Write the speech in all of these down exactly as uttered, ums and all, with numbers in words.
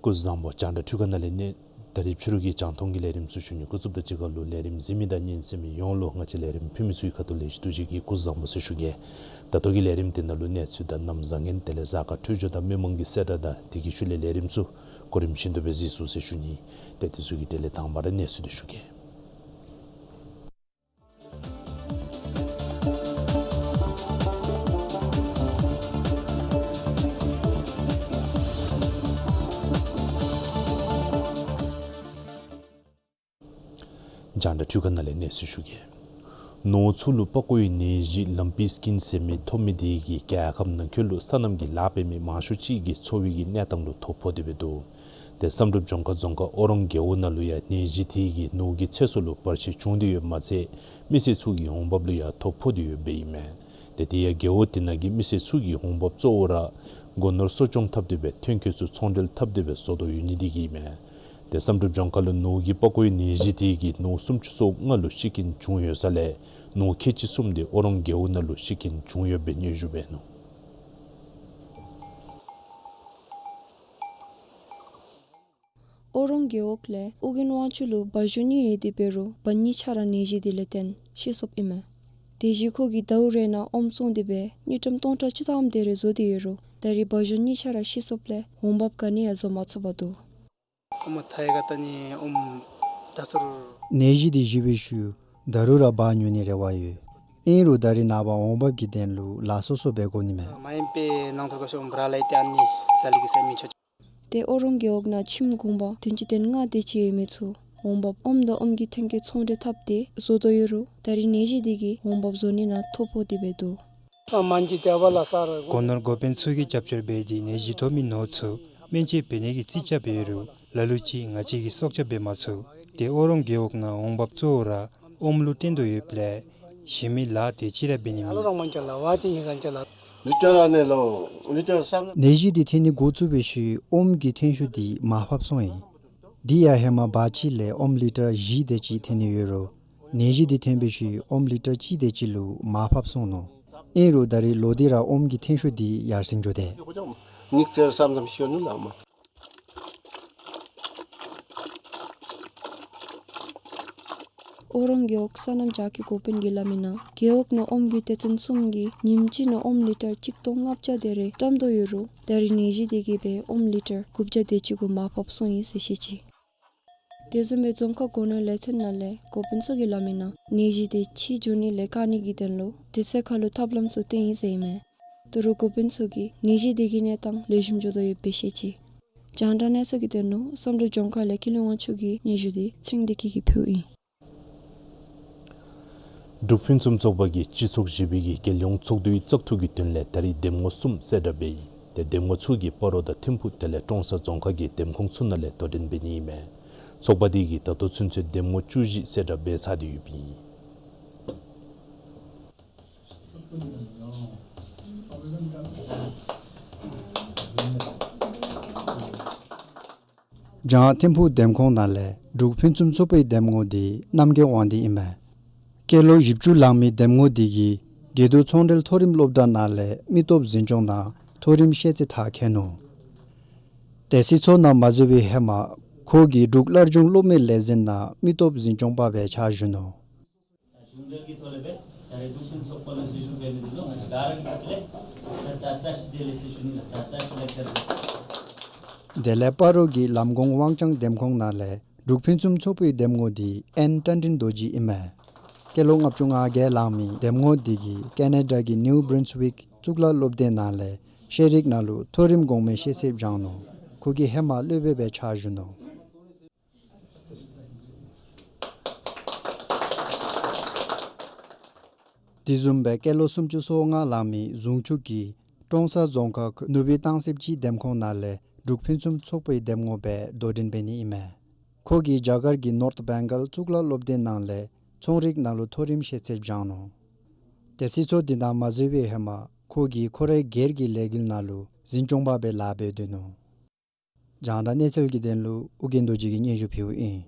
སྐུ་གཟུགས་བཟང་པོ། རྒྱང་བསྒྲགས་འཕྲུལ་ཁང་ནང་ལས་ནི་ད་རིས་ཕྱི་རུ་གི་རྒྱང་མཐོང་གི་ལས་རིམ་ཚུ་ཞུ་ནི། འགོ་བཙུགས་དང་གཅིག་ཁར་ལུ་ལས་རིམ་གཟིགས་མི་དང་ཉན་གསན་མི་ཡོངས་ལུ་ང་བཅས་ལས་རིམ་ཕུལ་མི་ཚུ་གི་ཁ་ཐུག་ལས་ཞུ་དོ་ཅིག་གིས་སྐུ་གཟུགས་བཟང་པོ་ཟེར་ཞུ་གེ། ད་ལྟོ་གི་ལས་རིམ་དེ་ནང་ལུ་གནས་ཚུལ་དང་གནམ་བཟང་ངན་དེ་ལས་གཟའ་སྐར་འཕྲོད་སྦྱོར་དང་མི་མང་གི་གསལ་བསྒྲགས་དང་དེ་གི་ཤུལ་ལས་ལས་རིམ་ཚུ་གོ་རིམ་བཞིན་དུ་སྦེ་གཟིགས་ཚུགས་ཟེར་ཞུ་ནི། ཏེ་དེ་ཚུ་གི་གྲས་ལས་དང་པ་ར་གནས་ཚུལ་དེ་ཞུ་གེ། རྒྱང་བསྒྲགས་འཕྲུལ་ཁང་ནང་ལས་གནས་ཚུལ་ཞུ་གེ། ནོར་ཚུ་ལུ་པགས་ཀོའི་ནད་གཞི་ལམ་པི་སི་ཀིན་ཟེར་མི་ཐོབ་མི་དེ་གིས་རྒྱལ་ཁབ་ནང་འཁོད་ལུ་སོ་ནམ་གྱི་ལཱ་འབད་མི་མང་ཤོས་ཅིག་གི་འཚོ་བའི་གི་གནས་སྟངས་ལུ་ཐོ་ཕོག་སྟེ་སྦེ་འདུག། ཏེ་བསམ་གྲུབ་ལྗོངས་མཁར་རྫོང་ཁག་ཨོ་རོང་རྒེད་འོག་ནང་ལུ་ཡང་ནད་གཞི་དེ་གིས་ནོར་གྱི་ཚེ་སྲོག་ལུ་བར་ཆད་བྱུང་སྟེ་ཡོདཔ་མ་ཚད་མི་སེར་ཚུ་གི་འོང་འབབ་ལུ་ཡང་ཐོ་ཕོག་སྟེ་ཡོདཔ་ཨིན་མས། ཏེ་དེ་ཡང་རྒེད་འོག་དེ་ནང་གི་མི་སེར་ཚུ་གི་འོང་འབབ་གཙོ་བོ་ར་སྒོ་ནོར་གསོ་སྐྱོང་འཐབ་སྟེ་སྦེ་ཐོན་སྐྱེད་ཚུ་ཚོང་འབྲེལ་འཐབ་སྟེ་སྦེ་བཟོ་དོ་ཡོད་ནི་དེ་གིས་ཨིན་མས། ཏེ་བསམ་གྲུབ་ལྗོངས་མཁར་ལུ་ནོར་གྱི་པགས་ཀོའི་ནད་གཞི་དེ་གིས་ནོར་སུམ་ཅུ་སོ་ལྔ་ལུ་ཤི་རྐྱེན་བྱུང་ཡོད་ས་ལས་ནོར་ཁལ་གཅིག་གསུམ་དེ་ཨོ་རོང་རྒེད་འོག་ནང་ལུ་ཤི་རྐྱེན་བྱུང་ཡོདཔ་སྦེ་སྙན་ཞུ་འབད་ནུག། ཨོ་རོང་རྒེད་འོག་ལས་ཨོ་རྒྱན་དབང་ཕྱུག་ལུ་བ་གཞོན་གཉིས་ཡོད་དེ་འབད་རུང་བ་གཉིས་ཆ་ར་ནད་གཞི་དེ་ལས་བརྟེན་ཤི་སོཔ་ཨིན་མས། དེ་བཞིན་ཁོ་གིས་ཟླཝ་རེ་ནང་ཨོམ་བཙོང་སྟེ་སྦེ་དངུལ་ཀྲམ་སྟོང་ཕྲག་བཅུ་ཐམ་དེ་རེ་བཟོ་སྟེ་ཡོད་རུང་ད་རེས་བ་གཞོན་གཉིས་ཆ་ར་ཤི་སོཔ་ལས་འོང་འབབ་ག་ནི་ཡང་བཟོ་མ་ཚུགས་པར་འདུག། ཨོམ་ཐ་ཡ་ག་ཏ་ནི་ཨོམ་ད་སོར། ནད་གཞི་དེ་ཞི་བའི་ཤུལ་ད་རུང་ར་བ་ཉོ་ནི་རེ་བ་ཡོད། ཨིན་རུང་ད་རེས་ནངས་པ་འོང་འབབ་ཀྱི་དོན་ལུ་ལཱ་སོ་སོ་འབད་དགོ་ནི་མས། མ་ཡིན་པའི་ནང་ཐོག་ཁ་ཤོམ་བྲ་ལ་ཡི་ཏེ་ཨ་ནི་ས་ལི་གི་ས་མི་ཆོ། ཏེ་ཨོ་རོང་རྒེད་འོག་ནང་ཁྱིམ་གུང་པ་བདུན་ཅུ་དོན་ལྔ་དེ་ཅིག་ཡོད་མི་ཚུ་འོང་འབབ་ཨོམ་དང་ཨོམ་གྱི་ཐོན་སྐྱེད་ཚོང་འབྲེལ་འཐབ་སྟེ་བཟོ་དོ་ཡོད་རུང་ད་རེས་ནད་གཞི་དེ་གིས་འོང་འབབ་བཟོ་ནི་ནང་ཐོ་ཕོག་སྟེ་སྦེ་འདུག། སྒོ་ནོར་འགོ་དཔོན་ཚུ་གིས་རྒྱབ་སྐྱོར་འབད་དེ་ནད་གཞི་ཐོབ་མི་ནོར་ཚུ་སྨན་བཅོས་འབད་ནི་གི་རྩིས་རྐྱབ་འབད་རུང་ལ་ལུ་ཅིག་ང་བཅས་ཀྱིས་སྲོག་སྐྱབས་འབད་མ་ཚུགས། ཏེ་ཨོ་རོང་རྒེད་འོག་ནང་འོང་འབབ་གཙོ་བོ་ར་ཨོམ་ལུ་བརྟེན་དོ་ཡོདཔ་ལས་གཞན་མི་ལཱ་དེ་ཅིག་ར་འབད་ནི་མེད། ནད་གཞི་དེ་ཐོན་ནི་འགོ་བཙུགས་པའི་ཤུལ་ཨོམ་གྱི་ཐོན་ཤུགས་དེ་མར་ཕབ་སོང་ཡི། དེ་ཡང་ཧེ་མ་བར་ཅིག་ལས་ཨོམ་ལི་ཊར་བཞི་དེ་ཅིག་ཐོན་ནི་ཡོད་རུང་ནད་གཞི་དེ་ཐོན་པའི་ཤུལ་ཨོམ་ལི་ཊར་གཅིག་དེ་ཅིག་ལུ་མར་ཕབ་སོང་ནུག། ཨིན་རུང་ད་རེས་ལོག་སྟེ་ར་ཨོམ་གྱི་ཐོན་ཤུགས་དེ་ཡར་སེང་འགྱོ་དེས། ཨོ་རོང་རྒེད་འོག་སོ་ནམ་རྒྱ་སྐྱེད་འགོ་དཔོན་གྱིས་སླབ་མི་ནང་རྒེད་འོག་ནང་ཨོམ་གྱི་སྡེ་ཚན་གསུམ་གྱིས་ཉིནམ་གཅིག་ནང་ཨོམ་ལི་ཊར་གཅིག་སྟོང་ལྔ་བརྒྱ་དེ་རེ་བཀྲམ་དོ་ཡོད་རུང་ད་རེས་ནད་གཞི་དེ་གིས་སྦེ་ཨོམ་ལི་ཊར་དགུ་བརྒྱ་དེ་ཅིག་གུ་མར་ཕབ་སོང་ཡི་ཟེར་བཤད་ཅི། དེ་བཟུམ་སྦེ་རྫོང་ཁག་སྒོ་ནོར་ལས་ཚན་ནང་ལས་འགོ་དཔོན་ཚུ་གིས་སླབ་མི་ནང་ནད་གཞི་དེ་ཕྱི་འགྱོ་ནི་ལས་བཀག་ནི་གི་དོན་ལུ་དུས་ཚོད་ཁར་ལུ་ཐབས་ལམ་ཚུ་བཏོན་ཡི་ཟེར་ཨིན་མས། ད་རུང་འགོ་དཔོན་ཚུ་གིས་ནད་གཞི་དེ་གི་གནས་སྟངས་ལེགས་ཤོམ་འགྱོ་དོ་ཡོདཔ་སྦེ་བཤད་ཅི། རྒྱང་བསྒྲགས་གནས་ཚུལ་གྱི་དོན་ལུ་བསམ་གྲུབ་ལྗོངས་མཁར་ལས་ཀུན་ལེགས་དབང་ཕྱུག་གི་སྙན་ཞུ་དེ་ཚེ་རིང་བདེ་སྐྱིད་ཀྱིས་ཕུལཝ་ཨིན། འབྲུག་ཕུན་སུམ་ཚོགས་པ་གིས་སྤྱི་ཚོགས་བཞི་པའི་གི་རྒྱལ་ཡོངས་ཚོགས་འདུའི་བཙག་འཐུ་གི་དོན་ལས་ད་རེས་འདེམས་ངོ་གསུམ་གསལ་བསྒྲགས་འབད་ཡི། ཏེ་འདེམས་ངོ་ཚུ་གིས་སྤ་རོ་དང་ཐིམ་ཕུག་དེ་ལས་ཀྲོང་གསར་རྫོང་ཁག་གི་འདེམས་ཁོངས་ཚུ་ནང་ལས་དོ་འགྲན་འབད་ནི་ཨིན་མས། ཚོགས་པ་དེ་གིས་ད་ལྟོ་ཚུན་ཚོད་འདེམས་ངོ་བཅུ་བཞི་གསལ་བསྒྲགས་འབད་ཚར་ཏེ་ཡོདཔ་ཨིན། བྱང་ཐིམ་ཕུག་འདེམས་ཁོངས་ནང་ལས་འབྲུག་ཕུན་སུམ་ཚོགས་པའི་འདེམས་ངོ་འདི་རྣམ་རྒྱལ་དབང་ལྡན་ཨིན་མས། སྐྱེས་ལོ་བཞི་བཅུ་ལང་མི་འདེམས་ངོ་འདི་གིས་དགེ་འདུན་ཚོང་འབྲེལ་མཐོ་རིམ་སློབ་གྲྭ་ནང་ལས་མི་སྟོབས་འཛིན་སྐྱོང་དང་མཐོ་རིམ་ཤེས་ཚད་མཐར་འཁྱོལ་ནུག། དེ་སྲིད་ཚོགས་ནང་མ་འཛུལ་བའི་ཧེ་མ་ཁོ་གིས་འབྲུག་སླར་འབྱུང་སློབ་མའི་ལས་འཛིན་ནང་མི་སྟོབས་འཛིན་སྐྱོང་པ་སྦེ་ཕྱག་ཞུ་ནུག། དེ་ལས་སྤ་རོ་གི་ལམ་གོང་དབང་ཅང་འདེམས་ཁོངས་ནང་ལས་འབྲུག་ཕུན་སུམ་ཚོགས་པའི་འདེམས་ངོ་འདི་ཨེན་བཀྲ་དྲིན་རྡོ་རྗེ་ཨིན་མས། སྐྱེས་ལོ་ལྔ་བཅུ་ང་བརྒྱད་ལང་མི་འདེམས་ངོ་འདི་གིས་ཀེ་ན་ཌ་གི་ནིའུ་བྷྲུན་སི་ཝིཀ་གཙུག་ལག་སློབ་སྡེ་ནང་ལས་ཤེས་རིག་ནང་ལུ་མཐོ་རིམ་གོང་མའི་ཤེས་ཚད་སྦྱངས་ནུག། ཁོ་གིས་ཧེ་མ་སློབ་དཔོན་སྦེ་ཕྱག་ཞུ་ནུག། དེ་བཟུམ་སྦེ་སྐྱེས་ལོ་སུམ་ཅུ་སོ་ལྔ་ལང་མི་ཟུང་ཆུ་གིས་ཀྲོང་གསར་རྫོང་ཁག་ནུབ་སྦིས་སྟང་སི་སྤྱི་འདེམས་ཁོངས་ནང་ལས་འབྲུག་ཕུན་སུམ་ཚོགས་པའི་འདེམས་ངོ་སྦེ་དོ་འགྲན་འབད་ནི་ཨིན་མས། ཁོ་གིས་རྒྱ་གར་གྱི་ནོརཐ་བེང་གཱལ་གཙུག་ལག་སློབ་སྡེ་ནང་ལས་ཚོང་རིག་ནང་ལུ་མཐོ་རིམ་ཤེས་ཚད་སྦྱངས་ནུག། དེ་སྲིད་ཚོགས་འདི་ནང་མ་འཛུལ་བའི་ཧེ་མ་ཁོ་གིས་ཁོ་རའི་སྒེར་གྱི་ལས་འགུལ་ནང་ལུ་འཛིན་སྐྱོང་པ་སྦེ་ལཱ་འབད་སྡོད་ནུག། རྒྱང་བསྒྲགས་གནས་ཚུལ་གྱི་དོན་ལུ་ཨོ་རྒྱན་རྡོ་རྗེ་གིས་སྙན་ཞུ་ཕུལཝ་ཨིན།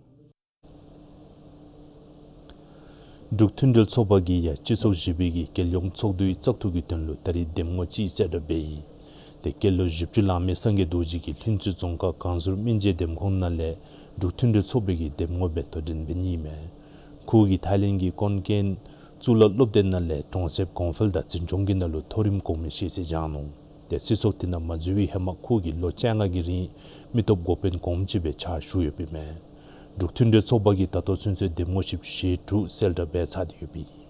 འབྲུག་མཐུན་སྒྲིལ་ཚོགས་པ་གིས་ཡང་སྤྱི་ཚོགས་བཞི་པའི་གི་རྒྱལ་ཡོངས་ཚོགས་འདུའི་བཙག་འཐུ་གི་དོན་ལུ་ད་རིས་འདེམས་ངོ་ཅིག་གསལ་བསྒྲགས་འབད་ཡི། དེ་སྐྱེས་ལོ་བཞི་བཅུ་ལང་མི་སངས་རྒྱས་རྡོ་རྗེ་གིས་ལྷུན་རྩེ་རྫོང་ཁག་གངས་ཟུར་སྨིན་རྗེས་འདེམས་ཁོངས་ནང་ལས་འབྲུག་མཐུན་སྒྲིལ་ཚོགས་པའི་གི་འདེམས་ངོ་སྦེ་དོ་འགྲན་འབད་ནི་ཨིན་མས། ཁོ་གིས་ཐའི་ལེནཌ་གི་ཀོན་ཀེན་གཙུག་ལག་སློབ་སྡེ་ནང་ལས་གྲོང་གསེབ་གོང་འཕེལ་དང་འཛིན་སྐྱོང་གི་ནང་ལུ་མཐོ་རིམ་གོང་མའི་ཤེས་ཚད་སྦྱངས་ནུག། དེ་སྲིད་ཚོགས་དེ་ནང་མ་འཛུལ་བའི་ཧེ་མ་ཁོ་གིས་ལོ་བཅོ་ལྔ་གི་རིང་མི་སྟོབས་འགོ་དཔོན་གོངམ་ཅིག་སྦེ་ཕྱག་ཞུ་ཡོདཔ་ཨིན་མས། འབྲུག་མཐུན་སྒྲིལ་ཚོགས་པ་གིས་ད་ལྟོ་ཚུན་ཚོད་འདེམས་ངོ་བཞི་བཅུ་ཞེ་དྲུག་གསལ་བསྒྲགས་འབད་ཚར་ཏེ་ཡོདཔ་ཨིན།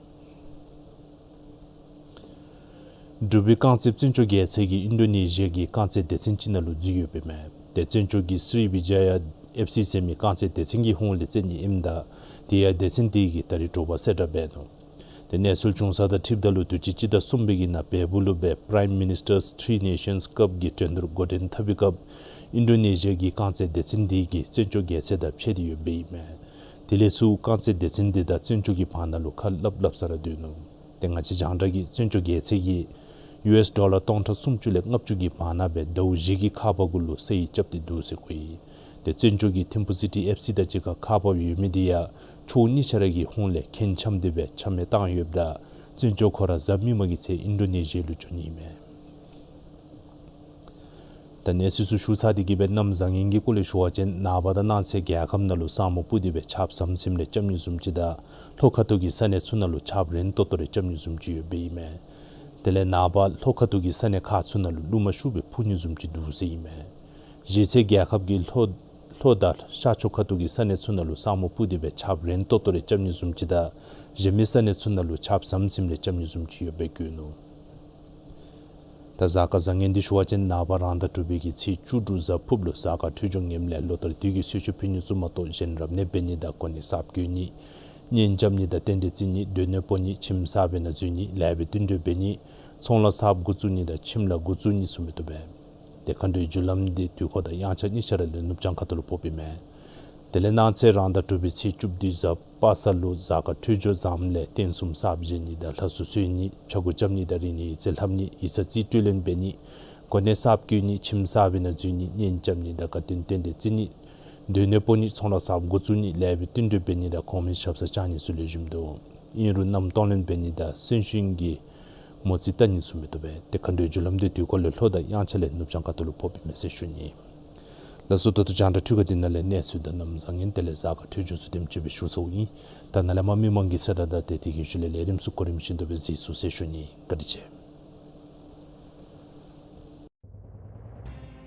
འབྲུག་པའི་རྐང་རྩེད་བཙན་སྐྱོགས་རྒྱལ་མཚན་གྱིས་ཨིན་ཌོ་ནེ་ཤི་ཡ་གི་རྐང་རྩེད་སྡེ་ཚན་ཅིག་ནང་ལུ་འཛུལ་ཡོདཔ་ཨིན་མས། དེ་བཙན་སྐྱོགས་ཀྱིས་སི་རི་བི་ཇ་ཡ་ཨེཕ་སི་ཟེར་མི་རྐང་རྩེད་སྡེ་ཚན་གྱི་ཧོངས་ལས་རྩེད་ནི་ཨིནམ་ད་དེ་ཡང་སྡེ་ཚན་དེ་གིས་ད་རིས་དྲོ་པ་གསལ་བསྒྲགས་འབད་ནུག། དེ་གནས་ཚུལ་བྱུང་ས་དང་འཁྲིལཝ་ད་ལུ་དུས་ཅི་སྤྱི་ཟླ་གསུམ་པའི་གི་ནང་བལ་པོ་ལུ་སྦེ་Prime Ministers Tri Nations Cup གི་འགྲན་བསྡུར་འགོ་འདྲེན་འཐབ་པའི་སྐབས་ཨིན་ཌོ་ནེ་ཤི་ཡ་གི་རྐང་རྩེད་སྡེ་ཚན་དེ་གིས་བཙན་སྐྱོགས་རྒྱལ་མཚན་དང་ཕྱད་དེ་ཡོདཔ་ཨིན་མས། དེ་ལས་ཚུར་རྐང་རྩེད་སྡེ་ཚན་དེ་དང་བཙན་སྐྱོགས་ཀྱི་བར་ན་ལུ་ཁ་སླབ་སླབ་ས་ར་སྡོད་ནུག། དེ་ང་བཅས་རྒྱང་བསྒྲགས་ཀྱིས་བཙན་སྐྱོགས་རྒྱལ་མཚན་གྱིས་ཡུ་ཨེསི་ཌོ་ལར་སྟོང་ཕྲག་སུམ་ཅུ་ལས་ལྔ་བཅུ་གི་བར་ན་སྦེ་ཟླཝ་བཞི་གི་ཁག་པ་གུ་ལུ་ས་ཡིག་རྐྱབ་སྟེ་འདུག་ཟེར་གོ་ཡི། དེ་བཙན་སྐྱོགས་ཀྱིས་ཐིམ་ཕུ་སི་ཊི་ཨེཕ་སི་དང་གཅིག་ཁར་ཁག་པ་ཡོད་མི་དེ་ཡང་ཕྱོགས་གཉིས་ཆ་ར་གི་ཧོངས་ལས་ཁེངས་འཆམ་སྟེ་སྦེ་ཆ་མེད་བཏང་ཡོདཔ་ད་བཙན་སྐྱོགས་ཁོ་ར་གཟའ་མིག་དམར་གྱི་ཚེ་ཨིན་ཌོ་ནེ་ཤི་ཡ་ལུ་འགྱོ་ནི་ཨིན་མས། ད་གནས་ཚུལ་ཚུ་ཞུ་ཚར་ཏེ་གི་སྦེ་གནམ་བཟང་ངན་གྱི་སྐོར་ལས་ཞུ་བ་ཅིན་ནངས་པ་དང་གནངས་ཚེ་རྒྱལ་ཁབ་ནང་ལུ་ས་སྨུག་སྤུབས་ཏེ་སྦེ་ཆརཔ་ཟམ་ཟིམ་རེ་རྐྱབ་ནི་བཟུམ་ཅིག་དང་ལྷོ་ཁ་ཐུག་གི་ས་གནས་ཚུ་ནང་ལུ་ཆརཔ་རན་ཏོག་ཏོ་རེ་རྐྱབ་ནི་བཟུམ་ཅིག་ཡོདཔ་ཨིན་མས། དེ་ལས་ནངས་པ་ལྷོ་ཁ་ཐུག་གི་ས་གནས་ཁག་ཚུ་ནང་ལུ་རླུང་མ་ཤུགས་སྦེ་འཕུ་ནི་བཟུམ་ཅིག་འདུག་ཟེར་ཨིན་མས། གཞེས་ཚེ་རྒྱལ་ཁབ་ཀྱི་ལྷོ་ལྷོ་དང་ཤར་ཕྱོགས་ཁ་ཐུག་གི་ས་གནས་ཚུ་ནང་ལུ་ས་སྨུག་སྤུབས་ཏེ་སྦེ་ཆརཔ་རན་ཏོག་ཏོ་རེ་རྐྱབ་ནི་བཟུམ་ཅིག་དང་གཞན་མི་ས་གནས་ཚུ་ནང་ལུ་ཆརཔ་ཟམ་ཟིམ་རེ་རྐྱབ་ནི་བཟུམ་ཅིག་ཡོདཔ་སྦེ་བཀོད་ནུག། ད་གཟའ་སྐར་བཟང་ངན་འདི་ཞུ་བ་ཅིན་ནངས་པ་རང་ཟླ་དྲུག་པའི་གི་ཚེས་བཅུ་དྲུག་གཟའ་ཕུརཔ་ལུ་གཟའ་སྐར་འཕྲོད་སྦྱོར་ངནམ་ལས་ལོ་ལྟར་དུས་ཀྱི་གསོལ་མཆོད་ཕུལ་ནི་ཚུ་མ་གཏོགས་གཞན་རབ་གནས་འབད་ནི་དང་གོ་གནས་གསརཔ་བསྐོ་ནི་གཉེན་རྐྱབ་ནི་དང་རྟེན་འབྲེལ་བརྩི་ནི་སྡོད་གནས་སྤོ་ནི་ཁྱིམ་གསརཔ་ནང་འཛུལ་ནི་ལེགས་པའི་བསྟུན་གྲོས་འབད་ནི་ཚོང་ལཱ་གསརཔ་འགོ་བཙུགས་ནི་དང་ཁྱིམ་ལཱ་འགོ་བཙུགས་ནི་ཚུ་མི་བཏུབ་པས། དེ་མཁའ་འགྲོའི་རྒྱུ་ལམ་འདི་དུས་འཁོར་དང་དབྱངས་འཆར་གཉིས་ཆ་ར་ལས་ནུབ་བྱང་ཁ་ཐུག་ལུ་ཕོགཔ་ཨིན་མས། དེ་ལས་གནངས་ཚེ་རང་ཟླ་དྲུག་པའི་ཚེས་བཅུ་བདུན་གཟའ་པ་སངས་ལུ་གཟའ་སྐར་འཕྲོད་སྦྱོར་བཟངམ་ལས་རྟེན་གསུམ་གསརཔ་བཞེངས་ནི་དང་ལྷ་གསོལ་གསོལ་ནི་ཕྱྭ་འགུགས་རྐྱབ་ནི་དང་རིག་གནས་ཡིག་རྩིས་ལྷབ་ནི་ཡིག་ཚང་རྩིས་སྤྲོད་ལེན་འབད་ནི་གོ་གནས་གསརཔ་བསྐོ་ནི་ཁྱིམ་གསརཔ་ནང་འཛུལ་ནི་གཉེན་རྐྱབ་ནི་དང་དགའ་སྟོན་རྟེན་འབྲེལ་བརྩི་ནི་སྡོད་གནས་སྤོ་ནི་ཚོང་ལཱ་གསརཔ་འགོ་བཙུགས་ནི་ལེགས་པའི་བསྟུན་གྲོས་འབད་ནི་དང་གོང་མའི་ཞབས་སར་བཅར་ནི་ཚུ་ལེགས་ཤོམ་འདུག། ཨིན་རུང་མནའམ་གཏོང་ལེན་འབད་ནི་དང་གསོན་གཤིན་གྱི་མོ་རྩིས་བལྟ་ནི་ཚུ་མི་བཏུབ་པས། དེ་མཁའ་འགྲོའི་རྒྱུ་ལམ་འདི་དུས་འཁོར་ལས་ལྷོ་དང་དབྱངས་འཆར་ལས་ནུབ་བྱང་ཁ་ཐུག་ལུ་ཕོགཔ་ཨིན་མས་ཟེར་ཞུ་ནི། ལགས་སོ། ད་ལྟོ་རྒྱང་བསྒྲགས་འཕྲུལ་ཁང་འདི་ནང་ལས་གནས་ཚུལ་དང་གནམ་བཟང་ངན་དེ་ལས་གཟའ་སྐར་འཕྲོད་སྦྱོར་ཚུ་དེམ་ཅིག་སྦེ་ཞུ་ཚརཝ་ཨིན། ད་ནཱ་ལས་མར་མི་མང་གི་གསལ་བསྒྲགས་དང་དེ་དེ་གི་ཤུལ་ལས་ལས་རིམ་ཚུ་གོ་རིམ་བཞིན་དུ་སྦེ་གཟིགས་ཚུགས་ཟེར་ཞུ་ནི། བཀའ་དྲིན་ཆེ།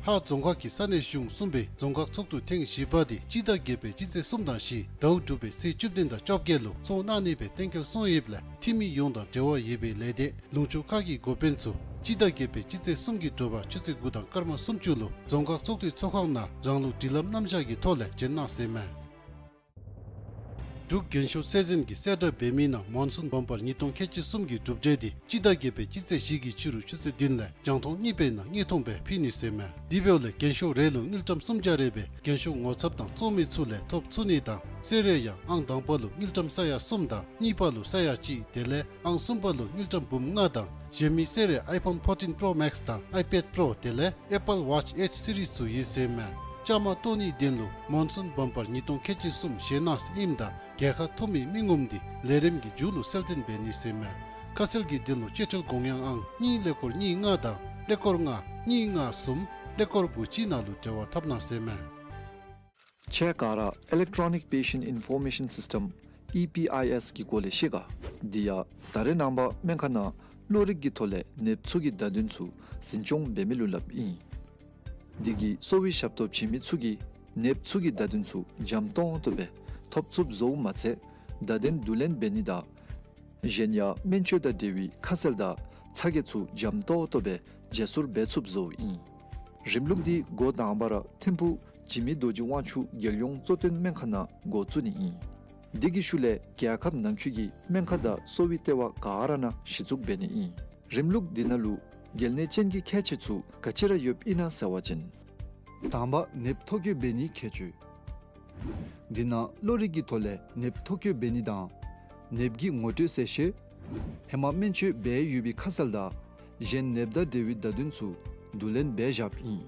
ཧཱ་རྫོང་ཁག་གི་ས་གནས་གཞུང་གསུམ་པའི་རྫོང་ཁག་ཚོགས་འདུ་ཐེངས་བཞི་པ་འདི་སྤྱི་ཟླ་བརྒྱད་པའི་སྤྱི་ཚེས་གསུམ་དང་བཞི་ཟླཝ་དྲུག་པའི་ཚེས་བཅུ་བདུན་དང་བཅོ་བརྒྱད་ལུ་ཚོགས་གནང་ནི་སྦེ་གཏན་འཁེལ་སོང་ཡོདཔ་ལས་འཐུས་མི་ཡོངས་དང་འབྲེལ་བ་ཡོད་པའི་ལས་སྡེ་ལུང་ཕྱོགས་ཁག་གི་འགོ་དཔོན་ཚུ་སྤྱི་ཟླ་བརྒྱད་པའི་སྤྱི་ཚེས་གསུམ་གྱི་དྲོ་པ་ཆུ་ཚོད་དགུ་དང་སྐར་མ་སུམ་ཅུ་ལུ་རྫོང་ཁག་ཚོགས་འདུའི་ཚོགས་ཁང་ནང་རང་ལུགས་སྒྲིག་ལམ་རྣམ་གཞག་གི་ཐོག་ལས་བྱོན་གནང་ཟེར་མས། འབྲུག་རྒྱན་ཤོག་ཚད་འཛིན་གྱིས་གསལ་བསྒྲགས་འབད་མི་ནང་མོན་སུན་བམ་པར་ཉིས་སྟོང་ཁལ་གཅིག་གསུམ་གྱི་གྲུབ་འབྲས་འདི་སྤྱི་ཟླ་བརྒྱད་པའི་སྤྱི་ཚེས་བཞི་གི་ཕྱི་རུ་ཆུ་ཚོད་བདུན་ལས་རྒྱང་མཐོང་གཉིས་པའི་ནང་དངོས་མཐོང་སྦེ་ཕུལ་ནི་ཟེར་མས། དེ་འབདཝ་ལས་རྒྱན་ཤོག་རེ་ལུ་དངུལ་ཀྲམ་སུམ་བརྒྱ་རེ་སྦེ་རྒྱན་ཤོག་ངོ་ཚབ་དང་བཙོང་མི་ཚུ་ལས་ཐོབ་ཚུགས་ནི་དང་གསོལ་རས་ཡང་ཨང་དང་པ་ལུ་དངུལ་ཀྲམ་ས་ཡ་གསུམ་དང་གཉིས་པ་ལུ་ས་ཡ་གཅིག་དེ་ལས་ཨང་གསུམ་པ་ལུ་དངུལ་ཀྲམ་འབུམ་ལྔ་དང་གཞན་མི་གསོལ་རས་iPhone fourteen Pro Max དང་iPad Pro དེ་ལས་Apple Watch H Series ཚུ་ཡོད་ཟེར་མས། བཅའ་མར་གཏོགས་ནིའི་དོན་ལུ་མོན་སུན་བམ་པར་ཉིས་སྟོང་ཁལ་གཅིག་གསུམ་ཞེ་ནག་ཨིནམ་ད་རྒྱལ་ཁ་ཐོབ་མི་མི་ངོམ་འདི་ལས་རིམ་གྱི་མཇུག་ལུ་གསལ་སྟོན་འབད་ནི་ཟེར་མས། ཁ་གསལ་གྱི་དོན་ལུ་སྤྱོད་ཁྲལ་དགོངས་ཡངས་ཨང་གཉིས་ཀླད་ཀོར་གཉིས་ལྔ་དང་ཀླད་ཀོར་ལྔ་གཉིས་ལྔ་གསུམ་ཀླད་ཀོར་དགུ་གཅིག་ནང་ལུ་འབྲེལ་བ་འཐབ་གནང་ཟེར་མས། ཁྱེད་ག་ར་Electronic Patient Information System E P I S གི་སྐོར་ལས་ཤེས་ག། འདི་ཡང་ད་རེས་ནངས་པ་སྨན་ཁང་ནང་གློ་རིག་གི་ཐོག་ལས་ནདཔ་ཚུ་གི་བརྡ་དོན་ཚུ་འཛིན་སྐྱོང་འབད་མི་ལུ་སླབ་ཨིན། འདི་གིས་གསོ་བའི་ཞབས་ཏོག་བྱིན་མི་ཚུ་གིས་ནདཔ་ཚུ་གི་བརྡ་དོན་ཚུ་འཇམ་ཏོང་ཏོ་སྦེ་ཐོབ་ཚུགསཔ་བཟོཝ་མ་ཚད་བརྡ་དོན་བསྡུ་ལེན་འབད་ནི་དང་གཞན་ཡང་སྨན་བཅོས་དང་འབྲེལ་བའི་ཁ་གསལ་དང་ཚ་གྱང་ཚུ་འཇམ་ཏོང་ཏོ་སྦེ་བརྗེ་སོར་འབད་ཚུགསཔ་བཟོཝ་ཨིན། རིམ་ལུགས་འདི་འགོ་དང་པ་ར་ཐིམ་ཕུག་འཇིགས་མེད་རྡོ་རྗེ་དབང་ཕྱུག་རྒྱལ་ཡོངས་གཙོ་བསྟེན་སྨན་ཁང་ནང་འགོ་བཙུགས་ནི་ཨིན། འདི་གི་ཤུལ་ལས་རྒྱལ་ཁབ་ནང་འཁོད་ཀྱི་སྨན་ཁང་དང་གསོ་བའི་ལྟེ་བ་ག་ར་ནང་གཞི་བཙུགས་འབད་ནི་ཨིན། རིམ་ལུགས་འདི་ནང་ལུ་གལ་གནད་ཅན་གྱི་ཁྱད་ཆོས་ཚུ་ག་ཅི་ར་ཡོདཔ་ཨིན་ན་ཟེར་བ་ཅིན། དང་པ་ནདཔ་ཐོ་བཀོད་འབད་ནིའི་ཁྱད་ཆོས། འདི་ནང་གློ་རིག་གི་ཐོག་ལས་ནདཔ་ཐོ་བཀོད་འབད་ནི་དང་ནདཔ་གི་ངོ་སྤྲོད་གསལ་བཤད། ཧེ་མ་སྨན་བཅོས་འབད་ཡོད་པའི་ཁ་གསལ་དང་གཞན་ནདཔ་དང་འབྲེལ་བའི་བརྡ་དོན་ཚུ་བསྡུ་ལེན་འབད་བཞགཔ་ཨིན།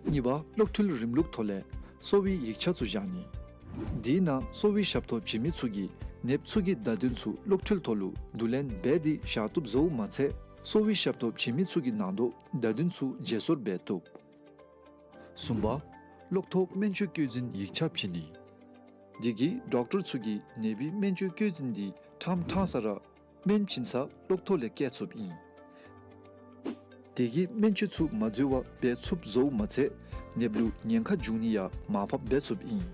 གཉིས་པ་གློག་འཕྲུལ་རིམ་ལུགས་ཐོག་ལས་གསོ་བའི་ཡིག་ཆ་ཚུ་བཞག་ནི། འདི་ནང་གསོ་བའི་ཞབས་ཏོག་བྱིན་མི་ཚུ་གིས་ནདཔ་ཚུ་གི་བརྡ་དོན་ཚུ་གློག་འཕྲུལ་ཐོག་ལུ་བསྡུ་ལེན་འབད་དེ་བཞག་བཏུབ་བཟོཝ་མ་ཚད་གསོ་བའི་ཞབས་ཏོག་བྱིན་མི་ཚུ་གི་ནང་དོག་བརྡ་དོན་ཚུ་བརྗེ་སོར་འབད་བཏུབ། གསུམ་པ་གློག་ཐོག་སྨན་བཅོས་བཀོད་འཛིན་ཡིག་ཆ་བྱིན་ནི། འདི་གིས་ཌོག་ཊར་ཚུ་གིས་ནདཔ་གི་སྨན་བཅོས་བཀོད་འཛིན་འདི་ཁྲམ་ཁྲང་ས་ར་སྨན་བྱིན་ས་གློག་ཐོག་ལས་བཀལ་ཚུགསཔ་ཨིན། འདི་གིས་སྨན་བཅོས་ཚུ་མ་འཛོལ་བར་འབད་ཚུགསཔ་བཟོཝ་མ་ཚད་ནདཔ་ལུ་ཉེན་ཁ་འབྱུང་ནི་ཡང་མར་ཕབ་འབད་ཚུགསཔ་ཨིན།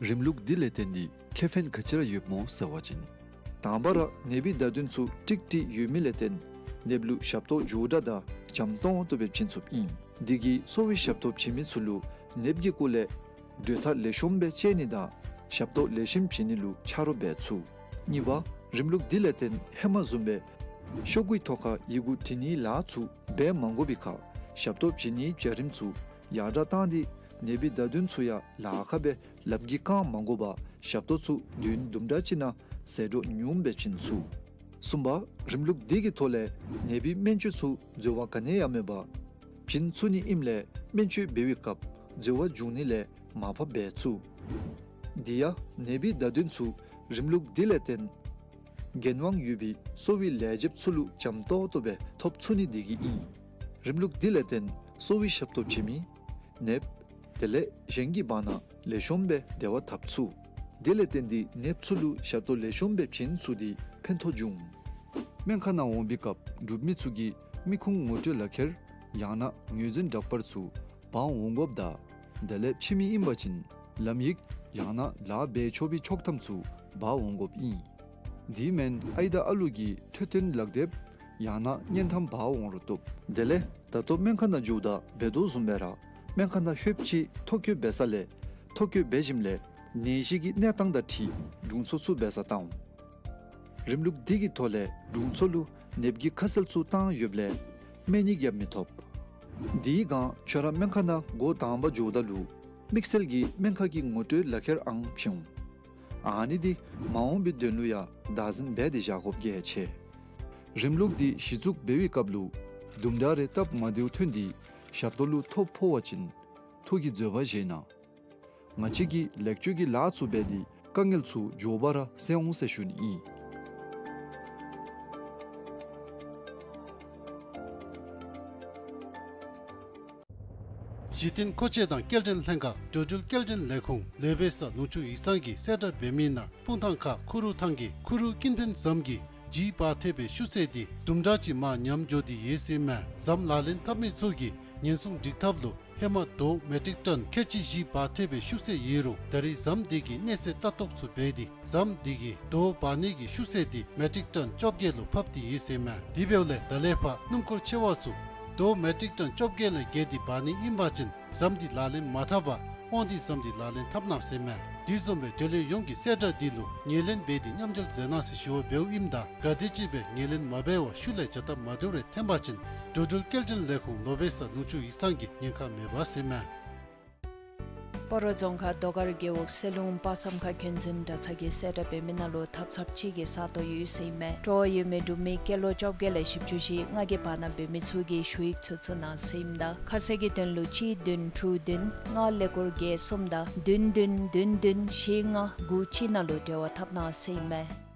རིམ་ལུགས་འདི་ལས་བརྟེན་ཏེ་ཁེ་ཕན་ག་ཅི་ར་ཡོདཔ་སྨོ་ཟེར་བ་ཅིན། དང་པ་ར་ནདཔ་གི་བརྡ་དོན་ཚུ་ཀྲིག་ཀྲི་ཡོད་མི་ལས་བརྟེན་ནདཔ་ལུ་ཞབས་ཏོག་མགྱོགས་དྲགས་དང་འཇམ་ཏོང་ཏོ་སྦེ་བྱིན་ཚུགསཔ་ཨིན། འདི་གིས་གསོ་བའི་ཞབས་ཏོག་བྱིན་མི་ཚུ་ལུ་ནདཔ་གི་སྐོར་ལས་གྲོས་ཐག་ལེགས་ཤོམ་སྦེ་བཅད་ནི་དང་ཞབས་ཏོག་ལེགས་ཤོམ་བྱིན་ནི་ལུ་ཆ་རོགས་འབད་ཚུགས། གཉིས་པ་རིམ་ལུགས་འདི་ལས་བརྟེན་ཧེ་མ་བཟུམ་སྦེ་ཤོག་གུའི་ཐོག་ཁར་ཡི་གུ་འབྲི་ནིའི་ལཱ་ཚུ་འབད་མ་དགོ་པའི་ཁར་ཞབས་ཏོག་བྱིན་ནིའི་བྱ་རིམ་ཚུ་ཡར་དྲགས་བཏང་སྟེ་ནདཔ་གི་བརྡ་དོན་ཚུ་ཡང་ལཱ་ཁག་སྦེ་ལམ་གྱི་རྐང་མ་དགོ་པར་ཞབས་ཏོག་ཚུ་དུས་ཡུན་དུམ་གྲ་ཅིག་ནང་ཟད་འགྲོ་ཉུངམ་སྦེ་བྱིན་ཚུགས། གསུམ་པ་རིམ་ལུགས་འདི་གི་ཐོག་ལས་ནདཔ་གི་སྨན་བཅོས་ཚུ་འཛོལ་བ་ག་ནི་ཡང་མེད་པར་བྱིན་ཚུགས་ནི་ཨིནམ་ལས་སྨན་བཅོས་འབད་བའི་སྐབས་འཛོལ་བ་འབྱུང་ནི་ལས་མར་ཕབ་འབད་ཚུགས། འདི་ཡང་ནདཔ་གི་བརྡ་དོན་ཚུ་རིམ་ལུགས་འདི་ལས་བརྟེན་འགན་དབང་ཡོད་པའི་གསོ་བའི་ལས་བྱེདཔ་ཚུ་ལུ་འཇམ་ཏོང་ཏོ་སྦེ་ཐོབ་ཚུགས་ནི་འདི་གིས་ཨིན། རིམ་ལུགས་འདི་ལས་བརྟེན་གསོ་བའི་ཞབས་ཏོག་བྱིན་མི་ནདཔ་དེ་ལས་གཞན་གྱི་བར་ན་ལེགས་ཤོམ་སྦེ་འབྲེལ་བ་འཐབ་ཚུགས། དེ་ལས་བརྟེན་ཏེ་ནདཔ་ཚུ་ལུ་ཞབས་ཏོག་ལེགས་ཤོམ་སྦེ་བྱིན་ཚུགས་ཏེ་ཕན་ཐོགས་འབྱུང་། སྨན་ཁང་ནང་འོང་པའི་སྐབས་འབྲུག་མི་ཚུ་གིས་མི་ཁུངས་ངོ་སྤྲོད་ལག་ཁྱེར་ཡང་ན་ངོས་འཛིན་འདྲ་པར་ཚུ་འབག་འོང་དགོཔ་དང་དེ་ལས་ཕྱི་མི་ཨིན་པ་ཅིན་ལམ་ཡིག་ཡང་ན་ལཱ་འབད་ཆོག་པའི་ཆོག་ཐམ་ཚུ་འབག་འོང་དགོཔ་ཨིན། དེ་མེན་ཨའི་དང་ཨ་ལུ་གི་འཕྲོད་བསྟེན་ལག་དེབ་ཡང་ན་བརྙན་ཐམ་འབག་འོང་རུང་བཏུབ། དེ་ལས་ད་ལྟོ་སྨན་ཁང་ནང་འགྱོཝ་ད་འབད་དོ་བཟུམ་སྦེ་ར་སྨན་ཁང་ནང་ལྷོདཔ་ཅིག་ཐོ་བཀོད་འབད་ས་ལས་ཐོ་བཀོད་འབད་ཞིནམ་ལས་ནད་གཞི་གི་གནས་སྟངས་དང་འཁྲིལ་དྲུང་འཚོ་ཚུ་འབད་སར་བཏང་འོང་། རིམ་ལུགས་འདི་གི་ཐོག་ལས་དྲུང་འཚོ་ལུ་ནདཔ་གི་ཁ་གསལ་ཚུ་བཏང་ཡོདཔ་ལས་སྨན་ཡིག་ཡང་མི་ཐོབ། དེའི་སྒང་ཁྱོད་ར་སྨན་ཁང་ནང་འགོ་དང་པ་འགྱོཝ་ད་ལུ་དམིགས་བསལ་གྱི་སྨན་ཁང་གི་ངོ་སྤྲོད་ལག་ཁྱེར་ཨང་བྱིན་འོང་། ཨ་ནི་འདི་མ་འོངས་པའི་དོན་ལུ་ཡང་བདག་འཛིན་འབད་དེ་བཞག་དགོཔ་གལ་ཆེ། རིམ་ལུགས་འདི་གཞི་བཙུགས་འབད་བའི་སྐབས་ལུ་དུམ་གྲ་རེ་སྟབས་མ་བདེཝ་ཐོན་ཏེ་ཞབས་ཏོག་ལུ་ཐོ་ཕོག་པ་ཅིན་ཐོ་གི་འཛོལ་བ་བཞེས་གནང་། ང་བཅས་ཀྱིས་ལེགས་བཅོས་ཀྱི་ལཱ་ཚུ་འབད་དེ་དཀའ་ངལ་ཚུ་མགྱོགས་པ་ར་སེལ་འོང་ཟེར་ཞུ་ནི་ཨིན། གཞི་རྟེན་མཁོ་ཆས་དང་སྐྱེལ་འདྲེན་ལྷན་ཁག་འགྲོ་འགྲུལ་སྐྱེལ་འདྲེན་ལས་ཁུངས་ལས་བྱེད་ས་ལུང་ཕྱོགས་ཡིག་ཚང་གིས་གསལ་བསྒྲགས་འབད་མི་ནང་སྤུངས་ཐང་ཁ་ཁུ་རུ་ཐང་གི་ཁུ་རུ་ཀིན་ཕན་ཟམ་གྱི་ལྗིད་བར་ཐེབས་པའི་ཤུགས་ཚད་འདི་དུམ་གྲ་ཅིག་མར་ཉམས་འགྱོ་སྟེ་ཡོད་ཟེར་མས། ཟམ་ལག་ལེན་འཐབ་མི་ཚུ་གིས་ཉེན་སྲུང་སྒྲིག་ཐབས་ལུ་ཧེ་མ་རྡོ་མེ་ཊིག་ཊོན་ཁལ་གཅིག་བཞི་བར་ཐེབས་པའི་ཤུགས་ཚད་ཡོད་རུང་ད་རེས་ཟམ་འདི་གི་གནས་ཚད་ལྟ་རྟོག་ཚུ་འབད་དེ་ཟམ་འདི་གི་རྡོ་འབག་ནི་གི་ཤུགས་ཚད་འདི་མེ་ཊིག་ཊོན་བཅོ་བརྒྱད་ལུ་ཕབ་སྟེ་ཡོད་ཟེར་མས། དེ་འབདཝ་ལས་ད་ལས་ཕར་སྣུམ་འཁོར་ཆེ་བ་ཚུ་རྡོ་མེ་ཊིག་ཊོན་བཅོ་བརྒྱད་ལས་བརྒལ་ཏེ་འབག་ནི་ཨིན་པ་ཅིན་ཟམ་འདི་ལག་ལེན་མ་འཐབ་པར་ དབང་འདུས་བསམ་འདི་ལག་ལེན་འཐབ་གནང་ཟེར་མས། དེ་བཟུམ་སྦེ་འབྲེལ་ཡོད་ཡོངས་ཀྱིས་གསལ་བསྒྲགས་འདི་ལུ་ངོས་ལེན་འབད་དེ་མཉམ་འབྲེལ་མཛད་གནང་ཟེར་ཞུ་བ་འབདཝ་ཨིནམ་ད་ག་དེམ་ཅིག་སྦེ་ངོས་ལེན་མ་འབད་བར་ཤུལ་ལས་བྱ་སྟབས་མ་བདེཝ་རེ་འཐོན་པ་ཅིན་འགྲོ་འགྲུལ་སྐྱེལ་འདྲེན་ལས་ཁུངས་ལོ་པེ་ས་ལུང་ཕྱོགས་ཡིག་ཚང་གིས་ཉེན་ཁ་མེད་པ་ཟེར་མས། སྤ་རོ་རྫོང་ཁག་རྡོ་དཀར་རྒེད་འོག་གསེར་ལུང་དཔག་བསམ་ཁ་རྒྱུན་འཛིན་གྲྭ་ཚང་གིས་གསལ་བསྒྲགས་འབད་མི་ནང་ལུ་ཐབ་ཚངཔ་ཅིག་གི་ས་སྟོང་ཡོད་ཟེར་ཨིན་མས། སྤྲོ་བ་ཡོད་མི་འབྲུག་མི་སྐྱེས་ལོ་བཅོ་བརྒྱད་ལས་བཞི་བཅུ་ཞེ་ལྔ་གི་བར་ན་འབད་མི་ཚུ་གིས་ཞུ་ཡིག་ཚུ་བཙུགས་གནང་ཟེར་ཨིནམ་ད་ཁ་གསལ་གྱི་དོན་ལུ་གཅིག་བདུན་དྲུག་བདུན་ལྔ་ཀླད་ཀོར་བརྒྱད་གསུམ་དང་བདུན་བདུན་བདུན་བདུན་ཞེ་ལྔ་དགུ་གཅིག་ནང་ལུ་འབྲེལ་བ་འཐབ་གནང་ཟེར་ཨིན་མས།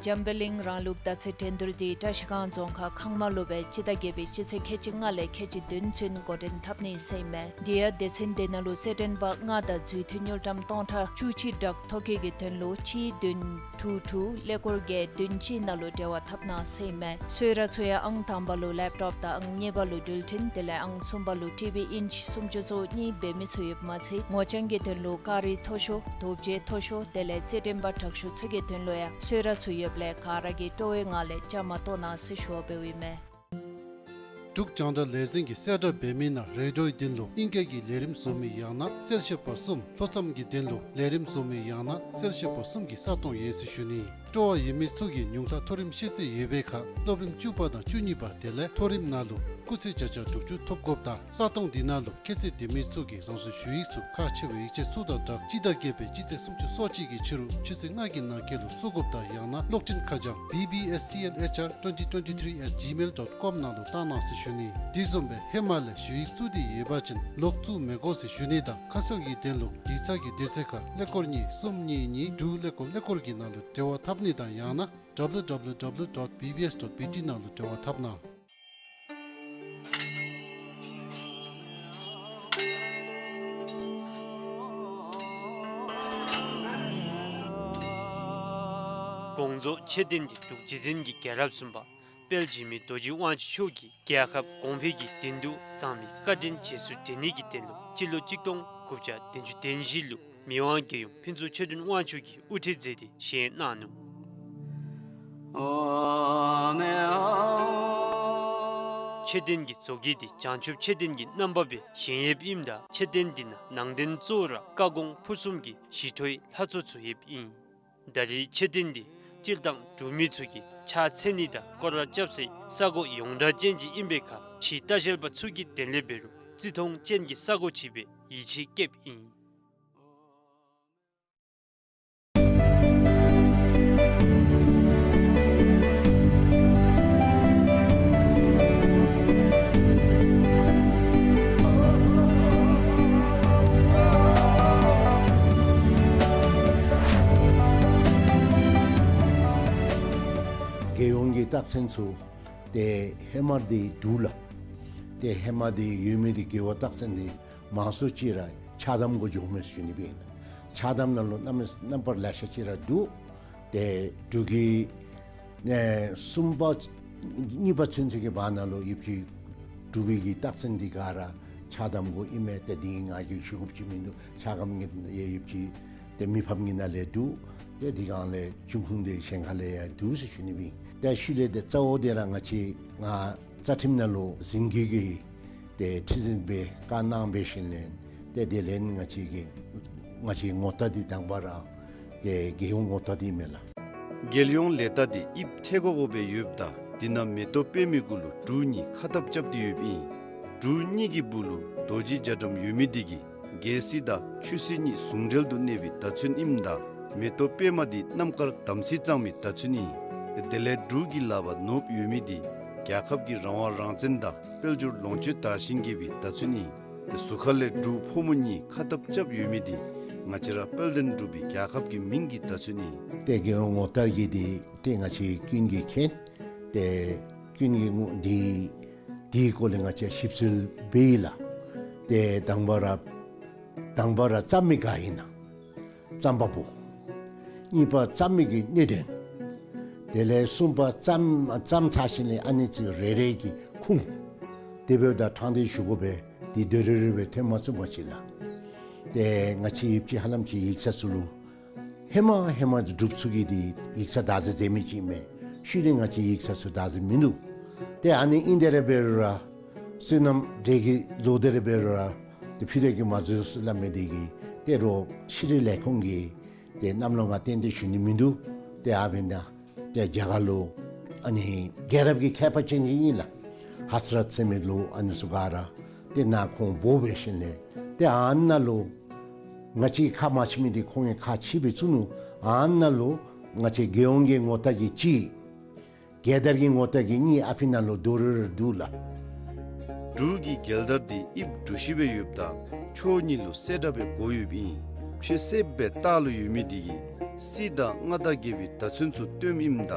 འཇམ་དཔལ་གླིང་རང་ལུགས་དར་ཚི་འགྲན་བསྡུར་འདི་བཀྲ་ཤིས་སྒང་རྫོང་ཁག་ཁང་མ་ལུ་སྦེ་སྤྱི་ཟླ་བརྒྱད་པའི་སྤྱི་ཚེས་ཁལ་གཅིག་ལྔ་ལས་ཁལ་གཅིག་བདུན་ཚུན་འགོ་འདྲེན་འཐབ་ནི་ཟེར་ཨིན་མས། དེ་ཡང་སྡེ་ཚན་དེ་ནང་ལུ་རྩེད་འགྲན་པ་ལྔ་དང་འཛུལ་མཐུད་དངུལ་ཀྲམ་སྟོང་ཕྲག་བཅུ་གཅིག་སྦྲག་ཐོ་བཀོད་ཀྱི་དོན་ལུ་གཅིག་བདུན་དྲུག་དྲུག་ཀླད་ཀོར་བརྒྱད་བདུན་གཅིག་ནང་ལུ་འབྲེལ་བ་འཐབ་གནང་ཟེར་ཨིན་མས། གསོལ་རས་ཚུ་ཡང་ཨང་དང་པ་ལུ་ལེབ་ཊོབ་དང་ཨང་གཉིས་པ་ལུ་འགྲུལ་འཕྲིན་དེ་ལས་ཨང་གསུམ་པ་ལུ་ཊི་བི་ཨིན་ཅི་སུམ་ཅུ་སོ་གཉིས་འབད་མི་ཚུ་ཡོདཔ་མ་ཚད་ངོ་རྐྱང་གི་དོན་ལུ་ཀ་རི་མཐོ་ཤོས་དོ་བརྒྱད་མཐོ་ཤོས་དེ་ལས་རྩེད་འགྲན་པ་དྲག་ཤོས་ཚུ་གི་དོན་ལུ་ཡང་གསོལ་རས་ཚུ་ཡོདཔ་ལས་ག་ར་གིས་སྤྲོ་བའི་ངང་ལས་བཅའ་མར་གཏོགས་གནང་ཟེར་ཞུ་བ་འབདཝ་ཨིན་མས། འབྲུག་རྒྱང་བསྒྲགས་ལས་འཛིན་གྱིས་གསལ་བསྒྲགས་འབད་མི་ནང་རེ་ཌིའོའི་དོན་ལུ་ཨིང་སྐད་ཀྱི་ལས་རིམ་བཟོ་མི་ཡང་ན་གསལ་བཤད་པ་གསུམ། ལྷོ་མཚམས་ཀྱི་དོན་ལུ་ལས་རིམ་བཟོ་མི་ཡང་ན་གསལ་བཤད་པ་གསུམ་གྱི་ས་སྟོང་ཡོད་ཟེར་ཞུ་ནི། སྤྲོ་བ་ཡོད་མི་ཚུ་གིས་ཉུང་མཐའ་མཐོ་རིམ་ཤེས་ཚད་ཡོད་པའི་ཁར་སློབ་རིམ་བཅུ་པ་དང་བཅུ་གཉིས་པ་དེ་ལས་མཐོ་རིམ་ནང་ལུ་སྐུགས་ཚད་བརྒྱ་ཆ་དྲུག་ཅུ་ཐོབ་དགོཔ་དང་ས་སྟོང་འདི་ནང་ལུ་ཁྱད་ཚད་ལྡན་མི་ཚུ་གིས་རང་སོའི་ཞུ་ཡིག་ཚུ་ཁག་ཆེ་བའི་ཡིག་ཆ་ཚུ་དང་སྦྲགས་སྤྱི་ཟླ་བརྒྱད་པའི་སྤྱི་ཚེས་སུམ་ཅུ་སོ་གཅིག་གི་ཕྱི་རུ་ཆུ་ཚོད་ལྔ་གི་ནང་འཁོད་ལུ་བཙུགས་དགོཔ་དང་ཡང་ན་གློག་འཕྲིན་ཁ་བྱང་B B S C L H R twenty twenty-three at gmail dot com ནང་ལུ་བཏང་གནང་ཟེར་ཞུ་ནི། དེ་བཟུམ་སྦེ་ཧེ་མ་ལས་ཞུ་ཡིག་བཙུགས་ཏེ་ཡོད་པ་ཅིན་ལོག་བཙུགས་མི་དགོ་ཟེར་ཞུ་ནི་དང་ཁ་གསལ་གྱི་དོན་ལུ་ཡིག་ཚང་གི་དུས་ཚོད་ཁར་ཀླད་ཀོར་གཉིས་གསུམ་གཉིས་གཉིས་དྲུག་ཀླད་ཀོར་ཀླད་ཀོར་གྱི་ནང་ལུ་འབྲེལ་བ་འཐབ་ནི་དང་ཡང་ན་W W W dot B B S dot B T ནང་ལུ་འབྲེལ་བ་འཐབ་གནང་། དགོངས་རྫོགས་མཆོད་རྟེན་འདི་འབྲུག་རྗེ་བཙུན་གྱི་རྒྱལ་རབས་གསུམ་པ་དཔལ་འཇིགས་མེད་རྡོ་རྗེ་དབང་ཕྱུག་མཆོག་གིས་རྒྱལ་ཁབ་གོང་འཕེལ་གྱི་དོན་དུ་བཟང་མི་བཀའ་དྲིན་རྗེས་སུ་དྲན་ནི་གི་དོན་ལུ་སྤྱི་ལོ་གཅིག་སྟོང་དགུ་བརྒྱ་བདུན་ཅུ་དོན་བཞི་ལུ་མི་དབང་རྒྱལ་ཡུམ་ཕུན་ཚོགས་ཆོས་སྒྲོན་དབང་ཕྱུག་གིས་དབུ་ཁྲིད་མཛད་དེ་བཞེངས་གནང་ནུག། མཆོད་རྟེན་གྱི་བཟོ་བཀོད་འདི་བྱང་ཆུབ་མཆོད་རྟེན་གྱི་རྣམ་པ་སྦེ་བཞེངས་ཡོདཔ་ཨིནམ་ད་མཆོད་རྟེན་འདི་ནང་ནང་རྟེན་གཙོ་བོ་ར་བཀའ་དགོངས་ཕུར་གསུམ་གྱི་ཞི་ཁྲོའི་ལྷ་ཚོགས་ཚུ་ཡོདཔ་ཨིན། ད་རེས་མཆོད་རྟེན་འདི་སྤྱིར་བཏང་འབྲུག་མི་ཚུ་གིས་ཕྱག་འཚལ་ནི་དང་སྐོར་ར་རྐྱབ་སའི་ས་གོ་ཡོངས་གྲགས་ཅན་ཅིག་ཨིན་པའི་ཁར་ཕྱིའི་ལྟ་བཤལ་པ་ཚུ་གི་དོན་ལས་འབད་རུང་བརྩི་མཐོང་ཅན་གྱི་ས་གོ་ཅིག་སྦེ་ཡིད་ཆེས་བསྐྱེདཔ་ཨིན། རྒྱལ་ཡོངས་ཀྱི་རྟགས་མཚན་ཚུ་ཏེ་ཧེ་མ་འདི་འབྲུག་ལགས། ཏེ་ཧེ་མ་འདི་ཡོད་མི་འདི་རྒྱལ་པོའི་རྟགས་མཚན་འདི་མང་སུ་ཅིག་ར་ཕྱག་དམ་གུ་འགྱོཝ་མས་ཟེར་ཞུ་ནི་སྦེ་ཨིན་ལགས། ཕྱག་དམ་ནང་ལུ་རྣམ་རྣམ་པར་ལེ་ཤ་ཅིག་ར་འདུག། ཏེ་འབྲུག་གི་ཨེ་གསུམ་པ་གཉིས་པ་ཚུན་ཚོད་ཀྱི་བར་ན་ལུ་ཡོདཔ་ཅིག་འབྲུག་པའི་གི་རྟགས་མཚན་འདི་ག་ར་ཕྱག་དམ་གུ་ཨིན་མས། ཏེ་འདི་ང་གིས་ཞུ་དགོཔ་ཅིག་མིན་འདུག། ཕྱག་དམ་གྱི་ཡོདཔ་ཅིག་ཏེ་མི་ཕམ་གྱི་ནང་ལས་འདུག། ཏེ་འདི་སྒང་ལས་འབྱུང་ཁུངས་འདི་གཞན་ཁ་ལས་ཡང་འདུག་ཟེར་ཞུ་ནི་སྦེ་ཨིན། ཏེ་ཤུལ་ལས་ཏེ་གཙོ་བོ་འདི་ར་ང་བཅས་ང་རྩ་ཁྲིམས་ནང་ལུ་འཛིན་སྐྱོང་གི་ཏེ་ཁྲི་འཛིན་སྦེ་བཀའ་གནང་འབད་ཞིནམ་ལས་ཏེ་དེ་ལས་ང་བཅས་ཀྱི་ང་བཅས་ངོ་རྟགས་འདི་དང་པ་ར་ཏེ་རྒྱལ་ཡོངས་ངོ་རྟགས་འདི་མས་ལགས། རྒྱལ་ཡོངས་ལས་རྟགས་འདི་དབྱིབས་ཐལ་གོ་གོ་སྦེ་ཡོདཔ་ད་འདི་ནང་མེ་ཏོག་པདྨའི་གུ་ལུ་འབྲུག་གཉིས་ཁ་འཐབ་རྐྱབ་སྟེ་ཡོདཔ་ཨིན། འབྲུག་གཉིས་ཀྱི་སྦུག་ལུ་རྡོ་རྗེ་རྒྱ་གྲམ་ཡོད་མི་འདི་གིས་རྒྱལ་སྲིད་དང་ཆོས་སྲིད་གཉིས་ཟུང་འབྲེལ་དུ་གནས་པའི་བརྡ་མཚོན་ཨིནམ་ད་མེ་ཏོག་པདྨ་འདི་རྣམ་དཀར་དམ་ཚིག་གཙང་མའི་བརྡ་མཚོན་ཨིན། དེ་ལས་འབྲུག་གི་ལག་པར་ནོར་བུ་ཡོད་མི་འདི་རྒྱལ་ཁབ་ཀྱི་རང་དབང་རང་བཙན་དང་དཔལ་འབྱོར་ལོངས་སྤྱོད་དར་ཞིང་རྒྱས་པའི་བརྡ་མཚོན་ཨིན། ཏེ་ཟུར་ཁ་ལས་འབྲུག་ཕོ་མོ་གཉིས་ཁ་འཐབ་རྐྱབ་ཡོད་མི་འདི་ང་བཅས་ར་དཔལ་ལྡན་འབྲུག་པའི་རྒྱལ་ཁབ་ཀྱི་མིང་གི་བརྡ་མཚོན་ཨིན། ཏེ་རྒྱལ་ཡོངས་ངོ་རྟགས་ཀྱི་འདི་ཏེ་ང་བཅས་ཀུན་གྱིས་མཁྱེན། ཏེ་ཀུན་གྱིས་ངོ་འདི་འདིའི་སྐོར་ལས་ང་བཅས་ཞིབ་འཚོལ་འབད་ཡི་ལགས། ཏེ་དང་པ་ར་དང་པ་ར་བརྩམ་མི་ག་ཨིན་ན། བརྩམ་པ་པོ། གཉིས་པ་བརྩམ་མི་གི་གནད་དོན། དེ་ལས་གསུམ་པ་བརྩམ་བརྩམ་ཚར་ཞིནམ་ལས་ཨ་ནི་ཚུ་རེ་རེ་གི་ཁུངས། དེ་འབདཝ་ད་དྲང་བདེན་ཞུ་དགོ་པས། འདི་དོ་རུང་རེ་རེ་སྦེ་ཐོན་མ་ཚུགས་པ་ཅིག་ལགས། ཏེ་ང་བཅས་ཡོདཔ་ཅིག་ཧ་ལམ་ཅིག་ཡིག་ཚང་ཚུ་ལུ་ཧེ་མ་ཧེ་མ་འབྲུགཔ་ཚུ་གི་འདི་ཡིག་ཚང་བདག་འཛིན་མཛད་མི་ཅིག་མས། ཤུལ་ལས་ང་བཅས་ཡིག་ཚང་ཚུ་བདག་འཛིན་མིན་འདུག། ཏེ་ཨ་ནི་ཨིན་དེ་ར་འབད་རུང་ར་བསོད་ནམས་འདི་གིས་བཟོ་སྟེ་ར་འབད་རུང་ར་ ཏེ་ཕྱི་རོལ་གྱི་མ་འཛོལ་སླབ་མི་འདི་གིས་ཏེ་རོགས་ཕྱི་རོལ་ལས་ཁུངས་ཀྱིས་ཏེ་གནམ་ལོ་ང་ཏན་ཏན་ཞུ་ནི་མིན་འདུག། ཏེ་ཨ་འབདན་ད་ཏེ་རྒྱ་གར་ལུ་ཨ་ནི་རྒྱལ་རབས་ཀྱི་མཁས་པ་ཅན་ཅིག་ཨིན་ལགས། ཧ་སི་རཏ་ཟེར་མི་ལུ་ཨ་ནི་ཚུ་ག་ར་ཏེ་ནཱ་ཁོང་འབོ་འབད་ཞིནམ་ལས་ཏེ་ཨ་ནཱ་ལུ་ང་བཅས་ཁ་མ་ཕྱེ་མི་འདི་ཁོང་གིས་ཁ་ཕྱེ་སྦེ་བཙུགས་ནུག། ཨ་ནཱ་ལུ་ང་བཅས་རྒྱལ་ཡོངས་ཀྱི་ངོ་རྟགས་ཀྱི་གཅིག། རྒྱལ་དར་གྱི་ངོ་རྟགས་ཀྱི་གཉིས་ཨ་ཕི་ནང་ལུ་རྡོ་རུ་རུ་འདུག་ལགས། འབྲུག་གི་རྒྱལ་དར་འདི་དབྱིབས་འབྲུ་བཞི་སྦེ་ཡོདཔ་ད་ཕྱོགས་གཉིས་ལུ་སེར་སྒྲེང་སྦེ་བགོ་ཡོདཔ་ཨིན། ཕྱེད་སེརཔོ་སྦེ་ལྟག་ལུ་ཡོད་མི་འདི་གིས་སྲིད་དང་མངའ་བདག་རྒྱལ་པོའི་བརྡ་མཚོན་ཚུ་སྟོནམ་ཨིནམ་ད་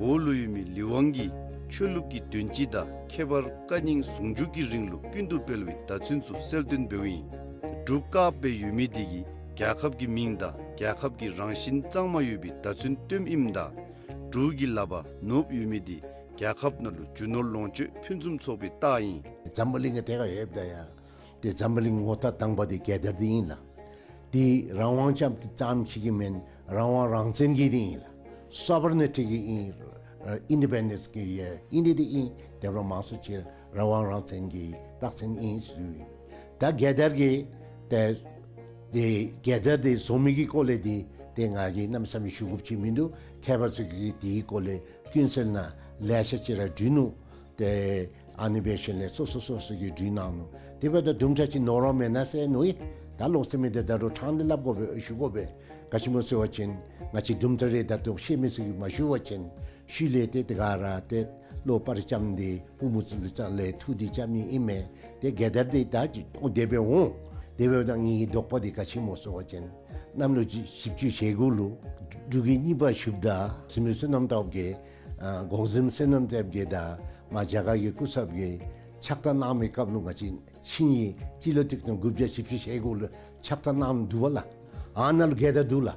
འོག་ལུ་ཡོད་མི་ལི་ཝང་གི་ཆོས་ལུགས་ཀྱི་དོན་སྤྱི་དང་ཁྱད་པར་བཀའ་རྙིང་ཟུང་འཇུག་གི་རིང་ལུགས་ཀུན་ཏུ་སྤེལ་བའི་བརྡ་མཚོན་ཚུ་གསལ་སྟོན་འབདཝ་ཨིན། འབྲུག་དཀརཔོ་སྦེ་ཡོད་མི་འདི་གིས་རྒྱལ་ཁབ་ཀྱི་མིང་དང་རྒྱལ་ཁབ་ཀྱི་རང་བཞིན་གཙང་མ་ཡོད་པའི་བརྡ་མཚོན་སྟོནམ་ཨིནམ་ད་འབྲུག་གི་ལགཔ་ནོར་བུ་ཡོད་མི་འདི་རྒྱལ་ཁབ་ནང་ལུ་རྒྱུ་ནོར་ལོངས་སྤྱོད་ཕུན་སུམ་ཚོགས་པའི་རྟགས་ཨིན། འཛམ་བུ་གླིང་གི་ཐད་ཁར་ཡོདཔ་ད་ཡང་ཏེ་འཛམ་བུ་གླིང་ངོ་རྟགས་དང་པ་འདི་རྒྱལ་དར་འདི་ཨིན་ལགས། འདི་རང་དབང་ཙམ་ཙམ་ཅིག་གི་མེན། རང་དབང་རང་བཙན་གྱི་འདི་ཨིན་ལགས། སོ་ཝ་རེ་ནི་ཊི་གི་ཨིན། ཨིན་ཌི་པེན་ཌེནསི་གི་ཨིན་འདི་འདི་ཨིན། དེ་འབདཝ་མང་སུ་ཅིག་རང་དབང་རང་བཙན་གྱི་རྟགས་མཚན་ཨིན་ཟེར། ད་རྒྱལ་དར་གྱི་ཏེ་ཏེ་རྒྱལ་དར་འདི་བཟོ་མི་གི་སྐོར་ལས་འདི་ཏེ་ང་གིས་གནམ་མེད་ས་མེད་ཞུ་དགོཔ་ཅིག་མིན་འདུག། མཁས་པ་ཚུ་གིས་འདི་གི་སྐོར་ལས་ཀུན་གསལ་ནང་ལེ་ཤ་ཅིག་ར་བྲིས་ནུག། ཏེ་ཨ་ནི་འབད་ཞིནམ་ལས་སོ་སོ་སོ་སོ་གིས་བྲིས་གནང་ནུག། དེ་འབདཝ་ད་དུམ་གྲ་ཅིག་ནོར་བ་མེན་ན་ཟེར་མནོ་ཡི། ད་ལོག་སྟེ་མི་འདི་ད་རུང་ཕྲང་སྟེ་སླབ་དགོ་པས་ཞུ་དགོ་པས། ག་ཅི་སྨོ་ཟེར་བ་ཅིན་ང་བཅས་དུམ་གྲ་རེ་ད་ལྟོ་ཤེས་མི་ཚུ་གིས་མ་ཞུ་བ་ཅིན་ཤུལ་ལས་ཏེ་དེ་ག་ར་ཏེ་བློ་སྤར་རྐྱངམ་འདི་པུས་མོ་ཚུ་ལུ་རྩ་ལས་ཐུགས་འདི་རྐྱབ་ནི་ཨིན་མས། ཏེ་རྒྱལ་དར་འདི་ད་ཅི་འོ་དེ་སྦེ་འོང་། དེ་འབདཝ་ད་ངེའི་དོགས་པ་འདི་ག་ཅི་སྨོ་ཟེར་བ་ཅིན་གནམ་ལོ་བཞི་བཅུ་ཞེ་དགུ་ལུ་འབྲུག་གི་གཉིས་པ་ཞུཝ་ད་གཟིམ་དཔོན་བསོད་ནམས་སྟོབས་རྒྱས་ཨ་གོང་གཟིམ་བསོད་ནམས་སྟོབས་རྒྱས་དང་མ་རྒྱ་གར་གྱི་སྐུ་ཚབ་ཀྱིས་ཕྱག་རྟགས་གནང་མི་སྐབས་ལུ་ང་བཅས་ཆིངས་ཡིག་སྤྱི་ལོ་ཆིག་སྟོང་དགུ་བརྒྱ་བཞི་བཅུ་ཞེ་དགུ་ལུ་ཕྱག་རྟགས་གནངམ་འདུག་པ་ལགས། ཨ་ནཱ་ལུ་རྒྱལ་དར་འདུག་ལགས།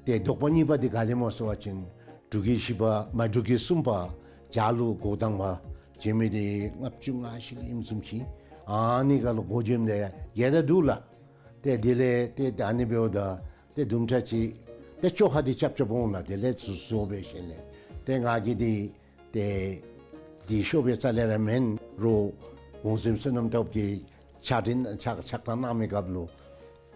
ཏེ་དོགས་པ་གཉིས་པ་འདི་ག་དེ་སྨོ་ཟེར་བ་ཅིན་འབྲུག་གི་བཞི་པ་མ་འབྲུག་གི་གསུམ་པ་བྱ་ལུ་འགོ་དང་པ་བྱོན་མི་འདི་ལྔ་བཅུ་ང་བཞི་ལུ་ཨིནམ་བཟུམ་ཅིག། ཨ་ནི་ཁར་ལུ་འགོ་བྱོནམ་ད་རྒྱལ་དར་འདུག་ལགས། ཏེ་དེ་ལས་ཏེ་ད་ཨ་ནི་འབདཝ་ད་ཏེ་དུམ་གྲ་ཅིག་ཏེ་བཅོ་ཁ་འདི་རྐྱབ་རྐྱབ་འོང་ལགས། དེ་ལས་བཟོ་བཟོ་འབད་ཞིནམ་ལས་ཏེ་ང་གིས་འདི་ཏེ་འདི་ཤོབ་པའི་རྩ་ལས་ར་མེན། རོགས་གོང་གཟིམ་བསོད་ནམས་སྟོབས་རྒྱས་ཕྱག་འཕྲིན་ཕྱག་ཕྱག་རྟགས་གནང་མི་སྐབས་ལུ་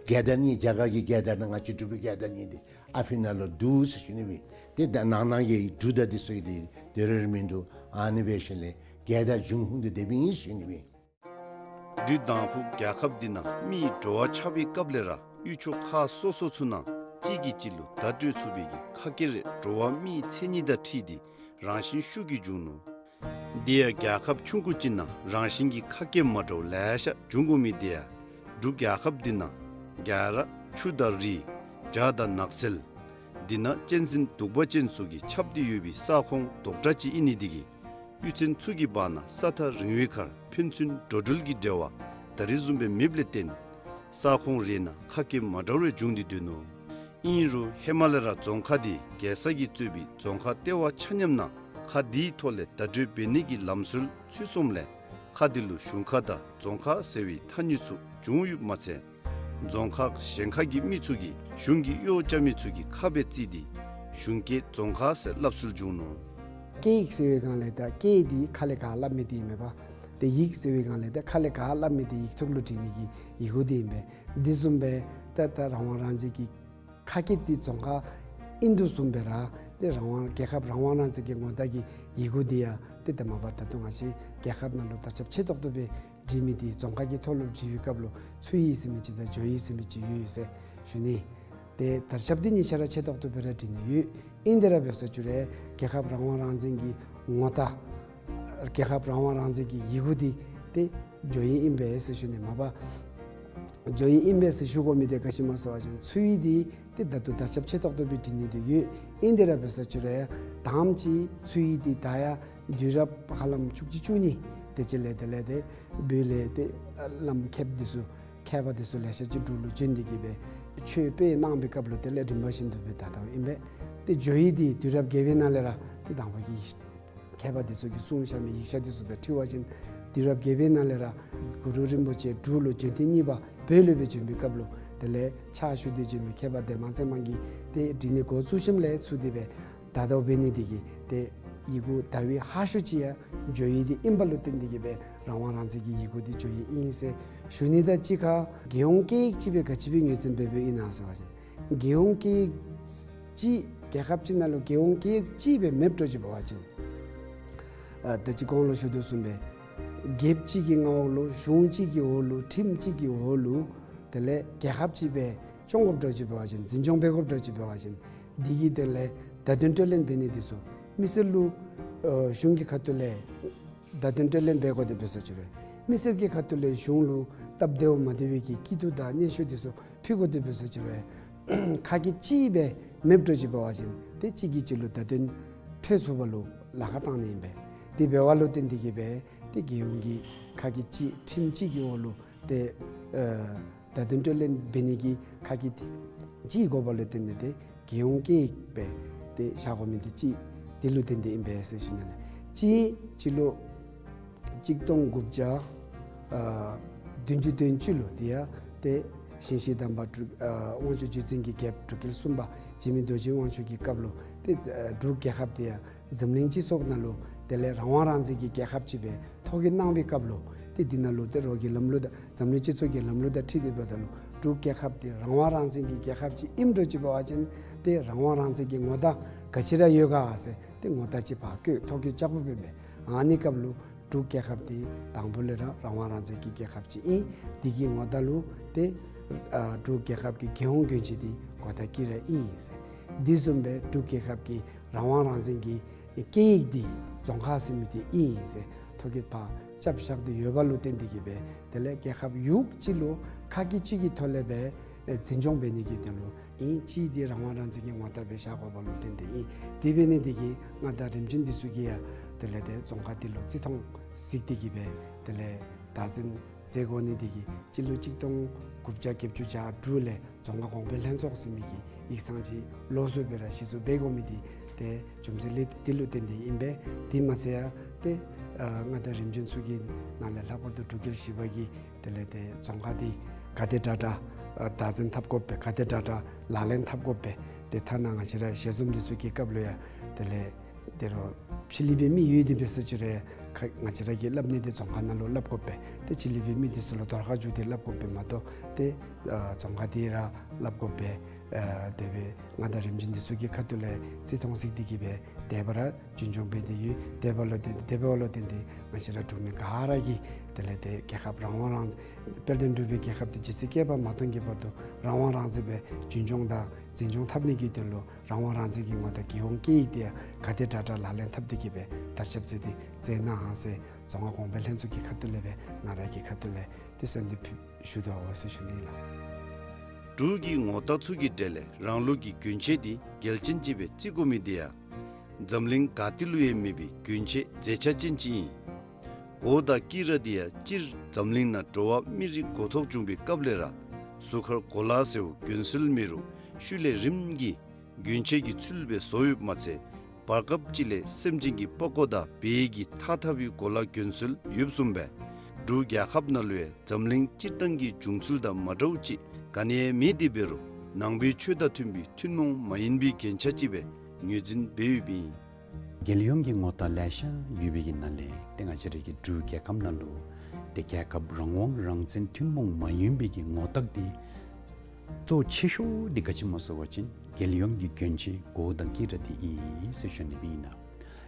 རྒྱལ་དར་གཉིས་རྒྱ་གར་གྱི་རྒྱལ་དར་དང་ང་བཅས་འབྲུག་པའི་རྒྱལ་དར་གཉིས་འདི་ཨ་ཕི་ནང་ལུ་འདུག་ཟེར་ཞུ་ནི་སྦེ། ཏེ་ད་ནང་ན་གི་འབྲུག་དང་འདི་ཚུ་གི་འདི་དེ་རེ་རེ་མིན་འདུག། ཨ་ནི་འབད་ཞིནམ་ལས་རྒྱལ་དར་འབྱུང་ཁུངས་འདི་དེ་སྦེ་ཨིན་ཟེར་ཞུ་ནི་སྦེ། དུས་དང་ཕུ་རྒྱལ་ཁབ་འདི་ནང་མི་འགྲོ་བ་ཆགས་པའི་སྐབས་ལས་ར་ཡུལ་ཕྱོགས་ཁག་སོ་སོ་ཚུ་ནང་གཅིག་གིས་གཅིག་ལུ་བརྡ་སྤྲོད་ཚུགས་པའི་གི་ཁ་སྐད་རེ་འགྲོ་བ་མིའི་མཚན་ཉིད་དང་འཁྲིལ་ཏེ་རང་བཞིན་ཤུགས་ཀྱིས་འབྱུང་ནུག། དེ་ཡང་རྒྱལ་ཁབ་ཆུང་ཀུ་ཅིག་ནང་རང་བཞིན་གྱི་ཁ་སྐད་མ་འདྲཝ་ལེ་ཤ་འབྱུང་དགོ་མི་དེ་ཡང་འབྲུག་རྒྱལ་ཁབ་འདི་ནང་རྒྱ་ར་ཆུ་དང་རི་བྱག་དང་ནགས་ཚལ་འདི་ནང་གཅན་གཟན་གདུག་པ་ཅན་ཚུ་གིས་ཁྱབ་སྟེ་ཡོད་པའི་ས་ཁོངས་རྡོག་ཁྲ་ཅིག་ཨིན་ནི་དེ་གིས་གཡུས་ཚན་ཚུ་གི་བར་ན་ས་ཐག་རིང་བའི་ཁར་ཕན་ཚུན་འགྲོ་འགྲུལ་གྱི་འབྲེལ་བ་ད་རིས་བཟུམ་སྦེ་མེདཔ་ལས་བརྟེན་ས་ཁོངས་རེ་ནང་ཁ་སྐད་མ་འདྲཝ་རེ་འབྱུང་སྟེ་སྡོད་ནུག། ཨིན་རུང་ཧེ་མ་ལས་ར་རྫོང་ཁག་འདི་རྒྱལ་ས་གིས་གཙོས་པའི་རྫོང་ཁག་ལྟེ་བ་ཆ་མཉམ་ནང་ཁ་འདིའི་ཐོག་ལས་བརྡ་སྤྲོད་འབད་ནི་གི་ལམ་སྲོལ་ཚུད་སོངམ་ལས་ཁ་འདི་ལུ་གཞུང་ཁ་དང་རྫོང་ཁ་ཟེར་བའི་ཐ་སྙད་ཚུ་བྱུང་ཡོདཔ་མ་ཚད་རྫོང་ཁག་གཞན་ཁ་གི་མི་ཚུ་གིས་གཞུང་གི་གཡོག་རྐྱབ་མི་ཚུ་གི་ཁ་སྦེ་བརྩི་སྟེ་གཞུང་སྐད་རྫོང་ཁ་ཟེར་སླབ་སྲོལ་བྱུང་ནུག། སྐད་ཡིག་ཟེར་བའི་སྒང་ལས་ད་སྐད་འདི་ཁ་ལས་ག་སླབ་མི་འདི་ཨིན་མས་པ། ཏེ་ཡིག་ཟེར་བའི་སྒང་ལས་ད་ཁ་ལས་ག་སླབ་མི་འདི་ཡིག་ཐོག་ལུ་བྲི་ནི་གི་ཡི་གུ་འདི་ཨིན་པས། འདི་བཟུམ་སྦེ་ད་ད་རང་དབང་རང་བཙན་གྱི་ཁ་སྐད་འདི་རྫོང་ཁ་ཨིན་དོ་བཟུམ་སྦེ་ར་ཏེ་རང་དབང་རྒྱལ་ཁབ་རང་དབང་རང་བཙན་གྱི་ངོ་རྟགས་ཀྱི་ཡི་གུ་འདི་ཡང་ཏེ་ད་མ་པ་ད་ལྟོ་ང་བཅས་རྒྱལ་ཁབ་ནང་ལུ་དར་ཁྱབ་ཆེ་ཏོག་ཏོ་སྦེ་བྲི་མི་འདི་རྫོང་ཁ་གི་ཐོག་ལུ་བྲི་བའི་སྐབས་ལུ་ཚུ་ཡིག་ཟེར་མི་ཅིག་དང་ཇོ་ཡིག་ཟེར་མི་ཅིག་ཡོད་ཡོད་ཟེར་ཞུ་ནི། ཏེ་དར་ཁྱབ་འདི་གཉིས་ཆ་ར་ཆེ་ཏོག་ཏོ་སྦེ་ར་བྲི་ནི་ཡོད། ཨིན་ཏེ་ར་འབད་ས་ཅིག་རུང་རྒྱལ་ཁབ་རང་དབང་རང་བཙན་གྱི་ངོ་རྟགས་རྒྱལ་ཁབ་རང་དབང་རང་བཙན་གྱི་ཡི་གུ་འདི་ཏེ་ཇོ་ཡིག་ཨིན་པས་ཟེར་ཞུ་ནི་མ་པ། ཇོ་ཡིག་ཨིན་པས་ཟེར་ཞུ་དགོ་མི་འདི་ག་ཅི་སྨོ་ཟེར་བ་ཅིན་ཚུ་ཡིག་འདི་ཏེ་ད་ལྟོ་དར་ཁྱབ་ཆེ་ཏོག་ཏོ་སྦེ་བྲི་ནི་འདི་ཡོད། ཨིན་ཏེ་ར་འབད་ས་ཅིག་རུང་ཡང་དང་པ་ཅིག་ཚུ་ཡིག་འདི་ད་ཡང་དུས་རབས་ཧ་ལམ་བཅུ་གཅིག་བཅུ་གཉིས་དེ་ཅིག་ལས་དེ་ལས་ཏེ་བོད་ལས་ཏེ་བླམ་མཁསཔ་འདི་ཚུ་མཁས་པ་འདི་ཚུ་ལེ་ཤ་ཅིག་འབྲུག་ལུ་བྱོན་ཏེ་གིས་སྦེ་ཆོས་སྤེལ་གནང་བའི་སྐབས་ལུ་དེ་ལས་རིམ་པ་བཞིན་དུ་སྦེ་དར་དརཝ་ཨིན་པས། ཏེ་ཇོ་ཡིག་འདི་དུས་རབས་བརྒྱད་པའི་ནང་ལས་ར་ཏེ་དང་པ་གི་མཁས་པ་འདི་ཚུ་གིས་གསུངས་བཞག་མི་ཡིག་ཆ་འདི་ཚུ་དང་འཁྲིལ་བ་ཅིན་དུས་རབས་བརྒྱད་པའི་ནང་ལས་ར་གུ་རུ་རིན་པོ་ཆེ་འབྲུག་ལུ་བྱོན་ཐེངས་གཉིས་པ་བོད་ལུ་སྦེ་བྱོན་པའི་སྐབས་ལུ་དེ་ལས་ཕྱག་ཞུ་སྟེ་བྱོན་མི་མཁས་པ་ལྡན་མ་ཚེ་དམན་གྱིས་ཏེ་བྲི་ནི་འགོ་བཙུགས་ཞིནམ་ལས་ཚུར་དེ་སྦེ་དར་དརཝ་འབད་ནི་འདི་གིས་ཏེ་ ཡི་གུ་དར་བའི་ཧ་ཤོས་ཅིག་ཡང་འགྱོ་ཡི་འདི་ཨིན་པ་ལུ་བརྟེན་ཏེ་གིས་སྦེ་རང་དབང་རང་བཙན་གྱི་ཡི་གུ་འདི་འགྱོ་ཡི་ཨིན་ཟེར་ཞུ་ནི། ད་གཅིག་ཁར་རྒྱལ་ཡོངས་སྐད་ཡིག་ཅིག་སྦེ་ག་ཅི་སྦེ་ངོས་འཛིན་འབད་འབདཝ་ཨིན་ན་ཟེར་བ་ཅིན་རྒྱལ་ཡོངས་སྐད་ཡིག་ཅིག་རྒྱལ་ཁབ་ཅིག་ནང་ལུ་རྒྱལ་ཡོངས་སྐད་ཡིག་ཅིག་སྦེ་མེདཔ་འདྲཝ་ཅིག་འབད་བ་ཅིན་ཨ་ད་ཅི་གོང་ལུ་ཞུ་དོ་བཟུམ་སྦེ་རྒྱལཔོ་ཅིག་གི་མངའ་འོག་ལུ་གཞུང་གཅིག་གི་འོག་ལུ་ཁྲིམས་གཅིག་གི་འོག་ལུ་དེ་ལས་རྒྱལ་ཁབ་ཅིག་སྦེ་སྐྱོང་དགོཔ་འདྲཝ་ཅིག་འབད་བ་ཅིན་འཛིན་སྐྱོང་འབད་དགོཔ་འདྲཝ་ཅིག་འབད་བ་ཅིན་འདི་གི་དོན་ལས་བརྡ་དོན་སྤྲོད་ལེན་འབད་ནི་འདི་ཚུ་མི་སེར་ལུ་ཨ་གཞུང་གི་ཁ་ཐུག་ལས་བརྡ་དོན་སྤྲོད་ལེན་འབད་དགོ་དེ་འབད་ས་ཅིག་རུང་མི་སེར་གྱི་ཁ་ཐུག་ལས་གཞུང་ལུ་སྟབས་བདེཝ་མ་བདེ་བའི་གི་སྐྱིད་སྡུག་དང་སྙན་ཞུ་འདི་ཚུ་ཕུལ་དགོ་དེ་འབད་ས་ཅིག་རུང་ཁ་སྐད་གཅིག་སྦེ་མེདཔ་འདྲཝ་ཅིག་འབད་བ་ཅིན་ཏེ་གཅིག་གིས་གཅིག་ལུ་བརྡ་དོན་འཕྲོད་ཚུགས་པ་ལུ་ལཱ་ཁག་བཏང་ནི་ཨིན་པས། དེ་འབད་བ་ལུ་བརྟེན་ཏེ་གིས་སྦེ་ཏེ་རྒྱལ་ཡོངས་ཀྱི་ཁ་སྐད་གཅིག་ཁྲིམས་གཅིག་གི་འོག་ལུ་ཏེ་ཨ་བརྡ་དོན་སྤྲོད་ལེན་འབད་ནི་གི་ཁ་སྐད་གཅིག་དགོ་པ་ལུ་བརྟེན་ཏེ་ཏེ་རྒྱལ་ཡོངས་སྐད་ཡིག་སྦེ་ཏེ་བཞག་དགོ་མི་འདི་གཅིག་འདི་ལུ་བརྟེན་ཏེ་ཨིན་པས་ཟེར་ཞུ་ནི་ལགས། གཅིག་སྤྱི་ལོ་གཅིག་སྟོང་དགུ་བརྒྱ་ཨ་བདུན་ཅུ་དོན་གཅིག་ལུ་དེ་ཡང་ཏེ་ཞིང་གཤེགས་དམ་པ་འབྲུག་ཨ་དབང་ཕྱུག་རྗེ་བཙུན་གྱི་རྒྱལཔོ་འབྲུག་རྒྱལ་གསུམ་པ་འཇིགས་མེད་རྡོ་རྗེ་དབང་ཕྱུག་གི་སྐབས་ལུ་ཏེ་ཨ་འབྲུག་རྒྱལ་ཁབ་དེ་ཡང་འཛམ་གླིང་སྤྱི་ཚོགས་ནང་ལུ་དེ་ལས་རང་དབང་རང་བཙན་གྱི་རྒྱལ་ཁབ་ཅིག་སྦེ་ཐོ་བཀོད་གནང་བའི་སྐབས་ལུ་ཏེ་འདི་ནང་ལུ་ཏེ་རོགས་ཀྱི་ལམ་ལུགས་དང་འཛམ་གླིང་སྤྱི་ཚོགས་ཀྱི་ལམ་ལུགས་དང་འཁྲིལ་ཏེ་འབདཝ་ད་ལུ་འབྲུག་རྒྱལ་ཁབ་དེ་རང་དབང་རང་བཙན་གྱི་རྒྱལ་ཁབ་ཅིག་ཨིནམ་འདྲཝ་ཅིག་འབད་བ་ཅིན་ཏེ་རང་དབང་རང་བཙན་གྱི་ངོ་རྟགས་ག་ཅི་ར་ཡོད་ག་ཟེར་ཏེ་ངོ་རྟགས་ཅིག་ཕར་བཀོད་ཐོ་བཀོད་རྐྱབ་དགོཔ་ཨིན་པས། ཨ་ནི་སྐབས་ལུ་འབྲུག་རྒྱལ་ཁབ་དེ་དང་པོ་ལས་ར་རང་དབང་རང་བཙན་གྱི་རྒྱལ་ཁབ་ཅིག་ཨིན། དེ་གི་ངོ་རྟགས་ལུ་ཏེ་ཨ་འབྲུག་རྒྱལ་ཁབ་ཀྱི་རྒྱལ་ཡོངས་གྱོན་ཆས་དེ་གོ་ད་ཀི་ར་ཨིན་ཟེར། དེ་བཟུམ་སྦེ་འབྲུག་རྒྱལ་ཁབ་ཀྱི་རང་དབང་རང་བཙན་གྱི་སྐད་ཡིག་དེ་རྫོང་ཁ་ཟེར་མི་དེ་ཨིན་ཟེར་ཐོ་བཀོད་ཕར་རྐྱབ་བཞག་སྟེ་ཡོད་པ་ལུ་བརྟེན་ཏེ་གིས་སྦེ་དེ་ལས་རྒྱལ་ཁབ་ཡུལ་གཅིག་ལུ་ཁ་སྐད་གཅིག་གི་ཐོག་ལས་སྦེ་ཨེ་འཛིན་སྐྱོང་འབད་ནི་གི་དོན་ལུ་ཨིན། གཅིག་དེ་རང་དབང་རང་བཙན་གྱི་ངོ་རྟགས་སྦེ་བཞག་དགོ་པ་ལུ་བརྟེན་ཏེ་ཨིན། དེ་འབད་ནི་དེ་གིས་མངའ་བདག་རིམ་བྱོན་འདི་ཚུ་གིས་ཡང་དེ་ལས་ཏེ་རྫོང་ཁ་འདི་ལུ་རྩི་མཐོང་གཟིགས་ཏེ་གིས་སྦེ་དེ་ལས་བདག་འཛིན་མཛད་དགོ་ནི་དེ་གིས་སྤྱི་ལོ་གཅིག་སྟོང་དགུ་བརྒྱ་བརྒྱད་ཅུ་གྱ་དྲུག་ལས་རྫོང་ཁ་གོང་འཕེལ་ལྷན་ཚོགས་ཟེར་མི་གི་ཡིག་ཚང་ཅིག་ལོགས་སུ་སྦེ་ར་གཞི་བཙུགས་འབད་དགོ་མི་འདི་ཏེ་རྒྱུ་མཚན་ལས་དེ་ལུ་བརྟེན་ཏེ་ཨིན་པས། དེ་མ་ཚད་ཡང་ཏེ་ཨ་མངའ་བདག་རིམ་བྱོན་ཚུ་གི་ནང་ལས་ལྷག་པར་དུ་འབྲུག་རྒྱལ་བཞི་པ་གིས་དེ་ལས་ཏེ་རྫོང་ཁ་འདི་ག་དེ་དྲག་དྲག་ཨ་བདག་འཛིན་འཐབ་དགོ་པས། ག་དེ་དྲག་དྲག་ལག་ལེན་འཐབ་དགོ་པས། ཏེ་ཐ་ན་ང་བཅས་ར་ཞལ་འཛོམས་འདི་ཚུ་གི་སྐབས་ལུ་ཡང་དེ་ལས་ཏེ་རོགས་ཕྱི་གླིང་པའི་མི་ཡོད་དེ་འབད་ས་ཅིག་རུང་ཁ་ང་བཅས་ར་གིས་སླབ་ནི་དེ་རྫོང་ཁ་ནང་ལུ་སླབ་དགོ་པས། ཏེ་ཕྱི་གླིང་པའི་མི་འདི་ཚུ་ལུ་དོར་ཁ་བཅུག་སྟེ་སླབ་དགོ་པས་མ་གཏོགས་ཏེ་ཨ་རྫོང་ཁ་འདི་ར་སླབ་དགོ་པས། ཨ་དེ་སྦེ་མངའ་བདག་རིམ་བྱོན་འདི་ཚུ་གི་ཁ་ཐུག་ལས་རྩི་མཐོང་གཟིགས་ཏེ་གིས་སྦེ་དེ་སྦེ་ར་རྒྱུན་འཁྱོངས་འབད་དེ་ཡོད། དེ་འབདཝ་ལུ་བརྟེན་དེ་འབདཝ་ལུ་བརྟེན་ཏེ་ང་བཅས་ར་འབྲུག་མི་ག་ར་གིས་དེ་ལས་ཏེ་རྒྱལ་ཁབ་རང་དབང་རང་དཔལ་ལྡན་འབྲུག་པའི་རྒྱལ་ཁབ་འདི་ཇི་སྲིད་བསྐལ་པ་མ་སྟོངས་ཀྱི་བར་དུ་རང་དབང་རང་བཙན་སྦེ་རྒྱུན་འཁྱོངས་དང་འཛིན་སྐྱོང་འཐབ་ནི་གི་དོན་ལུ་རང་དབང་རང་བཙན་གྱི་ངོ་རྟགས་རྒྱལ་ཡོངས་སྐད་ཡིག་དེ་ཡང་ག་དེ་དྲག་དྲག་ལག་ལེན་འཐབ་སྟེ་གིས་སྦེ་དར་ཁྱབ་མཛད་དེ་མཛད་གནང་ཟེར་རྫོང་ཁ་གོང་འཕེལ་ལྷན་ཚོགས་ཀྱི་ཁ་ཐུག་ལས་སྦེ་ང་ར་གི་ཁ་ཐུག་ལས་ཏེ་གསོལ་འདེབས་ཞུ་དོ་ཟེར་ཞུ་ནི་ལགས། འབྲུག་གི་ངོ་རྟགས་ཚུ་གི་གྲས་ལས་རང་ལུགས་ཀྱི་གྱོན་ཆས་འདི་གལ་ཅན་ཅིག་སྦེ་བརྩི་དགོ་མི་འདི་ཡང་འཛམ་གླིང་ག་ཏེ་ལུ་ཡང་མེད་པའི་གྱོན་ཆས་མཛེས་ཆ་ཅན་ཅིག་ཨིན། མགོ་དང་དཀྱི་ར་འདི་ཡང་སྤྱིར་འཛམ་གླིང་ནང་འགྲོ་བ་མི་རིགས་འགོ་ཐོག་བྱུང་པའི་སྐབས་ལས་ར་གཟུགས་ཁར་གོ་ལ་ཟེརཝ་གྱོན་སྲོལ་མེད་རུང་ཤུལ་ལས་རིམ་གྱིས་གྱོན་ཆས་ཀྱི་ཚུལ་སྦེ་བཟོ་ཡོདཔ་མ་ཚད་བར་སྐབས་ཅིག་ལས་སེམས་ཅན་གྱི་པགས་ཀོ་དང་བལ་གྱི་ཐགས་འཐག་པའི་གོ་ལ་གྱོན་སྲོལ་ཡོདཔ་བཟུམ་སྦེ་འབྲུག་རྒྱལ་ཁབ་ནང་ལུ་ཡང་འཛམ་གླིང་སྤྱིར་བཏང་གི་བྱུང་ཚུལ་དང་མ་འདྲཝ་ཅིག་ག་ནི་ཡང་མེད། དེ་འབད་རུང་ནང་པའི་ཆོས་དང་མཐུན་པའི་ཐུན་མོང་མ་ཡིན་པའི་རྒྱན་ཆ་ཅིག་སྦེ་ངོས་འཛིན་འབད་ཡོདཔ་ཨིན། རྒྱལ་ཡོངས་ཀྱི་ངོ་རྟགས་ལེ་ཤ་ཡོད་པའི་གི་ནང་ལས་ཏེ་ང་བཅས་རའི་གི་འབྲུག་རྒྱལ་ཁབ་ནང་ལུ་ཏེ་རྒྱལ་ཁབ་རང་དབང་རང་བཙན་ཐུན་མོང་མ་ཡིན་པའི་གི་ངོ་རྟགས་འདི་གཙོ་ཆེ་ཤོས་འདི་ག་ཅི་སྨོ་ཟེར་བ་ཅིན་རྒྱལ་ཡོངས་ཀྱི་གྱོན་ཆས་མགོ་དང་དཀྱི་ར་འདི་ཨིན་ཟེར་ཞུ་ནི་ཨིན་ལགས།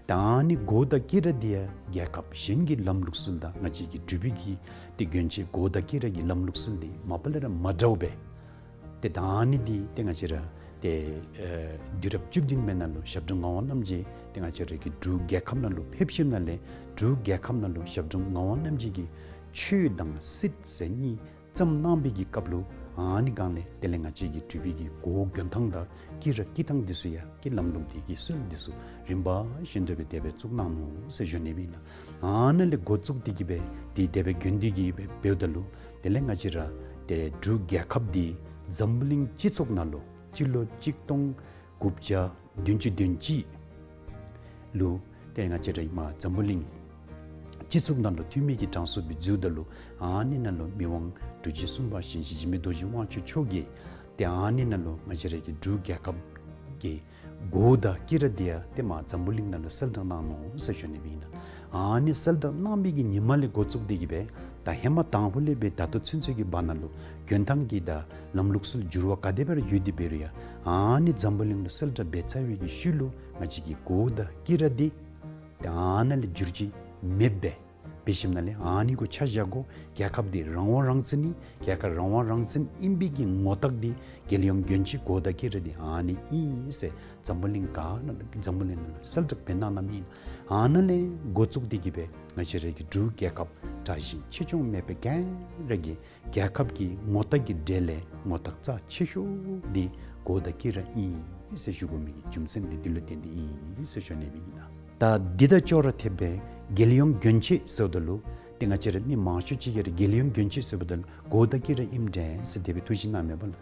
ད་ཨ་ནི་མགོ་དང་དཀྱི་ར་འདི་ཡང་རྒྱལ་ཁབ་གཞན་གྱི་ལམ་ལུགས་སྲོལ་དང་ང་བཅས་ཀྱི་འབྲུག་པའི་གི་ཏེ་གྱོན་ཆས་མགོ་དང་དཀྱི་ར་གི་ལམ་ལུགས་སྲོལ་འདི་མ་པ་ལས་ར་མ་འདྲཝ་སྦེ། ཏེ་ད་ཨ་ནི་འདི་ཏེ་ང་བཅས་ར་ཏེ་ཨེ་དུས་རབས་བཅུ་བདུན་པའི་ནང་ལུ་ཞབས་དྲུང་ངག་དབང་རྣམ་རྒྱལ་ཏེ་ང་བཅས་རའི་གི་འབྲུག་རྒྱལ་ཁབ་ནང་ལུ་ཕེབས་ཞིནམ་ལས་འབྲུག་རྒྱལ་ཁབ་ནང་ལུ་ཞབས་དྲུང་ངག་དབང་རྣམ་རྒྱལ་གྱི་ཆོས་དང་སྲིད་ཟེར་གཉིས་བརྩམས་གནང་བའི་གི་སྐབས་ལུ་ཨ་ནི་སྒང་ལས་དེ་ལས་ང་བཅས་ཀྱི་འབྲུག་པའི་གི་མགོ་གྱོན་ཐངས་དང་དཀྱི་ར་དཀྱི་ཐངས་འདི་ཚུ་ཡང་གི་ལམ་ལུགས་འདི་གི་སྲོལ་འདི་ཚུ་རིམ་པ་བཞིན་དུ་སྦེ་དེ་སྦེ་བཙུགས་གནང་ནུག་ཟེར་ཞུ་ནི་ཨིན་ལགས། ཨ་ནཱ་ལས་འགོ་བཙུགས་ཏེ་གིས་སྦེ་འདི་དེ་སྦེ་གྱོན་ཏེ་གིས་སྦེ་འབདཝ་ད་ལུ་དེ་ལས་ང་བཅས་ར་ཏེ་འབྲུག་རྒྱལ་ཁབ་འདི་འཛམ་བུ་གླིང་སྤྱི་ཚོགས་ནང་ལུ་སྤྱི་ལོ་གཅིག་སྟོང་དགུ་བརྒྱ་བདུན་ཅུ་དོན་གཅིག་ལུ་ཏེ་ང་བཅས་ར་ཨིན་མས་འཛམ་བུ་གླིང་སྤྱི་ཚོགས་ནང་ལུ་འཐུས་མི་གི་གྲངས་སུ་སྦེ་འཛུལཝ་ད་ལུ་ཨ་ནི་ནང་ལུ་མི་དབང་འབྲུག་རྒྱལ་གསུམ་པ་ཞིང་གཤེགས་འཇིགས་མེད་རྡོ་རྗེ་དབང་ཕྱུག་མཆོག་གིས་ཏེ་ཨ་ནི་ནང་ལུ་ང་བཅས་ར་གི་འབྲུག་རྒྱལ་ཁབ་ཀྱི་ གོ་དང་སྐྱིད་ར་འདི་ཡང་ཏེ་མར་འཛམ་བུ་གླིང་ནང་ལུ་གསལ་བསྒྲགས་གནང་ནུག་ཟེར་ཞུ་ནི་སྦེ་ཨིན་ལགས། ཨ་ནི་གསལ་བསྒྲགས་གནང་བའི་གི་ཉིནམ་ལས་འགོ་བཙུགས་ཏེ་གི་སྦེ་ད་ཧེ་མ་དང་ཕུ་ལས་སྦེ་ད་ལྟོ་ཚུན་ཚོད་ཀྱི་བར་ན་ལུ་འགྱོ་ཐངས་ཀྱི་ད་ལམ་ལུགས་སྲོལ་འགྱུར་བ་ག་དེ་སྦེ་ར་ཡོད་དེ་འབད་རུང་ཡང་ཨ་ནི་འཛམ་བུ་གླིང་ལུ་གསལ་བསྒྲགས་འབད་ཚར་བའི་གི་ཤུལ་ལུ་ང་བཅས་ཀྱི་གོ་དང་སྐྱིད་ར་འདི་ཏེ་ཨ་ནཱ་ལས་འགྱུར་བཅོས་མེདཔ་སྦེ་འབད་ཞིནམ་ལས་ཨ་ནི་གུ་ཆ་བཞག་དགོ། རྒྱལ་ཁབ་འདི་རང་དབང་རང་བཙན་ཨིན། རྒྱལ་ཁབ་རང་དབང་རང་བཙན་ཨིན་པའི་གི་ངོ་རྟགས་འདི་རྒྱལ་ཡོངས་གྱོན་ཆས་གོ་དང་སྐྱིད་ར་འདི་ཨ་ནི་ཨིན་ཟེར་འཛམ་བུ་གླིང་ག་ནང་འཛམ་བུ་གླིང་ནང་ལུ་གསལ་བསྒྲགས་འབད་གནང་གནངམ་ཨིན། ཨ་ནཱ་ལས་འགོ་བཙུགས་ཏེ་གི་སྦེ་ང་བཅས་ར་གི་འབྲུག་རྒྱལ་ཁབ་དྲག་ཞན་ཆེ་ཆུང་མེད་པར་ག་ར་གིས་རྒྱལ་ཁབ་ཀྱི་ངོ་རྟགས་ཀྱི་གྲས་ལས་ངོ་རྟགས་རྩ་ཆེ་ཤོས་འདི་གོ་དང་སྐྱིད་ར་ཨིན་ཟེར་ཞུ་དགོ་མི་གི་རྒྱུ་མཚན་འདི་འདི་ལུ་བརྟེན་ཏེ་ཨིན་ཟེར་ཞུ་ནི་སྦེ་ཨིན་ལགས། ད་འདི་དང་ཅོག་ར་འཐདཔ་སྦེ་རྒྱལ་ཡོངས་གྱོན་ཆས་ཟེརཝ་ད་ལུ་ཏེ་ང་བཅས་ར་མི་མང་ཤོས་ཅིག་གིས་ར་རྒྱལ་ཡོངས་གྱོན་ཆས་ཟེརཝ་ད་ལུ་གོ་དང་སྐྱིད་ར་ཨིནམ་འདྲས་ཟེར་དེ་སྦེ་ཐུགས་བཞེད་གནངམ་མས་པ་ལགས།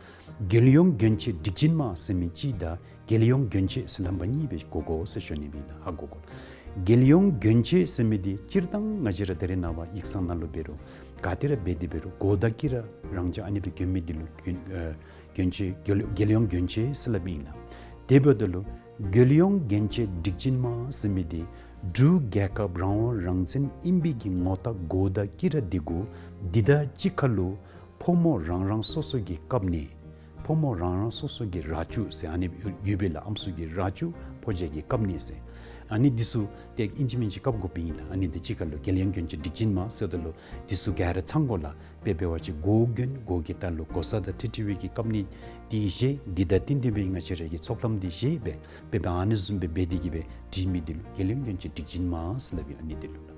རྒྱལ་ཡོངས་གྱོན་ཆས་སྒྲིག་ཅན་མ་ཟེར་མི་ཅིག་དང་རྒྱལ་ཡོངས་གྱོན་ཆས་ཟེར་ལྷམ་པ་གཉིས་སྦེ་གོ་དགོ་ཟེར་ཞུ་ནི་སྦེ་ཨིན་ལགས། ཧ་གོ་དགོ། རྒྱལ་ཡོངས་གྱོན་ཆས་ཟེར་མི་འདི་སྤྱིར་བཏང་ང་བཅས་ར་ད་རེས་ནངས་པ་ཡིག་ཚང་ནང་ལུ་འབད་རུང་ག་ཏེ་ར་འབད་དེ་འབད་རུང་གོ་དང་སྐྱིད་ར་རང་འཇགས་ཨ་ནི་སྦེ་གྱོན་མི་འདི་ལུ་གྱོན་ཨ་གྱོན་ཆས་རྒྱལ་རྒྱལ་ཡོངས་གྱོན་ཆས་ཟེར་སླབ་ཨིན་ལགས། དེ་འབདཝ་ད་ལུ་རྒྱལ་ཡོངས་གྱོན་ཆས་སྒྲིག་ཅན་མ་ཟེར་མི་འདི་འབྲུག་རྒྱལ་ཁབ་རང་དབང་རང་བཙན་ཨིན་པའི་གི་ངོ་རྟགས་གོ་དང་སྐྱིད་ར་འདི་གུ་འདི་དང་གཅིག་ཁར་ལུ་ཕོ་མོ་རང་རང་སོ་སོ་གི་ཀབ་ནི་ཕོ་མོ་རང་རང་སོ་སོ་གི་རྭ་ཅོ་ཟེར་ཨ་ནི་ཡོད་པས་ལགས། ཨམ་སྲུ་གི་རྭ་ཅོ་ཕོ་རྒྱས་ཀྱི་ཀབ་ནི་ཟེར། ཨ་ནི་འདི་ཚུ་ཏེ་ཨིན་ཅི་མིན་ཅི་ཀབ་དགོཔ་ཨིན་ལགས། ཨ་ནི་འདི་གཅིག་ཁར་ལུ་རྒྱལ་ཡོངས་གྱོན་ཆས་སྒྲིག་ཅན་མ་ཟེརཝ་ད་ལུ་འདི་ཚུ་ག་ར་ཚང་དགོ་ལགས། དཔེ་འབད་བ་ཅིན་གོ་གྱོན་གོ་གི་ལྟག་ལུ་གོ་ས་དང་འཁྲིལ་འཁྲིལ་བའི་གི་ཀབ་ནི་འདི་བཞེས། འདི་དང་བསྟུན་ཏེ་སྦེ་ང་བཅས་ར་གི་ཚོགས་ལམ་འདི་བཞེས་སྦེ་དཔེ་འབད་ཨ་ནི་བཟུམ་སྦེ་འབད་དེ་གི་སྦེ་འབྲི་མི་འདི་ལུ་རྒྱལ་ཡོངས་གྱོན་ཆས་སྒྲིག་ཅན་མ་ཟེར་སླབ་ཨིན། ཨ་ནི་འདི་ལུ་ལགས།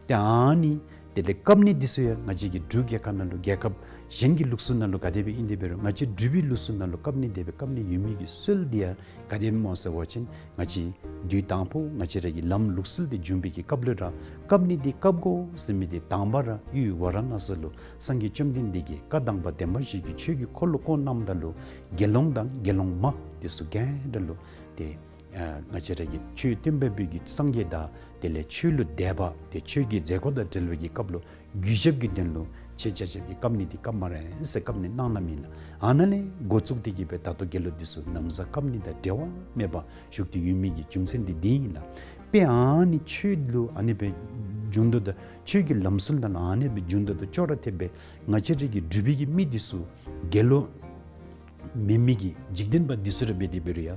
ཏེ་ཨ་ནི་དེ་ལས་ཀབ་ནི་འདི་ཚུ་ཡང་ང་བཅས་ཀྱི་འབྲུག་རྒྱལ་ཁབ་ནང་ལུ་རྒྱལ་ཁབ་གཞན་གྱི་ལུགས་སྲོལ་ནང་ལུ་ག་དེ་སྦེ་ཨིན་དེ་འབད་རུང་ང་བཅས་འབྲུག་པའི་ལུགས་སྲོལ་ནང་ལུ་ཀབ་ནི་དེ་སྦེ་ཀབ་ནི་ཡོད་མི་གི་སྲོལ་འདི་ཡང་ག་དེ་སྨོ་ཟེར་བ་ཅིན་ང་བཅས་དུས་དང་ཕུ་ང་བཅས་ར་གི་ལམ་ལུགས་སྲོལ་འདི་འབྱུང་བའི་གི་སྐབས་ལུ་ར་ཀབ་ནི་འདི་ཀབ་དགོ་ཟེར་མི་འདི་དང་པ་ར་ཡུལ་ཝཱ་ར་ཎ་སི་ལུ་སངས་རྒྱས་བཅོམ་ལྡན་འདས་ཀྱིས་བཀའ་དང་པ་བདེན་པ་བཞི་གི་ཆོས་ཀྱི་འཁོར་ལོ་བསྐོར་གནངམ་ད་ལུ་དགེ་སློང་དང་དགེ་སློང་མ་འདི་ཚུ་ག་ར་ལུ་ཏེ་ཨ་ང་བཅས་ར་གི་ཆོས་སྟོན་པ་པོ་གི་སངས་རྒྱས་དང་དེ་ལས་ཆོས་ལུ་དད་པ་ཏེ་ཆོས་ཀྱི་མཛད་སྒོ་དང་འབྲེལ་བའི་གི་སྐབས་ལུ་གུས་ཞབས་ཀྱི་དོན་ལུ་ཆེད་བཅར་ཞབས་ཀྱི་ཀབ་ནི་འདི་ཀབ་སྨ་རེ་ཟེར་ཀབ་ནི་གནང་གནངམ་ཨིན་ལགས། ཨ་ནཱ་ལས་འགོ་བཙུགས་ཏེ་གི་སྦེ་ད་ལྟོ་དགེ་སློང་འདི་ཚུ་ན་བཟའ་ཀབ་ནི་དང་འབྲེལ་བ་མེད་པར་བཞུགས་ཏེ་ཡོད་མི་གི་རྒྱུ་མཚན་འདི་འདི་ཨིན་ལགས། དཔེ་ཨ་ནི་ཆོས་ལུ་ཨ་ནི་སྦེ་འབྱུང་དོ་དང་ཆོས་ཀྱི་ལམ་སྲོལ་དང་ཨ་ནི་སྦེ་འབྱུང་དོ་དང་ཅོག་ར་འཐདཔ་སྦེ་ང་བཅས་ར་གི་འབྲུག་པའི་གི་མི་འདི་ཚུ་དགེ་སློང་མེན་མི་གི་འཇིག་རྟེན་པ་འདི་ཚུ་ར་འབད་དེ་འབད་རུང་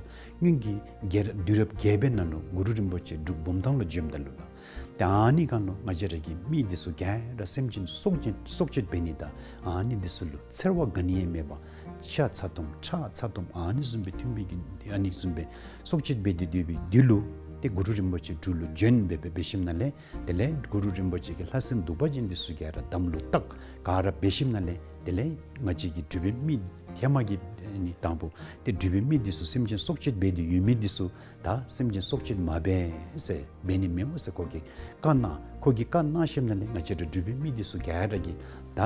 ཡང་སྔོན་གྱི་རྒྱལ་རབས་དུས་རབས་བརྒྱད་པའི་ནང་ལུ་གུ་རུ་རིན་པོ་ཆེ་འབྲུག་བུམ་ཐང་ལུ་བྱོནམ་ད་ལུ་ལགས། ཏེ་ཨ་ནི་སྒང་ལུ་ང་བཅས་ར་གི་མི་འདི་ཚུ་ག་ར་སེམས་ཅན་སྲོག་གཅོད་སྲོག་གཅོད་འབད་ནི་དང་ཨ་ནི་འདི་ཚུ་ལུ་འཚེར་བ་ག་ནི་ཡང་མེད་པར་ཤ་ཚ་ཏོམ་ཁྲག་ཚ་ཏོམ་ཨ་ནི་བཟུམ་སྦེ་འཐུང་བའི་གི་ཨ་ནི་བཟུམ་སྦེ་སྲོག་གཅོད་འབད་དེ་སྡོད་པའི་དུས་ལུ་ཏེ་གུ་རུ་རིན་པོ་ཆེ་འབྲུག་ལུ་བྱོན་སྦེ་སྦེ་འབད་ཞིནམ་ལས་དེ་ལས་གུ་རུ་རིན་པོ་ཆེ་གིས་ལྷ་སྲིན་གདུག་པ་ཅན་འདི་ཚུ་ག་ར་དམ་ལུ་བཏགས་ག་ར་འབད་ཞིནམ་ལས་དེ་ལས་ང་བཅས་ཀྱི་འབྲུག་པའི་མི་ཧེ་མ་གི་ཨ་ནི་དང་ཕུ་ཏེ་འབྲུག་པའི་མི་འདི་ཚུ་སེམས་ཅན་སྲོག་གཅོད་འབད་དེ་ཡོད་མི་འདི་ཚུ་ད་སེམས་ཅན་སྲོག་གཅོད་མ་འབད་ཟེར་འབད་ནི་མེདཔ་ཟེར་ཁོ་གིས་བཀའ་གནང་། ཁོ་གིས་བཀའ་གནང་ཞིནམ་ལས་ང་བཅས་ར་འབྲུག་པའི་མི་འདི་ཚུ་ག་ར་གིས་ད་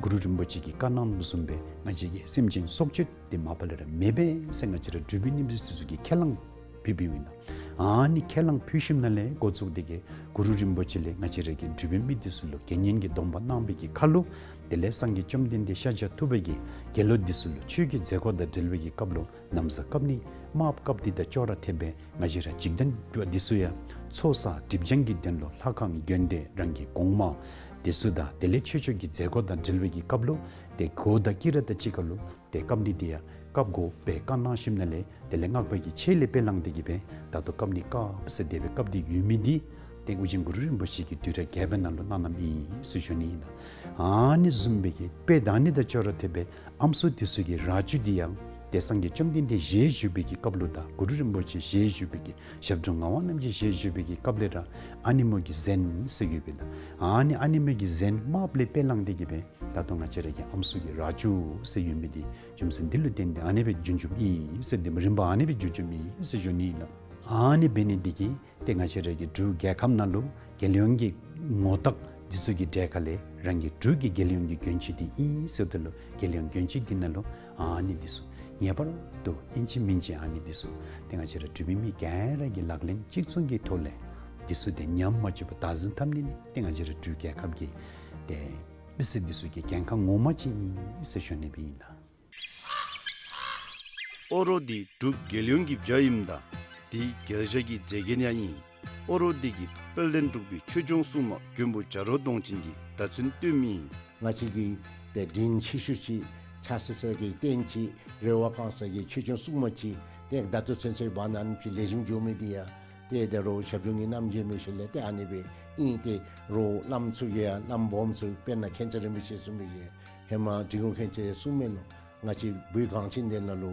གུ་རུ་རིན་པོ་ཆེ་གིས་བཀའ་གནངམ་བཟུམ་སྦེ་ང་བཅས་ཀྱིས་སེམས་ཅན་སྲོག་གཅོད་འདི་མ་པ་ལས་ར་མི་འབད་ཟེར་ང་བཅས་ར་འབྲུག་པའི་མི་འདི་ཚུ་གིས་ཁས་བླངས་ཕུལ་བའི་ཨིན་ལགས། ཨ་ནི་ཁས་བླངས་ཕུལ་ཞིནམ་ལས་འགོ་བཙུགས་ཏེ་གི་གུ་རུ་རིན་པོ་ཆེ་ལས་ང་བཅས་ར་གི་འབྲུག་པའི་མི་འདི་ཚུ་ལུ་དགེ་བསྙེན་གྱི་སྡོམ་པ་གནང་བའི་གི་ཁར་ལུ་དེ་ལས་སངས་རྒྱས་བཅོམ་ལྡན་འདས་ཤཱཀྱ་ཐུབ་པ་གིས་དགེ་སློང་འདི་ཚུ་ལུ་ཆོས་ཀྱི་མཛད་སྒོ་དང་འབྲེལ་བའི་གི་སྐབས་ལུ་ན་བཟའ་ཀབ་ནི་དམརཔོ་ཀབ་འདི་དང་ཅོག་ར་འཐདཔ་སྦེ་ང་བཅས་ར་འཇིག་རྟེན་པ་འདི་ཚུ་ཡང་ཚོགས་བསགས་སྒྲིབ་སྦྱང་གི་དོན་ལུ་ལྷ་ཁང་དགོན་སྡེ་རང་གི་གོང་མ་འདི་ཚུ་དང་དེ་ལས་ཆོས་ཕྱོགས་ཀྱི་མཛད་སྒོ་དང་འབྲེལ་བའི་གི་སྐབས་ལུ་ཏེ་གོ་དང་སྐྱིད་ར་དང་གཅིག་ཁར་ལུ་ཏེ་ཀབ་ནི་འདི་ཡང་ཀབ་དགོ་པའི་བཀའ་གནང་ཞིནམ་ལས་དེ་ལས་སྔགས་པ་གིས་ཆེད་ལས་དཔེ་བླངས་ཏེ་གི་སྦེ་ད་ལྟོ་ཀབ་ནི་ཀབ་ཟེར་དེ་སྦེ་ཀབ་སྟེ་ཡོད་མི་འདི་ཏེ་ཨོ་རྒྱན་གུ་རུ་རིན་པོ་ཆེ་གིས་དུས་རབས་བརྒྱད་པའི་ནང་ལུ་གནང་གནངམ་ཨིན་ཟེར་ཞུ་ནི་ཨིན་ལགས། ཨ་ནི་བཟུམ་སྦེ་གི་དཔེ་ད་ཨ་ནི་དང་ཅོག་ར་འཐདཔ་སྦེ་ཨམ་སྲུ་འདི་ཚུ་གི་རྭ་ཅོ་འདི་ཡང་ཏེ་སངས་རྒྱས་བཅོམ་ལྡན་འདས་ཞལ་བཞུགས་པའི་གི་སྐབས་ལུ་དང་གུ་རུ་རིན་པོ་ཆེ་ཞལ་བཞུགས་པའི་གི་ཞབས་དྲུང་ངག་དབང་རྣམ་རྒྱལ་ཞལ་བཞུགས་པའི་གི་སྐབས་ལས་ར་ཨ་ནི་མོ་གི་གཟན་ཟེར་ཡོད་པས་ལགས། ཨ་ནི་ཨ་ནི་མོ་གི་གཟན་དམརཔོ་ལས་དཔེ་བླངས་ཏེ་གི་སྦེ་ད་ལྟོ་ང་བཅས་ར་གི་ཨམ་སྲུ་གི་རྭ་ཅོ་ཟེར་ཡོད་མི་འདི་རྒྱུ་མཚན་འདི་ལུ་བརྟེན་ཏེ་ཨ་ནི་སྦེ་བྱུང་བྱུངམ་ཨིན་ཟེར། འདི་མོ་རིམ་པ་ཨ་ནི་སྦེ་བྱུང་བྱུངམ་ཨིན་ཟེར་ཞུ་ནི་ཨིན་ལགས། ཨ་ནི་འབད་ནི་འདི་གིས་ཏེ་ང་བཅས་ར་གི་འབྲུག་རྒྱལ་ཁབ་ནང་ལུ་རྒྱལ་ཡོངས་ཀྱི་ངོ་རྟགས་འདི་ཚུ་གི་གྲས་ཁ་ལས་རང་གི་འབྲུག་གི་རྒྱལ་ཡོངས་ཀྱི་གྱོན་ཆས་འདི་ཨིན་ཟེརཝ་ད་ལུ་རྒྱལ་ཡོངས་གྱོན་ཆས་འདི་ནང་ལུ་ཨ་ནི་འདི་ཚུ་ངེས་པར་དུ་ཨིན་ཅི་མིན་ཅི་ཨ་ནི་འདི་ཚུ་ཏེ་ང་བཅས་ར་འབྲུག་པའི་མི་ག་ར་གིས་ལག་ལེན་གཅིག་མཚུངས་ཀྱི་ཐོག་ལས་འདི་ཚུ་ཏེ་ཉམས་མ་བཅུག་པར་བདག་འཛིན་འཐབ་ནི་ནི་ཏེ་ང་བཅས་ར་འབྲུག་རྒྱལ་ཁབ་ཀྱི་ཏེ་མི་སེར་འདི་ཚུ་གི་འགན་ཁག་ངོ་མ་ཅིག་ཨིན་ཟེར་ཞུ་ནི་སྦེ་ཨིན་ལགས། ཨོ་རོག་འདི་འབྲུག་རྒྱལ་ཡོངས་ཀྱི་བྱ་ཨིནམ་ད་འདི་རྒྱལ་བྱ་གི་མཛེས་རྒྱན་ཡང་ཨིན། ཨོ་རོག་འདི་གིས་དཔལ་ལྡན་འབྲུག་པའི་ཆོས་སྐྱོང་སྲུང་མ་མགོན་པོ་བྱ་རོག་གདོང་ཅན་གྱི་བརྡ་མཚོན་སྟོནམ་ཨིན། ང་བཅས་ཀྱི་ཏེ་དྲིན་ཆེ་ཤོས་ཅིག་ཕྱག་འཚལ་ས་གི་རྟེན་ཅིག་རེ་བ་བསྐང་ས་གི་ཆོས་སྐྱོང་སྲུང་མ་ཅིག་ཏེ་བརྡ་མཚོན་ཚུན་ཚོད་འབག་ནི་ཨ་ནི་ཅིག་ལེགས་ཤོམ་འགྱོ་མི་འདི་ཡང་ཏེ་ད་རུང་ཞབས་དྲུང་གི་རྣམ་འབྱེད་འབད་ཞིནམ་ལས་ཏེ་ཨ་ནི་སྦེ་ཨིན། ཏེ་རོགས་བླམ་ཚུ་གིས་ཡང་བླམ་སྦོམ་ཚུ་དཔེར་ན་མཁྱེན་བརྩེ་རིན་པོ་ཆེ་གསུངས་མི་གི་ཧེ་མ་འབྲི་གུང་མཁྱེན་བརྩེ་གསུངས་མི་ལུ་ང་བཅས་བོད་གངས་ཅན་འདི་ནང་ལུ་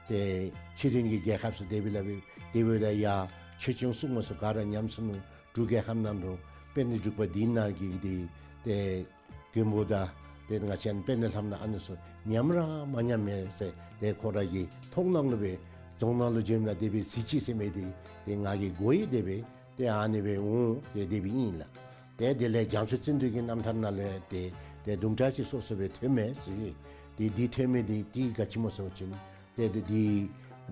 ཏེ་ཆོས་ལྡན་གྱི་རྒྱལ་ཁབ་ཚུ་དེ་སྦེ་ལཱ་འབད་དེ་འབདཝ་ད་ཡང་ཆོས་སྐྱོང་སྲུང་མ་ཚུ་ག་ར་ཉམས་སོ་ནུག། འབྲུག་རྒྱལ་ཁབ་ནང་ལུ་དཔལ་ལྡན་འབྲུག་པ་འདི་ནང་གི་འདི་ཏེ་མགོན་པོ་དང་ཏེ་ང་བཅས་ཨ་ནི་དཔལ་ལྡན་ལྷ་མོ་ཨ་ནི་ཚུ་ཉམས་ར་མ་ཉམས་མས་ཟེར་ཏེ་ཁོ་ར་གི་མཐོང་སྣང་ལུ་སྦེ་རྫོང་ནང་ལུ་བྱོནམ་ད་དེ་སྦེ་གཟིགས་ཅི་ཟེར་མི་འདི་ཏེ་ང་གིས་གོ་ཡི། དེ་སྦེ་ཏེ་ཨ་ནི་སྦེ་འོང་། ཏེ་དེ་སྦེ་ཨིན་ལགས། ཏེ་དེ་ལས་བྱང་ཆུབ་བརྩོན་འགྲུས་ཀྱི་རྣམ་ཐར་ནང་ལུ་ཏེ་ཏེ་དུམ་གྲ་ཅིག་སོ་སོ་སྦེ་ཐོནམ་མས་ཟེར། ཏེ་འདི་ཐོན་མི་འདི་ཏེ་ག་ཅི་སྨོ་ཟེར་བ་ཅིན་ཏེ་ཏེ་འདི་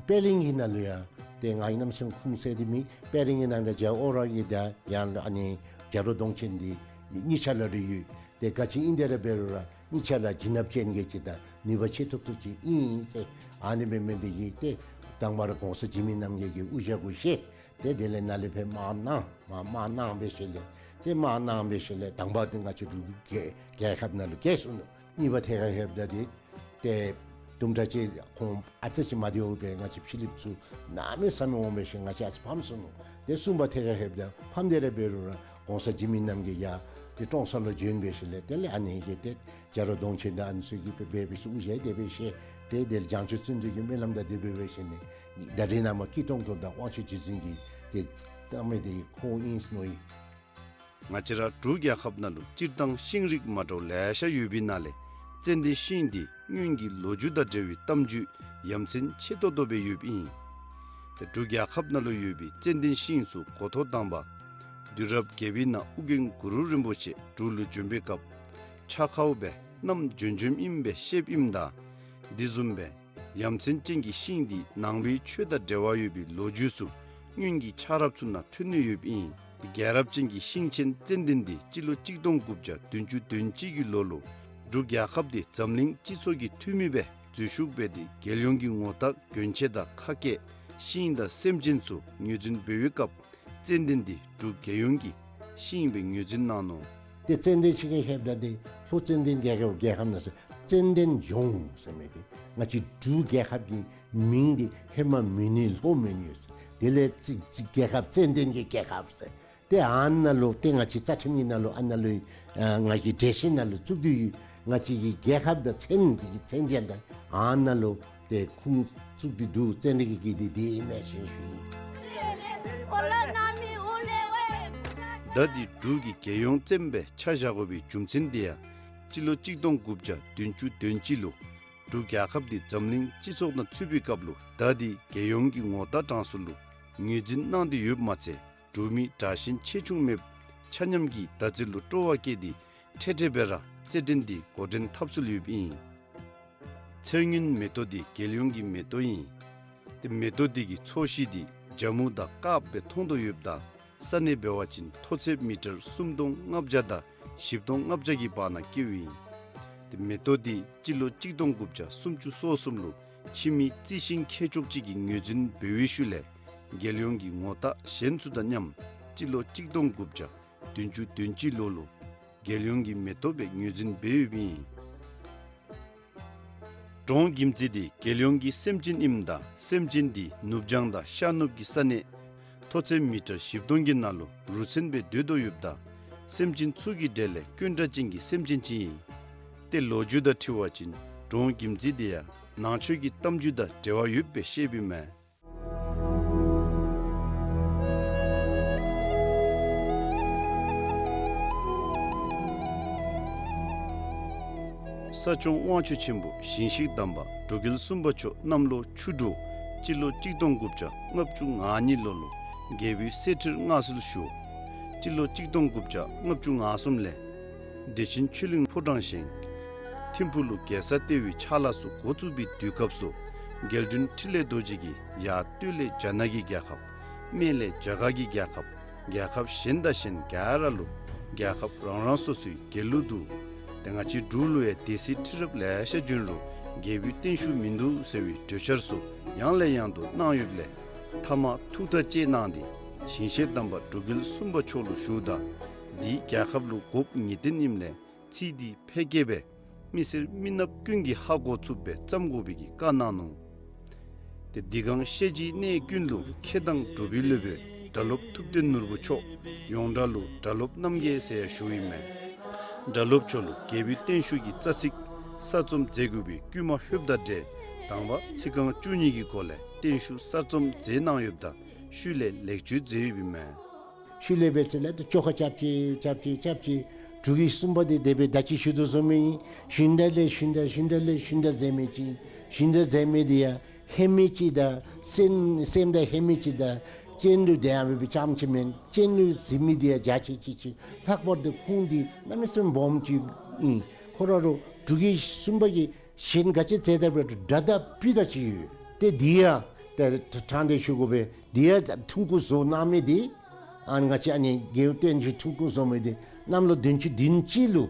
པད་གླིང་གི་ནང་ལུ་ཡང་ཏེ་ང་གིས་གནམ་མེད་ས་མེད་ཁུངས་བཙན་ཏེ་མེད། པད་གླིང་གི་ནང་ལུ་རྒྱལཔོ་ཨོ་རོག་གི་ད་ཡང་ཨ་ནི་བྱ་རོག་གདོང་ཅན་འདི་གཉིས་ཆ་ར་ར་ཡོད། ཏེ་ག་ཅི་ཨིན་དེ་ར་འབད་རུང་ར་གཉིས་ཆ་ར་བྱིན་རླབས་ཅན་གྱི་ཅིག་དང་ནུས་པ་ཆེ་ཏོག་ཏོ་ཅིག་ཨིན་ཟེར། ཨ་ནི་སྦེ་མི་འདི་གིས་ཏེ་དང་པ་ར་གོང་ས་འཇིགས་མེད་རྣམ་རྒྱལ་གྱི་དབུ་ཞྭ་གུ་བཞེས། ཏེ་དེ་ལས་ནཱ་ལས་ཕར་དམག་གནང་། དམག་དམག་གནང་འབད་ཞིནམ་ལས་ཏེ་དམག་གནང་འབད་ཞིནམ་ལས་དང་པ་འདི་ང་བཅས་འབྲུག་གི་རྒྱལ་རྒྱལ་ཁབ་ནང་ལུ་རྒྱལ་སོ་ནུག། གཉིས་པ་ཐད་ཁར་ལྷོདཔ་ད་འདི་ཏེ་དུམ་གྲ་ཅིག་ཁོང་ཨ་ཙི་ཅིག་མ་བདེཝ་སྦེ་ང་བཅས་ཕྱི་གླིངཔ་ཚུ་གནམ་མེད་ས་མེད་འོང་འབད་ཞིནམ་ང་བཅས་ཨ་ཙི་ཕམ་སོ་ནུག། ཏེ་གསུམ་པ་ཐད་ཁར་ལྷོདཔ་ད་ཕམ་སྟེ་ར་འབད་རུང་ར་གོང་ས་འཇིགས་མེད་རྣམ་རྒྱལ་ཡང་ཏེ་ཀྲོང་གསར་ལུ་བྱོན་འབད་ཞིནམ་ལས་དེ་ལས་ཨ་ནི་གི་ཏེ་བྱ་རོག་གདོང་ཅན་དང་ཨ་ནི་ཚུ་གིས་འབད་འབད་འབད་ཞིནམ་དབུ་ཞྭ་དེ་སྦེ་བཞེས། ཏེ་དེ་ལས་བྱང་ཆུབ་བརྩོན་འགྲུས་ཀྱི་སྨོན་ལམ་དང་དེ་སྦེ་འབད་ཞིནམ་ལས་ད་རེས་ནངས་པ་སྐྱིད་གྲོང་དུ་དང་དབང་ཕྱུག་རྗེ་བཙུན་གྱིས་ཏེ་བཏབ་མི་འདི་ཁོང་ཨིན་ཟེར་མནོ་ཡི། ང་བཅས་ར་འབྲུག་རྒྱལ་ཁབ་ནང་ལུ་སྤྱིར་བཏང་ཤིང་རིགས་མ་འདྲཝ་ལེ་ཤ་ཡོད་པའི་ནང་ལས་ཙན་དན་ཤིང་འདི་སྔོན་གྱི་ལོ་རྒྱུས་དང་འབྲེལ་བའི་གཏམ་རྒྱུད་ཡ་མཚན་ཆེ་ཏོག་ཏོ་སྦེ་ཡོདཔ་ཨིན། ཏེ་འབྲུག་རྒྱལ་ཁབ་ནང་ལུ་ཡོད་པའི་ཙན་དན་ཤིང་ཚུ་འགོ་ཐོག་དང་པ་དུས་རབས་བརྒྱད་པའི་ནང་ཨོ་རྒྱན་གུ་རུ་རིན་པོ་ཆེ་འབྲུག་ལུ་བྱོན་པའི་སྐབས་ཆག་ཧ་སྦེ་བསྣམས་བྱོན་བྱོནམ་ཨིན་པའི་བཤདཔ་ཨིནམ་ད་དེ་བཟུམ་སྦེ་ཡ་མཚན་ཅན་གྱི་ཤིང་འདི་ནང་པའི་ཆོས་དང་འབྲེལ་བ་ཡོད་པའི་ལོ་རྒྱུས་ཚུ་སྔོན་གྱི་ཆག་རབས་ཚུ་ནང་ཐོན་ནི་ཡོདཔ་ཨིན། རྒྱལ་རབས་ཅན་གྱི་ཤིང་ཆེན་ཙན་དན་འདི་སྤྱི་ལོ་གཅིག་སྟོང་དགུ་བརྒྱ་བདུན་ཅུ་དོན་གཅིག་གི་ལོ་ལུ་འབྲུག་རྒྱལ་ཁབ་འདི་འཛམ་གླིང་སྤྱི་ཚོགས་ཀྱི་འཐུས་མི་སྦེ་འཛུལ་ཞུགས་འབད་དེ་རྒྱལ་ཡོངས་ཀྱི་ངོ་རྟགས་གྱོན་ཆས་དང་ཁ་སྐད་ཤིང་དང་སེམས་ཅན་ཚུ་ངོས་འཛིན་འབད་བའི་སྐབས་ཙན་དན་འདི་འབྲུག་རྒྱལ་ཡོངས་ཀྱི་ཤིང་སྦེ་ངོས་འཛིན་གནང་ནུག། ཏེ་ཙན་དན་ཤིང་གི་ལྷོདཔ་ད་འདི་ལྷོ་ཙན་དན་རྒྱལ་ཁབ་རྒྱལ་ཁབ་ནང་ཟེར་ཙན་དན་ལྗོངས་ཟེར་མི་འདི་ང་བཅས་འབྲུག་རྒྱལ་ཁབ་ཀྱི་མིང་འདི་ཧེ་མ་མོན་ཡུལ་ལྷོ་མོན་ཡུལ་ཟེར། དེ་ལས་ཙི་ཙི་རྒྱལ་ཁབ་ཙན་དན་གྱི་རྒྱལ་ཁབ་ཟེར། ཏེ་ཨ་ནཱ་ལུ་ཏེ་ང་བཅས་རྩ་ཁྲིམས་ཀྱི་ནང་ལུ་ཨ་ནཱ་ལུ་ཨ་ང་གི་འགྲེལ་བཤད་ནང་ལུ་བཙུགས་ཏེ་ཡོད། ང་བཅས་ཀྱི་རྒྱལ་ཁབ་དང་མཚན་འདི་གི་མཚན་ཅན་དང་ཨ་ནཱ་ལུ་ཏེ་ཁུངས་བཙུགས་ཏེ་འདུག། ཙན་དན་གྱི་རྒྱལ་འདི་འདི་ཨིན་མས་ཟེར་ཞུ་ཡི། ད་འདི་འབྲུག་གི་རྒྱལ་ཡོངས་ཙན་དན་སྦེ་ཆ་བཞག་དགོ་པའི་རྒྱུ་མཚན་འདི་ཡང་སྤྱི་ལོ་གཅིག་སྟོང་དགུ་བརྒྱ་བདུན་ཅུ་དོན་གཅིག་ལུ་འབྲུག་རྒྱལ་ཁབ་འདི་འཛམ་གླིང་སྤྱི་ཚོགས་ནང་ཚུད་པའི་སྐབས་ལུ་ད་འདི་རྒྱལ་ཡོངས་ཀྱི་ངོ་རྟགས་གྲངས་སུ་ལུ་ངོས་འཛིན་གནང་སྟེ་ཡོདཔ་མ་ཚད་འབྲུག་མི་དྲག་ཞན་ཆེ་ཆུང་མེདཔ་ཆ་མཉམ་གྱིས་ད་ཚེ་ལུ་སྤྲོ་བ་བསྐྱེད་དེ་འཕྲལ་འཕྲལ་སྦེ་ར་རྩེད་འགྲན་འདི་འགོ་འདྲེན་འཐབ་སྲོལ་ཡོདཔ་ཨིན། ཚེར་སྔོན་མེ་ཏོག་འདི་རྒྱལ་ཡོངས་ཀྱི་མེ་ཏོག་ཨིན། ཏེ་མེ་ཏོག་འདི་གི་ཚོས་གཞི་འདི་ཇ་མུ་དང་དཀརཔོ་སྦེ་མཐོང་དོ་ཡོདཔ་ད་ས་གནས་འབད་བ་ཅིན་མཐོ་ཚད་མི་ཊར་སུམ་སྟོང་ལྔ་བརྒྱ་དང་བཞི་སྟོང་ལྔ་བརྒྱ་གི་བར་ན་སྐྱེཝ་ཨིན། ཏེ་མེ་ཏོག་འདི་སྤྱི་ལོ་གཅིག་སྟོང་དགུ་བརྒྱ་སུམ་ཅུ་སོ་གསུམ་ལུ་ཕྱི་མི་རྩི་ཤིང་མཁས་མཆོག་ཅིག་གིས་ངོས་འཛིན་འབད་བའི་ཤུལ་ལས་རྒྱལ་ཡོངས་ཀྱི་ངོ་རྟགས་གཞན་ཚུ་དང་མཉམ་སྤྱི་ལོ་གཅིག་སྟོང་དགུ་བརྒྱ་བདུན་ཅུ་དོན་གཅིག་ལོ་ལུ་རྒྱལ་ཡོངས་ཀྱི་མེ་ཏོག་སྦེ་ངོས་འཛིན་འབད་ཡོདཔ་ཨིན། འབྲོང་གྱིམ་ཙི་འདི་རྒྱལ་ཡོངས་ཀྱི་སེམས་ཅན་ཨིནམ་ད་སེམས་ཅན་འདི་ནུབ་བྱང་དང་ཤར་ནུབ་ཀྱི་ས་གནས་མཐོ་ཚད་མི་ཊར་བཞི་སྟོང་གི་ནང་ལུ་རུ་མཚོན་སྦེ་སྡོད་དོ་ཡོདཔ་ད་སེམས་ཅན་ཚུ་གི་གྲས་ལས་དཀོན་དྲགས་ཅན་གྱི་སེམས་ཅན་ཅིག་ཨིན། ཏེ་ལོ་རྒྱུས་དང་འཁྲིལ་བ་ཅིན་འབྲོང་གྱིམ་ཙི་འདི་ཡང་ནང་ཆོས་ཀྱི་གཏམ་རྒྱུད་དང་འབྲེལ་བ་ཡོདཔ་སྦེ་བཤདཔ་ཨིན་མས། ས་སྐྱོང་དབང་ཕྱུག་ཆེན་པོ་ཞིང་གཤེགས་དམ་པ་འབྲུག་རྒྱལ་གསུམ་པ་མཆོག་གནམ་ལོ་ཆུ་འབྲུག་སྤྱི་ལོ་གཅིག་སྟོང་དགུ་བརྒྱ་ལྔ་བཅུ་ང་གཉིས་ལོ་ལུ་རྒྱལ་པོའི་གསེར་ཁྲིར་མངའ་གསོལ་ཞུ། སྤྱི་ལོ་གཅིག་སྟོང་དགུ་བརྒྱ་ལྔ་བཅུ་ང་གསུམ་ལས་བདེ་ཆེན་ཆོས་གླིང་ཕོ་བྲང་བཞེངས། ཐིམ་ཕུག་ལུ་རྒྱལ་ས་ལྟེ་བའི་ཕྱག་ལཱ་ཚུ་འགོ་བཙུགས་པའི་དུས་སྐབས་སུ་རྒྱལ་དྲུང་འཕྲིན་ལས་རྡོ་རྗེ་གིས་ཡར་སྟོད་ལས་རྒྱ་ནག་གི་རྒྱལ་ཁབ། སྨད་ལས་རྒྱ་གར་གྱི་རྒྱལ་ཁབ། རྒྱལ་ཁབ་གཞན་དང་གཞན་ག་ར་ལུ་རྒྱལ་ཁབ་རང་རང་སོ་སོའི་རྒྱལ་གླུ་འདུག། ཏེ་ང་བཅས་འབྲུག་ལུ་ཡང་སྡེ་སྲིད་ཁྲི་རབས་ལེ་ཤ་བྱོན་རུང་ རྒྱལ་པོའི་བརྟན་བཞུགས་མིན་འདུག་ཟེར་བའི་གྲོས་འཆར་སོགས་ཡང་ལས་ཡང་དུ་གནང་ཡོདཔ་ལས་མཐའ་མ་ཐུགས་ཐག་བཅད་གནང་སྟེ་ཞིང་གཤེགས་དམ་པ་འབྲུག་རྒྱལ་གསུམ་པ་མཆོག་ལུ་ཞུཝ་ད་འདིས་རྒྱལ་ཁབ་ལུ་དགོཔ་ངེས་བདེན་ཨིནམ་ལས་ཚིག་འདི་ཕལ་སྐད་སྦེ་མི་སེར་མི་ནགཔ་ཀུན་གྱིས་ཧ་གོ་ཚུགསཔ་སྦེ་བརྩམ་དགོ་པའི་གི་བཀའ་གནང་ནུག། ཏེ་འདི་གང་ཤེས་བཞིན་གནས་ཀུན་ལུ་མཁས་དང་གྲུབ་པའི་སློབ་དཔོན་སྒྲ་སློབ་ཐུབ་བསྟན་ནོར་བུ་མཆོག་ཡོངས་གྲགས་ལུ་སྒྲ་སློབ་རྣམ་རྒྱལ་ཟེར་ཡང་ཞུཝ་ཨིན་མས། སྒྲ་སློབ་མཆོག་ལུ་རྒྱལ་པོའི་བརྟན་བཞུགས་ཀྱི་རྩ་ཚིག་གསར་རྩོམ་མཛད་དགོ་པའི་བསྐུལ་མ་ལྷོདཔ་དང་འབྲེལ་དང་པ་ཚིག་རྐང་བཅུ་གཉིས་ཀྱི་སྒོ་ལས་བརྟན་བཞུགས་གསར་རྩོམ་མཛད་གནང་ཡོདཔ་ད་ཤུལ་ལས་ལེགས་བཅོས་མཛད་ཡོདཔ་ཨིན་མས། ཤུལ་ལས་འབད་ཚེ་ལས་ཏེ་བཅོ་ཁ་རྐྱབ་ཅི་རྐྱབ་ཅི་རྐྱབ་ཅི། འབྲུག་རྒྱལ་གསུམ་པ་འདི་དེ་སྦེ་ད་ཅི་ཞུ་དོ་བཟུམ་ཨིན། ཞུན་དག་ལས་ཞུན་དག་ཞུན་དག་ལས་ཞུན་དག་མཛད་མི་ཅིག། ཞུན་དག་མཛད་མི་འདི་ཡང་ཧེ་མ་ཅིག་དང་སེམས་སེམས་དང་ཧེ་མ་ཅིག་དང་སྤྱན་ལུ་དེ་ཡང་འབད་བའི་ཙམ་ཅིག་མེན། སྤྱན་ལུ་གཟིགས་མི་འདི་ཡང་འཇའ་ཆི་ཆི་ཅིག། ལྷག་པར་དུ་ཁོང་འདི་གནམ་མེད་ས་མེད་སྦོམ་ཅིག་ཨིན། ཁོ་ར་རུང་འབྲུག་རྒྱལ་གསུམ་པ་གིས་གཞན་ག་ཅི་མཛད་ད་འབད་རུང་སྒྲ་དང་སྤུ་དང་ཅིག་ཡོད། ཏེ་འདི་ཡང་ཏེ་ཕྲང་སྟེ་ཞུ་དགོ་པས། འདི་ཡང་ཐུང་ཀུ་བཟོ་གནང་མི་འདི་ཨ་ང་བཅས་ཨ་ནི་རྒྱལ་པོ་བརྟན་བཞུགས་ཐུང་ཀུ་བཟོ་མི་འདི་གནམ་ལོ་བདུན་ཅུ་བདུན་ཅུ་ལུ་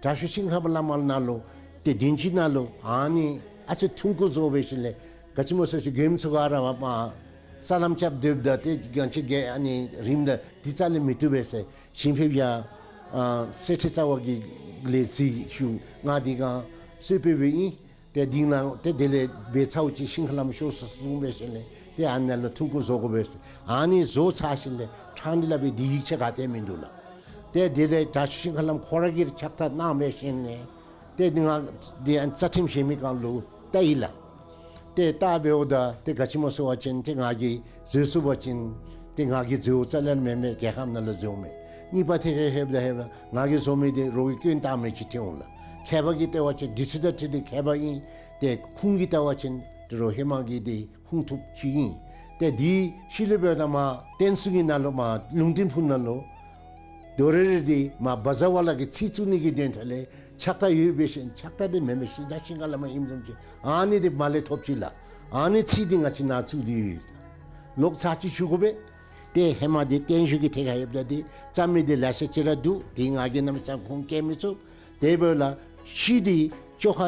དྲག་ཤོས་ཤིང་ཧ་པ་ལ་མ་ནང་ལུ་ཏེ་བདུན་ཅུ་ནང་ལུ་ཨ་ནི་ཨ་ཙི་ཐུང་ཀུ་བཟོ་འབད་ཞིནམ་ལས་ག་ཅི་སྨོ་ཟེར་ཅི་མགྱོནམ་ཚུ་ག་ར་མ་ས་ལམ་རྐྱབ་སྡོདཔ་ད་ཏེ་ང་བཅས་རྒྱལ་ཨ་ནི་རིམ་དང་འདི་རྩ་ལས་མི་བཏུབ་པས་ཟེར་ཞིང་ཕེབས་ཡང་ཨ་གསེར་ཁྲི་རྩ་བ་གི་ལས་གཟིགས་ཞུ། ང་འདི་གང་གསོལ་ཕེབས་སྦེ་ཨིན། ཏེ་འདི་ནང་ཏེ་དེ་ལས་འབད་ཚརཝ་ཅིག་ཤིང་ཧ་ལམ་ཤོར་སོ་གསུངས་འབད་ཞིནམ་ལས་ཏེ་ཨ་ནཱ་ལུ་ཐུང་ཀུ་བཟོ་དགོ་པས་ཟེར། ཨ་ནི་བཟོ་ཚར་ཞིནམ་ལས་ཕྲང་སྟེ་སླབ་པའི་འདི་ཡིག་ཆ་ག་ཏེ་མིན་འདུག་ལགས། ཏེ་དེ་ལས་དྲག་ཤོས་ཤིང་ཧ་ལམ་ཁོ་ར་གིས་ཕྱག་བཏབ་གནང་འབད་ཞིནམ་ལས་ཏེ་ང་འདི་ཨ་རྩ་ཁྲིམས་བཞེས་མི་གང་ལུ་བལྟ་ཡི་ལགས། ཏེ་བལྟ་འབདཝ་ད་ཏེ་ག་ཅི་སྨོ་ཟེར་བ་ཅིན་ཏེ་ང་གིས་བཟོ་ཚུགས་པ་ཅིན་ཏེ་ང་གིས་བཟོཝ་རྩ་ལས་མེན་མས། རྒྱལ་ཁབ་ནང་ལུ་བཟོཝ་མས། གཉིས་པ་ཐད་ཁར་ལྷོདཔ་ད་ལྷོདཔ་ད་ང་གིས་བཟོ་མི་འདི་རོགས་ཀྱིས་སྐྱོན་བཏགས་མི་ཅིག་ཐོན་འོང་ལགས། མཁས་པ་གིས་བལྟ་བ་ཅིན་འདི་ཚུ་དང་འཁྲིལ་ཏེ་མཁས་པ་ཨིན། ཏེ་ཁུངས་ཀྱིས་བལྟ་བ་ཅིན་ཏེ་རོགས་ཧེ་མ་གི་འདི་ཁུངས་ཐུབ་ཅིག་ཨིན། ཏེ་འདི་ཤུལ་ལས་འབདཝ་ད་མར་བསྟན་སྲུང་གི་ནང་ལུ་མར་ལུང་བསྟན་ཕུག་ནང་ལུ་དོ་རེ་རེ་འདི་མར་བཛྲ་ཝཱ་ལ་གི་ཚིག་བཙུགས་ནི་གི་དོན་དག་ལས་ཕྱག་རྟགས་ཡོད་པའི་ཤིང་ཕྱག་རྟགས་འདི་མེན་མས། ཤིང་རྟ་ཤིང་ཁ་ལ་མ་ཨིནམ་བཟུམ་ཅིག་ཨ་ནི་འདི་མར་ལས་ཐོབ་ཅི་ལགས། ཨ་ནི་ཚིག་འདི་ང་བཅས་ནཱ་བཙུགས་ཏེ་ཡོད། ལོག་ཚར་ཅིག་ཞུ་དགོ་པས། ཏེ་ཧེ་མ་འདི་བརྟན་བཞུགས་ཀྱི་ཐད་ཁར་ཡོདཔ་ད་འདི་བརྩམ་མི་འདི་ལེ་ཤ་ཅིག་ར་འདུག། འདི་ང་གིས་གནམ་མེད་ས་མེད་ཁུངས་བཀལ་མི་ཚུགས། དེ་འབདཝ་ལས་ཤུལ་འདི་བཅོ་ཁ་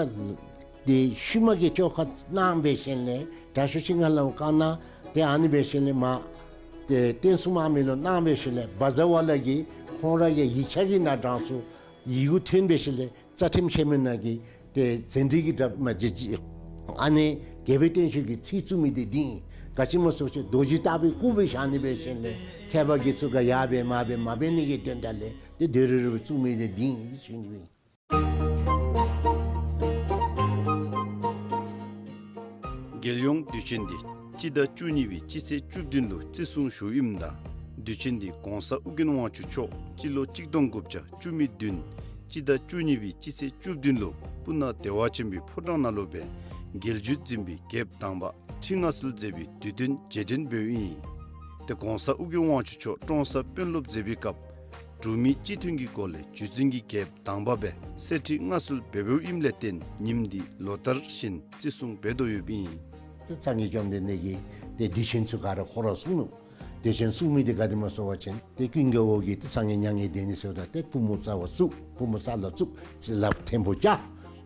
འདི་ཤུལ་མ་གི་བཅོ་ཁ་གནང་འབད་ཞིནམ་ལས་དྲག་ཤོས་ཤིང་ཧ་ལམ་བཀའ་གནང་། ཏེ་ཨ་ནི་འབད་ཞིནམ་ལས་མར་ཏེ་བསྟན་སྲུང་དམག་མི་ལུ་གནང་འབད་ཞིནམ་ལས་བཛྲ་ཝཱ་ལ་གིས་ཁོང་ར་གི་ཡིག་ཆ་གི་ནང་དྲངས་སོང་། ཡི་གུ་ཐོན་འབད་ཞིནམ་ལས་རྩ་ཁྲིམས་ཆེན་མོ་ནང་གི་ཏེ་ཟན་འདྲི་གི་དྲ་མ་ཇི་ཇི་ཨ་ནི་རྒྱལ་པོའི་བརྟན་བཞུགས་ཀྱི་ཚིག་བཙུགས་མི་འདི་འདི་ཨིན། ག་ཅི་སྨོ་ཟེར་བ་ཅིན་རྡོ་རྗེ་ལྟ་བུའི་སྐུ་སྦེ་བཞག་ནི་འབད་ཞིནམ་ལས་མཁས་པ་དགེ་ཚུ་ག་ཡར་འབད་མར་འབད་མ་འབད་ནི་གི་དོན་དག་ལས་ཏེ་དོ་རེ་རེ་བཙུགས་མི་འདི་འདི་ཨིན་ཞུ་ནི་ཨིན། རྒྱལ་ཡོངས་དུས་ཆེན་འདི་སྤྱི་ཟླ་བཅུ་གཉིས་པའི་སྤྱི་ཚེས་བཅུ་བདུན་ལུ་བརྩི་སྲུང་ཞུཝ་ཨིནམ་ད་དུས་ཆེན་འདི་གོང་ས་ཨོ་རྒྱན་དབང་ཕྱུག་མཆོག་སྤྱི་ལོ་གཅིག་སྟོང་དགུ་བརྒྱ་བཅུ་མེད་བདུན་སྤྱི་ཟླ་བཅུ་གཉིས་པའི་སྤྱི་ཚེས་བཅུ་བདུན་ལུ་སྤུ་ན་བདེ་བ་ཆེན་པོའི་ཕོ་བྲང་ནང་ལུ་སྦེ་རྒྱལ་བརྒྱུད་འཛིན་པའི་རྒྱལཔོ་དང་པ་ཁྲི་མངའ་གསོལ་མཛད་པའི་དུས་སྟོན་རྗེས་དྲན་འབདཝ་ཨིན། ཏེ་གོང་ས་ཨོ་རྒྱན་དབང་ཕྱུག་མཆོག་ཀྲོང་གསར་དཔོན་སློབ་མཛད་པའི་སྐབས་འབྲུག་མི་སྤྱི་མཐུན་གྱི་སྒོ་ལས་བརྒྱུད་འཛིན་གྱི་རྒྱལཔོ་དང་པ་སྦེ་གསེར་ཁྲི་མངའ་གསོལ་འབད་འབདཝ་ཨིནམ་ལས་བརྟེན་ཉིནམ་འདི་ལོ་ལྟར་བཞིན་བརྩི་སྲུང་འབད་དོ་ཡོདཔ་ཨིན། ཏེ་སངས་རྒྱས་བཅོམ་ལྡན་འདས་ཀྱིས་ཏེ་དུས་ཆེན་ཚུ་ག་ར་ཁོ་ར་གསུངས་ནུག། དུས་ཆེན་གསུངས་མི་འདི་ག་དེ་སྨོ་ཟེར་བ་ཅིན་ཏེ་ཀུན་དགའ་བོ་གིས་ཏེ་སངས་རྒྱས་མྱ་ངན་འདས་ནི་ཟེརཝ་ད་ཏེ་པུས་མོ་རྩ་བར་བཙུགས། པུས་མོ་ས་ལུ་བཙུགས། ལགཔ་ཐེམ་པོ་བཅག།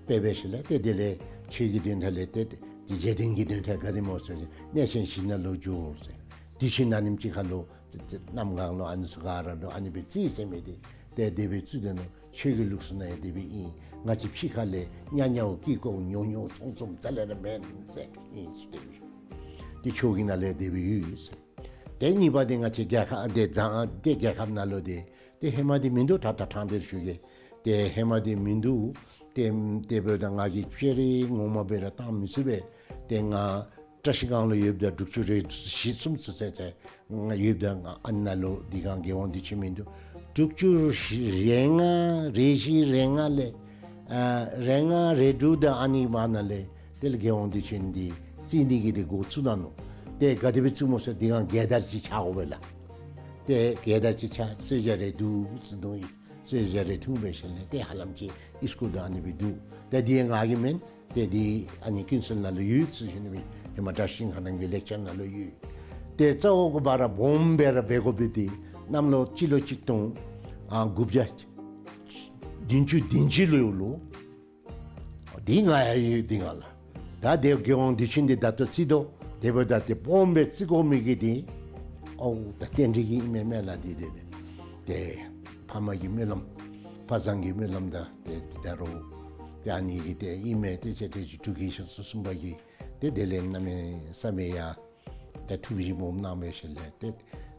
དཔེ་འབད་ཞིནམ་ལས་ཏེ་དེ་ལས་ཆོས་ཀྱི་དོན་དག་ལས་ཏེ་ཏེ་རྗེས་དྲན་གྱི་དོན་དག་ག་དེ་སྨོ་ཟེར་བ་ཅིན་གནས་ཆེན་བཞི་ནང་ལུ་འགྱོ་ཟེར། དུས་ཆེན་ཨ་ནེམ་ཅིག་ཁར་ལུ་ཏེ་ཏེ་གནམ་གང་ལུ་ཨ་ནི་ཚུ་ག་ར་ལུ་ཨ་ནི་སྦེ་བརྩི་ཟེར་མི་འདི་ཏེ་དེ་སྦེ་བརྩི་དེ་ནུག། ཆོས་ཀྱི་ལུགས་སྲོལ་ནང་ཡང་དེ་སྦེ་ཨིན། ང་བཅས་ཕྱི་ཁ་ལས་ཉ་ཉའོ་ཀི་ཀོ་ཉོ་ཉོ་ཚོང་ཚོང་རྩ་ལས་ར་མེན་ཟེར་ཨིན་ཟེར་དེ་སྦེ། ཏེ་ཆོས་ཀྱི་ནང་ལས་དེ་སྦེ་ཡོད་ཟེར། ཏེ་གཉིས་པ་འདི་ང་བཅས་རྒྱལ་ཁབ་འདི་བཟང་ཏེ་རྒྱལ་ཁབ་ནང་ལུ་འདི་ཏེ་ཧེ་མ་འདི་མིན་འདུག། ད་ད་ཕྲང་སྟེ་ཞུ་གེ། ཏེ་ཧེ་མ་འདི་མིན་འདུག། ཏེ་ཏེ་འབདཝ་ད་ང་གིས་སྤྱན་རས་ངོ་མ་སྦེ་ར་བཏང་མི་ཚུགས་པས། ཏེ་ང་བཀྲ་ཤིས་སྒང་ལུ་ཡོདཔ་ད་དྲུག་ཅུ་རེ་བཞི་གསུམ་ཚུན་ཚོད་ཡོདཔ་ད་ང་ཨ་ནཱ་ལུ་འདི་སྒང་རྒྱལ་དབང་འདུས་ཆེན་མིན་འདུག། དྲུག་ཅུ་རེ་ལྔ་རེ་བཞི་རེ་ལྔ་ལས་ཨ་རེ་ལྔ་རེ་དྲུག་དང་ཨ་ནི་བར་ན་ལས་དེ་ལས་རྒྱལ་དབང་འདུས་ཆེན་འདི་བརྩི་ནི་གི་འདི་འགོ་བཙུགས་གནང་ནུག། ཏེ་ག་དེ་སྦེ་བཙུགས་སྨོ་ཟེར་འདི་སྒང་རྒྱལ་དར་ཅིག་འཕྱར་དགོ་པས་ལགས། ཏེ་རྒྱལ་དར་ཅིག་འཕྱར་གསོལ་ཇ་རེ་འདུག་ཟེར་འདུག་ཨིན། གསོལ་ཇ་རེ་འཐུང་འབད་ཞིནམ་ལས་ཏེ་ཧ་ལམ་ཅིག་ཨིས་ཀུལ་དང་ཨ་ནི་སྦེ་འདུག། ཏེ་འདི་ང་གི་མེན། ཏེ་འདི་ཨ་ནི་ཀུན་གསལ་ནང་ལུ་ཡོད་ཟེར་ཞུ་ནི་སྦེ་ཧེ་མ་བཀྲ་ཤིས་ལྷ་ནང་གི་ལེགས་སྦྱར་ནང་ལུ་ཡོད། ཏེ་རྩ་བ་གི་བར་སྦོམ་སྦེ་ར་འབད་དགོ་པའི་འདི་གནམ་ལོ་སྤྱི་ལོ་གཅིག་སྟོང་ཨ་དགུ་བརྒྱ་བདུན་ཅུ་དོན་གཅིག་ལུ་ཡོད་ལོ། འདི་ང་ཡང་ཡོད་འདི་ང་ལགས། ད་དེ་རྒྱལ་དབང་བདེ་ཆེན་འདི་ད་ལྟོ་རྩིས་དོ། དེ་འབདཝ་ད་དེ་སྦོམ་སྦེ་རྩི་དགོ་མི་གི་འདི་ཨོ་ད་རྟེན་འབྲེལ་གྱི་ཨིན་མས་མེན་ལགས། འདི་དེ་དེ་ཕ་མ་གི་སྨོན་ལམ་ཕ་བཟང་གི་སྨོན་ལམ་དང་དེ་ད་རུང་དེ་ཨ་ནི་གི་དེ་ཨིན་མས། དེ་ཅིག་དེ་ཅིག་འབྲུག་རྒྱལ་ཤོ་སུ་གསུམ་པ་གི་དེ་དེ་ལས་གནམ་མེད་ས་མེད་ཡ་ད་ཐུགས་ཞིབ་མོ་གནང་བའི་ཤུལ་ལས་དེ་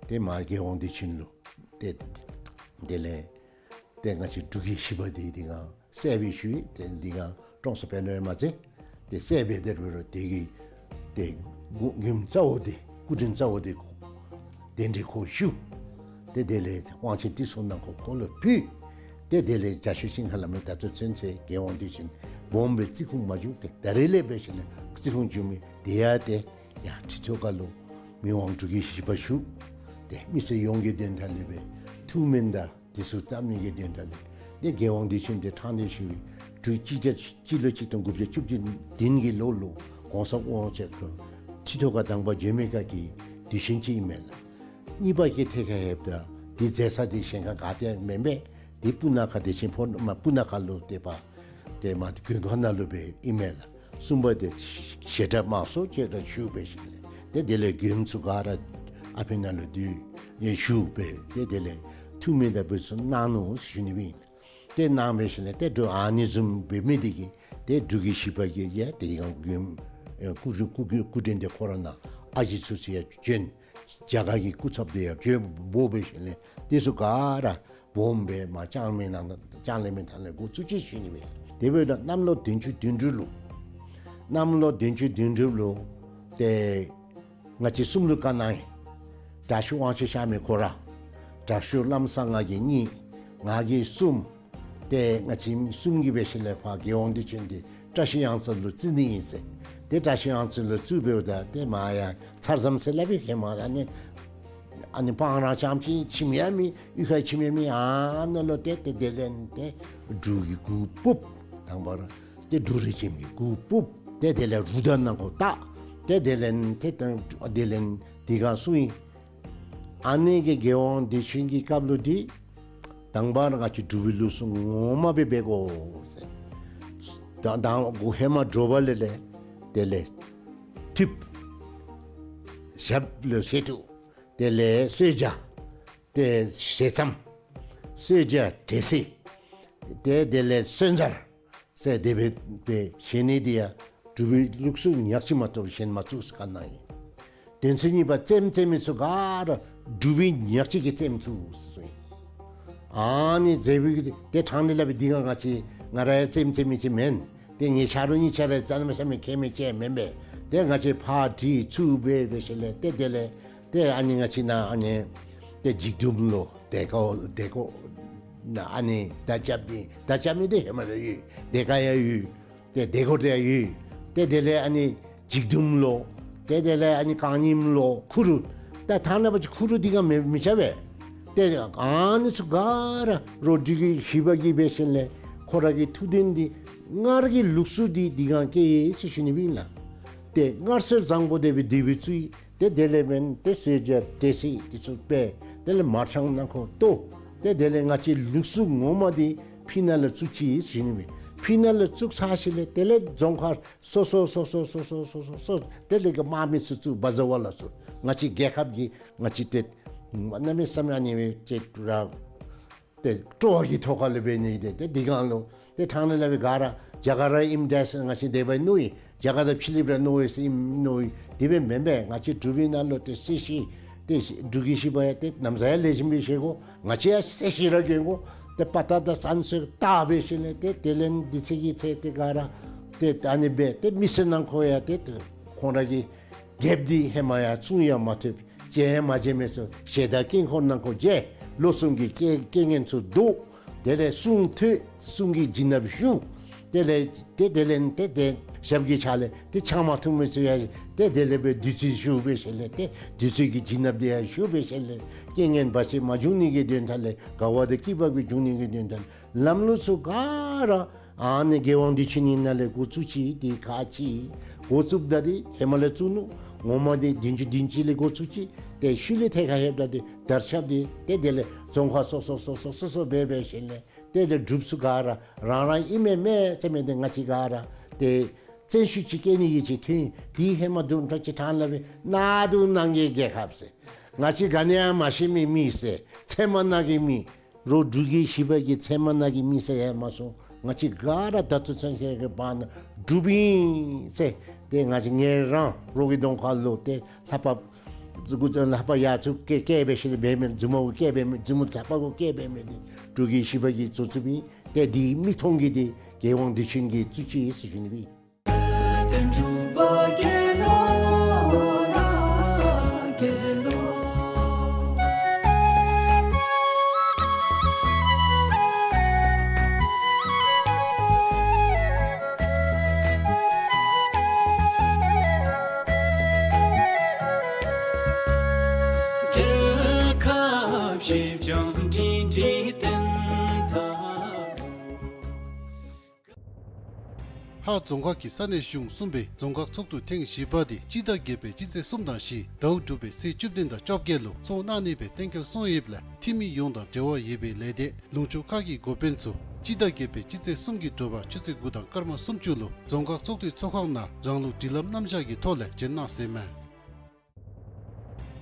དེ་མ་རྒྱལ་དབང་བདེ་ཆེན་ལུ་དེ་དེ་ལས་དེ་ང་བཅས་འབྲུག་རྒྱལ་བཞི་པ་དེ་འདི་ག་བསད་པའི་ཤུལ་དེ་འདི་ག་ཀྲོང་གསར་དཔོན་སློབ་མ་ཚེ་དེ་བསད་པའི་དེ་རུ་རུ་དེ་གི་དེ་མགུ་མགུ་རྩ་བོ་དེ་སྐུ་དྲིན་རྩ་བོ་དེ་ཁོ་དེ་འདྲའི་ཁོ་ཞུ། དེ་དེ་ལས་དབང་ཆེན་ཏི་སོ་ནང་ཁོ་ཁོ་ལུ་ཕུལ། དེ་དེ་ལས་རྒྱ་ཤོད་ཤིང་ཁ་ལ་མི་ད་ལྟོ་ཚུན་ཚོད་རྒྱལ་དབང་བདེ་ཆེན་སྦོམ་སྦེ་རྩི་ཁུངས་མ་བྱུང་། དེ་ད་རེས་ལས་འབད་ཞིནམ་ལས་རྩི་ཁུངས་བྱུང་མི་དེ་ཡང་དེ་ཡ་ཁྲི་ཐོག་ཁ་ལུ་མི་དབང་འབྲུག་རྒྱལ་བཞི་པ་བཞུགས། དེ་མི་སེར་ཡོངས་ཀྱི་དོན་དག་ལས་སྦེ་ཐུགས་སྨོན་དང་དེ་ཚུ་བཏབ་ནི་གི་དོན་དག་ལས་དེ་རྒྱལ་དབང་བདེ་ཆེན་དེ་ཕྲང་སྟེ་ཞུ་བའི་འབྲུག་གཅིག་བརྒྱ་གཅིག་ལོ་གཅིག་སྟོང་དགུ་བརྒྱ་བཅུ་བདུན་དེ་གི་ལོ་ལུ་གོང་ས་དབང་ཆེན་ཁོ་ཁྲི་ཐོག་ཁ་དང་པ་འབྱོན་མི་ཁ་གི་དུས་ཆེན་ཅིག་ཨིན་མས་ལགས། གཉིས་པ་གི་ཐད་ཁར་ལྷོདཔ་ད་དེ་མཛད་ས་དེ་གཞན་ཁར་ག་ཏེ་མེན་པས། དེ་སྤུ་ན་ཁ་བདེ་ཆེན་ཕོ་མ་སྤུ་ན་ཁ་ལུ་དེ་པ་དེ་མ་དགོན་ཁང་ནང་ལུ་སྦེ་ཨིན་མས་ལགས། གསུམ་པ་དེ་ཞལ་གྲངས་མང་སུ་ཅིག་ར་ཞུ་འབད་ཞིནམ་ལས་དེ་དེ་ལས་མགྱོནམ་ཚུ་ག་ར་ཨ་ཕི་ནང་ལུ་དེ་ཡང་ཞུ་འབད་དེ་དེ་ལས་ཐུགས་སྨོན་དང་འབུལ་ཚུ་གནང་ནུག་ཞུ་ནི་ཨིན། དེ་གནང་འབད་ཞིནམ་ལས་དེ་འབྲུག་ཨ་ནི་བཟུམ་འབད་མི་དེ་གིས་དེ་འབྲུག་རྒྱལ་བཞི་པ་གིས་ཡང་དེ་ཡང་མགྱོནམ་སྐུ་སྐུ་སྐུ་སྐུ་དྲིན་དེ་ཁོ་ར་ནང་ཨ་ཞེ་ཚུ་ཚུ་ཡང་བྱོན། རྒྱ་གར་གྱི་སྐུ་ཚབ་དེ་ཡང་བྱོན་འབོ་འབད་ཞིནམ་ལས་དེ་ཚུ་ག་ར་སྦོམ་སྦེ་མ་ལྕང་མའི་ནང་ལྕང་ལེབ་མའི་ཐང་ལས་འགོ་བཙུགས་ཅི་ཞུ་ནི་ཨིན། དེ་འབདཝ་ད་གནམ་ལོ་བདུན་ཅུ་དོན་དྲུག་ལུ་གནམ་ལོ་བདུན་ཅུ་དོན་དྲུག་ལུ་དེ་ང་བཅས་གསུམ་ལུ་བཀའ་གནང་ཡི། དྲག་ཤོས་དབང་ཕྱུག་གཤགས་མི་ཁོ་ར། དྲག་ཤོས་བླམ་གསང་སྔགས་ཀྱིས་གཉིས། ང་གིས་གསུམ། ཏེ་ང་བཅས་གསུམ་གྱིས་འབད་ཞིནམ་ལས་ཕར་རྒྱལ་དབང་བདེ་ཆེན་འདི་བཀྲ་ཤིས་གཡང་རྩེ་ལུ་བརྩི་ནི་ཨིན་ཟེར། ཏེ་བཀྲ་ཤིས་གཡང་རྩེ་ལུ་བཙུགས་འབདཝ་ད་ཏེ་མར་ཡར་ཚར་ཟམ་ཟེར་སླབ་ཨིན། ཧེ་མ་ཨ་ནི་ཨ་ནི་སྤང་ར་རྐྱངམ་ཅིག་ཁྱིམ་ཡང་མེད། གཡུས་ཁར་ཁྱིམ་ཡང་མེད། ཨ་ནཱ་ལུ་ཏེ་ཏེ་དེ་ལས་ཏེ་འབྲུག་གི་གུར་ཕུབ། དང་པ་ར་ཏེ་འབྲུག་རིས་ཆེན་གྱི་གུར་ཕུབ། ཏེ་དེ་ལས་རུ་དང་ནང་ཁོག་བཏགས། ཏེ་དེ་ལས་ཏེ་ཏེ་དེ་ལས་དེ་ག་སོང་ཡི། ཨ་ནི་གི་རྒྱལ་དབང་བདེ་ཆེན་གྱི་སྐབས་ལུ་འདི་དང་པ་ར་ང་བཅས་འབྲུག་པའི་ལུགས་སྲོལ་ངོ་མ་སྦེ་འབད་དགོ་ཟེར། ད་དང་པ་ཧེ་མ་དྲོ་པ་ལས་ལས་དེ་ལས་ཐུབ། ཞབས་ལུ་ཞལ་ཐུབ། དེ་ལས་གསོལ་ཇ། ཏེ་ཞལ་ཙམ། གསོལ་ཇ་འབྲས་སིལ། ཏེ་དེ་ལས་གསོལ་ཇ་ཟེར་དེ་སྦེ་སྦེ་བཞེས་ནི་འདི་ཡང་འབྲུག་པའི་ལུགས་སྲོལ་ཉག་གཅིག་མ་གཏོགས་གཞན་མ་བཙུགས་ཟེར་བཀའ་གནང་ཡི། དོན་ཚན་གཉིས་པ་རྩེདམོ་རྩེ་མི་ཚུ་ག་ར་འབྲུག་པའི་ཉག་གཅིག་གིས་རྩེདམོ་བཙུགས་ཟེར་གསུངས་ཡི། ཨ་ནི་རྩེདམོ་གི་ཏེ་ཕྲང་སྟེ་སླབ་པའི་འདི་ག་ང་བཅས་ང་ར་ཡང་རྩེདམོ་རྩེ་མི་ཅིག་མེན། ཏེ་ངེའི་ཆ་རོགས་གཉིས་ཆ་ར་རྩེདམོ་རྩེ་མི་མཁས་མི་ཅིག་མེན་པས། ཏེ་ང་བཅས་ཕར་དྲི་ཚུར་འབད་འབད་ཞིནམ་ལས་ཏེ་དེ་ལས་ཏེ་ཨ་ནི་ང་བཅས་ནཱ་ཨ་ནི་ཏེ་འཇིགས་དུམ་ལུ་དེ་ཀོ་དེ་ཀོ་ནཱ་ཨ་ནི་མདའ་རྐྱབ་སྟེ་མདའ་རྐྱབ་མི་འདི་ཧེ་མ་ར་ཡོད། དེ་ཀ་ཡང་ཡོད། ཏེ་དེ་ཀོ་དེ་ཡང་ཡོད། ཏེ་དེ་ལས་ཨ་ནི་འཇིགས་དུམ་ལུ་ཏེ་དེ་ལས་ཨ་ནི་རྐང་སྙིམ་ལུ་ཁུ་རུ། ད་ཐ་ན་པ་ཅིག་ཁུ་རུ་འདི་ག་མི་མི་ཆ་བས། ཏེ་ཨ་ནི་ཚུ་ག་ར་རོ་འབྲུག་རྒྱལ་བཞི་པ་གིས་འབད་ཞིནམ་ལས་ཁོ་ར་གི་ཐུགས་དོན་འདི་སྔར་གྱི་ལུགས་སྲོལ་འདི་འདི་ག་སྐྱེལ་ཡི་ཟེར་ཞུ་ནི་ཨིན་ལགས། ཏེ་སྔར་སྲོལ་བཟང་པོ་དེ་སྦེ་དེ་སྦེ་བཙུགས་ཡི། ཏེ་དེ་ལས་འབདན་ཏེ་གསོལ་ཇ་འབྲས་སིལ་འདི་ཚུ་སྦེ་དེ་ལས་མར་ཆང་ནང་ཁོག་བཏོག། ཏེ་དེ་ལས་ང་བཅས་ལུགས་སྲོལ་ངོ་མ་འདི་ཕི་ནང་ལུ་བཙུགས་ཅི་ཟེར་ཞུ་ནི་ཨིན། ཕི་ནང་ལུ་བཙུགས་ཚར་ཞིནམ་ལས་དེ་ལས་རྫོང་ཁག་སོ་སོ་སོ་སོ་དེ་ལས་གི་དམག་མི་ཚུ་བཙུགས་བ་ཟ་བ་ལ་བཙུགས། ང་བཅས་རྒྱལ་ཁབ་ཀྱི་ང་བཅས་ཏེ་གནམ་མེད་ས་མེད་ཨ་ནི་སྦེ་ཅིག་ར་ཏེ་སྤྲོ་བ་གི་ཐོག་ཁ་ལུ་འབད་ནི་ཏེ་ཏེ་འདི་གང་ལུ་ཏེ་ཕྲང་སྟེ་སླབ་པའི་ག་ར་རྒྱ་གར་ར་ཨིནམ་འདྲས་ང་བཅས་དེ་སྦེ་མནོ་ཡི། རྒྱ་གར་དང་ཕྱི་གླིངཔ་ར་མནོ་ཡི་ཟེར་ཨིནམ་མནོ་ཡི། དེ་སྦེ་མེན་པས། ང་བཅས་འབྲུག་པའི་ནང་ལུ་ཏེ་སྲིད་ཞི་ཏེ་འབྲུག་རྒྱལ་བཞི་པ་ཡང་ཏེ་ན་བཟའ་ཡང་ལེགས་ཤོམ་སྦེ་བཞེས་དགོ། ང་བཅས་ཡང་སྲིད་ཞི་ར་གྱོན་དགོ། ཏེ་དཔའ་རྟགས་དང་བཙན་ཚུ་བཏགས་འབད་ཞིནམ་ལས་ཏེ་དེ་ལས་འདི་ཚེ་གི་ཚེ་ཏེ་ག་ར་ཏེ་ཨ་ནི་སྦེ་ཏེ་མི་སེར་ནང་ཁོག་ཡང་ཏེ་ཏེ་ཁོང་ར་གི་རྒྱལཔོ་འདི་ཧེ་མ་ཡང་བཙུན་ཡང་མ་ཐོབ། མཇལ་ཡང་མ་མཇལ་མི་ཚུ་ཞལ་དང་དཀྱིལ་འཁོར་ནང་ཁོག་མཇལ། ལོ་གསུམ་གྱི་རྐྱེན་རྐྱེན་ངན་ཚུ་བཟློག། དེ་ལས་གསུང་ཐོས། གསུང་གི་བྱིན་རླབས་ཞུགས། དེ་ལས་ཏེ་དེ་ལས་ཏེ་ཏེ་ཞབས་ཀྱི་ཕྱག་ལས་ཏེ་ཆང་མ་འཐུང་མི་ཚུ་ཡང་ཏེ་དེ་ལས་སྦེ་བདུད་རྩི་ཞུགས་འབད་ཞིནམ་ལས་ཏེ་བདུད་རྩི་གི་བྱིན་རླབས་དེ་ཡང་ཞུགས་འབད་ཞིནམ་ལས་རྐྱེན་ངན་བར་ཆད་མ་འབྱུང་ནི་གི་དོན་དག་ལས་དགའ་བ་དང་སྐྱིད་པ་གི་འབྱུང་ནི་གི་དོན་དག་ལམ་ལུགས་ཚུ་ག་ར་ཨ་ནི་རྒྱལ་དབང་བདེ་ཆེན་ནང་ལས་འགོ་བཙུགས་ཅི། ཏེ་ཁ་ཅིག་འགོ་བཙུགསཔ་ད་ཏེ་ཧེ་མ་ལས་བཙུགས་ནུག། ངོ་མ་འདི་བདུན་ཅུ་བདུན་ཅུ་ལས་འགོ་བཙུགས་ཅི། ཏེ་ཤུལ་ལས་ཐད་ཁར་ལྷོདཔ་ད་ཏེ་དར་ཁྱབ་སྟེ་ཏེ་དེ་ལས་རྫོང་ཁག་སོ་སོ་སོ་སོ་སོ་སོ་འབད་འབད་ཞིནམ་ལས་ཏེ་ལས་འབྲུགཔ་ཚུ་ག་ར་རང་རང་ཨིན་མས་མས་ཟེར་མི་འདི་ང་བཅས་ག་ར་ཏེ་ བཙན་ཤུགས་ཅིག་བཀལ་ནི་གི་ཅིག་ཐོན། དེ་ཧེ་མ་དུམ་གྲ་ཅིག་ཐང་ལ་སྦེ་ནཱ་འདུག་ནང་གི་རྒྱལ་ཁབ་ཟེར། ང་བཅས་ག་ནི་ཡང་མ་ཤེས་མི་མི་ཟེར། ཚལ་མ་ནང་གི་མི། རོགས་འབྲུག་རྒྱལ་བཞི་པ་གི་ཚལ་མ་ནང་གི་མི་ཟེར་ཡང་མ་སོང་། ང་བཅས་ག་ར་ད་ཚུན་ཚོད་ཁྱེད་ཀྱི་བར་ན་འབྲུགཔ་ཨིན་ཟེར། ཏེ་ང་བཅས་ངལ་རངས་རོགས་ཀྱི་གདོང་ཁ་ལུ་ཏེ་ལྷ་པ་ལྷ་པ་ཡ་ཚུ་སྐད་སྐད་འབད་ཞིནམ་ལས་འབད་མི་མཛུབ་མོ་གུ་སྐད་འབད་མི་མཛུབ་མོ་ལྷ་པ་གུ་སྐད་འབད་མི་འདི་འབྲུག་རྒྱལ་བཞི་པ་གིས་བཟོ་བཟོཝ་ཨིན། ཏེ་འདི་མིག་མཐོང་གི་འདི་རྒྱལ་དབང་དུས་ཆེན་གྱི་གཙོ་ཆེ་ཟེར་ཞུ་ནི་སྦེ། ཧཱ། རྫོང་ཁག་གི་ས་གནས་གཞུང་གསུམ་པའི་རྫོང་ཁག་ཚོགས་འདུ་ཐེངས་བཞི་པ་དེ་སྤྱི་ཟླ་བརྒྱད་པའི་སྤྱི་ཚེས་གསུམ་དང་བཞི་ཟླཝ་དྲུག་པའི་ཚེས་བཅུ་བདུན་དང་བཅོ་བརྒྱད་ལུ་ཚོགས་གནང་ནི་སྦེ་གཏན་འཁེལ་སོང་ཡོདཔ་ལས་འཐུས་མི་ཡོངས་དང་འབྲེལ་བ་ཡོད་པའི་ལས་སྡེ་ལུང་ཕྱོགས་ཁག་གི་འགོ་དཔོན་ཚུ་སྤྱི་ཟླ་བརྒྱད་པའི་སྤྱི་ཚེས་གསུམ་གྱི་དྲོ་པ་ཆུ་ཚོད་དགུ་དང་སྐར་མ་སུམ་ཅུ་ལུ་རྫོང་ཁག་ཚོགས་འདུའི་ཚོགས་ཁང་ནང་རང་ལུགས་སྒྲིག་ལམ་རྣམ་གཞག་གི་ཐོག་ལས་བྱོན་གནང་ཟེར་མས།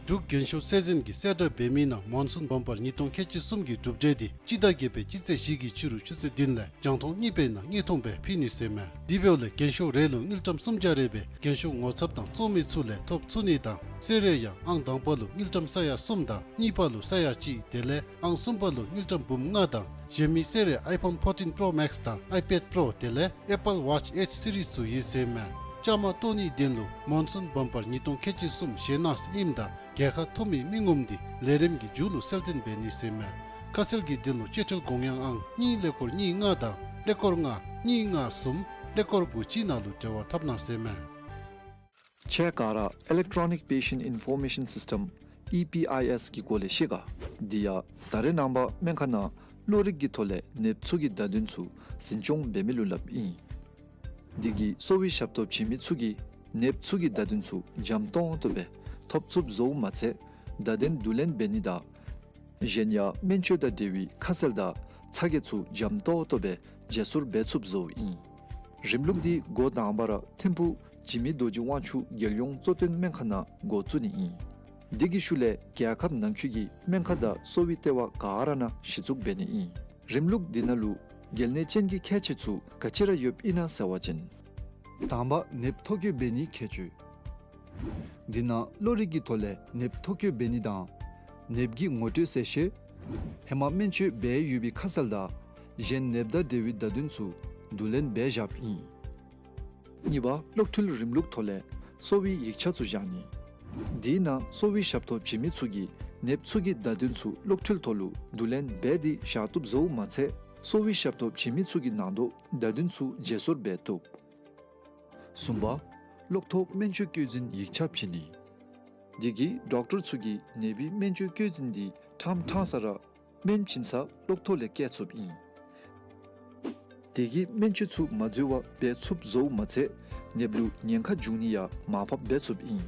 འབྲུག་རྒྱན་ཤོག་ཚད་འཛིན་གྱིས་གསལ་བསྒྲགས་འབད་མི་ནང་མོན་སུན་བམ་པར་ཉིས་སྟོང་ཁལ་གཅིག་གསུམ་གྱི་གྲུབ་འབྲས་དེ་སྤྱི་ཟླ་བརྒྱད་པའི་སྤྱི་ཚེས་བཞི་གི་ཕྱི་རུ་ཆུ་ཚོད་བདུན་ལས་རྒྱང་མཐོང་གཉིས་པའི་ནང་དངོས་མཐོང་སྦེ་ཕུལ་ནི་ཟེར་མས། དེ་འབདཝ་ལས་རྒྱན་ཤོག་རེ་ལུ་དངུལ་ཀྲམ་སུམ་བརྒྱ་རེ་སྦེ་རྒྱན་ཤོག་ངོ་ཚབ་དང་བཙོང་མི་ཚུ་ལས་ཐོབ་ཚུགས་ནི་དང་གསོལ་རས་ཡང་ཨང་དང་པ་ལུ་དངུལ་ཀྲམ་ས་ཡ་གསུམ་དང་གཉིས་པ་ལུ་ས་ཡ་གཅིག་དེ་ལས་ཨང་གསུམ་པ་ལུ་དངུལ་ཀྲམ་འབུམ་ལྔ་དང་གཞན་མི་གསོལ་རས་ཨའི་ཕོན་ཕོར་ཊིན་པྲོ་མེགསི་དང་ཨའི་པེཌ་པྲོ་དེ་ལས་ཨེ་པཱལ་ཝཱཆ་ཨེཆ་སི་རིསི་ཚུ་ཡོད་ཟེར་མས། བཅའ་མར་གཏོགས་ནིའི་དོན་ལུ་མོན་སུན་བམ་པར་ཉིས་སྟོང་ཁལ་གཅིག་གསུམ་བཞེས་གནང་ཟེར་ཨིནམ་ད་རྒྱལ་ཁ་ཐོབ་མི་མི་ངོམ་འདི་ལས་རིམ་གྱི་མཇུག་ལུ་གསལ་སྟོན་འབད་ནི་ཟེར་མས། ཁ་གསལ་གྱི་དོན་ལུ་གཅེས་སྤྲས་དགོངས་ཡངས་ཨང་གཉིས་ཀླད་ཀོར་གཉིས་ལྔ་དང་ཀླད་ཀོར་ལྔ་གཉིས་ལྔ་གསུམ་ཀླད་ཀོར་དགུ་གཅིག་ནང་ལུ་འབྲེལ་བ་འཐབ་གནང་ཟེར་མས། ཁྱེད་ག་ར་Electronic Patient Information System ཨི་པི་ཨའི་ཨེསི་གི་སྐོར་ལས་ཤེས་ག། དེ་ཡང་ད་རེས་ནངས་པ་སྨན་ཁང་ནང་གློག་རིག་གི་ཐོག་ལས་ནདཔ་ཚུ་གི་བརྡ་དོན་ཚུ་འཛིན་སྐྱོང་འབད་མི་ལུ་སླབ་ཨིན། དེ་གིས་གསོ་བའི་ཞབས་ཏོག་བྱིན་མི་ཚུ་གིས་ནདཔ་ཚུ་གི་བརྡ་དོན་ཚུ་འཇམ་ཏོང་ཏོ་སྦེ་ཐོབ་ཚུགསཔ་བཟོཝ་མ་ཚད་བརྡ་དོན་བསྡུ་ལེན་འབད་ནི་དང་གཞན་ཡང་སྨན་བཅོས་དང་འབྲེལ་བའི་ཁ་གསལ་དང་ཚ་གྱང་ཚུ་འཇམ་ཏོང་ཏོ་སྦེ་བརྗེ་སོར་འབད་ཚུགསཔ་བཟོཝ་ཨིན། རིམ་ལུགས་འདི་འགོ་དང་པ་ར་ཐིམ་ཕུག་འཇིགས་མེད་རྡོ་རྗེ་དབང་ཕྱུག་རྒྱལ་ཡོངས་གཙོ་བསྟེན་སྨན་ཁང་ནང་འགོ་བཙུགས་ནི་ཨིན། འདི་གི་ཤུལ་ལས་རྒྱལ་ཁབ་ནང་འཁོད་ཀྱི་སྨན་ཁང་དང་གསོ་བའི་ལྟེ་བ་ག་ར་ནང་གཞི་བཙུགས་འབད་ནི་ཨིན། རིམ་ལུགས་འདི་ནང་ལུ་གལ་གནད་ཅན་གྱི་ཁྱད་ཆོས་ཚུ་ག་ཅི་ར་ཡོདཔ་ཨིན་ན་ཟེར་བ་ཅིན། དང་པ་ནདཔ་ཐོ་བཀོད་འབད་ནིའི་ཁྱད་ཆོས། འདི་ནང་གློག་རིག་གི་ཐོག་ལས་ནདཔ་ཐོ་བཀོད་འབད་ནི་དང་ནདཔ་གི་ངོ་སྤྲོད་གསལ་བཤད། ཧེ་མ་སྨན་བཅོས་འབད་ཡོད་པའི་ཁ་གསལ་དང་གཞན་ནདཔ་དང་འབྲེལ་བའི་བརྡ་དོན་ཚུ་བསྡུ་ལེན་འབད་བཞགཔ་ཨིན། གཉིས་པ་གློག་འཕྲུལ་རིམ་ལུགས་ཐོག་ལས་གསོ་བའི་ཡིག་ཆ་ཚུ་བཞག་ནི། དེའི་ནང་གསོ་བའི་ཞབས་ཏོག་བྱིན་མི་ཚུ་གིས་ནདཔ་ཚུ་གི་བརྡ་དོན་ཚུ་གློག་འཕྲུལ་ཐོག་ལུ་བསྡུ་ལེན་འབད་དེ་བཞག་བཏུབ་བཟོཝ་མ་ཚད་གསོ་བའི་ཞབས་ཏོག་བྱིན་མི་ཚུ་གི་ནང་དོག་བརྡ་དོན་ཚུ་བརྗེ་སོར་འབད་བཏུབ། གསུམ་པ་གློག་ཐོག་སྨན་བཅོས་བཀོད་འཛིན་ཡིག་ཆ་བྱིན་ནི། དེ་གིས་ཌོག་ཊར་ཚུ་གིས་ནདཔའི་སྨན་བཅོས་བཀོད་འཛིན་འདི་ཕྲང་ཕྲང་ས་ར་སྨན་བྱིན་ས་གློག་ཐོག་ལས་བཀལ་ཚུགསཔ་ཨིན། དེ་གིས་སྨན་བཅོས་ཚུ་མ་འཛོལ་བར་འབད་ཚུགསཔ་བཟོཝ་མ་ཚད་ནདཔ་ལུ་ཉེན་ཁ་འབྱུང་ནི་ཡང་མར་ཕབ་འབད་ཚུགསཔ་ཨིན།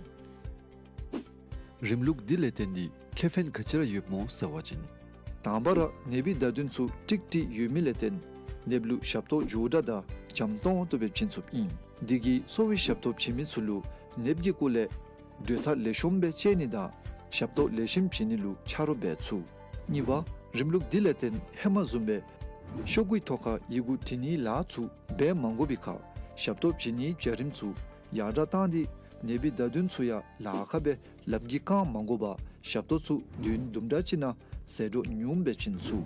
རིམ་ལུགས་འདི་ལས་བརྟེན་ཏེ་ཁེ་ཕན་ག་ཅི་ར་ཡོདཔ་སྨོ་ཟེར་བ་ཅིན། དང་པ་ར་ནདཔའི་བརྡ་དོན་ཚུ་ཀྲིག་ཀྲི་ཡོད་མི་ལས་བརྟེན་ནདཔ་ལུ་ཞབས་ཏོག་མགྱོགས་དྲགས་དང་འཇམ་ཏོང་ཏོ་སྦེ་བྱིན་ཚུགསཔ་ཨིན། དེ་གིས་གསོ་བའི་ཞབས་ཏོག་བྱིན་མི་ཚུ་ལུ་ནདཔ་གི་སྐོར་ལས་གྲོས་ཐག་ལེགས་ཤོམ་སྦེ་བཅད་ནི་དང་ཞབས་ཏོག་ལེགས་ཤོམ་བྱིན་ནི་ལུ་ཆ་རོགས་འབད་ཚུགས། གཉིས་པ་རིམ་ལུགས་འདི་ལས་བརྟེན་ཧེ་མ་བཟུམ་སྦེ་ཤོག་གུའི་ཐོག་ཁར་ཡི་གུ་བྲི་ནིའི་ལཱ་ཚུ་འབད་མ་དགོ་པའི་ཁར་ཞབས་ཏོག་བྱིན་ནིའི་བྱ་རིམ་ཚུ་ཡར་དྲགས་བཏང་སྟེ་ནདཔའི་བརྡ་དོན་ཚུ་ཡང་ལཱ་ཁག་སྦེ་ལམ་གྱི་རྐང་མ་དགོ་པར་ཞབས་ཏོག་ཚུ་བདུན་དུམ་གྲ་ཅིག་ནང་ཟད་འགྲོ་ཉུངམ་སྦེ་བྱིན་ཚུགས།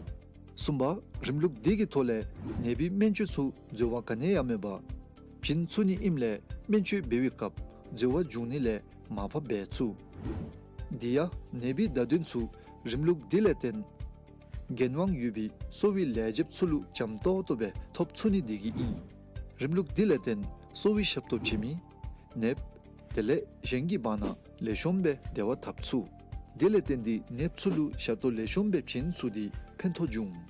གསུམ་པ་རིམ་ལུགས་འདི་གི་ཐོག་ལས་ནདཔའི་སྨན་བཅོས་ཚུ་འཛོལ་བ་ག་ནི་ཡང་མེད་པར་བྱིན་ཚུགས་ནི་ཨིནམ་ལས་སྨན་བཅོས་འབད་བའི་སྐབས་འཛོལ་བ་འབྱུང་ནི་ལས་མར་ཕབ་འབད་ཚུགས། དེ་ཡང་ནདཔའི་བརྡ་དོན་ཚུ་རིམ་ལུགས་འདི་ལས་བརྟེན་འགན་དབང་ཡོད་པའི་གསོ་བའི་ལས་བྱེདཔ་ཚུ་ལུ་འཇམ་ཏོག་ཏོ་སྦེ་ཐོབ་ཚུགས་ནི་དེ་གིས་ཨིན། རིམ་ལུགས་འདི་ལས་བརྟེན་གསོ་བའི་ཞབས་ཏོག་བྱིན་མི་ནདཔ་དེ་ལས་གཞན་གྱི་བར་ན་ལེགས་ཤོམ་སྦེ་འབྲེལ་བ་འཐབ་ཚུགས། དེ་ལས་བརྟེན་ཏེ་ནདཔ་ཚུ་ལུ་ཞབས་ཏོག་ལེགས་ཤོམ་སྦེ་བྱིན་ཚུགས་ཏེ་ཕན་ཐོགས་འབྱུང་།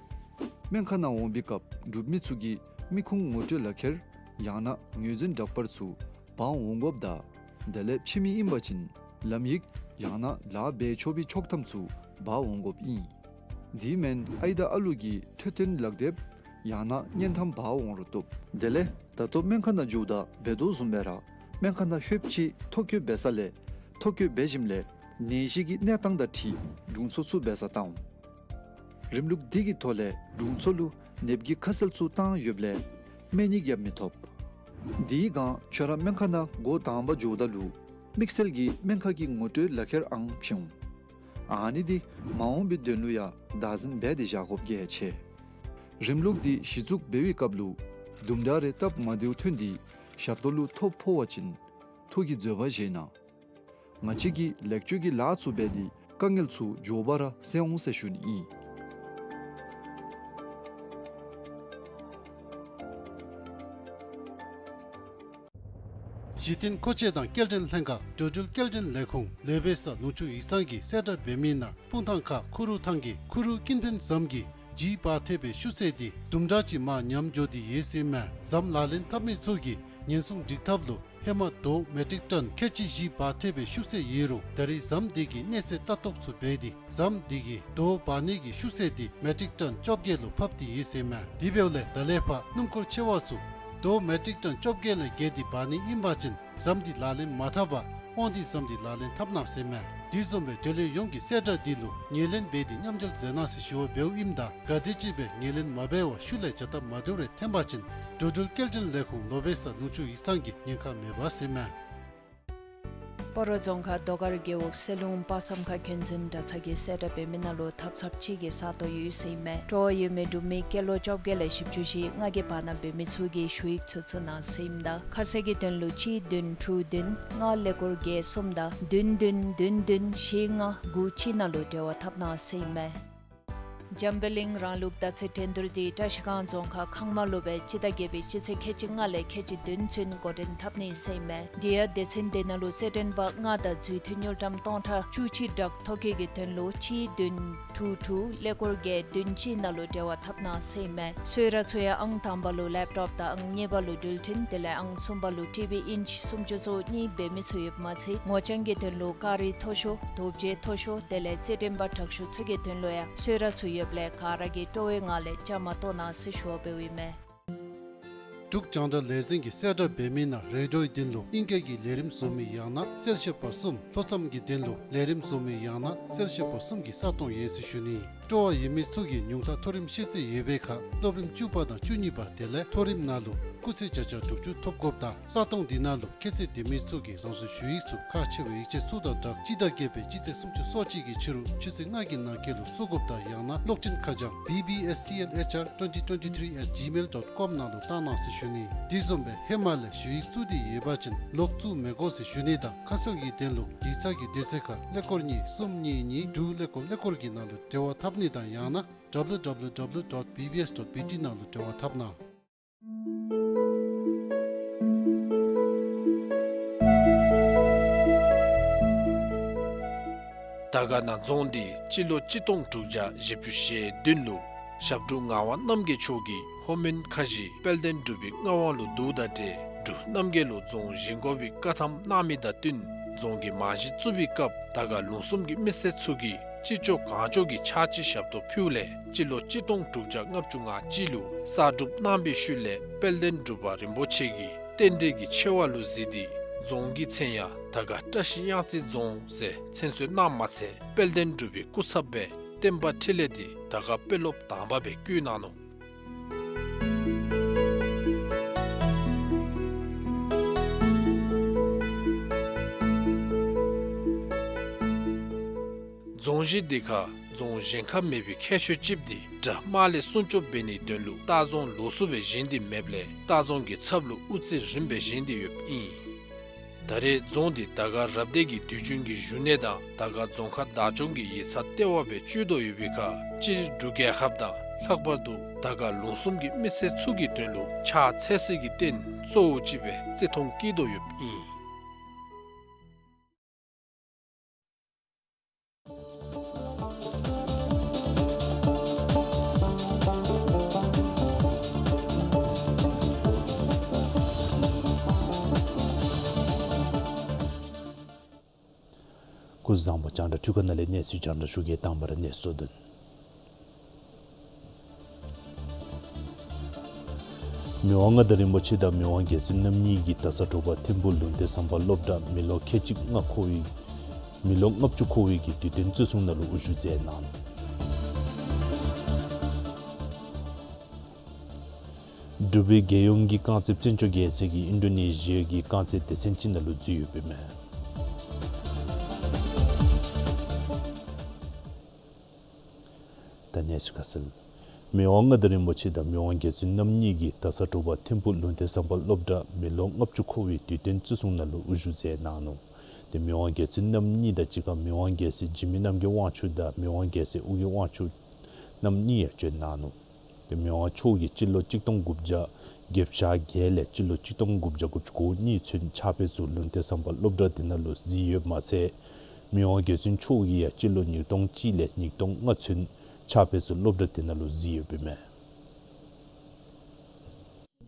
སྨན་ཁང་ནང་འོང་པའི་སྐབས་འབྲུག་མི་ཚུ་གིས་མི་ཁུངས་ངོ་སྤྲོད་ལག་ཁྱེར་ཡང་ན་ངོས་འཛིན་འདྲ་པར་ཚུ་འབག་འོང་དགོཔ་དང་དེ་ལས་ཕྱི་མི་ཨིན་པ་ཅིན་ལམ་ཡིག་ཡང་ན་ལཱ་འབད་ཆོག་པའི་ཆོག་ཐམ་ཚུ་འབག་འོང་དགོཔ་ཨིན། དེ་མེན་ཨའི་དང་ཨ་ལུ་གི་འཕྲོད་བསྟེན་ལག་དེབ་ ཡང་ན་གཉན་འཐབ་འབག་འོང་རུང་བཏུབ། དེ་ལས་ད་ལྟོ་སྨན་ཁང་ནང་འགྱོཝ་ད་འབད་དོ་བཟུམ་སྦེ་ར་སྨན་ཁང་ནང་ལྷོདཔ་ཅིག་ཐོ་བཀོད་འབད་ས་ལས་ཐོ་བཀོད་འབད་ཞིནམ་ལས་ནད་གཞི་གི་གནས་སྟངས་དང་འཁྲིལ་དྲུང་འཚོ་ཚུ་འབད་སར་བཏང་འོང་། རིམ་ལུགས་འདི་གི་ཐོག་ལས་དྲུང་འཚོ་ལུ་ནདཔ་གི་ཁ་གསལ་ཚུ་བཏང་ཡོདཔ་ལས་སྨན་ཡིག་ཡང་མི་ཐོབ། དེའི་སྒང་ཁྱོད་ར་སྨན་ཁང་ནང་འགོ་དང་པ་འགྱོཝ་ད་ལུ་དམིགས་བསལ་གྱི་སྨན་ཁང་གི་ངོ་སྤྲོད་ལག་ཁྱེར་ཨང་བྱིན་འོང་། ཨ་ནི་འདི་མ་འོངས་པའི་དོན་ལུ་ཡང་བདག་འཛིན་འབད་དེ་བཞག་དགོཔ་གལ་ཆེ། རིམ་ལུགས་འདི་གཞི་བཙུགས་འབད་བའི་སྐབས་ལུ་དུམ་གྲ་རེ་སྟབས་མ་བདེཝ་ཐོན་ཏེ་ཞབས་ཏོག་ལུ་ཐོ་ཕོག་པ་ཅིན་ཐུགས་ཀྱི་བཟོད་པ་བཞེས་གནང་། ང་བཅས་ཀྱིས་ལེགས་བཅོས་ཀྱི་ལཱ་ཚུ་འབད་དེ་དཀའ་ངལ་ཚུ་མགྱོགས་པ་ར་སེལ་འོང་ཟེར་ཞུ་ནི་ཨིན། གཞི་རྟེན་མཁོ་ཆས་དང་སྐྱེལ་འདྲེན་ལྷན་ཁག་འགྲོ་འགྲུལ་སྐྱེལ་འདྲེན་ལས་ཁུངས་ལེ་བེ་ས་ལུང་ཕྱོགས་ཡིག་ཚང་གིས་གསལ་བསྒྲགས་འབད་མི་ནང་སྤུངས་ཐང་ཁ་ཁུ་རུ་ཐང་གི་ཁུ་རུ་ཀིན་ཕན་ཟམ་གྱི་ལྗིད་འབག་ཐེབས་པའི་ཤུགས་ཚད་འདི་དུམ་གྲ་ཅིག་མར་ཉམས་འགྱོ་སྟེ་ཡོད་ཟེར་མས། ཟམ་ལག་ལེན་འཐབ་མི་ཚུ་གིས་ཉེན་སྲུང་སྒྲིག་ཐབས་ལུ་ཧེ་མ་རྡོ་མེ་ཊིག་ཊོན་ཁལ་གཅིག་བཞི་འབག་ཐེབས་པའི་ཤུགས་ཚད་ཡོད་རུང་ད་རེས་ཟམ་འདི་གི་གནས་ཚད་ལྟ་རྟོག་ཚུ་འབད་དེ་ཟམ་འདི་གི་རྡོ་འབག་ནི་གི་ཤུགས་ཚད་འདི་མེ་ཊིག་ཊོན་བཅོ་བརྒྱད་ལུ་ཕབ་སྟེ་ཡོད་ཟེར་མས། དེ་འབདཝ་ལས་ད་ལས་ཕར་སྣུམ་འཁོར་ཆེ་བ་ཚུ་རྡོ་མེ་ཊིག་ཊོན་བཅོ་བརྒྱད་ལས་བརྒལ་ཏེ་འབག་ནི་ཨིན་པ་ཅིན་ཟམ་འདི་ལག་ལེན་མ་འཐབ་པར་དབང་འདུས་ཟམ་འདི་ལག་ལེན་འཐབ་གནང་ཟེར་མས། དེ་བཟུམ་སྦེ་འབྲེལ་ཡོད་ཡོངས་ཀྱིས་གསལ་བསྒྲགས་འདི་ལུ་ངོས་ལེན་འབད་དེ་མཉམ་འབྲེལ་མཛད་གནང་ཟེར་ཞུ་བ་འབདཝ་ཨིནམ་ད་ག་དེམ་ཅིག་སྦེ་ངོས་ལེན་མ་འབད་བར་ཤུལ་ལས་བྱ་ཐབས་མ་འདྲཝ་རེ་འཐོན་པ་ཅིན་འགྲོ་འགྲུལ་སྐྱེལ་འདྲེན་ལས་ཁུངས་ལོ་བེ་ས་ལུང་ཕྱོགས་ཡིག་ཚང་གིས་ཉེན་ཁ་མེད་པ་ཟེར་མས། སྤ་རོ་རྫོང་ཁག་རྡོ་དཀར་རྒེད་འོག་གསེར་ལུང་དཔག་བསམ་ཁ་མཁན་འཛིན་གྲྭ་ཚང་གིས་གསལ་བསྒྲགས་འབད་མི་ནང་ལུ་ཐབ་ཚངཔ་ཅིག་གི་ས་སྟོང་ཡོད་ཟེར་ཨིན་མས། སྤྲོ་བ་ཡོད་མི་འབྲུག་མི་སྐྱེས་ལོ་བཅོ་བརྒྱད་ལས་བཞི་བཅུ་ཞེ་ལྔ་གི་བར་ན་འབད་མི་ཚུ་གིས་ཞུ་ཡིག་ཚུ་བཙུགས་གནང་ཟེར་ཨིནམ་ད་ཁ་གསལ་གྱི་དོན་ལུ་གཅིག་བདུན་དྲུག་བདུན་ལྔ་ཀླད་ཀོར་བརྒྱད་གསུམ་དང་བདུན་བདུན་བདུན་བདུན་བཞི་ལྔ་དགུ་གཅིག་ནང་ལུ་འབྲེལ་བ་འཐབ་གནང་ཟེར་ཨིན་མས། འཇམ་དཔལ་གླིང་རང་ལུགས་དར་ཚི་འགྲན་བསྡུར་འདི་བཀྲ་ཤིས་སྒང་རྫོང་ཁག་ཁང་མ་ལུ་སྦེ་སྤྱི་ཟླ་བརྒྱད་པའི་སྤྱི་ཚེས་ཁལ་གཅིག་ལྔ་ལས་ཁལ་གཅིག་བདུན་ཚུན་འགོ་འདྲེན་འཐབ་ནི་ཟེར་ཨིན་མས། དེ་ཡང་སྡེ་ཚན་དེ་ནང་ལུ་རྩེད་འགྲན་པ་ལྔ་དང་འཛུལ་མཐུད་དངུལ་ཀྲམ་སྟོང་ཕྲག་བཅུ་གཅིག་བསྒྲགས་ཐོ་བཀོད་ཀྱི་དོན་ལུ་གཅིག་བདུན་དྲུག་དྲུག་ཀླད་ཀོར་བརྒྱད་བདུན་གཅིག་ནང་ལུ་འབྲེལ་བ་འཐབ་གནང་ཟེར་ཨིན་མས། གསོལ་རས་ཚུ་ཡང་ཨང་དང་པ་ལུ་ལེབ་ཊོབ་དང་ཨང་གཉིས་པ་ལུ་འགྲུལ་འཕྲིན་དེ་ལས་ཨང་གསུམ་པ་ལུ་ཊི་བི་ཨིནཆ་སུམ་ཅུ་སོ་གཉིས་འབད་མི་ཚུ་ཡོདཔ་མ་ཚད་ངོ་རྐྱང་གི་དོན་ལུ་ཀ་རི་མཐོ་ཤོས་དོ་བརྒྱད་མཐོ་ཤོས་དེ་ལས་རྩེད་འགྲན་པ་དྲག་ཤོས་ཚུ་གི་དོན་ལུ་ཡང་གསོལ་རས་ཚུ་ཡོདཔ་ལས་ག་ར་གིས་སྤྲོ་བའི་ངང་ལས་བཅའ་མར་གཏོགས་གནང་ཟེར་ཞུ་བ་འབདཝ་ཨིན་མས། འབྲུག་རྒྱང་བསྒྲགས་ལས་འཛིན་གྱིས་གསལ་བསྒྲགས་འབད་མི་ནང་རེ་ཌིའོའི་དོན་ལུ་ཨིང་སྐད་ཀྱི་ལས་རིམ་བཟོ་མི་ཡང་ན་གསལ་བཤད་པ་གསུམ། ལྷོ་མཚམས་ཀྱི་དོན་ལུ་ལས་རིམ་བཟོ་མི་ཡང་ན་གསལ་བཤད་པ་གསུམ་གྱི་ས་སྟོང་ཡོད་ཟེར་ཞུ་ནི། སྤྲོ་བ་ཡོད་མི་ཚུ་གིས་ཉུང་མཐའ་མཐོ་རིམ་ཤེས་ཚད་ཡོད་པའི་ཁར་སློབ་རིམ་བཅུ་པ་དང་བཅུ་གཉིས་པ་དེ་ལས་མཐོ་རིམ་ནང་ལུ་སྐུགས་ཚད་བརྒྱ་ཆ་དྲུག་ཅུ་ཐོབ་དགོཔ་དང་ས་སྟོང་འདི་ནང་ལུ་ཁྱད་ཚད་ལྡན་མི་ཚུ་གིས་རང་སོའི་ཞུ་ཡིག་ཚུ་ཁག་ཆེ་བའི་ཡིག་ཆ་ཚུ་དང་སྦྲགས་སྤྱི་ཟླ་བརྒྱད་པའི་སྤྱི་ཚེས་སུམ་ཅུ་སོ་གཅིག་གི་ཕྱི་རུ་ཆུ་ཚོད་ལྔ་གི་ནང་འཁོད་ལུ་བཙུགས་དགོཔ་དང་ཡང་ན་གློག་འཕྲིན་ཁ་བྱང་B B S C L H R twenty twenty-three at gmail dot com ནང་ལུ་བཏང་གནང་ཟེར་ཞུ་ནི། དེ་བཟུམ་སྦེ་ཧེ་མ་ལས་ཞུ་ཡིག་བཙུགས་ཏེ་ཡོད་པ་ཅིན་ལོག་བཙུགས་མི་དགོ་ཟེར་ཞུ་ནི་དང་ཁ་གསལ་གྱི་དོན་ལུ་ཡིག་ཚང་གི་དུས་ཚོད་ཁར་ཀླད་ཀོར་གཉིས་གསུམ་གཉིས་གཉིས་དྲུག་ཀླད་ཀོར་ཀླད་ཀོར་གྱི་ནང་ལུ་འབྲེལ་བ་འཐབ་ནི་དང་ཡང་ན་W W W dot B B S dot B T ནང་ལུ་འབྲེལ་བ་འཐབ་གནང་། དར་དཀར་ན་རྫོང་འདི་སྤྱི་ལོ་གཅིག་སྟོང་དྲུག་བརྒྱ་བཞི་བཅུ་ཞེ་བདུན་ལུ་ཞབས་དྲུང་ངག་དབང་རྣམ་རྒྱལ་མཆོག་གིས་ལྷོ་མོན་ཁ་བཞི་དཔལ་ལྡན་འབྲུག་པའི་མངའ་དབང་ལུ་བསྡུཝ་དང་འབྲེལ་འབྲུག་རྣམ་རྒྱལ་ལུ་རྫོང་བཞེངས་དགོ་པའི་བཀའ་ཐམ་གནང་མི་དང་བསྟུན་རྫོང་གི་རྨང་གཞི་བཙུགས་པའི་སྐབས་དར་དཀར་ལུང་གསུམ་གྱི་མི་སེར་ཚུ་གིས་ཅི་ལྕོགས་གང་ལྕོགས་ཀྱིས་ཕྱག་ཕྱི་ཞབས་ཏོག་ཕུལཝ་ལས་སྤྱི་ལོ་གཅིག་སྟོང་དྲུག་བརྒྱ་ལྔ་བཅུ་ང་གཅིག་ལུ་གསར་སྒྲུབ་གནང་བའི་ཤུལ་ལས་དཔལ་ལྡན་འབྲུག་པ་རིན་པོ་ཆེ་གིས་རྟེན་འབྲེལ་གྱི་ཆེ་བ་ལུ་གཟིགས་ཏེ་རྫོང་གི་མཚན་ཡང་དར་དཀར་བཀྲ་ཤིས་གཡང་རྩེ་རྫོང་ཟེར་མཚན་གསོལ་གནངམ་མ་ཚད་དཔལ་ལྡན་འབྲུག་པའི་སྐུ་ཚབ་སྦེ་བསྟན་པ་འཕྲིན་ལས་འདི་དར་དཀར་དཔོན་སློབ་དང་པ་སྦེ་བསྐོ་གནང་ནུག། རྫོང་གཞི་འདི་ཁར་རྫོང་གཞན་ཁར་མེད་པའི་ཁྱད་ཆོས་ཅིག་འདི་དགྲ་དམག་ལས་སྲུང་སྐྱོབ་འབད་ནིའི་དོན་ལུ་ལྟ་རྫོང་ལོགས་སུ་སྦེ་བཞེངས་ཏེ་མེདཔ་ལས་ལྟ་རྫོང་གི་ཚབ་ལུ་དབུ་རྩེ་རིངམ་སྦེ་བཞེངས་ཏེ་ཡོདཔ་ཨིན། ད་རེས་རྫོང་འདི་དར་དཀར་རབ་སྡེ་གི་དུས་རྒྱུན་གྱི་བཞུགས་གནས་དང་དར་དཀར་རྫོང་ཁག་བདག་སྐྱོང་གི་ཡིག་ཚང་ལྟེ་བ་སྦེ་སྤྱོད་དོ་ཡོད་པའི་ཁར་སྤྱིར་འབྲུག་རྒྱལ་ཁབ་དང་ལྷག་པར་དུ་དར་དཀར་ལུང་གསུམ་གྱི་མི་སེར་ཚུ་གི་དོན་ལུ་ཕྱག་འཚལ་སའི་རྟེན་གཙོ་བོ་ཅིག་སྦེ་བརྩི་མཐོང་བསྐྱེད་དོ་ཡོདཔ་ཨིན། སྐུ་གཟུགས་བཟང་པོ། རྒྱང་བསྒྲགས་འཕྲུལ་ཁང་ནང་ལས་གནས་ཚུལ་རྒྱང་བསྒྲགས་ཞུ་གེ། དང་པ་ར་གནས་ཚུལ་དོན། མི་དབང་མངའ་བདག་རིན་པོ་ཆེ་དང་མི་དབང་རྒྱལ་བཙུན་རྣམ་གཉིས་ཀྱིས་ད་ས་དྲོ་པ་ཐིམ་ཕུག་ལུང་བསྟན་བཟང་པོ་སློབ་གྲྭ་མི་ལོ་ཁལ་གཅིག་ལྔ་འཁོར་བའི་མི་ལོ་ལྔ་བཅུ་འཁོར་བའི་གི་དུས་སྟོན་བརྩི་སྲུང་ནང་ལུ་དབུ་བཞུགས་མཛད་གནང་ནུག། འབྲུག་པའི་རྒྱལ་ཡོངས་ཀྱི་རྐང་རྩེད་བཙན་བྱོལ་རྒྱལ་ས་གི་ཨིན་ཌོ་ནེ་ཤི་ཡ་གི་རྐང་རྩེད་སྡེ་ཚན་ཅིག་ནང་ལུ་འཛུལ་ཡོདཔ་ཨིན་མས། ད་གནས་ཚུལ་ཁ་གསལ། མི་དབང་མངའ་བདག་རིན་པོ་ཆེ་དང་མི་དབང་རྒྱལ་བཙུན་རྣམ་གཉིས་ཀྱིས་ད་ས་དྲོ་པ་ཐིམ་ཕུག་ལུང་བསྟན་བཟང་པོ་སློབ་གྲྭ་མི་ལོ་ལྔ་བཅུ་འཁོར་བའི་དུས་སྟོན་བརྩི་སྲུང་ནང་ལུ་དབུ་བཞུགས་མཛད་གནང་ནུག། ཏེ་མི་དབང་རྒྱལ་བཙུན་རྣམ་གཉིས་དང་གཅིག་ཁར་མི་དབང་རྒྱལ་སྲས་འཇིགས་མེད་རྣམ་རྒྱལ་དབང་ཕྱུག་དང་མི་དབང་རྒྱལ་སྲས་ཨོ་རྒྱན་དབང་ཕྱུག་རྣམ་གཉིས་ཡང་བྱོན་གནང་ནུག། ཏེ་མི་དབང་མཆོག་གིས་སྤྱི་ལོ་གཅིག་སྟོང་དགུ་བརྒྱ་བརྒྱད་ཅུ་གྱ་བརྒྱད་ལས་སྤྱི་ལོ་གཅིག་སྟོང་དགུ་བརྒྱ་དགུ་བཅུ་གོ་གཉིས་ཚུན་ཕྱག་དཔེ་ཚུ་ལུང་བསྟན་བཟང་པོ་སློབ་གྲྭ་འདི་ནང་ལུ་གཟིགས་ཡོདཔ་མ་ཚད། མི་དབང་རྒྱལ་བཙུན་མཆོག་གིས་ཡང་སྤྱི་ལོ་ཉིས་སྟོང་གཅིག་ལས་ཉིས་སྟོང་ལྔ་ཚུན་ཕྱག་དཔེ་ཚུ་སློབ་གྲྭ་འདི་ནང་ལུ་གཟིགས་ཡོདཔ་ཨིན་མས།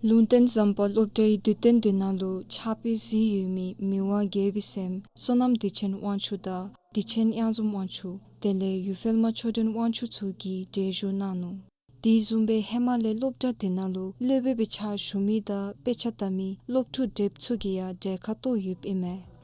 ལུང་བསྟན་བཟང་པོ་སློབ་གྲྭའི་དུས་སྟོན་འདི་ནང་ལུ་ཕྱག་དཔེ་གཟིགས་ཡོད་མི་མི་དབང་རྒྱལ་པོའི་སྲསམོ་བསོད་ནམས་བདེ་ཆེན་དབང་ཕྱུག་དང་བདེ་ཆེན་གཡང་འཛོམས་དབང་ཕྱུག་དེ་ལས་ཡུལ་ཕལ་མ་ཆོས་སྒྲོན་དབང་ཕྱུག་ཚུ་གིས་གྲལ་བཞུགས་གནང་ནུག། དེ་བཟུམ་སྦེ་ཧེ་མ་ལས་སློབ་གྲྭ་དེ་ནང་ལུ་སློབ་དཔོན་སྦེ་ཕྱག་ཞུ་མི་དང་དཔེ་ཆ་ལྟ་མི་སློབ་ཕྲུག་དེ་ཚུ་གིས་ཡང་གྲལ་ཁར་གཏོགས་ཡོདཔ་ཨིན་མས།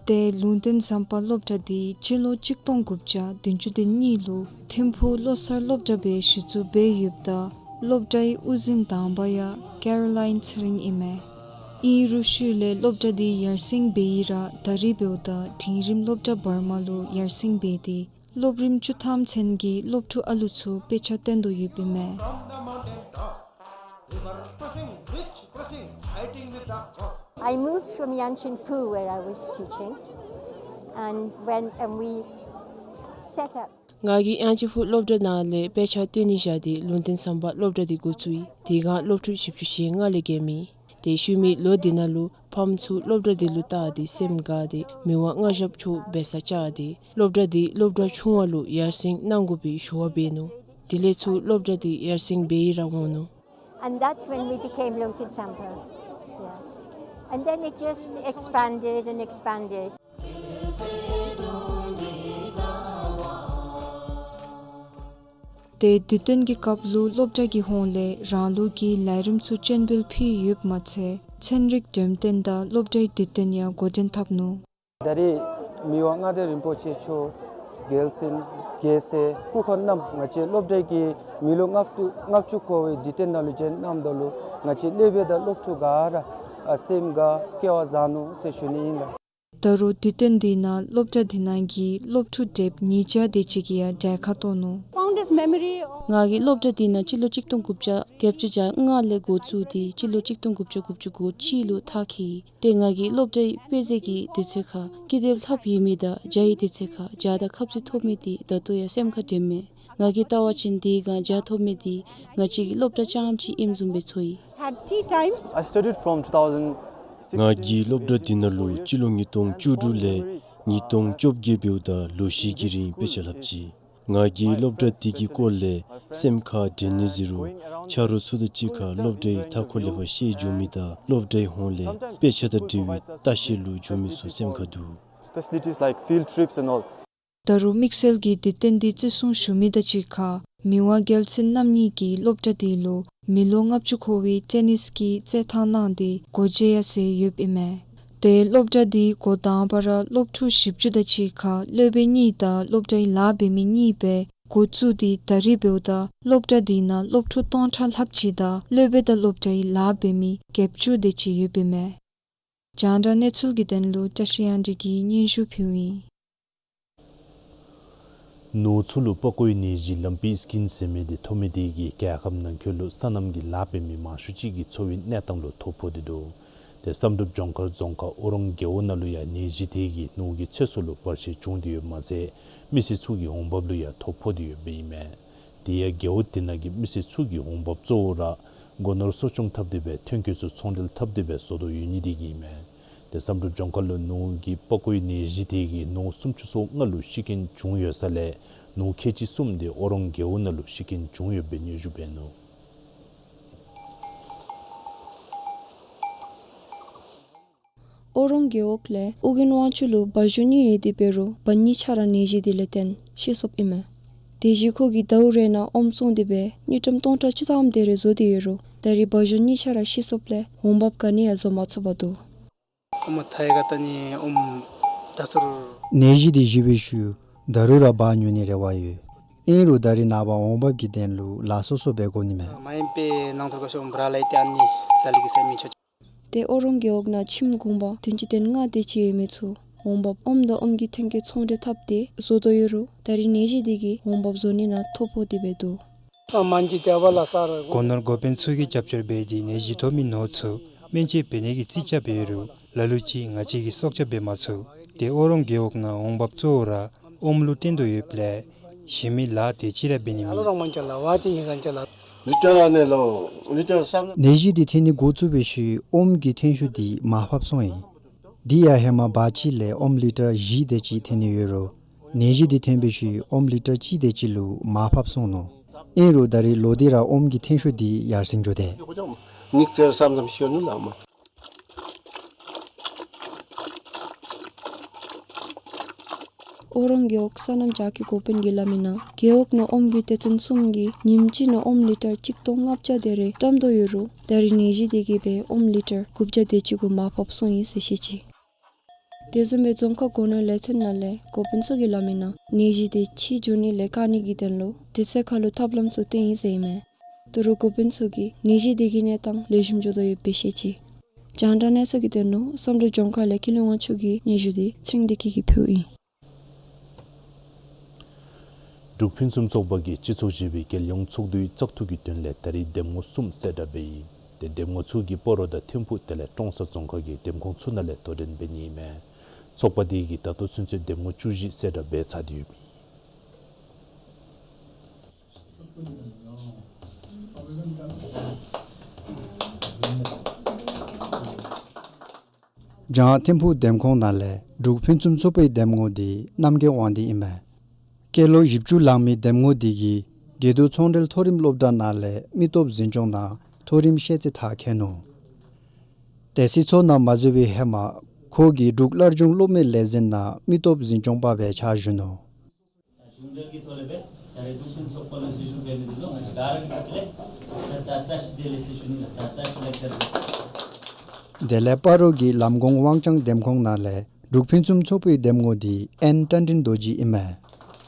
ཏེ་ལུང་བསྟན་བཟང་པོ་སློབ་གྲྭ་འདི་སྤྱི་ལོ་གཅིག་སྟོང་དགུ་བརྒྱ་བདུན་ཅུ་དོན་གཉིས་ལུ་ཐིམ་ཕུག་བློ་གསར་སློབ་གྲྭ་སྦེ་གཞི་བཙུགས་འབད་ཡོདཔ་ད་སློབ་གྲྭའི་དབུ་འཛིན་དང་པ་ཡང་ཀེ་རོ་ལའིན་ཚེ་རིང་ཨིན་མས། ཨིན་རུང་ཤུལ་ལས་སློབ་གྲྭ་འདི་ཡར་སེང་འབད་ཡི་ར་ད་རིས་འབདཝ་ད་འབྲིང་རིམ་སློབ་གྲྭ་བར་མ་ལུ་ཡར་སེང་འབད་དེ་སློབ་རིམ་བཅུ་ཐམ་ཚུན་གྱི་སློབ་ཕྲུག་ཨ་ལུ་ཚུ་དཔེ་ཆ་སྟོན་དོ་ཡོདཔ་ཨིན་མས། From the mountain top, we were crossing, reach, crossing, fighting with the god. I moved from Yangshin Phu, where I was teaching, and went and we set up. ང་གིས་ཡང་ཅིན་ཕུ་སློབ་གྲྭ་ནང་ལས་དཔེ་ཆ་སྟོན་ནི་བཞག་སྟེ་ལུང་བསྟན་བཟང་པོ་སློབ་གྲྭ་འདི་འགོ་བཙུགས་ཡི། དེ་སྒང་སློབ་ཕྲུག་བཞི་བཅུ་ཞེ་ལྔ་ལས་བརྒལ་མེད། ཏེ་ཤུལ་མའི་ལོ་འདི་ནང་ལུ་ཕམ་ཚུ་སློབ་གྲྭ་འདི་ལུ་བལྟ་སྟེ་སེམས་དགའ་སྟེ་མི་དབང་མངའ་ཞབས་མཆོག་འབད་སར་བཅར་ཏེ་སློབ་གྲྭ་འདི་སློབ་གྲྭ་ཆུང་བ་ལུ་ཡར་སེང་གནང་དགོ་པའི་ཞུ་བ་འབད་ནུག། དེ་ལས་ཚུར་སློབ་གྲྭ་འདི་ཡར་སེང་འབད་ཡི་ར་འོང་ནུག། And that's when we became Lungten Sampo. Yeah. And then it just expanded and expanded. ཏེ་དུས་སྟོན་གྱི་སྐབས་ལུ་སློབ་གྲྭ་གི་ཧོངས་ལས་རང་ལུགས་ཀྱི་ལས་རིམ་ཚུ་སྤྱན་འབུལ་ཕུལ་ཡོདཔ་མ་ཚད་ཚན་རིག་འགྲེམས་སྟོན་དང་སློབ་གྲྭའི་དུས་སྟོན་ཡང་འགོ་འདྲེན་འཐབ་ནུག། ད་རེས་མི་དབང་མངའ་བདག་རིན་པོ་ཆེ་མཆོག་རྒྱལ་སྲས་རྒྱལ་སྲས་སྐུ་འཁོར་རྣམས་ང་བཅས་སློབ་གྲྭ་གི་མི་ལོ་ལྔ་བཅུ་ལྔ་བཅུ་འཁོར་བའི་དུས་སྟོན་ནང་ལུ་བྱོན་གནངམ་ད་ལུ་ང་བཅས་སློབ་དཔོན་དང་སློབ་ཕྲུག་ག་ར་ཨ་སེམས་དགའ་སྐལ་བ་བཟང་ནུག་ཟེར་ཞུ་ནི་ཨིན་ལགས། ད་རུང་དུས་སྟོན་འདི་ནང་སློབ་གྲྭ་འདི་ནང་གི་སློབ་ཕྲུག་དེ་ཉིས་བརྒྱ་དེ་ཅིག་གིས་ཡང་གྲལ་ཁར་གཏོགས་ནུག། Founder's memory of ང་གིས་སློབ་གྲྭ་འདི་ནང་སྤྱི་ལོ་གཅིག་སྟོང་དགུ་བརྒྱ་བརྒྱད་ཅུ་གྱ་ལྔ་ལས་འགོ་བཙུགས་ཏེ་སྤྱི་ལོ་གཅིག་སྟོང་དགུ་བརྒྱ་དགུ་བཅུ་གོ་གཅིག་ལུ་མཐར་འཁྱོལ་ཡི། ཏེ་ང་གིས་སློབ་གྲྭའི་དཔེ་མཛོད་ཀྱི་དུས་ཚོད་ཁར་ཀི་དེབ་ལྷགཔ་ཡོད་མི་དང་མཇལ་བའི་དུས་ཚོད་ཁར་མཇལ་དང་ཁ་བརྩེ་ཐོབ་མི་འདི་ད་ལྟོ་ཡང་སེམས་ཁར་དྲནམ་མས། ང་གིས་བལྟ་བ་ཅིན་དེ་སྒང་མཇལ་ཐོབ་མི་འདི་ང་བཅས་ཀྱི་སློབ་གྲྭ་རྐྱངམ་ཅིག་ཨིནམ་བཟུམ་སྦེ་ཚོར་ཡི། Had tea time. I studied from two thousand six. ང་གིས་སློབ་གྲྭ་འདི་ནང་ལུ་སྤྱི་ལོ་ཉིས་སྟོང་བཅུ་དྲུག་ལས་ཉིས་སྟོང་བཅོ་བརྒྱད་འབདཝ་ད་ལོ་བཞི་གི་རིང་དཔེ་ཆ་ལྷབ་ཅི། ང་གིས་སློབ་གྲྭ་འདི་གི་སྐོར་ལས་སེམས་ཁར་དྲན་ནི་ཟེར་རུང་ཆ་རོགས་ཚུ་དང་གཅིག་ཁར་སློབ་གྲྭའི་མཐའ་འཁོར་ལས་ཕར་བཤལ་འགྱོ་མི་དང་སློབ་གྲྭའི་ཧོངས་ལས་དཔེ་ཆ་དང་འབྲེལ་བའི་ལྟ་བཤལ་ལུ་འགྱོ་མི་ཚུ་སེམས་ཁར་འདུག། Facilities like field trips and all. ད་རུང་དམིགས་བསལ་གྱི་དུས་སྟོན་འདི་བརྩི་སྲུང་ཞུ་མི་དང་གཅིག་ཁར་མི་དབང་རྒྱལ་བཙུན་རྣམ་གཉིས་ཀྱིས་སློབ་གྲྭ་འདི་ལུ་མི་ལོ་ལྔ་བཅུ་འཁོར་བའི་ཊེ་ནིས་ཀྱི་རྩེད་ཐང་གནང་སྟེ་སྒོ་འབྱེད་ཡང་མཛད་ཡོདཔ་ཨིན་མས། ཏེ་སློབ་གྲྭ་འདི་འགོ་དང་པ་ར་སློབ་ཕྲུག་བཞི་བཅུ་དང་གཅིག་ཁར་སློབ་དཔོན་གཉིས་དང་སློབ་གྲྭའི་ལཱ་འབད་མི་གཉིས་སྦེ་འགོ་བཙུགས་ཏེ་ད་རིས་འབདཝ་ད་སློབ་གྲྭ་འདི་ནང་སློབ་ཕྲུག་སྟོང་ཕྲག་ལྷགཔ་ཅིག་དང་སློབ་དཔོན་དང་སློབ་གྲྭའི་ལཱ་འབད་མི་བརྒྱད་ཅུ་དེ་ཅིག་ཡོདཔ་ཨིན་མས། རྒྱང་བསྒྲགས་གནས་ཚུལ་གྱི་དོན་ལུ་བཀྲ་ཤིས་དབྱངས་སྒྲོན་གྱིས་སྙན་ཞུ་ཕུལཝ་ཨིན། ནོར་ཚུ་ལུ་པགས་ཀོའི་ནད་གཞི་ལམ་པི་སི་ཀིན་ཟེར་མི་འདི་ཐོབ་མི་དེ་གིས་རྒྱལ་ཁབ་ནང་འཁོད་ལུ་སོ་ནམ་གྱི་ལཱ་འབད་མི་མང་ཤོས་ཅིག་གི་འཚོ་བའི་གནས་སྟངས་ལུ་ཐོ་ཕོག་སྟེ་འདུག། ཏེ་བསམ་གྲུབ་ལྗོངས་མཁར་རྫོང་ཁག་ཨོ་རོང་རྒེད་འོག་ནང་ལུ་ཡང་ནད་གཞི་དེ་གིས་ནོར་གྱི་ཚེ་སྲོག་ལུ་བར་ཆད་བྱུང་སྟེ་ཡོདཔ་མ་ཚད་མི་སེར་ཚུ་གི་འོང་འབབ་ལུ་ཡང་ཐོ་ཕོག་སྟེ་ཡོདཔ་ཨིན་མས། དེ་ཡང་རྒེད་འོག་དེ་ནང་གི་མི་སེར་ཚུ་གི་འོང་འབབ་གཙོ་བོ་ར་སྒོ་ནོར་གསོ་སྐྱོང་འཐབ་སྟེ་སྦེ་ཐོན་སྐྱེད་ཚུ་ཚོང་འབྲེལ་འཐབ་སྟེ་སྦེ་བཟོ་དོ་ཡོད་ནི་དེ་གིས་ཨིན་མས། ཏེ་བསམ་གྲུབ་ལྗོངས་མཁར་ལུ་ནོར་གྱི་པགས་ཀོའི་ནད་གཞི་དེ་གིས་ནོར་སུམ་ཅུ་སོ་ལྔ་ལུ་ཤི་རྐྱེན་བྱུང་ཡོད་ས་ལས་ནོར་ཁལ་གཅིག་གསུམ་དེ་ཨོ་རོང་རྒེད་འོག་ནང་ལུ་ཤི་རྐྱེན་བྱུང་ཡོདཔ་སྦེ་སྙན་ཞུ་འབད་ནུག། ཨོ་རོང་ རྒེད་འོག་ལས་ཨོ་རྒྱན་དབང་ཕྱུག་ལུ་བ་གཞོན་གཉིས་ཡོད་དེ་འབད་རུང་བ་གཉིས་ཆ་ར་ནད་གཞི་དེ་ལས་བརྟེན་ཤི་སོཔ་ཨིན་མས། དེ་བཞིན་ཁོ་གིས་ཟླཝ་རེ་ནང་ཨོམ་བཙོང་སྟེ་སྦེ་དངུལ་ཀྲམ་སྟོང་ཕྲག་བཅུ་ཐམ་དེ་རེ་བཟོ་སྟེ་ཡོད་རུང་ད་རེས་བ་གཞོན་གཉིས་ཆ་ར་ཤི་སོཔ་ལས་འོང་འབབ་ག་ནི་ཡང་བཟོ་མ་ཚུགས་པར་འདུག། ཨོམ་ཐ་ཡི་ག་ད་ནི་ཨོམ་ད་སོར། ནད་གཞི་དེ་ཞི་བའི་ཤུལ་ད་རུང་ར་བ་ཉོ་ནི་རེ་བ་ཡོད། ཨིན་རུང་ད་རེས་ནངས་པ་འོང་འབབ་ཀྱི་དོན་ལུ་ལཱ་སོ་སོ་འབད་དགོ་ནི་མས། མ་ཡིན་པའི་ནང་ཐོག་ཁ་ཤོམ་བྲ་ལ་ཡི་ཏེ་ཨ་ནི་ས་ལི་གི་ས་མི་ཆོག། ཏེ་ཨོ་རོང་རྒེད་འོག་ནང་ཁྱིམ་གུང་པ་བདུན་ཅུ་དོན་ལྔ་དེ་ཅིག་ཡོད་མི་ཚུ་འོང་འབབ་ཨོམ་དང་ཨོམ་གྱི་ཐོན་སྐྱེད་ཚོང་འབྲེལ་འཐབ་སྟེ་བཟོ་དོ་ཡོད་རུང་ད་རེས་ནད་གཞི་དེ་གིས་འོང་འབབ་བཟོ་ནི་ནང་ཐོ་ཕོག་སྟེ་སྦེ་འདུག། སྒོ་ནོར་འགོ་དཔོན་ཚུ་གིས་རྒྱབ་སྐྱོར་འབད་དེ་ནད་གཞི་ཐོབ་མི་ནོར་ཚུ་སྨན་བཅོས་འབད་ནི་གི་རྩིས་རྐྱབ་འབད་རུང་ལ་ལུ་ཅིག་ང་བཅས་ཀྱིས་སྲོག་སྐྱབས་འབད་མ་ཚུགས། ཏེ་ཨོ་རོང་རྒེད་འོག་ནང་འོང་འབབ་གཙོ་བོ་ར་ཨོམ་ལུ་བརྟེན་དོ་ཡོདཔ་ལས་གཞན་མི་ལཱ་དེ་ཅིག་ར་འབད་ནི་མེད། ནད་གཞི་དེ་ཐོན་ནི་འགོ་བཙུགས་པའི་ཤུལ་ཨོམ་གྱི་ཐོན་ཤུགས་དེ་མར་ཕབ་སོང་ཡི། དེ་ཡང་ཧེ་མ་བ་གཅིག་ལས་ཨོམ་ལི་ཊར་བཞི་དེ་ཅིག་ཐོན་ནི་ཡོད་རུང་ནད་གཞི་དེ་ཐོན་པའི་ཤུལ་ཨོམ་ལི་ཊར་གཅིག་དེ་ཅིག་ལུ་མར་ཕབ་སོང་ནུག། ཨིན་རུང་ད་རེས་ལོ་འདི་ར་ཨོམ་གྱི་ཐོན་ཤུགས་དེ་ཡར་སེང་འགྱོ་དེས། ཨོ་རོང་རྒེད་འོག་སོ་ནམ་རྒྱ་སྐྱེད་འགོ་དཔོན་གྱིས་སླབ་མིའི་ནང་རྒེད་འོག་ནང་ཨོམ་གྱི་སྡེ་ཚན་གསུམ་གྱིས་ཉིནམ་གཅིག་ནང་ཨོམ་ལི་ཊར་གཅིག་སྟོང་ལྔ་བརྒྱ་དེ་རེ་བཀྲམ་དོ་ཡོད་རུང་ད་རེས་ནད་གཞི་དེ་གིས་སྦེ་ཨོམ་ལི་ཊར་དགུ་བརྒྱ་དེ་ཅིག་གུ་མར་ཕབ་སོང་ཡི་ཟེར་བཤད་ཅི། དེ་བཟུམ་སྦེ་རྫོང་ཁག་སྒོ་ནོར་ལས་ཚན་ནང་ལས་འགོ་དཔོན་ཚུ་གིས་སླབ་མིའི་ནང་ནད་གཞི་དེ་ཕྱི་འགྱོ་ནི་ལས་བཀག་ནི་གི་དོན་ལུ་དུས་ཚོད་ཁར་ལུ་ཐབས་ལམ་ཚུ་བཏོན་ཡི་ཟེར་ཨིན་མས། ད་རུང་འགོ་དཔོན་ཚུ་གིས་ནད་གཞི་དེ་གི་གནས་སྟངས་ལེགས་ཤོམ་འགྱོ་དོ་ཡོདཔ་སྦེ་བཤད་ཅི། རྒྱང་བསྒྲགས་གནས་ཚུལ་གྱི་དོན་ལུ་བསམ་གྲུབ་ལྗོངས་མཁར་ལས་ཀུན་ལེགས་དབང་ཕྱུག་གི་སྙན་ཞུ་དེ་ཚེ་རིང་བདེ་སྐྱིད་ཀྱིས་ཕུལཝ་ཨིན། འབྲུག་ཕུན་སུམ་ཚོགས་པ་གིས་སྤྱི་ཚོགས་བཞི་པའི་རྒྱལ་ཡོངས་ཚོགས་འདུའི་བཙག་འཐུ་གི་དོན་ལས་ད་རེས་འདེམས་ངོ་གསུམ་གསལ་བསྒྲགས་འབད་ཡི། ཏེ་འདེམས་ངོ་ཚུ་གིས་སྤ་རོ་དང་ཐིམ་ཕུག་དེ་ལས་ཀྲོང་གསར་རྫོང་ཁག་གི་འདེམས་ཁོངས་ཚུ་ནང་ལས་དོ་འགྲན་འབད་ནི་ཨིན་མས། ཚོགས་པ་དེ་གིས་ད་ལྟོ་ཚུན་ཚོད་འདེམས་ངོ་བཅུ་བཞི་གསལ་བསྒྲགས་འབད་ཚར་ཏེ་ཡོདཔ་ཨིན། རྒྱང་ཐིམ་ཕུག་འདེམས་ཁོངས་ནང་ལས་འབྲུག་ཕུན་སུམ་ཚོགས་པའི་འདེམས་ངོ་དེ་རྣམ་རྒྱལ་དབང་འདུས་ཨིན་མས། སྐྱེས་ལོ་བཞི་བཅུ་ལང་མི་འདེམས་ངོ་དེ་གིས་དགེ་འདུན་ཚོང་འབྲེལ་མཐོ་རིམ་སློབ་གྲྭ་ནང་ལས་མི་སྟོབས་འཛིན་སྐྱོང་དང་མཐོ་རིམ་ཤེས་ཚད་མཐར་འཁྱོལ་ནུག། ཏེ་སྲིད་ཚོགས་ནང་མ་འཛུལ་བའི་ཧེ་མ་ཁོ་གིས་འབྲུག་སླར་འབྱུང་གློག་མེ་ལས་འཛིན་ནང་མི་སྟོབས་འཛིན་སྐྱོང་པ་སྦེ་ཕྱག་ཞུ་ནུག། དེ་ལས་སྤ་རོ་གི་ལམ་གོང་དབང་ལྕང་འདེམས་ཁོངས་ནང་ལས་འབྲུག་ཕུན་སུམ་ཚོགས་པའི་འདེམས་ངོ་དེ་ཨེན་བཀྲ་དྲིན་རྡོ་རྗེ་ཨིན་མས།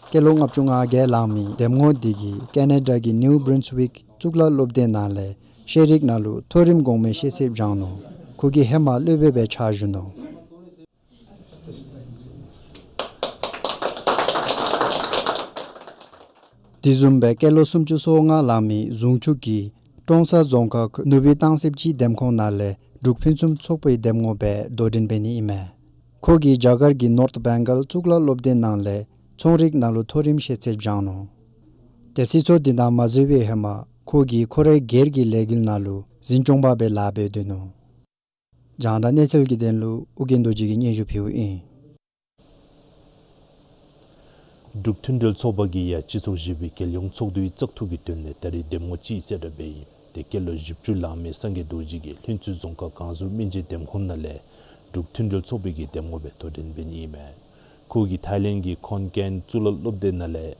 སྐྱེས་ལོ་ལྔ་བཅུ་ང་བརྒྱད་ལང་མི་འདེམས་ངོ་དེ་གིས་ཀེ་ན་ཌ་གི་ནིའུ་བྷྲུན་སི་ཝིག་གཙུག་ལག་སློབ་སྡེ་ནང་ལས་ཤེས་རིག་ནང་ལུ་མཐོ་རིམ་གོང་མའི་ཤེས་ཚད་སྦྱངས་ནུག། ཁོ་གིས་ཧེ་མ་སློབ་དཔོན་སྦེ་ཕྱག་ཞུ་ནུག། དེ་བཟུམ་སྦེ་སྐྱེས་ལོ་སུམ་ཅུ་སོ་ལྔ་ལང་མི་གཟུངས་ཆུ་གིས་ཀྲོང་གསར་རྫོང་ཁག་ནུབ་སྦིས་སྟང་སི་སྦྱིས་འདེམས་ཁོངས་ནང་ལས་འབྲུག་ཕུན་སུམ་ཚོགས་པའི་འདེམས་ངོ་སྦེ་དོ་འགྲན་འབད་ནི་ཨིན་མས། ཁོ་གིས་རྒྱ་གར་གྱི་ནོརཐ་བེང་གཱལ་གཙུག་ལག་སློབ་སྡེ་ནང་ལས་ཚོང་རིག་ནང་ལུ་མཐོ་རིམ་ཤེས་ཚད་སྦྱངས་ནུག། ཏེ་སྲིད་ཚོགས་དེ་ནང་མ་འཛུལ་བའི་ཧེ་མ་ཁོ་གིས་ཁོ་རའི་སྒེར་གྱི་ལས་འགུལ་ནང་ལུ་འཛིན་སྐྱོང་པ་སྦེ་ལཱ་འབད་སྡོད་ནུག། རྒྱང་བསྒྲགས་གནས་ཚུལ་གྱི་དོན་ལུ་ཨོ་རྒྱན་རྡོ་རྗེ་གིས་སྙན་ཞུ་ཕུལཝ་ཨིན། འབྲུག་མཐུན་སྒྲིལ་ཚོགས་པ་གིས་ཡང་སྤྱི་ཚོགས་བཞི་པའི་རྒྱལ་ཡོངས་ཚོགས་འདུའི་བཙག་འཐུ་གི་དོན་ལས་ད་རེས་འདེམས་ངོ་གཅིག་གསལ་བསྒྲགས་འབད་ཡི། ཏེ་སྐྱེས་ལོ་བཞི་བཅུ་ལང་མི་སངས་རྒྱས་རྡོ་རྗེ་གིས་ལྷུན་རྩེ་རྫོང་ཁག་ཀོང་ཟུར་སྨིན་བྱེད་འདེམས་ཁོངས་ནང་ལས་འབྲུག་མཐུན་སྒྲིལ་ཚོགས་པའི་གི་འདེམས་ངོ་སྦེ་དོ་འགྲན་འབད་ནི་ཨིན་མས། ཁོ་གིས་ཐའི་ལེནཌ་གི་ཁོན་ཀེན་གཙུག་ལག་སློབ་སྡེ་ནང་ལས་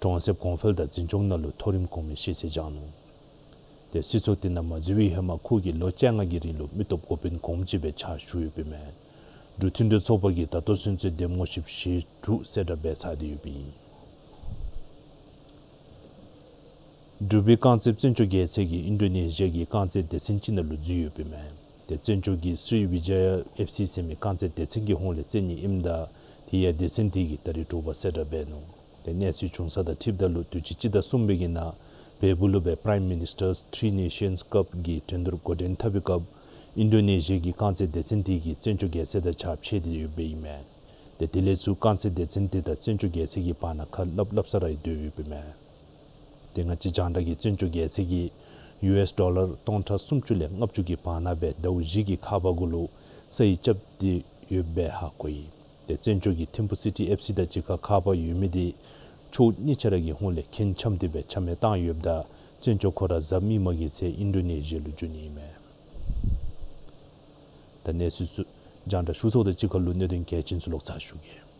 གྲོང་གསེབ་གོང་འཕེལ་དང་འཛིན་སྐྱོང་ནང་ལུ་མཐོ་རིམ་གོང་མའི་ཤེས་ཚད་སྦྱངས་ནུག། ཏེ་སྲིད་ཚོགས་དེ་ནང་མ་འཛུལ་བའི་ཧེ་མ་ཁོ་གིས་ལོ་བཅོ་ལྔ་གི་རིང་ལུ་མི་སྟོབས་འགོ་དཔོན་གོངམ་ཅིག་སྦེ་ཕྱག་ཞུ་ཡོདཔ་ཨིན་མས། འབྲུག་མཐུན་སྒྲིལ་ཚོགས་པ་གིས་ད་ལྟོ་ཚུན་ཚོད་འདེམས་ངོ་བཞི་བཅུ་ཞེ་དྲུག་གསལ་བསྒྲགས་འབད་ཚར་ཏེ་ཡོདཔ་ཨིན། འབྲུག་པའི་རྐང་རྩེདཔ་བཙན་སྐྱོགས་རྒྱལ་མཚན་གྱིས་ཨིན་ཌོ་ནེ་ཤི་ཡ་གི་རྐང་རྩེད་སྡེ་ཚན་ཅིག་ནང་ལུ་འཛུལ་ཡོདཔ་ཨིན་མས། ཏེ་བཙན་སྐྱོགས་ཀྱིས་སི་རི་བི་ཇ་ཡ་ཨེཕ་སི་ཟེར་མི་རྐང་རྩེད་སྡེ་ཚན་གྱི་ཧོངས་ལས་རྩེད་ནི་ཨིནམ་ད་དེ་ཡང་སྡེ་ཚན་དེ་གིས་ད་རེས་དྲོ་པ་གསལ་བསྒྲགས་འབད་ནུག། ཏེ་གནས་ཚུལ་བྱུང་ས་དང་འཁྲིལཝ་ད་ལུ་དུས་ཅི་སྤྱི་ཟླ་གསུམ་པའི་གི་ནང་བལ་པོ་ལུ་སྦེ་Prime Minister's Tri Nations Cup གི་འགྲན་བསྡུར་འགོ་འདྲེན་འཐབ་པའི་སྐབས་ཨིན་ཌོ་ནེ་ཤི་ཡ་གི་རྐང་རྩེད་སྡེ་ཚན་དེ་གིས་བཙན་སྐྱོགས་རྒྱལ་མཚན་དང་ཕྱག་ཕྱིད་དེ་ཡོདཔ་ཨིན་མས། ཏེ་དེ་ལས་ཚུར་རྐང་རྩེད་སྡེ་ཚན་དེ་དང་བཙན་སྐྱོགས་རྒྱལ་མཚན་གྱི་བར་ན་ཁ་སླབ་སླབ་ས་ར་ཡང་སྡོད་ཡོདཔ་ཨིན་མས། ཏེ་ང་བཅས་རྒྱང་བསྒྲགས་ཀྱིས་བཙན་སྐྱོགས་རྒྱལ་མཚན་གྱིས་ཡུ་ཨེས་ཌོ་ལར་སྟོང་ཕྲག་སུམ་ཅུ་ལས་ལྔ་བཅུ་གི་བར་ན་སྦེ་ཟླཝ་བཞི་གི་ཁ་པར་གུ་ལུ་ས་ཡིག་རྐྱབ་སྟེ་ཡོདཔ་སྦེ་ཧ་གོ་ཡི། ཏེ་བཙན་སྐྱོགས་ཀྱིས་ཐིམ་ཕུ་སི་ཊི་ཨེཕ་སི་དང་གཅིག་ཁར་ཁ་པར་ཡོད་མི་དེ་ཕྱོགས་གཉིས་ཆ་ར་གི་ཧོངས་ལས་ཁེངས་འཆམ་སྟེ་སྦེ་ཆ་མེད་བཏང་ཡོདཔ་ད་བཙན་སྐྱོགས་ཁོ་ར་གཟའ་མིག་དམར་གྱི་ཚེ་ཨིན་ཌོ་ནེ་ཤི་ཡ་ལུ་འགྱོ་ནི་ཨིན་མས། ད་གནས་ཚུལ་ཚུ་ རྒྱང་བསྒྲགས་ཞུ་ཚརཝ་དང་གཅིག་ཁར་ལུ་གནད་དོན་གལ་ཆེན་ཚུ་ལོག་ཚར་ཞུ་གེ།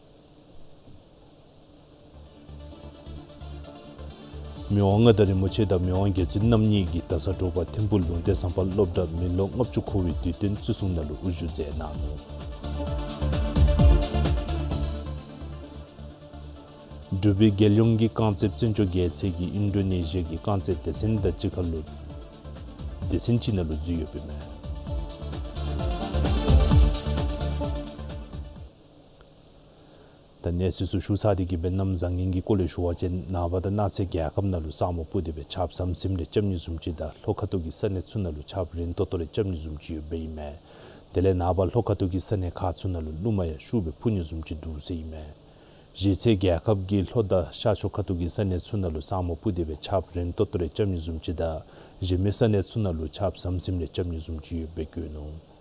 མི་དབང་མངའ་བདག་རིན་པོ་ཆེ་དང་མི་དབང་རྒྱལ་བཙུན་རྣམ་གཉིས་ཀྱིས་རྡ་ས་འབྲུག་པ་ཐིམ་ཕུག་ལུང་བསྟན་བཟང་པོར་སློབ་གྲྭ་མི་ལོ་ལྔ་བཅུ་འཁོར་བའི་དུས་སྟོན་བརྩི་སྲུང་ནང་ལུ་དབུ་བཞུགས་མཛད་གནང་ནུག། འབྲུག་པའི་རྒྱལ་ཡོངས་ཀྱི་རྐང་རྩེད་བཙན་བྱོལ་རྒྱལ་རྩེ་གིས་ཨིན་ཌོ་ནེ་ཤི་ཡ་གི་རྐང་རྩེད་སྡེ་ཚན་དང་གཅིག་ཁར་ལུ་སྡེ་ཚན་ཅིག་ནང་ལུ་འཛུལ་ཡོདཔ་ཨིན་མས། ད་གནས་ཚུལ་ཚུ་ཞུ་ཚར་ཏེ་གི་སྦེ་གནམ་བཟང་ངན་གྱི་སྐོར་ལས་ཞུ་བ་ཅིན་ནངས་པ་དང་གནངས་ཚེ་རྒྱལ་ཁབ་ནང་ལུ་ས་སྨུག་སྤུབས་ཏེ་སྦེ་ཆརཔ་ཟམ་ཟིམ་རེ་རྐྱབ་ནི་བཟུམ་ཅིག་དང་ལྷོ་ཁ་ཐུག་གི་ས་གནས་ཚུ་ནང་ལུ་ཆརཔ་རན་ཏོག་ཏོ་རེ་རྐྱབ་ནི་བཟུམ་ཅིག་ཡོདཔ་ཨིན་མས། དེ་ལས་ནངས་པ་ལྷོ་ཁ་ཐུག་གི་ས་གནས་ཁག་ཚུ་ནང་ལུ་རླུང་མ་ཡང་ཤུགས་སྦེ་འཕུ་ནི་བཟུམ་ཅིག་འདུག་ཟེར་ཨིན་མས། གཞེས་ཚེ་རྒྱལ་ཁབ་ཀྱི་ལྷོ་དང་ཤར་ཕྱོགས་ཁ་ཐུག་གི་ས་གནས་ཚུ་ནང་ལུ་ས་སྨུག་སྤུབས་ཏེ་སྦེ་ཆརཔ་རན་ཏོག་ཏོ་རེ་རྐྱབ་ནི་བཟུམ་ཅིག་དང་གཞན་མི་ས་གནས་ཚུ་ནང་ལུ་ཆརཔ་ཟམ་ཟིམ་རེ་རྐྱབ་ནི་བཟུམ་ཅིག་ཡོདཔ་སྦེ་བཀོད་ནུག།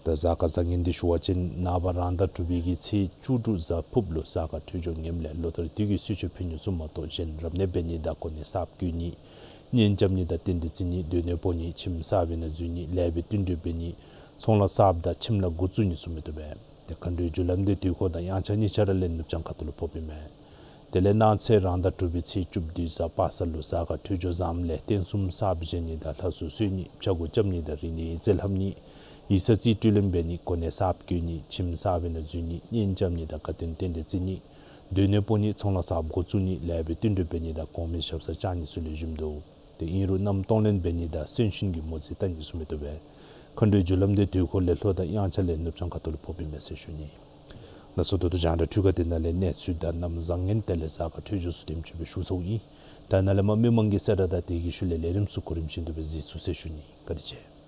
ད་གཟའ་སྐར་བཟང་ངན་འདི་ཞུ་བ་ཅིན་ནངས་པ་རང་ཟླ་དྲུག་པའི་གི་ཚེས་བཅུ་དྲུག་གཟའ་ཕུརཔ་ལུ་གཟའ་སྐར་འཕྲོད་སྦྱོར་ངནམ་ལས་ལོ་ལྟར་དུས་ཀྱི་གསོལ་མཆོད་ཕུལ་ནི་ཚུ་མ་གཏོགས་གཞན་རབ་གནས་འབད་ནི་དང་གོ་གནས་གསརཔ་བསྐོ་ནི་གཉེན་རྐྱབ་ནི་དང་རྟེན་འབྲེལ་བརྩི་ནི་སྡོད་གནས་སྤོ་ནི་ཁྱིམ་གསར་པའི་ནང་འཛུལ་ནི་ལེགས་པའི་བསྟུན་གྲོས་འབད་ནི་ཚོང་ལཱ་གསརཔ་དང་ཁྱིམ་ལཱ་འགོ་བཙུགས་ནི་ཚུ་མི་བཏུབ་པས། ཏེ་མཁའ་འགྲོའི་རྒྱུ་ལམ་འདི་དུས་འཁོར་དང་དབྱངས་འཆར་གཉིས་ཆ་ར་ལས་ནུབ་བྱང་ཁ་ཐུག་ལུ་ཕོགཔ་ཨིན་མས། དེ་ལས་གནངས་ཚེ་རང་ཟླ་དྲུག་པའི་ཚེས་བཅུ་བདུན་གཟའ་པ་སངས་ལུ་གཟའ་སྐར་འཕྲོད་སྦྱོར་བཟངམ་ལས་རྟེན་གསུམ་གསརཔ་བཞེངས་ནི་དང་ལྷ་གསོལ་གསོལ་ནི་ཕྱྭ་འགུགས་རྐྱབ་ནི་དང་རིག་གནས་ཡིག་རྩིས་ལྷབ་ནི་ཡིག་ཚང་རྩིས་སྤྲོད་ལེན་འབད་ནི་གོ་གནས་གསརཔ་བསྐོ་ནི་ཁྱིམ་གསར་པའི་ནང་འཛུལ་ནི་གཉེན་རྐྱབ་ནི་དང་དགའ་སྟོན་རྟེན་འབྲེལ་བརྩི་ནི་སྡོད་གནས་སྤོ་ནི་ཚོང་ལཱ་གསརཔ་འགོ་བཙུགས་ནི་ལེགས་པའི་བསྟུན་གྲོས་འབད་ནི་དང་གོང་མའི་ཞབས་སར་བཅར་ནི་ཚུ་ལེགས་ཤོམ་འདུག། ཏེ་ཨིན་རུང་གནམ་གཏོང་ལེན་འབད་ནི་དང་གསོན་གཤིན་གྱི་མོ་རྩིས་བལྟ་ནི་ཚུ་མི་བཏུབ་པས། མཁའ་འགྲོའི་རྒྱུ་ལམ་འདི་དུས་འཁོར་ལས་ལྷོ་དང་དབྱངས་འཆར་ལས་ནུབ་བྱང་ཁ་ཐུག་ལུ་ཕོགཔ་ཨིན་མས་ཟེར་ཞུ་ནི། ལགས་སོ། ད་ལྟོ་རྒྱང་བསྒྲགས་འཕྲུལ་ཁང་འདི་ནང་ལས་གནས་ཚུལ་དང་གནམ་བཟང་ངན་དེ་ལས་གཟའ་སྐར་འཕྲོད་སྦྱོར་ཚུ་དེམ་ཅིག་སྦེ་ཞུ་ཚརཝ་ཨིན། ད་ནཱ་ལས་མར་མི་མང་གི་གསལ་བསྒྲགས་དང་དེ་གི་ཤུལ་ལས་ལས་རིམ་ཚུ་གོ་རིམ་བཞིན་དུ་སྦེ་གཟིགས་ཚུགས་ཟེར་ཞུ་ནི། བཀའ་དྲིན་ཆེ།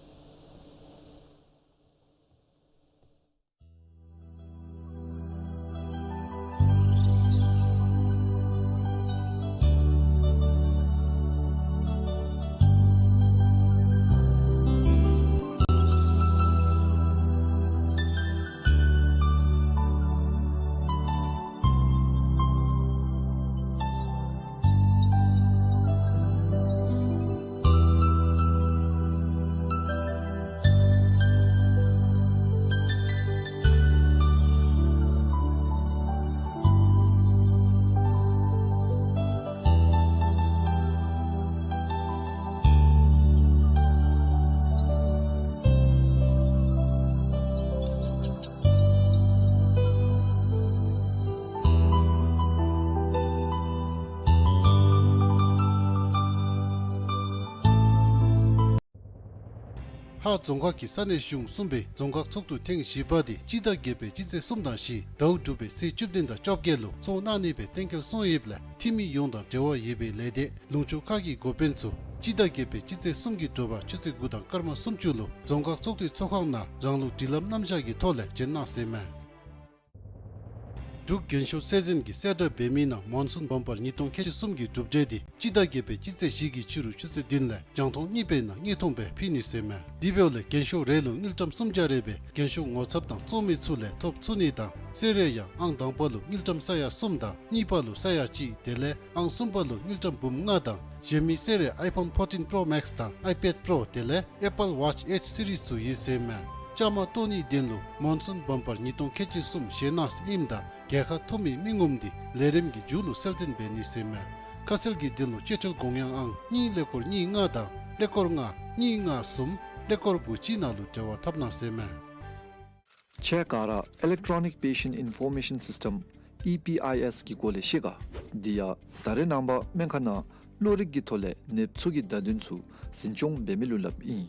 ཧཱ་རྫོང་ཁག་གི་ས་གནས་གཞུང་གསུམ་པའི་རྫོང་ཁག་ཚོགས་འདུ་ཐེངས་བཞི་པ་འདི་སྤྱི་ཟླ་བརྒྱད་པའི་སྤྱི་ཚེས་གསུམ་དང་བཞི་ཟླཝ་དྲུག་པའི་ཚེས་བཅུ་བདུན་དང་བཅོ་བརྒྱད་ལུ་ཚོགས་གནང་ནི་སྦེ་གཏན་འཁེལ་སོང་ཡོདཔ་ལས་འཐུས་མི་ཡོངས་དང་འབྲེལ་བ་ཡོད་པའི་ལས་སྡེ་ལུང་ཕྱོགས་ཁག་གི་འགོ་དཔོན་ཚུ་སྤྱི་ཟླ་བརྒྱད་པའི་སྤྱི་ཚེས་གསུམ་གྱི་དྲོ་པ་ཆུ་ཚོད་དགུ་དང་སྐར་མ་སུམ་ཅུ་ལུ་རྫོང་ཁག་ཚོགས་འདུའི་ཚོགས་ཁང་ནང་རང་ལུགས་སྒྲིག་ལམ་རྣམ་གཞག་གི་ཐོག་ལས་བྱོན་གནང་ཟེར་མས། འབྲུག་རྒྱན་ཤོག་ཚད་འཛིན་གྱིས་གསལ་བསྒྲགས་འབད་མི་ནང་མོན་སུན་བམ་པར་ཉིས་སྟོང་ཁལ་གཅིག་གསུམ་གྱི་གྲུབ་འབྲས་འདི་སྤྱི་ཟླ་བརྒྱད་པའི་སྤྱི་ཚེས་བཞི་གི་ཕྱི་རུ་ཆུ་ཚོད་བདུན་ལས་རྒྱང་མཐོང་གཉིས་པའི་ནང་དངོས་མཐོང་སྦེ་ཕུལ་ནི་ཟེར་མས། དེ་འབདཝ་ལས་རྒྱན་ཤོག་རེ་ལུ་དངུལ་ཀྲམ་སུམ་བརྒྱ་རེ་སྦེ་རྒྱན་ཤོག་ངོ་ཚབ་དང་བཙོང་མི་ཚུ་ལས་ཐོབ་ཚུགས་ནི་དང་གསོལ་རས་ཡང་ཨང་དང་པ་ལུ་དངུལ་ཀྲམ་ས་ཡ་གསུམ་དང་གཉིས་པ་ལུ་ས་ཡ་གཅིག་དེ་ལས་ཨང་གསུམ་པ་ལུ་དངུལ་ཀྲམ་འབུམ་ལྔ་དང་གཞན་མི་གསོལ་རས་ཨའི་ཕོན་ཕོར་ཊིན་པྲོ་མེགསི་དང་ཨའི་པེཌ་པྲོ་དེ་ལས་ཨེ་པཱལ་ཝཱཆ་ཨེཆ་སི་རིས་ཚུ་ཡོད་ཟེར་མས། བཅའ་མར་གཏོགས་ནིའི་དོན་ལུ་མོན་སུན་བམ་པར་ཉིས་སྟོང་ཁལ་གཅིག་གསུམ་ཞལ་ནང་ཨིནམ་ད་རྒྱལ་ཁ་ཐོབ་མི་མི་ངོམ་འདི་ལས་རིམ་གྱི་མཇུག་ལུ་གསལ་སྟོན་འབད་ནི་ཟེར་མས། ཁ་གསལ་གྱི་དོན་ལུ་སྤྱོད་ཁྲལ་དགོངས་ཡངས་ཨང་གཉིས་ཀླད་ཀོར་གཉིས་ལྔ་དང་ཀླད་ཀོར་ལྔ་གཉིས་ལྔ་གསུམ་ཀླད་ཀོར་དགུ་གཅིག་ནང་ལུ་འབྲེལ་བ་འཐབ་གནང་ཟེར་མས། ཁྱེད་ག་ར་Electronic Patient Information System ཨི་པི་ཨའི་ཨེསི་གི་སྐོར་ལས་ཤེས་ག། འདི་ཡང་ད་རེས་ནངས་པ་སྨན་ཁང་ནང་གློ་རིགས་ཀྱི་ཐོག་ལས་ནདཔ་ཚུ་གི་བརྡ་དོན་ཚུ་འཛིན་སྐྱོང་འབད་མི་ལུ་སླབ་ཨིན།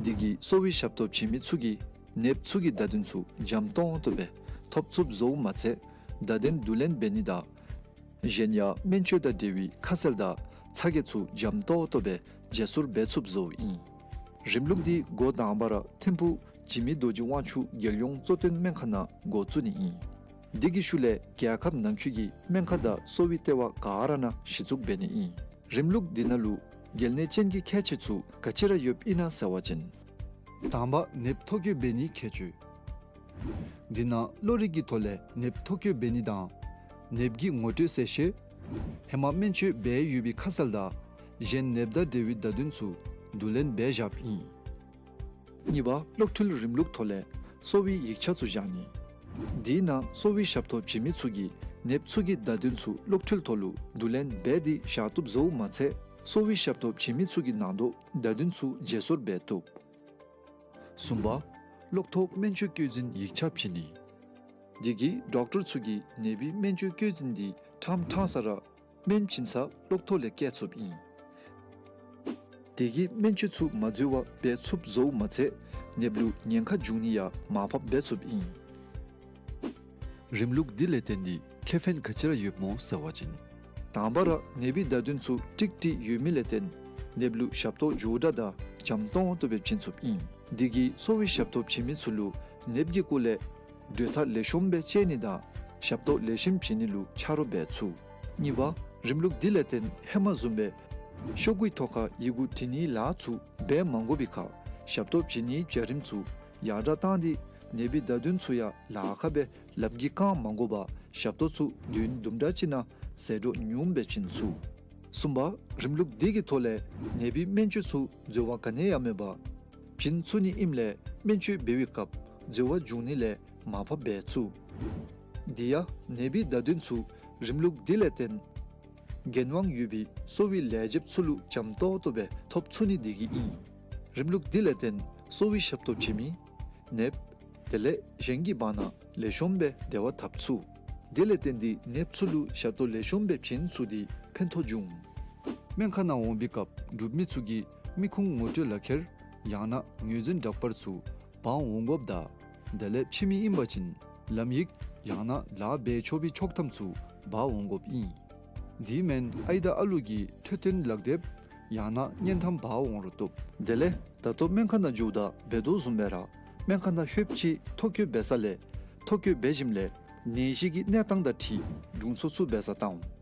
འདི་གིས་གསོ་བའི་ཞབས་ཏོག་བྱིན་མི་ཚུ་གིས་ནདཔ་ཚུ་གི་བརྡ་དོན་ཚུ་འཇམ་ཏོང་ཏོ་སྦེ་ཐོབ་ཚུགསཔ་བཟོཝ་མ་ཚད་བརྡ་དོན་བསྡུ་ལེན་འབད་ནི་དང་གཞན་ཡང་སྨན་བཅོས་དང་འབྲེལ་བའི་ཁ་གསལ་དང་ཚ་གྱང་ཚུ་འཇམ་ཏོང་ཏོ་སྦེ་བརྗེ་སོར་འབད་ཚུགསཔ་བཟོཝ་ཨིན། རིམ་ལུགས་འདི་འགོ་དང་པ་ར་ཐིམ་ཕུག་འཇིགས་མེད་རྡོ་རྗེ་དབང་ཕྱུག་རྒྱལ་ཡོངས་གཙོ་བསྟེན་སྨན་ཁང་ནང་འགོ་བཙུགས་ནི་ཨིན། འདི་གི་ཤུལ་ལས་རྒྱལ་ཁབ་ནང་འཁོད་ཀྱི་སྨན་ཁང་དང་གསོ་བའི་ལྟེ་བ་ག་ར་ནང་གཞི་བཙུགས་འབད་ནི་ཨིན། རིམ་ལུགས་འདི་ནང་ལུ་གལ་གནད་ཅན་གྱི་ཁྱད་ཆོས་ཚུ་ག་ཅི་ར་ཡོདཔ་ཨིན་ན་ཟེར་བ་ཅིན། དང་པ་ནདཔ་ཐོ་བཀོད་འབད་ནིའི་ཁྱད་ཆོས། འདི་ནང་གློ་རིགས་ཀྱི་ཐོག་ལས་ནདཔ་ཐོ་བཀོད་འབད་ནི་དང་ནདཔ་གི་ངོ་སྤྲོད་གསལ་བཤད། ཧེ་མ་སྨན་བཅོས་འབད་ཡོད་པའི་ཁ་གསལ་དང་གཞན་ནདཔ་དང་འབྲེལ་བའི་བརྡ་དོན་ཚུ་བསྡུ་ལེན་འབད་བཞགཔ་ཨིན། གཉིས་པ་གློག་འཕྲུལ་རིམ་ལུགས་ཐོག་ལས་ གསོ་བའི་ཡིག་ཆ་ཚུ་བཞག་ནི། དེའི་ནང་གསོ་བའི་ཞབས་ཏོག་བྱིན་མི་ཚུ་གིས་ནདཔ་ཚུ་གི་བརྡ་དོན་ཚུ་གློག་འཕྲུལ་ཐོག་ལུ་བསྡུ་ལེན་འབད་དེ་བཞག་བཏུབ་བཟོཝ་མ་ཚད་གསོ་བའི་ཞབས་ཏོག་བྱིན་མི་ཚུ་གི་ནང་དོག་བརྡ་དོན་ཚུ་བརྗེ་སོར་འབད་བཏུབ། གསུམ་པ། གློག་ཐོག་སྨན་བཅོས་བཀོད་འཛིན་ཡིག་ཆ་བྱིན་ནི། དེ་གིས་ཌོག་ཊར་ཚུ་གིས་ནད་པའི་སྨན་བཅོས་བཀོད་འཛིན་དེ་ཕྲང་ཕྲང་ས་ར་སྨན་བྱིན་ས་གློག་ཐོག་ལས་བཀལ་ཚུགསཔ་ཨིན། དེ་གིས་སྨན་བཅོས་ཚུ་མ་འཛོལ་བར་འབད་ཚུགསཔ་བཟོཝ་མ་ཚད་ནདཔ་ལུ་ཉེན་ཁ་འབྱུང་ནི་ཡང་མར་ཕབ་འབད་ཚུགསཔ་ཨིན། རིམ་ལུགས་འདི་ལས་བརྟེན་ཏེ་ཁེ་ཕན་ག་ཅི་ར་ཡོདཔ་སྨོ་ཟེར་བ་ཅིན། དང་པ་ར་ནད་པའི་བརྡ་དོན་ཚུ་ཀྲིག་ཀྲི་ཡོད་མི་ལས་བརྟེན་ནདཔ་ལུ་ཞབས་ཏོག་མགྱོགས་དྲགས་དང་འཇམ་ཏོང་ཏོ་སྦེ་བྱིན་ཚུགསཔ་ཨིན། དེ་གིས་གསོ་བའི་ཞབས་ཏོག་བྱིན་མི་ཚུ་ལུ་ནདཔ་གི་སྐོར་ལས་གྲོས་ཐག་ལེགས་ཤོམ་སྦེ་བཅད་ནི་དང་ཞབས་ཏོག་ལེགས་ཤོམ་བྱིན་ནི་ལུ་ཆ་རོགས་འབད་ཚུགས། གཉིས་པ། རིམ་ལུགས་འདི་ལས་བརྟེན་ཧེ་མ་བཟུམ་སྦེ་ཤོག་གུའི་ཐོག་ཁར་ཡི་གུ་བྲི་ནིའི་ལཱ་ཚུ་འབད་མ་དགོ་པའི་ཁར་ཞབས་ཏོག་བྱིན་ནིའི་བྱ་རིམ་ཚུ་ཡར་དྲགས་བཏང་སྟེ་ནད་པའི་བརྡ་དོན་ཚུ་ཡང་ལཱ་ཁག་སྦེ་ལགཔ་གིས་བཀང་མ་དགོ་པར་ཞབས་ཏོག་ཚུ་བདུན་དུམ་གྲ་ཅིག་ནང་ཟད་འགྲོ་ཉུངམ་སྦེ་བྱིན་ཚུགས། གསུམ་པ། རིམ་ལུགས་འདི་གི་ཐོག་ལས་ནད་པའི་སྨན་བཅོས་ཚུ་འཛོལ་བ་ག་ནི་ཡང་མེད་པར་བྱིན་ཚུགས་ནི་ཨིནམ་ལས་སྨན་བཅོས་འབད་བའི་སྐབས་འཛོལ་བ་འབྱུང་ནི་ལས་མར་ཕབ་འབད་ཚུགས། དེ་ཡང་ནད་པའི་བརྡ་དོན་ཚུ་རིམ་ལུགས་འདི་ལས་བརྟེན་འགན་དབང་ཡོད་པའི་གསོ་བའི་ལས་བྱེདཔ་ཚུ་ལུ་འཇམ་ཏོང་ཏོ་སྦེ་ཐོབ་ཚུགས་ནི་དེ་གིས་ཨིན། རིམ་ལུགས་འདི་ལས་བརྟེན་གསོ་བའི་ཞབས་ཏོག་བྱིན་མི་ནདཔ་དེ་ལས་གཞན་གྱི་བར་ན་ལེགས་ཤོམ་སྦེ་འབྲེལ་བ་འཐབ་ཚུགས། དེ་ལས་བརྟེན་ཏེ་ནདཔ་ཚུ་ལུ་ཞབས་ཏོག་ལེགས་ཤོམ་སྦེ་བྱིན་ཚུགས་ཏེ་ཕན་ཐོགས་འབྱུང་། སྨན་ཁང་ནང་འོང་པའི་སྐབས་འབྲུག་མི་ཚུ་གིས་མི་ཁུངས་ངོ་སྤྲོད་ལག་ཁྱེར་ཡང་ན་ངོས་འཛིན་འདྲ་པར་ཚུ་འབག་འོང་དགོཔ་དང་དེ་ལས་ཕྱི་མི་ཨིན་པ་ཅིན་ལམ་ཡིག་ཡང་ན་ལཱ་འབད་ཆོག་པའི་ཆོག་ཐམ་ཚུ་འབག་འོང་དགོཔ་ཨིན། དེ་མེན་ཨའི་དང་ཨ་ལུ་གི་འཕྲོད་བསྟེན་ལག་དེབ་ཡང་ན་བརྙན་ཐམ་འབག་འོང་རུང་བཏུབ། དེ་ལས་ད་ལྟོ་སྨན་ཁང་ནང་འགྱོཝ་ད་འབད་དོ་བཟུམ་སྦེ་ར་སྨན་ཁང་ནང་ལྷོདཔ་ཅིག་ཐོ་བཀོད་འབད་ས་ལས་ཐོ་བཀོད་འབད་ཞིནམ་ལས་ནད་གཞི་གི་གནས་སྟངས་དང་འཁྲིལ་དྲུང་འཚོ་ཚུ་འབད་སར་བཏང་འོང་།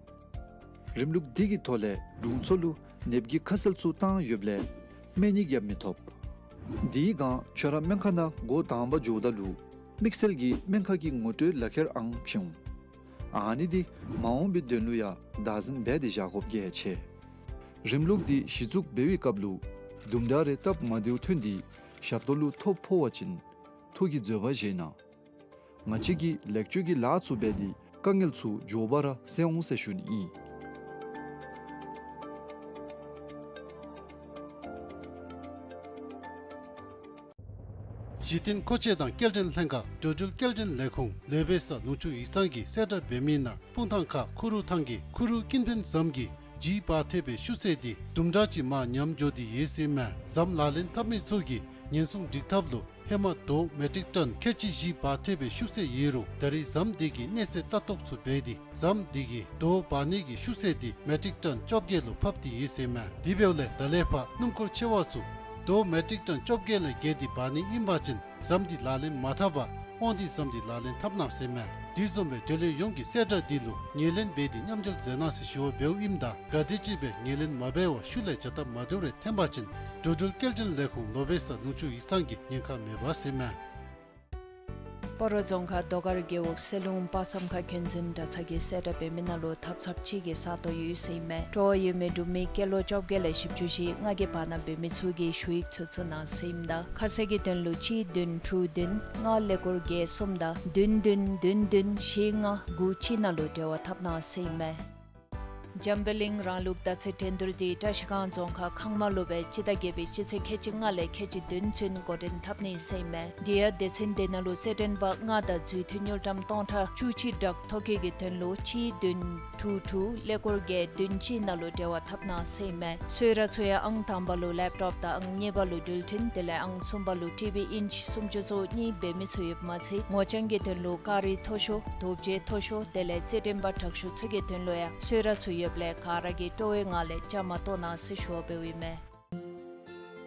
རིམ་ལུགས་འདི་གི་ཐོག་ལས་དྲུང་འཚོ་ལུ་ནདཔ་གི་ཁ་གསལ་ཚུ་བཏང་ཡོདཔ་ལས་སྨན་ཡིག་ཡང་མི་ཐོབ། དེའི་སྒང་ཁྱོད་ར་སྨན་ཁང་ནང་འགོ་དང་པ་འགྱོཝ་ད་ལུ་དམིགས་བསལ་གྱི་སྨན་ཁང་གི་ངོ་སྤྲོད་ལག་ཁྱེར་ཨང་བྱིན་འོང་། ཨ་ནི་འདི་མ་འོངས་པའི་དོན་ལུ་ཡང་བདག་འཛིན་འབད་དེ་བཞག་དགོཔ་གལ་ཆེ། རིམ་ལུགས་འདི་གཞི་བཙུགས་འབད་བའི་སྐབས་ལུ་དུམ་གྲ་རེ་སྟབས་མ་བདེཝ་ཐོན་ཏེ་ཞབས་ཏོག་ལུ་ཐོ་ཕོག་པ་ཅིན་ཐོ་གི་འཛོལ་བ་བཞེས་གནང་། ང་བཅས་ཀྱིས་ལེགས་བཅོས་ཀྱི་ལཱ་ཚུ་འབད་དེ་དཀའ་ངལ་ཚུ་མགྱོགས་པ་ར་སེལ་འོང་ཟེར་ཞུ་ནི་ཨིན། གཞི་རྟེན་མཁོ་ཆས་དང་སྐྱེལ་འདྲེན་ལྷན་ཁག་འགྲོ་འགྲུལ་སྐྱེལ་འདྲེན་ལས་ཁུངས་ལོ་པེ་ས་ལུང་ཕྱོགས་ཡིག་ཚང་གིས་གསལ་བསྒྲགས་འབད་མི་ནང་སྤུངས་ཐང་ཁ་ཁུ་རུ་ཐང་གི་ཁུ་རུ་ཀིན་ཕན་ཟམ་གྱི་ལྗིད་འབག་ཐེབས་པའི་ཤུགས་ཚད་འདི་དུམ་གྲ་ཅིག་མར་ཉམས་འགྱོ་སྟེ་ཡོད་ཟེར་མས། ཟམ་ལག་ལེན་འཐབ་མི་ཚུ་གིས་ཉེན་སྲུང་སྒྲིག་ཐབས་ལུ་ཧེ་མ་རྡོ་མེ་ཊིག་ཊོན་ཁལ་གཅིག་བཞི་འབག་ཐེབས་པའི་ཤུགས་ཚད་ཡོད་རུང་ད་རེས་ཟམ་འདི་གི་གནས་ཚད་ལྟ་རྟོག་ཚུ་འབད་དེ་ཟམ་འདི་གི་རྡོ་འབག་ནི་གི་ཤུགས་ཚད་འདི་མེ་ཊིག་ཊོན་བཅོ་བརྒྱད་ལུ་ཕབ་སྟེ་ཡོད་ཟེར་མས། དེ་འབདཝ་ལས་ད་ལས་ཕར་སྣུམ་འཁོར་ཆེ་བ་ཚུ་རྡོ་མེ་ཊིག་ཊོན་བཅོ་བརྒྱད་ལས་བརྒལ་ཏེ་འབག་ནི་ཨིན་པ་ཅིན་ཟམ་འདི་ལག་ལེན་མ་འཐབ་པར་དབང་འདུས་ཟམ་འདི་ལག་ལེན་འཐབ་གནང་ཟེར་མས། དེ་བཟུམ་སྦེ་བགྲོ་གླེང་ཡོངས་ཀྱི་གསལ་བསྒྲགས་འདི་ལུ་ངོས་ལེན་འབད་དེ་མཉམ་འབྲེལ་མཛད་གནང་ཟེར་ཞུ་བ་འབདཝ་ཨིནམ་ད་ག་དེམ་ཅིག་སྦེ་ངོས་ལེན་མ་འབད་བར་ཤུལ་ལས་བྱ་སྟབས་མ་བདེཝ་རེ་ཐོན་པ་ཅིན་འགྲོ་འགྲུལ་སྐྱེལ་འདྲེན་ལས་ཁུངས་ལོ་པེ་ས་ལུང་ཕྱོགས་ཡིག་ཚང་གིས་ཉེན་ཁ་མེད་པ་ཟེར་མས། སྤ་རོ་རྫོང་ཁག་རྡོ་དཀར་རྒེད་འོག་སེ་ལུང་དཔག་བསམ་ཁ་འགན་འཛིན་གྲྭ་ཚང་གིས་གསལ་བསྒྲགས་འབད་མི་ནང་ལུ་ཐབ་ཚངཔ་གཅིག་གི་ས་སྟོང་ཡོད་ཟེར་ཨིན་མས། སྤྲོ་བ་ཡོད་མི་འབྲུག་མི་སྐྱེས་ལོ་བཅོ་བརྒྱད་ལས་བཞི་བཅུ་ཞེ་ལྔ་གི་བར་ན་འབད་མི་ཚུ་གིས་ཞུ་ཡིག་ཚུ་བཙུགས་གནང་ཟེར་ཨིནམ་ད་ཁ་གསལ་གྱི་དོན་ལུ་གཅིག་བདུན་དྲུག་བདུན་ལྔ་ཀླད་ཀོར་བརྒྱད་གསུམ་དང་བདུན་བདུན་བདུན་བདུན་བཞི་ལྔ་དགུ་གཅིག་ནང་ལུ་འབྲེལ་བ་འཐབ་གནང་ཟེར་ཨིན་མས། འཇམ་དཔལ་གླིང་རང་ལུགས་དར་ཚི་འགྲན་བསྡུར་འདི་བཀྲ་ཤིས་སྒང་རྫོང་ཁག་ཁང་མ་ལུ་སྦེ་སྤྱི་ཟླ་བརྒྱད་པའི་སྤྱི་ཚེས་ཁལ་གཅིག་ལྔ་ལས་ཁལ་གཅིག་བདུན་ཚུན་འགོ་འདྲེན་འཐབ་ནི་ཟེར་ཨིན་མས། དེ་ཡང་སྡེ་ཚན་དེ་ནང་ལུ་རྩེད་འགྲན་པ་ལྔ་དང་འཛུལ་མཐུད་དངུལ་ཀྲམ་སྟོང་ཕྲག་བཅུ་གཅིག་བསྒྲགས། ཐོ་བཀོད་ཀྱི་དོན་ལུ་གཅིག་བདུན་དྲུག་དྲུག་ཀླད་ཀོར་བརྒྱད་བདུན་གཅིག་ནང་ལུ་འབྲེལ་བ་འཐབ་གནང་ཟེར་ཨིན་མས། གསོལ་རས་ཚུ་ཡང་ཨང་དང་པ་ལུ་ལེབ་ཊོབ་དང་ཨང་གཉིས་པ་ལུ་འགྲུལ་འཕྲིན་དེ་ལས་ཨང་གསུམ་པ་ལུ་ཊི་བི་ཨིན་ཅི་སུམ་ཅུ་སོ་གཉིས་འབད་མི་ཚུ་ཡོདཔ་མ་ཚད་ངོ་རྐྱང་གི་དོན་ལུ་ཀ་རི་མཐོ་ཤོས་དོ་བརྗེ་མཐོ་ཤོས་དེ་ལས་རྩེད་འགྲན་པ་དྲག་ཤོས་ཚུ་གི་དོན་ལུ་ཡང་གསོལ་རས་ཚུ་ཡོདཔ་ལས་ག་ར་གིས་སྤྲོ་བའི་ངང་ལས་བཅའ་མར་གཏོགས་གནང་ཟེར་ཞུ་བ་འབདཝ་ཨིན་མས།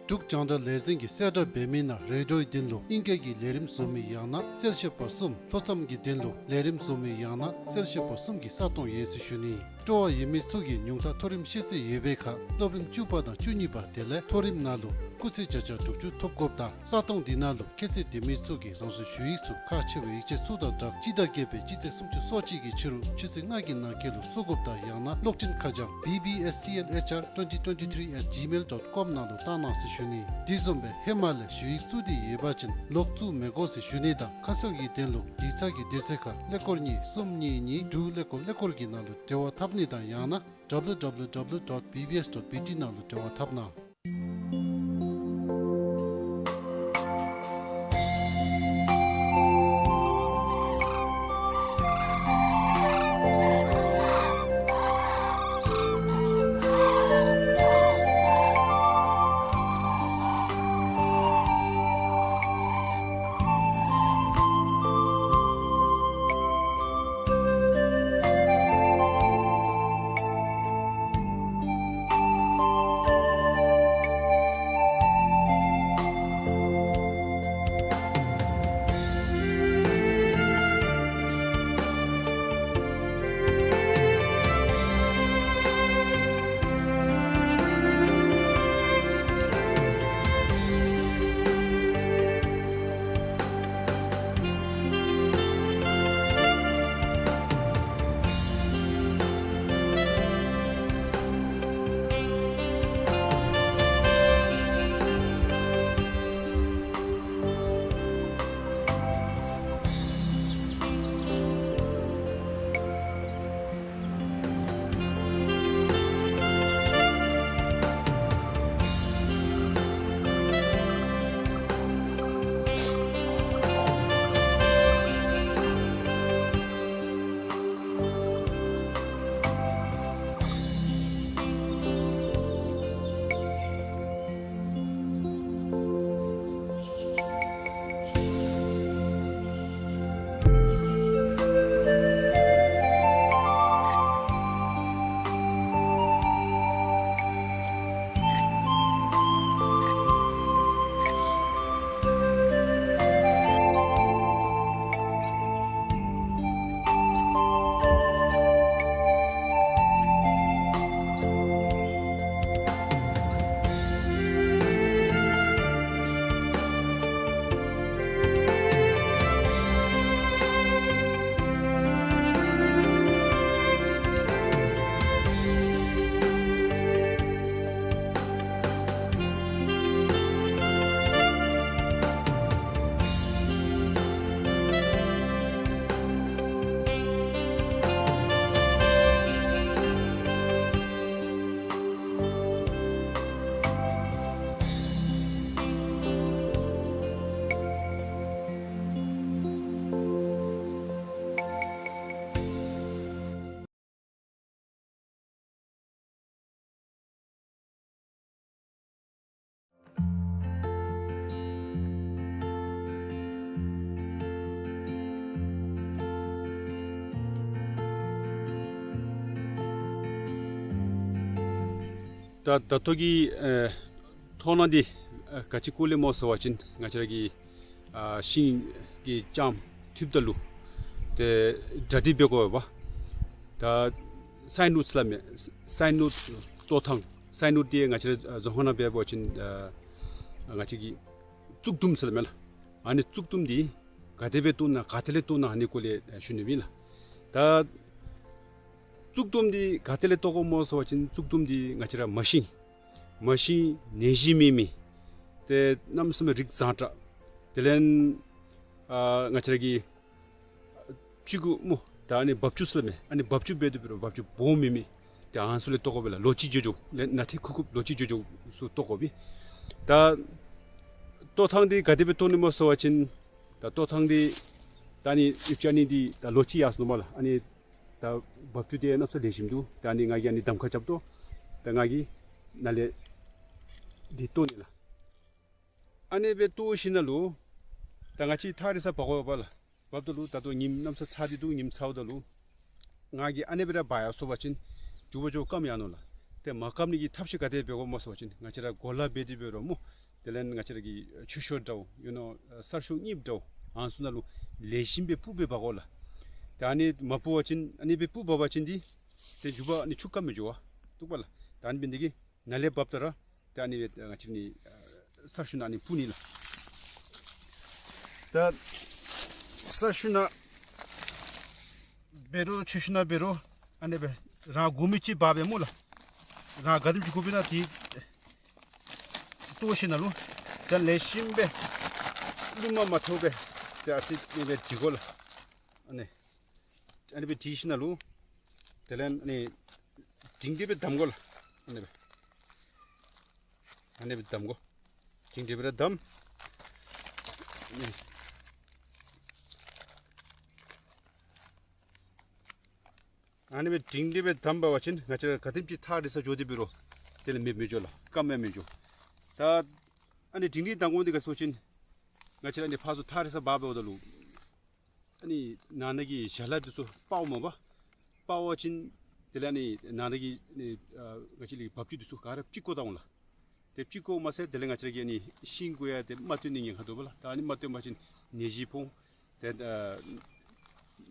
འབྲུག་རྒྱང་བསྒྲགས་ལས་འཛིན་གྱིས་གསལ་བསྒྲགས་འབད་མི་ནང་རེ་ཌིའོའི་དོན་ལུ་ཨིང་སྐད་ཀྱི་ལས་རིམ་བཟོ་མི་ཡང་ན་གསལ་བཤད་པ་གསུམ་ལྷོ་མཚམས་ཀྱི་དོན་ལུ་ལས་རིམ་བཟོ་མི་ཡང་ན་གསལ་བཤད་པ་གསུམ་གྱི་ས་སྟོང་ཡོད་ཟེར་ཞུ་ནི། སྤྲོ་བ་ཡོད་མི་ཚུ་གིས་ཉུང་མཐའ་མཐོ་རིམ་ཤེས་ཚད་ཡོད་པའི་ཁར་སློབ་རིམ་བཅུ་པ་དང་བཅུ་གཉིས་པ་དེ་ལས་མཐོ་རིམ་ནང་ལུ་སྐུགས་ཚད་བརྒྱ་ཆ་དྲུག་ཅུ་ཐོབ་དགོཔ་དང་ས་སྟོང་འདི་ནང་ལུ་ཁྱད་ཚད་ལྡན་མི་ཚུ་གིས་རང་སོའི་ཞུ་ཡིག་ཚུ་ཁག་ཆེ་བའི་ཡིག་ཆ་ཚུ་དང་སྦྲགས་སྤྱི་ཟླ་བརྒྱད་པའི་སྤྱི་ཚེས་སུམ་ཅུ་སོ་གཅིག་གི་ཕྱི་རུ་ཆུ་ཚོད་ལྔ་གི་ནང་འཁོད་ལུ་བཙུགས་དགོཔ་དང་ཡང་ན་གློག་འཕྲིན་ཁ་བྱང་B B S C L H R twenty twenty-three at gmail dot com ནང་ལུ་བཏང་གནང་ཟེར་ཞུ་ནི། དེ་བཟུམ་སྦེ་ཧེ་མ་ལས་ཞུ་ཡིག་བཙུགས་ཏེ་ཡོད་པ་ཅིན་ལོག་བཙུགས་མི་དགོ་ཟེར་ཞུ་ནི་དང་ཁ་གསལ་གྱི་དོན་ལུ་ཡིག་ཚང་གི་དུས་ཚོད་ཁར་ཀླད་ཀོར་གཉིས་གསུམ་གཉིས་གཉིས་དྲུག་ཀླད་ཀོར་ཀླད་ཀོར་གྱི་ནང་ལུ་འབྲེལ་བ་འཐབ་ནི་དང་ཡང་ན་W W W dot B B S dot B T ནང་ལུ་འབྲེལ་བ་འཐབ་གནང་། ད་ད་ལྟོ་གི་ཨེ་མཐོང་སྣང་འདི་ཨེ་ག་ཅི་སྐོར་ལས་སྨོ་ཟེར་བ་ཅིན་ང་བཅས་ར་གི་ཨ་ཤིང་གི་ལྕངམ་འཐུཝ་ད་ལུ་ཏེ་གྲ་སྒྲིག་འབད་དགོ་པས། ད་སའིན་ཝུཌ་ཟེར་སླབ་མས། སའིན་ཝུཌ་ལྟོ་ཐང་། སའིན་ཝུཌ་འདི་ང་བཅས་ར་རྫོང་ཁ་ནང་འབད་བ་ཅིན་ཨ་ང་བཅས་ཀྱིས་གཙུག་ཏུམ་ཟེར་སླབ་མས་ལགས། ཨ་ནི་གཙུག་ཏུམ་འདི་ག་དེ་སྦེ་བཏོག་ན་ག་ཏེ་ལས་བཏོག་ན་ཨ་ནི་སྐོར་ལས་ཞུ་ནི་ཨིན་ལགས། ད་གཙུག་ཏུམ་འདི་ག་ཏེ་ལས་བཏོག་དགོཔ་སྨོ་ཟེར་བ་ཅིན་གཙུག་ཏུམ་འདི་ང་བཅས་ར་མ་ཤིང་མ་ཤིང་ནད་གཞི་མེད་མི་ཏེ་གནམ་མེད་ས་མེད་རིགས་བཟང་དྲགས། དེ་ལས་ཨ་ང་བཅས་ར་གི་ཕྱི་གུ་སྨོ། ད་ཨ་ནི་འབབ་ཆུ་ཟེར་སླབ་མས། ཨ་ནི་འབབ་ཆུ་འབད་དེ་འབད་རུང་འབབ་ཆུ་སྦོམ་མེད་མི་ཏེ་ཨ་ནི་ཚུ་ལས་བཏོག་དགོ་པས་ལགས། ལོ་གཅིག་འགྱོ་འགྱོཝ་ལས་ནཱ་ཏེ་ཁུག་ཁུགཔ་ལོ་གཅིག་འགྱོ་འགྱོཝ་ཚུ་བཏོག་དགོ་པས། ད་ལྟོ་ཐང་འདི་ག་དེ་སྦེ་བཏོག་ནི་སྨོ་ཟེར་བ་ཅིན་ད་ལྟོ་ཐང་འདི་ད་ཨ་ནི་ཡུདཔ་ཅིག་ཨ་ནི་འདི་ད་ལོ་གཅིག་ཡར་སོ་ནུག་སྨོ་ལགས། ཨ་ནི་ད་འབབ་ཆུ་འདི་གནམ་མེད་ས་མེད་ལེགས་ཤོམ་འདུག། ད་ཨ་ནི་ང་གིས་ཨ་ནི་གདམ་ཁ་རྐྱབ་དོ། ད་ང་གིས་ནཱ་ལས་འདི་བཏོག་ནི་ལགས། ཨ་ནི་སྦེ་བཏོག་ཞིནམ་ལས་ད་ང་བཅས་ཐག་རིང་སར་འབག་དགོ་པས་ལགས། འབགཔ་ད་ལུ་ད་ལྟོ་ཉིམ་གནམ་མེད་ས་མེད་ཚ་དེ་འདུག། ཉིམ་ཚཝ་ད་ལུ་ང་གིས་ཨ་ནི་སྦེ་ར་འབག་ཡར་སོང་པ་ཅིན་མགྱོགས་པ་མགྱོགས་པ་སྐམ་ཡར་ནུག་ལགས། ཏེ་མ་སྐམ་ནི་གི་ཐབས་ཤེས་ག་དེ་འབད་དགོཔ་སྨོ་ཟེར་བ་ཅིན་ང་བཅས་ར་གོ་ལ་འབད་དེ་འབད་རུང་སྨོ། དེ་ལས་ང་བཅས་ར་གི་ཆུ་ཤོག་འདྲཝ་ཨིན་ན་གསར་ཤོག་རྙིངམ་འདྲཝ་ཨ་ནི་ཚུ་ནང་ལུ་ལེགས་ཤོམ་སྦེ་སྤུ་སྦེ་འབག་དགོ་ལགས། ཏེ་ཨ་ནི་མ་སྤུ་བ་ཅིན་ཨ་ནི་སྦེ་སྤུ་འབག་པ་ཅིན་འདི་ ཏེ་མགྱོགས་པ་ཨ་ནི་ཆུ་སྐམ་མི་འགྱོ་བ་བཏུབ་པས་ལགས། ད་ཨ་ནི་འབད་ནི་དེ་གིས་ནཱ་ལས་འབབ་ད་ར་ཏེ་ཨ་ནི་སྦེ་ང་བཅས་ནི་ས་ཤུན་ནང་ཨ་ནི་སྤུ་ནི་ལགས། ད་ས་ཤུན་ནང་འབད་རུང་ཆུ་ཤུན་ནང་འབད་རུང་ཨ་ནི་སྦེ་རང་དགོ་མི་ཅིག་འབག་སྦེ་སྨོ་ལགས། རང་ག་དེམ་ཅིག་དགོ་པས་ན་དེ་བཏོག་ཞིནམ་ལས་ད་ལེགས་ཤོམ་སྦེ་རླུང་མ་མ་ཐོབ་སྦེ་ཏེ་ཨ་ཙི་ཨ་ནི་སྦེ་བསྒྲིག་དགོ་ལགས། ཨ་ནི་ཨ་ནི་སྦེ་བསྒྲིགས་ཞིནམ་ལས་དེ་ལས་ཨ་ནི་སྒྲིང་སྒྲི་སྦེ་བསྡམ་དགོ་ལགས། ཨ་ནི་སྦེ་ཨ་ནི་སྦེ་བསྡམ་དགོ། སྒྲིང་སྒྲི་སྦེ་ར་བསྡམ། ཨ་ནི་སྦེ་སྒྲིང་སྒྲི་སྦེ་བསྡམ་འབད་བ་ཅིན་ང་བཅས་ག་དེམ་ཅིག་ཐག་རིང་སར་འགྱོ་སྟེ་འབད་རུང་དེ་ལས་མེདཔ་མི་འགྱོ་ལགས། སྐམ་ཡང་མི་འགྱོ། ད་ཨ་ནི་སྒྲིང་སྒྲི་བསྡམ་དགོ་མི་འདི་ག་ཅི་སྨོ་ཟེར་བ་ཅིན་ང་བཅས་ཨ་ནི་ཕར་ཚུར་ཐག་རིང་སར་འབག་འབདཝ་ད་ལུ་ཨ་ནི་ནང་ན་གི་ཞལ་ལག་འདི་ཚུ་སྤརཝ་མས་པ། སྤར་བ་ཅིན་དེ་ལས་ཨ་ནི་ནང་ན་གི་ཨ་ནི་ཨ་ང་བཅས་ལས་འབབ་ཆུ་འདི་ཚུ་ག་ར་ཕྱི་བཀོ་བཏང་འོང་ལགས། ཏེ་ཕྱི་བཀོཝ་མ་ཚད་དེ་ལས་ང་བཅས་ར་གིས་ཨ་ནི་ཤིང་གུ་ཡང་ཏེ་མ་བཏོན་ནི་ཉེན་ཁ་འདུག་པ་ལགས། ད་ཨ་ནི་མ་བཏོན་པ་ཅིན་ནད་གཞི་ཕོག། ཏེ་ཨ་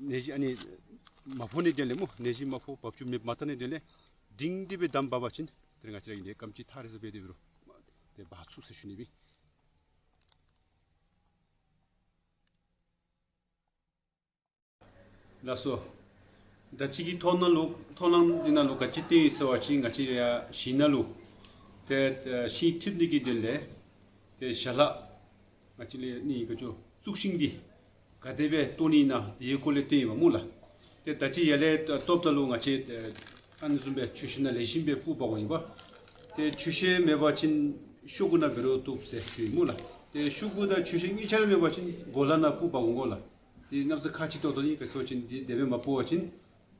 ནད་གཞི་ཨ་ནི་མ་ཕོག་ནིའི་དོན་ལས་སྨོ། ནད་གཞི་མ་ཕོག། འབབ་ཆུ་མེདཔ་མ་བཏང་ནིའི་དོན་ལས་སྒྲིང་སྒྲི་སྦེ་བསྡམ་འབག་པ་ཅིན་དེ་ལས་ང་བཅས་ར་གིས་ཨ་ནི་སྐམ་ཅིག་ཐག་རིང་སར་འབད་དེ་འབད་རུང་ཏེ་འབག་ཚུགས་ཟེར་ཞུ་ནི་ཨིན། ལགས་སོ། ད་ཅི་གི་མཐོང་སྣང་ལུ་མཐོང་སྣང་འདི་ནང་ལུ་ག་ཅི་སྟོན་ཡི་ཟེར་བ་ཅིན་ང་བཅས་ར་ཞིང་ནང་ལུ་ཏེ་ཨ་ཤིང་འཐུ་ནི་གི་དོན་ལས་ཏེ་ཞལ་ལག་ང་བཅས་ལས་ནི་ག་ཅི་བཙུགས་ཤིང་འདི་ག་དེ་སྦེ་བཏོག་ནི་ཨིན་ན་དེའི་སྐོར་ལས་སྟོན་ཡི་པ་སྨོ་ལགས། ཏེ་ད་ཅི་ཡར་ལས་བཏོགཔ་ད་ལུ་ང་བཅས་ཨ་ནི་བཟུམ་སྦེ་ཆུ་ཤུན་ནང་ལེགས་ཤོམ་སྦེ་སྤུ་འབག་དགོ་ཨིན་པ། ཏེ་ཆུ་ཤེལ་མེད་པ་ཅིན་ཤོག་གུ་ནང་འབད་རུང་བཏུབ་ཟེར་ཞུ་ཡི་སྨོ་ལགས། ཏེ་ཤོག་གུ་དང་ཆུ་ཤེལ་གཉིས་ཆ་ར་མེད་པ་ཅིན་གོ་ལ་ནང་སྤུ་འབག་འོང་དགོ་ལགས། ཏེ་གནམ་ས་ཁ་ཅིག་ཏོག་ཏོ་ཨིན། ག་ཅི་སྨོ་ཟེར་བ་ཅིན་འདི་དེ་སྦེ་མ་སྤུ་བ་ཅིན་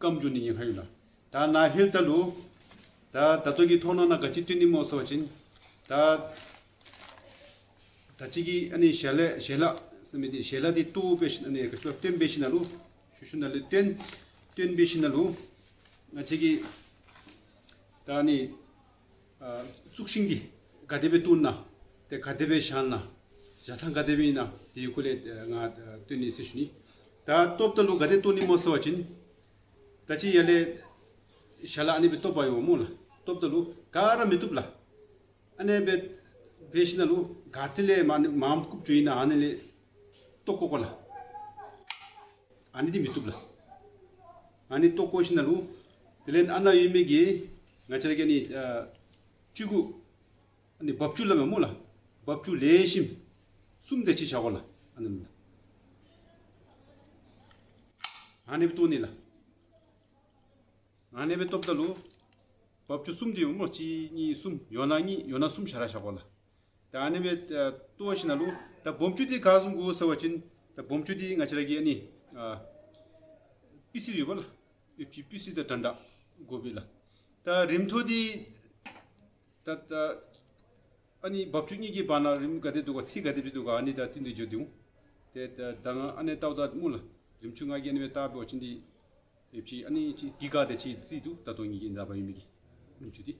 སྐམ་འགྱོ་ནི་ཉེན་ཁ་ཡོད་ལགས། ད་ནཱ་ལྷོདཔ་ད་ལུ་ད་ད་ལྟོ་གི་མཐོང་སྣང་ནང་ག་ཅི་སྟོན་ནི་སྨོ་ཟེར་བ་ཅིན་ད་ད་ཅི་གི་ཨ་ནི་ཞལ་ལག་ཞལ་ལག་ཟེར་མི་འདི་ཞལ་ལག་འདི་བཏོག་སྦེ་ཞིནམ་ཨ་ནི་ག་ཅི་སྨོ་བཏོན་སྦེ་ཞིནམ་ལས་ཤུ་ཤུ་ནང་ལས་བཏོན་བཏོན་སྦེ་ཞིནམ་ལས་ང་བཅས་ཀྱིས་ད་ཨ་ནི་ཨ་བཙུགས་ཤིང་འདི་ག་དེ་སྦེ་བཏོག་ན་ཏེ་ག་དེ་སྦེ་བཞག་ན་བཞག་ཐངས་ག་དེ་སྦེ་ཨིན་ན་དེའི་སྐོར་ལས་ཨ་ང་ཨ་སྟོན་ནི་ཟེར་ཞུ་ནི། ད་བཏོགཔ་ད་ལུ་ག་དེ་བཏོག་ནི་སྨོ་ཟེར་བ་ཅིན་ད་ཅི་ཡར་ལས་ཞལ་ལག་ཨ་ནི་སྦེ་བཏོག་འབག་ཡི་པ་སྨོ་ལགས། བཏོགཔ་ད་ལུ་ག་ར་མི་བཏུབ་ལགས། ཨ་ནི་སྦེ་འབད་ཞིནམ་ལས་ག་ཏེ་ལས་མར་མར་བཀུག་བཅུག་ཨིན་ན་ཨ་ནི་ལས་བཏོག་བཀོ་དགོ་ལགས། ཨ་ནི་འདི་མི་བཏུབ་ལགས། ཨ་ནི་བཏོག་བཀོ་ཞིནམ་ལས་དེ་ལས་ཨ་ནཱ་ཡོད་མི་གི་ང་བཅས་ར་གི་ཨ་ནི་ཨ་ཆུ་གུ་ཨ་ནི་འབབ་ཆུ་སླབ་མས་སྨོ་ལགས། འབབ་ཆུ་ལེགས་ཤོམ་གསུམ་དེ་ཅིག་བཞག་དགོ་ལགས། ཨ་ནི་ཨ་ནི་སྦེ་བཏོག་ནི་ལགས། ཨ་ནི་སྦེ་བཏོགཔ་ད་ལུ་འབབ་ཆུ་གསུམ་འདི་ཡོད་སྨོ། གཅིག་གཉིས་གསུམ་ཡོད་ན་གཉིས་ཡོད་ན་གསུམ་ཞར་ར་བཞག་དགོ་ལགས། ད་ཨ་ནི་སྦེ་ཨ་བཏོག་ཞིནམ་ལས་ད་སྦོམ་ཆུ་འདི་ག་བཟུམ་དགོ་ཟེར་བ་ཅིན་ད་སྦོམ་ཆུ་འདི་ང་བཅས་ར་གི་ཨ་ནི་ཨ་པི་སི་ཡོད་པ་ལགས། ཨེཕ་ཇི་པི་སི་དང་འདྲན་འདྲ་དགོ་པས་ལགས། ད་རིམ་ཐོག་འདི་ད་ད་ཨ་ནི་འབབ་ཆུ་གཉིས་ཀྱི་བར་ན་རིམ་ག་དེ་འདུག་ག་ཚད་ག་དེ་སྦེ་འདུག་ག་ཨ་ནི་ད་བསྟུན་ཏེ་འགྱོ་དེ་འོང་། ཏེ་ད་ད་ང་ཨ་ནི་བལྟཝ་ད་སྨོ་ལགས། རིམ་ཆུང་ང་གིས་ཨ་ནི་སྦེ་བལྟ་འབད་བ་ཅིན་འདི་ཨེཕ་ཇི་ཨ་ནི་ཅིག་གི་ག་དེ་ཅིག་རྩིས་འདུག། ད་ལྟོ་ངེ་གི་ནཱ་འབག་ཡོད་མི་གི་རིམ་ཆུ་འདི།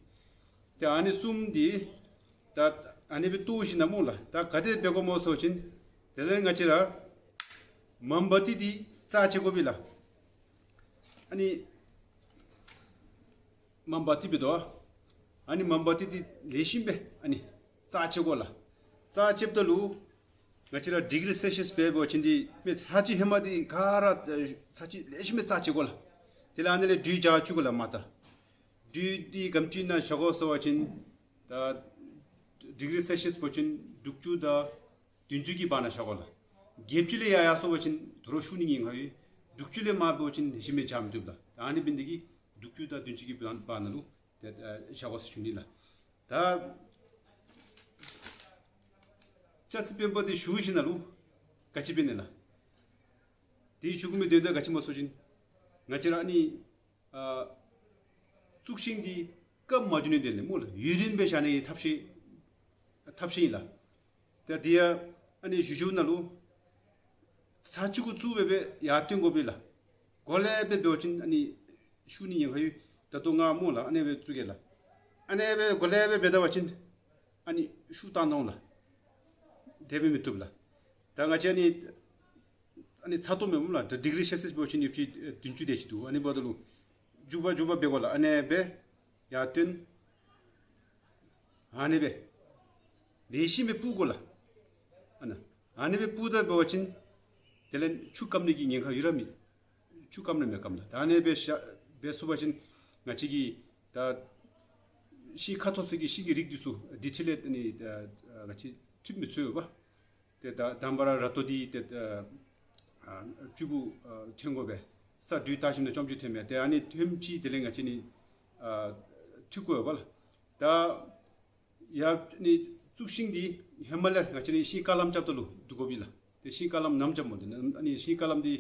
ཏེ་ཨ་ནི་གསུམ་འདི་ད་ཨ་ནི་སྦེ་བཏོག་ཞིནམ་ལས་སྨོ་ལགས། ད་ག་དེ་འབད་དགོཔ་སྨོ་ཟེར་བ་ཅིན་དེ་ལས་ང་བཅས་ར་མམ་བ་ཏི་འདི་རྩ་བཅད་དགོ་པས་ལགས། ཨ་ནི་མམ་བ་ཏི་འབད་དོ། ཨ་ནི་མམ་བ་ཏི་འདི་ལེགས་ཤོམ་སྦེ་ཨ་ནི་རྩ་བཅད་དགོ་ལགས། རྩ་བཅདཔ་ད་ལུ་ང་བཅས་ར་ཌི་གི་རི་སེལ་ཤི་ཡས་འབད་བ་ཅིན་འདི་མེ་ཚ་ཅིག་ཧེ་མ་འདི་ག་ར་ཚ་ཅིག་ལེགས་ཤོམ་སྦེ་རྩ་བཅད་དགོ་ལགས། དེ་ལས་ཨ་ནི་ལས་དྲོད་རྒྱས་བཅུག་དགོ་ལགས། མར་ད་དྲོད་འདི་ག་དེམ་ཅིག་ནང་བཞག་དགོ་ཟེར་བ་ཅིན་ད་ཌི་གི་རི་སེལ་ཤི་ཡས་འབད་བ་ཅིན་དྲུག་ཅུ་དང་བདུན་ཅུ་གི་བར་ན་བཞག་དགོ་ལགས། བརྒྱད་ཅུ་ལས་ཡར་ཡར་སོང་པ་ཅིན་དོ་རུང་ཤུགས་ནི་ཉེན་ཁ་ཡོད། དྲུག་ཅུ་ལས་མར་འབད་བ་ཅིན་ཞིམ་མེ་བྱ་མི་བཏུབ་ལགས། ད་ཨ་ནི་འབད་ནི་དེ་གིས་དྲུག་ཅུ་དང་བདུན་ཅུ་གི་བར་ན་ལུ་ཏེ་ཨ་བཞག་དགོ་ཟེར་ཞུ་ནི་ལགས། ད་ལྕགས་རྩི་སྤེན་པ་འདི་བཞུ་ཞིནམ་ལས་ག་ཅི་འབད་ནི་ལགས། དེ་བཞུ་དགོ་མི་དོན་དག་ག་ཅི་སྨོ་ཟེར་བ་ཅིན་ང་བཅས་ར་ཨ་ནི་ཨ་བཙུགས་ཤིང་འདི་སྐམ་མ་འགྱོ་ནིའི་དོན་ལས་སྨོ་ལགས། ཡུན་རིངམོ་སྦེ་བཞག་ནིའི་ཐབས་ཤེས་ཐབས་ཤེས་ཨིན་ལགས། ཏེ་དེ་ཡང་ཨ་ནི་བཞུ་བཞུཝ་ད་ལུ་ཚར་གཅིག་གུ་བཙུགས་སྦེ་སྦེ་ཡར་བཏོན་དགོ་པས་ལགས། གོ་ལེ་སྦེ་འབད་བ་ཅིན་ཨ་ནི་ཤུགས་ནི་ཉེན་ཁ་ཡོད། ད་ལྟོ་ང་སྨོ་ལགས་ཨ་ནི་སྦེ་བཙུགས་གེ་ལགས། ཨ་ནི་སྦེ་གོ་ལེ་སྦེ་འབད་ད་པ་ཅིན་ཨ་ནི་ཤུགས་བཏང་ད་འོང་ལགས། དེ་སྦེ་མི་བཏུབ་ལགས། ད་ང་བཅས་ཨ་ནི་ཨ་ནི་ཚ་ཏོག་མེན་སྨོ་ལགས། ཌི་གི་རི་སེལ་ཤི་ཡས་འབད་བ་ཅིན་ཡོད་པ་ཅིན་བདུན་ཅུ་དེ་ཅིག་འདུག། ཨ་ནི་འབདཝ་ད་ལུ་ འཇུག་པ་འཇུག་པ་འབད་དགོ་ལགས། ཨ་ནི་སྦེ་ཡར་བཏོན། ཨ་ནི་སྦེ་ལེགས་ཤོམ་སྦེ་སྤུར་དགོ་ལགས། ཨ་ནི་ཨ་ནི་སྦེ་སྤུར་ད་འབད་བ་ཅིན་དེ་ལས་ཆུ་སྐམ་ནི་གི་ཉེན་ཁ་ཡོད་ར་མེད། ཆུ་སྐམ་ན་མི་སྐམ་ལགས། ད་ཨ་ནི་སྦེ་ཤ་སྦེ་ཚུགས་པ་ཅིན་ང་བཅས་ཀྱིས་ད་ཤིང་ཁ་ཐོག་ཚད་ཀྱི་ཤིང་གི་རིགས་འདི་ཚུ་འདི་ཅིག་ལས་ནི་ད་ང་བཅས་ཐུབ་མི་ཚུགས་པས། ཏེ་ད་དང་པ་ར་ར་ཏོ་འདི་ཏེ་ཨ་བཅུད་ཕུད་ཨ་ཐོན་དགོ་པས། ས་དྲོད་བཏང་ཞིནམ་ན་ཅོམ་ཅོམ་ཐོནམ་མས། ཏེ་ཨ་ནི་ཐོནམ་ཅིག་དེ་ལས་ང་བཅས་ནི་ཨ་འཐུ་དགོ་པས་ལགས། ད་ཡར་ནི་བཙུགས་ཤིང་འདི་ཧེ་མ་ལས་ང་བཅས་ནི་ཤིང་ཀ་ལམ་རྐྱབ་ད་ལུ་བསྡུ་དགོ་པས་ལགས། ཏེ་ཤིང་ཀ་ལམ་ནམ་རྐྱབ་སྨོ། ཏེ་ཨ་ནི་ཤིང་ཀ་ལམ་འདི་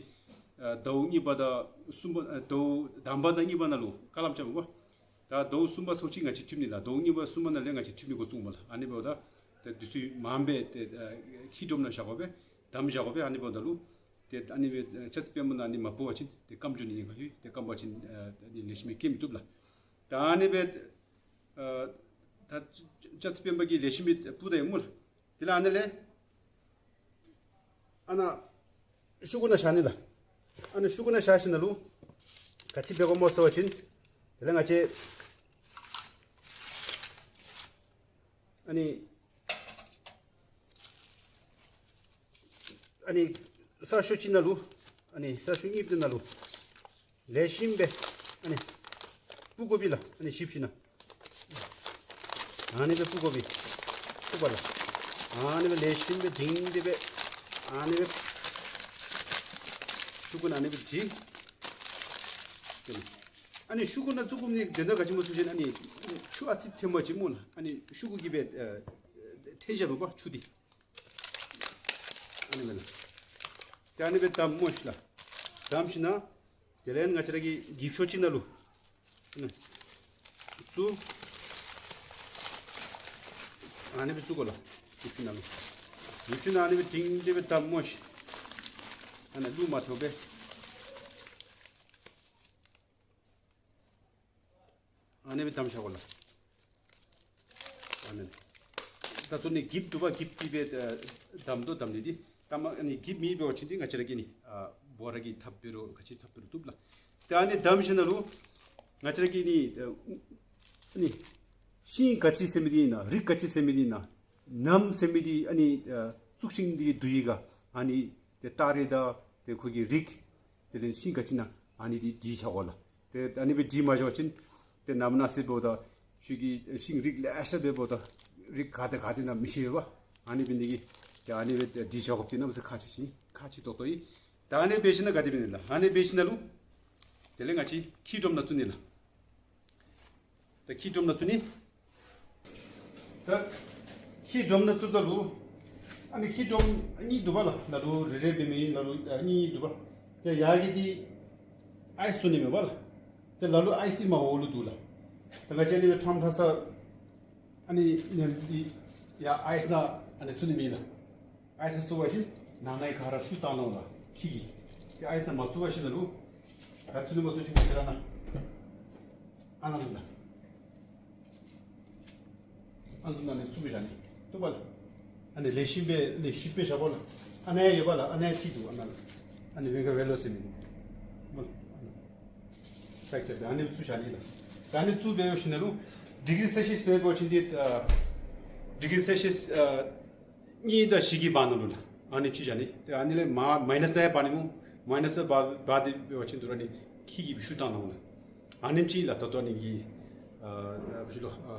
ཨ་ཟླཝ་གཉིས་པ་དང་གསུམ་པ་ཨ་ཟླཝ་དང་པ་དང་གཉིས་པ་ནང་ལུ་ཀ་ལམ་རྐྱབ་པས། ད་ཟླཝ་གསུམ་པ་སོང་ཅིག་ང་བཅས་འཐུ་ནི་ལགས། ཟླཝ་གཉིས་པ་གསུམ་པ་ནང་ལས་ང་བཅས་འཐུ་ནི་འགོ་བཙུགས་སྨོ་ལགས། ཨ་ནི་འབདཝ་ད་ཏེ་འདི་ཚུ་མངམ་སྦེ་ཏེ་ཨ་ཁྱི་སྒྲོམ་ནང་བཞག་དགོ་པས། དམ་བཞག་དགོ་པས། ཨ་ནི་འབདཝ་ད་ལུ་ཏེ་ཨ་ནི་སྦེ་ཨ་ལྕགས་རྩི་པདྨ་ནང་ཨ་ནི་མ་སྤུར་བ་ཅིན་ཏེ་སྐམ་འགྱོ་ནི་ཉེན་ཁ་ཡོད། ཏེ་སྐམ་པ་ཅིན་ཨ་ཨ་ནི་ལེགས་ཤོམ་སྦེ་སྐྱེ་མི་བཏུབ་ལགས། ད་ཨ་ནི་སྦེ་ཨ་ད་ལྕགས་རྩི་པདྨ་གི་ལེགས་ཤོམ་སྦེ་སྤུར་ད་ཡི་སྨོ་ལགས། དེ་ལས་ཨ་ནི་ལས་ཨ་ནཱ་ཤུ་གུ་ནང་བཞག་ནི་ལགས། ཨ་ནི་ཤུ་གུ་ནང་བཞག་ཞིནམ་ན་ལུ་ག་ཅི་འབད་དགོཔ་སྨོ་ཟེར་བ་ཅིན་དེ་ལས་ང་བཅས་ཨ་ནི་ཨ་ནི་ས་ཤོག་གཅིག་ནང་ལུ་ཨ་ནི་ས་ཤོག་གཉིས་པ་ནང་ལུ་ལེགས་ཤོམ་སྦེ་ཨ་ནི་སྤུར་དགོ་པས་ལགས། ཨ་ནི་ཞིབ་ཞིབ་ནང་ཨ་ནི་སྦེ་སྤུར་དགོ་པས། སྤུར་བ་ལགས། ཨ་ནི་སྦེ་ལེགས་ཤོམ་སྦེ་སྒྲིང་སྒྲི་སྦེ་ཨ་ནི་སྦེ་ཤུ་གུ་ནང་ཨ་ནི་སྦེ་བྲིས། ཨ་ནི་ཤུ་གུ་ནང་བཙུགས་དགོ་མི་དོན་དག་ག་ཅི་སྨོ་ཟེར་བ་ཅིན་ཨ་ནི་ཆུ་ཨ་ཙི་ཐོན་པ་ཅིན་སྨོ་ལགས། ཨ་ནི་ཤུ་གུ་གིས་སྦེ་ཨ་ཐལ་བཞག་འོང་པས་ཆུ་འདི། ཨ་ནི་སྦེ་ལགས། ཏེ་ཨ་ནི་སྦེ་བསྡམ་སྨོ་ཤིག་ལགས། བསྡམ་ཞིནམ་ན་དེ་ལས་ང་བཅས་ར་གི་འགྱིབ་ཤོག་གཅིག་ནང་ལུ་ཨ་ནི་བཙུགས། ཨ་ནི་སྦེ་བཙུགས་དགོ་ལགས། འགྱིབ་ཤོག་ནང་ལུ། འགྱིབ་ཤོག་ནང་ཨ་ནི་སྦེ་སྒྲིང་སྒྲི་སྦེ་བསྡམ་སྨོ་ཤིག། ཨ་ནི་ལུ་མ་ཐོབ་པས། ཨ་ནི་སྦེ་བསྡམ་བཞག་དགོ་ལགས། ཨ་ནི་ད་ལྟོ་ནི་འགྱིབ་འདུག་པ། འགྱིབ་འདི་སྦེ་ཨ་བསྡམ་དོ། བསྡམ་ནི་འདི་ད་མ་ཨ་ནི་འགྱིབ་མེད་པ་ཅིན་འདི་ང་བཅས་ར་གི་ནི་ཨ་བོ་ར་གི་ཐགཔ་འབད་རུང་ག་ཅི་ཐགཔ་འབད་རུང་བཏུབ་ལགས། ཏེ་ཨ་ནི་བསྡམ་ཞིནམ་ན་ལུ་ང་བཅས་ར་གི་ནི་ཨ་ནི་ཤིང་ག་ཅི་ཟེར་མི་འདི་ཨིན་ན་རིགས་ག་ཅི་ཟེར་མི་འདི་ཨིན་ན་ནམ་ཟེར་མི་འདི་ཨ་ནི་ཨ་བཙུགས་ཤིང་འདི་བསྡུ་ཡི་ག་ཨ་ནི་ཏེ་སྟ་རེ་དང་ཏེ་ཁོ་གི་རིགས་དེ་ལས་ཤིང་ག་ཅི་ཨིན་ན་ཨ་ནི་འདི་བྲིས་བཞག་དགོ་ལགས། ཏེ་ཨ་ནི་སྦེ་བྲིས་མ་བཞག་པ་ཅིན་ཏེ་ནམ་ན་ཟེར་འབདཝ་ད་ཁྱོད་ཀྱིས་ཤིང་རིགས་ལེ་ཤ་འབད་འབདཝ་ད་རིགས་ག་དེ་ག་དེ་ཨིན་ན་མི་ཤེས་པས། ཨ་ནི་འབད་ནི་དེ་གིས་ཏེ་ཨ་ནི་སྦེ་བྲིས་བཞག་དགོཔ་འདི་གནམ་མེད་ས་མེད་ཁག་ཆེ་ཆེ་ཁག་ཆེ་ཏོག་ཏོ་ཨིན། ད་ཨ་ནི་འབད་ཞིནམ་ན་ག་དེ་འབད་ནི་ལགས། ཨ་ནི་འབད་ཞིནམ་ན་ལུ་དེ་ལས་ང་བཅས་ཁྱི་སྒྲོམ་ནང་བཙུགས་ནི་ལགས། ད་ཁྱི་སྒྲོམ་ནང་བཙུགས་ནི། ད་ཁྱི་སྒྲོམ་ནང་བཙུགསཔ་ད་ལུ་ཨ་ནི་ཁྱི་སྒྲོམ་གཉིས་འདུག་པ་ལགས། ལ་ལུ་རེ་རེ་འབད་མི་ལ་ལུ་ཨ་གཉིས་འདུག་པ། ཏེ་ཡར་གི་འདི་ཨའི་སི་བཙུགས་ནི་མས་པ་ལགས། ཏེ་ལ་ལུ་ཨའི་སི་འདི་མར་འོག་ལུ་འདུག་ལགས། ཏེ་ང་བཅས་ཨ་ནི་སྦེ་ཁྲམ་ཁྲ་ས་ཨ་ནི་ནེམ་འདི་ཡར་ཨའི་སི་ནང་ཨ་ནི་བཙུགས་ནི་མས་ལགས། ཨའི་སི་བཙུགས་པ་ཅིན་ནང་ན་ག་ར་ཤུགས་བཏང་ནུག་ལགས་ཁྱི་གིས། ཏེ་ཨའི་སི་མ་བཙུགས་པ་ཅིན་ལ་ལུ་ག་བཙུགས་ནི་མས་ཟེར་བ་ཅིན་ང་བཅས་ར་ནཱ་ཨ་ནཱ་འདུག་ལགས། ཨ་ནཱ་ནང་ཨ་ནི་བཙུགས་སྦེ་བཞག་ནི་བཏུབ་པ་ལགས། ཨ་ནི་ལེགས་ཤོམ་སྦེ་ལེགས་ཤོམ་སྦེ་བཞག་དགོ་ལགས། ཨ་ནཱ་ཡོད་པ་ལགས། ཨ་ནཱ་ཁྱི་འདུག། ཨ་ནཱ་ལགས། ཨ་ནི་ཝེ་ག་ཝེ་ལོ་ཟེར་མི་འདི་སྦེ་ཨ་ནི་བཙུགས་བཞག་ནི་ལགས། ད་ཨ་ནི་བཙུགས་སྦེ་འབད་ཞིནམ་ན་ལུ་ཌིག་རི་སེལ་ཤི་ཡས་འབད་བ་ཅིན་འདི་ཨ་ཌིག་རི་སེལ་ཤི་ཡས་ཨ་གཉིས་དང་བཞི་གི་བར་ན་ལུ་ལགས། ཨ་ནི་ཅིག་བཞག་ནི། ཏེ་ཨ་ནི་ལས་མར་མའི་ནཱསི་ནང་འབག་ནི་སྨོ། མའི་ནཱསི་ནང་འབག་འབག་སྟེ་འབད་བ་ཅིན་དོ་རུང་ཨ་ནི་ཁྱི་གིས་ཤུགས་བཏང་ནུག་ལགས། ཨ་ནེམ་ཅིག་ལགས། ད་ལྟོ་ཨ་ནི་གི་ཨ་ཨ་ཕྱི་ལུ་ཨ་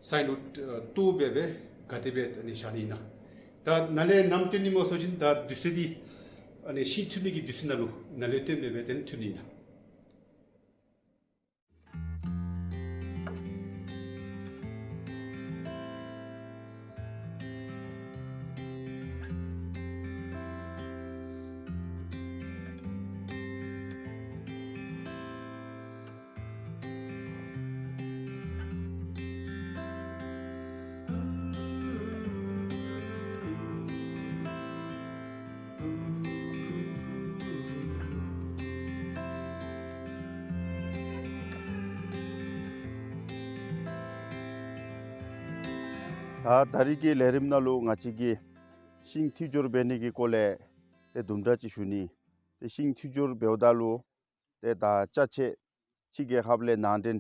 སའིན་བུཌ་ཨ་ཏོག་སྦེ་སྦེ་ག་དེ་སྦེ་ཨ་ནི་བཞག་ནི་ཨིན་ན། ད་ནཱ་ལས་ནམ་བཏོན་ནི་སྨོ་ཟེར་བ་ཅིན་ད་དུས་ཚོད་འདི་ཨ་ནི་ཤིང་འཐུ་ནི་གི་དུས་ཚོད་ནང་ལུ་ནཱ་ལས་བཏོན་སྦེ་སྦེ་ཏེ་འཐུ་ནི་ཨིན་ན། ད་ད་རིས་ཀྱི་ལས་རིམ་ནང་ལུ་ང་བཅས་ཀྱིས་ཤིང་འཐུ་སྦྱོར་འབད་ནི་གི་སྐོར་ལས་ཏེ་དུམ་གྲ་ཅིག་ཞུ་ནི། ཏེ་ཤིང་འཐུ་སྦྱོར་འབདཝ་ད་ལུ་ཏེ་ད་ཅ་ཆས་ ཕྱི་རྒྱལ་ཁབ་ལས་ནང་འདྲེན་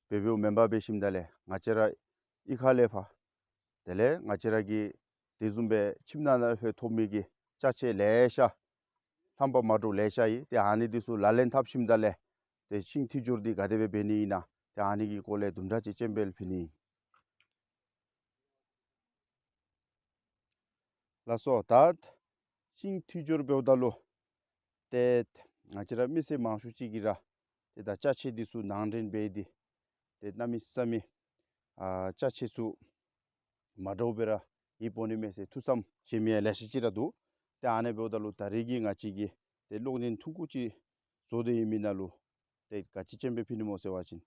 འབད་འབདཝ་མེན་པར་འབད་ཞིནམ་ད་ལས་ང་བཅས་ར་གཡུས་ཁ་ལས་ཕར་དེ་ལས་ང་བཅས་ར་གི་དེ་བཟུམ་སྦེ་ཁྱིམ་ནང་ན་ཕར་ཐོབ་མི་གི་ཅ་ཆས་ལེ་ཤ་རྣམ་པ་མ་འདྲཝ་ལེ་ཤ་ཡོད། ཏེ་ཨ་ནི་འདི་ཚུ་ལག་ལེན་འཐབ་ཞིནམ་ད་ལས་ཏེ་ཤིང་མཐུད་སྦྱོར་འདི་ག་དེ་སྦེ་འབད་ནི་ཨིན་ན་ཏེ་ཨ་ནི་གི་སྐོར་ལས་དུམ་གྲ་ཅིག་སྤྱན་འབུལ་ཕུལ་ནི་ཨིན། ལགས་སོ། ད་ཤིང་མཐུད་སྦྱོར་འབདཝ་ད་ལུ་ཏེ་ང་བཅས་ར་མི་སེར་མང་ཤོས་ཅིག་གིས་ར་ཏེ་ད་ཅ་ཆས་འདི་ཚུ་ནང་འདྲེན་འབད་དེ་ཏེ་གནམ་མེད་ས་མེད་ཨ་ཅ་ཆས་ཚུ་མ་འདྲཝ་སྦེ་ར་ཡོདཔ་འོང་ནི་མས་ཟེར་ཐུགས་བསམ་བཞེས་མི་ཡང་ལེ་ཤ་ཅིག་ར་འདུག། ཏེ་ཨ་ནི་འབདཝ་ད་ལུ་ད་རེས་ཀྱི་ང་བཅས་ཀྱིས་ཏེ་གློག་བརྙན་ཐུང་ཀུ་ཅིག་བཟོ་སྟེ་ཡོད་མི་ནང་ལུ་ཏེ་ག་ཅི་སྤྱན་འབུལ་ཕུལ་ནི་སྨོ་ཟེར་བ་ཅིན་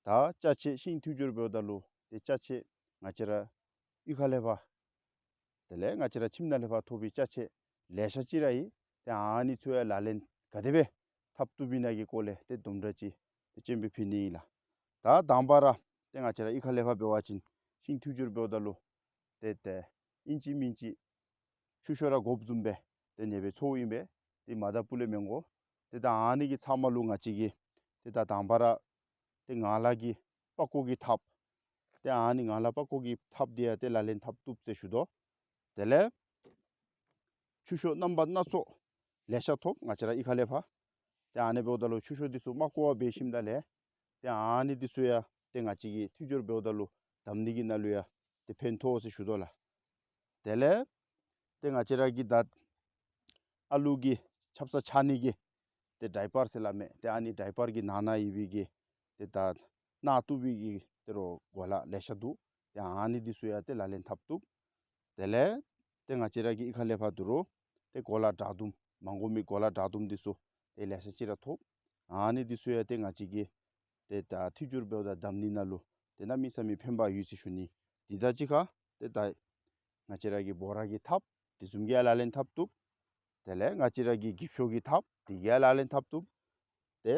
ད་ཅ་ཆས་ཤིང་མཐུད་སྦྱོར་འབདཝ་ད་ལུ་ཏེ་ཅ་ཆས་ང་བཅས་ར་གཡུས་ཁ་ལས་ཕར་དེ་ལས་ང་བཅས་ར་ཁྱིམ་ནང་ལས་ཕར་ཐོབ་པའི་ཅ་ཆས་ལེ་ཤ་ཅིག་ར་ཡོད། ཏེ་ཨ་ནི་ཚུ་ཡང་ལག་ལེན་ག་དེ་སྦེ་འཐབ་བཏུབ་ཨིན་ན་གི་སྐོར་ལས་ཏེ་དུམ་གྲ་ཅིག་ཏེ་སྤྱན་འབུལ་ཕུལ་ནི་ཨིན་ལགས། ད་དང་པ་ར་ཏེ་ང་བཅས་ར་གཡུས་ཁ་ལས་ཕར་འབད་བ་ཅིན་ཤིང་མཐུད་སྦྱོར་འབདཝ་ད་ལུ་ཏེ་ཏེ་ཨིན་ཅི་མིན་ཅི་ཆུ་ཤོག་ར་དགོཔ་བཟུམ་སྦེ་ཏེ་ཨ་ནེ་སྦེ་འཚོཝ་ཨིན་པས། ཏེ་མ་ད་པུ་ལས་མི་དགོ། ཏེ་ད་ཨ་ནི་གི་ཚབ་མ་ལུ་ང་བཅས་ཀྱིས་ཏེ་ད་དང་པ་ར་ཏེ་ངང་ལག་གི་པགས་ཀོ་གི་ཐགཔ། ཏེ་ཨ་ནི་ངང་ལག་པགས་ཀོ་གི་ཐགཔ་འདི་ཡང་ཏེ་ལག་ལེན་འཐབ་བཏུབ་ཟེར་ཞུ་དོ། དེ་ལས་ཆུ་ཤོག་རྣམ་པ་སྣ་ཚོགས་ལེ་ཤ་ཐོབ་ང་བཅས་ར་གཡུས་ཁ་ལས་ཕར། ཏེ་ཨ་ནི་འབདཝ་ད་ལུ་ཆུ་ཤོག་འདི་ཚུ་མ་བརྐོ་བར་འབད་ཞིནམ་ད་ལས་ཏེ་ཨ་ནི་འདི་ཚུ་ཡང་ཏེ་ང་བཅས་ཀྱིས་མཐུད་སྦྱོར་འབདཝ་ད་ལུ་བསྡམ་ནི་གི་ནང་ལུ་ཡང་ཏེ་ཕན་ཐོགས་ཟེར་ཞུ་དོ་ལགས། དེ་ལས་ཏེ་ང་བཅས་ར་གི་ད་ཨ་ལུ་གི་ཆབ་གསང་འཕྱག་ནི་གི་ཏེ་ཌའི་པར་ཟེར་སླབ་མས། ཏེ་ཨ་ནི་ཌའི་པར་གྱི་ནང་ན་ཡོད་པའི་གི་ཏེ་ད་ནང་བཏུབ་པའི་གི་ཏེ་རོགས་གོ་ལ་ལེ་ཤ་འདུག། ཏེ་ཨ་ནི་འདི་ཚུ་ཡང་ཏེ་ལག་ལེན་འཐབ་བཏུབ། དེ་ལས་ཏེ་ང་བཅས་ར་གི་གཡུས་ཁ་ལས་ཕར་དོ་རུང་ཏེ་གོ་ལ་དྲག་དུམ་མ་དགོ་མི་གོ་ལ་དྲག་དུམ་འདི་ཚུ་ཏེ་ལེ་ཤ་ཅིག་ར་ཐོབ། ཨ་ནི་འདི་ཚུ་ཡང་ཏེ་ང་བཅས་ཀྱིས་ཏེ་ད་མཐུད་སྦྱོར་འབདཝ་ད་བསྡམ་ནི་ནང་ལུ་ཏེ་གནམ་མེད་ས་མེད་ཕན་པ་ཡོད་ཟེར་ཞུ་ནི། དེ་དང་གཅིག་ཁར་ཏེ་ད་ང་བཅས་ར་གི་བོ་ར་གི་ཐགཔ་དེ་བཟུམ་གྱི་ཡང་ལག་ལེན་འཐབ་བཏུབ། དེ་ལས་ང་བཅས་ར་གི་འགྱིབ་ཤོག་གི་ཐགཔ་དེ་གི་ཡང་ལག་ལེན་འཐབ་བཏུབ། ཏེ་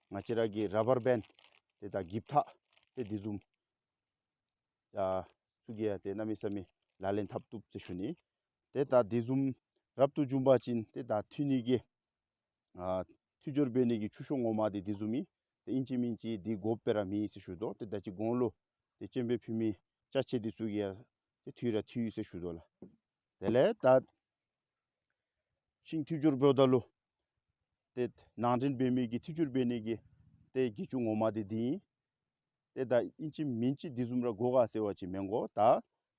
ང་བཅས་ར་གི་ར་བར་བེནཌ་ཏེ་ད་འགྱིབ་ཐག་ཏེ་དེ་བཟུམ་ཡང་ཚུ་གི་ཡང་ཏེ་གནམ་མེད་ས་མེད་ལག་ལེན་འཐབ་བཏུབ་ཟེར་ཞུ་ནི། ཏེ་ད་དེ་བཟུམ་རབ་ཏུ་བྱུང་པ་ཅིན་ཏེ་ད་མཐུད་ནི་གི་ཨ་མཐུད་སྦྱོར་འབད་ནི་གི་ཆུ་ཤོག་ངོ་མ་འདི་དེ་བཟུམ་ཨིན། ཏེ་ཨིན་ཅི་མིན་ཅི་འདི་དགོཔ་སྦེ་ར་མེད་ཟེར་ཞུ་དོ། ཏེ་ད་ཅི་གོང་ལུ་ཏེ་སྤྱན་འབུལ་ཕུལ་མི་ཅ་ཆས་འདི་ཚུ་གི་ཡང་ཏེ་མཐུད་ར་མཐུད་ཟེར་ཞུ་དོ་ལགས། དེ་ལས་ད་ཤིང་མཐུད་སྦྱོར་འབདཝ་ད་ལུ་ཏེ་ནང་འདྲེན་འབད་མི་གི་མཐུད་སྦྱོར་འབད་ནི་གི་ཏེ་གྱི་ཅུང་ངོ་མ་འདི་འདི་ཨིན། ཏེ་ད་ཨིན་ཅི་མིན་ཅི་དེ་བཟུམ་ར་དགོ་ག་ཟེར་བ་ཅིན་མི་དགོ། ད་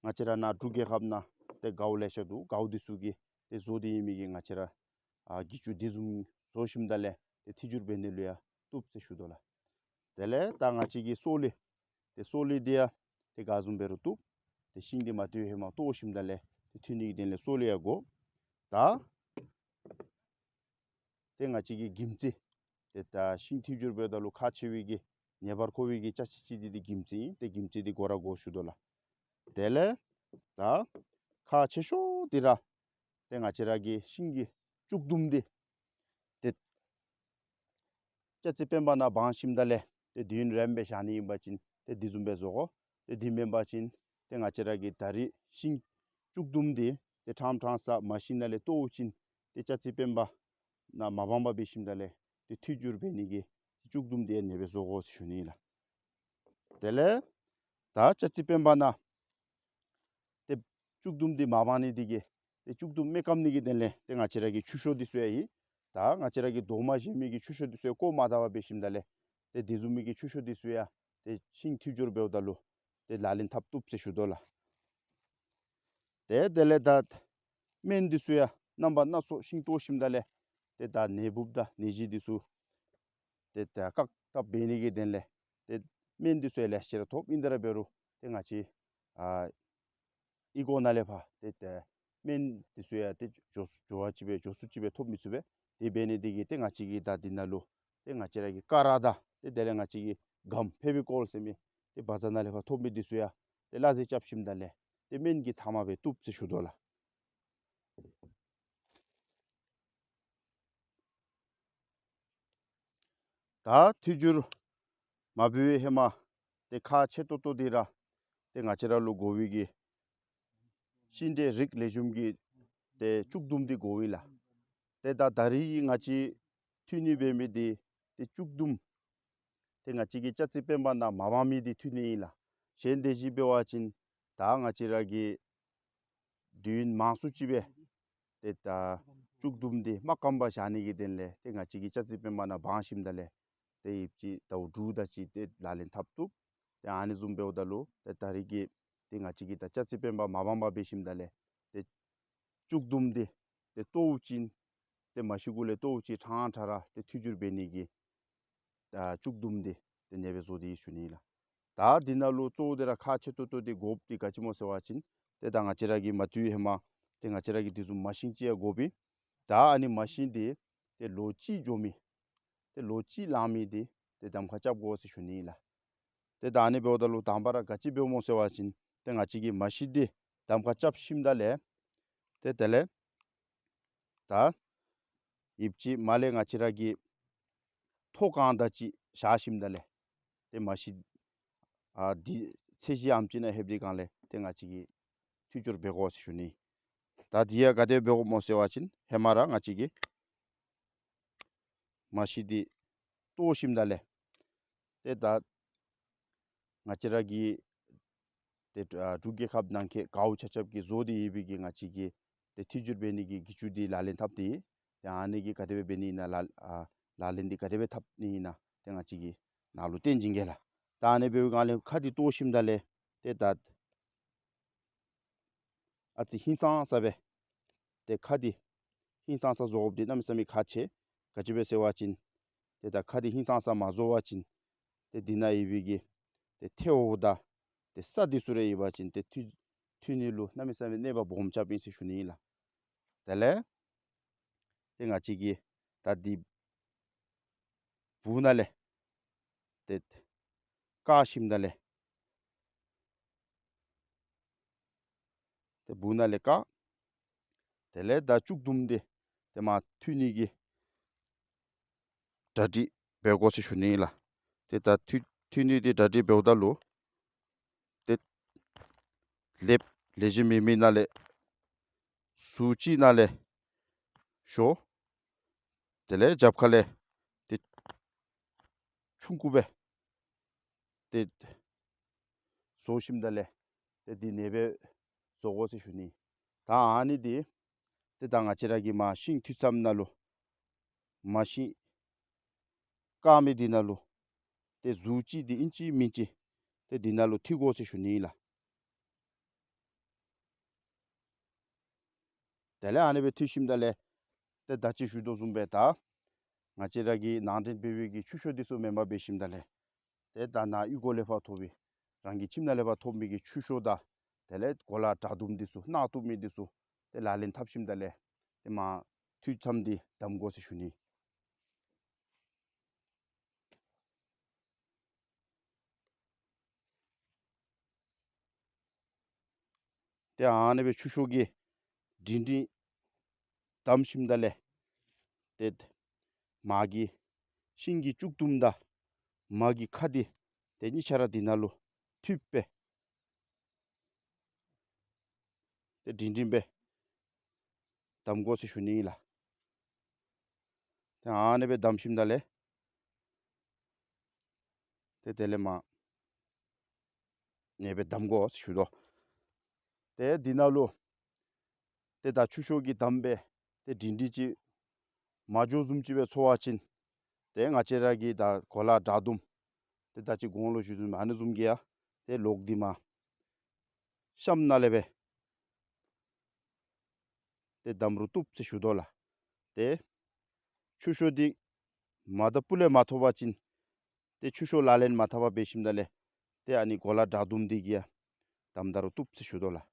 ང་བཅས་ར་ནཱ་འབྲུག་རྒྱལ་ཁབ་ནང་ཏེ་གའུ་ལེ་ཤ་འདུག། གའུ་འདི་ཚུ་གིས་ཏེ་བཟོ་སྟེ་ཡོད་མི་གི་ང་བཅས་ར་ཨ་གྱི་ཅུང་དེ་བཟུམ་བཟོ་ཞིནམ་ད་ལས་ཏེ་མཐུད་སྦྱོར་འབད་ནི་ལུ་ཡང་བཏུབ་ཟེར་ཞུ་དོ་ལགས། དེ་ལས་ད་ང་བཅས་ཀྱི་སོ་ལེ་ཏེ་སོ་ལེ་འདི་ཡང་ཏེ་ག་བཟུམ་འབད་རུང་བཏུབ། ཏེ་ཤིང་འདི་མ་མཐུད་ཧེ་མ་བཏོག་ཞིནམ་ད་ལས་ཏེ་མཐུད་ནི་གི་དོན་ལས་སོ་ལེ་ཡང་དགོ། ད་ཏེ་ང་བཅས་ཀྱི་གྱིམ་ཙེ་ཏེ་ད་ཤིང་མཐུད་སྦྱོར་འབདཝ་ད་ལུ་ཁག་ཆེ་བའི་གི་ཉེ་བར་མཁོ་བའི་གི་ཅ་ཆས་ཅིག་འདི་འདི་གྱིམ་ཙེ་ཨིན། ཏེ་གྱིམ་ཙེ་འདི་དགོ་ར་དགོ་ཞུ་དོ་ལགས། དེ་ལས་ད་ཁག་ཆེ་ཤོས་འདི་ར་ཏེ་ང་བཅས་ར་གི་ཤིང་གི་ལྕུག་དུམ་འདི་ཏེ་ཅ་རྩི་སྤེན་པ་ནང་སྦང་ཞིནམ་ད་ལས་ཏེ་དུས་ཡུན་རིངམོ་སྦེ་བཞག་ནི་ཨིན་པ་ཅིན་ཏེ་དེ་བཟུམ་སྦེ་བཟོ་དགོ། ཏེ་དེ་མེན་པ་ཅིན་ཏེ་ང་བཅས་ར་གི་ད་རིས་ཤིང་ལྕུག་དུམ་འདི་ཏེ་ཕྲང་ཕྲང་ས་མ་ཤིང་ནང་ལས་བཏོག་ཅིན་ཏེ་ཅ་རྩི་སྤེན་པ་ནང་མ་སྦང་པར་འབད་ཞིནམ་ད་ལས་ཏེ་མཐུད་སྦྱོར་འབད་ནི་གི་ལྕུག་དུམ་འདི་ཨ་ནེ་སྦེ་བཟོ་དགོ་ཟེར་ཞུ་ནི་ལགས། དེ་ལས་ད་ཅ་རྩི་སྤེན་པ་ནང་ཏེ་ལྕུག་དུམ་འདི་མ་སྦང་ནི་འདི་གིས་ཏེ་ལྕུག་དུམ་མེ་སྐམ་ནི་གི་དོན་ལས་ཏེ་ང་བཅས་ར་གི་ཆུ་ཤོག་འདི་ཚུ་ཡང་ཨིན། ད་ང་བཅས་ར་གི་རྡོག་མ་བཞེས་མི་གི་ཆུ་ཤོག་འདི་ཚུ་ཡང་བརྐོ་མ་བཏང་པར་འབད་ཞིནམ་ད་ལས་ཏེ་དེ་བཟུམ་མའི་གི་ཆུ་ཤོག་འདི་ཚུ་ཡང་ཏེ་ཤིང་མཐུད་སྦྱོར་འབདཝ་ད་ལུ་ཏེ་ལག་ལེན་འཐབ་བཏུབ་ཟེར་ཞུ་དོ་ལགས། ཏེ་དེ་ལས་ད་སྨན་འདི་ཚུ་ཡང་རྣམ་པ་སྣ་ཚོགས་ཤིང་བཏོག་ཞིནམ་ད་ལས་ཏེ་ད་ནད་འབུཔ་དང་ནད་གཞི་འདི་ཚུ་ཏེ་ད་བཀག་ཐབས་འབད་ནི་གི་དོན་ལས་ཏེ་སྨན་འདི་ཚུ་ཡང་ལེ་ཤ་ར་ཐོབ། ཨིན་ཏེ་ར་འབད་རུང་ཏེ་ང་བཅས་ཨ་ཨི་ཀོ་ནང་ལས་ཕར་ཏེ་ཏེ་སྨན་འདི་ཚུ་ཡང་ཏེ་མགྱོགས་མགྱོགས་པ་ཅིག་སྦེ་མགྱོགས་སུ་ཅིག་སྦེ་ཐོབ་མི་ཚུགས་པས། དེ་འབད་ནི་འདི་གིས་ཏེ་ང་བཅས་ཀྱིས་ད་འདི་ནང་ལུ་ཏེ་ང་བཅས་ར་གི་ཀ་ར་དང་ཏེ་དེ་ལས་ང་བཅས་ཀྱི་གམ་ཕེ་བི་ཀོལ་ཟེར་མི་ཏེ་བ་ཛར་ནང་ལས་ཕར་ཐོབ་མི་འདི་ཚུ་ཡང་ཏེ་སླ་བསྲེ་རྐྱབ་ཞིནམ་ད་ལས་ཏེ་སྨན་གྱི་ཚབ་མ་སྦེ་བཏུབ་ཟེར་ཞུ་དོ་ལགས། ད་མཐུད་སྦྱོར་མ་འབད་བའི་ཧེ་མ་ཏེ་ཁག་ཆེ་ཏོག་ཏོ་འདི་ར་ཏེ་ང་བཅས་ར་ལུ་དགོ་པའི་གི་ཤིང་འབྲས་རིགས་ལེགས་ཤོམ་གྱི་ཏེ་ལྕུག་དུམ་འདི་དགོ་ཨིན་ལགས། ཏེ་ད་ད་རིས་ང་བཅས་མཐུད་ནི་འབད་མི་འདི་ཏེ་ལྕུག་དུམ་ ཏེ་ང་བཅས་ཀྱི་ལྕགས་རྩི་སྤེན་པ་ནང་མ་སྦང་མི་འདི་འཐུ་ནི་ཨིན་ལགས། གཞན་དེ་བཞིན་འབད་བ་ཅིན་ད་ང་བཅས་ར་གི་དུས་ཡུན་མང་སུ་ཅིག་སྦེ་ཏེ་ད་ལྕུག་དུམ་འདི་མ་སྐམ་པར་བཞག་ནི་གི་དོན་ལས་ཏེ་ང་བཅས་ཀྱིས་ལྕགས་རྩི་སྤེན་པ་ནང་སྦང་ཞིནམ་ད་ལས་ཏེ་ཡོདཔ་ཅིག་ཟླཝ་དྲུག་དེ་ཅིག་ཏེ་ལག་ལེན་འཐབ་བཏུབ། ཏེ་ཨ་ནི་བཟུམ་འབདཝ་ད་ལུ་ཏེ་ད་རེས་ཀྱི་ཏེ་ང་བཅས་ཀྱིས་ད་ལྕགས་རྩི་སྤེན་པ་མ་སྦང་པར་འབད་ཞིནམ་ད་ལས་ཏེ་ལྕུག་དུམ་འདི་ཏེ་ལྟོཝ་བཅིངས་ཏེ་མ་ཤི་གུ་ལས་ལྟོཝ་བཅིངས་ཕྲང་ཕྲང་ར་ཏེ་འཐུ་འགྱུར་འབད་ནི་གི་ད་ལྕུག་དུམ་འདི་ཏེ་ཨ་ནེ་སྦེ་བཟོ་སྟེ་ཡོད་ཟེར་ཞུ་ནི་ལགས། ད་འདི་ནང་ལུ་གཙོ་བོ་འདི་ར་ཁག་ཆེ་ཏོག་ཏོ་འདི་དགོཔ་འདི་ག་ཅི་སྨོ་ཟེར་བ་ཅིན་ཏེ་ད་ང་བཅས་ར་གི་མ་ཐུད་ཧེ་མ་ཏེ་ང་བཅས་ར་གི་དེ་བཟུམ་མ་ཤིང་ཅིག་ཡང་དགོ་པས། ད་ཨ་ནི་མ་ཤིང་འདི་ཏེ་ལོ་གཅིག་འགྱོ་མི་ཏེ་ལོ་གཅིག་ལང་མི་འདི་ཏེ་གདམ་ཁ་རྐྱབ་དགོ་ཟེར་ཞུ་ནི་ལགས། ཏེ་ད་ཨ་ནི་འབདཝ་ད་ལུ་དང་པ་ར་ག་ཅི་འབདཝ་སྨོ་ཟེར་བ་ཅིན་ཏེ་ང་བཅས་ཀྱིས་མ་ཤིང་འདི་གདམ་ཁ་རྐྱབ་ཞིནམ་ད་ལས་ཏེ་དེ་ལས་ད་ཡོདཔ་ཅིག་མར་ལས་ང་བཅས་ར་གི་ཐོག་ཁང་དེ་ཅིག་བཞག་ཞིནམ་ད་ལས་ཏེ་མ་ཤིང་ཨ་འདི་ཚད་གཞི་ཨ་ནེམ་ཅིག་ནང་ལྷོདཔ་འདི་སྒང་ལས་ཏེ་ང་བཅས་ཀྱིས་འཐུ་འགྱུར་འབད་དགོ་ཟེར་ཞུ་ནི། ད་འདི་ཡང་ག་དེ་འབད་དགོཔ་སྨོ་ཟེར་བ་ཅིན་ཧེ་མ་ར་ང་བཅས་ཀྱིས་མ་ཤིང་འདི་བཏོག་ཞིནམ་ད་ལས་ཏེ་ད་ང་བཅས་ར་གི་ཏེ་ཨ་འབྲུག་རྒྱལ་ཁབ་ནང་འཁོད་གའུ་ཆ་ཁྱབ་ཀྱིས་བཟོ་སྟེ་ཡོད་པའི་གི་ང་བཅས་ཀྱི་ཏེ་འཐུ་འགྱུར་འབད་ནི་གི་གྱི་ཅུ་འདི་ལག་ལེན་འཐབ་སྟེ་ཏེ་ཨ་ནི་གི་ག་དེ་སྦེ་འབད་ནི་ཨིན་ན་ལག་ཨ་ལག་ལེན་འདི་ག་དེ་སྦེ་འཐབ་ནི་ཨིན་ན་ཏེ་ང་བཅས་ཀྱིས་ནཱ་ལུ་སྟོན་བྱིན་གེ་ལགས། ད་ཨ་ནི་འབདཝ་ད་ལུ་ཁ་འདི་བཏོག་ཞིནམ་ད་ལས་ཏེ་ད་ཨ་ཙི་ཧིང་སངས་ས་སྦེ་ཏེ་ཁ་འདི་ཧིང་སངས་ས་བཟོ་དགོཔ་འདི་གནམ་མེད་ས་མེད་ཁག་ཆེ། ག་ཅི་སྦེ་ཟེར་བ་ཅིན་ཏེ་ད་ཁ་འདི་ཧིང་སངས་ས་མ་བཟོ་བ་ཅིན་ཏེ་འདི་ནང་ཡོད་པའི་གི་ཏེ་ཐལཝ་དང་ཏེ་ས་འདི་ཚུ་ར་ཡོད་པ་ཅིན་ཏེ་འཐུ་འཐུ་ནི་ལུ་གནམ་མེད་ས་མེད་གནོད་པ་སྦོམ་རྐྱབ་ཨིན་ཟེར་ཞུ་ནི་ཨིན་ལགས། དེ་ལས་ཏེ་ང་བཅས་ཀྱིས་ད་འདི་སྦུག་ནང་ལས་ཏེ་བཀག་ཞིནམ་ད་ལས་ཏེ་སྦུག་ནང་ལས་བཀག། དེ་ལས་ད་ལྕུག་དུམ་འདི་ཏེ་མར་འཐུ་ནི་གི་གྲ་སྒྲིག་འབད་དགོ་ཟེར་ཞུ་ནི་ཨིན་ལགས། ཏེ་ད་འཐུ་འཐུ་ནི་འདི་གྲ་སྒྲིག་འབདཝ་ད་ལུ་ཏེ་ལེབ་ལེགས་ཤོམ་མེད་མི་ནང་ལས་ཟུར་གཅིག་ནང་ལས་ཞོ། དེ་ལས་རྒྱབ་ཁ་ལས་ཏེ་ཆུང་ཀུ་སྦེ་ཏེ་བཟོ་ཞིནམ་ད་ལས་ཏེ་འདི་ཨ་ནེ་སྦེ་བཟོ་དགོ་ཟེར་ཞུ་ནི། ད་ཨ་ནི་འདི་ཏེ་ད་ང་བཅས་ར་གིས་མར་ཤིང་འཐུ་མཚམས་ནང་ལུ་མ་ཤིང་བཀག་མི་འདི་ནང་ལུ་ཏེ་ཟུར་གཅིག་འདི་ཨིན་ཅི་མིན་ཅི་ཏེ་འདི་ནང་ལུ་འཐུ་དགོ་ཟེར་ཞུ་ནི་ཨིན་ལགས། དེ་ལས་ཨ་ནེ་སྦེ་འཐུ་ཞིནམ་ད་ལས་ཏེ་ད་ཅི་ཞུ་དོ་བཟུམ་སྦེ་ད་ང་བཅས་ར་གིས་ནང་འདྲེན་འབད་བའི་གི་ཆུ་ཤོག་འདི་ཚུ་མེན་པར་འབད་ཞིནམ་ད་ལས་ཏེ་ད་ནཱ་གཡུས་སྒོ་ལས་ཕར་ཐོབ་པའི་རང་གི་ཁྱིམ་ནང་ལས་ཕར་ཐོབ་མི་གི་ཆུ་ཤོག་དང་དེ་ལས་གོ་ལ་དྲག་དུམ་འདི་ཚུ་ནག་བཏུབ་མི་འདི་ཚུ་ཏེ་ལག་ལེན་འཐབ་ཞིནམ་ད་ལས་ཏེ་མར་འཐུ་མཚམས་འདི་བསྡམ་དགོ་ཟེར་ཞུ་ནི། ཏེ་ཨ་ནེ་སྦེ་ཆུ་ཤོག་གི་སྒྲིང་སྒྲིང་བསྡམ་ཞིནམ་ད་ལས་ཏེ་མར་གྱི་ཤིང་གི་ལྕུག་དུམ་དང་མར་གྱི་ཁ་འདི་ཏེ་གཉིས་ཆ་ར་འདི་ནང་ལུ་འཐུ་སྦེ་ཏེ་སྒྲིང་སྒྲིང་སྦེ་བསྡམ་དགོ་ཟེར་ཞུ་ནི་ཨིན་ལགས། ཏེ་ཨ་ནེ་སྦེ་བསྡམ་ཞིནམ་ད་ལས་ཏེ་དེ་ལས་མར་ཨ་ནེ་སྦེ་བསྡམ་དགོ་ཟེར་ཞུ་དོ། ཏེ་འདི་ནང་ལུ་ཏེ་ད་ཆུ་ཤོག་གིས་བསྡམས་སྦེ་ཏེ་སྒྲིང་སྒྲིང་ཅིག་མ་འགྱོ་བཟུམ་ཅིག་སྦེ་ཚོར་བ་ཅིན་ཏེ་ང་བཅས་ར་གིས་ད་གོ་ལ་དྲག་དུམ་ཏེ་ད་ཅི་གོང་ལུ་ཞུ་བཟུམ་ཨ་ནི་བཟུམ་གྱིས་ཡང་ཏེ་ལོག་འདི་མར་གཤམ་ནང་ལས་སྦེ་ཏེ་བསྡམ་རུང་བཏུབ་ཟེར་ཞུ་དོ་ལགས། ཏེ་ཆུ་ཤོག་འདི་མར་དང་སྤུ་ལས་མ་ཐོབ་པ་ཅིན་ཏེ་ཆུ་ཤོག་ལག་ལེན་མ་འཐབ་པར་འབད་ཞིནམ་ད་ལས་ཏེ་ཨ་ནི་གོ་ལ་དྲག་དུམ་འདི་གིས་ཡང་བསྡམ་ད་རུང་བཏུབ་ཟེར་ཞུ་དོ་ལགས།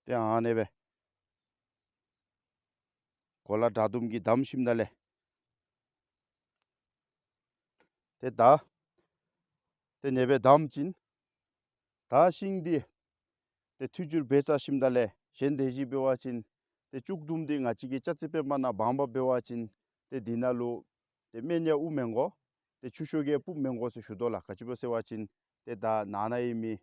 ཏེ་ཨ་ནེ་སྦེ་གོ་ལ་དྲག་དུམ་གྱིས་བསྡམས་ཞིནམ་ད་ལས་ཏེ་ད་ཏེ་ཨ་ནེ་སྦེ་བསྡམས་ཞིནམ་ད་ཤིང་འདི་ཏེ་འཐུ་འགྱུར་འབད་ཚར་ཞིནམ་ད་ལས་གཞན་དེ་བཞིན་འབད་བ་ཅིན་ཏེ་ལྕུག་དུམ་འདི་ང་བཅས་ཀྱིས་ལྕགས་རྩི་སྤེན་པ་ནང་སྦང་པར་འབད་བ་ཅིན་ཏེ་འདི་ནང་ལུ་ཏེ་སྨན་ཡང་དབུར་མི་དགོ། ཏེ་ཆུ་ཤོག་གིས་སྤུབ་མི་དགོ་ཟེར་ཞུ་དོ་ལགས། ག་ཅི་སྦེ་ཟེར་བ་ཅིན་ཏེ་ད་ནང་ན་ཡོད་མི་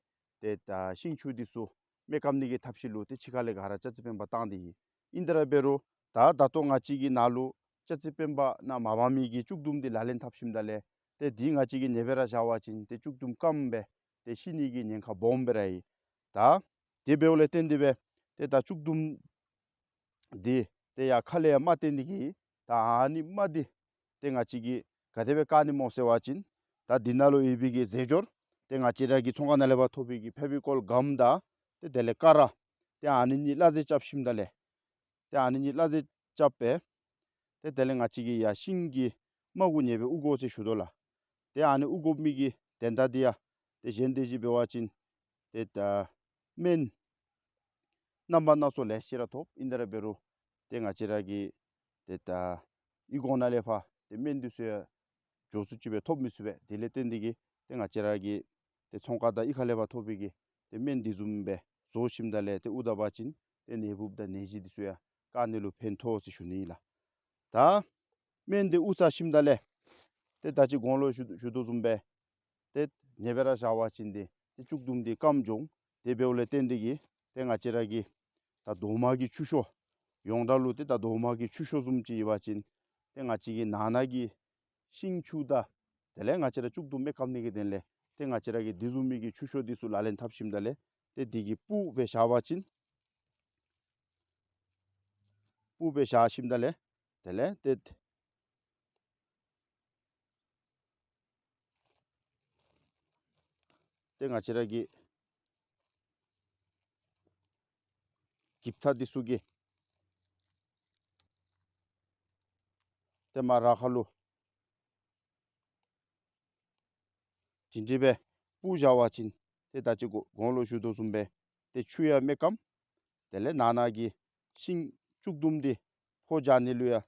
ཏེ་ད་ཤིང་ཆུ་འདི་ཚུ་མེ་སྐམ་ནི་གི་ཐབས་ཤེས་ལུ་ཏེ་ཕྱི་ཁ་ལས་ག་ར་ལྕགས་རྩི་སྤེན་པ་བཏང་སྟེ་ཨིན། ཨིན་ཏེ་ར་འབད་རུང་ ད་ད་ལྟོ་ང་བཅས་ཀྱི་ནང་ལུ་ཅ་རྩི་སྤེན་པ་ནང་མ་འབག་མི་གི་བཅུད་ལྡུམ་འདི་ལག་ལེན་འཐབ་ཞིནམ་ད་ལས་ཏེ་འདི་ང་བཅས་ཀྱིས་ཉེ་སྦེ་ར་བཞག་པ་ཅིན་ཏེ་བཅུད་ལྡུམ་སྐམ་སྦེ་ཏེ་ཤི་ནི་གི་ཉེན་ཁ་སྦོམ་སྦེ་ར་ཡོད། ད་དེ་འབདཝ་ལས་བརྟེན་ཏེ་སྦེ་ཏེ་ད་བཅུད་ལྡུམ་འདི་ཏེ་ཡར་ཁ་ལས་ཡར་མར་བཏོན་ནི་གི་ད་ཨ་ནི་མར་འདི་ཏེ་ང་བཅས་ཀྱིས་ག་དེ་སྦེ་བཀག་ནི་སྨོ་ཟེར་བ་ཅིན་ད་འདི་ནང་ལུ་ཡོད་པའི་གི་རྫས་སྦྱོར་ཏེ་ང་བཅས་ར་གི་ཚོང་ཁང་ནང་ལས་ཕར་ཐོབ་པའི་གི་ཕེ་བི་ཀོལ་གམ་དང་ཏེ་དེ་ལས་ཀ་ར་ཏེ་ཨ་ནི་གཉིས་སླ་རྩེ་རྐྱབ་ཞིནམ་ད་ལས་ཏེ་ཨ་ནི་གཉིས་སླ་རྩེ་རྐྱབ་སྦེ་ཏེ་དེ་ལས་ང་བཅས་ཀྱིས་ཡར་ཤིང་གི་རྨ་གུ་ཉེ་སྦེ་དབུར་དགོ་ཟེར་ཞུ་དོ་ལགས། ཏེ་ཨ་ནི་དབུར་དགོ་མི་གི་དོན་དག་འདི་ཡང་ཏེ་གཞན་དེ་ཅིག་འབད་བ་ཅིན་ཏེ་ད་སྨན་རྣམ་པ་སྣ་ཚོགས་ལེ་ཤ་ར་ཐོབ། ཨིན་ཏེ་ར་འབད་རུང་ཏེ་ང་བཅས་ར་གི་ཏེ་ད་ཨི་ཁུང་ནང་ལས་ཕར་ཏེ་སྨན་འདི་ཚུ་ཡང་མགྱོགས་སུ་ཅིག་སྦེ་ཐོབ་མི་ཚུགས་པས། དེ་ལས་བརྟེན་ཏེ་གིས་ཏེ་ང་བཅས་ར་གི་ཏེ་ཚོང་ཁང་དང་གཡུས་ཁ་ལས་ཕར་ཐོབ་པའི་གི་ཏེ་སྨན་འདི་བཟུམ་སྦེ་བཟོ་ཞིནམ་ད་ལས་ཏེ་དབུར་ད་པ་ཅིན་ཏེ་ནད་འབུཔ་དང་ནད་གཞི་འདི་ཚུ་ཡང་བཀག་ནི་ལུ་ཕན་ཐོགས་ཟེར་ཞུ་ནི་ཨིན་ལགས། ད་སྨན་འདི་དབུར་ཚར་ཞིནམ་ད་ལས་ཏེ་ད་ཅི་གོང་ལུ་ཞུ་ཞུ་དོ་བཟུམ་སྦེ་ཏེ་ཉེ་སྦེ་ར་བཞག་པ་ཅིན་ཏེ་ཏེ་བཅུད་ལྡུམ་འདི་སྐམ་འགྱོ་འོང་། དེ་འབདཝ་ལས་བརྟེན་ཏེ་གིས་ཏེ་ང་བཅས་ར་གི་ད་རྡོག་མ་གི་ཆུ་ཤོག་ཡོངས་གྲགས་ལུ་ཏེ་ད་རྡོག་མ་གི་ཆུ་ཤོག་བཟུམ་ཅིག་ཡོད་པ་ཅིན་ཏེ་ང་བཅས་ཀྱི་ནང་ན་གི་ཤིང་ཆུ་དང་དེ་ལས་ང་བཅས་ར་བཅུད་ལྡུམ་སྦེ་སྐམ་ནི་གི་དོན་ལས་ཏེ་ང་བཅས་ར་གིས་འདི་བཟུམ་མའི་གི་ཆུ་ཤོག་འདི་ཚུ་ལག་ལེན་འཐབ་ཞིནམ་ད་ལས་ཏེ་འདི་གི་སྤུ་སྦེ་བཞག་པ་ཅིན་སྤུ་སྦེ་བཞག་ཞིནམ་ད་ལས་དེ་ལས་ཏེ་ཏེ་ང་བཅས་ར་གི་འགྱིབ་ཐག་འདི་ཚུ་གི་ཏེ་མར་ར་ཁ་ལུ་དེ་འདྲ་སྦེ་སྤུ་བཞག་པ་ཅིན་ཏེ་ད་ཅི་གོ་གོང་ལུ་ཞུ་དོ་བཟུམ་སྦེ་ཏེ་ཆུ་ཡང་མི་སྐམ། དེ་ལས་ནང་ན་གི་ཤིང་བཅུད་ལྡུམ་འདི་ཕོ་རྒྱག་ནི་ལུ་ཡང་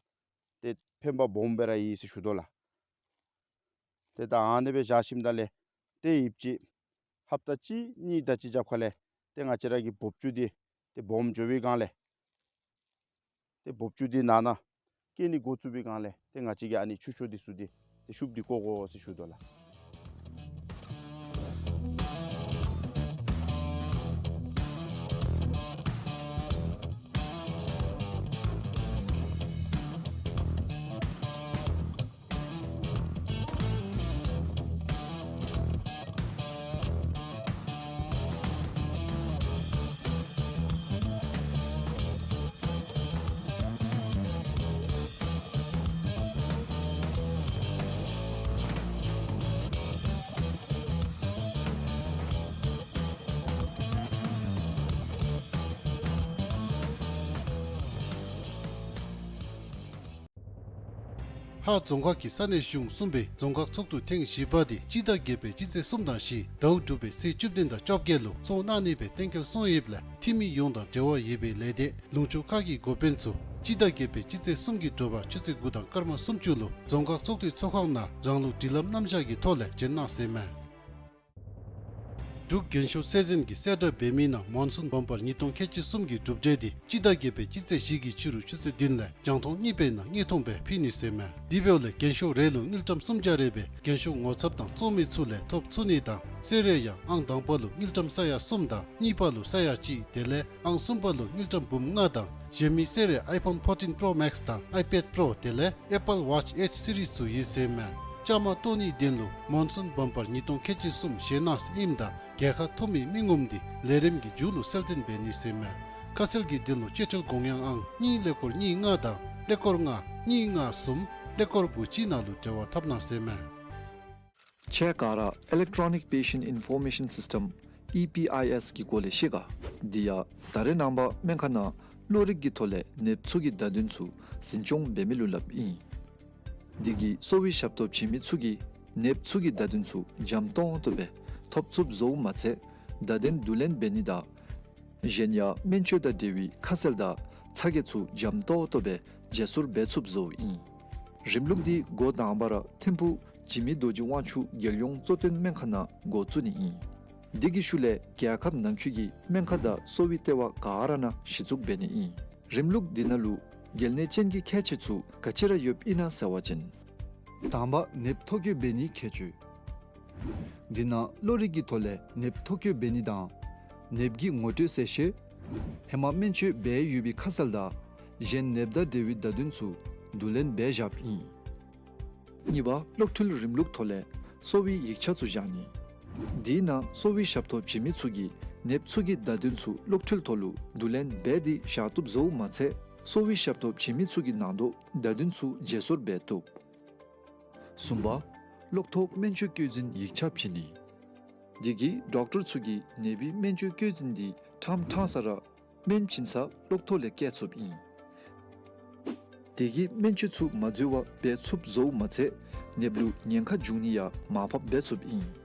ཏེ་ཕན་པ་སྦོམ་སྦེ་ར་ཡོད་ཟེར་ཞུ་དོ་ལགས། ཏེ་ད་ཨ་ནི་སྦེ་བཞག་ཞིནམ་ད་ལས་ཏེ་ཡུདཔ་ཅིག་ཧབ་ཏ་གཅིག་གཉིས་དེ་ཅིག་རྐྱབ་ཁ་ལས་ཏེ་ང་བཅས་ར་གི་འབོབ་ཆུ་འདི་ཏེ་སྦོམ་འགྱོ་བའི་སྒང་ལས་ཏེ་འབོབ་ཆུ་འདི་ནང་ན་སྐྱེ་ནི་འགོ་བཙུགས་པའི་སྒང་ལས་ཏེ་ང་བཅས་ཀྱིས་ཨ་ནི་ཆུ་ཤོག་འདི་ཚུ་འདི་ཏེ་ཤུབས་ཏེ་བཀོ་དགོ་ཟེར་ཞུ་དོ་ལགས། ཧཱ་རྫོང་ཁག་གི་ས་གནས་གཞུང་གསུམ་པའི་རྫོང་ཁག་ཚོགས་འདུ་ཐེངས་བཞི་པ་དེ་སྤྱི་ཟླ་བརྒྱད་པའི་སྤྱི་ཚེས་གསུམ་དང་བཞི་ཟླཝ་དྲུག་པའི་ཚེས་བཅུ་བདུན་དང་བཅོ་བརྒྱད་ལུ་ཚོགས་གནང་ནི་སྦེ་གཏན་འཁེལ་སོང་ཡོདཔ་ལས་འཐུས་མི་ཡོངས་དང་འབྲེལ་བ་ཡོད་པའི་ལས་སྡེ་ལུང་ཕྱོགས་ཁག་གི་འགོ་དཔོན་ཚུ་སྤྱི་ཟླ་བརྒྱད་པའི་སྤྱི་ཚེས་གསུམ་གྱི་དྲོ་པ་ཆུ་ཚོད་དགུ་དང་སྐར་མ་སུམ་ཅུ་ལུ་རྫོང་ཁག་ཚོགས་འདུའི་ཚོགས་ཁང་ནང་རང་ལུགས་སྒྲིག་ལམ་རྣམ་གཞག་གི་ཐོག་ལས་བྱོན་གནང་ཟེར་མས། འབྲུག་རྒྱན་ཤོག་སྲོལ་འཛིན་གྱིས་གསལ་བསྒྲགས་འབད་མི་ནང་མོན་སུན་བམ་པར་ཉིས་སྟོང་ཁལ་གཅིག་གསུམ་གྱི་གྲུབ་འབྲས་དེ་སྤྱི་ཟླ་བརྒྱད་པའི་སྤྱི་ཚེས་བཞི་གི་ཕྱི་རུ་ཆུ་ཚོད་བདུན་ལས་རྒྱང་མཐོང་གཉིས་པའི་ནང་དངོས་མཐོང་སྦེ་ཕུལ་ནི་ཟེར་མས། དེ་འབདཝ་ལས་རྒྱན་ཤོག་རེ་ལུ་དངུལ་ཀྲམ་སུམ་བརྒྱ་རེ་སྦེ་རྒྱན་ཤོག་ངོ་ཚབ་དང་བཙོང་མི་ཚུ་ལས་ཐོབ་ཚུགས་ནི་དང་གསོལ་རས་ཡང་ཨང་དང་པ་ལུ་དངུལ་ཀྲམ་ས་ཡ་གསུམ་དང་གཉིས་པ་ལུ་ས་ཡ་གཅིག་དེ་ལས་ཨང་གསུམ་པ་ལུ་དངུལ་ཀྲམ་འབུམ་ལྔ་དང་གཞན་མི་གསོལ་རས་iPhone fourteen Pro Max དང་iPad Pro དེ་ལས་Apple Watch H series ཚུ་ཡོད་ཟེར་མས། བཅའ་མར་གཏོགས་ནིའི་དོན་ལུ་མོན་སུན་བམ་པར་ཉིས་སྟོང་ཁལ་གཅིག་གསུམ་ཞལ་གནས་ཨིནམ་ད་རྒྱལ་ཁ་ཐོབ་མི་མི་ངོམ་དེ་ལས་རིམ་གྱི་མཇུག་ལུ་གསལ་སྟོན་འབད་ནི་ཟེར་མས། ཁ་གསལ་གྱི་དོན་ལུ་གཅེས་སྤྲས་དགོངས་ཡངས་ཨང་གཉིས་ཀླད་ཀོར་གཉིས་ལྔ་དང་ཀླད་ཀོར་ལྔ་གཉིས་ལྔ་གསུམ་ཀླད་ཀོར་དགུ་གཅིག་ནང་ལུ་འབྲེལ་བ་འཐབ་གནང་ཟེར་མས། ཁྱེད་ག་ར་Electronic Patient Information System E P I S གི་སྐོར་ལས་ཤེས་ག། འདི་ཡང་ད་རེས་ནངས་པ་སྨན་ཁང་ནང་གློ་རིག་གི་ཐོག་ལས་ནདཔ་ཚུ་གི་བརྡ་དོན་ཚུ་འཛིན་སྐྱོང་འབད་མི་ལུ་སླབ་ཨིན། འདི་གིས་གསོ་བའི་ཞབས་ཏོག་བྱིན་མི་ཚུ་གིས་ནདཔ་ཚུ་གི་བརྡ་དོན་ཚུ་འཇམ་ཏོང་ཏོ་སྦེ་ཐོབ་ཚུགསཔ་བཟོཝ་མ་ཚད་བརྡ་དོན་བསྡུ་ལེན་འབད་ནི་དང་གཞན་ཡང་སྨན་བཅོས་དང་འབྲེལ་བའི་ཁ་གསལ་དང་ཚ་གྱང་ཚུ་འཇམ་ཏོང་ཏོ་སྦེ་བརྗེ་སོར་འབད་ཚུགསཔ་བཟོཝ་ཨིན། རིམ་ལུགས་འདི་འགོ་དང་པ་ར་ཐིམ་ཕུག་འཇིགས་མེད་རྡོ་རྗེ་དབང་ཕྱུག་རྒྱལ་ཡོངས་གཙོ་བསྟེན་སྨན་ཁང་ནང་འགོ་བཙུགས་ནི་ཨིན། འདི་གི་ཤུལ་ལས་རྒྱལ་ཁབ་ནང་འཁོད་ཀྱི་སྨན་ཁང་དང་གསོ་བའི་ལྟེ་བ་ག་ར་ནང་གཞི་བཙུགས་འབད་ནི་ཨིན། རིམ་ལུགས་འདི་ནང་ལུ་གལ་གནད་ཅན་གྱི་ཁྱད་ཆོས་ཚུ་ག་ཅི་ར་ཡོདཔ་ཨིན་ན་ཟེར་བ་ཅིན། དང་པ་ནདཔ་ཐོ་བཀོད་འབད་ནིའི་ཁྱད་ཆོས། འདི་ནང་གློ་རིག་གི་ཐོག་ལས་ནདཔ་ཐོ་བཀོད་འབད་ནི་དང་ནདཔ་གི་ངོ་སྤྲོད་གསལ་བཤད། ཧེ་མ་སྨན་བཅོས་འབད་ཡོད་པའི་ཁ་གསལ་དང་ གཞན་ནདཔ་དང་འབྲེལ་བའི་བརྡ་དོན་ཚུ་བསྡུ་ལེན་འབད་བཞགཔ་ཨིན། གཉིས་པ་གློག་འཕྲུལ་རིམ་ལུགས་ཐོག་ལས་གསོ་བའི་ཡིག་ཆ་ཚུ་བཞག་ནི། དེའི་ནང་གསོ་བའི་ཞབས་ཏོག་བྱིན་མི་ཚུ་གིས་ནདཔ་ཚུ་གི་བརྡ་དོན་ཚུ་གློག་འཕྲུལ་ཐོག་ལུ་བསྡུ་ལེན་འབད་དེ་བཞག་བཏུབ་བཟོཝ་མ་ཚད་གསོ་བའི་ཞབས་ཏོག་བྱིན་མི་ཚུ་གི་ནང་དོག་བརྡ་དོན་ཚུ་བརྗེ་སོར་འབད་བཏུབ། གསུམ་པ་གློག་ཐོག་སྨན་བཅོས་བཀོད་འཛིན་ཡིག་ཆ་བྱིན་ནི། དེ་གིས་ཌོག་ཊར་ཚུ་གིས་ནདཔ་གི་སྨན་བཅོས་བཀོད་འཛིན་དེ་ཕྲང་ཕྲང་ས་ར་སྨན་བྱིན་ས་གློག་ཐོག་ལས་བཀལ་ཚུགསཔ་ཨིན། དེ་གིས་སྨན་བཅོས་ཚུ་མ་འཛོལ་བར་འབད་ཚུགསཔ་བཟོཝ་མ་ཚད་ནདཔ་ལུ་ཉེན་ཁ་འབྱུང་ནི་ཡང་མར་ཕབ་འབད་ཚུགསཔ་ཨིན།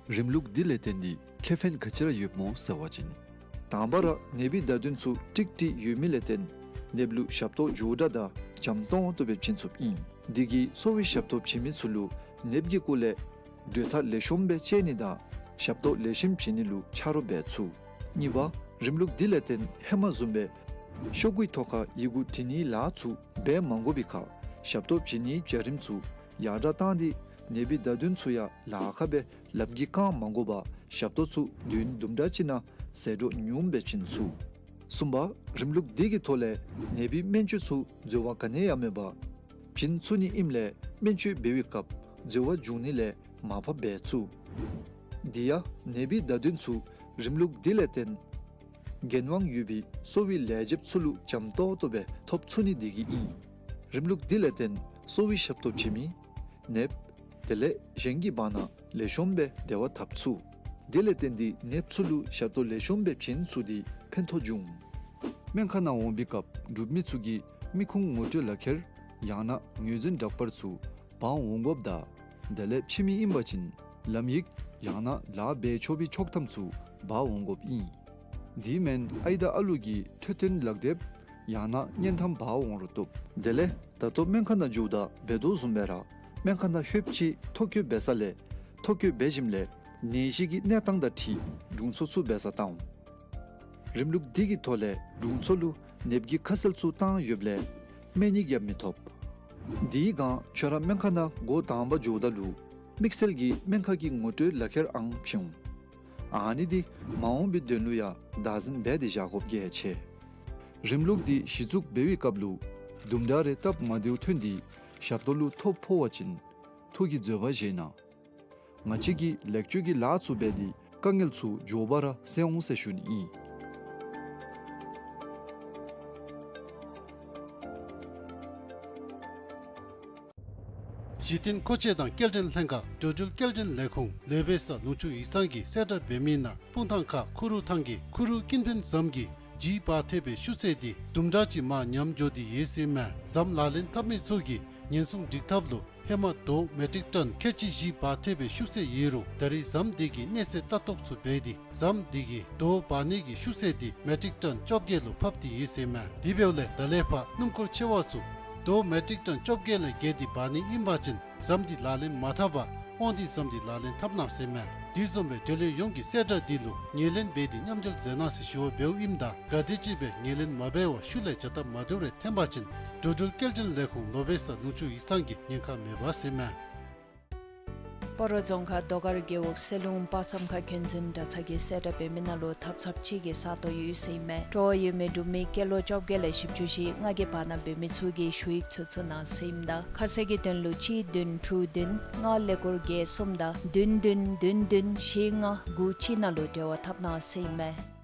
རིམ་ལུགས་འདི་ལས་བརྟེན་ཏེ་ཁེ་ཕན་ག་ཅི་ར་ཡོདཔ་སྨོ་ཟེར་བ་ཅིན། དང་པ་ར་ནདཔ་གི་བརྡ་དོན་ཚུ་ཀྲིག་ཀྲི་ཡོད་མི་ལས་བརྟེན་ནདཔ་ལུ་ཞབས་ཏོག་མགྱོགས་དྲགས་དང་འཇམ་ཏོང་ཏོ་སྦེ་བྱིན་ཚུགསཔ་ཨིན། དེ་གིས་གསོ་བའི་ཞབས་ཏོག་བྱིན་མི་ཚུ་ལུ་ནདཔ་གི་སྐོར་ལས་གྲོས་ཐག་ལེགས་ཤོམ་སྦེ་བཅད་ནི་དང་ཞབས་ཏོག་ལེགས་ཤོམ་བྱིན་ནི་ལུ་ཆ་རོགས་འབད་ཚུགས། གཉིས་པ་རིམ་ལུགས་འདི་ལས་བརྟེན་ཧེ་མ་བཟུམ་སྦེ་ཤོག་གུའི་ཐོག་ཁར་ཡི་གུ་བྲི་ནིའི་ལཱ་ཚུ་འབད་མ་དགོ་པའི་ཁར་ཞབས་ཏོག་བྱིན་ནིའི་བྱ་རིམ་ཚུ་ཡར་དྲགས་བཏང་སྟེ་ནདཔ་གི་བརྡ་དོན་ཚུ་ཡང་ལཱ་ཁག་སྦེ་ལགཔ་གིས་བཀང་མ་དགོ་པར་ཞབས་ཏོག་ཚུ་དུས་ཡུན་དུམ་གྲ་ཅིག་ནང་ཟད་འགྲོ་ཉུངམ་སྦེ་བྱིན་ཚུགས། གསུམ་པ་རིམ་ལུགས་འདི་གི་ཐོག་ལས་ནདཔ་གི་སྨན་བཅོས་ཚུ་འཛོལ་བ་ག་ནི་ཡང་མེད་པར་བྱིན་ཚུགས་ནི་ཨིནམ་ལས་སྨན་བཅོས་འབད་བའི་སྐབས་འཛོལ་བ་འབྱུང་ནི་ལས་མར་ཕབ་འབད་ཚུགས། དེ་ཡང་ནདཔ་གི་བརྡ་དོན་ཚུ་རིམ་ལུགས་འདི་ལས་བརྟེན་འགན་དབང་ཡོད་པའི་གསོ་བའི་ལས་བྱེདཔ་ཚུ་ལུ་འཇམ་ཏོང་ཏོ་སྦེ་ཐོབ་ཚུགས་ནི་དེ་གིས་ཨིན། རིམ་ལུགས་འདི་ལས་བརྟེན་གསོ་བའི་ཞབས་ཏོག་བྱིན་མི་ནདཔ་དེ་ལས་གཞན་གྱི་བར་ན་ལེགས་ཤོམ་སྦེ་འབྲེལ་བ་འཐབ་ཚུགས། དེ་ལས་བརྟེན་ཏེ་ནདཔ་ཚུ་ལུ་ཞབས་ཏོག་ལེགས་ཤོམ་སྦེ་བྱིན་ཚུགས་ཏེ་ཕན་ཐོགས་འབྱུང་། སྨན་ཁང་ནང་འོང་པའི་སྐབས་འབྲུག་མི་ཚུ་གིས་མི་ཁུངས་ངོ་སྤྲོད་ལག་ཁྱེར་ཡང་ན་ངོས་འཛིན་འདྲ་པར་ཚུ་འབག་འོང་དགོཔ་དང་དེ་ལས་ཕྱི་མི་ཨིན་པ་ཅིན་ལམ་ཡིག་ཡང་ན་ལཱ་འབད་ཆོག་པའི་ཆོག་ཐམ་ཚུ་འབག་འོང་དགོཔ་ཨིན། དེ་མེན་ཨའི་དང་ཨ་ལུ་གི་འཕྲོད་བསྟེན་ལག་དེབ་ཡང་ན་བརྙན་ཐམ་འབག་འོང་རུང་བཏུབ། དེ་ལས་ད་ལྟོ་སྨན་ཁང་ནང་འགྱོཝ་ད་འབད་དོ་བཟུམ་སྦེ་ར་སྨན་ཁང་ནང་ལྷོདཔ་ཅིག་ཐོ་བཀོད་འབད་ས་ལས་ཐོ་བཀོད་འབད་ཞིནམ་ལས་ནད་གཞི་གི་གནས་སྟངས་དང་འཁྲིལ་དྲུང་འཚོ་ཚུ་འབད་སར་བཏང་འོང་། རིམ་ལུགས་འདི་གི་ཐོག་ལས་དྲུང་འཚོ་ལུ་ནདཔ་གི་ཁ་གསལ་ཚུ་བཏང་ཡོདཔ་ལས་སྨན་ཡིག་ཡང་མི་ཐོབ། དེའི་སྒང་ཁྱོད་ར་སྨན་ཁང་ནང་འགོ་དང་པ་འགྱོཝ་ད་ལུ་དམིགས་བསལ་གྱི་སྨན་ཁང་གི་ངོ་སྤྲོད་ལག་ཁྱེར་ཨང་བྱིན་འོང་། ཨ་ནི་འདི་མ་འོངས་པའི་དོན་ལུ་ཡང་བདག་འཛིན་འབད་དེ་བཞག་དགོཔ་གལ་ཆེ། རིམ་ལུགས་འདི་གཞི་བཙུགས་འབད་བའི་སྐབས་ལུ་དུམ་གྲ་རེ་སྟབས་མ་བདེཝ་ཐོན་ཏེ་ཞབས་ཏོག་ལུ་ཐོ་ཕོག་པ་ཅིན་ཐུགས་ཀྱི་འཛོལ་བ་བཞེས་གནང་། ང་བཅས་ཀྱིས་ལེགས་བཅོས་ཀྱི་ལཱ་ཚུ་འབད་དེ་དཀའ་ངལ་ཚུ་མགྱོགས་པ་ར་སེལ་འོང་ཟེར་ཞུ་ནི་ཨིན། གཞི་རྟེན་མཁོ་ཆས་དང་སྐྱེལ་འདྲེན་ལྷན་ཁག་འགྲོ་འགྲུལ་སྐྱེལ་འདྲེན་ལས་ཁུངས་ལོ་པེ་ས་ལུང་ཕྱོགས་ཡིག་ཚང་གིས་གསལ་བསྒྲགས་འབད་མི་ནང་སྤུངས་ཐང་ཁ་ཁུ་རུ་ཐང་གི་ཁུ་རུ་ཀུན་ཕན་ཟམ་གྱི་ལྗིད་འབག་ཐེབས་པའི་ཤུགས་ཚད་འདི་དུམ་གྲ་ཅིག་མར་ཉམས་འགྱོ་སྟེ་ཡོད་ཟེར་མས། ཟམ་ལག་ལེན་འཐབ་མི་ཚུ་གིས་ཉེན་སྲུང་སྒྲིག་ཐབས་ལུ་ཧེ་མ་རྡོ་མེ་ཊིག་ཊོན་ཁལ་གཅིག་བཞི་འབག་ཐེབས་པའི་ཤུགས་ཚད་ཡོད་རུང་ད་རེས་ཟམ་འདི་གི་གནས་ཚད་ལྟ་རྟོག་ཚུ་འབད་དེ་ཟམ་འདི་གི་རྡོ་འབག་ནི་གི་ཤུགས་ཚད་འདི་མེ་ཊིག་ཊོན་བཅོ་བརྒྱད་ལུ་ཕབ་སྟེ་ཡོད་ཟེར་མས། དེ་འབདཝ་ལས་ད་ལས་ཕར་སྣུམ་འཁོར་ཆེ་བ་ཚུ་རྡོ་མེ་ཊིག་ཊོན་བཅོ་བརྒྱད་ལས་བརྒལ་ཏེ་འབག་ནི་ཨིན་པ་ཅིན་ཟམ་འདི་ལག་ལེན་མ་འཐབ་པར་དབང་འདུས་ཟམ་འདི་ལག་ལེན་འཐབ་གནང་ཟེར་མས། དེ་བཟུམ་སྦེ་འགྲུལ་གློད་ཡོངས་ཀྱིས་གསལ་བསྒྲགས་འདི་ལུ་ངོས་ལེན་འབད་དེ་མཉམ་འབྲེལ་མཛད་གནང་ཟེར་ཞུ་བ་འབདཝ་ཨིནམ་ད་ག་དེམ་ཅིག་སྦེ་ངོས་ལེན་མ་འབད་བར་ཤུལ་ལས་བྱ་སྟབས་མ་བདེཝ་རེ་འཐོན་པ་ཅིན་འགྲོ་འགྲུལ་སྐྱེལ་འདྲེན་ལས་ཁུངས་ལོ་པེ་ས་ལུང་ཕྱོགས་ཡིག་ཚང་གིས་ཉེན་ཁ་མེད་པ་ཟེར་མས། སྤ་རོ་རྫོང་ཁག་རྡོ་དཀར་རྒེད་འོག་སེ་ལུང་དཔག་བསམ་ཁ་ཁྱོན་བཙུན་དྲག་ཚར་གྱིས་གསལ་བསྒྲགས་འབད་མི་ནང་ལུ་ཐབ་ཚངཔ་ཅིག་གི་ས་སྟོང་ཡོད་ཟེར་ཨིན་མས། སྤྲོ་བ་ཡོད་མི་འབྲུག་མི་སྐྱེས་ལོ་བཅོ་བརྒྱད་ལས་བཞི་བཅུ་ཞེ་ལྔ་གི་བར་ན་འབད་མི་ཚུ་གིས་ཞུ་ཡིག་ཚུ་བཙུགས་གནང་ཟེར་ཨིནམ་ད་ཁ་གསལ་གྱི་དོན་ལུ་གཅིག་བདུན་དྲུག་བདུན་ལྔ་ཀླད་ཀོར་བརྒྱད་གསུམ་དང་བདུན་བདུན་བདུན་བདུན་བཞི་ལྔ་དགུ་གཅིག་ནང་ལུ་འབྲེལ་བ་འཐབ་གནང་ཟེར་ཨིན་མས།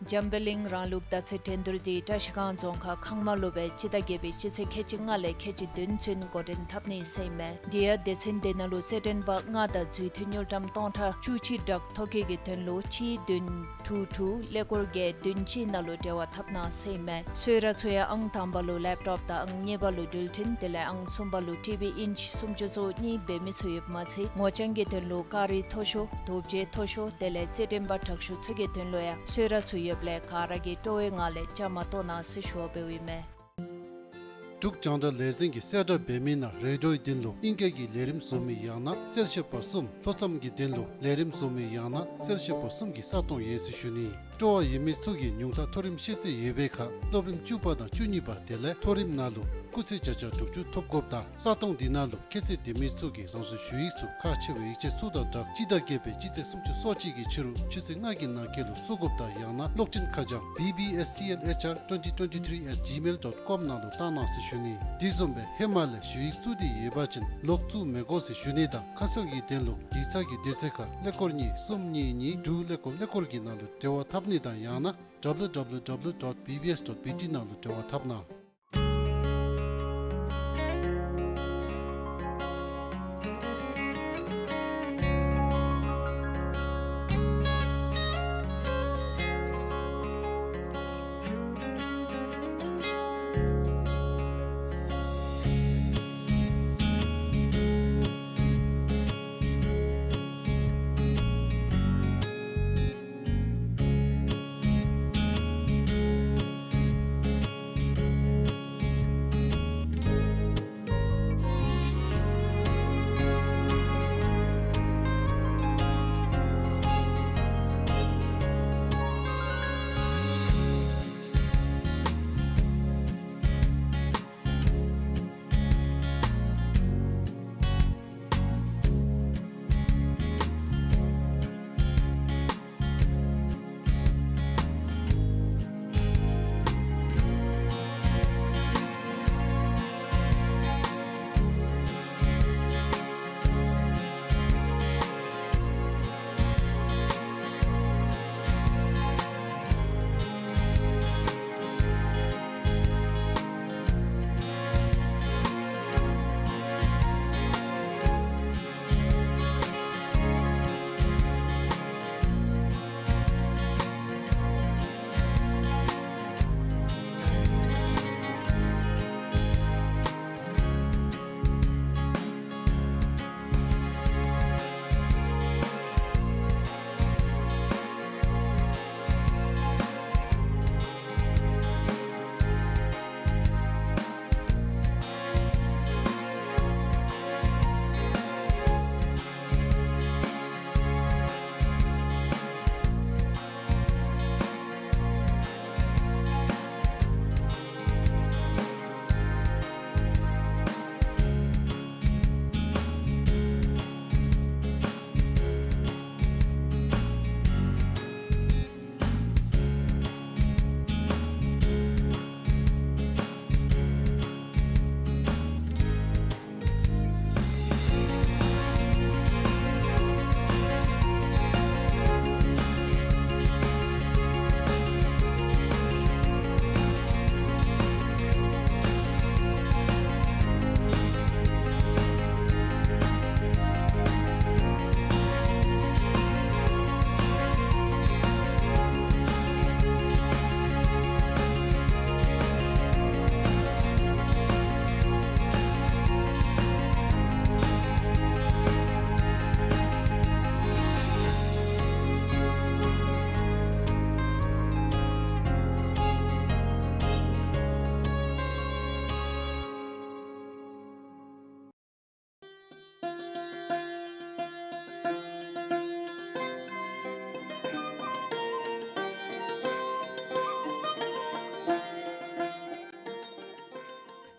འཇམ་དཔལ་གླིང་རང་ལུགས་དར་ཚི་འགྲན་བསྡུར་འདི་བཀྲིས་སྒང་རྫོང་ཁག་ཁང་མ་ལུ་སྦེ་སྤྱི་ཟླ་བརྒྱད་པའི་སྤྱི་ཚེས་ཁལ་གཅིག་ལྔ་ལས་ཁལ་གཅིག་བདུན་ཚུན་འགོ་འདྲེན་འཐབ་ནི་ཟེར་ཨིན་མས། དེ་ཡང་སྡེ་ཚན་དེ་ནང་ལུ་རྩེད་འགྲན་པ་ལྔ་དང་རྫུས་མཐུད་དངུལ་ཀྲམ་སྟོང་ཕྲག་བཅུ་གཅིག་དྲག་ཐོ་བཀོད་ཀྱི་དོན་ལུ་གཅིག་བདུན་དྲུག་དྲུག་ཀླད་ཀོར་བརྒྱད་བདུན་གཅིག་ནང་ལུ་འབྲེལ་བ་འཐབ་གནང་ཟེར་ཨིན་མས། གསོལ་རས་ཚུ་ཡང་ཨང་དང་པ་ལུ་ལེབ་ཊོབ་དང་ཨང་གཉིས་པ་ལུ་འགྲུལ་འཕྲིན་དེ་ལས་ཨང་གསུམ་པ་ལུ་ཊི་ཝི་ཨིན་ཅི་སུམ་ཅུ་སོ་གཉིས་འབད་མི་ཚུ་ཡོདཔ་མ་ཚད་ངོ་རྐྱང་གི་དོན་ལུ་ཀ་རི་མཐོ་ཤོས་དོ་བརྗེ་མཐོ་ཤོས་དེ་ལས་རྩེད་འགྲན་པ་དྲག་ཤོས་ཚུ་གི་དོན་ལུ་ཡང་གསོལ་རས་ཚུ་ཡོདཔ་ལས་ག་ར་གིས་སྤྲོ་བའི་ངང་ལས་བཅའ་མར་གཏོགས་གནང་ཟེར་ཞུ་བ་འབདཝ་ཨིན་མས། འབྲུག་རྒྱང་བསྒྲགས་ལས་འཛིན་གྱིས་གསལ་བསྒྲགས་འབད་མི་ནང་རེ་ཌིའོའི་དོན་ལུ་ཨིང་སྐད་ཀྱི་ལས་རིམ་བཟོ་མི་ཡང་ན་གསལ་བཤད་པ་གསུམ། ལྷོ་མཚམས་ཀྱི་དོན་ལུ་ལས་རིམ་བཟོ་མི་ཡང་ན་གསལ་བཤད་པ་གསུམ་གྱི་ས་སྟོང་ཡོད་ཟེར་ཞུ་ནི། སྤྲོ་བ་ཡོད་མི་ཚུ་གིས་ཉུང་མཐའ་མཐོ་རིམ་ཤེས་ཚད་ཡོད་པའི་ཁར་སློབ་རིམ་བཅུ་པ་དང་བཅུ་གཉིས་པ་དེ་ལས་མཐོ་རིམ་ནང་ལུ་སྐུགས་ཚད་བརྒྱ་ཆ་དྲུག་ཅུ་ཐོབ་དགོཔ་དང་ས་སྟོང་འདི་ནང་ལུ་ཁྱད་ཚད་ལྡན་མི་ཚུ་གིས་རང་སོའི་ཞུ་ཡིག་ཚུ་ཁག་ཆེ་བའི་ཡིག་ཆ་ཚུ་དང་སྦྲགས་སྤྱི་ཟླ་བརྒྱད་པའི་སྤྱི་ཚེས་སུམ་ཅུ་སོ་གཅིག་གི་ཕྱི་རུ་ཆུ་ཚོད་ལྔ་གི་ནང་འཁོད་ལུ་བཙུགས་དགོཔ་དང་ཡང་ན་གློག་འཕྲིན་ཁ་བྱང་B B S C L H R twenty twenty-three at gmail dot com ནང་ལུ་བཏང་གནང་ཟེར་ཞུ་ནི། དེ་བཟུམ་སྦེ་ཧེ་མ་ལས་ཞུ་ཡིག་བཙུགས་ཏེ་ཡོད་པ་ཅིན་ལོག་བཙུགས་མི་དགོ་ཟེར་ཞུ་ནི་དང་ཁ་གསལ་གྱི་དོན་ལུ་ཡིག་ཚང་གི་དུས་ཚོད་ཁར་ཀླད་ཀོར་གཉིས་གསུམ་གཉིས་གཉིས་དྲུག་ཀླད་ཀོར་ཀླད་ཀོར་གྱི་ནང་ལུ་འབྲེལ་བ་འཐབ་ནི་དང་ཡང་ན་W W W dot B B S dot B T ནང་ལུ་འབྲེལ་བ་འཐབ་གནང་།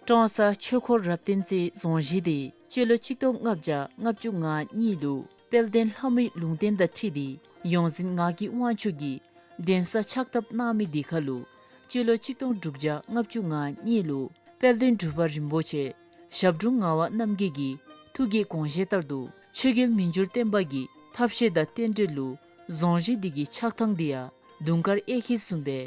ཀྲོང་གསར་ཆོས་འཁོར་རབ་བརྟན་རྩེ་རྫོང་གཞིས་འདི་སྤྱི་ལོ་ཆིག་སྟོང་ལྔ་བརྒྱ་ལྔ་བཅུ་ང་གཉིས་ལུ་དཔལ་ལྡན་ལྷ་མོའི་ལུང་བསྟན་དང་འཁྲིལ་ཏེ་ཡོངས་འཛིན་ངག་གི་དབང་ཕྱུག་གིས་གདན་ས་ཕྱག་བཏབ་གནང་མི་འདི་ཁར་ལུ་སྤྱི་ལོ་ཆིག་སྟོང་དྲུག་བརྒྱ་ལྔ་བཅུ་ང་གཉིས་ལུ་དཔལ་ལྡན་འབྲུག་པ་རིན་པོ་ཆེ་ཞབས་དྲུང་ངག་དབང་རྣམ་རྒྱལ་གྱི་ཐུགས་ཀྱི་དགོངས་བཞེད་ལྟར་དུ་ཆོས་རྒྱལ་མི་འགྱུར་བརྟན་པ་གི་ཐབས་ཤེས་དང་རྟེན་འབྲེལ་ལུ་རྫོང་གཞིས་འདི་གི་ཆགས་ཐངས་འདི་ཡང་དུང་དཀར་གཡས་འཁྱིལ་བཟུམ་སྦེ་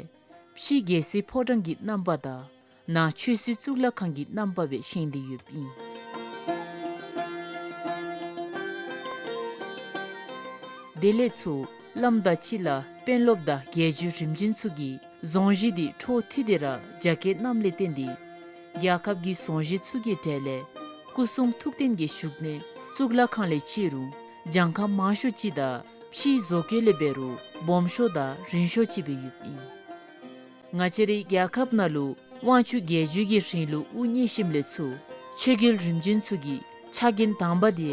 ཕྱི་རྒྱལ་སྲིད་ཕོ་བྲང་གི་རྣམ་པ་དང་ནང་ཆོས་སྲིད་གཙུག་ལག་ཁང་གི་རྣམ་པ་སྦེ་བཞེངས་ཏེ་ཡོདཔ་ཨིན། དེ་ལས་ཚུར་བླམ་དང་སྤྱི་བླ་དཔོན་སློབ་དང་རྒྱལ་བརྒྱུད་རིམ་བྱོན་ཚུ་གིས་རྫོང་གཞིས་འདི་འཕྲོ་མཐུད་དེ་ར་རྒྱ་སྐྱེད་གནངམ་ལས་བརྟེན་ཏེ་རྒྱལ་ཁབ་ཀྱི་རྫོང་གཞིས་ཚུ་གི་གྲས་ལས་སྐུ་གསུང་ཐུགས་རྟེན་གྱི་བཞུགས་གནས་གཙུག་ལག་ཁང་ལས་སྤྱིར་བྱང་ཁམས་མང་ཤོས་ཅིག་དང་ཕྱིའི་བཟོ་བཀོད་ལས་འབད་རུང་སྦོམ་ཤོས་དང་རིང་ཤོས་ཅིག་སྦེ་ཡོདཔ་ཨིན། ང་བཅས་རའི་རྒྱལ་ཁབ་ནང་ལུ་དབང་ཕྱུག་རྒྱལ་བརྒྱུད་ཀྱི་རིང་ལུགས་དབུ་བརྙེས་ཞིནམ་ལས་ཚུར་ཆོས་རྒྱལ་རིམ་བྱོན་ཚུ་གི་ཕྱག་འགན་དང་པ་འདི་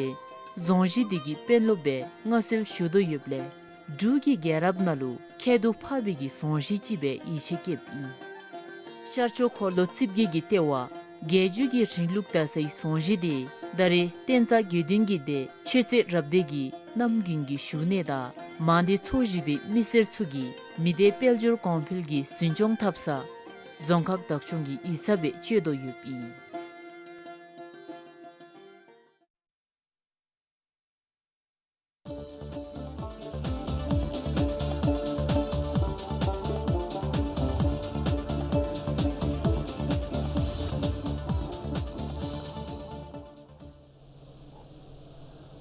རྫོང་གཞིས་འདི་གི་དཔོན་སློབ་སྦེ་མངའ་གསོལ་ཞུ་དོ་ཡོདཔ་ལས་ འབྲུག་གི་རྒྱལ་རབས་ནང་ལུ་ཁྱད་དུ་འཕགས་པའི་གི་རྫོང་གཞི་ཅིག་སྦེ་ཡིད་ཆེས་བསྐྱེདཔ་ཨིན། ཤར་ཕྱོགས་འཁོར་ལོ་རྩིབས་བརྒྱད་ཀྱི་ལྟེ་བ་རྒྱལ་བརྒྱུད་ཀྱི་རིང་ལུགས་དར་སའི་རྫོང་གཞི་འདི་ད་རེས་བསྟན་རྩ་དགེ་འདུན་གྱི་སྡེ་ཆོས་རྩེ་རབ་སྡེ་གི་རྣམ་རྒྱུན་གྱི་བཞུགས་གནས་དང་མང་སྡེ་ཚོ་བཞི་པའི་མི་སེར་ཚུ་གིས་མི་སྡེ་དཔལ་འབྱོར་གོང་འཕེལ་གྱི་འཛིན་སྐྱོང་འཐབ་ས་རྫོང་ཁག་བདག་སྐྱོང་གི་ཡིག་ཚང་སྦེ་སྤྱོད་དོ་ཡོདཔ་ཨིན།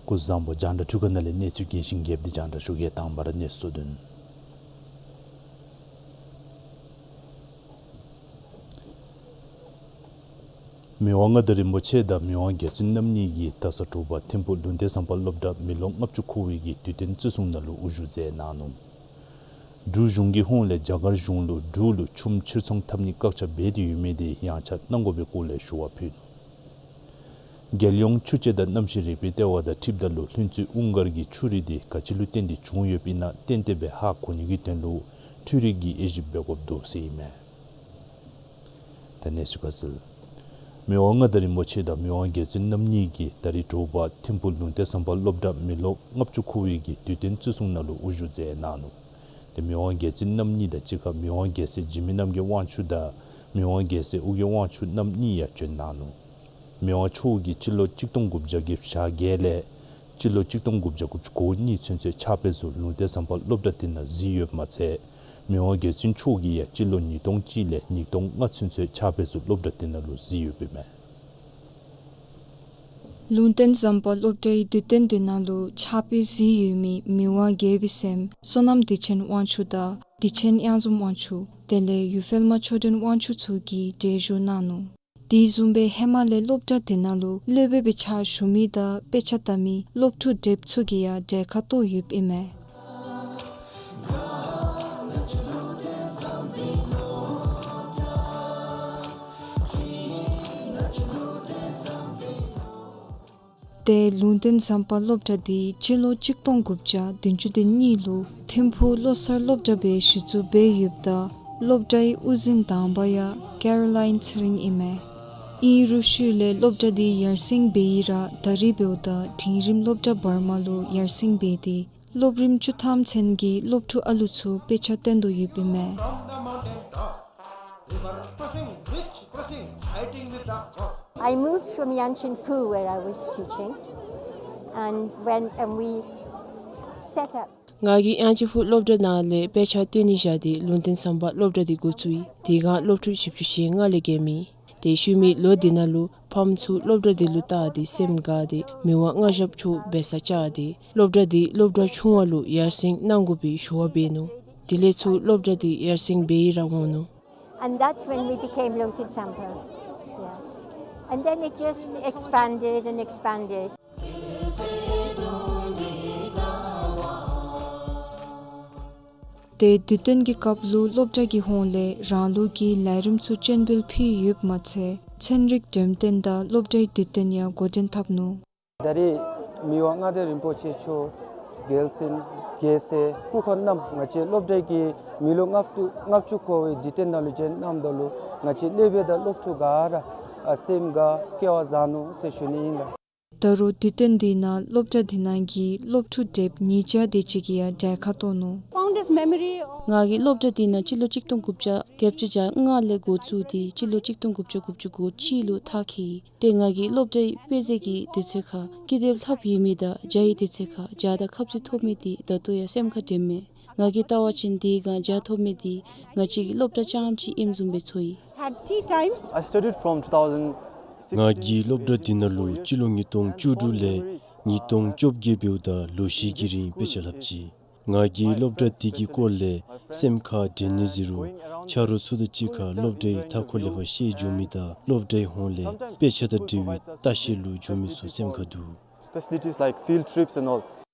སྐུ་གཟུགས་བཟང་པོ། རྒྱང་བསྒྲགས་འཕྲུལ་ཁང་ནང་ལས་གནས་ཚུལ་རྒྱས་ཤིང་རྒྱསཔ་འདི་རྒྱང་བསྒྲགས་ཞུ་གེ། དང་པ་ར་གནས་ཚུལ་བསྡུ་ནི། མི་དབང་མངའ་བདག་རིན་པོ་ཆེ་དང་མི་དབང་རྒྱལ་བཙུན་རྣམ་གཉིས་ཀྱིས་ད་ས་དྲོ་པ་ཐིམ་ཕུག་ལུང་བསྟན་བཟང་པ་སློབ་གྲྭ་མི་ལོ་ལྔ་བཅུ་འཁོར་བའི་གི་དུས་སྟོན་བརྩི་སྲུང་ནང་ལུ་དབུ་བཞུགས་མཛད་གནང་ནུག། འབྲུག་གཞུང་གི་ཧོངས་ལས་རྒྱ་གར་གཞུང་ལུ་འབྲུག་ལུ་ཆུམ་ཕྱིར་ཚོང་འཐབ་ནི་བཀག་ཆ་འབད་དེ་ཡོད་མི་དེ་ཡངས་ཆག་གནང་དགོ་པའི་སྐོར་ལས་ཞུ་བ་ཕུལ་ནུག། རྒྱལ་ཡོངས་ཆུ་དཔྱད་དང་གནམ་གཤིས་རིག་པའི་ལྟེ་བ་དང་འཁྲིལཝ་ད་ལུ་ལྷུན་རྩེ་ཨུན་དཀར་གྱི་ཆུ་རུད་དེ་ག་ཅི་ལུ་བརྟེན་ཏེ་བྱུང་ཡོདཔ་ཨིན་ན་གཏན་གཏན་སྦེ་ཧ་གོ་ནི་གི་དོན་ལུ་འཕྲུལ་རིག་གི་དབྱེ་ཞིབ་འབད་དགོཔ་འདུག་ཟེར་ཨིན་མས། ད་གནས་ཚུལ་ཁ་གསལ། མི་དབང་མངའ་བདག་རིན་པོ་ཆེ་དང་མི་དབང་རྒྱལ་བཙུན་རྣམ་གཉིས་ཀྱིས་ད་རིས་དྲོ་པ་ཐིམ་ཕུག་ལུང་བསྟན་བཟང་པ་སློབ་གྲྭ་མི་ལོ་ལྔ་བཅུ་འཁོར་བའི་གི་དུས་སྟོན་བརྩི་སྲུང་ནང་ལུ་དབུ་བཞུགས་མཛད་གནང་ནུག། དེ་མི་དབང་རྒྱལ་བཙུན་རྣམ་གཉིས་དང་གཅིག་ཁར་མི་དབང་རྒྱལ་སྲས་འཇིགས་མེད་རྣམ་རྒྱལ་དབང་ཕྱུག་དང་མི་དབང་རྒྱལ་སྲས་ཨོ་རྒྱན་དབང་ཕྱུག་རྣམ་གཉིས་ཡང་བྱོན་གནང་ནུག། མི་དབང་མཆོག་གིས་སྤྱི་ལོ་གཅིག་སྟོང་དགུ་བརྒྱ་གྱ་བརྒྱད་ལས་སྤྱི་ལོ་གཅིག་སྟོང་དགུ་བརྒྱ་དགུ་བཅུ་གོ་གཉིས་ཚུན་ཚོད་ཕྱག་དཔེ་ཚུ་ལུང་བསྟན་བཟང་པ་སློབ་གྲྭ་འདི་ནང་གཟིགས་ཡོདཔ་མ་ཚད་མི་དབང་རྒྱལ་བཙུན་མཆོག་གིས་ཡང་སྤྱི་ལོ་ཉིས་སྟོང་གཅིག་ལས་ཉིས་སྟོང་ལྔ་ཚུན་ཚོད་ཕྱག་དཔེ་ཚུ་སློབ་གྲྭ་འདི་ནང་ལུ་གཟིགས་ཡོདཔ་ཨིན་མས། ལུང་བསྟན་བཟང་པ་སློབ་གྲྭའི་དུས་སྟོན་འདི་ནང་ལུ་ཕྱག་དཔེ་གཟིགས་ཡོད་མི་མི་དབང་རྒྱལ་པོའི་སྲསམོ་བསོད་ནམས་བདེ་ཆེན་དབང་ཕྱུག་དང་བདེ་ཆེན་གཡང་འཛོམས་དབང་ཕྱུག་དེ་ལས་ཡུལ་འཕེལ་མ་ཆོས་སྒྲོན་དབང་ཕྱུག་ཚུ་གིས་གྲལ་བཞུགས་གནང་ནུག། དེ་བཟུམ་སྦེ་ཧེ་མ་ལས་སློབ་གྲྭ་འདི་ནང་ལུ་སློབ་དཔོན་སྦེ་ཕྱག་ཞུ་མི་དང་དཔེ་ཆ་ལྟ་མི་སློབ་ཕྲུག་དེ་ཚུ་གིས་ཡང་གྲལ་ཁར་གཏོགས་ཡོདཔ་ཨིན་མས། དེ་ལུང་བསྟན་བཟང་པ་སློབ་གྲྭ་འདི་སྤྱི་ལོ་གཅིག་སྟོང་དགུ་བརྒྱ་བདུན་ཅུ་དོན་གཉིས་ལུ་ཐིམ་ཕུག་བློ་གསར་སློབ་གྲྭ་སྦེ་གཞི་བཙུགས་འབད་ཡོདཔ་ད་སློབ་གྲྭའི་དབུ་འཛིན་དང་པ་ཡང་ཀེ་རོ་ལཱའིན་ཚེ་རིང་ཨིན་མས། ཨིན་རུང་ཤུལ་ལས་སློབ་གྲྭ་འདི་ཡར་སེང་འབད་ཡི་ར་ད་རིས་འབདཝ་ད་འབྲིང་རིམ་སློབ་གྲྭ་བར་མ་ལུ་ཡར་སེང་འབད་དེ་སློབ་རིམ་བཅུ་ཐམ་ཚུན་གྱི་སློབ་ཕྲུག་ཨ་ལུ་ཚུ་དཔེ་ཆ་སྟོན་དོ་ཡོདཔ་ཨིན་མས། River crossing, bridge crossing, fighting with the God. I moved from Yanchin Phu, where I was teaching, and went and we set up. ང་གིས་ཡང་ཅིན་ཕུ་སློབ་གྲྭ་ནང་ལས་དཔེ་ཆ་སྟོན་ནི་བཞག་སྟེ་ལུང་བསྟན་བཟང་པ་སློབ་གྲྭ་འདི་འགོ་བཙུགས་ཡི། དེ་སྒང་སློབ་ཕྲུག་བཞི་བཅུ་ཞེ་ལྔ་ལས་བརྒལ་མེད། དེ་ཤུལ་མའི་ལོ་འདི་ནང་ལུ་ཕམ་ཚུ་སློབ་གྲྭ་འདི་ལུ་བལྟ་སྟེ་སེམས་དགའ་སྟེ་མི་དབང་མངའ་ཞབས་མཆོག་འབད་སར་བཅར་ཏེ་སློབ་གྲྭ་འདི་སློབ་གྲྭ་ཆུང་བ་ལུ་ཡར་སེང་གནང་དགོ་པའི་ཞུ་བ་འབད་ནུག། དེ་ལས་ཚུར་སློབ་གྲྭ་འདི་ཡར་སེང་འབད་ཡི་ར་འོང་ནུག། And that's when we became Lungten Sampo. Yeah. And then it just expanded and expanded. དེ་དུས་སྟོན་གྱི་སྐབས་ལུ་སློབ་གྲྭ་གི་ཧོངས་ལས་རང་ལུགས་ཀྱི་ལས་རིམ་ཚུ་སྤྱན་འབུལ་ཕུལ་ཡོདཔ་མ་ཚད་ཚན་རིག་འགྲེམས་སྟོན་དང་སློབ་གྲྭའི་དུས་སྟོན་ཡང་འགོ་འདྲེན་འཐབ་ནུག། ད་རེས་མི་དབང་མངའ་བདག་རིན་པོ་ཆེ་མཆོག་རྒྱལ་བཙུན་རྒྱལ་སྲས་སྐུ་འཁོར་རྣམས་ང་བཅས་སློབ་གྲྭ་གི་མི་ལོ་ལྔ་བཅུ་ལྔ་བཅུ་འཁོར་བའི་དུས་སྟོན་ནང་ལུ་བྱོན་གནངམ་ད་ལུ་ང་བཅས་སློབ་དཔོན་དང་སློབ་ཕྲུག་ག་ར་ཨ་སེམས་དགའ་སྐལ་བ་བཟང་ནུག་ཟེར་ཞུ་ནི་ཨིན་ལགས། ད་རུང་དུས་སྟོན་འདི་ནང་སློབ་གྲྭ་འདི་ནང་གི་སློབ་ཕྲུག་དེ་ཉིས་བརྒྱ་དེ་ཅིག་གིས་ཡང་གྲལ་ཁར་གཏོགས་ནུག། Founder memory of ང་གིས་སློབ་གྲྭ་འདི་ནང་སྤྱི་ལོ་གཅིག་སྟོང་དགུ་བརྒྱ་བརྒྱད་ཅུ་གྱ་ལྔ་ལས་འགོ་བཙུགས་ཏེ་སྤྱི་ལོ་གཅིག་སྟོང་དགུ་བརྒྱ་དགུ་བཅུ་གོ་གཅིག་ལུ་མཐར་འཁྱོལ་ཡི། དེ་ང་གིས་སློབ་གྲྭའི་དཔེ་མཛོད་ཀྱི་དུས་ཚོད་ཁར་ཀི་དེབ་ལྷགཔ་ཡོད་མི་དང་མཇལ་བའི་དུས་ཚོད་ཁར་མཇལ་དང་ཁ་བརྩེ་ཐོབ་མི་དེ་ད་ལྟོ་ཡང་སེམས་ཁར་དྲན་མས། ང་གིས་བལྟ་བ་ཅིན་དེ་སྒང་མཇལ་ཐོབ་མི་དེ་ང་བཅས་ཀྱི་སློབ་གྲྭ་རྐྱངམ་ཅིག་ཨིནམ་བཟུམ་སྦེ་ཚོར་ཡི། Had tea time. I studied from two thousand six. ང་གིས་སློབ་གྲྭ་འདི་ནང་ལུ་སྤྱི་ལོ་ཉིས་སྟོང་བཅུ་དྲུག་ལས་ཉིས་སྟོང་བཅོ་བརྒྱད་འབདཝ་ད་ལོ་བཞི་གི་རིང་དཔེ་ཆ་ལྷབ་ཅི། ང་གིས་སློབ་གྲྭ་འདི་གི་སྐོར་ལས་སེམས་ཁར་དྲན་ནི་ཟེར་རུང་ཆ་རོགས་ཚུ་དང་གཅིག་ཁར་སློབ་གྲྭའི་མཐའ་འཁོར་ལས་ཕར་བཤལ་འགྱོ་མི་དང་སློབ་གྲྭའི་ཧོངས་ལས་དཔེ་ཆ་དང་འབྲེལ་བའི་ལྟ་བཤལ་ལུ་འགྱོ་མི་ཚུ་སེམས་ཁར་འདུག། Facilities like field trips and all.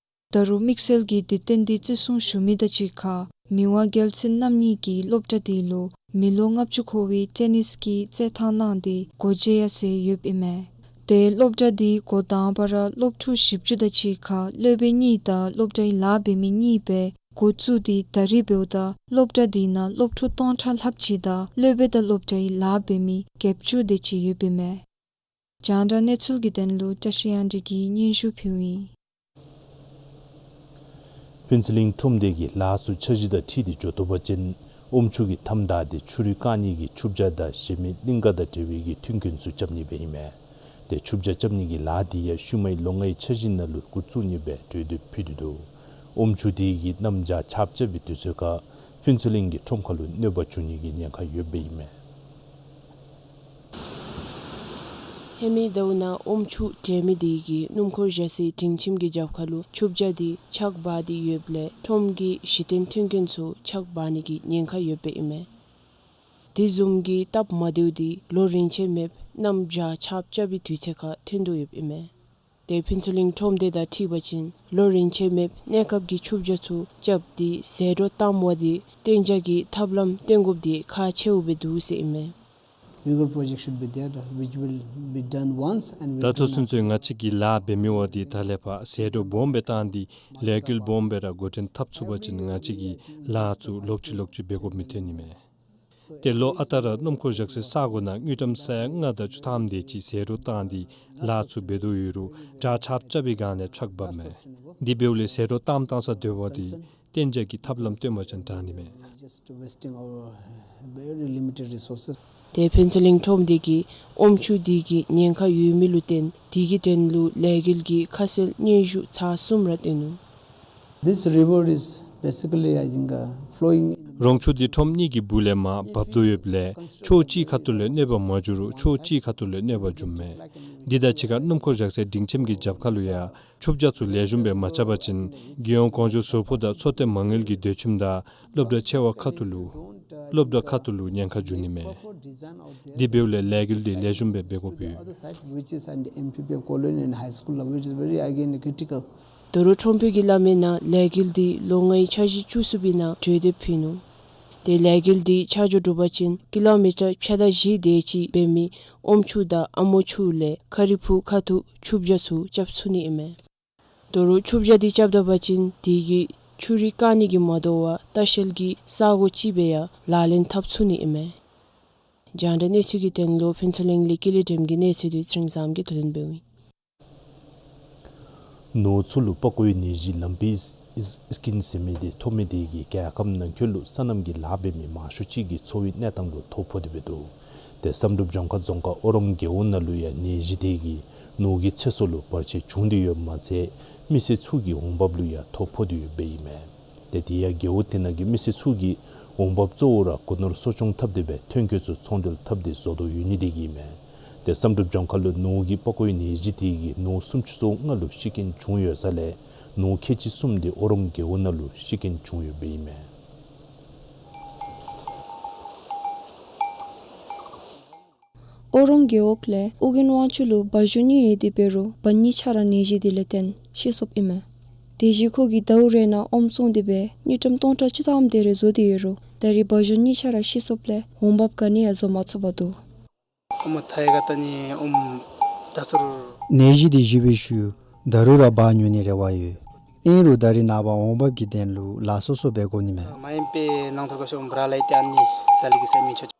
ད་རུང་དམིགས་བསལ་གྱི་དུས་སྟོན་འདི་བརྩི་སྲུང་ཞུ་མི་དང་གཅིག་ཁར་མི་དབང་རྒྱལ་བཙུན་རྣམ་གཉིས་ཀྱིས་སློབ་གྲྭ་འདི་ལུ་མི་ལོ་ལྔ་བཅུ་འཁོར་བའི་ཊེ་ནིས་ཀྱི་རྩེད་ཐང་གནང་སྟེ་སྒོ་འབྱེད་ཡང་མཛད་ཡོདཔ་ཨིན་མས། དེ་སློབ་གྲྭ་འདི་འགོ་དང་པ་ར་སློབ་ཕྲུག་བཞི་བཅུ་དང་གཅིག་ཁར་སློབ་དཔོན་གཉིས་དང་སློབ་གྲྭའི་ལཱ་འབད་མི་གཉིས་སྦེ་ འགོ་བཙུགས་ཏེ་ད་རིས་འབདཝ་ད་སློབ་གྲྭ་འདི་ནང་སློབ་ཕྲུག་སྟོང་ཕྲག་ལྷགཔ་ཅིག་དང་སློབ་དཔོན་དང་སློབ་གྲྭའི་ལཱ་འབད་མི་བརྒྱད་ཅུ་དེ་ཅིག་ཡོདཔ་ཨིན་མས། རྒྱང་བསྒྲགས་གནས་ཚུལ་གྱི་དོན་ལུ་བཀྲ་ཤིས་དབྱངས་སྒྲོན་གྱིས་སྙན་ཞུ་ཕུལཝ་ཨིན། ཕུན་ཚོགས་གླིང་ཁྲོམ་སྡེ་གིས་ལཱ་ཚུ་འཆར་གཞི་དང་འཁྲིལ་ཏེ་འགྱོ་དོ་བ་ཅིན་ཨོམ་ཆུ་གིས་མཐའམ་བདའ་སྟེ་ཆུ་རུད་བཀག་ནི་གི་ཆུ་བྱ་དང་གཞན་མི་གླིང་ག་དང་འབྲེལ་བའི་གི་མཐུན་རྐྱེན་ཚུ་རྐྱབ་ནི་སྦེ་ཨིན་མས། ཏེ་ཆུ་བྱ་རྐྱབ་ནི་གི་ལཱ་འདི་ཡང་ཤུལ་མའི་ལོ་ལྔའི་འཆར་གཞི་ནང་ལུ་འགོ་བཙུགས་ནི་སྦེ་གྲོས་འདེབས་ཕུལ་ཏེ་འདུག། ཨོམ་ཆུ་དེ་གིས་གནམ་བྱཱར་ཆརཔ་རྐྱབ་པའི་དུས་ཚོད་ཁར་ཕུན་ཚོགས་གླིང་གི་ཁྲོམ་ཁར་ལུ་གནོད་པ་འབྱུང་ནི་གི་ཉེན་ཁ་ཡོདཔ་ཨིན་མས། ཧེ་མའི་ཟླཝ་ནང་ཨོམ་ཆུ་འདྲེན་མི་དེ་གིས་སྣུམ་འཁོར་བཞག་སའི་སྒྲིང་ཁྱིམ་གྱི་རྒྱབ་ཁ་ལུ་ཆུ་བྱ་དེ་ཆག་འབག་སྟེ་ཡོདཔ་ལས་ཁྲོམ་གྱི་གཞི་རྟེན་མཐུན་རྐྱེན་ཚུ་ཆག་འབག་ནི་གི་ཉེན་ཁ་ཡོདཔ་ཨིན་མས། དེ་བཟུམ་གྱི་སྟབས་མ་བདེཝ་དེ་ལོ་རིམ་ཆད་མེདཔ་གནམ་བྱཱར་ཆརཔ་རྐྱབ་པའི་དུས་ཚོད་ཁར་ཐོན་དོ་ཡོདཔ་ཨིན་མས། ཏེ་ཕུན་ཚོགས་གླིང་ཁྲོམ་སྡེ་དང་འཁྲིལ་བ་ཅིན་ལོ་རིམ་ཆད་མེདཔ་གནས་སྐབས་ཀྱི་ཆུ་བྱ་ཚུ་རྐྱབ་སྟེ་ཟད་འགྲོ་བཏངམ་འབདཝ་ད་གཏན་འཇགས་ཀྱི་ཐབས་ལམ་སྟོན་དགོཔ་དེ་ཁག་ཆེཝ་སྦེ་འདུག་ཟེར་ཨིན་མས། River project should be there, which will be done once and will ད་ལྟོ་ཚུན་ཚོད་ང་བཅས་ཀྱིས་ལཱ་འབད་མི་འབདཝ་དེ་ད་ལས་ཕར་ཟད་འགྲོ་སྦོམ་སྦེ་བཏང་སྟེ་ལས་འགུལ་སྦོམ་སྦེ་ར་འགོ་འདྲེན་འཐབ་ཚུགས་པ་ཅིན་ང་བཅས་ཀྱིས་ལཱ་ཚུ་ལོག་ཅི་ལོག་ཅི་འབད་དགོཔ་མི་ཐོན་ནི་མས། ཏེ་ལོ་ཨ་རྟག་ར་སྣུམ་འཁོར་བཞག་སའི་ས་གོ་ནང་དངུལ་ཀྲམ་ས་ཡ་ལྔ་དང་བཅུ་ཐམ་དེ་ཅིག་ཟད་འགྲོ་བཏང་སྟེ་ལཱ་ཚུ་འབད་དོ་ཡོད་རུང་བྱཱར་ཆརཔ་རྐྱབ་པའི་སྒང་ལས་ཆག་འབགཔ་མས། དེ་འབདཝ་ལས་ཟད་འགྲོ་བཏངམ་བཏང་ས་སྡོད་པ་དེ་གཏན་འཇགས་ཀྱི་ཐབས་ལམ་སྟོན་པ་ཅིན་དྲག་ནི་མས། Just wasting our very limited resources. ཏེ་ཕུན་ཚོགས་གླིང་ཁྲོམ་སྡེ་གིས་ཨོམ་ཆུ་དེ་གི་ཉེན་ཁ་ཡོད་མི་ལུ་བརྟེན་དེ་གི་དོན་ལུ་ལས་འགུལ་གྱི་ཁ་གསལ་སྙན་ཞུ་ཚར་གསུམ་ར་བཏོན་ནུག། This river is basically, I think, uh, flowing in རོང་ཆུ་དེ་ཁྲོམ་གཉིས་ཀྱི་སྦུག་ལས་མར་འབབ་དོ་ཡོདཔ་ལས་ཕྱོགས་གཅིག་ཁ་ཐུག་ལས་གནོད་པ་མ་འགྱོ་རུང་ཕྱོགས་གཅིག་ཁ་ཐུག་ལས་གནོད་པ་འབྱུངམ་མས། འདི་དང་གཅིག་ཁར་སྣུམ་འཁོར་བཞག་སའི་སྒྲིང་ཁྱིམ་གྱི་རྒྱབ་ཁ་ལུ་ཡང་ཆུ་བྱ་ཚུ་ལེགས་ཤོམ་སྦེ་མ་རྐྱབ་པ་ཅིན་རྒྱལ་ཡོངས་གོང་འཕེལ་ཟུར་ཕོགས་དང་འཚོ་རྟེན་མ་དངུལ་གྱི་སྡོད་ཁྱིམ་དང་སློབ་གྲྭ་ཆེ་བ་ཁ་ཐུག་ལུ་སློབ་གྲྭ་ཁ་ཐུག་ལུ་ཉེན་ཁ་འབྱུང་ནི་མས། དེ་འབདཝ་ལས་ལས་འགུལ་འདི་ལེགས་ཤོམ་སྦེ་འབད་དགོཔ་ཡོད། Other side, which is an M P P colony and high school, which is very, again, critical. ད་རུང་ཁྲོམ་དཔོན་གྱིས་སླབ་མིའི་ནང་ལས་འགུལ་འདི་ལོ་ལྔའི་འཆར་གཞི་བཅུ་གསུམ་པའི་ནང་གྲོས་འདེབས་ཕུལ་ནུག། ཏེ་ལས་འགུལ་འདི་ཆ་འཇོག་གྲུབ་པ་ཅིན་ཀི་ལོ་མི་ཊར་ཕྱེད་དང་བཞི་དེ་ཅིག་འབད་མི་ཨོམ་ཆུ་དང་ཨ་མོ་ཆུ་ལས་ཁ་རི་ཕུག་ཁ་ཐུག་ཆུ་བྱ་ཚུ་རྐྱབ་ཚུགས་ནི་ཨིན་མས། ད་རུང་ཆུ་བྱ་འདི་རྐྱབ་ད་པ་ཅིན་དེ་གིས་ཆུ་རུད་བཀག་ནི་གིས་མ་དོ་བར་ལྟ་བཤལ་གྱི་ས་གོ་ཅིག་སྦེ་ཡང་ལག་ལེན་འཐབ་ཚུགས་ནི་ཨིན་མས། རྒྱང་བསྒྲགས་གནས་ཚུལ་གྱི་དོན་ལུ་ཕུན་ཚོགས་གླིང་ལས་ཀུན་ལེགས་སྒྲོལམ་གྱི་གནས་ཚུལ་འདི་ཚེ་རིང་བཟངམོ་གིས་བསྡུ་ལེན་འབདཝ་ཨིན། ནོར་ཚུ་ལུ་པགས་ཀོའི་ནད་གཞི་ལམ་པི་ཨིས་ཨིས་ཀིན་ཟེར་མི་དེ་ཐོབ་མི་དེ་གིས་རྒྱལ་ཁབ་ནང་འཁོད་ལུ་སོ་ནམ་གྱི་ལཱ་འབད་མི་མང་ཤོས་ཅིག་གི་འཚོ་བའི་གནས་སྟངས་ལུ་ཐོ་ཕོག་སྟེ་འབད་འདུག། ཏེ་བསམ་གྲུབ་ལྗོངས་མཁར་རྫོང་ཁག་ཨོ་རོང་རྒེད་འོག་ནང་ལུ་ཡང་ནད་གཞི་དེ་གིས་ནོར་གྱི་ཚེ་སྲོག་ལུ་བར་ཆད་བྱུང་སྟེ་ཡོདཔ་མ་ཚད་མི་སེར་ཚུ་གི་འོང་འབབ་ལུ་ཡང་ཐོ་ཕོག་སྟེ་ཡོདཔ་ཨིན་མས། ཏེ་དེ་ཡང་རྒེད་འོག་དེ་ནང་གི་མི་སེར་ཚུ་གི་འོང་འབབ་གཙོ་བོ་ར་སྒོ་ནོར་གསོ་སྐྱོང་འཐབ་སྟེ་སྦེ་ཐོན་སྐྱེད་ཚུ་ཚོང་འབྲེལ་འཐབ་སྟེ་བཟོ་དོ་ཡོད་ནི་དེ་གིས་ཨིན་མས། ཏེ་བསམ་གྲུབ་ལྗོངས་མཁར་ལུ་ནོར་གྱི་པགས་ཀོའི་ནད་གཞི་དེ་གིས་ནོར་སུམ་ཅུ་སོ་ལྔ་ལུ་ཤི་རྐྱེན་བྱུང་ཡོད་ས་ལས་ནོར་ཁལ་གཅིག་གསུམ་དེ་ཨོ་རོང་རྒེད་འོག་ནང་ལུ་ཤི་རྐྱེན་བྱུང་ཡོདཔ་ཨིན་མས། ཨོ་རོང་རྒེད་འོག་ལས་ཨོ་རྒྱན་དབང་ཕྱུག་ལུ་བ་གཞོན་གཉིས་ཡོད་དེ་འབད་རུང་བ་གཉིས་ཆ་ར་ནད་གཞི་དེ་ལས་བརྟེན་ཤི་སོཔ་ཨིན་མས། དེ་བཞིན་ཁོ་གིས་ཟླཝ་རེ་ནང་ཨོམ་བཙོང་སྟེ་སྦེ་དངུལ་ཀྲམ་སྟོང་ཕྲག་བཅུ་ཐམ་དེ་རེ་བཟོ་སྟེ་ཡོད་རུང་ད་རིས་བ་གཞོན་གཉིས་ཆ་ར་ཤི་སོཔ་ལས་འོང་འབབ་ག་ནི་ཡང་བཟོ་མ་ཚུགས་པར་འདུག། ཨོམ་ཐ་ཡ་ག་ཏ་ནི་ཨོམ་ད་སོར། ནད་གཞི་དེ་ཞི་བའི་ཤུལ་ད་རུང་ར་བ་ཉོ་ནི་རེ་བ་ཡོད། ཨིན་རུང་ད་རིས་ནངས་པ་འོང་འབབ་ཀྱི་དོན་ལུ་ལཱ་སོ་སོ་འབད་དགོ་ནི་མས། མ་ཡིན་པའི་ནང་ཐོག་ཁ་ཤོམ་བྲ་ལ་ཡི་ཏེ་ཨ་ནི་ས་ལི་གི་ས་མི་ཆོག།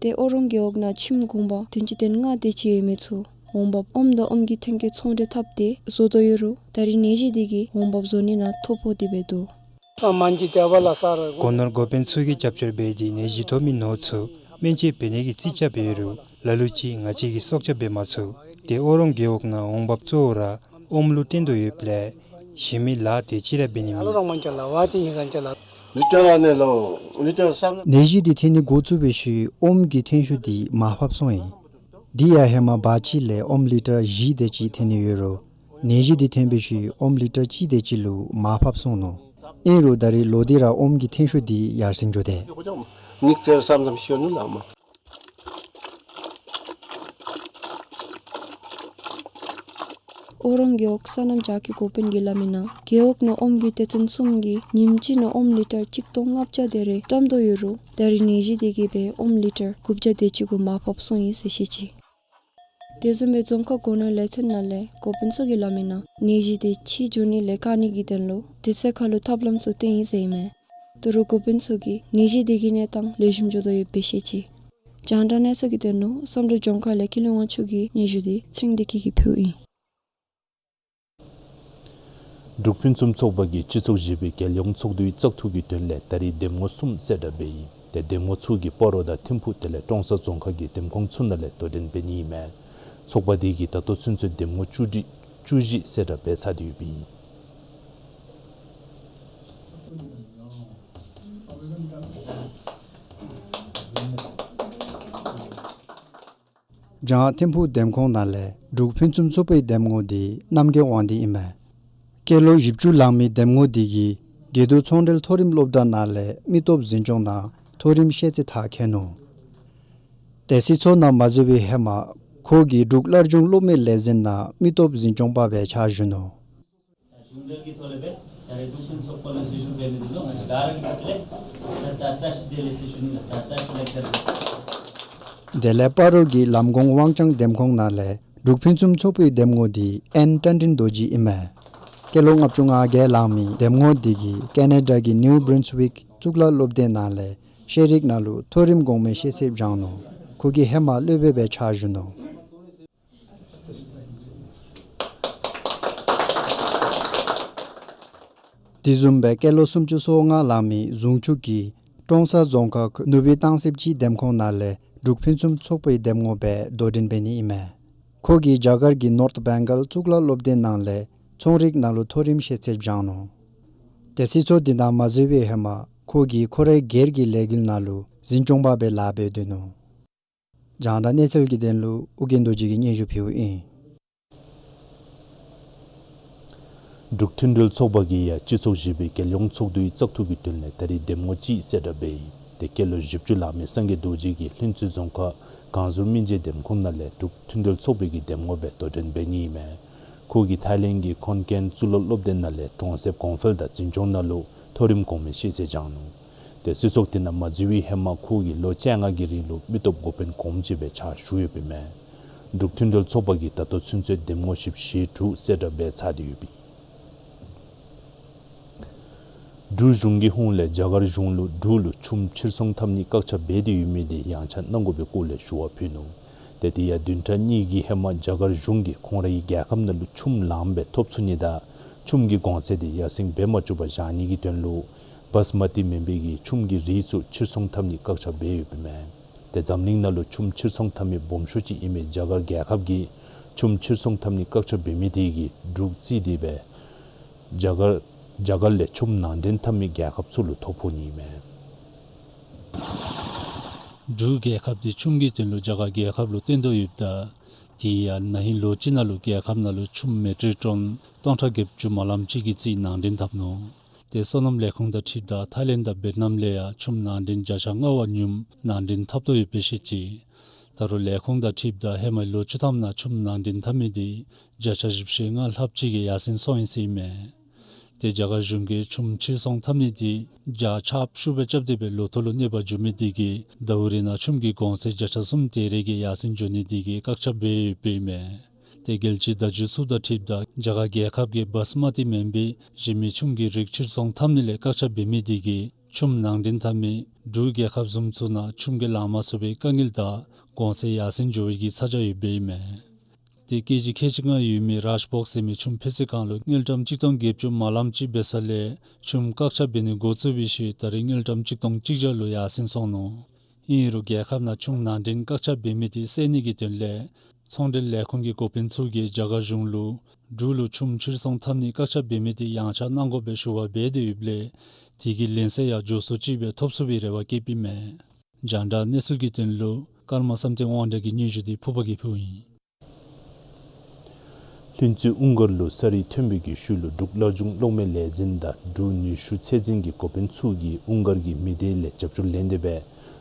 ཏེ་ཨོ་རོང་རྒེད་འོག་ནང་ཁྱིམ་གུང་པ་བདུན་ཅུ་དོན་ལྔ་དེ་ཅིག་ཡོད་མི་ཚུ་འོང་འབབ་ཨོམ་དང་ཨོམ་གྱི་ཐོན་སྐྱེད་ཚོང་འབྲེལ་འཐབ་སྟེ་བཟོ་དོ་ཡོད་རུང་ད་རིས་ནད་གཞི་དེ་གིས་འོང་འབབ་བཟོ་ནི་ནང་ཐོ་ཕོག་སྟེ་འབད་འདུག། སྒོ་ནོར་འགོ་དཔོན་ཚུ་གིས་རྒྱབ་སྐྱོར་འབད་དེ་ནད་གཞི་ཐོབ་མི་ནོར་ཚུ་སྨན་བཅོས་འབད་ནི་གི་རྩིས་རྐྱབ་ཡོད་རུང་ལ་ལུ་ཅིག་ང་བཅས་ཀྱིས་སྲོག་སྐྱབས་འབད་མ་ཚུགས། ཏེ་ཨོ་རོང་རྒེད་འོག་ནང་འོང་འབབ་གཙོ་བོ་ར་ཨོམ་ལུ་བརྟེན་དོ་ཡོདཔ་ལས་གཞན་མི་ལཱ་དེ་ཅིག་ར་འབད་ནི་མེད། ནད་གཞི་དེ་ཐོན་ནི་འགོ་བཙུགས་པའི་ཤུལ་ཨོམ་གྱི་ཐོན་ཤུགས་དེ་མར་ཕབ་སོང་ཡི། དེ་ཡང་ཧེ་མ་བ་གཅིག་ལས་ཨོམ་ལི་ཊར་བཞི་དེ་ཅིག་ཐོན་ནི་ཡོད་རུང་ནད་གཞི་དེ་ཐོན་པའི་ཤུལ་ཨོམ་ལི་ཊར་གཅིག་དེ་ཅིག་ལུ་མར་ཕབ་སོང་ནུག། ཨིན་རུང་ད་རིས་ལོག་སྟེ་ར་ཨོམ་གྱི་ཐོན་ཤུགས་དེ་ཡར་སེང་འགྱོ་དེས། ཨོ་རོང་རྒེད་འོག་སོ་ནམ་འཇགས་སྐུལ་འགོ་དཔོན་གྱིས་སླབ་མིའི་ནང་རྒེད་འོག་ནང་ཨོམ་གྱི་སྡེ་ཚན་གསུམ་གྱིས་ཉིནམ་གཅིག་ནང་ཨོམ་ལི་ཊར་གཅིག་སྟོང་ལྔ་བརྒྱ་དེ་རེ་བཀྲམ་དོ་ཡོད་རུང་ད་རིས་ནད་གཞི་དེ་གིས་སྦེ་ཨོམ་ལི་ཊར་དགུ་བརྒྱ་དེ་ཅིག་གུ་མར་ཕབ་སོང་ཡི་ཟེར་བཤད་ཅི། དེ་བཟུམ་སྦེ་རྫོང་ཁག་གོ་གནས་ལས་ཚན་ནང་ལས་འགོ་དཔོན་ཚུ་གིས་སླབ་མི་ནང་ནད་གཞི་དེ་ཕྱི་འགྱོ་ནི་ལས་བཀག་ནི་གི་དོན་ལུ་དུས་ཚོད་ཁར་ལུ་ཐབས་ལམ་ཚུ་སྟོན་ཡི་ཟེར་ཨིན་མས། ད་རུང་འགོ་དཔོན་ཚུ་གིས་ནད་གཞི་དེ་གི་གནས་སྟངས་ལེགས་ཤོམ་འགྱོ་དོ་ཡོདཔ་སྦེ་བཤད་ཅི། རྒྱང་བསྒྲགས་གནས་ཚུལ་གྱི་དོན་ལུ་བསམ་གྲུབ་ལྗོངས་མཁར་ལས་ཀུན་ལེགས་དབང་ཕྱུག་གི་སྙན་ཞུ་དེ་ཚེ་རིང་བདེ་སྐྱིད་ཀྱིས་ཕུལཝ་ཨིན། འབྲུག་ཕུན་སུམ་ཚོགས་པ་གིས་སྤྱི་ཚོགས་བཞི་པའི་རྒྱལ་ཡོངས་ཚོགས་འདུའི་བཙག་འཐུ་གི་དོན་ལས་ད་རིས་འདེམས་ངོ་གསུམ་གསལ་བསྒྲགས་འབད་ཡི། ཏེ་འདེམས་ངོ་ཚུ་གིས་སྤ་རོ་དང་ཐིམ་ཕུག་དེ་ལས་ཀྲོང་གསར་རྫོང་ཁག་གི་འདེམས་ཁོངས་ཚུ་ནང་ལས་དོ་འགྲན་འབད་ནི་ཨིན་མས། ཚོགས་པ་དེ་གིས་ད་ལྟོ་ཚུན་ཚོད་འདེམས་ངོ་བཅུ་དྲུག་བཅུ་བཞི་གསལ་བསྒྲགས་འབད་ཚར་ཏེ་ཡོདཔ་ཨིན། རྒྱང་ཐིམ་ཕུག་འདེམས་ཁོངས་ནང་ལས་འབྲུག་ཕུན་སུམ་ཚོགས་པའི་འདེམས་ངོ་དེ་རྣམ་རྒྱལ་དབང་འདུས་ཨིན་མས། སྐྱེས་ལོ་བཞི་བཅུ་ལང་མི་འདེམས་ངོ་དེ་གིས་དགེ་འདུན་ཚོང་འབྲེལ་མཐོ་རིམ་སློབ་གྲྭ་ནང་ལས་མི་སྟོབས་འཛིན་སྐྱོང་དང་མཐོ་རིམ་ཤེས་ཚད་མཐར་འཁྱོལ་ནུག། ཏེ་སྲིད་ཚོགས་ནང་མ་འཛུལ་བའི་ཧེ་མ་ཁོ་གིས་འབྲུག་སླར་འབྱུང་གློག་མེ་ལས་འཛིན་ནང་མི་སྟོབས་འཛིན་སྐྱོང་པ་སྦེ་ཕྱག་ཞུ་ནུག། གཞུང་འབྲེལ་གྱི་ཐོག་ལས་སྦེ་ད་རེས་འབྲུག་ཕུན་སུམ་ཚོགས་པ་ལུ་སྲི་ཞུ་འབད་མི་འདི་ལུ་ང་བཅས་ག་ར་གིས་ད་ལས་ད་ད་བཀྲིས་བདེ་ལེགས་ཟེར་ཞུ་ནི་ལགས། ད་བཀྲིས་ལེགས་ཟེར། དེ་ལས་སྤ་རོ་གི་ལམ་གོང་དབང་ལྕང་འདེམས་ཁོངས་ནང་ལས་འབྲུག་ཕུན་སུམ་ཚོགས་པའི་འདེམས་ངོ་དེ་ཨེན་བཀྲ་འཕྲིན་རྡོ་རྗེ་ཨིན་མས། སྐྱེས་ལོ་ལྔ་བཅུ་ང་བརྒྱད་ལང་མི་འདེམས་ངོ་དེ་གིས་ཀེ་ན་ཌ་གི་ནིའུ་བྷྲུན་སི་ཝིག་གཙུག་ལག་སློབ་སྡེ་ནང་ལས་ཤེས་རིག་ནང་ལུ་མཐོ་རིམ་གོང་མའི་ཤེས་ཚད་སྦྱངས་ནུག། ཁོ་གིས་ཧེ་མ་སློབ་དཔོན་སྦེ་ཕྱག་ཞུ་ནུག། དེ་བཟུམ་སྦེ་སྐྱེས་ལོ་སུམ་ཅུ་སོ་ལྔ་ལང་མི་ཟུང་ཆུ་གིས་ཀྲོང་གསར་རྫོང་ཁག་ནུབ་སྦིས་སྟང་སི་སྤྱི་འདེམས་ཁོངས་ནང་ལས་འབྲུག་ཕུན་སུམ་ཚོགས་པའི་འདེམས་ངོ་སྦེ་དོ་འགྲན་འབད་ནི་ཨིན་མས། ཁོ་གིས་རྒྱ་གར་གྱི་ནོརཐ་བེང་གཱལ་གཙུག་ལག་སློབ་སྡེ་ནང་ལས་ཚོང་རིག་ནང་ལུ་མཐོ་རིམ་ཤེས་ཚད་སྦྱངས་ནུག། ཏེ་སྲིད་ཚོགས་དེ་ནང་མ་འཛུལ་བའི་ཧེ་མ་ཁོ་གིས་ཁོ་རའི་སྒེར་གྱི་ལས་འགུལ་ནང་ལུ་འཛིན་སྐྱོང་པ་སྦེ་ལཱ་འབད་སྡོད་ནུག། རྒྱང་བསྒྲགས་གནས་ཚུལ་གྱི་དོན་ལུ་ཨོ་རྒྱན་རྡོ་རྗེ་གིས་སྙན་ཞུ་ཕུལཝ་ཨིན། འབྲུག་མཐུན་སྒྲིལ་ཚོགས་པ་གིས་ཡང་སྤྱི་ཚོགས་བཞི་པའི་རྒྱལ་ཡོངས་ཚོགས་འདུའི་བཙག་འཐུ་གི་དོན་ལས་ད་རིས་འདེམས་ངོ་གཅིག་གསལ་བསྒྲགས་འབད་ཡི། ཏེ་སྐྱེས་ལོ་བཞི་བཅུ་ལང་མི་སངས་རྒྱས་རྡོ་རྗེ་གིས་ལྷུན་རྩེ་རྫོང་ཁག་གངས་ཟུར་སྨིན་བྱེད་འདེམས་ཁོངས་ནང་ལས་འབྲུག་མཐུན་སྒྲིལ་ཚོགས་པའི་གི་འདེམས་ངོ་སྦེ་དོ་འགྲན་འབད་ནི་ཨིན་མས། ཁོ་གིས་ཐའི་ལེནཌ་གི་ཁོན་ཀེན་གཙུག་ལག་སློབ་སྡེ་ནང་ལས་གྲོང་གསེབ་གོང་འཕེལ་དང་འཛིན་སྐྱོང་ནང་ལུ་མཐོ་རིམ་གོང་མའི་ཤེས་ཚད་སྦྱངས་ནུག། ཏེ་སྲིད་ཚོགས་དེ་ནང་མ་འཛུལ་བའི་ཧེ་མ་ཁོ་གིས་ལོ་བཅོ་ལྔ་གི་རིང་ལུ་མི་སྟོབས་འགོ་དཔོན་གོངམ་ཅིག་སྦེ་ཕྱག་ཞུ་ཡོདཔ་ཨིན་མས། འབྲུག་མཐུན་སྒྲིལ་ཚོགས་པ་གིས་ད་ལྟོ་ཚུན་ཚོད་འདེམས་ངོ་བཞི་བཅུ་ཞེ་དྲུག་གསལ་བསྒྲགས་འབད་ཚར་ཏེ་ཡོདཔ་ཨིན། འབྲུག་གཞུང་གི་ཧོངས་ལས་རྒྱ་གར་གཞུང་ལུ་འབྲུག་ལུ་ཆུམ་ཕྱིར་ཚོང་འཐབ་ནི་བཀག་ཆ་འབད་དེ་ཡོད་མི་དེ་ཡངས་ཆག་གནང་དགོ་པའི་སྐོར་ལས་ཞུ་བ་ཕུལ་ནུག། ཏེ་དེ་ཡང་བདུན་ཕྲག་གཉིས་ཀྱི་ཧེ་མ་རྒྱ་གར་གཞུང་གིས་ཁོང་རའི་རྒྱལ་ཁབ་ནང་ལུ་ཆུམ་ལངམ་སྦེ་ཐོབ་ཚུགས་ནི་དང་ཆུམ་གྱི་གོང་ཚད་དེ་ཡར་སེང་འབད་མ་བཅུག་པར་བཞག་ནི་གི་དོན་ལུ་བཱསི་མ་ཏི་མེན་པའི་གི་ཆུམ་གྱི་རིགས་ཚུ་ཕྱིར་ཚོང་འཐབ་ནི་བཀག་ཆ་འབད་ཡོདཔ་ཨིན་མས། ཏེ་འཛམ་གླིང་ནང་ལུ་ཆུམ་ཕྱིར་ཚོང་འཐབ་མི་སྦོམ་ཤོས་ཅིག་ཨིན་མི་རྒྱ་གར་རྒྱལ་ཁབ་ཀྱིས་ཆུམ་ཕྱིར་ཚོང་འཐབ་ནི་བཀག་ཆ་འབད་མི་དེ་གིས་འབྲུག་རྩིས་ཏེ་སྦེ་རྒྱ་གར་རྒྱ་གར་ལས་ཆུམ་ནང་འདྲེན་འཐབ་མི་རྒྱལ་ཁབ་ཚུ་ལུ་ཐོ་ཕོག་ནི་ཨིན་མས། འབྲུག་རྒྱལ་ཁབ་དེ་ཆུམ་གྱི་དོན་ལུ་རྒྱ་གར་རྒྱལ་ཁབ་ལུ་བརྟེན་དོ་ཡོདཔ་ད་དེ་ཡང་ན་ཧིང་ལོ་གཅིག་ནང་ལུ་རྒྱལ་ཁབ་ནང་ལུ་ཆུམ་མེ་ཊིག་ཊོན་སྟོང་ཕྲག་བརྒྱད་ཅུ་མ་ལངམ་ཅིག་གི་རྩིས་ནང་འདྲེན་འཐབ་ནུག། ཏེ་སོ་ནམ་ལས་ཁུངས་དང་འཁྲིལཝ་ད་ཐའི་ལེནཌ་དང་བེཊ་ནམ་ལས་ཡང་ཆུམ་ནང་འདྲེན་བརྒྱ་ཆ་ལྔ་བ་ཉུངམ་ནང་འདྲེན་འཐབ་དོ་ཡོདཔ་སྦེ་བཤད་ཅི། ད་རུང་ལས་ཁུངས་དང་འཁྲིལཝ་ད་ཧེ་མའི་ལོ་བཅུ་ཐམ་ནང་ཆུམ་ནང་འདྲེན་འཐབ་མི་དེ་བརྒྱ་ཆ་བཞི་བཅུ་ཞེ་ལྔ་ལྷགཔ་ཅིག་གིས་ཡར་སེང་སོང་ཡི་ཟེར་ཨིན་མས། ཏེ་རྒྱ་གར་གཞུང་གིས་ཆུམ་ཕྱིར་ཚོང་འཐབ་ནི་དེ་རྒྱ་ཆརཔ་ཤུགས་སྦེ་རྐྱབ་སྟེ་སྦེ་ལོ་ཐོག་ལུ་གནོད་པ་འགྱོ་མི་དེ་གིས་ཟླཝ་རེ་ནང་ཆུམ་གྱི་གོང་ཚད་བརྒྱ་ཆ་གསུམ་དེ་རེ་གིས་ཡར་སེང་འགྱོ་ནི་དེ་གིས་བཀག་ཆ་འབད་ཡོདཔ་ཨིན་མས། ཏེ་རྒྱལ་སྤྱིའི་བརྡ་བརྒྱུད་ཚུ་དང་འཁྲིལཝ་ད་རྒྱ་གར་རྒྱལ་ཁབ་ཀྱིས་བཱསི་མ་ཏི་མེན་པའི་གཞན་མི་ཆུམ་གྱི་རིགས་ཕྱིར་ཚོང་འཐབ་ནི་ལས་བཀག་ཆ་འབད་མི་དེ་གིས་ཆུམ་ནང་འདྲེན་འཐབ་མི་འབྲུག་རྒྱལ་ཁབ་བཟུམ་ཚུ་ནང་ཆུམ་གྱིས་ལང་མ་ཚུགས་པའི་དཀའ་ངལ་དང་གོང་ཚད་ཡར་སེང་འགྱོ་བའི་གི་ཚ་གྱང་ཡོདཔ་ཨིན་མས། ཏེ་ཀེ་ཇི་ཁལ་གཅིག་ལྔ་ཡོད་མི་རཱཇ་བྷོག་ཟེར་མི་ཆུམ་ཕད་སི་ཁང་ལུ་དངུལ་ཀྲམ་གཅིག་སྟོང་བརྒྱད་བཅུ་མ་ལངམ་ཅིག་འབད་ས་ལས་ཆུམ་བཀག་ཆ་འབད་ནི་འགོ་བཙུགས་པའི་ཤུལ་ད་རེས་དངུལ་ཀྲམ་གཅིག་སྟོང་གཅིག་བརྒྱ་ལུ་ཡར་སེང་སོང་ནུག། ཨིན་རུང་རྒྱལ་ཁབ་ནང་ཆུམ་ནང་འདྲེན་བཀག་ཆ་འབད་མི་དེ་སེལ་ནི་གི་དོན་ལས་ཚོང་འབྲེལ་ལས་ཁུངས་ཀྱི་འགོ་དཔོན་ཚུ་གིས་རྒྱ་གར་གཞུང་ལུ་འབྲུག་ལུ་ཆུམ་ཕྱིར་ཚོང་འཐབ་ནི་བཀག་ཆ་འབད་མི་དེ་ཡངས་ཆག་གནང་དགོ་པའི་ཞུ་བ་འབད་དེ་ཡོདཔ་ལས་དེ་གི་ལན་གསལ་ཡང་མགྱོགས་སུ་ཅིག་སྦེ་ཐོབ་ཚུགས་པའི་རེ་བ་བསྐྱེདཔ་ཨིན་མས། རྒྱང་བསྒྲགས་གནས་ཚུལ་གྱི་དོན་ལུ་ཀརྨ་བསམ་གཏན་དབང་གྲགས་ཀྱི་སྙན་ཞུ་དེ་ཕུརཔ་གིས་ཕུལཝ་ཨིན། ལྷུན་རྩེ་དབུང་སྒར་ལུ་ས་རུད་ཐོན་པའི་གི་ཤུལ་ལུ་འབྲུག་སླར་འབྱུང་གློག་མེ་ལས་འཛིན་དང་འབྲུག་ནུས་ཤུགས་ཚད་འཛིན་གྱི་འགོ་དཔོན་ཚུ་གིས་དབུང་སྒར་གྱི་མི་སྡེ་ལས་རྒྱབ་སྐྱོར་ལེན་ཏེ་སྦེ་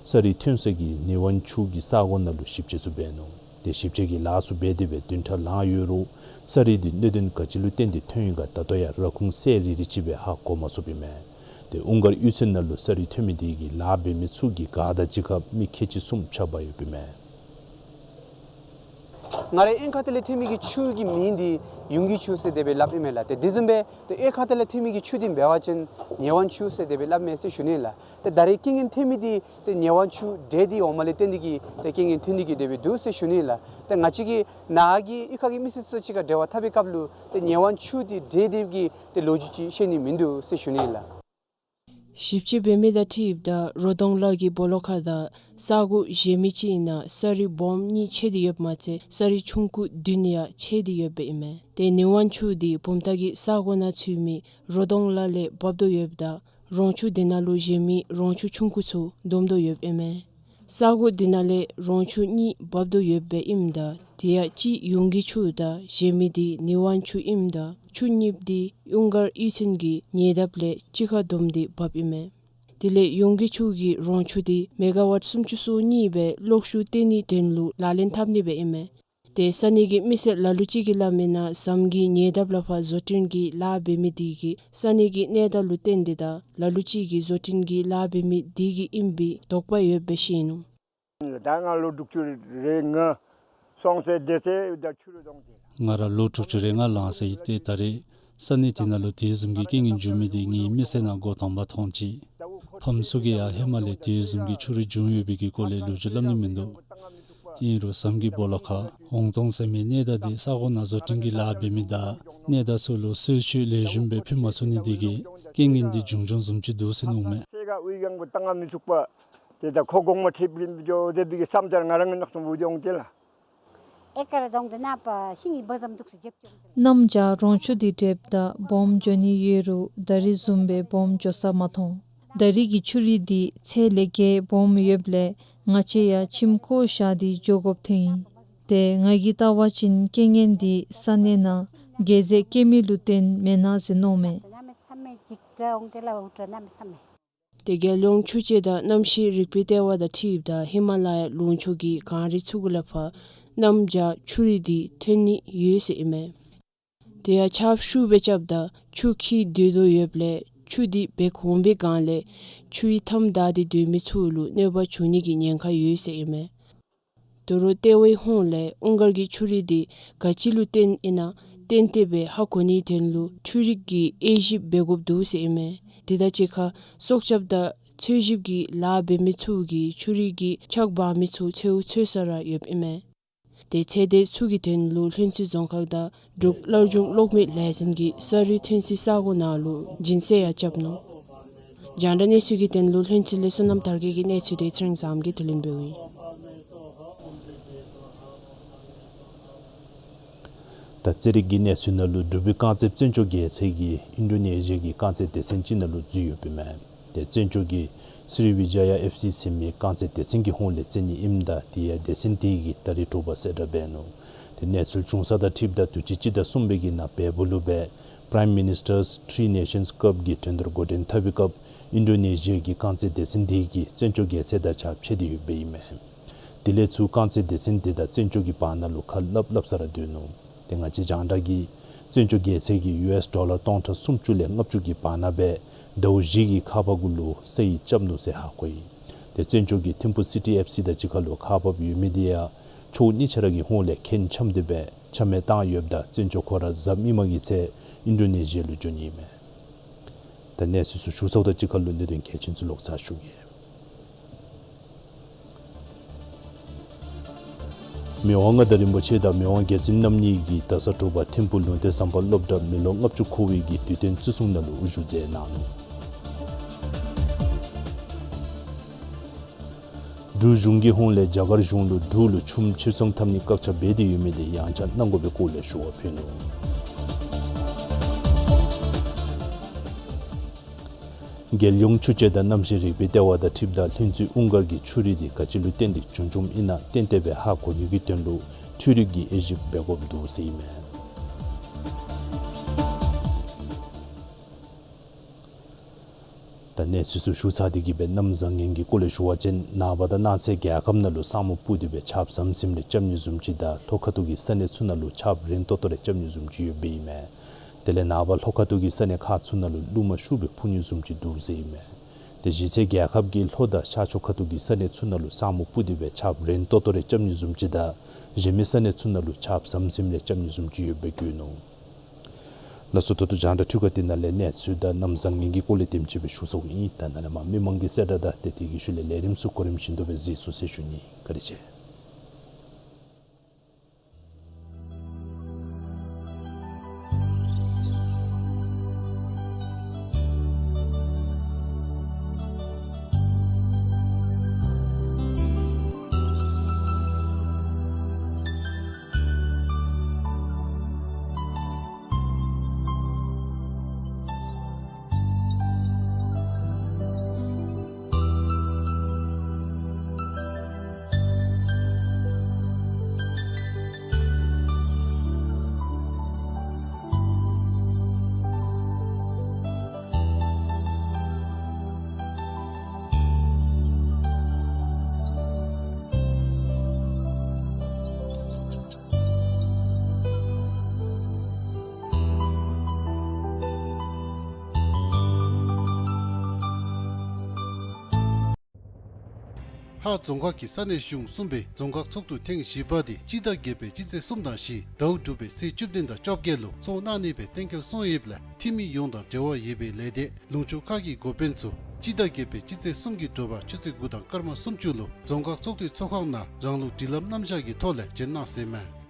ས་རུད་ཐོན་ས་གི་ནི་ཝན་ཆུ་གི་ས་གོ་ནང་ལུ་ཞིབ་དཔྱད་ཚུ་འབད་ནུག། ཏེ་ཞིབ་དཔྱད་ཀྱི་ལཱ་ཚུ་འབད་དེ་སྦེ་བདུན་ཕྲག་ལང་ཡོད་རུང་ས་རུད་དེ་གནད་དོན་ག་ཅི་ལུ་བརྟེན་ཏེ་ཐོན་ཡི་ག་ད་ལྟོ་ཡང་ར་ཁུངས་གསལ་རི་རི་ཅིག་སྦེ་ཧ་གོ་མ་ཚུགསཔ་ཨིན་མས། ཏེ་དབུང་སྒར་གཡུས་ཚན་ནང་ལུ་ས་རུད་ཐོན་མི་དེ་གི་ལཱ་འབད་མི་ཚུ་གི་ག་དང་གཅིག་ཁར་མི་ཁལ་གཅིག་གསུམ་ཆགས་པ་ཡོདཔ་ཨིན་མས། ང་རའི་གཡོན་ཁ་ཐུག་ལས་ཐོན་མི་གི་ཆུ་གི་མིང་འདི་ཡུངས་ཀྱི་ཆུ་ཟེར་དེ་སྦེ་སླབ་ཨིན་མས་ལགས། ཏེ་དེ་བཟུམ་སྦེ་ཏེ་གཡས་ཁ་ཐུག་ལས་ཐོན་མི་གི་ཆུ་འདི་འབད་བ་ཅིན་ཉེ་ཝན་ཆུ་ཟེར་དེ་སྦེ་སླབ་མས་ཟེར་ཞུ་ནི་ལགས། ཏེ་ད་རེས་རྐྱེན་ངན་ཐོན་མི་འདི་ཏེ་ཉེ་ཝན་ཆུ་འདྲེས་ཏེ་འོངམ་ལས་བརྟེན་ཏེ་གིས་ཏེ་རྐྱེན་ངན་ཐོན་ཏེ་གིས་དེ་སྦེ་འདུག་ཟེར་ཞུ་ནི་ལགས། ཏེ་ང་བཅས་ཀྱིས་ནཱ་གི་གཡུས་ཁ་གི་མི་སེར་ཚུ་གཅིག་ཁར་འབྲེལ་བ་འཐབ་པའི་སྐབས་ལུ་ཏེ་ཉེ་ཝན་ཆུ་འདི་འདྲེས་ཏེ་གིས་ཏེ་ལོ་རྒྱུས་ཅིག་ཤེས་ནི་མིན་འདུག་ཟེར་ཞུ་ནི་ལགས། ཞིབ་དཔྱད་འབད་མི་དང་འཁྲིལཝ་ད་རོ་དོང་ལ་གི་སྦོ་ལོགས་ཁ་དང་ས་གོ་གཞན་མི་ཅིག་ནང་ས་རུད་སྦོམ་གཉིས་ཆད་དེ་ཡོདཔ་མ་ཚད་ས་རུད་ཆུང་ཀུ་བདུན་ཡང་ཆད་དེ་ཡོདཔ་ཨིན་མས། ཏེ་ཉེ་ཝན་ཆུ་འདི་བུམ་ཐང་གི་ས་གོ་ནང་ཚུད་མི་རོ་དོང་ལ་ལས་འབབ་དོ་ཡོདཔ་ད་རོང་ཆུ་དེ་ནང་ལུ་གཞན་མི་རོང་ཆུ་ཆུང་ཀུ་ཚུ་བསྡོམ་དོ་ཡོདཔ་ཨིན་མས། ས་གོ་དེ་ནང་ལས་རོང་ཆུ་གཉིས་འབབ་དོ་ཡོདཔ་ཨིནམ་ད་དེ་ཡང་གཅིག་ཡུངས་ཀྱི་ཆུ་དང་གཞན་མི་འདི་ཉེ་ཝན་ཆུ་ཨིནམ་ད་ཆུ་གཉིས་འདི་དབུ་དཀར་གཡུས་ཚན་གྱི་ཉེ་འདབས་ལས་གཅིག་ཁར་བསྡོམས་ཏེ་འབབ་ཨིན་མས། དེ་ལས་ཡུངས་ཀྱི་ཆུ་གི་རོང་ཆུ་འདི་མེ་ག་ཝཊ་སུམ་ཅུ་སོ་གཉིས་སྦེ་གློག་ཤུགས་བཏོན་ནིའི་དོན་ལུ་ལག་ལེན་འཐབ་ནི་སྦེ་ཨིན་མས། ཏེ་ས་གནས་ཀྱི་མི་སེར་ལ་ལུ་ཅིག་གིས་སླབ་མིའི་ནང་ཟམ་གྱི་ཉེ་འདབས་ལས་ཕར་བཟོ་སྐྲུན་གྱི་ལཱ་འབད་མི་འདི་གིས་ས་གནས་ཀྱི་གནས་སྟངས་ལུ་བརྟེན་ཏེ་དང་ལ་ལུ་ཅིག་གིས་བཟོ་སྐྲུན་གྱི་ལཱ་འབད་མི་འདི་གིས་ཨིན་པའི་དོགས་པ་ཡོདཔ་སྦེ་བཤད་ནུག། ད་ང་ལོ་དྲུག་ཅུ་རེ་ལྔ་སོང་སྟེ་དེ་ཚེ་ད་ཆུ་རུད་དོང་དེ། ང་ར་ལོ་དྲུག་ཅུ་རེ་ལྔ་ལང་ས་ཡི། ཏེ་ད་རེས་ས་གནས་དེ་ནང་ལུ་དེ་བཟུམ་གྱི་རྐྱེན་ངན་བྱུང་མི་འདི་ངེའི་མི་ཚེ་ནང་འགོ་དང་པ་མཐོང་ཅི། ཕམ་ཚུ་གིས་ཡང་ཧེ་མ་ལས་དེ་བཟུམ་གྱི་ཆུ་རུད་བྱུང་ཡོད་པའི་གི་སྐོར་ལས་ལོ་རྒྱུས་སླབ་ནི་མིན་འདུག། ཨིན་རུང་ཟམ་གྱི་སྦོ་ལོགས་ཁར་འོང་སྟོང་ཟེར་མི་གནས་བདག་འདི་ས་གོ་ནང་བཟོ་སྐྲུན་གྱི་ལཱ་འབད་མི་དང་གནས་བདག་ཚུ་ལུ་གསོལ་མཆོད་ལེགས་ཤོམ་སྦེ་ཕུལ་མ་ཚུགས་ནི་འདི་གིས་རྐྱེན་ངན་འདི་བྱུང་བྱུངམ་བཟུམ་ཅིག་འདུག་ཟེར་མནོཝ་མས། སེ་ག་དབུས་གཡང་པོ་བཏང་མི་ཚུགས་པ། ཏེ་ད་ཁོ་གོང་མ་ཁྲིདཔ་གི་འགྱོ་དེ་འབད་གི་བསམ་ད་ང་ར་ངན་ནག་སོང་བུ་འདི་འོང་སྟེ་ལགས། ཨེ་ཀར་དོང་དེ་ནང་པ་ཤིང་གི་བ་ཟམ་འདུག་སེ་རྒྱབ་ཅིག་འོང་སྟེ་ལགས། གནམ་བྱཱར་རོང་ཆུ་འདི་འདྲེསཔ་ད་སྦོམ་འགྱོ་ནི་ཡོད་རུང་ད་རིས་བཟུམ་སྦེ་སྦོམ་འགྱོ་ས་མ་མཐོང་། ད་རིས་ཀྱི་ཆུ་རུད་འདི་ཚད་ལས་བརྒལ་སྦོམ་ཡོདཔ་ལས་ང་བཅས་ཡང་ཁྱིམ་བཀོ་བཞག་སྟེ་འགྱོ་དགོཔ་ཐོན་ཡི། ཏེ་ང་གིས་བལྟ་བ་ཅིན་རྐྱེན་ངན་འདི་ས་གནས་ནང་འགལ་ཟས་སྐྱེ་མི་ལུ་བརྟེན་མེན་ན་ཟེར་མནོཝ་མས། ཏེ་རྒྱལ་ཡོངས་ཆུ་དཔྱད་དང་གནམ་གཤིས་རིག་པའི་ལྟེ་བ་དང་འཁྲིལཝ་ད་ཧི་མ་ལ་ཡ་ལུང་ཕྱོགས་ཀྱི་གངས་རི་ཚུ་གུ་ལས་ཕར་གནམ་བྱཱར་ཆུ་རུད་འདི་ཐོན་ནི་ཡོད་ཟེར་ཨིན་མས། དེ་ཡང་ཆརཔ་ཤུགས་སྦེ་རྐྱབ་ད་ཆུ་འཁྱིལ་སྡོད་དོ་ཡོདཔ་ལས་ཆུ་འདི་འབག་འོང་པའི་སྒང་ལས་ཆུའི་མཐའམ་བདའ་སྟེ་སྡོད་མི་ཚུ་ལུ་གནོད་པ་བྱུང་ནི་གི་ཉེན་ཁ་ཡོད་ཟེར་ཨིན་མས། དོ་རུང་ལྟེ་བའི་ཧོངས་ལས་དབུ་དཀར་གྱི་ཆུ་རུད་འདི་ག་ཅི་ལུ་བརྟེན་ཨིན་ན་ཏན་ཏན་སྦེ་ཧ་གོ་ནིའི་དོན་ལུ་འཕྲུལ་རིག་གི་དབྱེ་ཞིབ་འབད་དགོཔ་འདུག་ཟེར་ཨིན་མས། དེ་དང་གཅིག་ཁར་སྲོག་སྐྱབས་དང་འཚོལ་ཞིབ་ཀྱི་ལཱ་འབད་མི་ཚུ་གིས་ཆུ་རུད་ཀྱི་ཆག་འབག་མི་ཚུ་འཚོལ་འཚོལ་ས་ར་ཡོདཔ་ཨིན་མས། ཏེ་ཚེ་འདས་ཚུ་གི་དོན་ལུ་ལྷུན་རྩེ་རྫོང་ཁག་དང་འབྲུག་སླར་འབྱུང་གློག་མེ་ལས་འཛིན་གྱིས་ས་རུད་ཐོན་སའི་ས་གོ་ནང་ལུ་སྦྱིན་སྲེག་ཡང་རྐྱབ་ནུག། རྒྱང་བསྒྲགས་གནས་ཚུལ་གྱི་དོན་ལུ་ལྷུན་རྩེ་ལས་བསོད་ནམས་དར་རྒྱས་ཀྱི་གནས་ཚུལ་དེ་ཚེ་རིང་བཟངམོ་གིས་བསྡུ་ལེན་འབདཝ་ཨིན། ད་རྩེད་རིགས་ཀྱི་གནས་ཚུལ་ནང་ལུ་འབྲུག་པའི་རྐང་རྩེད་བཙན་སྐྱོགས་རྒྱལ་མཚན་གྱིས་ཨིན་ཌོ་ནེ་ཤི་ཡ་གི་རྐང་རྩེད་སྡེ་ཚན་ཅིག་ནང་ལུ་འཛུལ་ཡོདཔ་ཨིན་མས། ཏེ་བཙན་སྐྱོགས་ཀྱི་སི་རི་བི་ཇ་ཡ་ཨེཕ་སི་ཟེར་མི་རྐང་རྩེད་སྡེ་ཚན་གྱི་ཧོངས་ལས་རྩེད་ནི་ཨིནམ་ད་དེ་ཡང་སྡེ་ཚན་དེ་གིས་ད་རིས་དྲོ་པ་གསལ་བསྒྲགས་འབད་ནུག། ཏེ་གནས་ཚུལ་བྱུང་ས་དང་འཁྲིལཝ་ད་དུས་ཅི་སྤྱི་ཟླ་གསུམ་པའི་གི་ནང་བལ་པོ་ལུ་སྦེ་Prime Minister's Tri Nations Cup གི་འགྲན་བསྡུར་འགོ་འདྲེན་འཐབ་པའི་སྐབས་ཨིན་ཌོ་ནེ་ཤི་ཡ་གི་རྐང་རྩེད་སྡེ་ཚན་དེ་གིས་བཙན་སྐྱོགས་རྒྱལ་མཚན་དང་ཕྱག་ཕྱིད་དེ་ཡོདཔ་ཨིན་མས། དེ་ལས་ཚུར་རྐང་རྩེད་སྡེ་ཚན་དེ་དང་བཙན་སྐྱོགས་ཀྱི་བར་ན་ལུ་ཁ་སླབ་སླབ་ས་ར་སྡོད་ནུག། ཏེ་ང་བཅས་རྒྱང་བསྒྲགས་ཀྱིས་བཙན་སྐྱོགས་རྒྱལ་མཚན་གྱིས་ཡུ་ཨེསི་ཌོ་ལར་སྟོང་ཕྲག་སུམ་ཅུ་ལས་ལྔ་བཅུ་གི་བར་ན་སྦེ་ཟླཝ་བཞི་གི་ཁག་པར་གུ་ལུ་ས་ཡིག་རྐྱབ་ནུག་ཟེར་ཧ་གོ་ཡི། ཏེ་བཙན་སྐྱོགས་ཀྱིས་ཐིམ་ཕུ་སི་ཊི་ཨེཕ་སི་དང་གཅིག་ཁར་ལུ་ཁག་འབགཔ་ཡོད་མི་དེ་ཡང་ཕྱོགས་གཉིས་ཆ་ར་གི་ཧོངས་ལས་ཁེངས་འཆམ་སྟེ་སྦེ་ཆ་མེད་བཏང་ཡོདཔ་ད་བཙན་སྐྱོགས་ཁོ་ར་གཟའ་མིག་དམར་གྱི་ཚེ་ཨིན་ཌོ་ནེ་ཤི་ཡ་ལུ་འགྱོ་ནི་ཨིན་མས། ད་གནས་ཚུལ་ཚུ་ཞུ་ཚརཝ་དང་གཅིག་ཁར་ལུ་གནད་དོན་གལ་ཆེན་ཚུ་ལོག་ཚར་ཞུ་གེ། མི་དབང་མངའ་བདག་རིན་པོ་ཆེ་དང་མི་དབང་རྒྱལ་བཙུན་རྣམ་གཉིས་ཀྱིས་ད་ས་དྲོ་པ་ཐིམ་ཕུ་ལུང་བསྟན་བསམ་འཕེལ་སློབ་གྲྭ་མི་ལོ་ལྔ་བཅུ་འཁོར་བའི་གི་དུས་སྟོན་བརྩི་སྲུང་ནང་ལུ་དབུ་བཞུགས་མཛད་གནང་ནུག། འབྲུག་གཞུང་གི་ཧོངས་ལས་རྒྱ་གར་གཞུང་ལུ་འབྲུག་ལུ་ཆུམ་ཕྱིར་ཚོང་འཐབ་ནིའི་བཀག་ཆ་འབད་དེ་ཡོད་མི་དེ་ཡང་བསྐྱར་གནང་དགོ་པའི་སྐོར་ལས་ཞུ་བ་ཕུལ་ནུག། རྒྱལ་ཡོངས་ཆུ་དཔྱད་དང་གནམ་གཤིས་རིག་པའི་ལྟེ་བ་དང་འཁྲིལཝ་ད་ལྷུན་རྩེ་དབུ་དཀར་གྱི་ཆུ་རུད་དེ་ག་ཅི་ལུ་བརྟེན་ཏེ་བྱུང་བྱུངམ་ཨིན་ན་ཏན་ཏན་སྦེ་ཧ་གོ་ནིའི་དོན་ལུ་འཕྲུལ་རིག་གི་དབྱེ་ཞིབ་འབད་དགོཔ་འདུག་ཟེར་ཨིན་མས། ད་གནས་ཚུལ་ཚུ་ཞུ་ཚར་ཏེ་གི་སྦེ་གནམ་བཟང་ངན་གྱི་སྐོར་ལས་ཞུ་བ་ཅིན་ནངས་པ་དང་གནངས་ཚེ་རྒྱལ་ཁབ་ནང་ལུ་ས་སྨུག་སྤུབས་ཏེ་སྦེ་ཆརཔ་ཟམ་ཟིམ་རེ་རྐྱབ་ནི་བཟུམ་ཅིག་དང་ལྷོ་ཁ་ཐུག་གི་ས་གནས་ཚུ་ནང་ལུ་ཆརཔ་རན་ཏོག་ཏོ་རེ་རྐྱབ་ནི་བཟུམ་ཅིག་ཡོདཔ་ཨིན་མས། དེ་ལས་ནངས་པ་ལྷོ་ཁ་ཐུག་གི་ས་གནས་ཁག་ཚུ་ནང་ལུ་རླུང་མ་ཤུགས་སྦེ་འཕུ་ནི་བཟུམ་ཅིག་འདུག་ཟེར་ཨིན་མས། དེ་གཞི་རྩའི་རྒྱལ་ཁབ་ཀྱི་ལྷོ་དང་ཤར་ཕྱོགས་ཁ་ཐུག་གི་ས་གནས་ཚུ་ནང་ལུ་ས་སྨུག་སྤུབས་ཏེ་སྦེ་ཆརཔ་རན་ཏོག་ཏོ་རེ་རྐྱབ་ནི་བཟུམ་ཅིག་དང་གཞན་མི་ས་གནས་ཚུ་ནང་ལུ་ཆརཔ་ཟམ་ཟིམ་རེ་རྐྱབ་ནི་བཟུམ་ཅིག་ཡོདཔ་སྦེ་བཀོད་ནུག། ལགས་སོ། ད་ལྟོ་རྒྱང་བསྒྲགས་འཕྲུལ་ཁང་འདི་ནང་ལས་གནས་ཚུལ་དང་གནམ་བཟང་ངན་གྱི་སྐོར་ལས་དེམ་ཅིག་སྦེ་ཞུ་ཚརཝ་ཨིན། ད་ནཱ་ལས་མར་མི་མང་གི་གསལ་བསྒྲགས་དང་ཏེ་དེ་གི་ཤུལ་ལས་ལས་རིམ་ཚུ་གོ་རིམ་བཞིན་དུ་སྦེ་གཟིགས་ཚུགས་ཟེར་ཞུ་ནི། བཀའ་དྲིན་ཆེ། ཧཱ་རྫོང་ཁག་གི་ས་གནས་གཞུང་གསུམ་པའི་རྫོང་ཁག་ཚོགས་འདུ་ཐེངས་བཞི་པ་འདི་སྤྱི་ཟླ་བརྒྱད་པའི་སྤྱི་ཚེས་གསུམ་དང་བཞི་ཟླཝ་དྲུག་པའི་ཚེས་བཅུ་བདུན་དང་བཅོ་བརྒྱད་ལུ་ཚོགས་གནང་ནི་སྦེ་གཏན་འཁེལ་སོང་ཡོདཔ་ལས་འཐུས་མི་ཡོངས་དང་འབྲེལ་བ་ཡོད་པའི་ལས་སྡེ་ལུང་ཕྱོགས་ཁག་གི་འགོ་དཔོན་ཚུ་སྤྱི་ཟླ་བརྒྱད་པའི་སྤྱི་ཚེས་གསུམ་གྱི་དྲོ་པ་ཆུ་ཚོད་དགུ་དང་སྐར་མ་སུམ་ཅུ་ལུ་རྫོང་ཁག་ཚོགས་འདུའི་ཚོགས་ཁང་ནང་རང་ལུགས་སྒྲིག་ལམ་རྣམ་གཞག་གི་ཐོག་ལས་བྱོན་གནང་ཟེར་མས།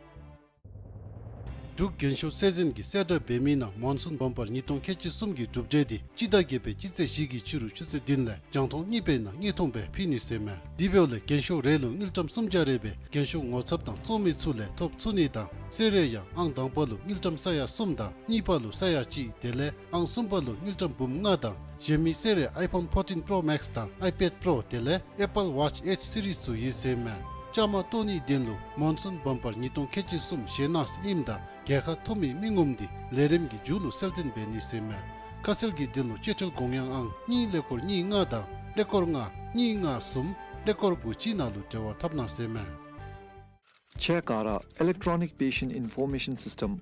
འབྲུག་རྒྱན་ཤོག་གསལ་འཛིན་གྱིས་གསལ་བསྒྲགས་འབད་མི་ནང་མོན་སུན་བམ་པར་ཉིས་སྟོང་ཁལ་གཅིག་གསུམ་གྱི་གྲུབ་འབྲས་འདི་སྤྱི་ཟླ་བརྒྱད་པའི་སྤྱི་ཚེས་བཞི་གི་ཕྱི་རུ་ཆུ་ཚོད་བདུན་ལས་རྒྱང་མཐོང་གཉིས་པའི་ནང་དངོས་མཐོང་སྦེ་ཕུལ་ནི་ཟེར་མས། དེ་འབདཝ་ལས་རྒྱན་ཤོག་རེ་ལུ་དངུལ་ཀྲམ་སུམ་བརྒྱ་རེ་སྦེ་རྒྱན་ཤོག་ངོ་ཚབ་དང་བཙོང་མི་ཚུ་ལས་ཐོབ་ཚུགས་ནི་དང་གསོལ་རས་ཡང་ཨང་དང་པ་ལུ་དངུལ་ཀྲམ་ས་ཡ་གསུམ་དང་གཉིས་པ་ལུ་ས་ཡ་གཅིག་དེ་ལས་ཨང་གསུམ་པ་ལུ་དངུལ་ཀྲམ་འབུམ་ལྔ་དང་གཞན་མི་གསོལ་རས་iPhone fourteen Pro Max དང་iPad Pro དེ་ལས་Apple Watch H Series ཚུ་ཡོད་ཟེར་མས། བཅའ་མར་གཏོགས་ནིའི་དོན་ལུ་མོན་སུན་བམ་པར་ཉིས་སྟོང་ཁལ་གཅིག་གསུམ་ཞལ་ནང་ཨིནམ་ད་རྒྱལ་ཁ་ཐོབ་མི་མི་ངོམ་འདི་ལས་རིམ་གྱི་མཇུག་ལུ་གསལ་སྟོན་འབད་ནི་ཟེར་མས། ཁ་གསལ་གྱི་དོན་ལུ་སྤྱོད་ཁྲལ་དགོངས་ཡངས་ཨང་གཉིས་ཀླད་ཀོར་གཉིས་ལྔ་དང་ཀླད་ཀོར་ལྔ་གཉིས་ལྔ་གསུམ་ཀླད་ཀོར་དགུ་གཅིག་ནང་ལུ་འབྲེལ་བ་འཐབ་གནང་ཟེར་མས། ཁྱེད་ག་ར་Electronic Patient Information System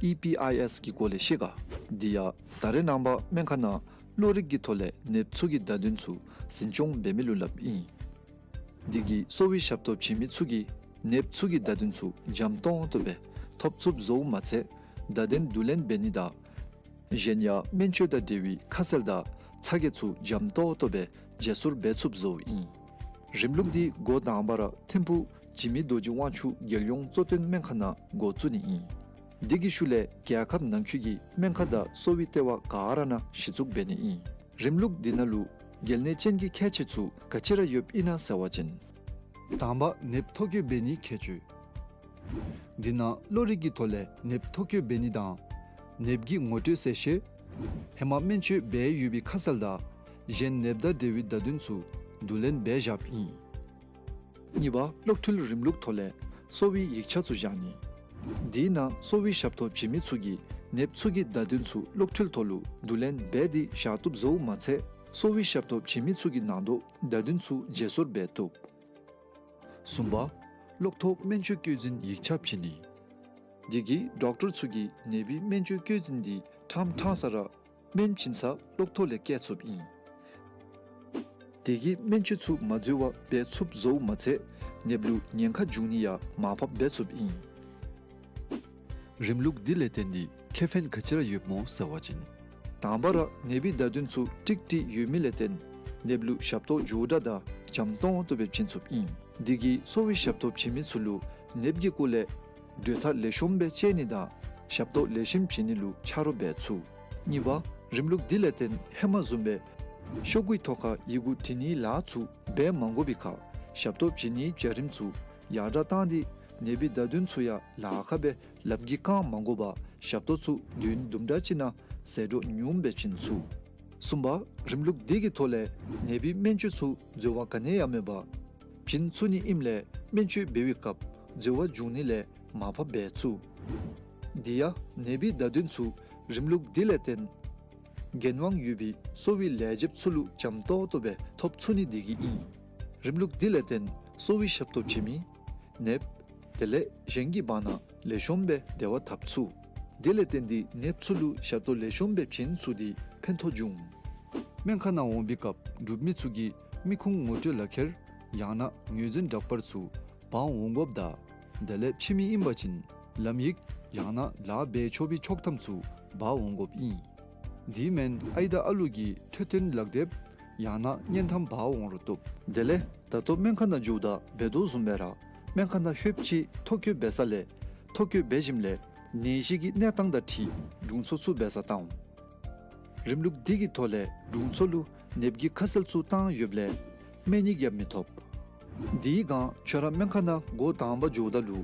E P I S གི་སྐོར་ལས་ཤེས་ག། འདི་ཡང་ད་རེས་ནངས་པ་སྨན་ཁང་ནང་གློག་རིག་གི་ཐོག་ལས་ནདཔ་ཚུ་གི་བརྡ་དོན་ཚུ་འཛིན་སྐྱོང་འབད་མི་ལུ་སླབ་ཨིན། འདི་གིས་གསོ་བའི་ཞབས་ཏོག་བྱིན་མི་ཚུ་གིས་ནདཔ་ཚུ་གི་བརྡ་དོན་ཚུ་འཇམ་ཏོང་ཏོ་སྦེ་ཐོབ་ཚུགསཔ་བཟོཝ་མ་ཚད་བརྡ་དོན་བསྡུ་ལེན་འབད་ནི་དང་གཞན་ཡང་སྨན་བཅོས་དང་འབྲེལ་བའི་ཁ་གསལ་དང་ཚ་གྱང་ཚུ་འཇམ་ཏོང་ཏོ་སྦེ་བརྗེ་སོར་འབད་ཚུགསཔ་བཟོཝ་ཨིན། རིམ་ལུགས་འདི་འགོ་དང་པ་ར་ཐིམ་ཕུག་འཇིགས་མེད་རྡོ་རྗེ་དབང་ཕྱུག་རྒྱལ་ཡོངས་གཙོ་བསྟེན་སྨན་ཁང་ནང་འགོ་བཙུགས་ནི་ཨིན། འདི་གི་ཤུལ་ལས་རྒྱལ་ཁབ་ནང་འཁོད་ཀྱི་སྨན་ཁང་དང་གསོ་བའི་ལྟེ་བ་ག་ར་ནང་གཞི་བཙུགས་འབད་ནི་ཨིན། རིམ་ལུགས་འདི་ནང་ལུ་གལ་གནད་ཅན་གྱི་ཁྱད་ཆོས་ཚུ་ག་ཅི་ར་ཡོདཔ་ཨིན་ན་ཟེར་བ་ཅིན། དང་པ་ནདཔ་ཐོ་བཀོད་འབད་ནིའི་ཁྱད་ཆོས། འདི་ནང་གློག་རིག་གི་ཐོག་ལས་ནདཔ་ཐོ་བཀོད་འབད་ནི་དང་ནདཔ་གི་ངོ་སྤྲོད་གསལ་བཤད། ཧེ་མ་སྨན་བཅོས་འབད་ཡོད་པའི་ཁ་གསལ་དང་གཞན་ནདཔ་དང་འབྲེལ་བའི་བརྡ་དོན་ཚུ་བསྡུ་ལེན་འབད་བཞགཔ་ཨིན། གཉིས་པ་གློག་འཕྲུལ་རིམ་ལུགས་ཐོག་ལས་གསོ་བའི་ཡིག་ཆ་ཚུ་བཞག་ནི། འདི་ནང་གསོ་བའི་ཞབས་ཏོག་བྱིན་མི་ཚུ་གིས་ནདཔ་ཚུ་གི་བརྡ་དོན་ཚུ་གློག་འཕྲུལ་ཐོག་ལུ་བསྡུ་ལེན་འབད་དེ་བཞག་བཏུབ་བཟོཝ་མ་ཚད་གསོ་བའི་ཞབས་ཏོག་བྱིན་མི་ཚུ་གི་ནང་དོག་བརྡ་དོན་ཚུ་བརྗེ་སོར་འབད་བཏུབ། གསུམ་པ་གློག་ཐོག་སྨན་བཅོས་བཀོད་འཛིན་ཡིག་ཆ་བྱིན་ནི། འདི་གིས་ཌོག་ཊར་ཚུ་གིས་ནད་པའི་སྨན་བཅོས་བཀོད་འཛིན་འདི་ཕྲང་ཕྲང་ས་ར་སྨན་བྱིན་ས་གློག་ཐོག་ལས་བཀལ་ཚུགསཔ་ཨིན། འདི་གིས་སྨན་བཅོས་ཚུ་མ་འཛོལ་བར་འབད་ཚུགསཔ་བཟོཝ་མ་ཚད་ནདཔ་ལུ་ཉེན་ཁ་འབྱུང་ནི་ཡང་མར་ཕབ་འབད་ཚུགསཔ་ཨིན། རིམ་ལུགས་འདི་ལས་བརྟེན་ཏེ་ཁེ་ཕན་ག་ཅི་ར་ཡོདཔ་སྨོ་ཟེར་བ་ཅིན། དང་པ་ར་ནད་པའི་བརྡ་དོན་ཚུ་ཀྲིག་ཀྲི་ཡོད་མི་ལས་བརྟེན་ནདཔ་ལུ་ཞབས་ཏོག་མགྱོགས་དྲགས་དང་འཇམ་ཏོང་ཏོ་སྦེ་བྱིན་ཚུགསཔ་ཨིན། འདི་གིས་གསོ་བའི་ཞབས་ཏོག་བྱིན་མི་ཚུ་ལུ་ནདཔ་གི་སྐོར་ལས་གྲོས་ཐག་ལེགས་ཤོམ་སྦེ་བཅད་ནི་དང་ཞབས་ཏོག་ལེགས་ཤོམ་བྱིན་ནི་ལུ་ཆ་རོགས་འབད་ཚུགས། གཉིས་པ་རིམ་ལུགས་འདི་ལས་བརྟེན་ཧེ་མ་བཟུམ་སྦེ་ཤོག་གུའི་ཐོག་ཁར་ཡི་གུ་བྲི་ནིའི་ལཱ་ཚུ་འབད་མ་དགོ་པའི་ཁར་ཞབས་ཏོག་བྱིན་ནིའི་བྱ་རིམ་ཚུ་ཡར་དྲགས་བཏང་སྟེ་ནད་པའི་བརྡ་དོན་ཚུ་ཡང་ལཱ་ཁག་སྦེ་ལམ་གྱི་རྐང་མ་དགོ་པར་ཞབས་ཏོག་ཚུ་བདུན་དུམ་གྲ་ཅིག་ནང་ཟད་འགྲོ་ཉུངམ་སྦེ་བྱིན་ཚུགས། གསུམ་པ་རིམ་ལུགས་འདི་གི་ཐོག་ལས་ནད་པའི་སྨན་བཅོས་ཚུ་འཛོལ་བ་ག་ནི་ཡང་མེད་པར་བྱིན་ཚུགས་ནི་ཨིནམ་ལས་སྨན་བཅོས་འབད་བའི་སྐབས་འཛོལ་བ་འབྱུང་ནི་ལས་མར་ཕབ་འབད་ཚུགས། འདི་ཡང་ནད་པའི་བརྡ་དོན་ཚུ་རིམ་ལུགས་འདི་ལས་བརྟེན་འགན་དབང་ཡོད་པའི་གསོ་བའི་ལས་བྱེདཔ་ཚུ་ལུ་འཇམ་ཏོག་ཏོ་སྦེ་ཐོབ་ཚུགས་ནི་འདི་གིས་ཨིན། རིམ་ལུགས་འདི་ལས་བརྟེན་གསོ་བའི་ཞབས་ཏོག་བྱིན་མི་ནདཔ་དེ་ལས་གཞན་གྱི་བར་ན་ལེགས་ཤོམ་སྦེ་འབྲེལ་བ་འཐབ་ཚུགས། དེ་ལས་བརྟེན་ཏེ་ནདཔ་ཚུ་ལུ་ཞབས་ཏོག་ལེགས་ཤོམ་སྦེ་བྱིན་ཚུགས་ཏེ་ཕན་ཐོགས་འབྱུང་། སྨན་ཁང་ནང་འོང་པའི་སྐབས་འབྲུག་མི་ཚུ་གིས་མི་ཁུངས་ངོ་སྤྲོད་ལག་ཁྱེར་ཡང་ན་ངོས་འཛིན་འདྲ་པར་ཚུ་འབག་འོང་དགོཔ་དང་དེ་ལས་ཕྱི་མི་ཨིན་པ་ཅིན་ལམ་ཡིག་ཡང་ན་ལཱ་འབད་ཆོག་པའི་ཆོག་ཐམ་ཚུ་འབག་འོང་དགོཔ་ཨིན། དེ་མེན་ཨའི་དང་ཨ་ལུ་གི་འཕྲོད་བསྟེན་ལག་དེབ་ཡང་ན་གཉེན་ཐམ་འབག་འོང་རུང་བཏུབ། དེ་ལས་ད་ལྟོ་སྨན་ཁང་ནང་འགྱོཝ་ད་འབད་དོ་བཟུམ་སྦེ་ར་སྨན་ཁང་ནང་ལྷོདཔ་ཅིག་ཐོ་བཀོད་འབད་ས་ལས་ཐོ་བཀོད་འབད་ཞིནམ་ལས་ནད་གཞི་གི་གནས་སྟངས་དང་འཁྲིལ་དྲུང་འཚོ་ཚུ་འབད་སར་བཏང་འོང་། རིམ་ལུགས་འདི་གི་ཐོག་ལས་དྲུང་འཚོ་ལུ་ནདཔ་གི་ཁ་གསལ་ཚུ་བཏང་ཡོདཔ་ལས་སྨན་ཡིག་ཡང་མི་ཐོབ། དེའི་སྒང་ཁྱོད་ར་སྨན་ཁང་ནང་འགོ་དང་པ་འགྱོཝ་ད་ལུ་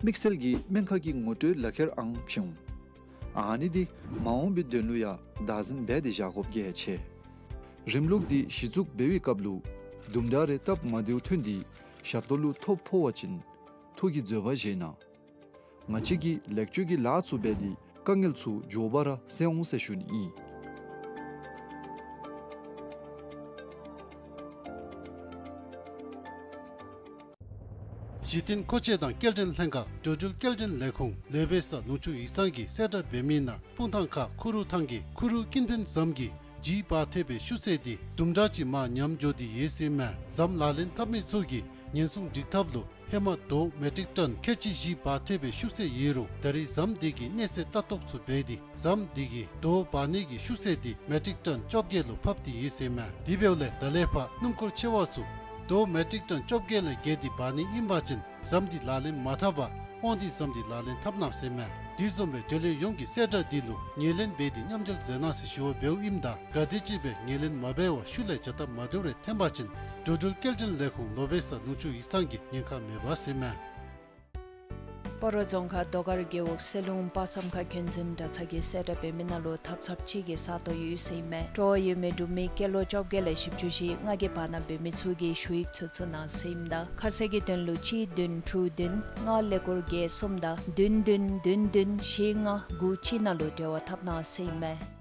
དམིགས་བསལ་གྱི་སྨན་ཁང་གི་ངོ་སྤྲོད་ལག་ཁྱེར་ཨང་བྱིན་འོང་། ཨ་ནི་འདི་མ་འོངས་པའི་དོན་ལུ་ཡང་བདག་འཛིན་འབད་དེ་བཞག་དགོཔ་གལ་ཆེ། རིམ་ལུགས་འདི་གཞི་བཙུགས་འབད་བའི་སྐབས་ལུ་དུམ་གྲ་རེ་སྟབས་མ་བདེཝ་ཐོན་ཏེ་ཞབས་ཏོག་ལུ་ཐོ་ཕོག་པ་ཅིན་ཐུགས་ཀྱི་བཟོད་པ་བཞེས་གནང་། ང་བཅས་ཀྱིས་ལེགས་བཅོས་ཀྱི་ལཱ་ཚུ་འབད་དེ་དཀའ་ངལ་ཚུ་མགྱོགས་པ་ར་སེལ་འོང་ཟེར་ཞུ་ནི་ཨིན། གཞི་རྟེན་མཁོ་ཆས་དང་སྐྱེལ་འདྲེན་ལྷན་ཁག་འགྲོ་འགྲུལ་སྐྱེལ་འདྲེན་ལས་ཁུངས་ལས་སྦེ་ས་ལུང་ཕྱོགས་ཡིག་ཚང་གི་གསལ་བསྒྲགས་འབད་མི་ནང་སྤུངས་ཐང་ཁ་ཁུ་རུ་ཐང་གི་ཁུ་རུ་ཀིན་ཕན་ཟམ་གྱི་ཇི་བར་ཐེབས་པའི་ཤུགས་ཚད་འདི་དུམ་གྲ་ཅིག་མར་ཉམས་འགྱོ་སྟེ་ཡོད་ཟེར་མས། ཟམ་ལག་ལེན་འཐབ་མི་ཚུ་གིས་ཉེན་སྲུང་སྒྲིག་ཐབས་ལུ་ཧེ་མ་རྡོ་མེ་ཊིག་ཊོན་ཁལ་གཅིག་བཞི་བར་ཐེབས་པའི་ཤུགས་ཚད་ཡོད་རུང་ད་རེས་ཟམ་འདི་གི་གནས་ཚད་ལྟ་རྟོག་ཚུ་འབད་དེ་ཟམ་འདི་གི་རྡོ་འབག་ནི་གི་ཤུགས་ཚད་འདི་མེ་ཊིག་ཊོན་བཅོ་བརྒྱད་ལུ་ཕབ་སྟེ་ཡོད་ཟེར་མས། དེ་འབདཝ་ལས་ད་ལས་ཕར་སྣུམ་འཁོར་ཆེ་བ་ཚུ་རྡོ་མེ་ཊིག་ཊོན་བཅོ་བརྒྱད་ལས་བརྒལ་ཏེ་འབག་ནི་ཨིན་པ་ཅིན་ཟམ་འདི་ལག་ལེན་མ་འཐབ་པར་དབང་འདུས་ཟམ་འདི་ལག་ལེན་འཐབ་གནང་ཟེར་མས། དེ་བཟུམ་སྦེ་འབྲེལ་ཡོད་ཡོངས་ཀྱིས་གསལ་བསྒྲགས་འདི་ལུ་ངོས་ལེན་འབད་དེ་མཉམ་འབྲེལ་མཛད་གནང་ཟེར་ཞུ་བ་འབདཝ་ཨིནམ་ད་ག་དེམ་ཅིག་སྦེ་ངོས་ལེན་མ་འབད་བར་ཤུལ་ལས་བྱ་སྟབས་མ་བདེཝ་རེ་ཐོན་པ་ཅིན་འགྲོ་འགྲུལ་སྐྱེལ་འདྲེན་ལས་ཁུངས་ལོ་བེ་ས་ལུང་ཕྱོགས་ཡིག་ཚང་གིས་ཉེན་ཁ་མེད་པ་ཟེར་མས། སྤ་རོ་རྫོང་ཁག་རྡོ་དཀར་རྒེད་འོག་གསེར་ལུང་དཔག་བསམ་ཁ་རྒྱུན་འཛིན་གྲྭ་ཚང་གི་གསལ་བསྒྲགས་འབད་མི་ནང་ལུ་ཐབ་ཚངཔ་ཅིག་གི་ས་སྟོང་ཡོད་ཟེར་ཨིན་མས། སྤྲོ་བ་ཡོད་མི་འབྲུག་མི་སྐྱེས་ལོ་བཅོ་བརྒྱད་ལས་བཞི་བཅུ་ཞེ་ལྔ་གི་བར་ན་འབད་མི་ཚུ་གིས་ཞུ་ཡིག་ཚུ་བཙུགས་གནང་ཟེར་ཨིནམ་ད་ཁ་གསལ་གྱི་དོན་ལུ་གཅིག་བདུན་དྲུག་བདུན་ལྔ་ཀླད་ཀོར་བརྒྱད་གསུམ་དང་བདུན་བདུན་བདུན་བདུན་བཞི་ལྔ་དགུ་གཅིག་ནང་ལུ་འབྲེལ་བ་འཐབ་གནང་ཟེར་ཨིན་མས།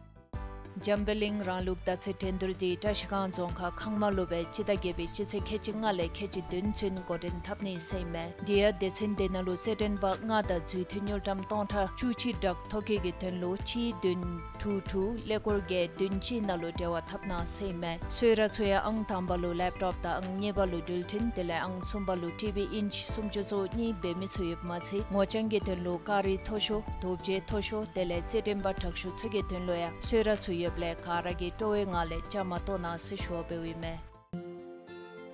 འཇམ་དཔལ་གླིང་རང་ལུགས་ཟླ་ཚེས་འགྲན་བསྡུར་འདི་བཀྲ་ཤིས་སྒང་རྫོང་ཁག་ཁང་མ་ལུ་སྦེ་སྤྱི་ཟླ་བརྒྱད་པའི་སྤྱི་ཚེས་ཁལ་གཅིག་ལྔ་ལས་ཁལ་གཅིག་བདུན་ཚུན་འགོ་འདྲེན་འཐབ་ནི་ཟེར་ཨིན་མས། དེ་ཡང་སྡེ་ཚན་དེ་ནང་ལུ་རྩེད་འགྲན་པ་ལྔ་དང་རྫུས་མཐུད་དངུལ་ཀྲམ་སྟོང་ཕྲག་བཅུ་གཅིག་སྦྲགས་ཐོ་བཀོད་ཀྱི་དོན་ལུ་གཅིག་བདུན་དྲུག་དྲུག་ཀླད་ཀོར་བརྒྱད་བདུན་གཅིག་ནང་ལུ་འབྲེལ་བ་འཐབ་གནང་ཟེར་ཨིན་མས། གསོལ་རས་ཚུ་ཡང་ཨང་དང་པ་ལུ་ལེབ་ཊོབ་དང་ཨང་གཉིས་པ་ལུ་འགྲུལ་འཕྲིན་དེ་ལས་ཨང་གསུམ་པ་ལུ་ཊི་བི་ཨིན་ཅི་སུམ་ཅུ་སོ་གཉིས་འབད་མི་ཚུ་ཡོདཔ་མ་ཚད་ངོ་རྐྱང་གི་དོན་ལུ་ཀ་རི་མཐོ་ཤོས་རྡོ་རྗེ་མཐོ་ཤོས་དེ་ལས་རྩེད་འགྲན་པ་དྲག་ཤོས་ཚུ་གི་དོན་ལུ་ཡང་གསོལ་རས་ཚུ་ཡོདཔ་ལས་ག་ར་གིས་སྤྲོ་བའི་ངང་ལས་བཅའ་མར་གཏོགས་གནང་ཟེར་ཞུ་བ་འབདཝ་ཨིན་མས།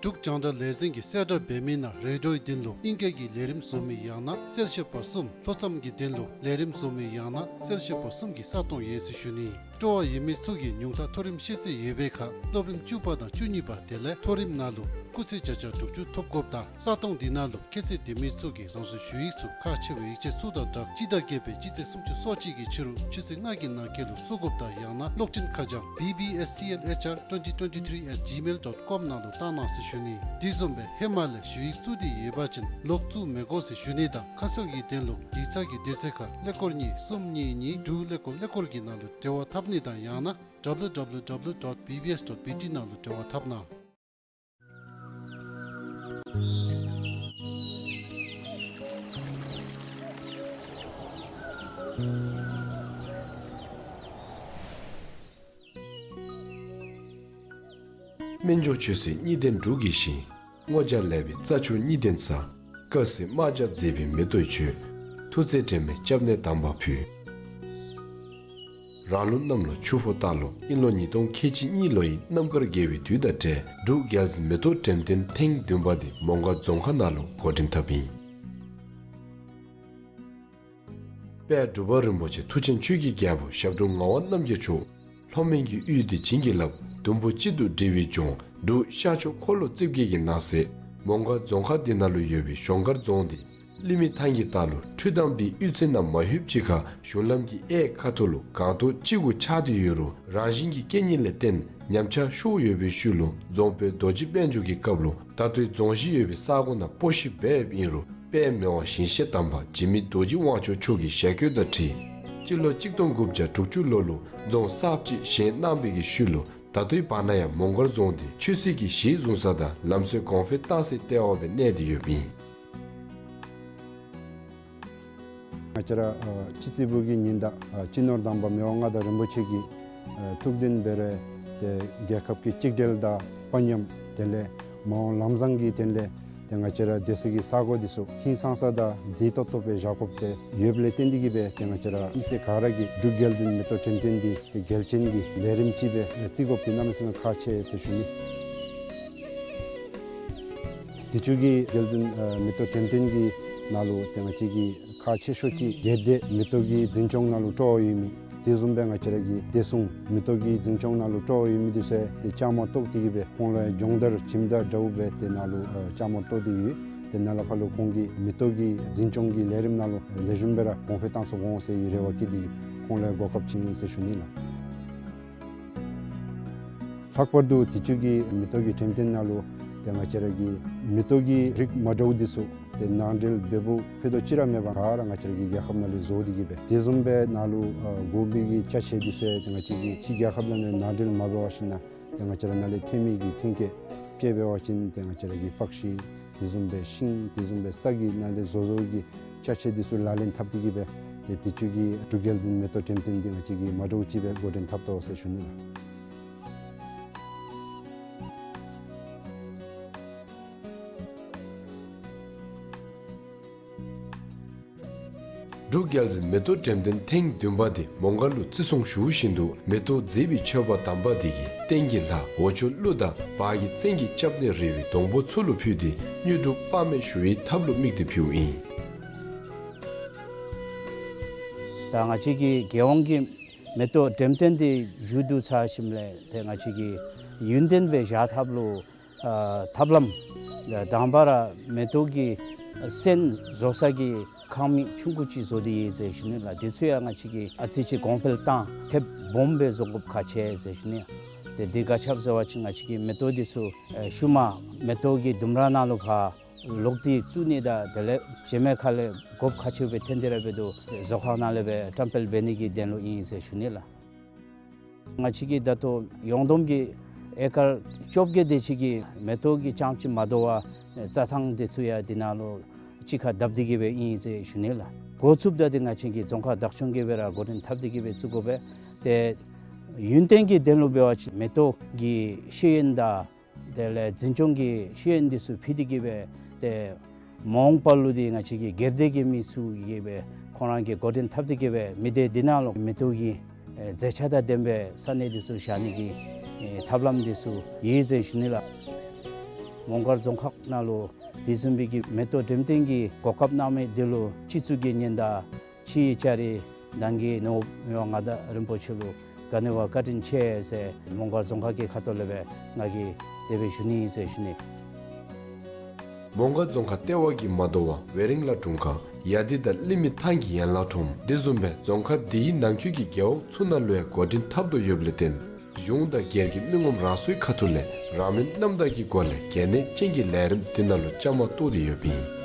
འབྲུག་རྒྱང་བསྒྲགས་ལས་འཛིན་གྱིས་གསལ་བསྒྲགས་འབད་མི་ནང་རེ་ཌིའོའི་དོན་ལུ་ཨིང་སྐད་ཀྱི་ལས་རིམ་བཟོ་མི་ཡང་ན་གསལ་བཤད་པ་གསུམ། ལྷོ་མཚམས་ཀྱི་དོན་ལུ་ལས་རིམ་བཟོ་མི་ཡང་ན་གསལ་བཤད་པ་གསུམ་གྱི་ས་སྟོང་ཡོད་ཟེར་ཞུ་ནི། སྤྲོ་བ་ཡོད་མི་ཚུ་གིས་ཉུང་མཐའ་མཐོ་རིམ་ཤེས་ཚད་ཡོད་པའི་ཁར་སློབ་རིམ་བཅུ་པ་དང་བཅུ་གཉིས་པ་དེ་ལས་མཐོ་རིམ་ནང་ལུ་སྐུགས་ཚད་བརྒྱ་ཆ་དྲུག་ཅུ་ཐོབ་དགོཔ་དང་ས་སྟོང་འདི་ནང་ལུ་ཁྱད་ཚད་ལྡན་མི་ཚུ་གིས་རང་སོའི་ཞུ་ཡིག་ཚུ་ཁག་ཆེ་བའི་ཡིག་ཆ་ཚུ་དང་སྦྲགས་སྤྱི་ཟླ་བརྒྱད་པའི་སྤྱི་ཚེས་སུམ་ཅུ་སོ་གཅིག་གི་ཕྱི་རུ་ཆུ་ཚོད་ལྔ་གི་ནང་འཁོད་ལུ་བཙུགས་དགོཔ་དང་ཡང་ན་གློག་འཕྲིན་ཁ་བྱང་B B S C L H R twenty twenty-three at gmail dot com ནང་ལུ་བཏང་གནང་ཟེར་ཞུ་ནི། དེ་བཟུམ་སྦེ་ཧེ་མ་ལས་ཞུ་ཡིག་བཙུགས་ཏེ་ཡོད་པ་ཅིན་ལོག་བཙུགས་མི་དགོ་ཟེར་ཞུ་ནི་དང་ཁ་གསལ་གྱི་དོན་ལུ་ཡིག་ཚང་གི་དུས་ཚོད་ཁར་ཀླད་ཀོར་གཉིས་གསུམ་གཉིས་གཉིས་དྲུག་ཀླད་ཀོར་ཀླད་ཀོར་གྱི་ནང་ལུ་འབྲེལ་བ་འཐབ་ནི་དང་ཡང་ན་W W W dot B B S dot B T ནང་ལུ་འབྲེལ་བ་འཐབ་གནང་། སྨན་ལྗོངས་ཆོས་སྲིད་གཉིས་ལྡན་འབྲུག་གི་ཞིང་། སྔོ་ལྗང་ལེགས་པའི་རྩྭ་མཆོག་གཉིས་ལྡན་ས། དཀར་གསལ་དམར་ལྗང་མཛེས་པའི་མེ་ཏོག་ཆུ། ཐུགས་བརྩེ་དྲན་པའི་སྐྱབས་གནས་དམ་པ་ཕུལ། རང་ལུགས་གནམ་ལོ་ཆུ་ཕོ་སྟག་ལོ་དབྱིན་ལོ་ཉིས་སྟོང་ཁལ་གཅིག་གཉིས་ལོའི་གནམ་དཀར་དགེ་བའི་དུས་དང་འབྲེལ་འབྲུག་རྒྱལ་གླིང་མེ་ཏོག་འགྲེམས་སྟོན་ཐེངས་བདུན་པ་འདི་མོང་སྒར་རྫོང་ཁག་ནང་ལུ་འགོ་འདྲེན་འཐབ་ཨིན། དཔལ་འབྲུག་པ་རིན་པོ་ཆེ་མཐུ་ཆེན་ཆོས་ཀྱི་རྒྱལ་པོ་ཞབས་དྲུང་ངག་དབང་རྣམ་རྒྱལ་མཆོག་ལྷོ་མོན་གྱི་དབུས་འདི་བྱིན་གྱིས་བརླབས་དུམ་བུ་གཅིག་ཏུ་སྒྲིལ་བའི་ལྗོངས་འབྲུག་ཤར་ཕྱོགས་འཁོར་ལོ་རྩིབས་བརྒྱད་ཀྱི་ནང་གསེས་མོང་སྒར་རྫོང་ཁག་འདི་ནང་ལུ་ཡོད་པའི་གཞོང་སྒར་རྫོང་འདི་གླིང་མེ་ཐང་གི་ལྟག་ལུ་འཕྲུལ་དང་པའི་གཡུས་ཚན་ནང་མ་ལྷོདཔ་ཅིག་ཁར་གཞུང་ལམ་གྱི་གཡས་ཁ་ཐུག་ལུ་སྒང་ཏོག་གཅིག་གུ་ཆགས་ཏེ་ཡོད་རུང་རང་བཞིན་གྱི་རྐྱེན་ངན་ལས་བརྟེན་ཉམས་ཆག་ཤོར་ཡོད་པའི་ཤུལ་ལུ་རྫོང་དཔོན་རྡོ་རྗེ་དཔལ་འབྱོར་གྱི་སྐབས་ལུ་ད་ལྟོའི་རྫོང་གཞི་ཡོད་པའི་ས་གོ་ནང་སྤོ་བཤུད་འབད་ཡོདཔ་ཨིན་རུང་དཔལ་མི་དབང་ཞིང་གཤེགས་དམ་པ་འཇིགས་མེད་རྡོ་རྗེ་དབང་ཕྱུག་མཆོག་གི་ཞལ་བཀོད་དང་འཁྲིལ་སྤྱི་ལོ་གཅིག་སྟོང་དགུ་བརྒྱ་དྲུག་ཅུ་ལོ་ལུ་རྫོང་གསརཔ་ཅིག་བཞེངས་གནང་བའི་གི་ཤུལ་ལུ་ད་ལྟོའི་བར་ན་ཡང་མོང་སྒར་རྫོང་འདི་ཆོས་སྲིད་ཀྱི་གཞི་བཟུང་ས་དང་ལམ་སྲོལ་གོང་འཕེལ་བཏང་སའི་ལྟེ་བ་སྦེ་གནས་ཏེ་ཡོདཔ་ཨིན། ང་བཅས་ར་ཨ་སྤྱི་རྩིས་པུའི་ཉིན་དང་ཨ་སྤྱི་ནོར་དམ་པ་མི་དབང་མངའ་བདག་རིན་པོ་ཆེ་གི་ཨ་ཐུགས་འདུན་འབད་རུང་ ཏེ་རྒྱལ་ཁབ་ཀྱི་གཅིག་སྒྲིལ་དང་དཔའ་ཉམས་དེ་ལས་མ་འོངས་ལམ་བཟང་གི་དོན་ལས་ཏེ་ང་བཅས་ར་སྡོད་སའི་གི་ས་གོ་འདི་ཚུ་ཧིང་སངས་ས་དང་མཛེས་ཏོག་ཏོ་སྦེ་བཞག་དགོཔ་སྦེ་ཡོདཔ་ལས་བརྟེན་ཏེ་གིས་སྦེ་ཏེ་ང་བཅས་ར་མི་སེར་ག་ར་གིས་འབྲུག་རྒྱལ་འཛིན་མེ་ཏོག་འགྲེམས་སྟོན་འདི་ཏེ་རྒྱལ་ཆེན་གྱི་ལས་རིམ་ཅིག་སྦེ་བརྩི་དགོཔ་འདི་གནམ་མེད་ས་མེད་ཁག་ཆེ་ཟེར་ཞུ་ནི། དུས་ཅི་གི་རྒྱལ་འཛིན་ཨ་མེ་ཏོག་འགྲེམས་སྟོན་གྱི་ནང་ལུ་ཏེ་ང་བཅས་ཀྱི་ཁག་ཆེ་ཤོས་ཅིག་སྒེར་སྡེ་མེ་ཏོག་གི་འཛིན་སྐྱོང་ནང་ལུ་སྤྲོ་བ་ཡོད་མི། དེ་བཟུམ་སྦེ་ང་བཅས་ར་གི་བདེ་སྲུང་མེ་ཏོག་གི་འཛིན་སྐྱོང་ནང་ལུ་སྤྲོ་བ་ཡོད་མི་འདི་ཚུ་ཏེ་བཅའ་མར་གཏོགས་ཏེ་གིས་སྦེ་ཁོང་ལུ་སྦྱོང་བརྡར་ཁྱིམ་བདག་འདྲཝ་སྦེ་ཏེ་ནཱ་ལུ་ཨ་བཅའ་མར་གཏོགས་ཏེ་ཡོད། ཏེ་ནཱ་ལས་ཕར་ལུ་ཁོང་གིས་མེ་ཏོག་གི་འཛིན་སྐྱོང་གི་ལས་རིམ་ནང་ལུ་ལེགས་ཤོམ་སྦེ་ར་གོང་འཕེལ་བཏང་ཚུགས་འོང་ཟེར་རེ་བ་བསྐྱེད་དེ་ཁོང་ལུ་གོ་སྐབས་ཅིག་ཨིན་ཟེར་ཞུ་ནི་ལགས། ལྷག་པར་དུ་དུས་ཅི་གི་མེ་ཏོག་གི་འགྲེམས་སྟོན་ནང་ལུ་ཏེ་ང་བཅས་ར་གི་མེ་ཏོག་གི་རིགས་མ་འདྲཝ་འདི་ཚུ་ཏེ་ནང་འདྲེན་འབདཝ་ཕུད་རྡོག་གཅིག་ར་མེད་པར་ག་ར་ང་བཅས་ར་གི་རྒྱལ་ཁབ་ནང་ལས་བཟོ་སྟེ་གིས་སྦེ་དེ་བཟུམ་སྦེ་ནཱ་ལུ་ཨ་དགོ་པའི་གི་ཅ་ཆས་འདི་ཚུ་ཡང་ཏེ་ང་བཅས་ཀྱི་ཕྱི་རྒྱལ་ཁབ་ནང་ལས་ནང་འདྲེན་མ་འབད་བ་ཅིན་ཏེ་ང་བཅས་ར་ནཱ་ལས་ཐོན་མི་གི་ཐོན་སྐྱེད་དཔྱེ་འབད་བ་ཅིན་ཏེ་ང་བཅས་ར་གི་པགས་ཤིང་དེ་བཟུམ་སྦེ་ཤིང་དེ་བཟུམ་སྦེ་ས་གི་ནང་ལས་བཟོ་བཟོཝ་གི་ཅ་ཆས་འདི་ཚུ་ལག་ལེན་འཐབ་སྟེ་གིས་སྦེ་ཏེ་དུས་ཅི་གི་འབྲུག་རྒྱལ་འཛིན་མེ་ཏོག་འགྲེམས་སྟོན་འདི་ང་བཅས་ཀྱིས་མ་འདྲཝ་ཅིག་སྦེ་འགོ་འདྲེན་འཐབ་དོ་ཟེར་ཞུ་ནི་ལགས། འབྲུག་རྒྱལ་འཛིན་མེ་ཏོག་འགྲེམས་སྟོན་ཐེངས་བདུན་པ་འདི་མོང་སྒར་ལུ་བརྩི་སྲུང་ཞུ་བཞིན་དུ་མེ་ཏོག་མཛེས་པའི་མཆོད་པ་དམ་པ་འདི་གིས་སྟེང་གི་ལྷ་འོག་ཆུ་ཀླུ་དང་བར་གྱི་བཙན་གྱི་སྐྱབས་གནས་རི་བོའི་སྡོང་པོ་ཚུ་ལུ་ཕུལ་ཏེ་དངོས་གྲུབ་དཔག་མེད་ཞུ་བའི་ཐབས་ལུ་དམིགས་ཏེ་ཕུལཝ་ཨིན། ད་ང་བཅས་ཀྱི་རྒྱལ་ཡོངས་ཀྱི་མེ་ཏོག་འགྲེམས་སྟོན་འདི་མཇུག་བསྡུ་ཚར་ཞིནམ་ལས་ཏེ་ང་བཅས་ཀྱི་ཡུན་བརྟན་སྦེ་བཞག་ཐབས་ལུ་ཨ་ཐབས་ལམ་དང་པ་ར་མེ་ཏོག་གི་སོན་བཟོ་ས་གི་ཁང་མིག་ཆུང་ཀུ་ཅིག་བཟོ་སྟེ་ཡོད་ཟེར་ཞུ་ནི་ལགས། དེ་ཚུ་ཡང་ང་བཅས་ཀྱིས་ཨ་ཙི་ཅིག་གོང་འཕེལ་བཏང་ཐེབས་སྦོམ་སྦེ་བཟོ་དགོཔ་ཁག་ཆེ་ཟེར་ཞུ་ནི། ཏེ་དེ་ག་ཅི་སྦེ་ཟེར་བ་ཅིན་ང་བཅས་ཀྱི་མེ་ཏོག་འདི་ཚུ་ཨེ་ཤུལ་མ་མེ་ཏོག་གི་ལྡུམ་ར་ནང་ལུ་ཕར་ལོག་སྟེ་བཙུགས་ནི་དང་དེ་ལས་བྱེ་མའི་ཁ་ལས་དགོཔ་ཁག་ཆེཝ་སྦེ་ཐོན་ཏེ་ར་འབད་དོ། བཟོ་ཁང་ནང་ལས་སྦེ་བཀྲམ་སྤེལ་འབད་ནི་གི་དོན་ལུ་ཨིན་ཟེར་ཞུ་ནི་ལགས། ང་བཅས་ཀྱིས་ད་ལྟོ་ཡོངས་བསྡོམས་ཀྱི་ཨེ་ཀར་བཅོ་བརྒྱད་དེ་ཅིག་གི་མེ་ཏོག་གི་རྐྱངམ་ཅིག་མ་དོ་བར་རྩྭ་ཐང་དེ་ཚུ་ཡང་འདི་ནང་ལུ་གཅིག་ཁར་བརྡབ་སྟེ་གིས་སྦེ་ཨིན་ཟེར་ཞུ་ནི་ལགས། འགོ་བཙུགསཔ་ད་འདི་ང་བཅས་ཀྱི་རྫོང་ཁག་བདག་སྐྱོང་གིས་སྦེ་ར་འགོ་འདྲེན་འཐབ་སྟེ་གིས་སྦེ་བཙུགས་དགོ་པས། ཏེ་ཡུན་བརྟན་གྱི་དོན་ལུ་འབད་བ་ཅིན་མེ་ཏོག་གི་ཤེས་ཡོན་དང་དེ་ལས་འཛིན་སྐྱོང་གི་ཤེས་ཡོན་འདི་ཚུ་ཕུལ་ཏེ་གིས་སྦེ་ཏེ་མ་འོངས་པ་ལུ་འདི་ང་བཅས་ཀྱི་སྒེར་སྡེ་གི་མི་ཚུ་གིས་སྦེ་ཁོང་ར་གིས་འགོ་འདྲེན་འཐབ་སྟེ་གིས་སྦེ་མི་སྡེ་འདི་ནང་ལུ་མེ་ཏོག་གི་ཨེ་མཛེས་ཆ་དང་ལྡན་པའི་ས་གནས་འདི་ཚུ་བཞག་ནི་གི་ཨེ་ཐབས་ལམ་འདི་ཚུ་ཡོད་ཟེར་ཞུ་ནི་ལགས། མོང་སྒར་རྫོང་ཁག་ནང་ལུ་དེ་བཟུམ་སྦེ་གི་མེ་ཏོག་འགྲེམས་སྟོན་གྱི་གོ་སྐབས་གནང་མི་འདི་ལུ་སྤྱི་གཙུག་གི་ཉེ་འདབས་ཕྱིའི་ལྕགས་རི་ནང་གི་ནོར་བུ་མི་དབང་མངའ་བདག་རིན་པོ་ཆེ་ལུ་ག་ནི་བ་བཀའ་དྲིན་ཆེ་ཟེར་མོང་སྒར་རྫོང་ཁག་གི་ཁ་ཐུག་ལས་སྦེ་ང་གིས་དེ་སྦེ་ཞུ་ནི་ཨིན་ཟེར་ཞུ་ནི། མོང་སྒར་རྫོང་ཁག་ལྟེ་བ་གི་མ་དོ་བར་ཝེ་རིང་ལ་དྲུང་ཁག་ཡ་དི་དང་ལི་མི་ཐང་གི་ཡན་ལག་ཁྲོམ་དེ་བཟུམ་སྦེ་རྫོང་ཁག་འདིའི་ནང་འཁོད་ཀྱི་རྒེད་འོག་ཚུ་ནང་ལུ་ཡང་འགོ་འདྲེན་འཐབ་དོ་ཡོདཔ་ལས་བརྟེན་གཞུང་དང་སྒེར་གྱི་མི་ངོམ་རང་སོའི་ཁ་ཐུག་ལས་རང་མོས་རྣམ་དག་གི་སྒོ་ལས་གལ་གནད་ཅན་གྱི་ལས་རིམ་འདི་ནང་ལུ་བཅའ་མར་གཏོགས་ཏེ་ཡོདཔ་ཨིན།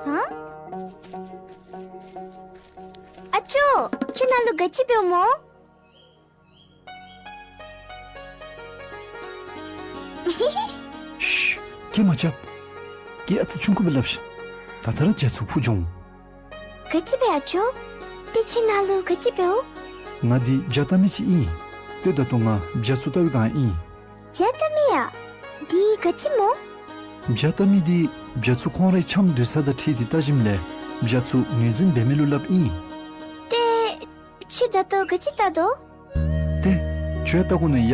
ཧ། ཨ་ཅོ། ཁྱོད་ནཱ་ལུ་ག་ཅི་འབདཝ་སྨོ། ཤུ། སྐད་མ་རྐྱབ། སྐད་ཨ་ཙི་ཆུང་ཀུ་སྦེ་སླབ་ཤིག། ད་ལྟོ་ར་རྒྱ་ཚུ་འཕུར་འགྱོ་འོང་། ག་ཅི་སྦེ་ཨ་ཅོ། ཏེ་ཁྱོད་ནཱ་ལུ་ག་ཅི་འབདཝ། ང་འདི་བྱ་བལྟ་མི་ཅིག་ཨིན། ཏེ་ད་ལྟོ་ང་བྱ་ཚུ་བལྟ་བའི་སྒང་ཨིན། བྱ་བལྟ་མི་ཡ། འདི་ག་ཅི་སྨོ། བྱ་བལྟ་མི་འདི་བྱ་ཚུ་ཁོང་རའི་འཆམ་སྡོད་ས་དང་འཁྲིལ་ཏེ་བལྟ་ཞིནམ་ལས་བྱ་ཚུ་ངོས་འཛིན་འབད་མི་ལུ་སླབ་ཨིན། ཏེ་ཁྱོད་ད་ལྟོ་ག་ཅི་བལྟ་དོ། ཏེ་ཁྱོད་ཡང་བལྟ་དགོ་ན་ཡ།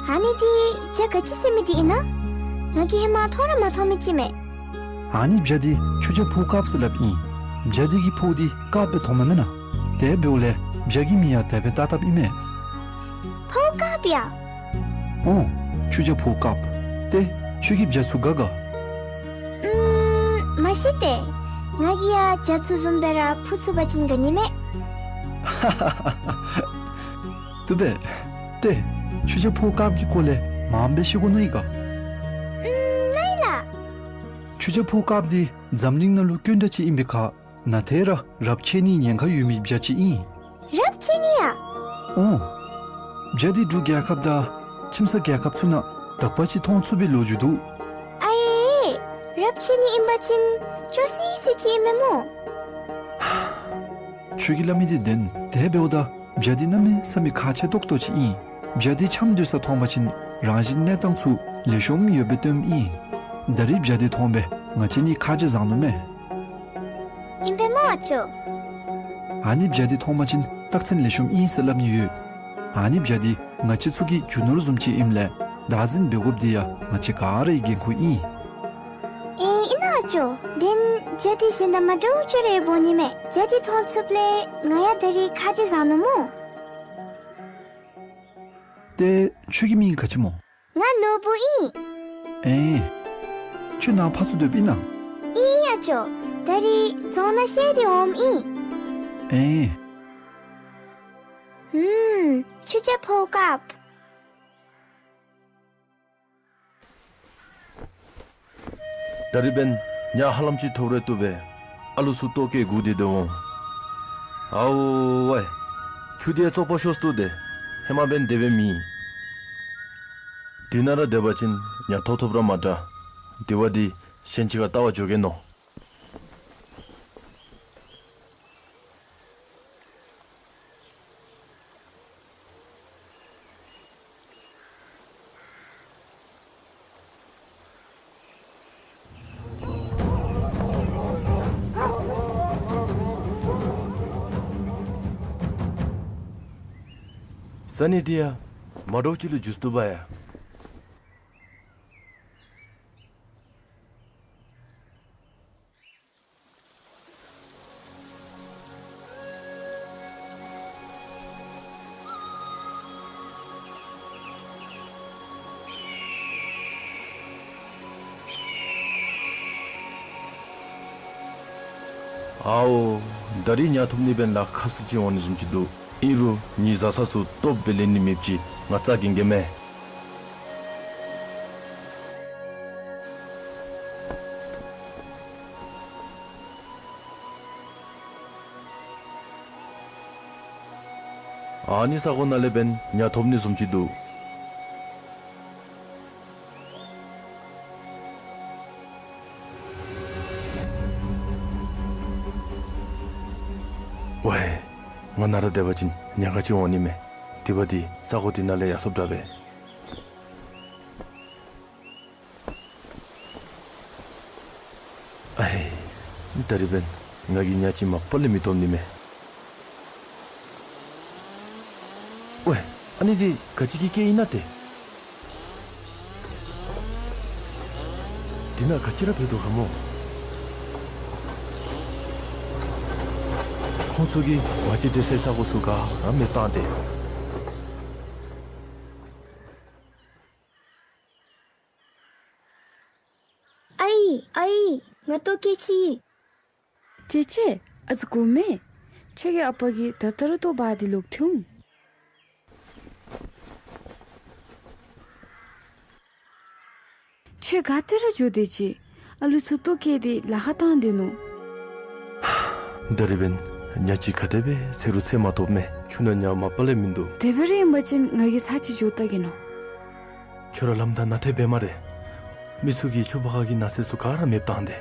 ཨ་ནི་འདི་བྱ་ག་ཅི་ཟེར་མི་འདི་ཨིན་ན། ང་གིས་ཧེ་མ་མཐོང་ར་མ་མཐོང་མི་ཅིག་མས། ཨ་ནི་བྱ་འདི་ཆུ་བྱ་ཕོ་དཀརཔོ་ཟེར་སླབ་ཨིན། བྱ་འདི་གི་ཕོཝ་འདི་དཀརཔོ་སྦེ་མཐོངམ་མེན་ན། དེ་འབདཝ་ལས་བྱ་གི་མིང་ཡང་དེ་སྦེ་བཏགས་བཏགསཔ་ཨིན་མས། ཕོཝ་དཀརཔོ་ཡ། ཨོ། ཆུ་བྱ་ཕོཝ་དཀརཔོ། ཏེ་ཁྱོད་ཀྱིས་བྱ་ཚུ་དགའ་ག། ཨུམ། མ་གཞི་ཏེ་ང་གིས་ཡང་བྱ་ཚུ་བཟུམ་སྦེ་ར་འཕུར་ཚུགས་པ་ཅིན་དགའ་ནི་མས། བཏུབ་པས། ཏེ་ཆུ་བྱ་ཕོཝ་དཀརཔོ་གི་སྐོར་ལས་མངམ་སྦེ་ཤེས་དགོ་མནོ་ཡི་ག། ཨུམ། ནཱ་ལགས། ཆུ་བྱ་ཕོཝ་དཀརཔོ་འདི་འཛམ་གླིང་ནང་ལུ་དཀོན་དྲགས་ཅིག་ཨིན་པའི་ཁར་ནཱ་ཏེ་ར་རབས་ཆད་ནིའི་ཉེན་ཁ་ཡོད་མི་བྱ་ཅིག་ཨིན། རབས་ཆད་ནི་ཡ། ཨོ། བྱ་འདི་འབྲུག་རྒྱལ་ཁབ་དང་ཁྱིམ་ཚང་རྒྱལ་ཁབ་ཚུ་ནང་དག་པ་ཅིག་མཐོང་ཚུགས་པའི་ལོ་རྒྱུས་འདུག། ཨའེ། རབས་ཆད་ནི་ཨིན་པ་ཅིན་སྐྱོ་སི་སི་ཅིག་ཨིན་མས་སྨོ། ཁྱོད་ཀྱིས་སླབ་མི་འདི་བདེན། དེ་འབདཝ་ད་བྱ་འདི་གནམ་མེད་ས་མེད་ཁག་ཆེ་ཏོག་ཏོ་ཅིག་ཨིན། བྱ་འདི་འཆམ་སྡོད་ས་མཐོང་པ་ཅིན་རང་བཞིན་གནས་སྟངས་ཚུ་ལེགས་ཤོམ་ཡོདཔ་སྦེ་སྟོནམ་ཨིན། ད་རིས་བྱ་འདི་མཐོང་སྦེ་ང་བཅས་གཉིས་ཁ་རྗེ་བཟང་ནུག་མས། ཨིན་པས་སྨོ་ཨ་ཅོ། ཨ་ནི་བྱ་འདི་མཐོང་པ་ཅིན་རྟགས་མཚན་ལེགས་ཤོམ་ཨིན་ཟེར་སླབ་ནི་ཡོད། ཨ་ནི་བྱ་འདི་ང་བཅས་ཚུ་གི་རྒྱུ་ནོར་བཟུམ་ཅིག་ཨིནམ་ལས་བདག་འཛིན་འབད་དགོཔ་འདི་ཡང་ང་བཅས་ག་རའི་འགན་ཁུར་ཨིན། ཨེ་ཨིན་ན་ཨ་ཅོ། དེ་ནི་བྱ་འདི་གཞན་དང་མ་འདྲཝ་ཅིག་ར་འབོ་ནི་མས། བྱ་འདི་མཐོང་ཚུགསཔ་ལས་ང་ཡང་ད་རིས་ཁ་རྗེ་བཟང་ནུག་སྨོ། ཏེ་ཁྱོད་ཀྱི་མིང་ག་ཅི་སྨོ། ང་ནོར་བུ་ཨིན། ཨེ། ཁྱོད་ནཱ་ཕར་ཚུར་སྡོདཔ་ཨིན་ན། ཨིན་ཨ་ཅོ། ད་རིས་རྫོང་ནང་བཤལ་ཏེ་འོངམ་ཨིན། ཨེ། ཨུམ། ཆུ་བྱ་ཕོཝ་དཀརཔོ། ད་རིས་འབདན་ཉ་ཧ་ལམ་ཅིག་ཐོབ་རུང་བཏུབ་པས། ཨ་ལུ་ཚུ་ལྟོ་བཀྱེས་སྒུག་སྡོད་དེ་འོང་། ཨའོ་ཝའེ། ཆུ་འདི་བཙོག་པ་ཤོས་ཏོ་ཏེ། ཧེ་མ་འབདན་དེ་སྦེ་མེན། འདི་ནང་ར་སྡོད་པ་ཅིན་ཉ་ཐོབ་ཐོབ་ར་མ་འདྲ། དེ་བ་འདི་གཞན་ཅིག་ཁར་བལྟ་བར་འགྱོ་གེ་མནོ། ས་གནས་འདི་ཡང་མ་འདྲཝ་ཅིག་ལུ་འགྱུར་བཏུབ་པ་ཡ། ཨའོ། ད་རིས་ཉ་ཐོབ་ནི་འབདན་ལཱ་ཁག་སུ་ཅིག་འོང་ནི་བཟུམ་ཅིག་འདུག། ཨིན་རུང་ངེའི་བཟའ་ཚང་ཚུ་སྟོབས་སྦེ་ལེན་ནི་མེདཔ་ཅིག་ང་རྩ་འགེངས་གེ་མས། ཨ་ནི་ས་གོ་ནང་ལས་འབདན་ཉ་ཐོབ་ནི་བཟུམ་ཅིག་འདུག། ཝའེ། ང་ནཱ་ར་སྡོད་པ་ཅིན་ཉེན་ཁ་ཅིག་འོང་ནི་མས། དེ་བ་འདི་ས་གོ་འདི་ནང་ལས་ཡར་སོཔ་དྲག་པས། ཨའེ། ད་རིས་འབདན་ང་གིས་ཉ་ཅིག་མ་པ་ལས་མི་ཐོབ་ནི་མས། ཝའེ། ཨ་ནི་འདི་ག་ཅི་གི་སྐད་ཨིན་ན་ཏེ། འདི་ནང་ག་ཅི་ར་འབད་དོ་ག་སྨོ། ཁོང་ཚུ་གིས་ང་བཅས་སྡོད་སའི་ས་གོ་ཚུ་ག་ར་མེདཔ་བཏང་སྟེ། ཨའི་ཨའི། ང་ལྟོ་བཀྱེས་ཅི། ཅེ་ཅེ། ཨ་ཙི་སྒུག་མས། ཁྱོད་ཀྱི་ཨ་པ་གིས་ད་ལྟོ་ར་ལྟོ་འབག་སྟེ་ལོག་འཐོན། ཁྱོད་ག་ཏེ་ར་འགྱོ་དེས་ཅི། ཨ་ལུ་ཚུ་ལྟོ་བཀྱེས་ཏེ་ལཱ་ཁག་བཏང་སྡོད་ནུག། ད་རིས་འབདན་ཉ་ཅིག་ག་དེ་སྦེ་འཚོལ་རུང་འཚོལ་མ་ཐོབ་མས། ཆུ་ནང་ཉ་མ་པ་ལས་མིན་འདུག། དེ་སྦེ་ར་ཨིན་པ་ཅིན་ང་གིས་ཚར་ཅིག་འགྱོ་བལྟ་གེ་མནོ། ཁྱོད་ར་ལམ་བདའ་ནཱ་ཏེ་འབད་སྨ་རེ། མི་ཚུ་གིས་ཆུ་བར་ཁ་གི་ནགས་ཚལ་ཚུ་ག་ར་མེདཔ་བཏང་སྟེ།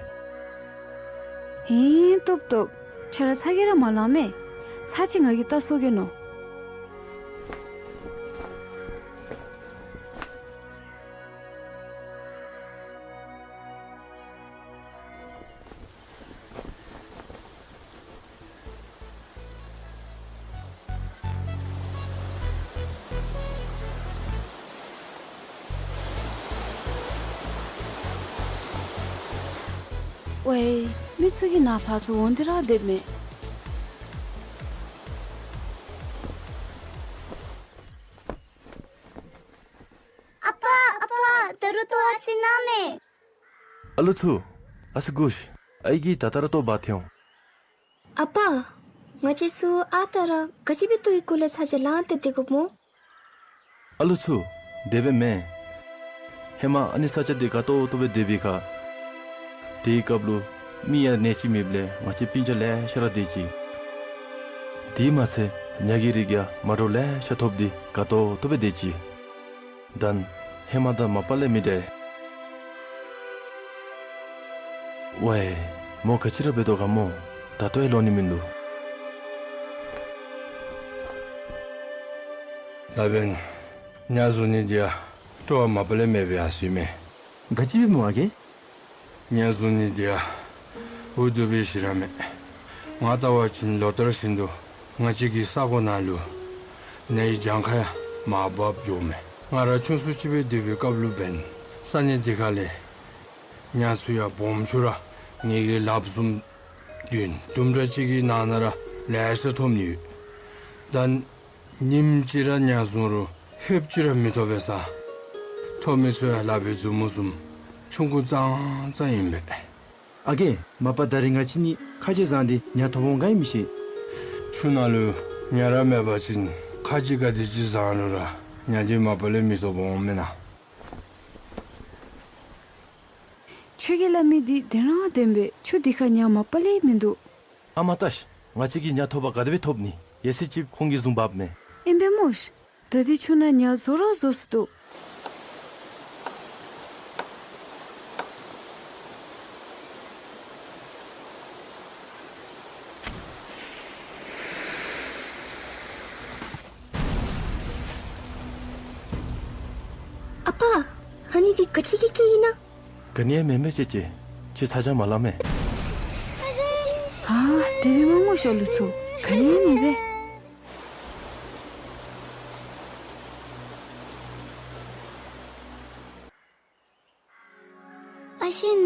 ཧེ་སྟོབས་སྟོབས། ཁྱོད་ར་ཚ་གྱང་ར་མ་ལང་མས། ཚར་ཅིག་ང་གིས་བལྟ་སོང་གེ་མནོ། ཝའེ། མི་ཚུ་གིས་ནཱ་ཕར་ཚུར་འོང་སྟེ་ར་སྡོདཔ་མས། ཨ་པ། ཨ་པ། ད་རུང་ལྟོ་ཨ་ཙི་གནང་མས། ཨ་ལུ་ཚུ། ཨ་ཙི་སྒུག་ཤིག། ཨའི་གིས་ད་ལྟོ་ལྟོ་འབག་འཐོན་འོང་། ཨ་པ། ང་བཅས་ཚུ་ཨ་རྟག་ར་ག་ཅི་འབད་ལྟོའི་སྐོར་ལས་ས་ཆ་ལངས་ཏེ་སྡོད་དགོཔ་སྨོ། ཨ་ལུ་ཚུ། དེ་སྦེ་མེན། ཧེ་མ་ཨ་ནི་ས་ཆ་འདི་དགའ་ཏོག་ཏོ་སྦེ་སྡོད་པའི་ཁར། དེའི་སྐབས་ལུ་མི་ཡང་ནད་ཅིག་མེདཔ་ལས་ང་བཅས་སྤུན་ཆ་ལེ་ཤ་ར་སྡོད་ཅི། དེ་མ་ཚད་ཉ་གི་རིགས་ཡང་མ་འདྲཝ་ལེ་ཤ་ཐོབ་སྟེ་དགའ་ཏོག་ཏོ་སྦེ་སྡོད་ཅི། ད་ཧེ་མ་དང་མ་པ་ལས་མི་འདྲ། ཝའེ། མོ་ག་ཅི་ར་འབད་དོ་ག་སྨོ། ད་ལྟོ་ཡང་ལོག་ནི་མིན་འདུག། ད་འབདན་ཉ་བཟུང་ནི་འདི་ཡང་སྤྲོ་བ་མ་པ་ལས་མེད་པའི་ཡང་སྲིད་མས། ག་ཅི་སྦེ་སྨོ་ཨ་རྒས། ཉ་བཟུང་ནི་འདི་ཡང་འུ་སྡུག་པའི་ཞེ་དྲག་མས། ང་བལྟ་བ་ཅིན་ལོ་ལྟར་བཞིན་དུ་ང་བཅས་ཀྱི་ས་གོ་ནང་ལུ་ནད་ཡི་གྱངས་ཁ་ཡང་མར་བབས་འགྱོཝ་མས། ང་ར་ཆུང་སུ་ཅིག་སྦེ་སྡོད་པའི་སྐབས་ལུ་འབདན་ས་གནས་འདི་ཁ་ལས་ཉ་ཚུ་ཡང་སྦོམ་ཆུང་ར་ངེ་གི་ལགཔ་བཟུམ་བདུན་དུམ་གྲ་ཅིག་གི་ནང་ན་ར་ལེ་ཤ་ཐོབ་ནི་ཡོད། ད་ཉིནམ་གཅིག་ར་ཉ་བཟུང་རུང་ཧེབ་ཅིག་ར་མི་ཐོབ་པས་ས། ཐོབ་མི་ཚུ་ཡང་ལག་པའི་མཛུབ་མོ་བཟུམ་ཆུང་ཀུ་ཙང་ཙང་ཨིན་པས། ཨ་རྒས། མ་པ་ད་རིས་ང་བཅས་གཉིས་ཁ་རྗེ་བཟང་སྟེ་ཉ་ཐོབ་འོང་ག་ཨིན་མི་ཤེས། ཆུ་ནང་ལུ་ཉ་ར་མེད་པ་ཅིན་ཁ་རྗེ་ག་དེ་ཅིག་བཟང་རུང་ར་ཉ་འདི་མ་པ་ལས་མི་ཐོབ་འོང་མེན་ན། ཁྱོད་ཀྱིས་སླབ་མི་འདི་བདེན་ར་བདེན་པས། ཆུ་འདི་ཁར་ཉ་མ་པ་ལས་མིན་འདུག། ཨ་མ་ལྟ་ཤིག། ང་བཅས་ཀྱིས་ཉ་ཐོབ་པ་ག་དེ་སྦེ་ཐོབ་ནི། ཡ་སི་ཅིག་ཁོང་གིས་བཟུང་འབགཔ་མས། ཨིན་པས་སྨོ་ཤིག། ད་འདི་ཆུ་ནང་ཉ་བཟོ་ར་བཟོ་སོ་འདུག། ཨ་པ། ཨ་ནི་འདི་ག་ཅི་གི་སྐད་ཨིན་ན། ག་ནི་ཡང་མེན་མས་ཅེ་ཅེ། ཁྱོད་ཚ་གྱང་མ་ལང་མས། ཨ་དེ་སྦེ་མ་དགོངས་ཤིག་ཨ་ལུ་ཚུ། ག་ནི་ཡང་མེད་པས། ཨ་ཞིམ།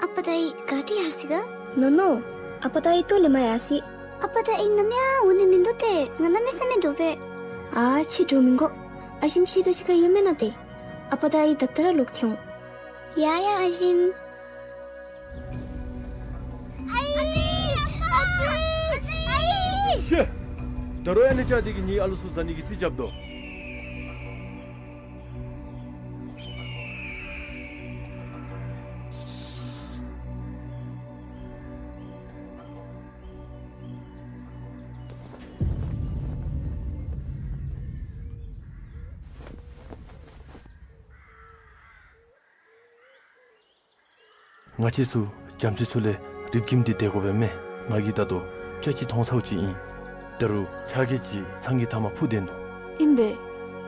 ཨ་པ་དང་ཨའི་ག་ཏེ་ཡར་སོ་ཡི་ག། ནོ་ནོ། ཨ་པ་དང་ཨའི་ལྟོ་ལེན་པར་ཡར་སོ་ཡི། ཨ་པ་དང་ཨའི་ནམ་ཡང་འོང་ནི་མིན་འདུག་སྟེ། ང་གནམ་མེད་ས་མེད་འདྲོག་པས། ཨ་ཁྱོད་འདྲོག་མི་དགོ། ཨ་ཞིམ་ཁྱོད་དང་གཅིག་ཁར་ཡོད་མེན་ན་ཏེ། ཨ་པ་དང་ཨའི་ད་ལྟོ་ར་ལོག་སྟེ་འོང་། ཡ་ཡ་ཨ་ཞིམ། ཨའི། ཨ་ཙི། ཨའི། ཤེ། ད་རུང་ཨ་ནི་ཅ་འདི་གིས་ངེའི་ཨ་ལུ་ཚུ་བཟའ་ནི་གི་རྩིས་རྐྱབ་དོ། ང་བཅས་ཚུ་རྒྱ་མཚོའི་ཚུ་ལས་རིབ་ཀྱིམ་སྟེ་སྡོད་དགོ་པས་མས། ང་གིས་ད་ལྟོ་ཅ་ཅིག་མཐོང་ཚརཝ་ཅིག་ཨིན། ད་རུང་ཆ་གིས་ཅིག་ཚང་གི་མཐའ་མར་འཕུར་སྡོད་ནུག། ཨིན་པས།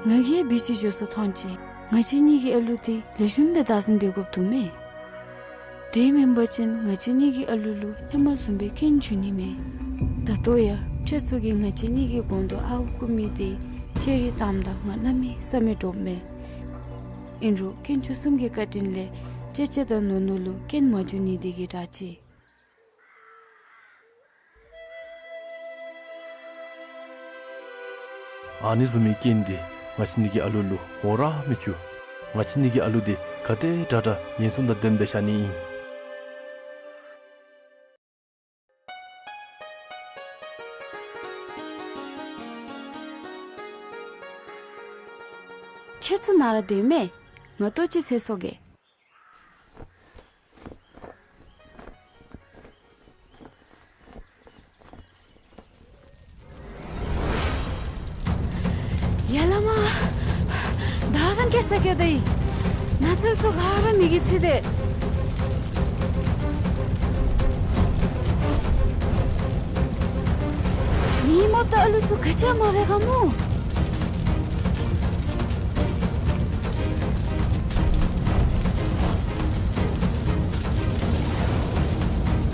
ང་གིས་ཡང་བི་ཅིག་འགྱོ་སོ་མཐོང་ཅི། ང་བཅས་གཉིས་ཀྱི་ཨ་ལུ་འདི་ལེགས་ཤོམ་སྦེ་བདག་འཛིན་འབད་དགོཔ་འདུག་མས། དེ་མེན་པ་ཅིན་ང་བཅས་གཉིས་ཀྱི་ཨ་ལུ་ལུ་ཧེ་མ་བཟུམ་སྦེ་རྐྱེན་འབྱུང་ནི་མས། ད་ལྟོ་ཡང་ཁྱེད་ཚུ་གིས་ང་བཅས་གཉིས་ཀྱི་གོང་དུ་ཨརཝ་རྐུ་མི་འདི་ཅེ་རི་བཏངམ་ད་ང་གནམ་མེད་ས་མེད་འདྲོགཔ་མས། ཨིན་རུང་དཀོན་མཆོག་གསུམ་གྱི་བཀའ་དྲིན་ལས་ཅེ་ཅེ་དང་ནུ་ནུ་ལུ་རྐྱེན་མ་འབྱུང་ནི་འདི་གིས་དྲག་ཅི། ཨ་ནི་བཟུམ་མའི་རྐྱེན་འདི་ང་བཅས་གཉིས་ཀྱི་ཨ་ལུ་ལུ་འོང་ར་མི་བཅུག། ང་བཅས་གཉིས་ཀྱི་ཨ་ལུ་འདི་ག་དེ་དྲག་དྲག་ཉེན་སྲུང་དང་ལྡནམ་སྦེ་བཞག་ནི་ཨིན། ཁྱེད་ཚུ་ནཱ་ར་སྡོད་མས། ང་ལྟོ་ཅིག་འཚོལ་སོང་གེ། ཡ་ལ་མ། ད་ག་ནི་སྐྱེ་ས་སྐྱེ་དེ་ཨིན། ནགས་ཚལ་ཚུ་ག་ར་མེ་གིས་ཚིག་སྟེ། ངེའི་རྨགཔ་དང་ཨ་ལུ་ཚུ་ག་ཅི་ཡང་མ་འབད་ག་སྨོ།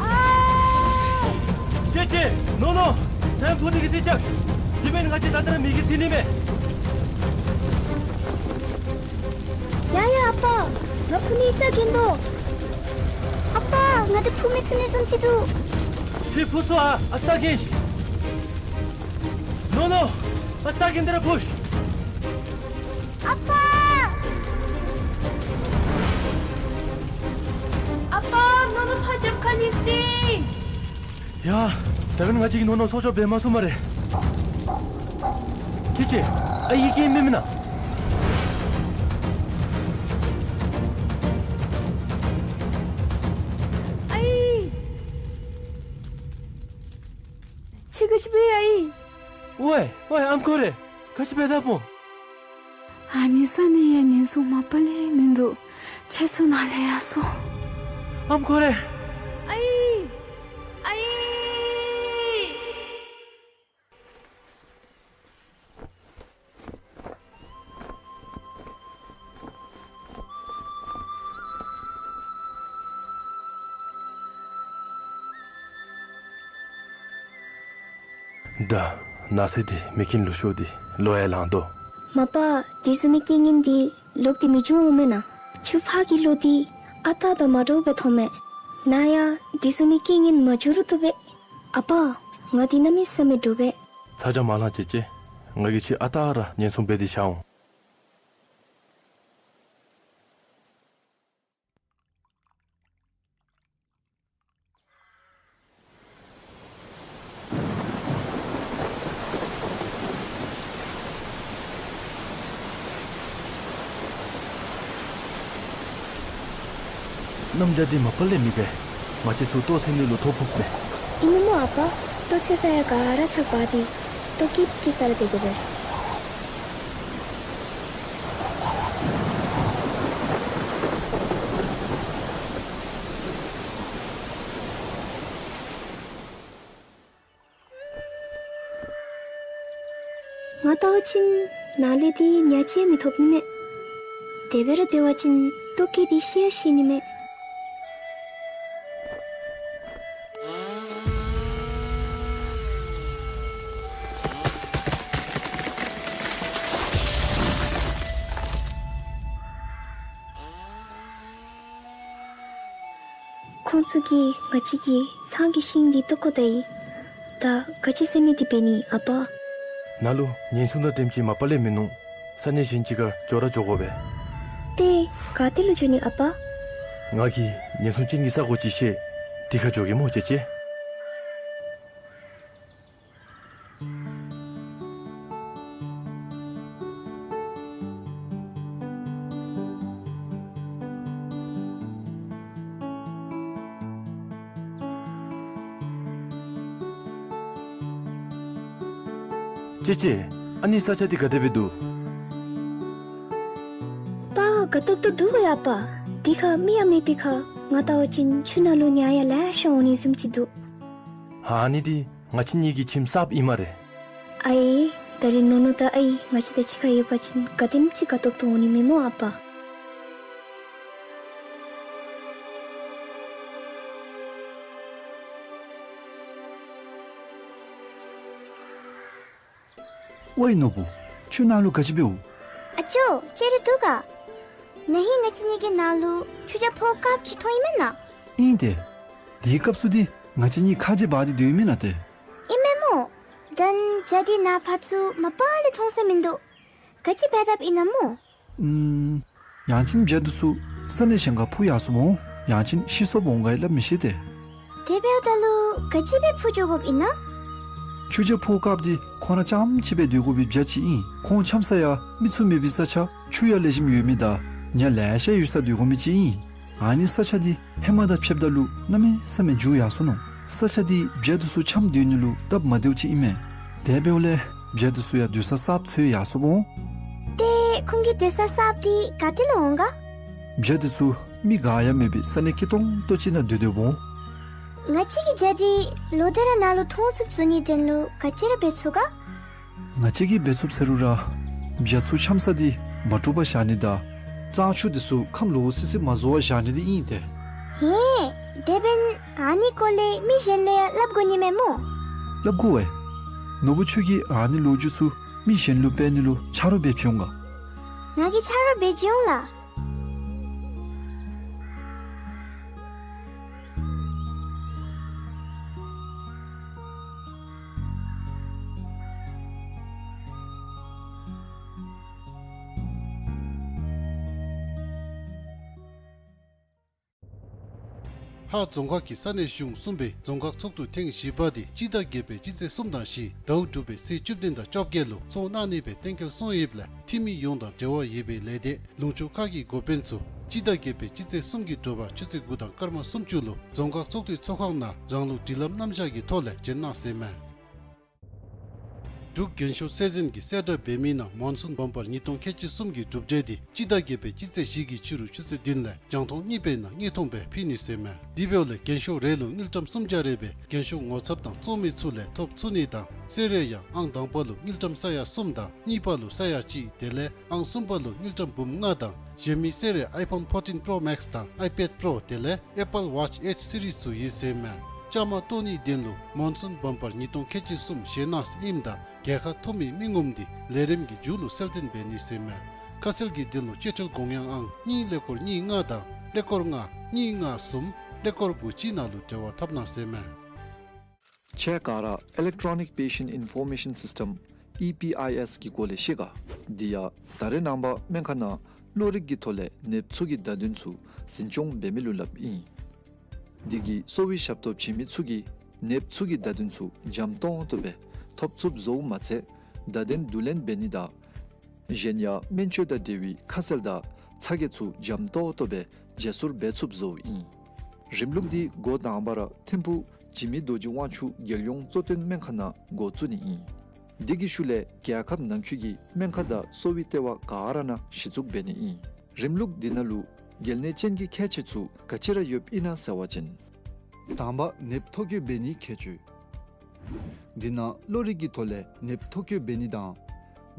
ཨ། ཅེ་ཅེ། ནོ་ནོ། ཐེམ་ཕུ་ནི་གི་རྩིས་རྐྱབ། དེ་མེན་ང་བཅས་ད་ལྟོ་ར་མེ་གིས་ཚིག་ནི་མས། ཡ་ཡ་ཨ་པ། ང་ཕུ་ནི་རྩ་གྱོན་དོ། ཨ་པ། ང་འདི་འཕུར་མི་ཚུགས་ནི་བཟུམ་ཅིག་འདུག། ཁྱོད་འཕུར་སོང་ཨ། ཨ་ཙི་གིན། ནོ་ནོ། ཨ་ཙི་གིན་འདི་ར་འཕུར། ཨ་ཕ། ཨ་ཕ། ནོ་ནོ་ཕར་རྒྱབ་ཁར་ལུས་སོ་ཡ། ད་འབདན་ང་བཅས་ཀྱིས་ནོ་ནོ་སྲོག་སྐྱོབ་འབད་མ་ཚུགས་སྨ་རེ། ཅི་ཅི། ཨའི་སྐད་མི་མིན་ན། ཨའི། ཁྱོད་ག་ཅི་འབད་ཡི་ཨའི། ཝའི་ཝའི་ཨམ་ཁོ་རེ། ག་ཅི་འབད་དཔ་འོང་། ཨ་ནི་ས་གནས་ཡང་ཉེན་སྲུང་མ་པ་ལས་མིན་འདུག། ཁྱོད་ཚུར་ནཱ་ལས་ཡར་སོང་། ཨམ་ཁོ་རེ། ཨའི། ཨའི། ད་ནགས་ཚལ་འདི་མེ་རྐྱེན་ལུ་ཤོར་ཏེ་ལོ་ཡང་ལངས་དོ། མ་པ། དེ་བཟུམ་མའི་རྐྱེན་ངན་འདི་ལོག་སྟེ་མི་འབྱུང་འོང་མེན་ན། ཆུ་ཕག་གི་ལོ་འདི་ཨ་རྟག་དང་མ་འདྲཝ་སྦེ་མཐོངམ་མས། ནཱ་ཡང་དེ་བཟུམ་མའི་རྐྱེན་ངན་མ་འབྱུང་རུང་བཏུབ་པས། ཨ་པ། ང་འདི་གནམ་མེད་ས་མེད་འདྲོག་པས། ཚ་གྱང་མ་ལང་ཅེ་ཅེ། ང་གིས་ཁྱོད་ཨ་རྟག་ར་ཉེན་སྲུང་འབད་དེ་བཞག་འོང་། གནམ་བྱཱར་འདི་མ་པ་ལས་མི་འབད། ང་བཅས་ཚུ་ལྟོ་འཚོལ་ནི་ལུ་ཐོ་ཕོགཔ་མས། ཨིན་མས་སྨོ་ཨ་པ། ལྟོ་འཚོལ་ས་ཡང་ག་ར་ཆག་འབག་སྟེ་ལྟོ་སྐྱེལ་སྐྱེལ་ས་ར་སྡོད་དགོ་པས། ང་བལྟ་བ་ཅིན་ནཱ་ལས་འདི་ཉ་ཅིག་མི་ཐོབ་ནི་མས། དེ་སྦེ་ར་སྡོད་པ་ཅིན་ལྟོ་སྐྱེལ་ཏེ་ཤི་ཡང་ཤི་ནི་མས། ཁོང་ཚུ་གིས་ང་བཅས་ཀྱི་ཚང་གི་ཤིང་འདི་བཏོག་བཀོ་ད་ཡི། ད་ག་ཅི་ཟེར་མི་འདི་འབད་ནི་ཨ་པ། ནཱ་ལུ་ཉེན་སྲུང་དང་དེམ་ཅིག་མ་པ་ལས་མིན་ནུག། ས་གནས་གཞན་ཅིག་ཁར་འགྱོ་ར་འགྱོ་དགོ་པས། ཏེ་ག་ཏེ་ལུ་འགྱོ་ནི་ཨ་པ། ང་གིས་ཉེན་སྲུང་ཅན་གྱི་ས་གོ་ཅིག་ཤེས། དེ་ཁར་འགྱོ་གེ་སྨོ་ཅེ་ཅེ། ཅེ་ཅེ། ཨ་ནི་ས་ཆ་འདི་ག་དེ་སྦེ་འདུག། པ་དགའ་ཏོག་ཏོ་འདུག་གོ་ཡ་པ། འདི་ཁར་མི་ཡང་མེད་པའི་ཁར་ང་བལྟ་བ་ཅིན་ཆུ་ནང་ལུ་ཉ་ཡང་ལེ་ཤ་འོང་ནི་བཟུམ་ཅིག་འདུག། ཨ་ནི་འདི་ང་བཅས་གཉིས་ཀྱི་ཁྱིམ་གསརཔ་ཨིན་སྨ་རེ། ཨའི། ད་རིས་ནོ་ནོ་དང་ཨའི་ང་བཅས་དང་གཅིག་ཁར་ཡོད་པ་ཅིན་ག་དེམ་ཅིག་དགའ་ཏོག་ཏོ་འོང་ནི་མས་སྨོ་ཨ་པ། ཝའི་ནོར་བུ། ཆུ་ནང་ལུ་ག་ཅི་འབདཝ་འོང་། ཨ་ཅོ། ཅེ་རི་འདུག་ག། ན་ཧིང་ང་བཅས་གཉིས་ཀྱི་ནང་ལུ་ཆུ་རྐྱལ་ཕོ་དཀརཔོ་ཅིག་མཐོང་ཡི་མེན་ན། ཨིན་ཏེ། དེའི་སྐབས་སུ་འདི་ང་བཅས་གཉིས་ཁ་རྗེ་འབག་སྟེ་སྡོད་ཡི་མེན་ན་ཏེ། ཨིན་མས་སྨོ། ད་བྱ་འདི་ནཱ་ཕར་ཚུར་མ་པ་ལས་མཐོང་ས་མིན་འདུག། ག་ཅི་འབད་དཔ་ཨིན་ན་སྨོ། ཨུམ། ཡང་ཅིན་བྱ་འདི་ཚུ་ས་གནས་གཞན་ཁར་འཕུར་ཡར་སོཔ་འོང་། ཡང་ཅིན་ཤི་སོཔ་འོང་ག་ཡི་སླབ་མི་ཤེས་ཏེ། དེ་འབདཝ་ད་ལུ་ག་ཅི་སྦེ་འཕུར་འགྱོ་དགོཔ་ཨིན་ན། ཆུ་རྐྱལ་ཕོ་དཀརཔོ་འདི་ཁོང་ར་རྐྱངམ་གཅིག་སྦེ་སྡོད་དགོ་པའི་བྱ་ཅིག་ཨིན། ཁོང་འཁྱམ་ས་ཡང་མི་ཚུ་མེད་པའི་ས་ཆ་ཆུ་ཡང་ལེགས་ཤོམ་ཡོད་མི་དང་ཉ་ལེ་ཤ་ཡོད་སར་སྡོད་དགོ་མི་ཅིག་ཨིན། ཨ་ནི་ས་ཆ་འདི་ཧེ་མ་དང་ཕྱདཔ་ད་ལུ་གནམ་མེད་ས་མེད་འགྱུར་ཡར་སོ་ནུག། ས་ཆ་འདི་བྱ་འདི་ཚུ་འཁྱམ་སྡོད་ནི་ལུ་སྟབས་མ་བདེཝ་ཅིག་ཨིན་མས། དེ་འབདཝ་ལས་བྱ་འདི་ཚུ་ཡང་སྡོད་ས་གསརཔ་འཚོལ་ཡར་སོཔ་འོང་། ཏེ་ཁོང་གི་སྡོད་ས་གསརཔ་འདི་ག་ཏེ་ལུ་འོང་ག། བྱ་འདི་ཚུ་མི་ག་ཡང་མེད་པའི་ས་གནས་སྐྱིད་ཏོང་ཏོ་ཅིག་ནང་སྡོད་སྡོདཔ་འོང་། ང་བཅས་ཀྱིས་བྱ་འདི་ལོག་སྟེ་ར་ནཱ་ལུ་མཐོང་ཚུགསཔ་བཟོ་ནིའི་དོན་ལུ་ག་ཅི་ར་འབད་ཚུགས་ག། ང་བཅས་ཀྱིས་འབད་ཚུགསཔ་ཟེར་རུང་ར་བྱ་ཚུ་འཁྱམ་ས་འདི་མ་དཀྲུགས་པར་བཞག་ནི་དང་གཙང་ཆུ་འདི་ཚུ་ཁམས་ལོག་སི་སི་མ་བཟོ་བར་བཞག་ནི་འདི་ཨིན་ཏེ། ཧེ། དེ་འབདན་ཨ་ནི་སྐོར་ལས་མི་གཞན་ལུ་ཡང་སླབ་དགོ་ནི་མས་སྨོ། སླབ་དགོ་པས། ནོར་བུ་ཁྱོད་ཀྱིས་ཨ་ནི་ལོ་རྒྱུས་ཚུ་མི་གཞན་ལུ་སྤེལ་ནི་ལུ་ཆ་རོགས་འབད་བྱོན་ག། ང་གིས་ཆ་རོགས་འབད་བྱོན་ལགས། ལྷ་རྫོང་ཁག་གི་ས་གནས་གཞུང་གསུམ་པའི་རྫོང་ཁག་ཚོགས་འདུ་ཐེངས་བཞི་པ་དེ་སྤྱི་ཟླ་བརྒྱད་པའི་སྤྱི་ཚེས་གསུམ་དང་བཞི་ཟླཝ་དྲུག་པའི་ཚེས་བཅུ་བདུན་དང་བཅོ་བརྒྱད་ལུ་ཚོགས་གནང་ནི་སྦེ་གཏན་འཁེལ་སོང་ཡོདཔ་ལས་འཐུས་མི་ཡོངས་དང་འབྲེལ་བ་ཡོད་པའི་ལས་སྡེ་ལུང་ཕྱོགས་ཁག་གི་འགོ་དཔོན་ཚུ་སྤྱི་ཟླ་བརྒྱད་པའི་སྤྱི་ཚེས་གསུམ་གྱི་དྲོ་པ་ཆུ་ཚོད་དགུ་དང་སྐར་མ་སུམ་ཅུ་ལུ་རྫོང་ཁག་ཚོགས་འདུའི་ཚོགས་ཁང་ནང་རང་ལུགས་སྒྲིག་ལམ་རྣམ་གཞག་གི་ཐོག་ལས་བྱོན་གནང་ཟེར་མས། འབྲུག་རྒྱན་ཤོག་གསལ་འཛིན་གྱིས་གསལ་བསྒྲགས་འབད་མི་ནང་མོན་སུན་བམ་པར་ཉིས་སྟོང་ཁལ་གཅིག་གསུམ་གྱི་གྲུབ་འབྲས་དེ་སྤྱི་ཟླ་བརྒྱད་པའི་སྤྱི་ཚེས་བཞི་གི་ཕྱི་རུ་ཆུ་ཚོད་བདུན་ལས་རྒྱང་མཐོང་གཉིས་པའི་ནང་དངོས་མཐོང་སྦེ་ཕུལ་ནི་ཟེར་མས། དེ་འབདཝ་ལས་རྒྱན་ཤོག་རེ་ལུ་དངུལ་ཀྲམ་སུམ་བརྒྱ་རེ་སྦེ་རྒྱན་ཤོག་ངོ་ཚབ་དང་བཙོང་མི་ཚུ་ལས་ཐོབ་ཚུགས་ནི་དང་གསོལ་རས་ཡང་ཨང་དང་པ་ལུ་དངུལ་ཀྲམ་ས་ཡ་གསུམ་དང་གཉིས་པ་ལུ་ས་ཡ་གཅིག་དེ་ལས་ཨང་གསུམ་པ་ལུ་དངུལ་ཀྲམ་འབུམ་ལྔ་དང་གཞན་མི་གསོལ་རས་iPhone fourteen Pro Max དང་iPad Pro དེ་ལས་Apple Watch H series ཚུ་ཡོད་ཟེར་མས། བཅའ་མར་གཏོགས་ནིའི་དོན་ལུ་མོན་སུན་བམ་པར་ཉིས་སྟོང་ཁལ་གཅིག་གསུམ་བཞེས་གནང་ཟེར་ཨིནམ་ད་རྒྱལ་ཁ་ཐོབ་མི་མི་ངོམ་དེ་ལས་རིམ་གྱི་མཇུག་ལུ་གསལ་སྟོན་འབད་ནི་ཟེར་མས། ཁ་གསལ་གྱི་དོན་ལུ་སྤྱོད་ཁྲལ་དགོངས་ཡངས་ཨང་གཉིས་ཀླད་ཀོར་གཉིས་ལྔ་དང་ཀླད་ཀོར་ལྔ་གཉིས་ལྔ་གསུམ་ཀླད་ཀོར་དགུ་གཅིག་ནང་ལུ་འབྲེལ་བ་འཐབ་གནང་ཟེར་མས། ཁྱེད་ག་ར་Electronic Patient Information System E P I S གི་སྐོར་ལས་ཤེས་ག། དེ་ཡང་ད་རེས་ནངས་པ་སྨན་ཁང་ནང་གློག་རིག་གི་ཐོག་ལས་ནདཔ་ཚུ་གི་བརྡ་དོན་ཚུ་འཛིན་སྐྱོང་འབད་མི་ལུ་སླབ་ཨིན། དེ་གིས་གསོ་བའི་ཞབས་ཏོག་བྱིན་མི་ཚུ་གིས་ནདཔ་ཚུ་གི་བརྡ་དོན་ཚུ་འཇམ་ཏོང་ཏོ་སྦེ་ཐོབ་ཚུགསཔ་བཟོཝ་མ་ཚད་བརྡ་དོན་བསྡུ་ལེན་འབད་ནི་དང་གཞན་ཡང་སྨན་བཅོས་དང་འབྲེལ་བའི་ཁ་གསལ་དང་ཚ་གྱང་ཚུ་འཇམ་ཏོང་ཏོ་སྦེ་བརྗེ་སོར་འབད་ཚུགསཔ་བཟོཝ་ཨིན། རིམ་ལུགས་འདི་འགོ་དང་པ་ར་ཐིམ་ཕུག་འཇིགས་མེད་རྡོ་རྗེ་དབང་ཕྱུག་རྒྱལ་ཡོངས་གཙོ་བསྟེན་སྨན་ཁང་ནང་འགོ་བཙུགས་ནི་ཨིན། དེ་གི་ཤུལ་ལས་རྒྱལ་ཁབ་ནང་འཁོད་ཀྱི་སྨན་ཁང་དང་གསོ་བའི་ལྟེ་བ་ག་ར་ནང་གཞི་བཙུགས་འབད་ནི་ཨིན། རིམ་ལུགས་འདི་ནང་ལུ་གལ་གནད་ཅན་གྱི་ཁྱད་ཆོས་ཚུ་ག་ཅི་ར་ཡོདཔ་ཨིན་ན་ཟེར་བ་ཅིན། དང་པ་ནདཔ་ཐོ་བཀོད་འབད་ནིའི་ཁྱད་ཆོས། འདི་ནང་གློག་རིག་གི་ཐོག་ལས་ནདཔ་ཐོ་བཀོད་འབད་ནི་དང་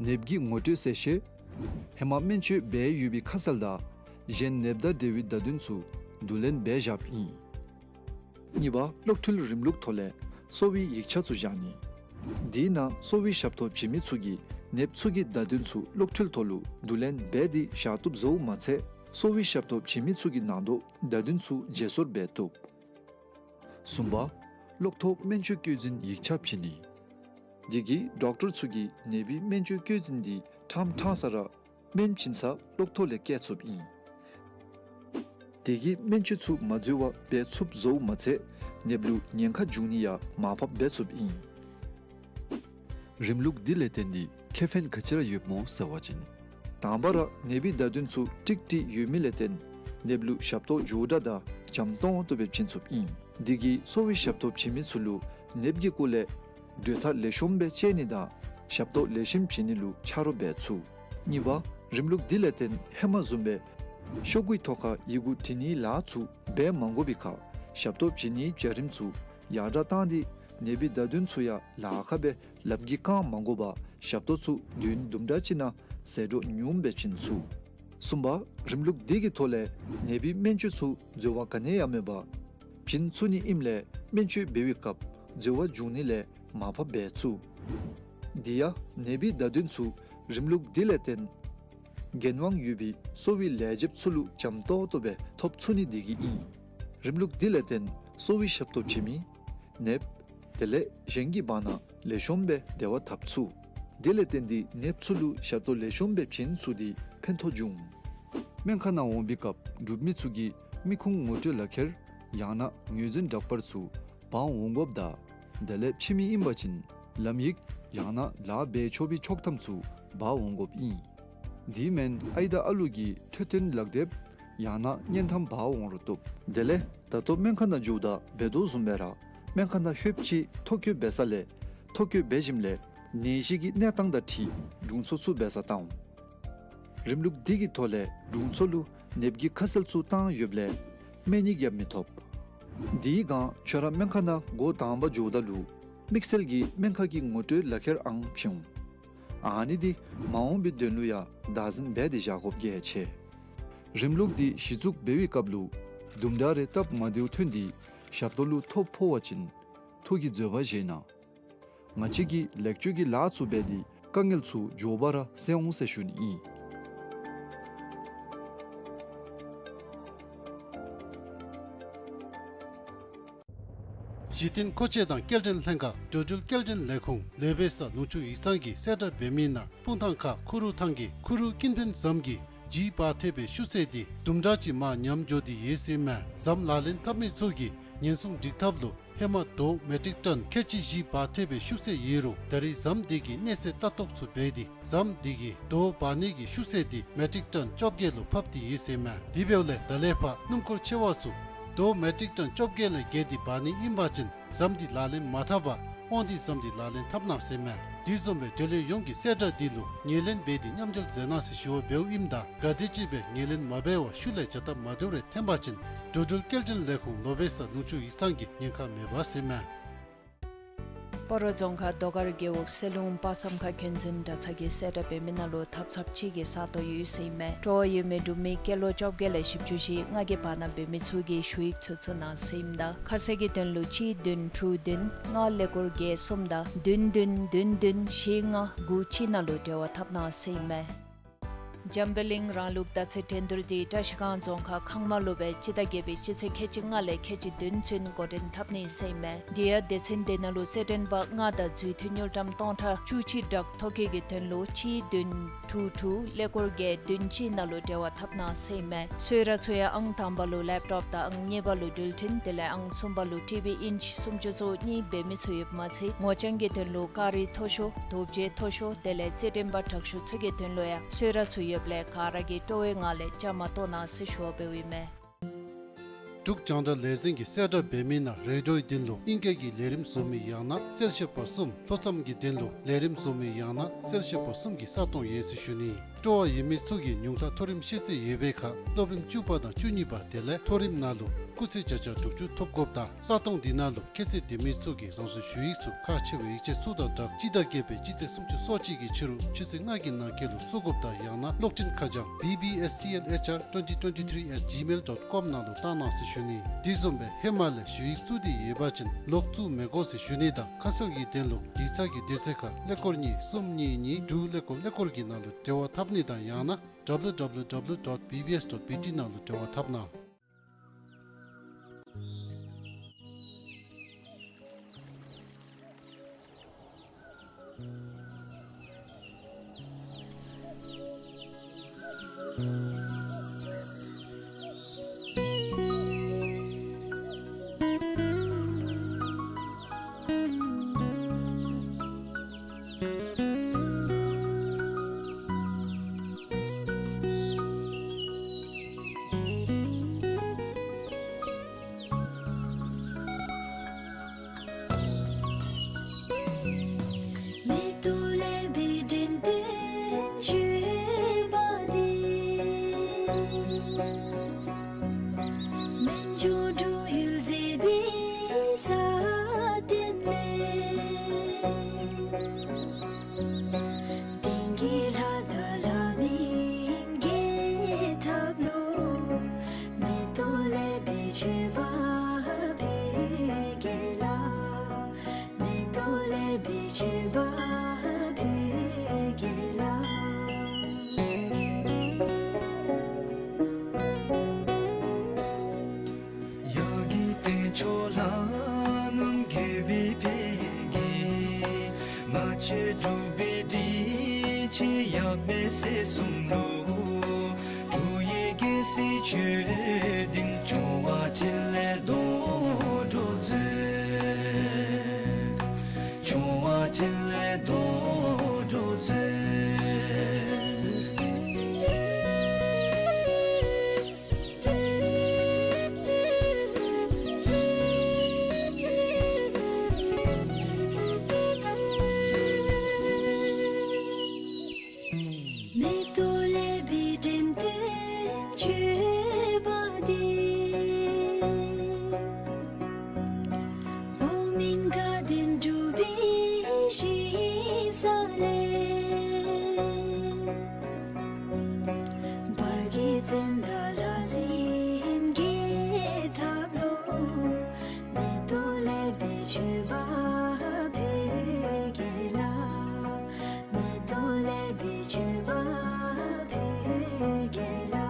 ནདཔ་གི་ངོ་སྤྲོད་གསལ་བཤད། ཧེ་མ་སྨན་བཅོས་འབད་ཡོད་པའི་ཁ་གསལ་དང་གཞན་ནདཔ་དང་འབྲེལ་བའི་བརྡ་དོན་ཚུ་བསྡུ་ལེན་འབད་བཞགཔ་ཨིན། གཉིས་པ་གློག་འཕྲུལ་རིམ་ལུགས་ཐོག་ལས་གསོ་བའི་ཡིག་ཆ་ཚུ་བཞག་ནི། དེའི་ནང་གསོ་བའི་ཞབས་ཏོག་བྱིན་མི་ཚུ་གིས་ནདཔ་ཚུ་གི་བརྡ་དོན་ཚུ་གློག་འཕྲུལ་ཐོག་ལུ་བསྡུ་ལེན་འབད་དེ་བཞག་བཏུབ་བཟོཝ་མ་ཚད་གསོ་བའི་ཞབས་ཏོག་བྱིན་མི་ཚུ་གི་ནང་དོག་བརྡ་དོན་ཚུ་བརྗེ་སོར་འབད་བཏུབ། གསུམ་པ་གློག་ཐོག་སྨན་བཅོས་བཀོད་འཛིན་ཡིག་ཆ་བྱིན་ནི། དེ་གིས་ཌོག་ཊར་ཚུ་གིས་ནདཔའི་སྨན་བཅོས་བཀོད་འཛིན་འདི་ཕྲང་ཕྲང་ས་ར་སྨན་བྱིན་ས་གློག་ཐོག་ལས་བཀལ་ཚུགསཔ་ཨིན། དེ་གིས་སྨན་བཅོས་ཚུ་མ་འཛོལ་བར་འབད་ཚུགསཔ་བཟོཝ་མ་ཚད་ནདཔ་ལུ་ཉེན་ཁ་འབྱུང་ནི་ཡང་མར་ཕབ་འབད་ཚུགསཔ་ཨིན། རིམ་ལུགས་འདི་ལས་བརྟེན་ཏེ་ཁེ་ཕན་ག་ཅི་ར་ཡོདཔ་སྨོ་ཟེར་བ་ཅིན། དང་པ་ར་ནདཔའི་བརྡ་དོན་ཚུ་ཀྲིག་ཀྲི་ཡོད་མི་ལས་བརྟེན་ནདཔ་ལུ་ཞབས་ཏོག་མགྱོགས་དྲགས་དང་འཇམ་ཏོང་ཏོ་སྦེ་བྱིན་ཚུགསཔ་ཨིན། དེ་གིས་གསོ་བའི་ཞབས་ཏོག་བྱིན་མི་ཚུ་ལུ་ནདཔ་གི་སྐོར་ལས་གྲོས་ཐག་ལེགས་ཤོམ་སྦེ་བཅད་ནི་དང་ཞབས་ཏོག་ལེགས་ཤོམ་བྱིན་ནི་ལུ་ཆ་རོགས་འབད་ཚུགས། གཉིས་པ་རིམ་ལུགས་འདི་ལས་བརྟེན་ཧེ་མ་བཟུམ་སྦེ་ཤོག་གུའི་ཐོག་ཁར་ཡི་གུ་འབྲི་ནིའི་ལཱ་ཚུ་འབད་མ་དགོ་པའི་ཁར་ཞབས་ཏོག་བྱིན་ནིའི་བྱ་རིམ་ཚུ་ཡར་དྲག་བཏང་སྟེ་ནདཔའི་བརྡ་དོན་ཚུ་ཡང་ལཱ་ཁག་སྦེ་ལམ་གྱི་བཀང་མ་དགོ་པར་ཞབས་ཏོག་ཚུ་དུས་ཡུན་དུམ་གྲ་ཅིག་ནང་ཟད་འགྲོ་ཉུངམ་སྦེ་བྱིན་ཚུགས། གསུམ་པ་རིམ་ལུགས་འདི་གི་ཐོག་ལས་ནདཔའི་སྨན་བཅོས་ཚུ་འཛོལ་བ་ག་ནི་ཡང་མེད་པར་བྱིན་ཚུགས་ནི་ཨིནམ་ལས་སྨན་བཅོས་འབད་བའི་སྐབས་འཛོལ་བ་འབྱུང་ནི་ལས་མར་ཕབ་འབད་ཚུགས། དེ་ཡང་ནདཔའི་བརྡ་དོན་ཚུ་རིམ་ལུགས་འདི་ལས་བརྟེན་འགན་དབང་ཡོད་པའི་གསོ་བའི་ལས་བྱེདཔ་ཚུ་ལུ་འཇམ་ཏོང་ཏོ་སྦེ་ཐོབ་ཚུགས་ནི་དེ་གིས་ཨིན། རིམ་ལུགས་འདི་ལས་བརྟེན་གསོ་བའི་ཞབས་ཏོག་བྱིན་མི་ནདཔ་དེ་ལས་གཞན་གྱི་བར་ན་ལེགས་ཤོམ་སྦེ་འབྲེལ་བ་འཐབ་ཚུགས། དེ་ལས་བརྟེན་ཏེ་ནདཔ་ཚུ་ལུ་ཞབས་ཏོག་ལེགས་ཤོམ་སྦེ་བྱིན་ཚུགས་ཏེ་ཕན་ཐོགས་འབྱུང་། སྨན་ཁང་ནང་འོང་བའི་སྐབས་འབྲུག་མི་ཚུ་གིས་མི་ཁུངས་ངོ་སྤྲོད་ལག་ཁྱེར་ཡང་ན་ངོས་འཛིན་བསྒྲགས་པར་ཚུ་འབག་འོང་དགོཔ་དང་དེ་ལས་ཕྱི་མི་ཨིན་པ་ཅིན་ལམ་ཡིག་ཡང་ན་ལཱ་འབད་ཆོག་པའི་ཆོག་ཐམ་ཚུ་འབག་འོང་དགོཔ་ཨིན། དེ་མེན་ཨའི་དང་ཨ་ལུ་གི་འཕྲོད་བསྟེན་ལག་དེབ་ཡང་ན་བརྙན་ཐམ་འབག་འོང་རུང་བཏུབ། དེ་ལས་ད་ལྟོ་སྨན་ཁང་ནང་འགྱོཝ་ད་འབད་དོ་བཟུམ་སྦེ་ར་སྨན་ཁང་ནང་ལྷོདཔ་ཅིག་ཐོ་བཀོད་འབད་ས་ལས་ཐོ་བཀོད་འབད་ཞིནམ་ལས་ནད་གཞི་གི་གནས་སྟངས་དང་འཁྲིལ་དྲུང་འཚོ་ཚུ་འབད་སར་བཏང་འོང་། རིམ་ལུགས་འདི་གི་ཐོག་ལས་དྲུང་འཚོ་ལུ་ནདཔ་གི་ཁ་གསལ་ཚུ་བཏང་ཡོདཔ་ལས་སྨན་ཡིག་ཡང་མི་ཐོབ། དེའི་སྒང་ཁྱོད་ར་སྨན་ཁང་ནང་འགོ་དང་པ་འགྱོཝ་ད་ལུ་དམིགས་བསལ་གྱི་སྨན་ཁང་གི་ངོ་སྤྲོད་ལག་ཁྱེར་ཨང་བྱིན་འོང་། ཨ་ནི་འདི་མ་འོངས་པའི་དོན་ལུ་ཡང་བདག་འཛིན་འབད་དེ་བཞག་དགོཔ་གལ་ཆེ། རིམ་ལུགས་འདི་གཞི་བཙུགས་འབད་བའི་སྐབས་ལུ་དུམ་གྲ་རེ་སྟབས་མ་བདེཝ་ཐོན་ཏེ་ཞབས་ཏོག་ལུ་ཐོ་ཕོག་པ་ཅིན་ཐོ་གི་འཛོལ་བ་བཞེས་གནང་། ང་བཅས་ཀྱིས་ལེགས་བཅོས་ཀྱི་ལཱ་ཚུ་འབད་དེ་དཀའ་ངལ་ཚུ་མགྱོགས་པ་ར་སེལ་འོང་ཟེར་ཞུ་ནི་ཨིན། གཞི་རྟེན་མཁོ་ཆས་དང་སྐྱེལ་འདྲེན་ལྷན་ཁག་འགྲོ་འགྲུལ་སྐྱེལ་འདྲེན་ལས་ཁུངས་ལེ་བེ་ས་ལུང་ཕྱོགས་ཡིག་ཚང་གིས་གསལ་བསྒྲགས་འབད་མི་ནང་སྤུངས་ཐང་ཁ་ཁུ་རུ་ཐང་གི་ཁུ་རུ་ཀུན་ཕན་ཟམ་གྱི་ བཞི་བར་ཐེབས་པའི་ཤུགས་ཚད་འདི་དུམ་གྲ་ཅིག་མར་ཉམས་འགྱོ་སྟེ་ཡོད་ཟེར་མས། ཟམ་ལག་ལེན་འཐབ་མི་ཚུ་གིས་ཉེན་སྲུང་སྒྲིག་ཐབས་ལུ་ཧེ་མ་རྡོ་མེ་ཊིག་ཊོན་ཁལ་གཅིག་བཞི་བར་ཐེབས་པའི་ཤུགས་ཚད་ཡོད་རུང་ད་རེས་ཟམ་འདི་གིས་གནས་ཚད་ལྟ་རྟོག་ཚུ་འབད་དེ་ཟམ་འདི་གིས་རྡོ་འབག་ནི་གི་ཤུགས་ཚད་འདི་མེ་ཊིག་ཊོན་བཅོ་བརྒྱད་ལུ་ཕབ་སྟེ་ཡོད་ཟེར་མས། དེ་འབདཝ་ལས་ད་ལས་ཕར་སྣུམ་འཁོར་ཆེ་བ་ཚུ་རྡོ་མེ་ཊིག་ཊོན་བཅོ་བརྒྱད་ལས་བརྒལ་ཏེ་འབག་ནི་ཨིན་པ་ཅིན་ཟམ་འདི་ལག་ལེན་མ་འཐབ་པར་དབང་འདུས་ཟམ་འདི་ལག་ལེན་འཐབ་གནང་ཟེར་མས། དེ་བཟུམ་སྦེ་འབྲེལ་ཡོད་ཡོངས་ཀྱིས་གསལ་བསྒྲགས་འདི་ལུ་ངོས་ལེན་འབད་དེ་མཉམ་འབྲེལ་མཛད་གནང་ཟེར་ཞུ་བ་འབདཝ་ཨིནམ་ད་ག་དེམ་ཅིག་སྦེ་ངོས་ལེན་མ་འབད་བར་ཤུལ་ལས་བྱ་སྟབས་མ་བདེཝ་རེ་འཐོན་པ་ཅིན་འགྲོ་འགྲུལ་སྐྱེལ་འདྲེན་ལས་ཁུངས་ལོ་པེ་ས་ལུང་ཕྱོགས་ཡིག་ཚང་གིས་ཉེན་ཁ་མེད་པ་ཟེར་མས། སྤ་རོ་རྫོང་ཁག་རྡོ་དཀར་རྒེད་འོག་གསེར་ལུང་དཔག་བསམ་ཁ་མཁས་བཙུན་གྲྭ་ཚང་གིས་གསལ་བསྒྲགས་འབད་མི་ནང་ལུ་ཐབ་ཚངཔ་ཅིག་གི་ས་སྟོང་ཡོད་ཟེར་ཨིན་མས། སྤྲོ་བ་ཡོད་མི་འབྲུག་མི་སྐྱེས་ལོ་བཅོ་བརྒྱད་ལས་བཞི་བཅུ་ཞེ་ལྔ་གི་བར་ན་འབད་མི་ཚུ་གིས་ཞུ་ཡིག་ཚུ་བཙུགས་གནང་ཟེར་ཨིནམ་ད་ཁ་གསལ་གྱི་དོན་ལུ་གཅིག་བདུན་དྲུག་བདུན་ལྔ་ཀླད་ཀོར་བརྒྱད་གསུམ་དང་བདུན་བདུན་བདུན་བདུན་བཞི་ལྔ་དགུ་གཅིག་ནང་ལུ་འབྲེལ་བ་འཐབ་གནང་ཟེར་ཨིན་མས། འཇམ་དཔལ་གླིང་རང་ལུགས་དར་ཚིགས་འགྲན་བསྡུར་འདི་བཀྲ་ཤིས་སྒང་རྫོང་ཁག་ཁང་མ་ལུ་སྦེ་སྤྱི་ཟླ་བརྒྱད་པའི་སྤྱི་ཚེས་ཁལ་གཅིག་ལྔ་ལས་ཁལ་གཅིག་བདུན་ཚུན་འགོ་འདྲེན་འཐབ་ནི་ཟེར་ཨིན་མས། དེ་ཡང་སྡེ་ཚན་དེ་ནང་ལུ་རྩེད་འགྲན་པ་ལྔ་དང་རྫུས་མཐུན་དངུལ་ཀྲམ་སྟོང་ཕྲག་བཅུ་གཅིག་བསྒྲགས་ཐོ་བཀོད་ཀྱི་དོན་ལུ་གཅིག་བདུན་དྲུག་དྲུག་ཀླད་ཀོར་བརྒྱད་བདུན་གཅིག་ནང་ལུ་འབྲེལ་བ་འཐབ་གནང་ཟེར་ཨིན་མས། གསོལ་རས་ཚུ་ཡང་ཨང་དང་པ་ལུ་ལེབ་ཊོབ་དང་ཨང་གཉིས་པ་ལུ་འགྲུལ་འཕྲིན་དེ་ལས་ཨང་གསུམ་པ་ལུ་ཊི་བི་ཨིན་ཅི་སུམ་ཅུ་སོ་གཉིས་འབད་མི་ཚུ་ཡོདཔ་མ་ཚད་ངོ་རྐྱང་གི་དོན་ལུ་ཀ་རི་མཐོ་ཤོས་རྡོ་བརྗེ་མཐོ་ཤོས་དེ་ལས་རྩེད་འགྲན་པ་དྲག་ཤོས་ཚུ་གི་དོན་ལུ་ཡང་གསོལ་རས་ཚུ་ཡོདཔ་ལས་ག་ར་གིས་སྤྲོ་བའི་ངང་ལས་བཅའ་མར་གཏོགས་གནང་ཟེར་ཞུ་བ་འབདཝ་ཨིན་མས། འབྲུག་རྒྱང་བསྒྲགས་ལས་འཛིན་གྱིས་གསལ་བསྒྲགས་འབད་མི་ནང་རེ་ཌིའོའི་དོན་ལུ་ཨིང་སྐད་ཀྱི་ལས་རིམ་བཟོ་མི་ཡང་ན་རྩལ་ཤེས་པ་གསུམ། ལྷོ་མཚམས་ཀྱི་དོན་ལུ་ལས་རིམ་བཟོ་མི་ཡང་ན་རྩལ་ཤེས་པ་གསུམ་གྱི་ས་སྟོང་ཡོད་ཟེར་ཞུ་ནི། སྤྲོ་བ་ཡོད་མི་ཚུ་གིས་ཉུང་མཐའ་མཐོ་རིམ་ཤེས་ཚད་ཡོད་པའི་ཁར་སློབ་རིམ་བཅུ་པ་དང་བཅུ་གཉིས་པ་དེ་ལས་མཐོ་རིམ་ནང་ལུ་སྐུགས་ཚད་བརྒྱ་ཆ་དྲུག་ཅུ་ཐོབ་དགོཔ་དང་ས་སྟོང་འདི་ནང་ལུ་ཁྱད་ཚད་ལྡན་མི་ཚུ་གིས་རང་སོའི་ཞུ་ཡིག་ཚུ་ཁག་ཆེ་བའི་ཡིག་ཆ་ཚུ་དང་སྦྲགས་སྤྱི་ཟླ་བརྒྱད་པའི་སྤྱི་ཚེས་སུམ་ཅུ་སོ་གཅིག་གི་ཕྱི་རུ་ཆུ་ཚོད་ལྔ་གི་ནང་འཁོད་ལུ་བཙུགས་དགོཔ་དང་ཡང་ན་གློག་འཕྲིན་ཁ་བྱང་B B S C L H R twenty twenty-three at gmail dot com ནང་ལུ་བཏང་གནང་ཟེར་ཞུ་ནི། དེ་བཟུམ་སྦེ་ཧེ་མ་ལས་ཞུ་ཡིག་བཙུགས་ཏེ་ཡོད་པ་ཅིན་ལོག་བཙུགས་མི་དགོ་ཟེར་ཞུ་ནི་དང་ཁ་གསལ་གྱི་དོན་ལུ་ཡིག་ཚང་གི་དུས་ཚོད་ཁར་ཀླད་ཀོར་གཉིས་གསུམ་གཉིས་གཉིས་དྲུག་ཀླད་ཀོར་ཀླད་ཀོར་གྱི་ནང་ལུ་འབྲེལ་བ་འཐབ་ནི་དང་ཡང་ན་W W W dot B B S dot B T ནང་ལུ་འབྲེལ་བ་འཐབ་གནང་། མེ་ཏོག་ལེགས་པའི་འགྲེམས་སྟོན་བརྗོད་པ་འདི། སྨན་ལྗོངས་འབྲུག་ཡུལ་མཛེས་པའི་ས་སྟེང་ལས། དེང་གི་ལྷ་དང་ལྷ་མིན་རྒྱལ་ཐབས་ལུ། མེ་ཏོག་ལེགས་པའི་བརྗོད་པ་བོད་རྒྱལ་ལ། མེ་ཏོག་ལེགས་པའི་བརྗོད་པ་བོད་རྒྱལ་ལ། ཡ་གི་སྟེང་ཕྱོགས་ལྷ་རྣམས་དགྱེས་པའི་ཕ་གི། ང་བཅས་འབྲུག་པའི་སྒྲིག་ཆས་ཡབ་མེས་སྲས་གསུམ་ལུ། འབྲུག་ཡབ་རྒྱལ་སྲས་ཆོས་སྡིངས་སྐྱོང་བ་འཕྲིན་ལས་རྡོ་སྒྲོག་མཛོད། སྐྱོང་བ་འཕྲིན་ལས་རྡོ་སྒྲོག་མཛོད། མེ་ཏོག་ལེགས་པའི་འགྲེམས་སྟོན་བརྗོད་པ་འདི། འོག་མིན་དགའ་ལྡན་འབྲུག་པའི་ཞིང་ས་ལས། བར་གྱི་ཙན་དན་ལྷ་སྲིན་རྒྱལ་ཐབས་ལུ། མེ་ཏོག་ལེགས་པའི་བརྗོད་པ་བོད་རྒྱལ་ལ། མེ་ཏོག་ལེགས་པའི་བརྗོད་པ་བོད་རྒྱལ་ལ།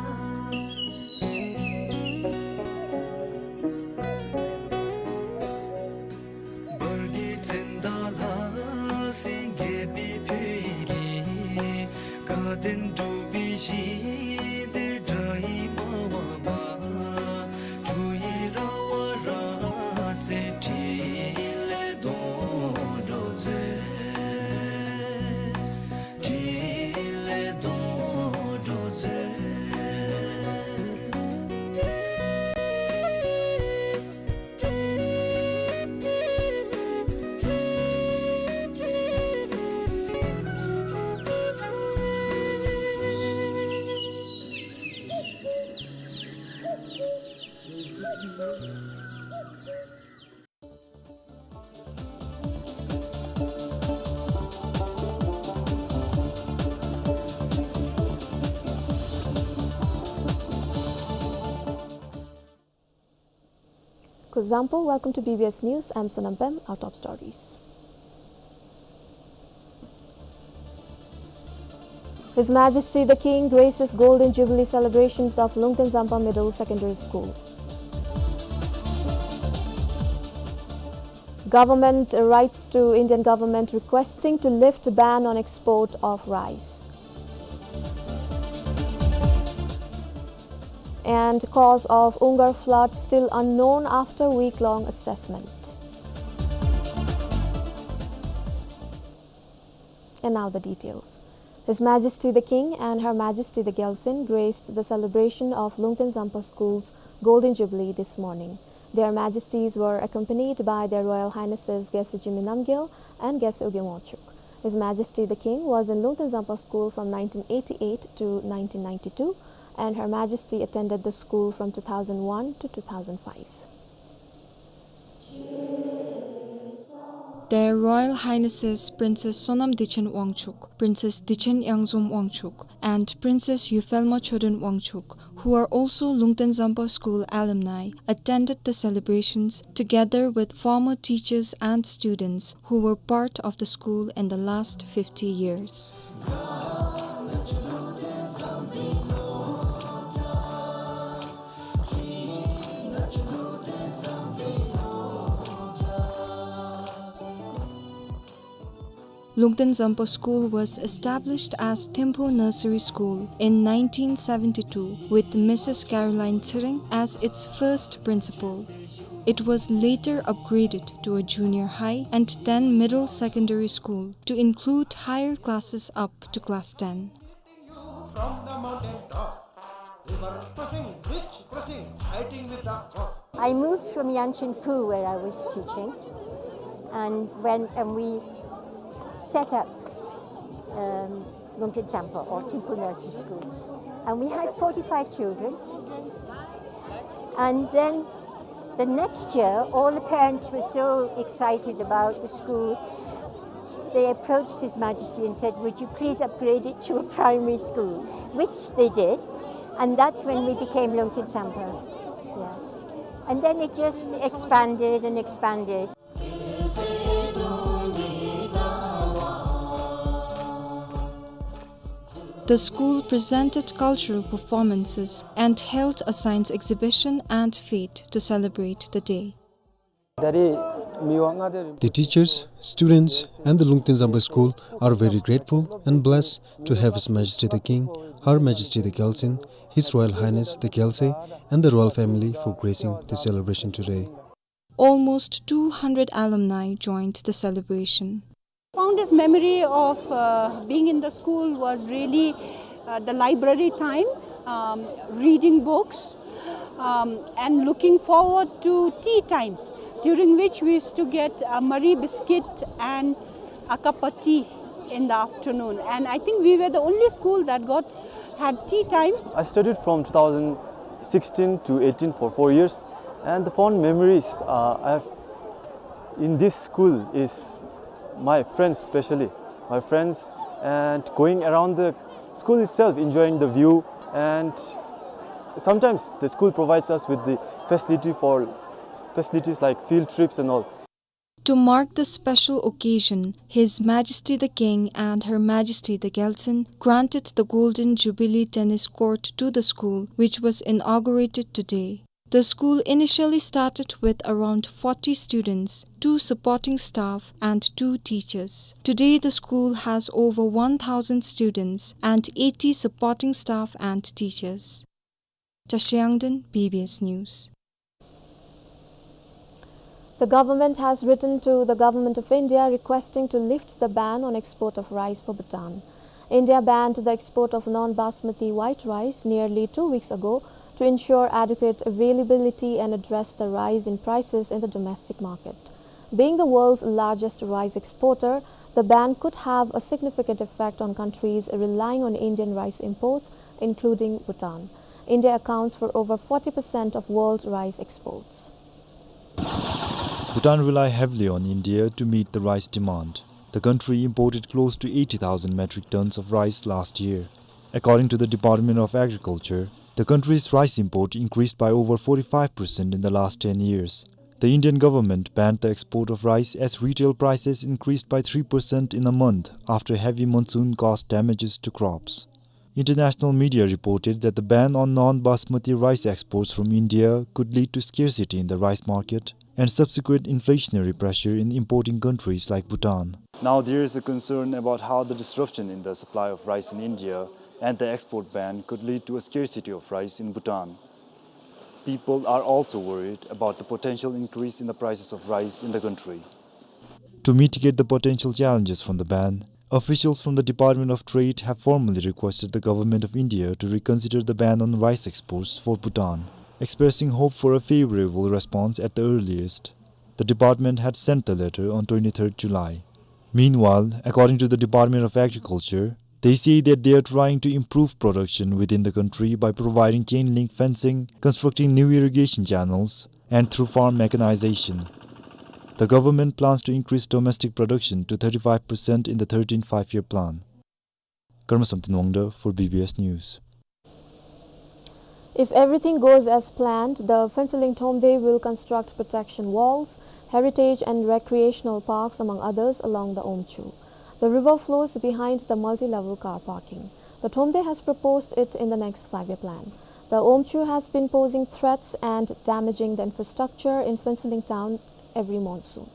བར་གྱི་ཙན་དན་ལྷ་སྲིན་རྒྱལ་པོའི་བོད་ཀྱི། དགའ་ལྡན་འབྲུག་པའི་ཞིང་། Kuzuzangpo, welcome to B B S News. I'm Sonam Pem. Our top stories. His Majesty the King graces Golden Jubilee celebrations of Lungten Zampa Middle Secondary School. Government writes to Indian government requesting to lift ban on export of rice. And cause of Ungar flood still unknown after week-long assessment. And now the details. His Majesty the King and Her Majesty the Gyaltsuen graced the celebration of Lungten Zampa School's Golden Jubilee this morning. Their Majesties were accompanied by Their Royal Highnesses Gyaltsuen Jigme Namgyel and Gyaltsuen Ögye Wangchuck. His Majesty the King was in Lungten Zampa School from nineteen eighty-eight to nineteen ninety-two, and Her Majesty attended the school from two thousand one to two thousand five. Their Royal Highnesses Princess Sonam Dichen Wangchuck, Princess Dichen Yangzom Wangchuck, and Princess Yuphelma Choden Wangchuck, who are also Lungten Zampa School alumni, attended the celebrations together with former teachers and students who were part of the school in the last fifty years. Lungten Zampa School was established as Thimphu Nursery School in nineteen seventy-two, with Missus Caroline Tshering as its first principal. It was later upgraded to a junior high and then middle secondary school to include higher classes up to class ten. From the mountain top, river crossing, bridge crossing, fighting with the cock. I moved from Yancheng Fu, where I was teaching, and went and we set up, um, Lungten Zampa, or Thimphu Nursery School. And we had forty-five children. And then the next year, all the parents were so excited about the school, they approached His Majesty and said, "Would you please upgrade it to a primary school?" Which they did, and that's when we became Lungten Zampa. Yeah. And then it just expanded and expanded. The school presented cultural performances and held a science exhibition and fete to celebrate the day. The teachers, students, and the Lungten Zampa School are very grateful and blessed to have His Majesty the King, Her Majesty the Gyaltsuen, His Royal Highness the Gyaltsuen, and the royal family for gracing the celebration today. Almost two hundred alumni joined the celebration. Fondest memory of, uh, being in the school was really, uh, the library time, um, reading books, um, and looking forward to tea time, during which we used to get a Marie biscuit and a cup of tea in the afternoon. And I think we were the only school that got, had tea time. I studied from two thousand sixteen to eighteen for four years, and the fond memories, uh, I have in this school is my friends, especially my friends, and going around the school itself, enjoying the view, and sometimes the school provides us with the facility for, facilities like field trips and all. To mark the special occasion, His Majesty the King and Her Majesty the Gyaltsuen granted the Golden Jubilee Tennis Court to the school, which was inaugurated today. The school initially started with around forty students, two supporting staff, and two teachers. Today, the school has over one thousand students and eighty supporting staff and teachers. Cha Shiangden, B B S News. The government has written to the Government of India requesting to lift the ban on export of rice for Bhutan. India banned the export of non-basmati white rice nearly two weeks ago to ensure adequate availability and address the rise in prices in the domestic market. Being the world's largest rice exporter, the ban could have a significant effect on countries relying on Indian rice imports, including Bhutan. India accounts for over forty percent of world rice exports. Bhutan rely heavily on India to meet the rice demand. The country imported close to eighty thousand metric tons of rice last year. According to the Department of Agriculture, the country's rice import increased by over forty-five percent in the last ten years. The Indian government banned the export of rice as retail prices increased by three percent in a month after heavy monsoon caused damages to crops. International media reported that the ban on non-basmati rice exports from India could lead to scarcity in the rice market and subsequent inflationary pressure in importing countries like Bhutan. Now there is a concern about how the disruption in the supply of rice in India and the export ban could lead to a scarcity of rice in Bhutan. People are also worried about the potential increase in the prices of rice in the country. To mitigate the potential challenges from the ban, officials from the Department of Trade have formally requested the Government of India to reconsider the ban on rice exports for Bhutan, expressing hope for a favorable response at the earliest. The department had sent the letter on twenty-third July. Meanwhile, according to the Department of Agriculture, they say that they are trying to improve production within the country by providing chain link fencing, constructing new irrigation channels, and through farm mechanization. The government plans to increase domestic production to thirty-five percent in the thirteenth Five-Year Plan. Karma Samten Wangda for B B S News. If everything goes as planned, the Phuentsholing Thromde will construct protection walls, heritage and recreational parks, among others, along the Omchu. The river flows behind the multi-level car parking. The Thromde has proposed it in the next five-year plan. The Omchu has been posing threats and damaging the infrastructure in Phuentsholing town every monsoon.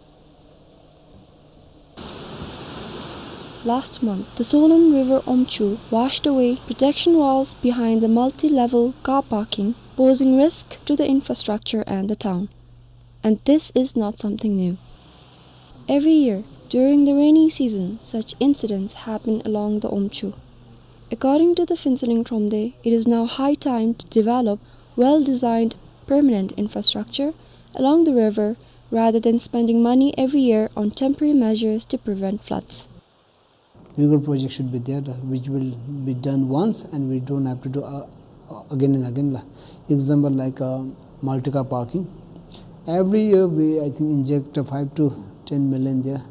Last month, the swollen river Omchu washed away protection walls behind the multi-level car parking, posing risk to the infrastructure and the town. And this is not something new. Every year, during the rainy season, such incidents happen along the Omchu. According to the Phuentsholing Thromde, it is now high time to develop well-designed permanent infrastructure along the river rather than spending money every year on temporary measures to prevent floods. Bigger project should be there, uh, which will be done once and we don't have to do, uh, uh, again and again la. Example like, uh, multi-car parking. Every year we, I think, inject, uh, five to ten million there.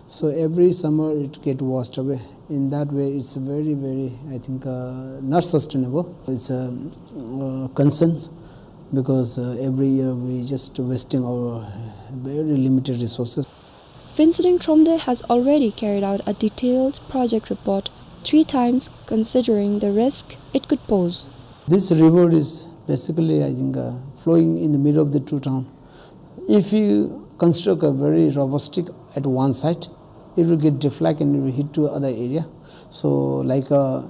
So every summer it get washed away. In that way, it's very, very, I think, uh, not sustainable. It's a, uh, concern because, uh, every year we just wasting our very limited resources. Phuentsholing Thromde has already carried out a detailed project report three times, considering the risk it could pose. This river is basically, I think, uh, flowing in the middle of the two town. If you construct a very robust at one side, it will get deflect and it will hit to other area. So, like, uh,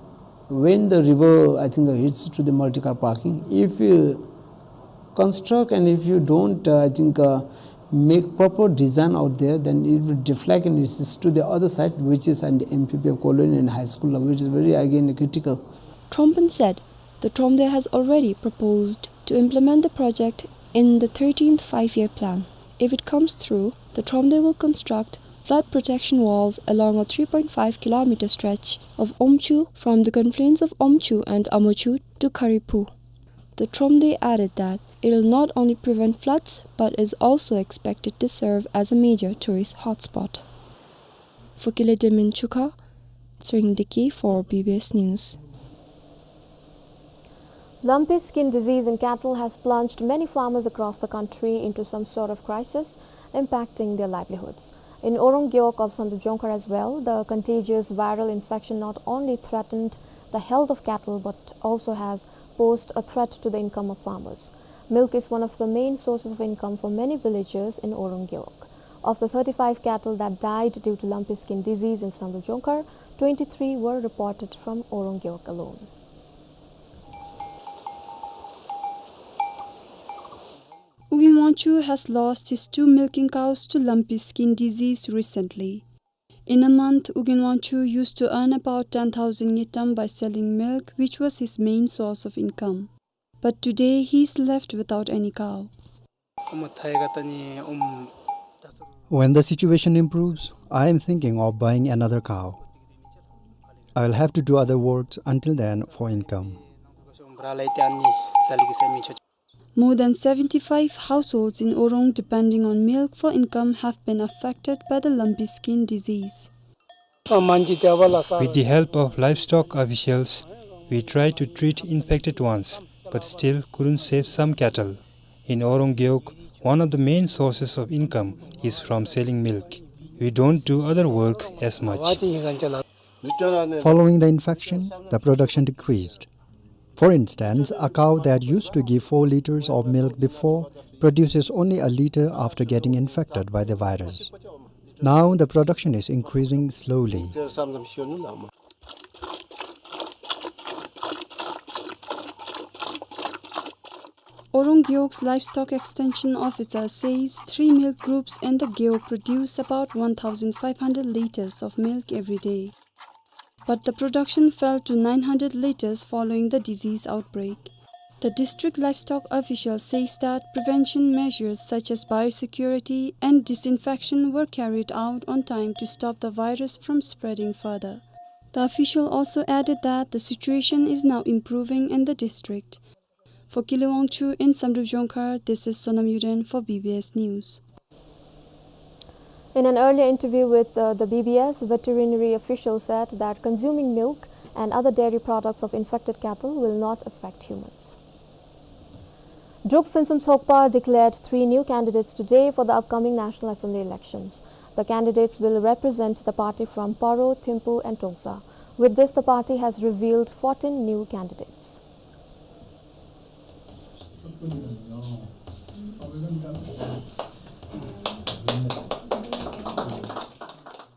when the river, I think, uh, hits to the multi-car parking, if you construct and if you don't, uh, I think, uh, make proper design out there, then it will deflect and it's to the other side, which is an M P P colony and high school, which is very, again, critical. Thrompen said the Thromde has already proposed to implement the project in the thirteenth Five-Year Plan. If it comes through, the Thromde will construct flood protection walls along a three point five kilometer stretch of Omchu from the confluence of Omchu and Amochu to Kharipu. The Thromde added that it will not only prevent floods but is also expected to serve as a major tourist hotspot. Fukile Demin Chukha, Tshering Deki for B B S News. Lumpy skin disease in cattle has plunged many farmers across the country into some sort of crisis, impacting their livelihoods. In Orong Gewog of Samdrup Jongkhar as well, the contagious viral infection not only threatened the health of cattle but also has posed a threat to the income of farmers. Milk is one of the main sources of income for many villagers in Orong Gewog. Of the thirty-five cattle that died due to lumpy skin disease in Samdrup Jongkhar, twenty-three were reported from Orong Gewog alone. Ugyen Wangchuk has lost his two milking cows to lumpy skin disease recently. In a month, Ugyen Wangchuk used to earn about ten thousand ngultrum by selling milk, which was his main source of income. But today, he is left without any cow. When the situation improves, I am thinking of buying another cow. I will have to do other works until then for income. More than seventy-five households in Orong depending on milk for income have been affected by the lumpy skin disease. With the help of livestock officials, we tried to treat infected ones, but still couldn't save some cattle. In Orong Gewog, One of the main sources of income is from selling milk. We don't do other work as much. Following the infection, the production decreased. For instance, a cow that used to give four liters of milk before produces only a liter after getting infected by the virus. Now the production is increasing slowly. Orung Gewog's livestock extension officer says three milk groups in the Gewog produce about one thousand five hundred liters of milk every day. But the production fell to nine hundred liters following the disease outbreak. The district livestock official says that prevention measures such as biosecurity and disinfection were carried out on time to stop the virus from spreading further. The official also added that the situation is now improving in the district. For Kile Wangchuk in Samdrup Jongkhar, this is Sonam Yuden for B B S News. In an earlier interview with, uh, the B B S, veterinary officials said that consuming milk and other dairy products of infected cattle will not affect humans. Druk Phintsum Sokpa declared three new candidates today for the upcoming National Assembly elections. The candidates will represent the party from Paro, Thimphu and Trongsa. With this, the party has revealed fourteen new candidates.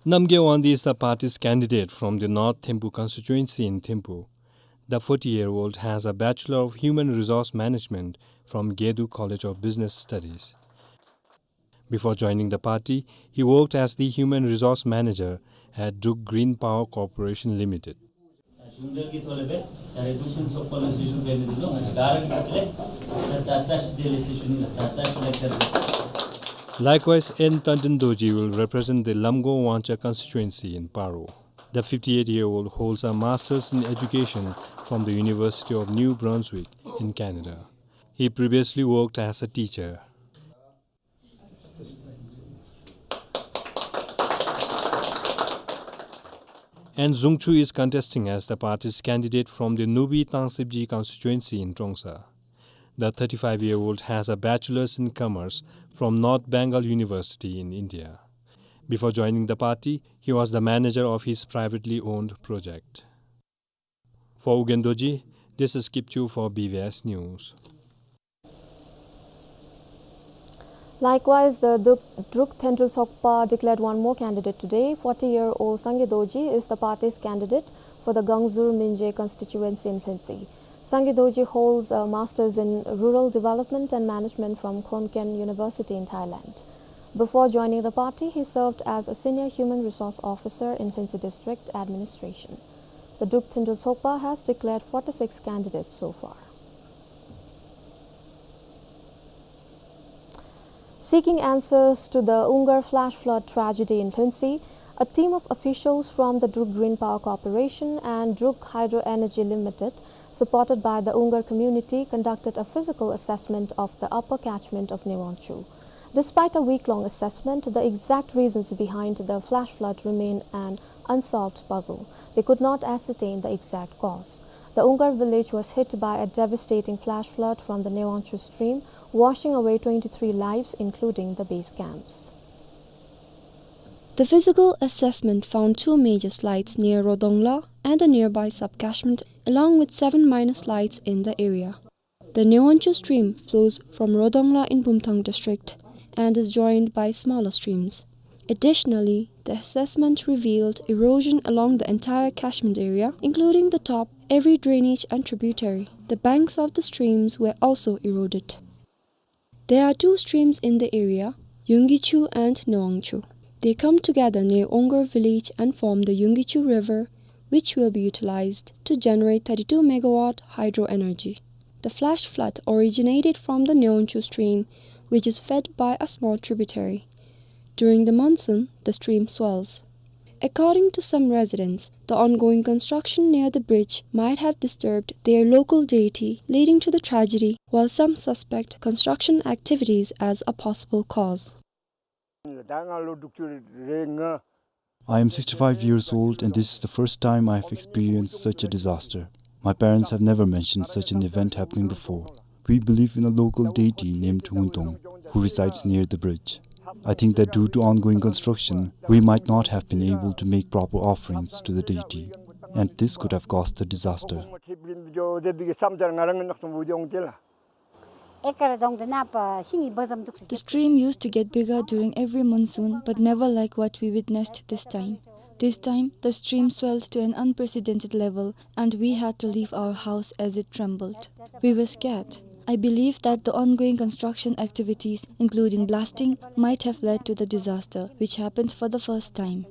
Namgay Wangdi is the party's candidate from the North Thimphu constituency in Thimphu. The forty-year-old has a Bachelor of Human Resource Management from Gedu College of Business Studies. Before joining the party, he worked as the human resource manager at Druk Green Power Corporation Limited. Likewise, N Tandon Dorji will represent the Lamgo Wanchar constituency in Paro. The fifty-eight-year-old holds a master's in education from the University of New Brunswick in Canada. He previously worked as a teacher. And Zungchu is contesting as the party's candidate from the Nubi Tangsibji constituency in Trongsa. The thirty-five-year-old has a bachelor's in commerce from North Bengal University in India. Before joining the party, he was the manager of his privately owned project. For Ugyen Dorji, this is Kipchu for B B S News. Likewise, the Duk-, Druk Thendrel Sokpa declared one more candidate today. Forty-year-old Sangay Dorji is the party's candidate for the Gangzur Minje constituency in Lhuentse. Sangay Dorji holds a master's in rural development and management from Khon Kaen University in Thailand. Before joining the party, he served as a senior human resource officer in Lhuentse District Administration. The Druk Thendrel Sokpa has declared forty-six candidates so far. Seeking answers to the Ungar flash flood tragedy in Lhuentse, a team of officials from the Druk Green Power Corporation and Druk Hydro Energy Limited, supported by the Ungar community, conducted a physical assessment of the upper catchment of Newangchu. Despite a week-long assessment, the exact reasons behind the flash flood remain an unsolved puzzle. They could not ascertain the exact cause. The Ungar village was hit by a devastating flash flood from the Newangchu stream, washing away twenty-three lives, including the base camps. The physical assessment found two major slides near Rodongla and the nearby sub-catchment, along with seven minor slides in the area. The Newangchu stream flows from Rodongla in Bumthang district and is joined by smaller streams. Additionally, the assessment revealed erosion along the entire catchment area, including the top, every drainage and tributary. The banks of the streams were also eroded. There are two streams in the area, Yunggichu and Newangchu. They come together near Ongar village and form the Yunggichu River, which will be utilized to generate thirty-two megawatt hydro energy. The flash flood originated from the Newangchu stream, which is fed by a small tributary. During the monsoon, the stream swells. According to some residents, the ongoing construction near the bridge might have disturbed their local deity, leading to the tragedy, while some suspect construction activities as a possible cause. I am sixty-five years old, and this is the first time I have experienced such a disaster. My parents have never mentioned such an event happening before. We believe in a local deity named Wuntong. who resides near the bridge. I think that due to ongoing construction, we might not have been able to make proper offerings to the deity, and this could have caused the disaster. The stream used to get bigger during every monsoon, but never like what we witnessed this time. This time, the stream swelled to an unprecedented level, and we had to leave our house as it trembled. We were scared. I believe that the ongoing construction activities, including blasting, might have led to the disaster, which happened for the first time.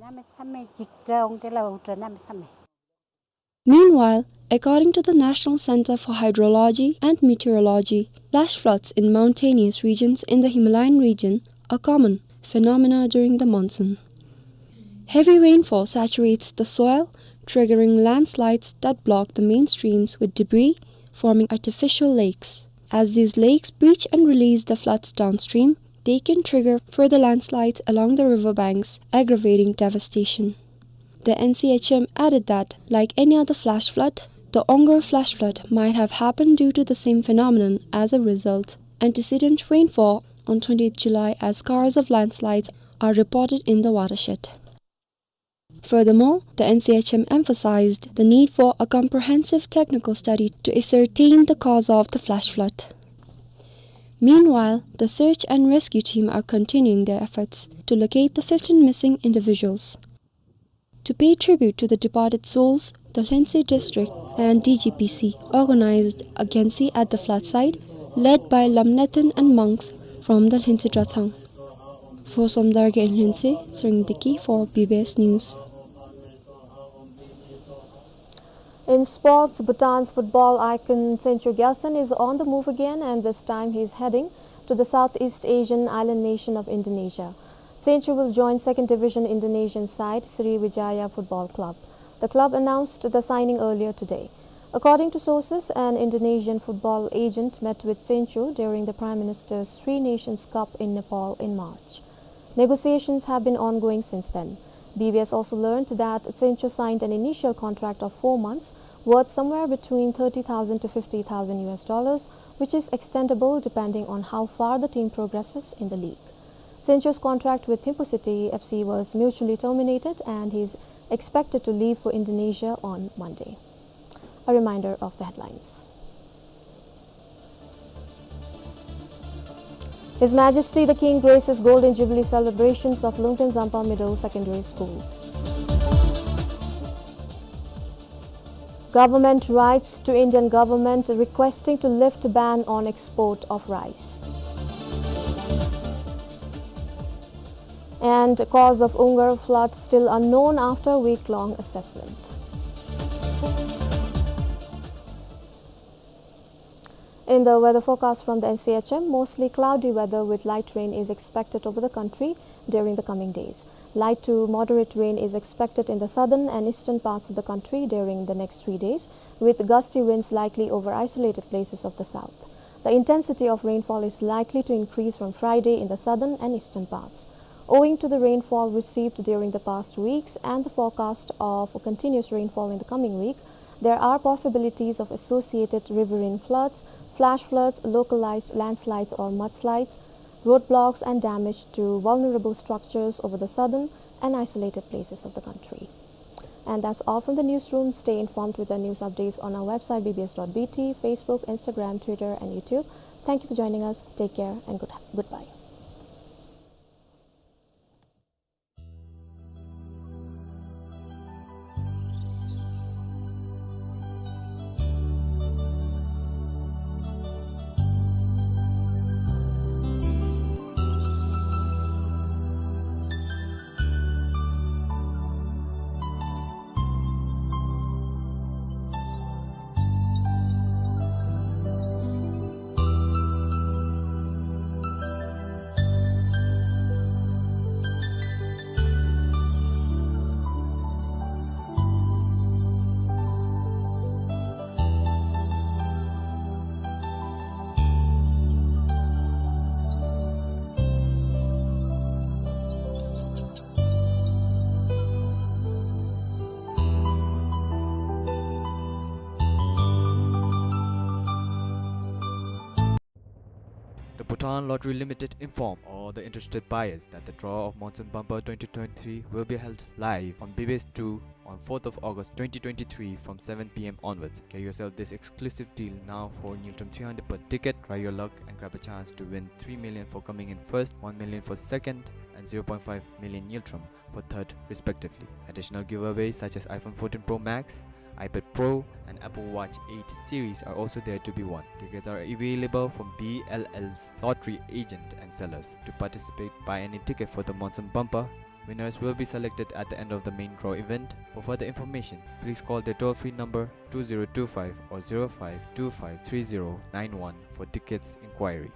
Meanwhile, according to the National Center for Hydrology and Meteorology, flash floods in mountainous regions in the Himalayan region are common phenomena during the monsoon. Heavy rainfall saturates the soil, triggering landslides that block the main streams with debris, forming artificial lakes. As these lakes breach and release the floods downstream, they can trigger further landslides along the riverbanks, aggravating devastation. The N C H M added that, like any other flash flood, the Ongar flash flood might have happened due to the same phenomenon. As a result, antecedent rainfall on twentieth July as scars of landslides are reported in the watershed. Furthermore, the N C H M emphasized the need for a comprehensive technical study to ascertain the cause of the flash flood. Meanwhile, the search and rescue team are continuing their efforts to locate the fifteen missing individuals. To pay tribute to the departed souls, the Lhuentse District and D G P C organized a Gensi at the flood site, led by Lamnathan and monks from the Lhuentse Dratshang. For Somdar Gen Lhuentse, Tshering Deki for B B S News. In sports, Bhutan's football icon Tsencho Gyaltsen is on the move again, and this time he is heading to the Southeast Asian island nation of Indonesia. Tsencho will join second division Indonesian side Sriwijaya Football Club. The club announced the signing earlier today. According to sources, an Indonesian football agent met with Tsencho during the Prime Minister's Three Nations Cup in Nepal in March. Negotiations have been ongoing since then. B B S also learned that Tsencho signed an initial contract of four months, worth somewhere between thirty thousand to fifty thousand U S dollars, which is extendable depending on how far the team progresses in the league. Tsencho's contract with Thimphu City F C was mutually terminated, and he is expected to leave for Indonesia on Monday. A reminder of the headlines. His Majesty the King graces Golden Jubilee celebrations of Lungten Zampa Middle Secondary School. Government writes to Indian government requesting to lift ban on export of rice. And cause of Ongar flood still unknown after week-long assessment. In the weather forecast from the N C H M, mostly cloudy weather with light rain is expected over the country during the coming days. Light to moderate rain is expected in the southern and eastern parts of the country during the next three days, with gusty winds likely over isolated places of the south. The intensity of rainfall is likely to increase from Friday in the southern and eastern parts. Owing to the rainfall received during the past weeks and the forecast of continuous rainfall in the coming week, there are possibilities of associated riverine floods, flash floods, localized landslides or mudslides, roadblocks and damage to vulnerable structures over the southern and isolated places of the country. And that's all from the newsroom. Stay informed with the news updates on our website B B S dot B T, Facebook, Instagram, Twitter, and YouTube. Thank you for joining us. Take care and good, goodbye. Bhutan Lottery Limited inform all the interested buyers that the draw of Monsoon Bumper twenty twenty-three will be held live on B B S two on fourth of August twenty twenty-three from seven P M onwards. Get yourself this exclusive deal now for Ngultrum three hundred per ticket. Try your luck and grab a chance to win three million for coming in first, one million for second, and zero point five million Ngultrum for third, respectively. Additional giveaways such as iPhone fourteen Pro Max, iPad Pro, and Apple Watch eight series are also there to be won. Tickets are available from B L L's lottery agent and sellers. To participate, buy any ticket for the Monsoon Bumper. Winners will be selected at the end of the main draw event. For further information, please call the toll-free number two zero two five or zero five two five three zero nine one for tickets inquiry.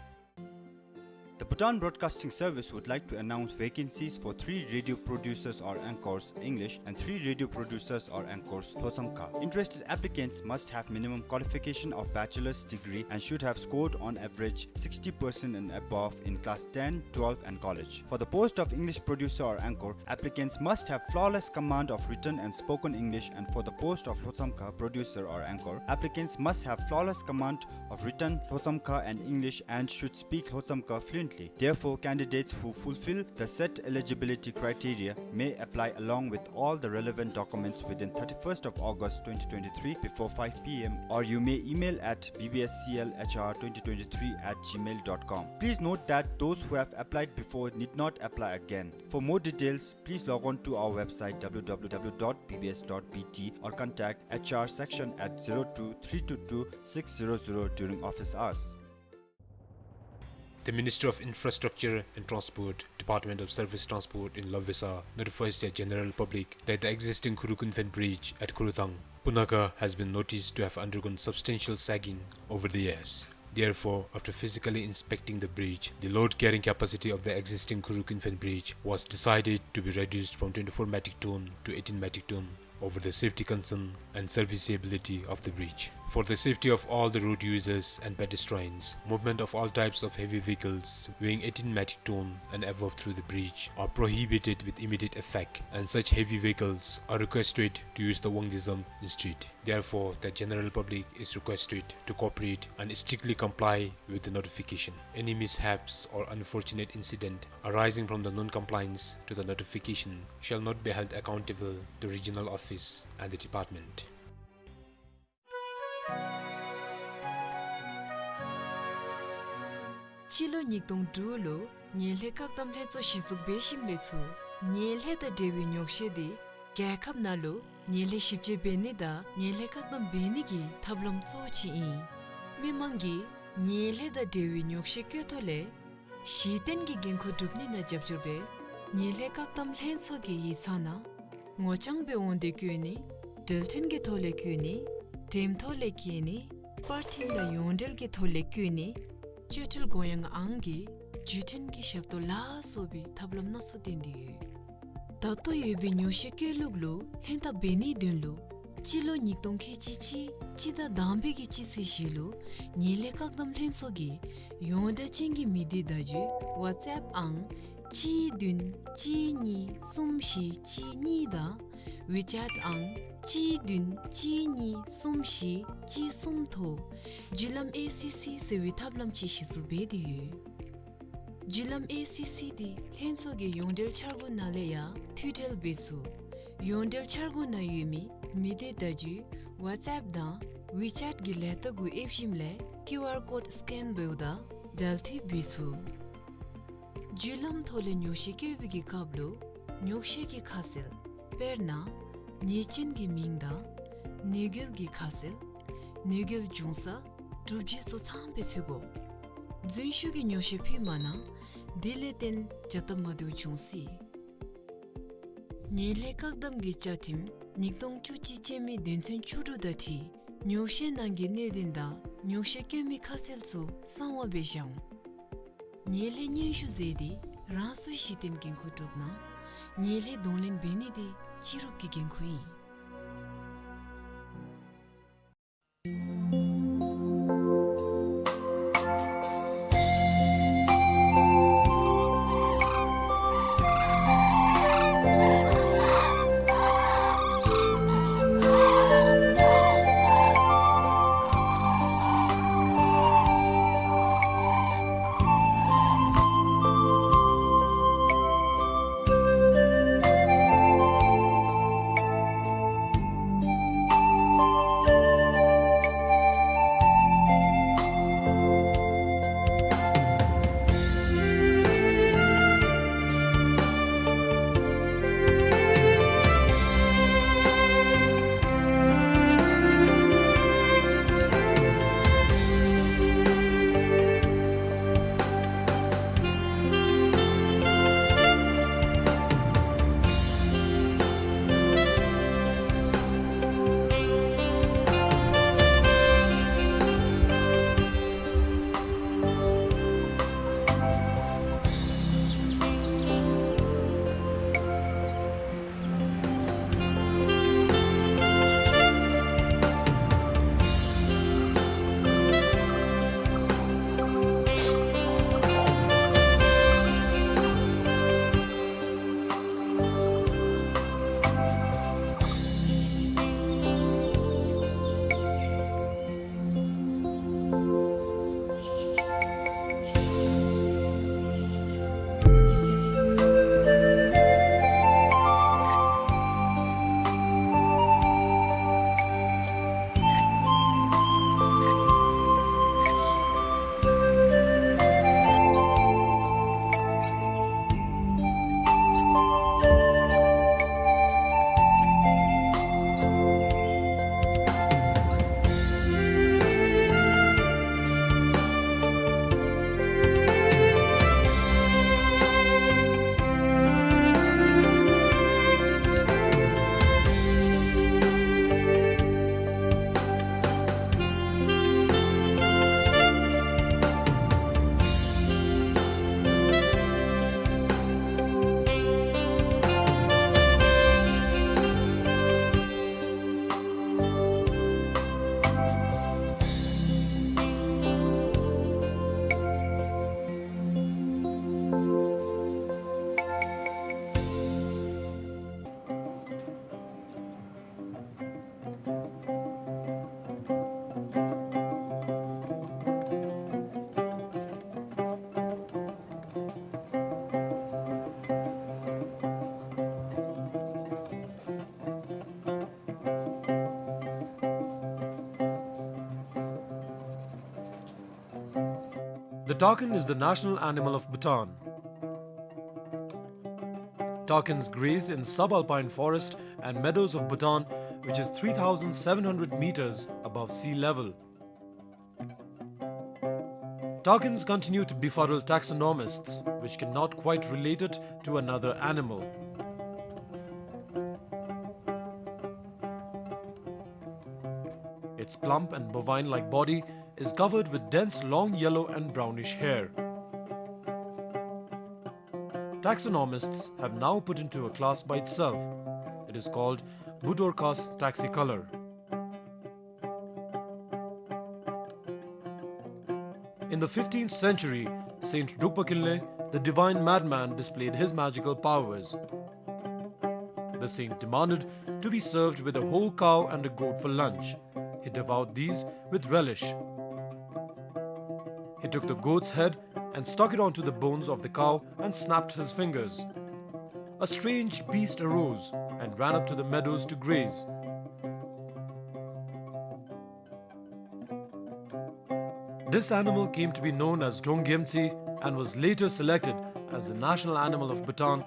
The Bhutan Broadcasting Service would like to announce vacancies for three radio producers or anchors, English, and three radio producers or anchors, Lhotshamkha. Interested applicants must have minimum qualification of bachelor's degree and should have scored on average sixty percent and above in class ten, twelve, and college. For the post of English producer or anchor, applicants must have flawless command of written and spoken English, and for the post of Lhotshamkha producer or anchor, applicants must have flawless command of written Lhotshamkha and English and should speak Lhotshamkha fluently. Therefore, candidates who fulfill the set eligibility criteria may apply along with all the relevant documents within thirty-first of August twenty twenty-three before five P M, or you may email at B B S C L H R twenty twenty-three at gmail dot com. Please note that those who have applied before need not apply again. For more details, please log on to our website W W W dot B B S dot B T or contact H R section at zero two three two two six zero zero during office hours. The Ministry of Infrastructure and Transport, Department of Surface Transport in Lovesa, notifies the general public that the existing Khurukun Phen Bridge at Khurthang, Punakha, has been noticed to have undergone substantial sagging over the years. Therefore, after physically inspecting the bridge, the load carrying capacity of the existing Khurukun Phen Bridge was decided to be reduced from twenty-four metric ton to eighteen metric ton over the safety concern and serviceability of the bridge. For the safety of all the road users and pedestrians, movement of all types of heavy vehicles weighing eighteen metric ton and above through the bridge are prohibited with immediate effect, and such heavy vehicles are requested to use the Wangdue Zamp instead. Therefore, the general public is requested to cooperate and strictly comply with the notification. Any mishaps or unfortunate incident arising from the non-compliance to the notification shall not be held accountable to regional office and the department. སྤྱི་ལོ་ཉིས་སྟོང་དྲུག་ལུ་ཉེན་ལྷད་བཀག་སྡོམ་ལྷན་ཚོགས་གཞི་བཙུགས་འབད་ཞིནམ་ལས་ཚུར་ཉེན་ལྷད་དང་འབྲེལ་བའི་ཉོག་བཤད་འདི་རྒྱལ་ཁབ་ནང་ལུ་ཉེན་ལྷད་ཞིབ་དཔྱད་འབད་ནི་དང་ཉེན་ལྷད་བཀག་སྡོམ་འབད་ནི་གི་ཐབས་ལམ་གཙོ་བོ་ཅིག་ཨིན། མི་མང་གིས་ཉེན་ལྷད་དང་འབྲེལ་བའི་ཉོག་བཤད་བཀོད་ཐོག་ལས་གཞི་རྟེན་གྱི་འགན་ཁུར་སྒྲུབ་ནི་ནང་རྒྱབ་སྐྱོར་འབད། ཉེན་ལྷད་བཀག་སྡོམ་ལྷན་ཚོགས་ཀྱི་ཡིག་ཚང་ནང་ངོ་རྐྱང་སྦེ་འོང་སྟེ་བཀོད་ནི། འགྲེལ་བསྟུན་གྱི་ཐོག་ལས་བཀོད་ནི། འགྲེམས་ཐོག་ལས་བཀོད་ནི། པར་འཕྲིན་དང་ཡོངས་འབྲེལ་གྱི་ཐོག་ལས་བཀོད་ནི། སྤྱོད་ཁྲལ་དགོངས་ཡངས་ཨང་གི་བརྒྱུད་འཕྲིན་གྱི་ཞབས་ཏོག་ལ་སོགས་པའི་ཐབས་ལམ་སྣ་ཚོགས་བཏོན་ཏེ་ཡོད། ད་ལྟོ་ཡོད་པའི་ཉོག་བཤད་བཀོད་ལུགས་ལུ་ལྷན་ཐབས་འབད་ནིའི་དོན་ལུ་སྤྱི་ལོ་ཉིས་སྟོང་ཁལ་གཅིག་གཅིག་སྤྱི་ཟླ་དང་པའི་གི་སྤྱི་ཚེས་བཞི་ལུ་ཉེན་ལྷད་བཀག་སྡོམ་ལྷན་ཚོགས་ཀྱིས་ཡོངས་བསྒྲགས་ཅན་གྱི་མི་སྡེ་བརྡ་བརྒྱུད་ཝཊས་ཨེབ་ཨང་གཅིག་བདུན་གཅིག་གཉིས་གསུམ་བཞི་གཅིག་གཉིས་དང་ཝི་ཅེཊ་ཨང་གཅིག་བདུན་གཅིག་གཉིས་གསུམ་བཞི་གཅིག་གསུམ་ཐོག་བརྒྱུད་ལམ་ཨེ་སི་སི་ཟེར་བའི་ཐབས་ལམ་ཅིག་གཞི་བཙུགས་འབད་དེ་ཡོད། བརྒྱུད་ལམ་ཨེ་སི་སི་འདི་ལྷན་ཚོགས་ཀྱི་ཡོངས་འབྲེལ་འཆར་སྒོ་ནང་ལས་ཡང་མཐུད་འབྲེལ་འབད་ཚུགས། ཡོངས་འབྲེལ་འཆར་སྒོ་ནང་ཡོད་མི་མི་སྡེ་བརྡ་བརྒྱུད་ཝཊས་ཨེབ་དང་ཝི་ཅེཊ་གི་ལས་རྟགས་གུ་ཨེབ་ཞིནམ་ལས་ཀིའུ་ཨར་ཀོཌ་སི་ཀེན་འབདཝ་ད་འབྲེལ་མཐུད་འབད་ཚུགས། བརྒྱུད་ལམ་ཐོག་ལས་ཉོག་བཤད་བཀོད་པའི་གི་སྐབས་ལུ་ཉོག་བཤད་ཀྱི་ཁ་གསལ་དཔེར་ན་ཉེས་ཅན་གྱི་མིང་དང་ནུས་རྒྱུ་གི་ཁ་གསལ་ནུས་རྒྱུ་འབྱུང་ས་གྲུབ་རྗེས་སོགས་ཚངམ་སྦེ་འཚོལ་དགོ། རྫུན་ཞུ་གི་ཉོག་བཤད་ཕུལ་མ་གནང་། དེ་ལས་བརྟེན་བྱ་སྟབས་མ་བདེཝ་འབྱུང་སྲིད། ཉེན་ལྷད་བཀག་སྡོམ་གྱི་བཅའ་ཁྲིམས་ཉིས་སྟོང་བཅུ་གཅིག་ཅན་མའི་དོན་ཚན་བཅུ་དྲུག་དང་འཁྲིལ་ཉོག་བཤད་ནང་གི་གནད་དོན་དང་ཉོག་བཤད་བཀོད་མི་ཁ་གསལ་ཚུ་གསང་བ་སྦེ་བཞག་འོང་། ཉེན་ལྷད་སྙན་ཞུ་མཛད་དེ་རང་སོའི་གཞི་རྟེན་འགན་ཁུར་སྒྲུབ་གནང་། ཉེན་ལྷད་གདོང་ལེན་འབད་ནི་དེ་སྤྱི་རོགས་ཀྱི་འགན་ཁུར་ཨིན། The takin is the national animal of Bhutan. Takins graze in subalpine forest and meadows of Bhutan, which is three thousand seven hundred meters above sea level. Takins continue to befuddle taxonomists, which cannot quite relate it to another animal. Its plump and bovine-like body is covered with dense long yellow and brownish hair. Taxonomists have now put into a class by itself. It is called Budorcas taxicolor. In the fifteenth century, Saint Drukpa Kinley, the divine madman, displayed his magical powers. The saint demanded to be served with a whole cow and a goat for lunch. He devoured these with relish. He took the goat's head and stuck it onto the bones of the cow and snapped his fingers. A strange beast arose and ran up to the meadows to graze. This animal came to be known as Drongyemtsi and was later selected as the national animal of Bhutan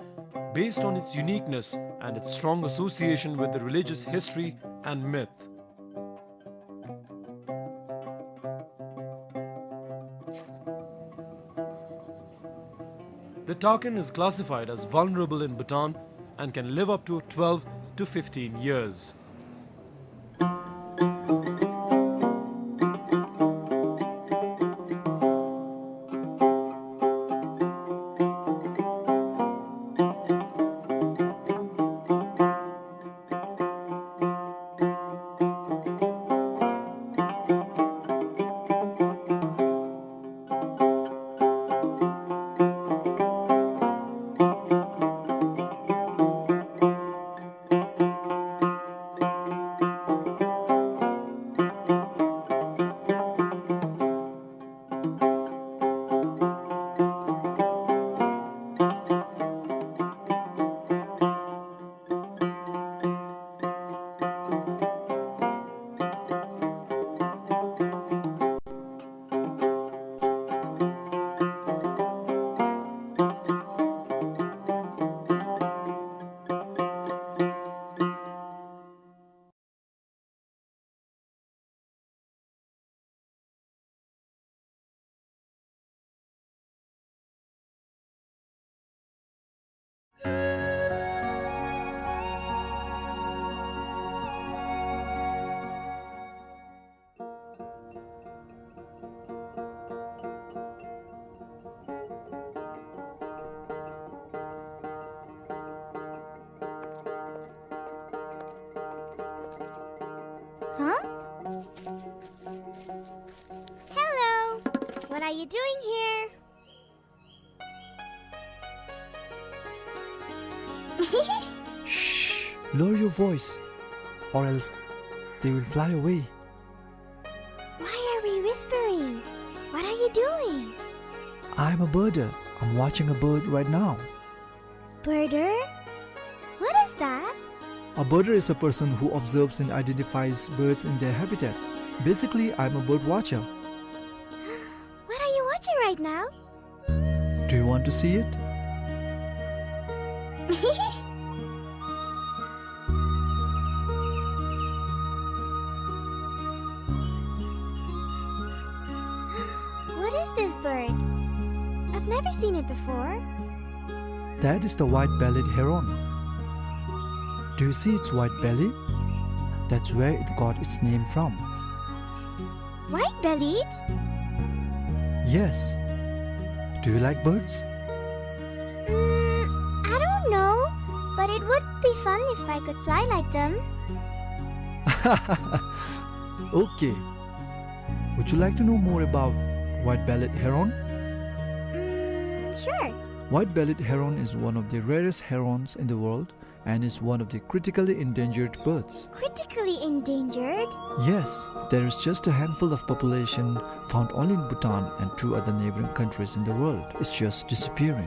based on its uniqueness and its strong association with the religious history and myth. The takin is classified as vulnerable in Bhutan and can live up to twelve to fifteen years. Huh? Hello. What are you doing here? Shh! Lower your voice, or else they will fly away. Why are we whispering? What are you doing? I'm a birder. I'm watching a bird right now. Birder? What is that? A birder is a person who observes and identifies birds in their habitat. Basically, I'm a bird watcher. What are you watching right now? Do you want to see it? What is this bird? I've never seen it before. That is the white-bellied heron. Do you see its white belly? That's where it got its name from. White-bellied? Yes. Do you like birds? Mm, I don't know, but it would be fun if I could fly like them. Okay. Would you like to know more about white-bellied heron? Mm, sure. White-bellied heron is one of the rarest herons in the world and is one of the critically endangered birds. Critically endangered? Yes, there is just a handful of population found only in Bhutan and two other neighboring countries in the world. It's just disappearing.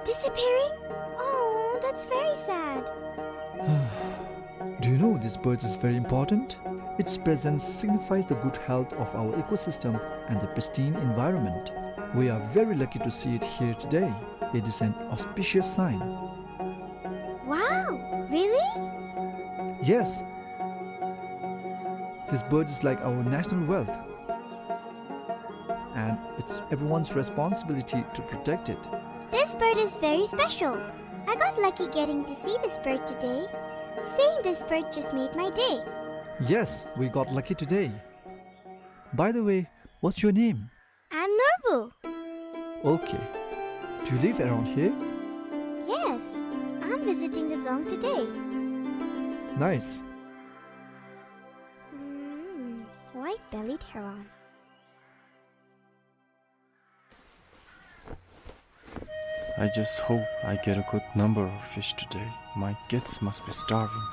Disappearing? Oh, that's very sad. Do you know this bird is very important? Its presence signifies the good health of our ecosystem and the pristine environment. We are very lucky to see it here today. It is an auspicious sign. Wow, really? Yes. This bird is like our national wealth. And it's everyone's responsibility to protect it. This bird is very special. I got lucky getting to see this bird today. Seeing this bird just made my day. Yes, we got lucky today. By the way, what's your name? I'm Norbu. Okay. Do you live around here? Yes, I'm visiting the dzong today. Nice. Mm, white-bellied heron. I just hope I get a good number of fish today. My kids must be starving.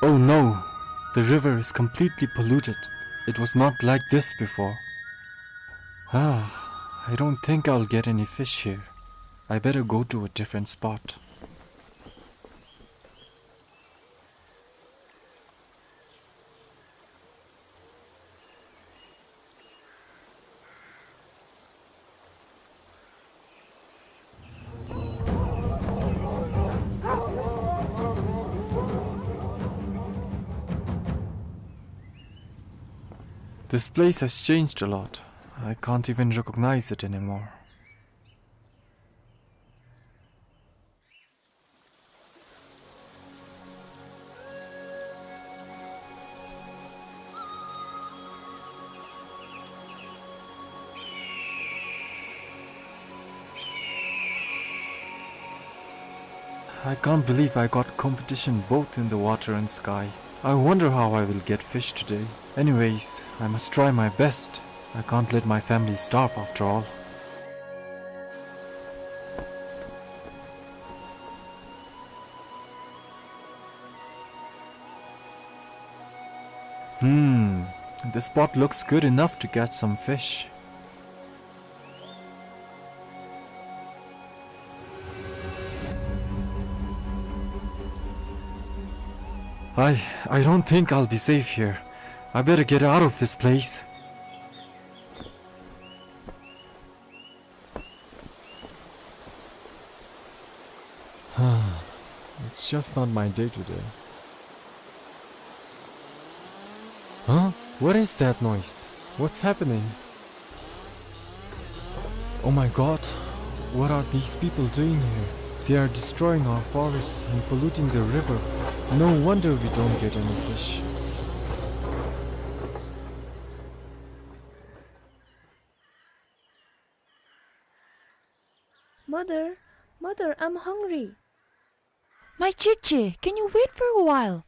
Oh no! The river is completely polluted. It was not like this before. Ah, I don't think I'll get any fish here. I better go to a different spot. This place has changed a lot. I can't even recognize it anymore. I can't believe I got competition both in the water and sky. I wonder how I will get fish today. Anyways, I must try my best. I can't let my family starve after all. Hmm, this spot looks good enough to catch some fish. I, I don't think I'll be safe here. I better get out of this place. It's just not my day today. Huh? What is that noise? What's happening? Oh my God, what are these people doing here? They are destroying our forests and polluting the river. No wonder we don't get any fish. Mother, mother, I'm hungry. My Cheche, can you wait for a while?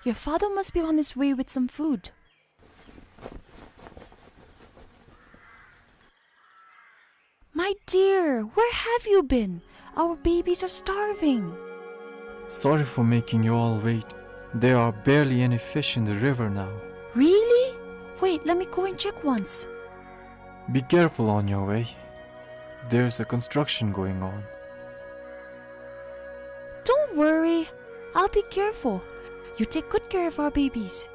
Your father must be on his way with some food. My dear, where have you been? Our babies are starving. Sorry for making you all wait. There are barely any fish in the river now. Really? Wait, let me go and check once. Be careful on your way. There's a construction going on. Don't worry. I'll be careful. You take good care of our babies.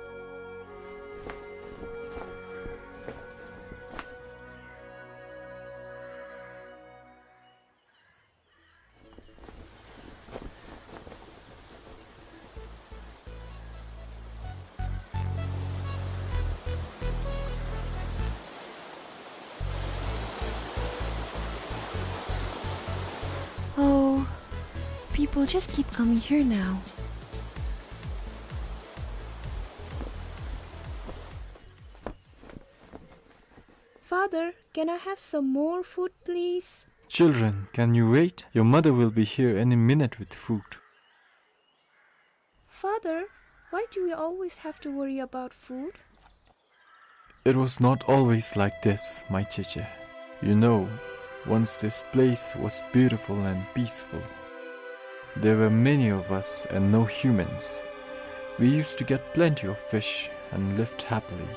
Oh, people just keep coming here now. Father, can I have some more food, please? Children, can you wait? Your mother will be here any minute with food. Father, why do we always have to worry about food? It was not always like this, my Cheche. You know, once this place was beautiful and peaceful. There were many of us and no humans. We used to get plenty of fish and lived happily.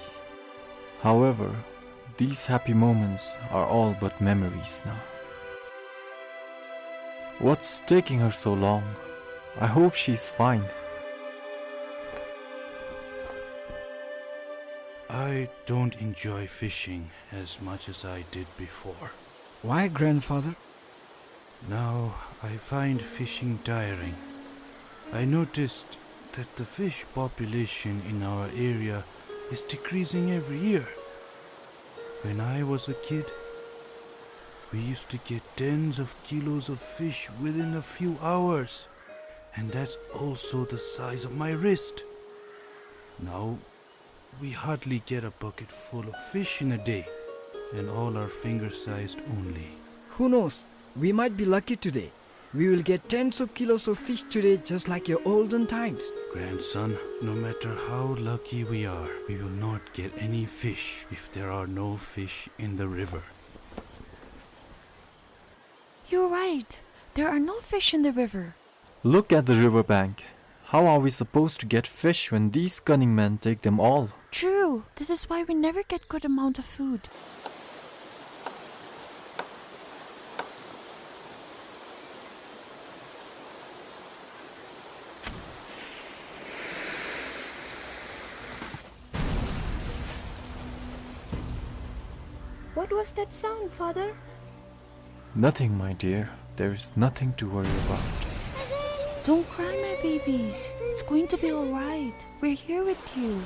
However, these happy moments are all but memories now. What's taking her so long? I hope she's fine. I don't enjoy fishing as much as I did before. Why, grandfather? Now I find fishing tiring. I noticed that the fish population in our area is decreasing every year. When I was a kid, we used to get tens of kilos of fish within a few hours, and that's also the size of my wrist. Now, we hardly get a bucket full of fish in a day, and all are finger-sized only. Who knows? We might be lucky today. We will get tens of kilos of fish today, just like your olden times. Grandson, no matter how lucky we are, we will not get any fish if there are no fish in the river. You're right. There are no fish in the river. Look at the river bank. How are we supposed to get fish when these cunning men take them all? True. This is why we never get good amount of food. What was that sound, Father? Nothing, my dear. There is nothing to worry about. Don't cry, my babies. It's going to be all right. We're here with you.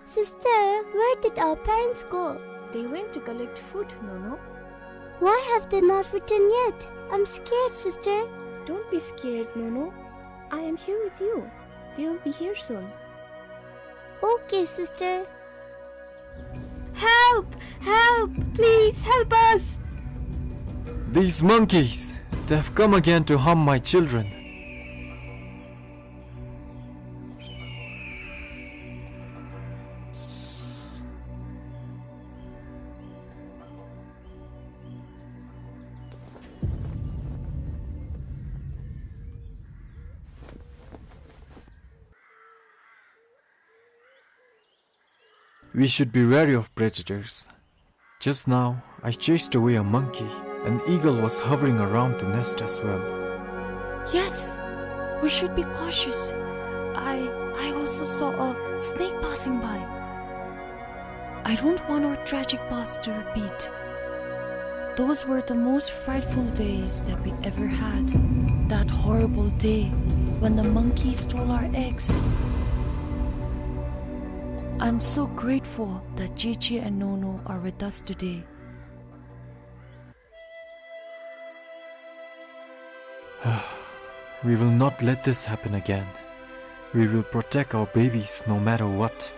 Sister, where did our parents go? They went to collect food, Nono. Why have they not returned yet? I'm scared, sister. Don't be scared, Nono. I am here with you. They will be here soon. Okay, sister. Help! Help! Please help us! These monkeys, they've come again to harm my children. We should be wary of predators. Just now, I chased away a monkey. An eagle was hovering around the nest as well. Yes, we should be cautious. I, I also saw a snake passing by. I don't want our tragic past to repeat. Those were the most frightful days that we ever had. That horrible day when the monkey stole our eggs. I'm so grateful that Cheche and Nono are with us today. We will not let this happen again. We will protect our babies no matter what.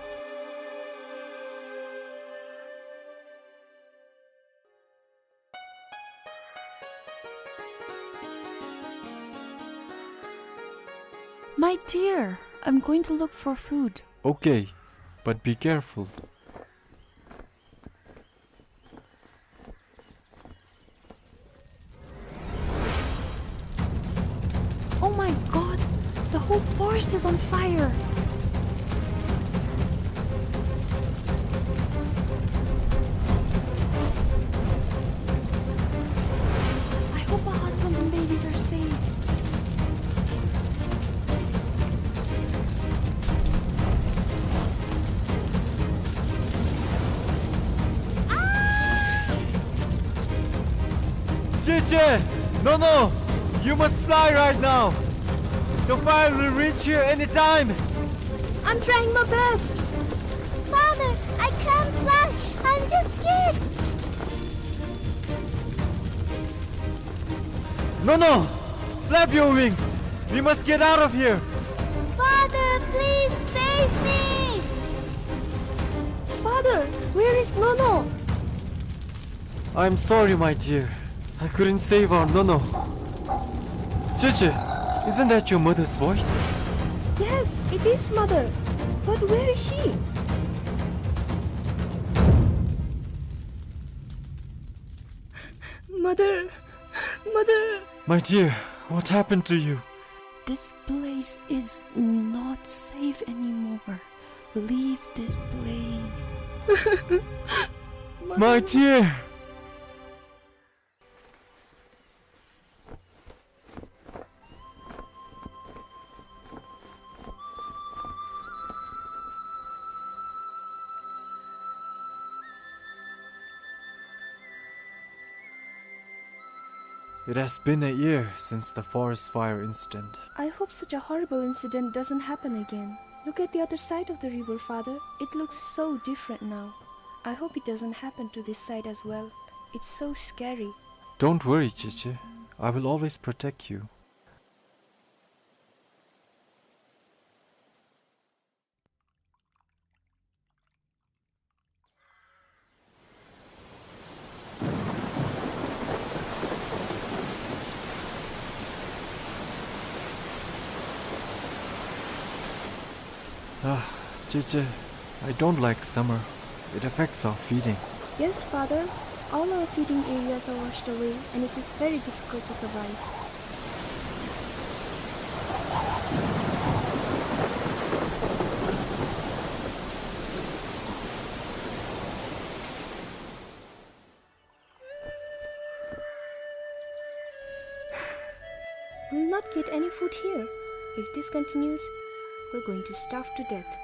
My dear, I'm going to look for food. Okay, but be careful. Oh my God! The whole forest is on fire! I hope my husband and babies are safe. Cheche! Nono! You must fly right now! The fire will reach here anytime! I'm trying my best! Father, I can't fly! I'm just scared! Nono! Flap your wings! We must get out of here! Father, please save me! Father, where is Nono? I'm sorry, my dear. I couldn't save our Nono. Cheche, isn't that your mother's voice? Yes, it is, Mother. But where is she? Mother, Mother. My dear, what happened to you? This place is not safe anymore. Leave this place. My dear! It has been a year since the forest fire incident. I hope such a horrible incident doesn't happen again. Look at the other side of the river, Father. It looks so different now. I hope it doesn't happen to this side as well. It's so scary. Don't worry, Cheche. I will always protect you. Ah, Cheche, I don't like summer. It affects our feeding. Yes, Father. All our feeding areas are washed away, and it is very difficult to survive. We'll not get any food here. If this continues, we're going to starve to death.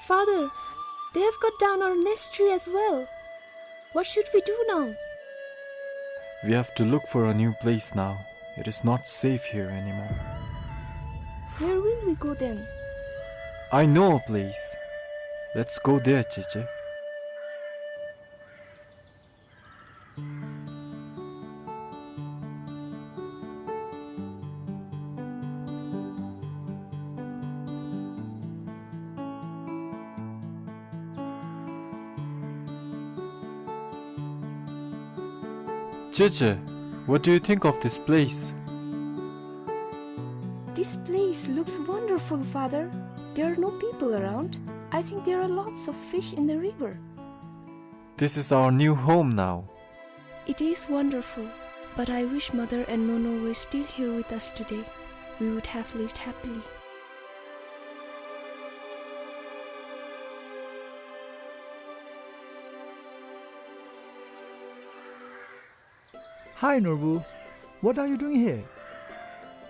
Father, they have cut down our nest tree as well. What should we do now? We have to look for a new place now. It is not safe here anymore. Where will we go then? I know a place. Let's go there, Cheche. Cheche, what do you think of this place? This place looks wonderful, Father. There are no people around. I think there are lots of fish in the river. This is our new home now. It is wonderful, but I wish Mother and Nono were still here with us today. We would have lived happily. Hi, Norbu. What are you doing here?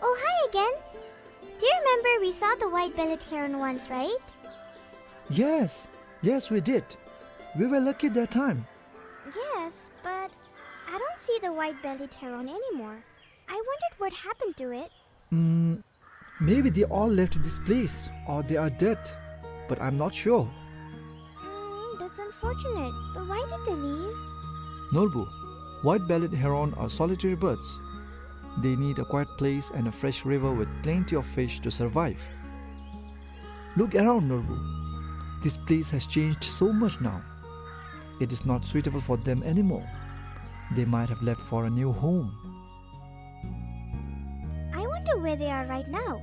Oh, hi again. Do you remember we saw the white-bellied heron once, right? Yes, yes, we did. We were lucky that time. Yes, but I don't see the white-bellied heron anymore. I wondered what happened to it. Mm, maybe they all left this place or they are dead, but I'm not sure. Mm, that's unfortunate. But why did they leave? Norbu, white-bellied heron are solitary birds. They need a quiet place and a fresh river with plenty of fish to survive. Look around, Norbu. This place has changed so much now. It is not suitable for them anymore. They might have left for a new home. I wonder where they are right now.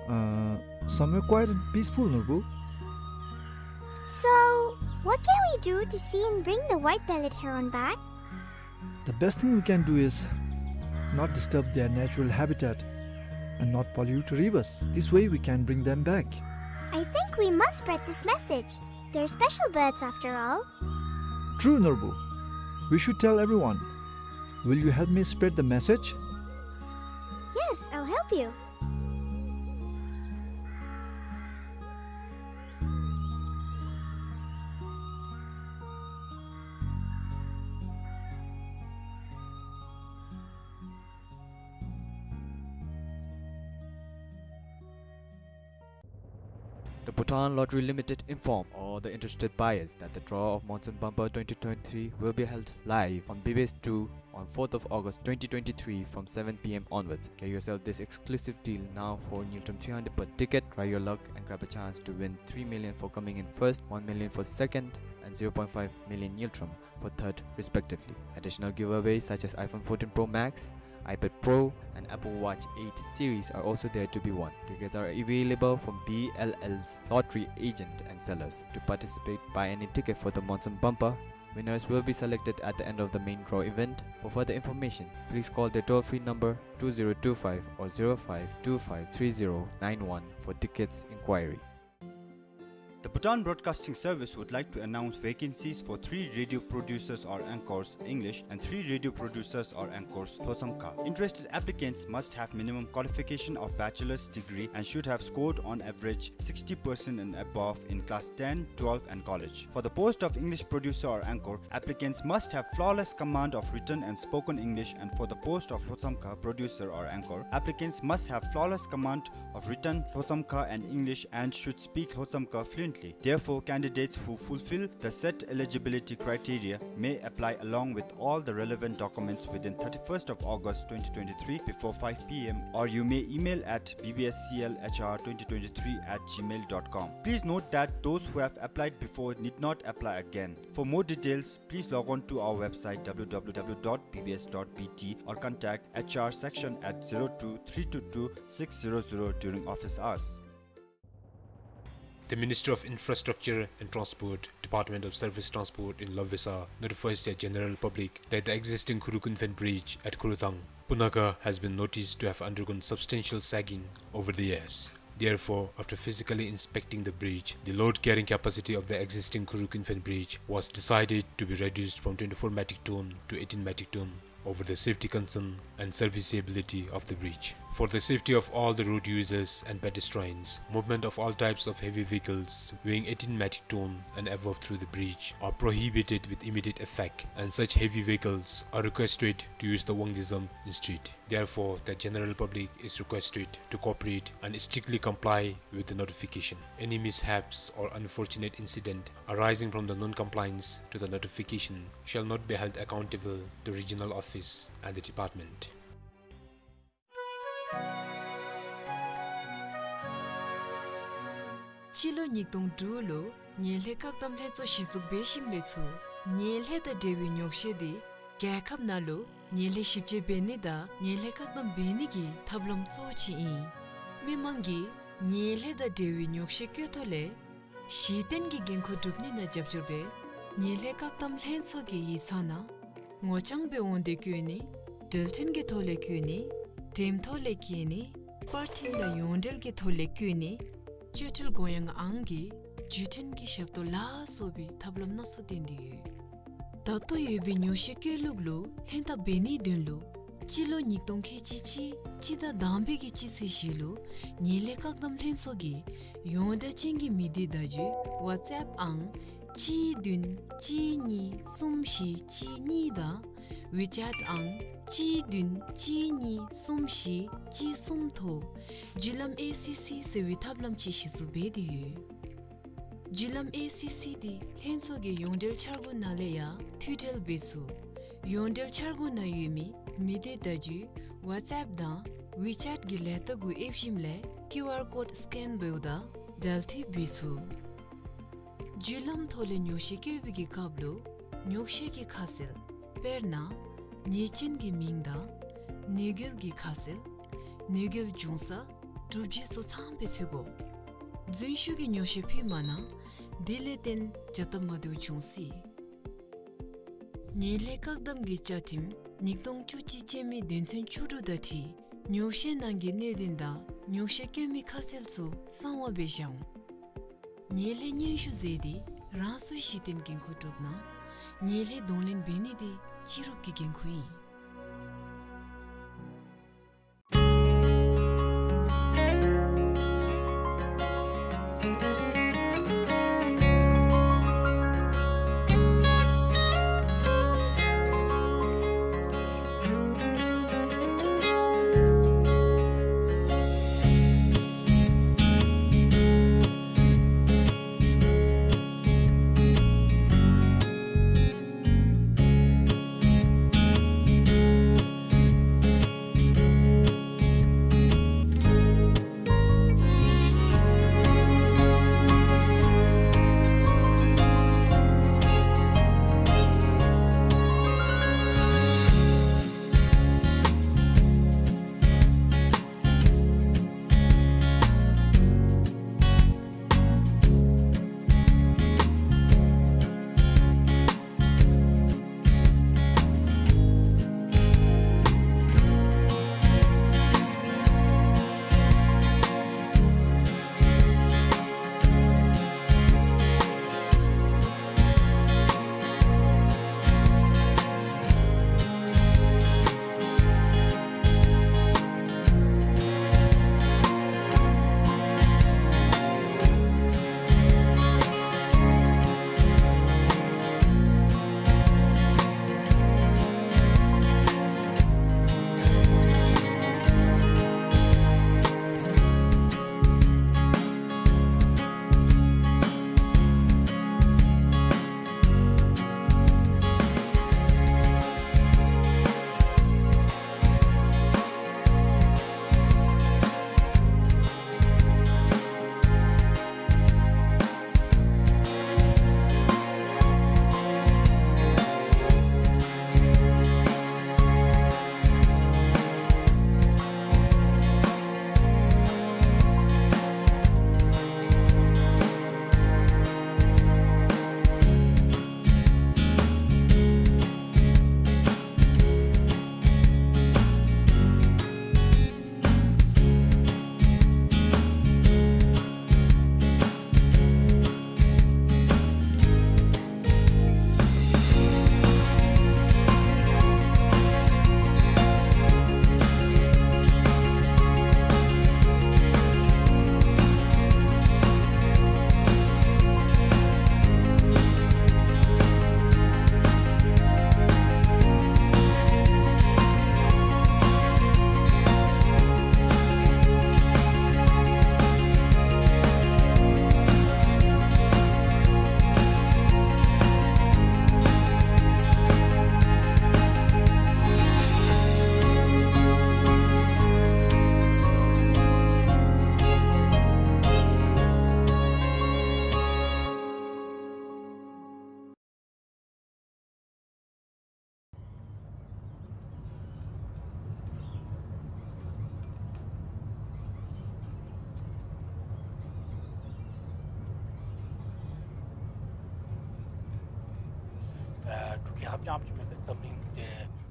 Uh, somewhere quiet and peaceful, Norbu. So, what can we do to see and bring the white-bellied heron back? The best thing we can do is not disturb their natural habitat and not pollute rivers. This way we can bring them back. I think we must spread this message. They're special birds after all. True, Norbu. We should tell everyone. Will you help me spread the message? Yes, I'll help you. The Bhutan Lottery Limited inform all the interested buyers that the draw of Monsoon Bumper twenty twenty-three will be held live on B B S two on fourth of August twenty twenty-three from seven P M onwards. Get yourself this exclusive deal now for Ngultrum three hundred per ticket. Try your luck and grab a chance to win three million for coming in first, one million for second, and zero point five million Ngultrum for third respectively. Additional giveaways such as iPhone fourteen Pro Max, iPad Pro, and Apple Watch eight series are also there to be won. Tickets are available from B L L's lottery agent and sellers. To participate, buy any ticket for the Monsoon Bumper. Winners will be selected at the end of the main draw event. For further information, please call the toll-free number two zero two five or zero five two five three zero nine one for tickets inquiry. The Bhutan Broadcasting Service would like to announce vacancies for three radio producers or anchors, English, and three radio producers or anchors, Lhotshamkha. Interested applicants must have minimum qualification of bachelor's degree and should have scored on average sixty percent and above in class ten, twelve, and college. For the post of English producer or anchor, applicants must have flawless command of written and spoken English, and for the post of Lhotshamkha producer or anchor, applicants must have flawless command of written Lhotshamkha and English and should speak Lhotshamkha fluently. Therefore, candidates who fulfill the set eligibility criteria may apply along with all the relevant documents within thirty-first of August twenty twenty-three before five p m, or you may email at b b s c l h r twenty twenty-three at gmail dot com. Please note that those who have applied before need not apply again. For more details, please log on to our website w w w dot b b s dot b t or contact h r section at zero two three two two six zero zero during office hours. The Ministry of Infrastructure and Transport, Department of Surface Transport in Lovesa, notifies the general public that the existing Khuruk Infant Bridge at Khurthang, Punakha, has been noticed to have undergone substantial sagging over the years. Therefore, after physically inspecting the bridge, the load carrying capacity of the existing Khuruk Infant Bridge was decided to be reduced from twenty-four metric ton to eighteen metric ton, over the safety concern and serviceability of the bridge. For the safety of all the road users and pedestrians, movement of all types of heavy vehicles weighing eighteen metric ton and above through the bridge are prohibited with immediate effect, and such heavy vehicles are requested to use the Wangdue Zamtswin Street. Therefore, the general public is requested to cooperate and strictly comply with the notification. Any mishaps or unfortunate incident arising from the non-compliance to the notification shall not be held accountable to regional office and the department. སྤྱི་ལོ་ཉིས་སྟོང་དྲུག་ལུ་ངན་ལྷད་བཀག་སྡོམ་ལྷན་ཚོགས་གཞི་བཙུགས་འབད་ཞིནམ་ལས་ཚུར་ངན་ལྷད་དང་འབྲེལ་བའི་ཉོག་བཤད་དེ་རྒྱལ་ཁབ་ནང་ལུ་ངན་ལྷད་ཞིབ་དཔྱད་འབད་ནི་དང་ངན་ལྷད་བཀག་སྡོམ་འབད་ནི་གི་ཐབས་ལམ་གཙོ་བོ་ཅིག་ཨིན། མི་མང་གིས་ངན་ལྷད་དང་འབྲེལ་བའི་ཉོག་བཤད་བཀོད་ཐོག་ལས་གཞི་རྟེན་གྱི་འགན་ཁུར་སྒྲུབ་ནི་ནང་རྒྱབ་སྐྱོར་འབད་ངན་ལྷད་བཀག་སྡོམ་ལྷན་ཚོགས་ཀྱི་ཡིག་ཚང་ནང་ངོ་རྐྱང་སྦེ་འོང་སྟེ་བཀོད་ནི། འགྲུལ་འཕྲིན་གྱི་ཐོག་ལས་བཀོད་ནི། འགྲེམས་ཐོག་ལས་བཀོད་ནི། པར་འཕྲིན་དང་ཡོངས་འབྲེལ་གྱི་ཐོག་ལས་བཀོད་ནི། བཅོལ་འཕྲུལ་གོ་ཡངས་ཨང་གི་བརྒྱུད་འཕྲིན་གྱི་ཞབས་ཏོག་ལ་སོགས་པའི་ཐབས་ལམ་སྣ་ཚོགས་བསྟེན་ཏེ་ཡོད། ད་ལྟོ་ཡོད་པའི་ཉོག་བཤད་བཀོད་ལུགས་ལུ་ལྷན་ཐབས་འབད་ནིའི་དོན་ལུ་སྤྱི་ལོ་ཉིས་སྟོང་ཁལ་གཅིག་གཅིག་སྤྱི་ཟླ་དང་པའི་གི་སྤྱི་ཚེས་བཞི་ལུ་ངན་ལྷད་བཀག་སྡོམ་ལྷན་ཚོགས་ཀྱི་ཡོངས་བསྒྲགས་ཅན་གྱི་མི་སྡེ་བརྡ་བརྒྱུད་ཝཊས་ཨེཔ་ཨང་གཅིག་བདུན་གཅིག་གཉིས་གསུམ་བཞི་གཅིག་གཉིས་དང་ཝི་ཅེཊ་ཨང་གཅིག་བདུན་གཅིག་གཉིས་གསུམ་བཞི་གཅིག་གསུམ་ཐོག་བརྒྱུད་ལམ་ཨེ་སི་སི་ཟེར་བའི་ཐབས་ལམ་ཅིག་གཞི་བཙུགས་འབད་དེ་ཡོད། བརྒྱུད་ལམ་ཨེ་སི་སི་འདི་ལྷན་ཚོགས་ཀྱི་ཡོངས་འབྲེལ་འཆར་སྒོ་ནང་ལས་ཡང་མཐུད་འབྲེལ་འབད་ཚུགས། ཡོངས་འབྲེལ་འཆར་སྒོ་ནང་ཡོད་མི་མི་སྡེ་བརྡ་བརྒྱུད་ཝཊས་ཨེཔ་དང་ཝི་ཅེཊ་གི་ལས་རྟགས་གུ་ཨེབ་ཞིནམ་ལས་ཀིའུ་ཨར་ཀོཌ་སི་ཀེན་འབདཝ་ད་འབྲེལ་མཐུད་འབད་ཚུགས། བརྒྱུད་ལམ་ཐོག་ལས་ཉོག་བཤད་བཀོད་པའི་གི་སྐབས་ལུ་ཉོག་བཤད་ཀྱི་ཁ་གསལ། དཔེར་ན་ཉེས་ཅན་གྱི་མིང་དང་གནོད་འགེལ་གྱི་ཁ་གསལ། གནོད་འགེལ་བྱུང་ས། གྲུབ་རྗེས་སོགས་ཚངམ་སྦེ་ཚུད་དགོ། རྫུན་ཞུ་གི་ཉོག་བཤད་ཕུལ་མ་གནང་། དེ་ལས་བརྟེན་བྱ་སྟབས་མ་བདེཝ་འབྱུང་སྲིད། ངན་ལྷད་བཀག་སྡོམ་གྱི་བཅའ་ཁྲིམས་ཉིས་སྟོང་བཅུ་གཅིག་ཅན་མའི་དོན་ཚན་བཅུ་དྲུག་དང་འཁྲིལ་ཉོག་བཤད་ནང་གི་གནད་དོན་དང་ཉོག་བཤད་བཀོད་མི་ཁ་གསལ་ཚུ་གསང་བ་སྦེ་བཞག་འོང་། ངན་ལྷད་སྙན་ཞུ་མཛད་དེ་རང་སོའི་གཞི་རྟེན་འགན་ཁུར་སྒྲུབ་གནང་། ངན་ལྷད་གདོང་ལེན་འབད་ནི་དེ་སྤྱི་རུབ་ཀྱི་འགན་ཁུར་ཨིན།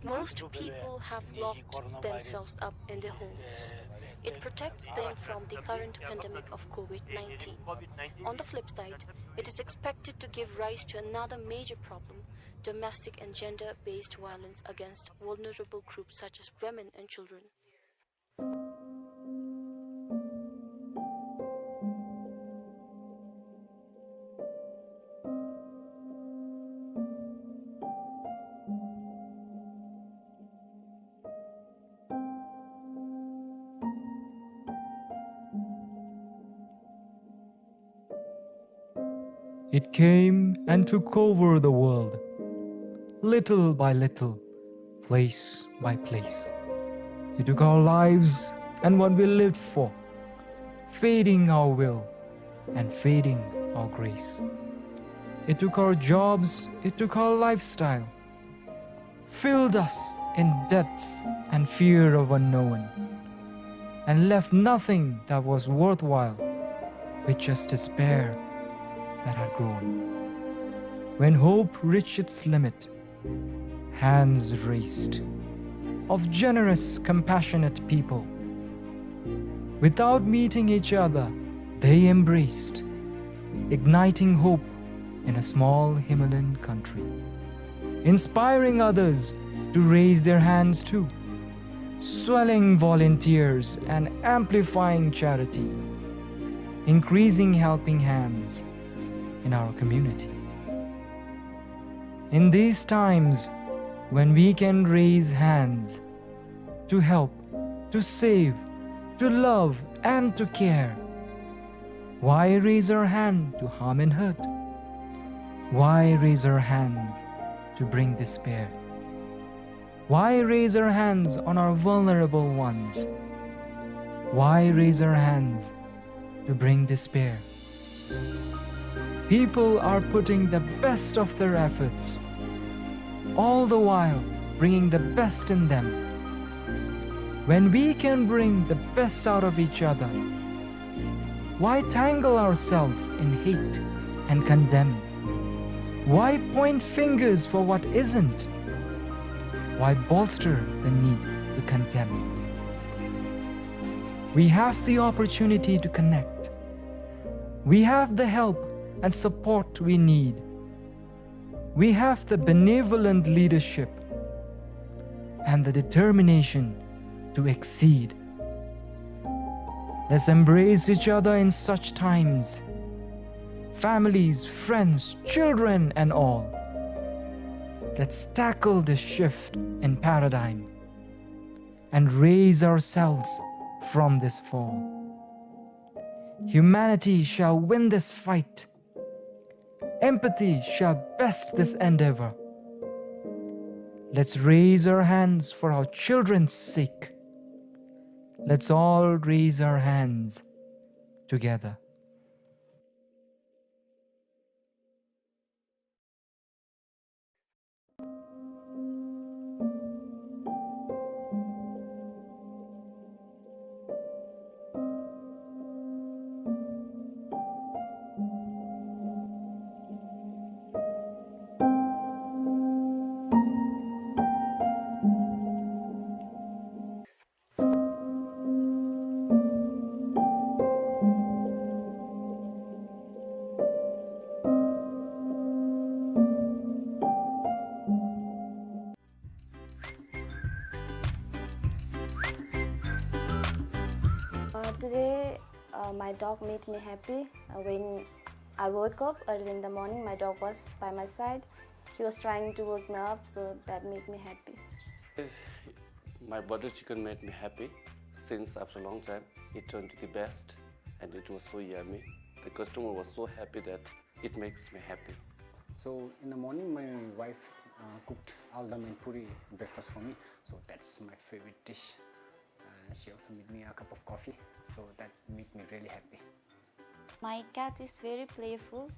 Most people have locked themselves up in their homes. It protects them from the current pandemic of COVID nineteen. On the flip side, it is expected to give rise to another major problem: domestic and gender-based violence against vulnerable groups such as women and children. It came and took over the world, little by little, place by place. It took our lives and what we lived for, fading our will and fading our grace. It took our jobs, it took our lifestyle, filled us in debts and fear of unknown, and left nothing that was worthwhile, with just despair that had grown. When hope reached its limit, hands raised of generous, compassionate people. Without meeting each other, they embraced, igniting hope in a small Himalayan country, inspiring others to raise their hands too, swelling volunteers and amplifying charity, increasing helping hands in our community. In these times when we can raise hands to help, to save, to love, and to care, why raise our hand to harm and hurt? Why raise our hands to bring despair? Why raise our hands on our vulnerable ones? Why raise our hands to bring despair? People are putting the best of their efforts, all the while bringing the best in them. When we can bring the best out of each other, why tangle ourselves in hate and condemn? Why point fingers for what isn't? Why bolster the need to condemn? We have the opportunity to connect. We have the help and support we need. We have the benevolent leadership and the determination to exceed. Let's embrace each other in such times. Families, friends, children, and all. Let's tackle this shift in paradigm and raise ourselves from this fall. Humanity shall win this fight. Empathy shall best this endeavor. Let's raise our hands for our children's sake. Let's all raise our hands together. Uh, today, uh, my dog made me happy. Uh, when I woke up early in the morning, my dog was by my side. He was trying to wake me up, so that made me happy. My butter chicken made me happy since after a long time. It turned to the best and it was so yummy. The customer was so happy that it makes me happy. So in the morning, my wife, uh, cooked aldam and puri breakfast for me. So that's my favorite dish. Uh, she also made me a cup of coffee. So that made me really happy. My cat is very playful,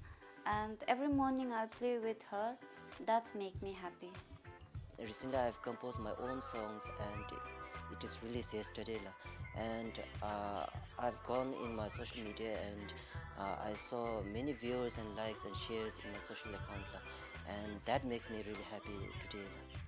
and every morning I play with her. That make me happy. Recently, I've composed my own songs, and it is released yesterday, la. And, uh, I've gone in my social media, and, uh, I saw many viewers and likes and shares in my social account, la. And that makes me really happy today, la.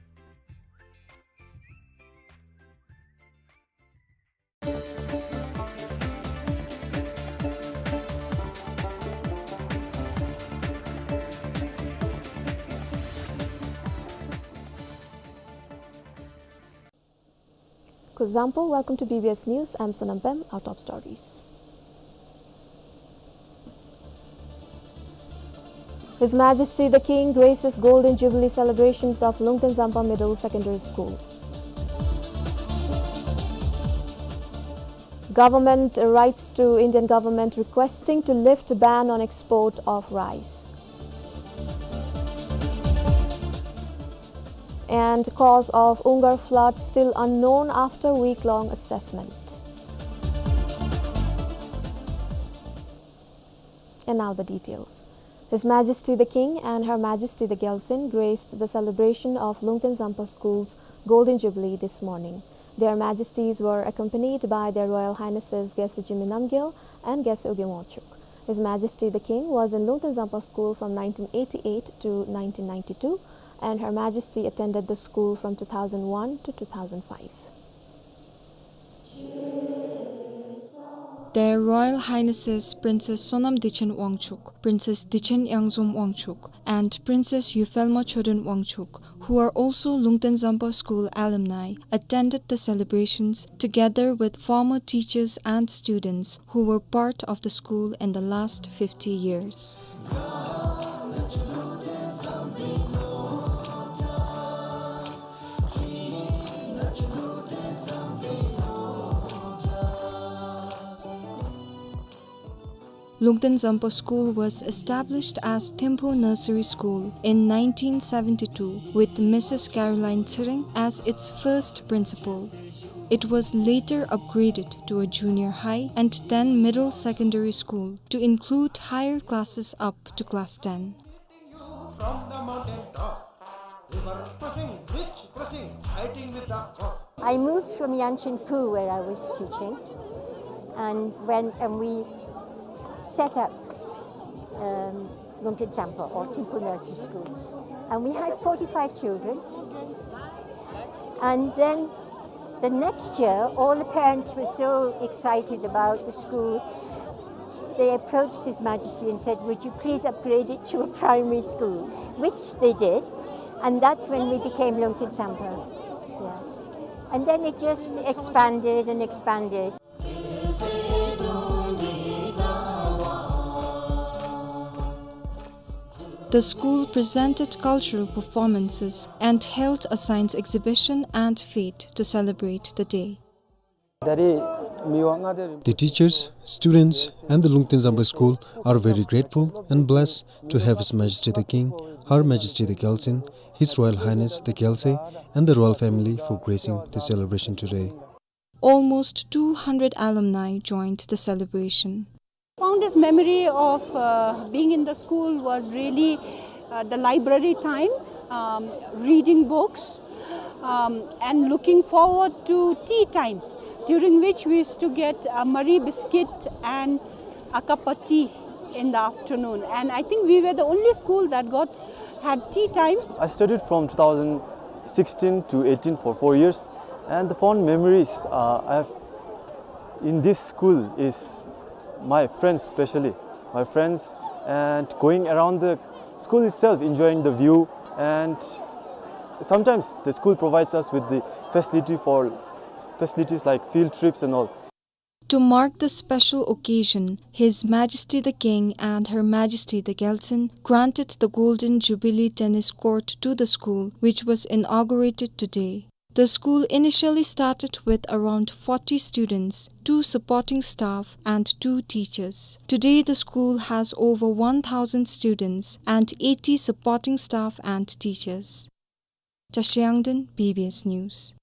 Kuzuzangpo, welcome to B B S News. I'm Sonam Pem. Our top stories. His Majesty the King graces Golden Jubilee celebrations of Lungten Zampa Middle Secondary School. Government writes to Indian government requesting to lift ban on export of rice. And cause of Ungar flood still unknown after week-long assessment. And now the details. His Majesty the King and Her Majesty the Gyaltsuen graced the celebration of Lungten Zampa School's Golden Jubilee this morning. Their Majesties were accompanied by Their Royal Highnesses Gyaltsuen Jigme Namgyel and Gyaltsuen Ogye Wangchuk. His Majesty the King was in Lungten Zampa School from nineteen eighty-eight to nineteen ninety-two, and Her Majesty attended the school from two thousand one to two thousand five. Their Royal Highnesses Princess Sonam Dichen Wangchuk, Princess Dichen Yangzom Wangchuk, and Princess Yuphelma Chodun Wangchuk, who are also Lungten Zampa School alumni, attended the celebrations together with former teachers and students who were part of the school in the last fifty years. Lungten Zampa School was established as Thimphu Nursery School in nineteen seventy-two, with Missus Caroline Tshering as its first principal. It was later upgraded to a junior high and then middle secondary school to include higher classes up to class ten. From the mountain top, river crossing, bridge crossing, fighting with the cock. I moved from Yangshin Phu, where I was teaching, and went and we set up, um, Lungten Zampa or Thimphu Nursery School. And we had forty-five children. And then the next year, all the parents were so excited about the school, they approached His Majesty and said, "Would you please upgrade it to a primary school?" Which they did, and that's when we became Lungten Zampa. Yeah. And then it just expanded and expanded. The school presented cultural performances and held a science exhibition and fete to celebrate the day. The teachers, students, and the Lungten Zampa School are very grateful and blessed to have His Majesty the King, Her Majesty the Gyaltsuen, His Royal Highness the Gyaltswe, and the royal family for gracing the celebration today. Almost two hundred alumni joined the celebration. Founder's memory of, uh, being in the school was really, uh, the library time, um, reading books, um, and looking forward to tea time, during which we used to get a Marie biscuit and a cup of tea in the afternoon. And I think we were the only school that got, had tea time. I studied from two thousand sixteen to eighteen for four years, and the fond memories, uh, I have in this school is my friends, especially my friends, and going around the school itself, enjoying the view, and sometimes the school provides us with the facility for facilities like field trips and all. To mark the special occasion, His Majesty the King and Her Majesty the Gyaltsuen granted the Golden Jubilee Tennis Court to the school, which was inaugurated today. The school initially started with around forty students, two supporting staff and two teachers. Today, the school has over one thousand students and eighty supporting staff and teachers. Chashe Yangden, B B S News.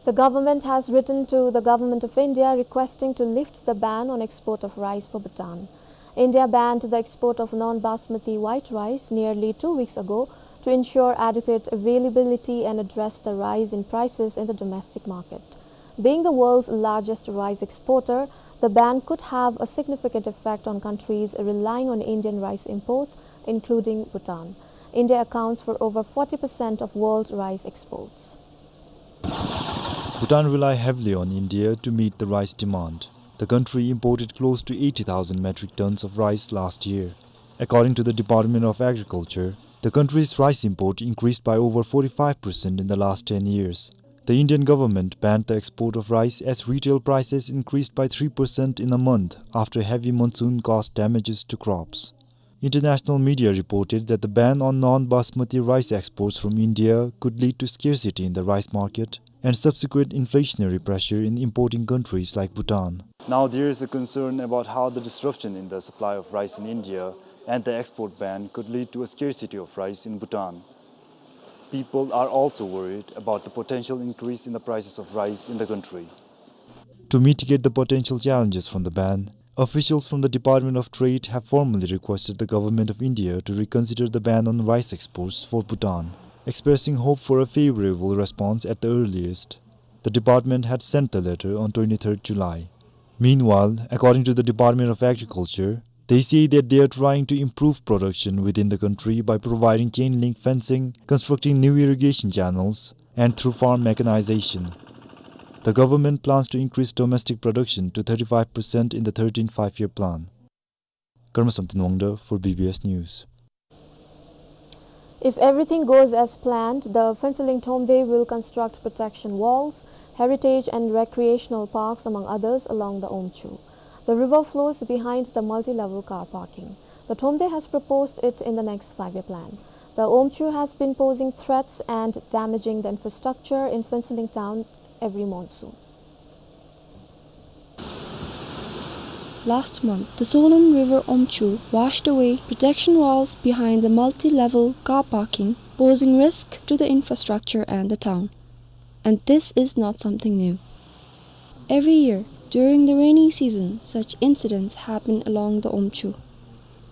The government has written to the Government of India requesting to lift the ban on export of rice for Bhutan. India banned the export of non-basmati white rice nearly two weeks ago to ensure adequate availability and address the rise in prices in the domestic market. Being the world's largest rice exporter, the ban could have a significant effect on countries relying on Indian rice imports, including Bhutan. India accounts for over forty percent of world rice exports. Bhutan rely heavily on India to meet the rice demand. The country imported close to eighty thousand metric tons of rice last year. According to the Department of Agriculture, the country's rice import increased by over forty-five percent in the last ten years. The Indian government banned the export of rice as retail prices increased by three percent in a month after heavy monsoon caused damages to crops. International media reported that the ban on non-basmati rice exports from India could lead to scarcity in the rice market and subsequent inflationary pressure in importing countries like Bhutan. Now there is a concern about how the disruption in the supply of rice in India and the export ban could lead to a scarcity of rice in Bhutan. People are also worried about the potential increase in the prices of rice in the country. To mitigate the potential challenges from the ban, officials from the Department of Trade have formally requested the Government of India to reconsider the ban on rice exports for Bhutan, expressing hope for a favorable response at the earliest. The department had sent the letter on twenty-third July. Meanwhile, according to the Department of Agriculture, they say that they are trying to improve production within the country by providing chain link fencing, constructing new irrigation channels, and through farm mechanization. The government plans to increase domestic production to thirty-five percent in the thirteenth Five-Year Plan. Karma Samten Wangda for B B S News. If everything goes as planned, the Phuentsholing Thromde will construct protection walls, heritage and recreational parks, among others, along the Omchu. The river flows behind the multi-level car parking. The Thromde has proposed it in the next five-year plan. The Omchu has been posing threats and damaging the infrastructure in Phuentsholing town every monsoon. Last month, the swollen river Omchu washed away protection walls behind the multi-level car parking, posing risk to the infrastructure and the town. And this is not something new. Every year, during the rainy season, such incidents happen along the Omchu.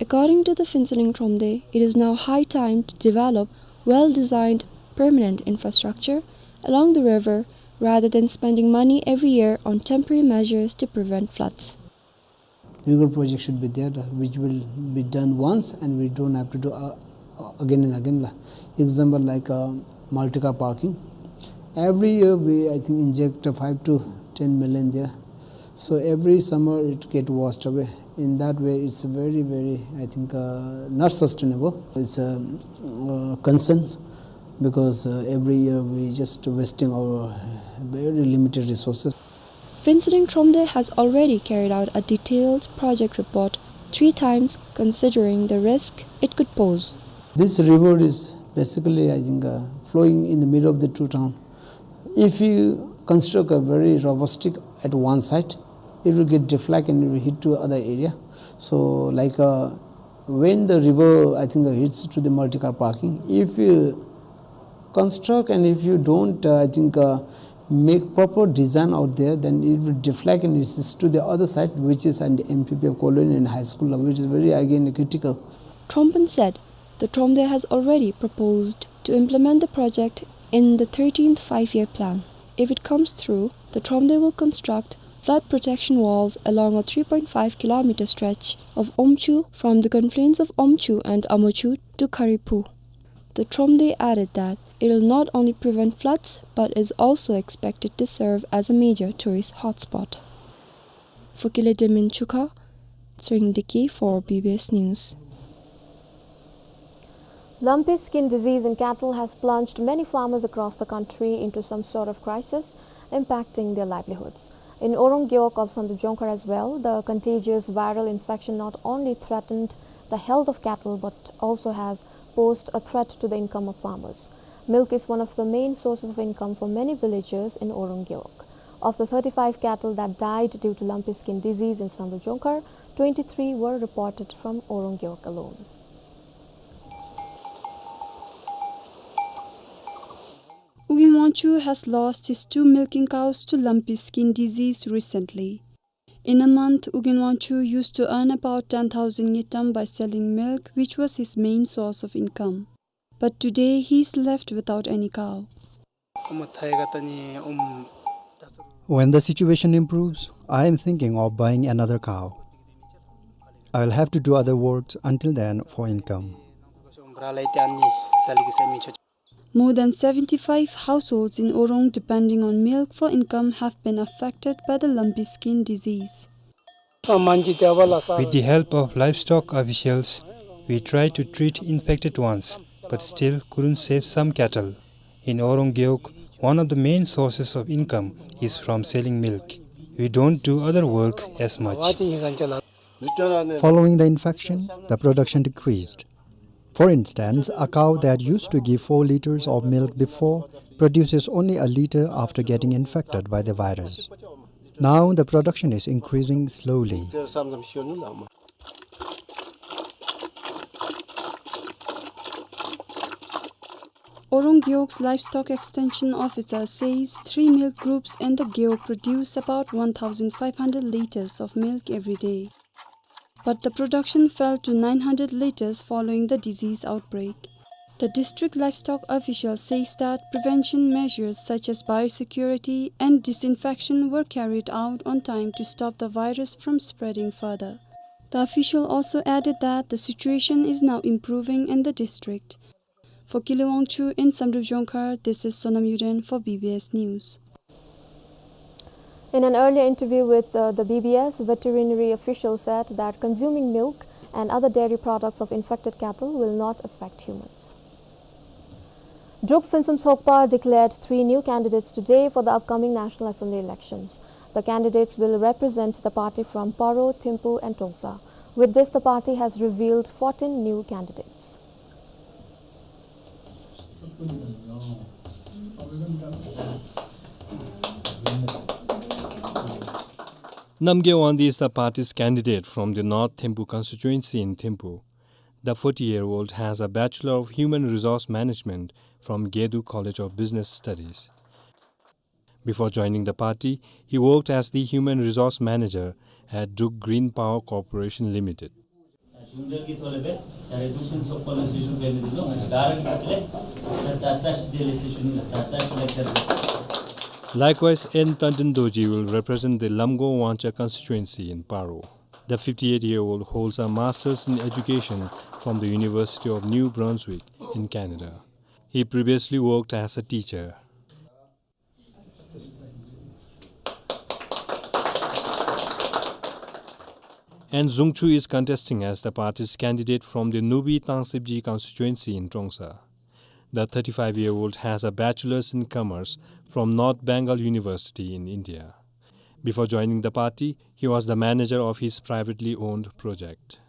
According to the Phuentsholing Thromde, it is now high time to develop well-designed permanent infrastructure along the river rather than spending money every year on temporary measures to prevent floods. Bigger project should be there, uh, which will be done once and we don't have to do, uh, uh, again and again la. Example like, uh, multi-car parking. Every year we, I think, inject, uh, five to ten million there. So every summer it get washed away. In that way, it's very, very, I think, uh, not sustainable. It's a, uh, concern because, uh, every year we just wasting our very limited resources. Phuentsholing Thromde has already carried out a detailed project report three times considering the risk it could pose. This river is basically, I think, uh, flowing in the middle of the two town. If you construct a very robust at one side, it will get deflect and it will hit to other area. So, like, uh, when the river, I think, uh, hits to the multi-car parking, if you construct and if you don't, uh, I think, uh, make proper design out there, then it will deflect and it is to the other side, which is an M P P colony and high school, which is very, again, critical. Trompen said the Thromde has already proposed to implement the project in the thirteenth Five-Year Plan. If it comes through, the Thromde will construct flood protection walls along a three point five kilometer stretch of Omchu from the confluence of Omchu and Amochu to Khariphu. The Thromde added that it will not only prevent floods but is also expected to serve as a major tourist hotspot. For Kile Demin Chukha, Tsering Deki for B B S News. Lumpy skin disease in cattle has plunged many farmers across the country into some sort of crisis, impacting their livelihoods. In Orong Gewog of Samdrup Jongkhar as well, the contagious viral infection not only threatened the health of cattle but also has posed a threat to the income of farmers. Milk is one of the main sources of income for many villagers in Orong Gewog. Of the thirty-five cattle that died due to lumpy skin disease in Samdrup Jongkhar, twenty-three were reported from Orong Gewog alone. Ugyen Wangchuk has lost his two milking cows to lumpy skin disease recently. In a month, Ugyen Wangchuk used to earn about ten thousand ngultrum by selling milk, which was his main source of income. But today, he is left without any cow. When the situation improves, I am thinking of buying another cow. I will have to do other works until then for income. More than seventy-five households in Orong depending on milk for income have been affected by the lumpy skin disease. With the help of livestock officials, we tried to treat infected ones, but still couldn't save some cattle. In Orong Gewog, One of the main sources of income is from selling milk. We don't do other work as much. Following the infection, the production decreased. For instance, a cow that used to give four liters of milk before produces only a liter after getting infected by the virus. Now the production is increasing slowly. Orung Gewog's livestock extension officer says three milk groups in the Gewog produce about one thousand five hundred liters of milk every day. But the production fell to nine hundred liters following the disease outbreak. The district livestock official says that prevention measures such as biosecurity and disinfection were carried out on time to stop the virus from spreading further. The official also added that the situation is now improving in the district. For Kile Wangchuk in Samdrup Jongkhar, this is Sonam Yuden for B B S News. In an earlier interview with, uh, the B B S, veterinary officials said that consuming milk and other dairy products of infected cattle will not affect humans. Druk Phuentsum Tsokpa declared three new candidates today for the upcoming National Assembly elections. The candidates will represent the party from Paro, Thimphu and Trongsa. With this, the party has revealed fourteen new candidates. Namgay Wangdi is the party's candidate from the North Thimphu constituency in Thimphu. The forty-year-old has a Bachelor of Human Resource Management from Gedu College of Business Studies. Before joining the party, he worked as the Human Resource Manager at Druk Green Power Corporation Limited. Likewise, N Tandin Dorji will represent the Lamgo Wangcha constituency in Paro. The fifty-eight-year-old holds a master's in education from the University of New Brunswick in Canada. He previously worked as a teacher. And Zungchu is contesting as the party's candidate from the Nubi Tangsibji constituency in Trongsa. The thirty-five-year-old has a bachelor's in commerce from North Bengal University in India. Before joining the party, he was the manager of his privately owned project.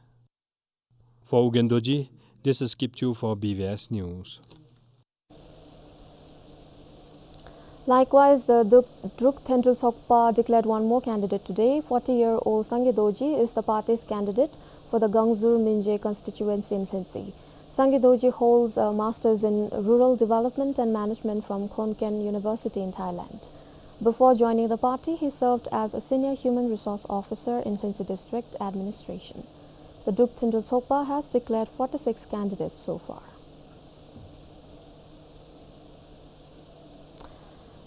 For Ugyen Dorji, this is Kipchu for B B S News. Likewise, the Duk-, Druk Thendrel Tsokpa declared one more candidate today. Forty-year-old Sangay Dorji is the party's candidate for the Gangzur Minje constituency in Lhuentse. Sangay Dorji holds a master's in rural development and management from Khon Kaen University in Thailand. Before joining the party, he served as a senior human resource officer in Lhuentse District Administration. The Druk Thendrel Tsokpa has declared forty-six candidates so far.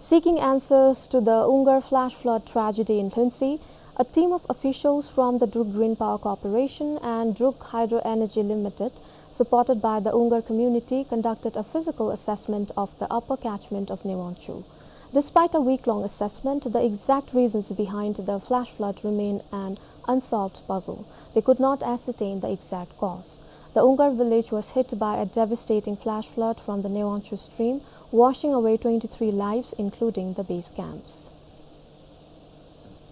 Seeking answers to the Ungar flash flood tragedy in Lhuentse, a team of officials from the Druk Green Power Corporation and Druk Hydro Energy Limited, supported by the Ungar community, conducted a physical assessment of the upper catchment of Newangchu. Despite a week-long assessment, the exact reasons behind the flash flood remain an unsolved puzzle. They could not ascertain the exact cause. The Ungar village was hit by a devastating flash flood from the Newangchu stream, washing away twenty-three lives, including the base camps.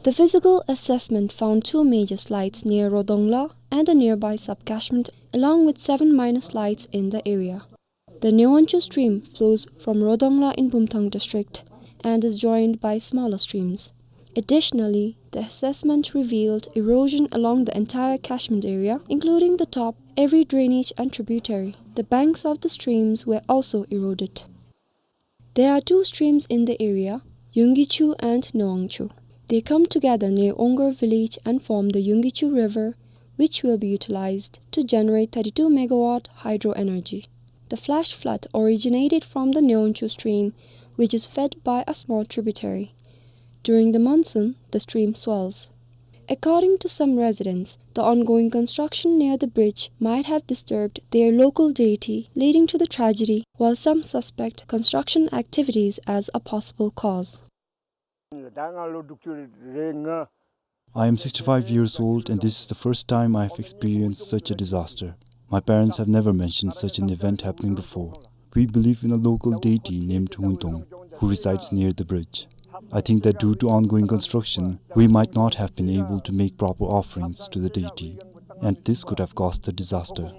The physical assessment found two major slides near Rodongla and the nearby sub-catchment, along with seven minor slides in the area. The Newangchu stream flows from Rodongla in Bumthang district and is joined by smaller streams. Additionally, the assessment revealed erosion along the entire catchment area, including the top, every drainage and tributary. The banks of the streams were also eroded. There are two streams in the area, Yunggichu and Newangchu. They come together near Ongar village and form the Yunggichu River, which will be utilized to generate thirty-two megawatt hydro energy. The flash flood originated from the Newangchu stream, which is fed by a small tributary. During the monsoon, the stream swells. According to some residents, the ongoing construction near the bridge might have disturbed their local deity, leading to the tragedy, while some suspect construction activities as a possible cause. I am sixty-five years old, and this is the first time I have experienced such a disaster. My parents have never mentioned such an event happening before. We believe in a local deity named Wuntong. who resides near the bridge. I think that due to ongoing construction, we might not have been able to make proper offerings to the deity, and this could have caused the disaster.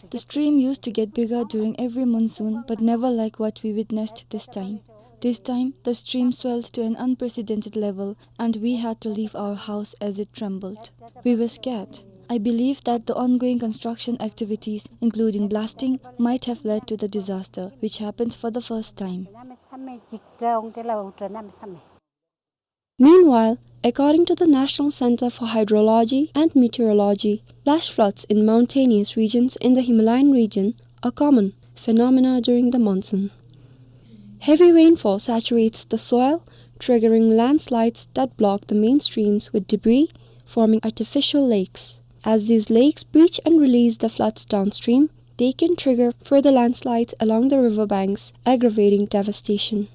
The stream used to get bigger during every monsoon, but never like what we witnessed this time. This time, the stream swelled to an unprecedented level, and we had to leave our house as it trembled. We were scared. I believe that the ongoing construction activities, including blasting, might have led to the disaster, which happened for the first time. Meanwhile, according to the National Center for Hydrology and Meteorology, flash floods in mountainous regions in the Himalayan region are common phenomena during the monsoon. Heavy rainfall saturates the soil, triggering landslides that block the main streams with debris, forming artificial lakes. As these lakes breach and release the floods downstream, they can trigger further landslides along the riverbanks, aggravating devastation.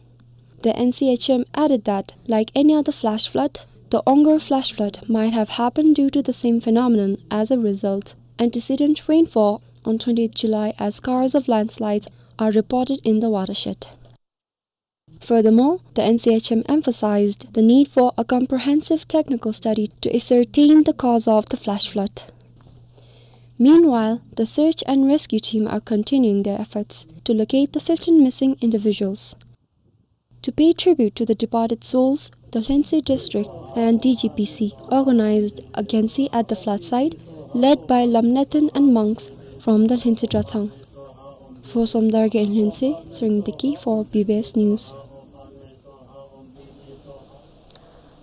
The N C H M added that, like any other flash flood, the Ongar flash flood might have happened due to the same phenomenon as a result. Antecedent rainfall on twentieth July as scars of landslides are reported in the watershed. Furthermore, the N C H M emphasized the need for a comprehensive technical study to ascertain the cause of the flash flood. Meanwhile, the search and rescue team are continuing their efforts to locate the fifteen missing individuals. To pay tribute to the departed souls, the Lhuentse District and D G P C organized a Gensi at the flood site, led by Lamnathan and monks from the Lhuentse Dratshang. For Somdar Gen Lhuentse, Tshering Deki for B B S News.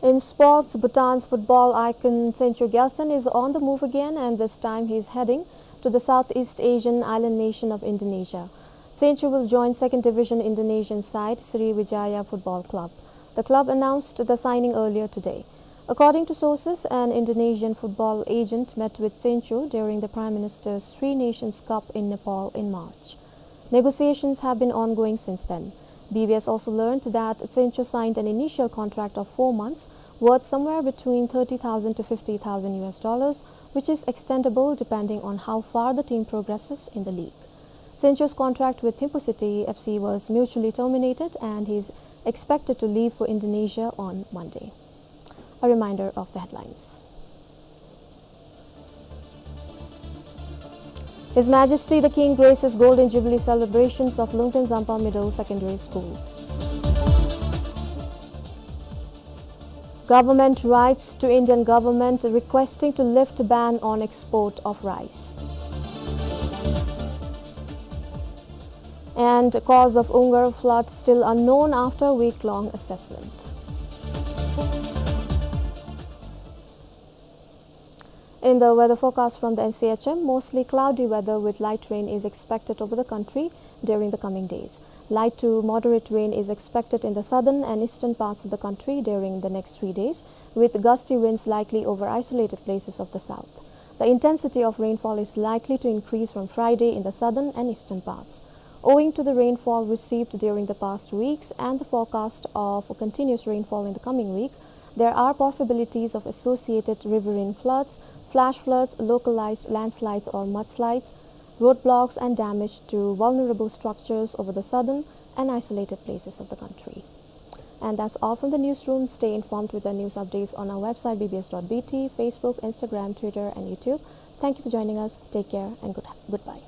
In sports, Bhutan's football icon Tsencho Gyaltsen is on the move again, and this time he is heading to the Southeast Asian island nation of Indonesia. Tsencho will join second division Indonesian side Sriwijaya Football Club. The club announced the signing earlier today. According to sources, an Indonesian football agent met with Tsencho during the Prime Minister's Three Nations Cup in Nepal in March. Negotiations have been ongoing since then. B B S also learned that Tsencho signed an initial contract of four months, worth somewhere between thirty thousand to fifty thousand U S dollars, which is extendable depending on how far the team progresses in the league. Tsencho's contract with Thimphu City F C was mutually terminated, and he is expected to leave for Indonesia on Monday. A reminder of the headlines. His Majesty the King graces Golden Jubilee celebrations of Lungten Zampa Middle Secondary School. Government writes to Indian government requesting to lift ban on export of rice. And cause of Ongar flood still unknown after week-long assessment. In the weather forecast from the N C H M, mostly cloudy weather with light rain is expected over the country during the coming days. Light to moderate rain is expected in the southern and eastern parts of the country during the next three days, with gusty winds likely over isolated places of the south. The intensity of rainfall is likely to increase from Friday in the southern and eastern parts. Owing to the rainfall received during the past weeks and the forecast of continuous rainfall in the coming week, there are possibilities of associated riverine floods, flash floods, localized landslides or mudslides, roadblocks and damage to vulnerable structures over the southern and isolated places of the country. And that's all from the newsroom. Stay informed with the news updates on our website B B S dot B T, Facebook, Instagram, Twitter, and YouTube. Thank you for joining us. Take care and good, goodbye.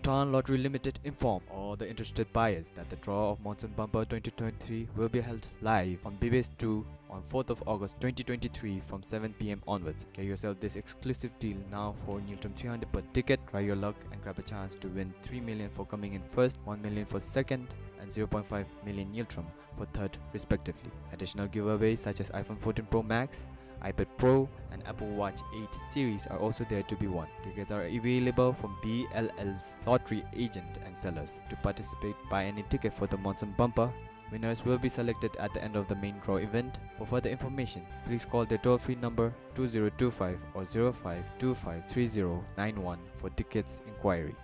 Bhutan Lottery Limited inform all the interested buyers that the draw of Monsoon Bumper twenty twenty-three will be held live on B B S two on fourth of August twenty twenty-three from seven P M onwards. Get yourself this exclusive deal now for Ngultrum three hundred per ticket. Try your luck and grab a chance to win three million for coming in first, one million for second, and zero point five million Ngultrum for third, respectively. Additional giveaways such as iPhone fourteen Pro Max, iPad Pro, and Apple Watch eight series are also there to be won. Tickets are available from B L L's lottery agent and sellers. To participate, buy any ticket for the Monsoon Bumper. Winners will be selected at the end of the main draw event. For further information, please call the toll-free number two zero two five or zero five two five three zero nine one for tickets inquiry.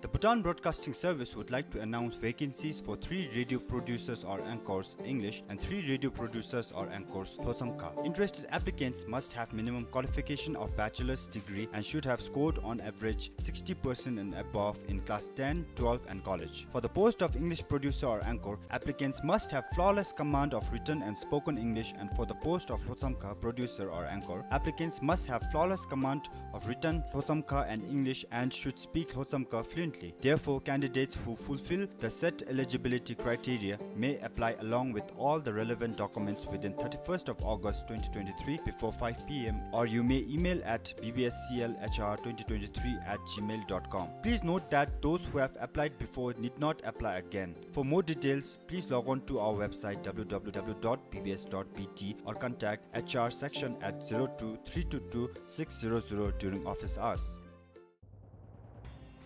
The Bhutan Broadcasting Service would like to announce vacancies for three radio producers or anchors, English, and three radio producers or anchors, Lhotshamkha. Interested applicants must have minimum qualification of bachelor's degree and should have scored on average sixty percent and above in class ten, twelve, and college. For the post of English producer or anchor, applicants must have flawless command of written and spoken English, and for the post of Lhotshamkha producer or anchor, applicants must have flawless command of written Lhotshamkha and English and should speak Lhotshamkha fluently. Therefore, candidates who fulfill the set eligibility criteria may apply along with all the relevant documents within thirty-first of August twenty twenty-three before five P M, or you may email at B B S C L H R twenty twenty-three at gmail dot com. Please note that those who have applied before need not apply again. For more details, please log on to our website W W W dot B B S dot B T or contact H R section at zero two three two two six zero zero during office hours.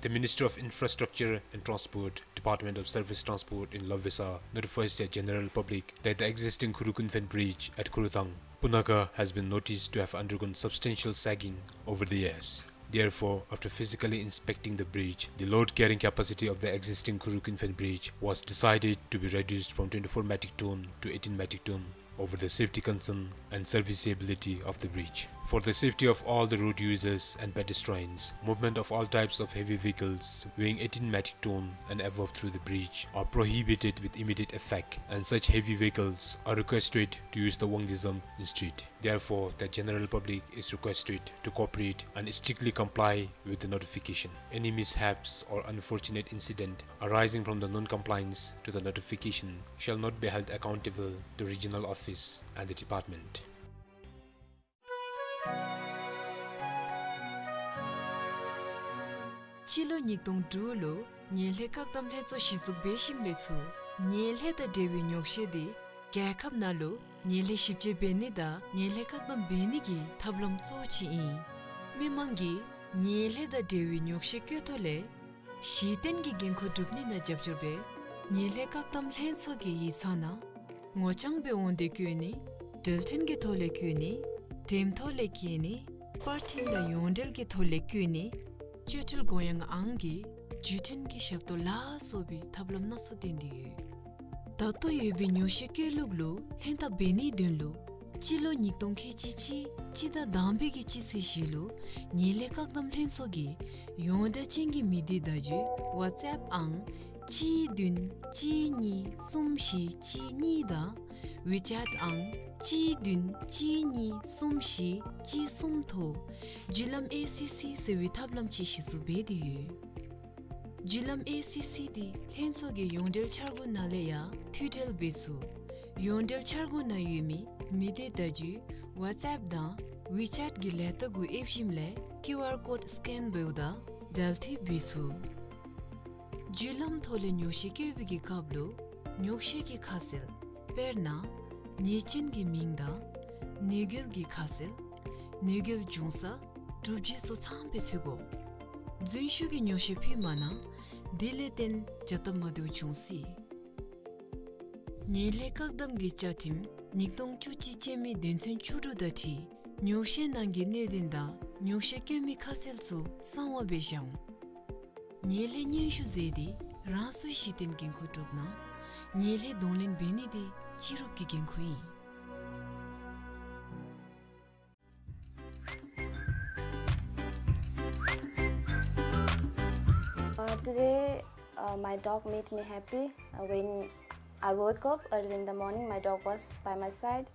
The Ministry of Infrastructure and Transport, Department of Surface Transport in Lovesa, notifies the general public that the existing Khurukun Phen Bridge at Khurthang, Punakha, has been noticed to have undergone substantial sagging over the years. Therefore, after physically inspecting the bridge, the load carrying capacity of the existing Khurukun Phen Bridge was decided to be reduced from twenty-four metric ton to eighteen metric ton over the safety concern and serviceability of the bridge. For the safety of all the road users and pedestrians, movement of all types of heavy vehicles weighing eighteen metric ton and above through the bridge are prohibited with immediate effect, and such heavy vehicles are requested to use the Wangdue Zamp instead. Therefore, the general public is requested to cooperate and strictly comply with the notification. Any mishaps or unfortunate incident arising from the non-compliance to the notification shall not be held accountable to regional office and the department. སྤྱི་ལོ་ཉིས་སྟོང་དྲུག་ལུ་ཉེན་ལྷད་བཀག་སྡོམ་ལྷན་ཚོགས་གཞི་བཙུགས་འབད་ཞིནམ་ལས་ཚུར་ཉེན་ལྷད་དང་འབྲེལ་བའི་ཉོག་བཤད་འདི་རྒྱལ་ཁབ་ནང་ལུ་ཉེན་ལྷད་ཞིབ་དཔྱད་འབད་ནི་དང་ཉེན་ལྷད་བཀག་སྡོམ་འབད་ནི་གི་ཐབས་ལམ་གཙོ་བོ་ཅིག་ཨིན། མི་མང་གིས་ཉེན་ལྷད་དང་འབྲེལ་བའི་ཉོག་བཤད་བཀོད་ཐོག་ལས་གཞི་རྟེན་གྱི་འགན་ཁུར་སྒྲུབ་ནི་ནང་རྒྱབ་སྐྱོར་འབད། ཉེན་ལྷད་བཀག་སྡོམ་ལྷན་ཚོགས་ཀྱི་ཡིག་ཚང་ནང་ངོ་རྐྱང་སྦེ་འོང་སྟེ་བཀོད་ནི། འགྲེལ་ཕྲན་གྱི་ཐོག་ལས་བཀོད་ནི། འགྲེམས་ཐོག་ལས་བཀོད་ནི། པར་འཕྲིན་དང་ཡོངས་འབྲེལ་གྱི་ཐོག་ལས་བཀོད་ནི། སྤྱོད་ཁྲལ་དགོངས་ཡངས་ཨང་གི་བརྒྱུད་འཕྲིན་གྱི་ཞབས་ཏོག་ལ་སོགས་པའི་ཐབས་ལམ་སྣ་ཚོགས་བསྟེན་ཏེ་ཡོད། ད་ལྟོ་ཡོད་པའི་ཉོག་བཤད་བཀོད་ལུགས་ལུ་ལྷན་ཐབས་འབད་ནིའི་དོན་ལུ་སྤྱི་ལོ་ཉིས་སྟོང་ཁལ་གཅིག་གཅིག་སྤྱི་ཟླ་དང་པའི་གི་སྤྱི་ཚེས་བཞི་ལུ་ཉེན་ལྷད་བཀག་སྡོམ་ལྷན་ཚོགས་ཀྱིས་ཡོངས་བསྒྲགས་ཅན་གྱི་མི་སྡེ་བརྡ་བརྒྱུད་ཝཊས་ཨེཔ་ཨང་གཅིག་བདུན་གཅིག་གཉིས་གསུམ་བཞི་གཅིག་གཉིས་དང་ཝི་ཅེཊ་ཨང་གཅིག་བདུན་གཅིག་གཉིས་གསུམ་བཞི་གཅིག་གསུམ་ཐོག་བརྒྱུད་ལམ་ཨེ་སི་སི་ཟེར་བའི་ཐབས་ལམ་ཅིག་གཞི་བཙུགས་འབད་དེ་ཡོད། བརྒྱུད་ལམ་ཨེ་སི་སི་འདི་ལྷན་ཚོགས་ཀྱི་ཡོངས་འབྲེལ་འཆར་སྒོ་ནང་ལས་ཡང་ཐུགས་ཁྲལ་འབད་ཚུགས། ཡོངས་འབྲེལ་འཆར་སྒོ་ནང་ཡོད་མི་མི་སྡེ་བརྡ་བརྒྱུད་ཝཊས་ཨེཔ་དང་ཝི་ཅེཊ་གི་ལས་རྟགས་གུ་ཨེབ་ཞིནམ་ལས་ཀིའུ་ཨར་ཀོཌ་སི་ཀེན་འབདཝ་ད་འབྲེལ་མཐུད་འབད་ཚུགས། བརྒྱུད་ལམ་ཐོག་ལས་ཉོག་བཤད་བཀོད་པའི་གི་སྐབས་ལུ་ཉོག་བཤད་ཀྱི་ཁ་གསལ་དཔེར་ན་ཉེས་ཅན་གྱི་མིང་དང་ནུས་རྒྱུ་གི་ཁ་གསལ་ནུས་རྒྱུ་འབྱུང་ས་གྲུབ་རྗེས་སོགས་ཚངམ་སྦེ་འཚོལ་དགོ། རྫུན་ཤོས་ཀྱི་ཉོག་བཤད་ཕུལ་མ་གནང་། དེ་ལས་བརྟེན་བྱ་སྟབས་མ་བདེཝ་འབྱུང་སྲིད། ཉེན་ལྷད་བཀག་སྡོམ་གྱི་བཅའ་ཁྲིམས་ཉིས་སྟོང་བཅུ་གཅིག་ཅན་མའི་དོན་ཚན་བཅུ་དྲུག་དང་འཁྲིལ་ཉོག་བཤད་ནང་གི་གནད་དོན་དང་ཉོག་བཤད་བཀོད་མི་ཁ་གསལ་ཚུ་གསང་བ་སྦེ་བཞག་འོང་། ཉེན་ལྷད་སྙན་ཞུ་མཛད་དེ་རང་སོའི་གཞི་རྟེན་འགན་ཁུར་སྒྲུབ་གནང་། ཉེན་ལྷད་གདོང་ལེན་འབད་ནི་དེ་སྤྱི་རོགས་ཀྱི་འགན་ཁུར་ཨིན། Uh, today, uh, my dog made me happy. Uh, when I woke up early in the morning, my dog was by my side.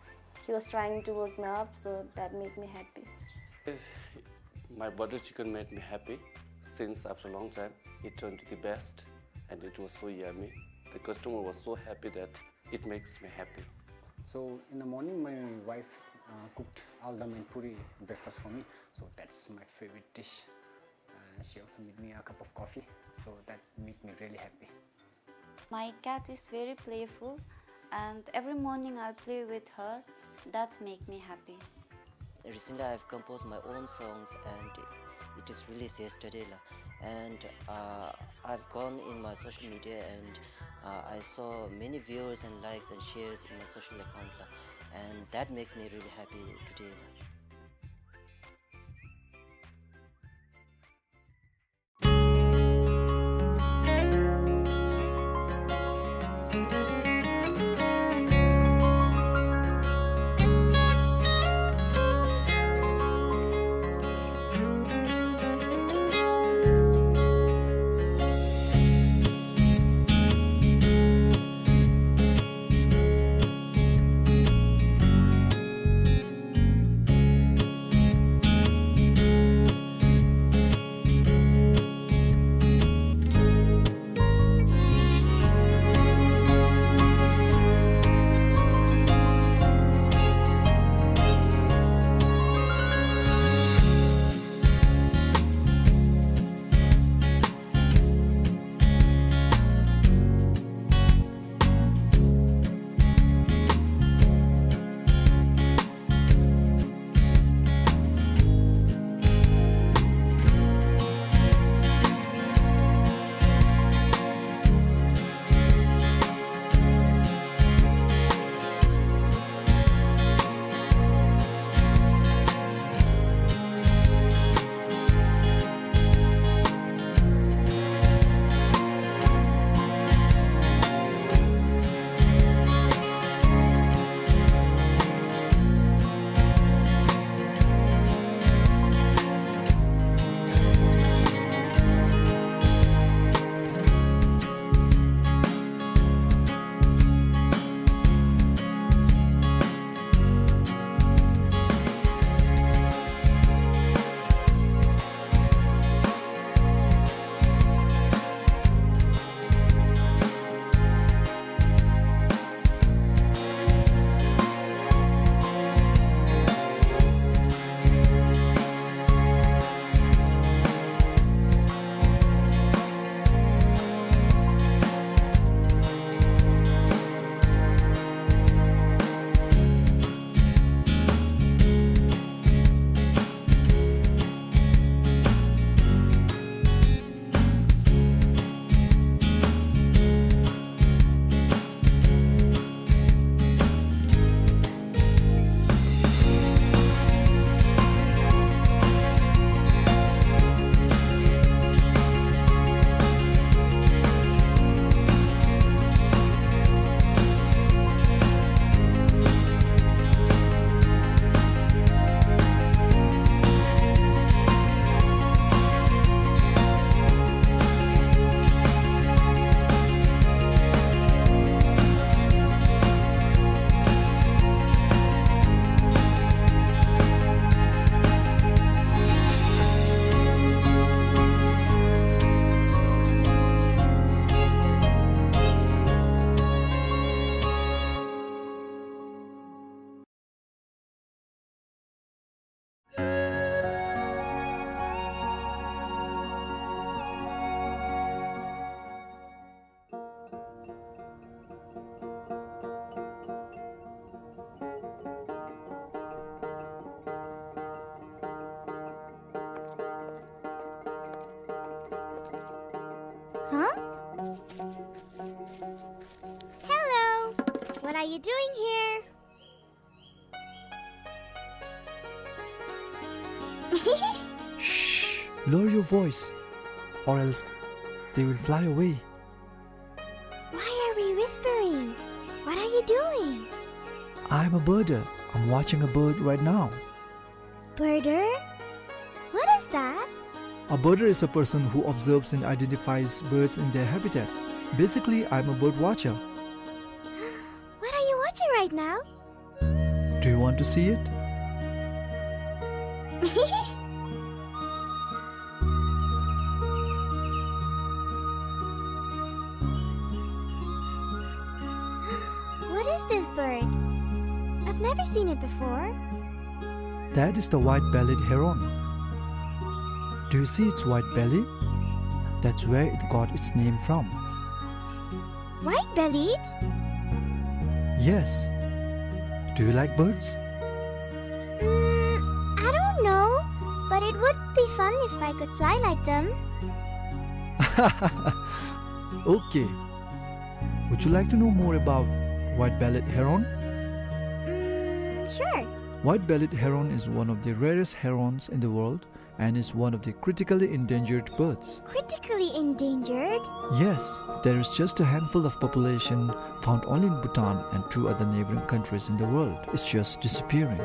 He was trying to wake me up, so that made me happy. My butter chicken made me happy. since after a long time, it turned to the best, and it was so yummy. The customer was so happy that it makes me happy. So in the morning, my wife, uh, cooked aldam and puri breakfast for me. So that's my favorite dish. Uh, she also made me a cup of coffee. So that made me really happy. My cat is very playful, and every morning I play with her. That's make me happy. Recently, I've composed my own songs, and it is released yesterday, la. And, uh, I've gone in my social media, and, uh, I saw many viewers and likes and shares in my social account, la. And that makes me really happy today, la. Huh? Hello. What are you doing here? Shh! Lower your voice, or else they will fly away. Why are we whispering? What are you doing? I'm a birder. I'm watching a bird right now. Birder? What is that? A birder is a person who observes and identifies birds in their habitat. Basically, I'm a bird watcher. What are you watching right now? Do you want to see it? What's this bird? I've never seen it before. That is the white-bellied heron. Do you see its white belly? That's where it got its name from. White-bellied? Yes. Do you like birds? Mm, I don't know, but it would be fun if I could fly like them. Okay. Would you like to know more about white-bellied heron? Mm, sure. White-bellied heron is one of the rarest herons in the world and is one of the critically endangered birds. Critically endangered? Yes, there is just a handful of population found only in Bhutan and two other neighboring countries in the world. It's just disappearing.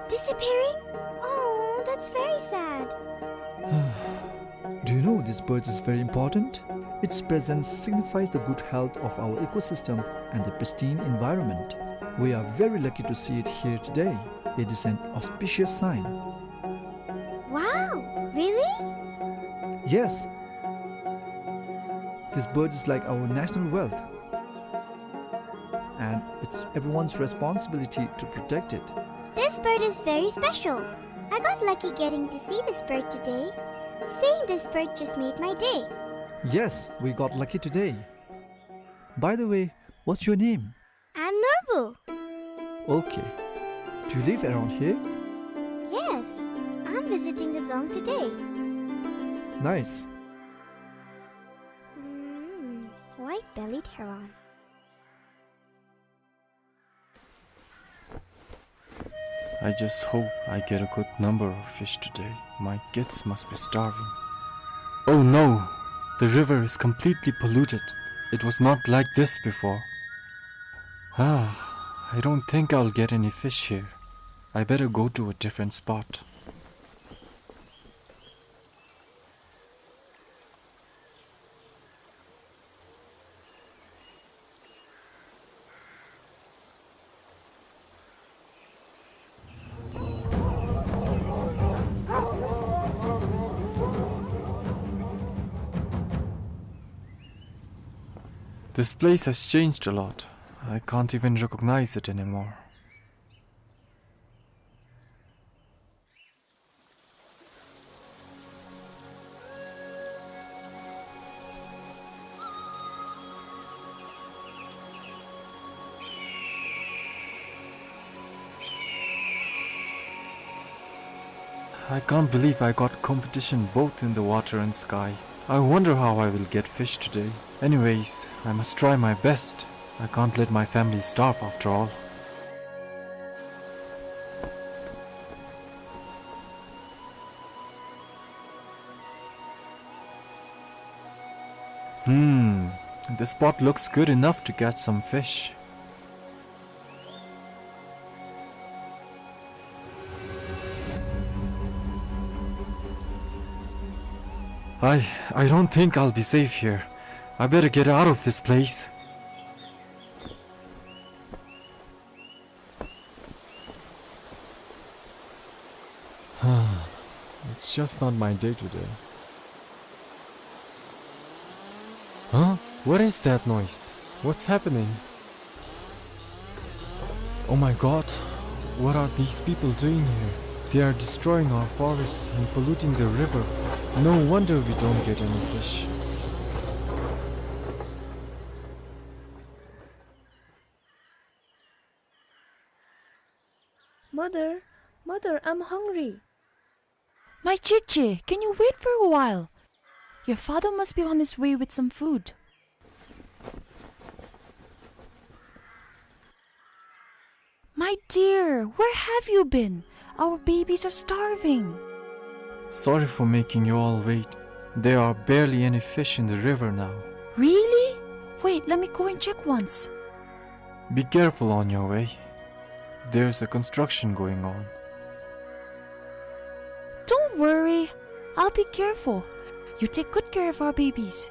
Disappearing? Oh, that's very sad. Do you know this bird is very important? Its presence signifies the good health of our ecosystem and the pristine environment. We are very lucky to see it here today. It is an auspicious sign. Wow, really? Yes. This bird is like our national wealth. And it's everyone's responsibility to protect it. This bird is very special. I got lucky getting to see this bird today. Seeing this bird just made my day. Yes, we got lucky today. By the way, what's your name? I'm Norbu. Okay. Do you live around here? Yes, I'm visiting the dzong today. Nice. Mm, white-bellied heron. I just hope I get a good number of fish today. My kids must be starving. Oh no! The river is completely polluted. It was not like this before. Ah, I don't think I'll get any fish here. I better go to a different spot. This place has changed a lot. I can't even recognize it anymore. I can't believe I got competition both in the water and sky. I wonder how I will get fish today. Anyways, I must try my best. I can't let my family starve after all. Hmm, this spot looks good enough to catch some fish. I, I don't think I'll be safe here. I better get out of this place. It's just not my day today. Huh? What is that noise? What's happening? Oh my God, what are these people doing here? They are destroying our forests and polluting the river. No wonder we don't get any fish. Mother, mother, I'm hungry. My Chichi, can you wait for a while? Your father must be on his way with some food. My dear, where have you been? Our babies are starving. Sorry for making you all wait. There are barely any fish in the river now. Really? Wait, let me go and check once. Be careful on your way. There's a construction going on. Don't worry. I'll be careful. You take good care of our babies.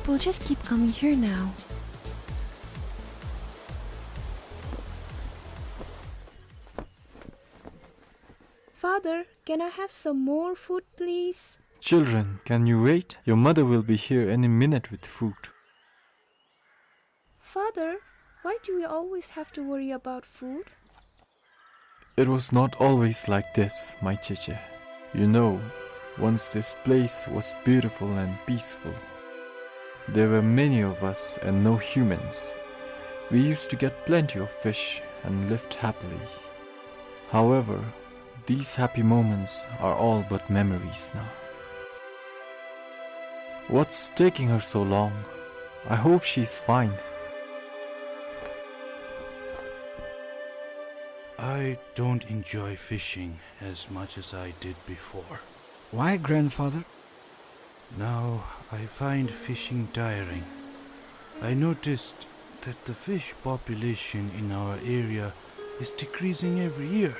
We'll just keep coming here now. Father, can I have some more food, please? Children, can you wait? Your mother will be here any minute with food. Father, why do we always have to worry about food? It was not always like this, my Cheche. You know, once this place was beautiful and peaceful. There were many of us and no humans. We used to get plenty of fish and lived happily. However, these happy moments are all but memories now. What's taking her so long? I hope she's fine. I don't enjoy fishing as much as I did before. Why, grandfather? Now I find fishing tiring. I noticed that the fish population in our area is decreasing every year.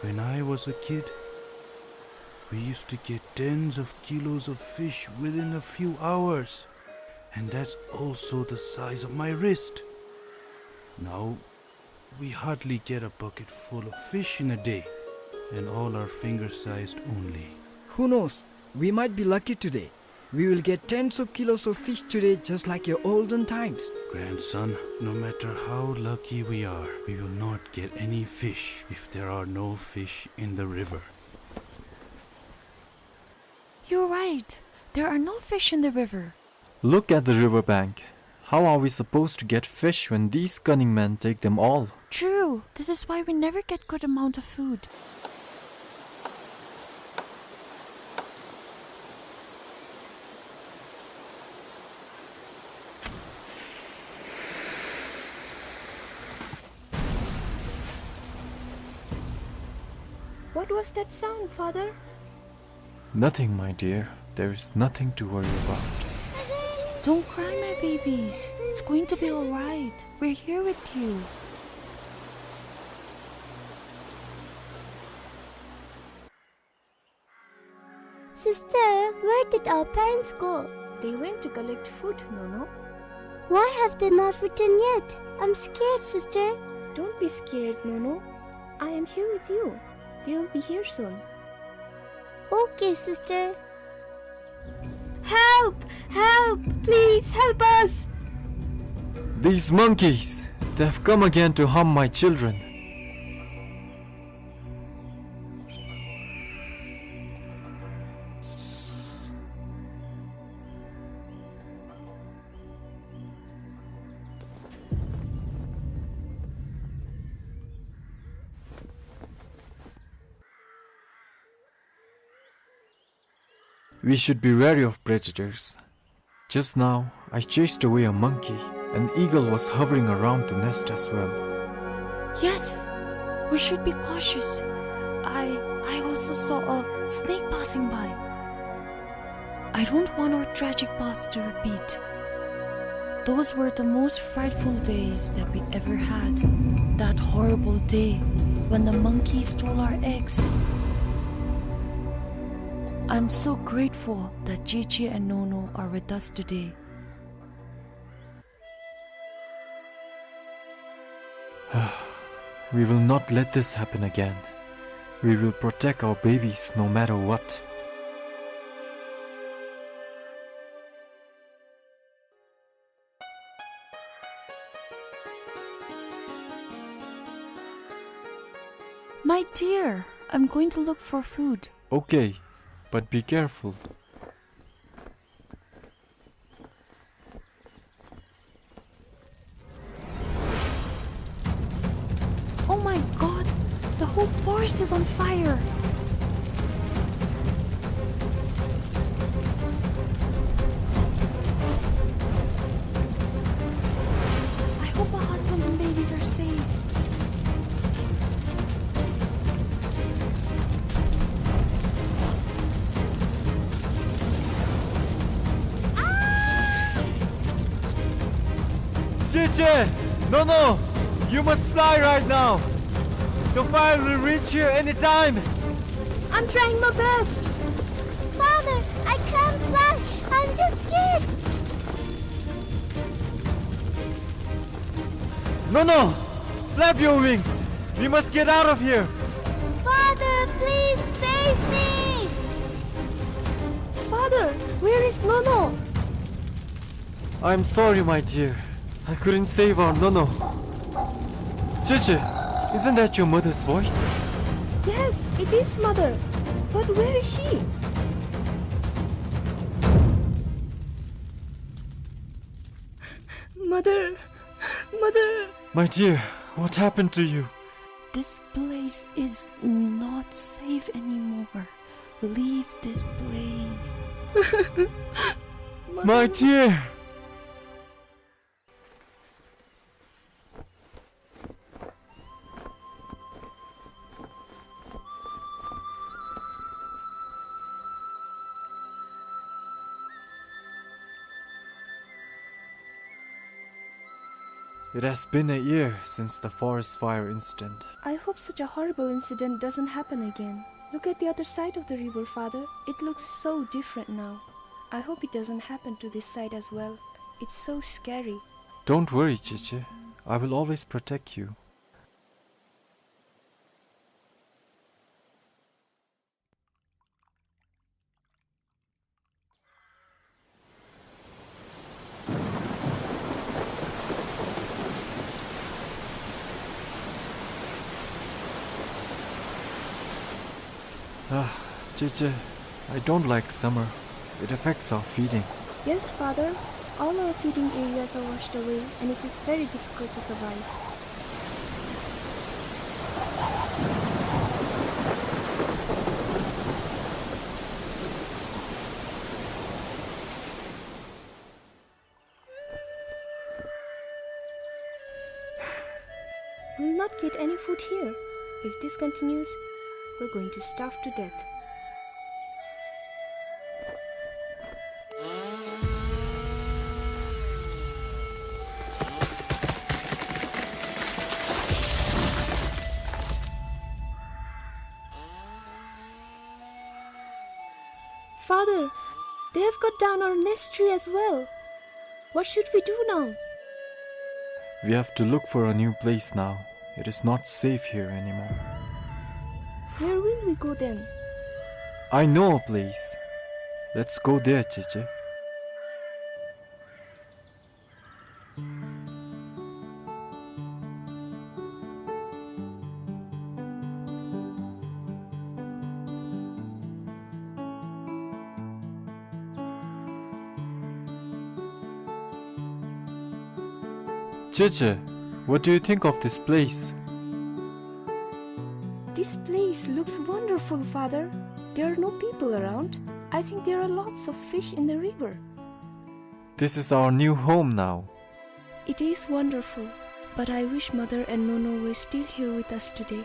When I was a kid, we used to get tens of kilos of fish within a few hours, and that's also the size of my wrist. Now, we hardly get a bucket full of fish in a day, and all are finger-sized only. Who knows? We might be lucky today. We will get tens of kilos of fish today, just like your olden times. Grandson, no matter how lucky we are, we will not get any fish if there are no fish in the river. You're right. There are no fish in the river. Look at the river bank. How are we supposed to get fish when these cunning men take them all? True. This is why we never get good amount of food. What was that sound, Father? Nothing, my dear. There is nothing to worry about. Don't cry, my babies. It's going to be all right. We're here with you. Sister, where did our parents go? They went to collect food, Nono. Why have they not returned yet? I'm scared, sister. Don't be scared, Nono. I am here with you. They will be here soon. Okay, sister. Help! Help! Please help us! These monkeys! They've come again to harm my children. We should be wary of predators. Just now, I chased away a monkey. An eagle was hovering around the nest as well. Yes, we should be cautious. I, I also saw a snake passing by. I don't want our tragic past to repeat. Those were the most frightful days that we ever had. That horrible day when the monkey stole our eggs. I'm so grateful that Cheche and Nono are with us today. We will not let this happen again. We will protect our babies no matter what. My dear, I'm going to look for food. Okay, but be careful. Oh my God! The whole forest is on fire! I hope my husband and babies are safe. Cheche! Nono! You must fly right now! The fire will reach here anytime! I'm trying my best! Father, I can't fly. I'm just scared. Nono! Flap your wings! We must get out of here! Father, please save me! Father, where is Nono? I'm sorry, my dear. I couldn't save our Nono. Cheche, isn't that your mother's voice? Yes, it is, Mother. But where is she? Mother, Mother. My dear, what happened to you? This place is not safe anymore. Leave this place. My dear! It has been a year since the forest fire incident. I hope such a horrible incident doesn't happen again. Look at the other side of the river, Father. It looks so different now. I hope it doesn't happen to this side as well. It's so scary. Don't worry, Cheche. I will always protect you. Ah, Cheche, I don't like summer. It affects our feeding. Yes, Father. All our feeding areas are washed away, and it is very difficult to survive. We'll not get any food here. If this continues, we're going to starve to death. Father, they have cut down our nest tree as well. What should we do now? We have to look for a new place now. It is not safe here anymore. Where will we go then? I know a place. Let's go there, Cheche. Cheche, what do you think of this place? This place looks wonderful, Father. There are no people around. I think there are lots of fish in the river. This is our new home now. It is wonderful, but I wish Mother and Nono were still here with us today.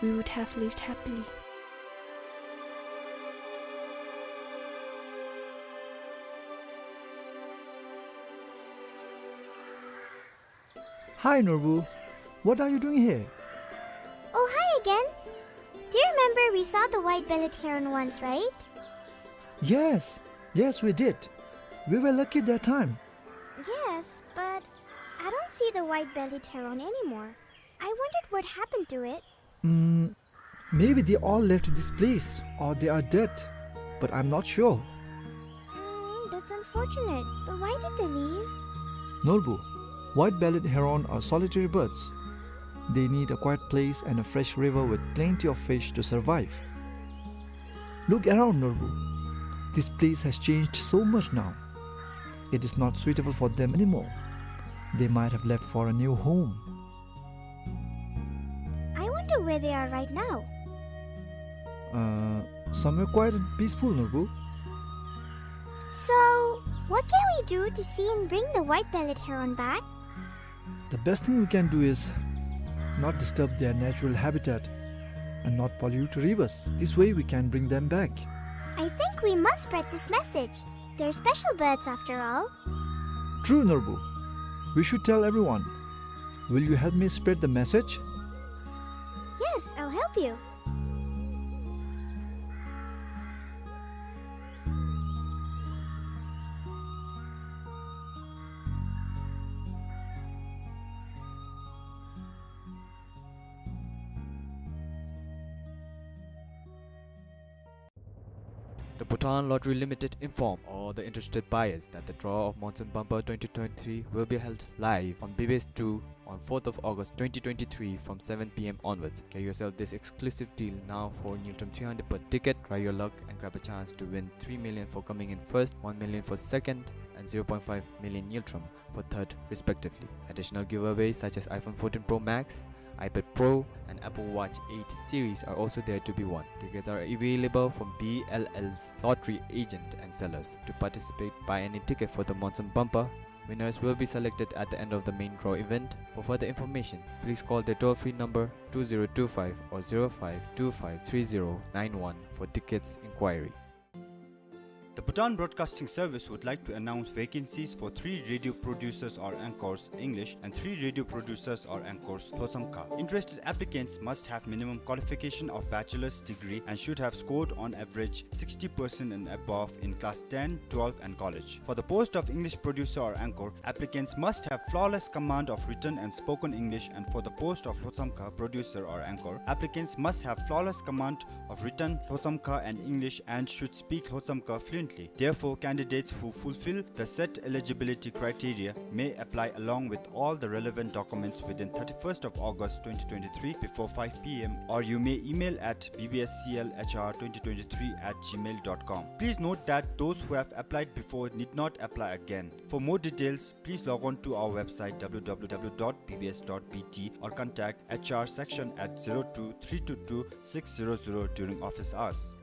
We would have lived happily. Hi, Norbu. What are you doing here? Oh, hi again. Do you remember we saw the white-bellied heron once, right? Yes, yes, we did. We were lucky that time. Yes, but I don't see the white-bellied heron anymore. I wondered what happened to it. Mm, maybe they all left this place or they are dead, but I'm not sure. Mm, that's unfortunate. But why did they leave? Norbu, white-bellied heron are solitary birds. They need a quiet place and a fresh river with plenty of fish to survive. Look around, Norbu. This place has changed so much now. It is not suitable for them anymore. They might have left for a new home. I wonder where they are right now. Uh, somewhere quiet and peaceful, Norbu. So, what can we do to see and bring the white-bellied heron back? The best thing we can do is not disturb their natural habitat and not pollute rivers. This way we can bring them back. I think we must spread this message. They're special birds after all. True, Norbu. We should tell everyone. Will you help me spread the message? Yes, I'll help you. The Bhutan Lottery Limited inform all the interested buyers that the draw of Monsoon Bumper twenty twenty-three will be held live on B B S two on fourth of August twenty twenty-three from seven P M onwards. Get yourself this exclusive deal now for ngultrum three hundred per ticket. Try your luck and grab a chance to win three million for coming in first, one million for second, and zero point five million ngultrum for third, respectively. Additional giveaways such as iPhone fourteen Pro Max, iPad Pro, and Apple Watch eight series are also there to be won. Tickets are available from B L L's lottery agent and sellers. To participate, buy any ticket for the Monsoon Bumper. Winners will be selected at the end of the main draw event. For further information, please call the toll-free number two zero two five or zero five two five three zero nine one for tickets inquiry. The Bhutan Broadcasting Service would like to announce vacancies for three radio producers or anchors, English, and three radio producers or anchors, Lhotshamkha. Interested applicants must have minimum qualification of bachelor's degree and should have scored on average sixty percent and above in class ten, twelve, and college. For the post of English producer or anchor, applicants must have flawless command of written and spoken English, and for the post of Lhotshamkha producer or anchor, applicants must have flawless command of written Lhotshamkha and English and should speak Lhotshamkha fluently. Therefore, candidates who fulfill the set eligibility criteria may apply along with all the relevant documents within thirty-first of August twenty twenty-three before five P M, or you may email at B B S C L H R twenty twenty-three at gmail dot com. Please note that those who have applied before need not apply again. For more details, please log on to our website W W W dot B B S dot B T or contact H R section at zero two three two two six zero zero during office hours.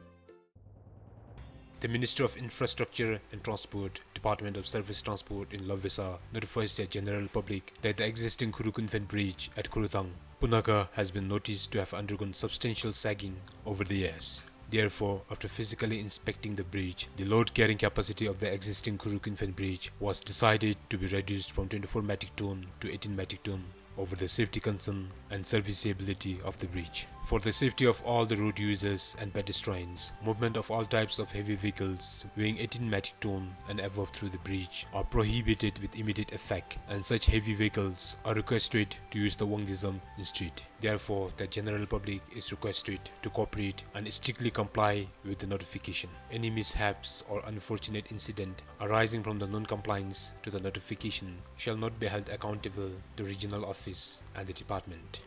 The Ministry of Infrastructure and Transport, Department of Surface Transport in Lovesa, notifies the general public that the existing Khuruk Infant Bridge at Khurthang, Punakha, has been noticed to have undergone substantial sagging over the years. Therefore, after physically inspecting the bridge, the load carrying capacity of the existing Khuruk Infant Bridge was decided to be reduced from twenty-four metric ton to eighteen metric ton over the safety concern and serviceability of the bridge. For the safety of all the road users and pedestrians, movement of all types of heavy vehicles weighing eighteen metric ton and above through the bridge are prohibited with immediate effect, and such heavy vehicles are requested to use the Wangdue Zam instead. Therefore, the general public is requested to cooperate and strictly comply with the notification. Any mishaps or unfortunate incident arising from the non-compliance to the notification shall not be held accountable to regional office and the department.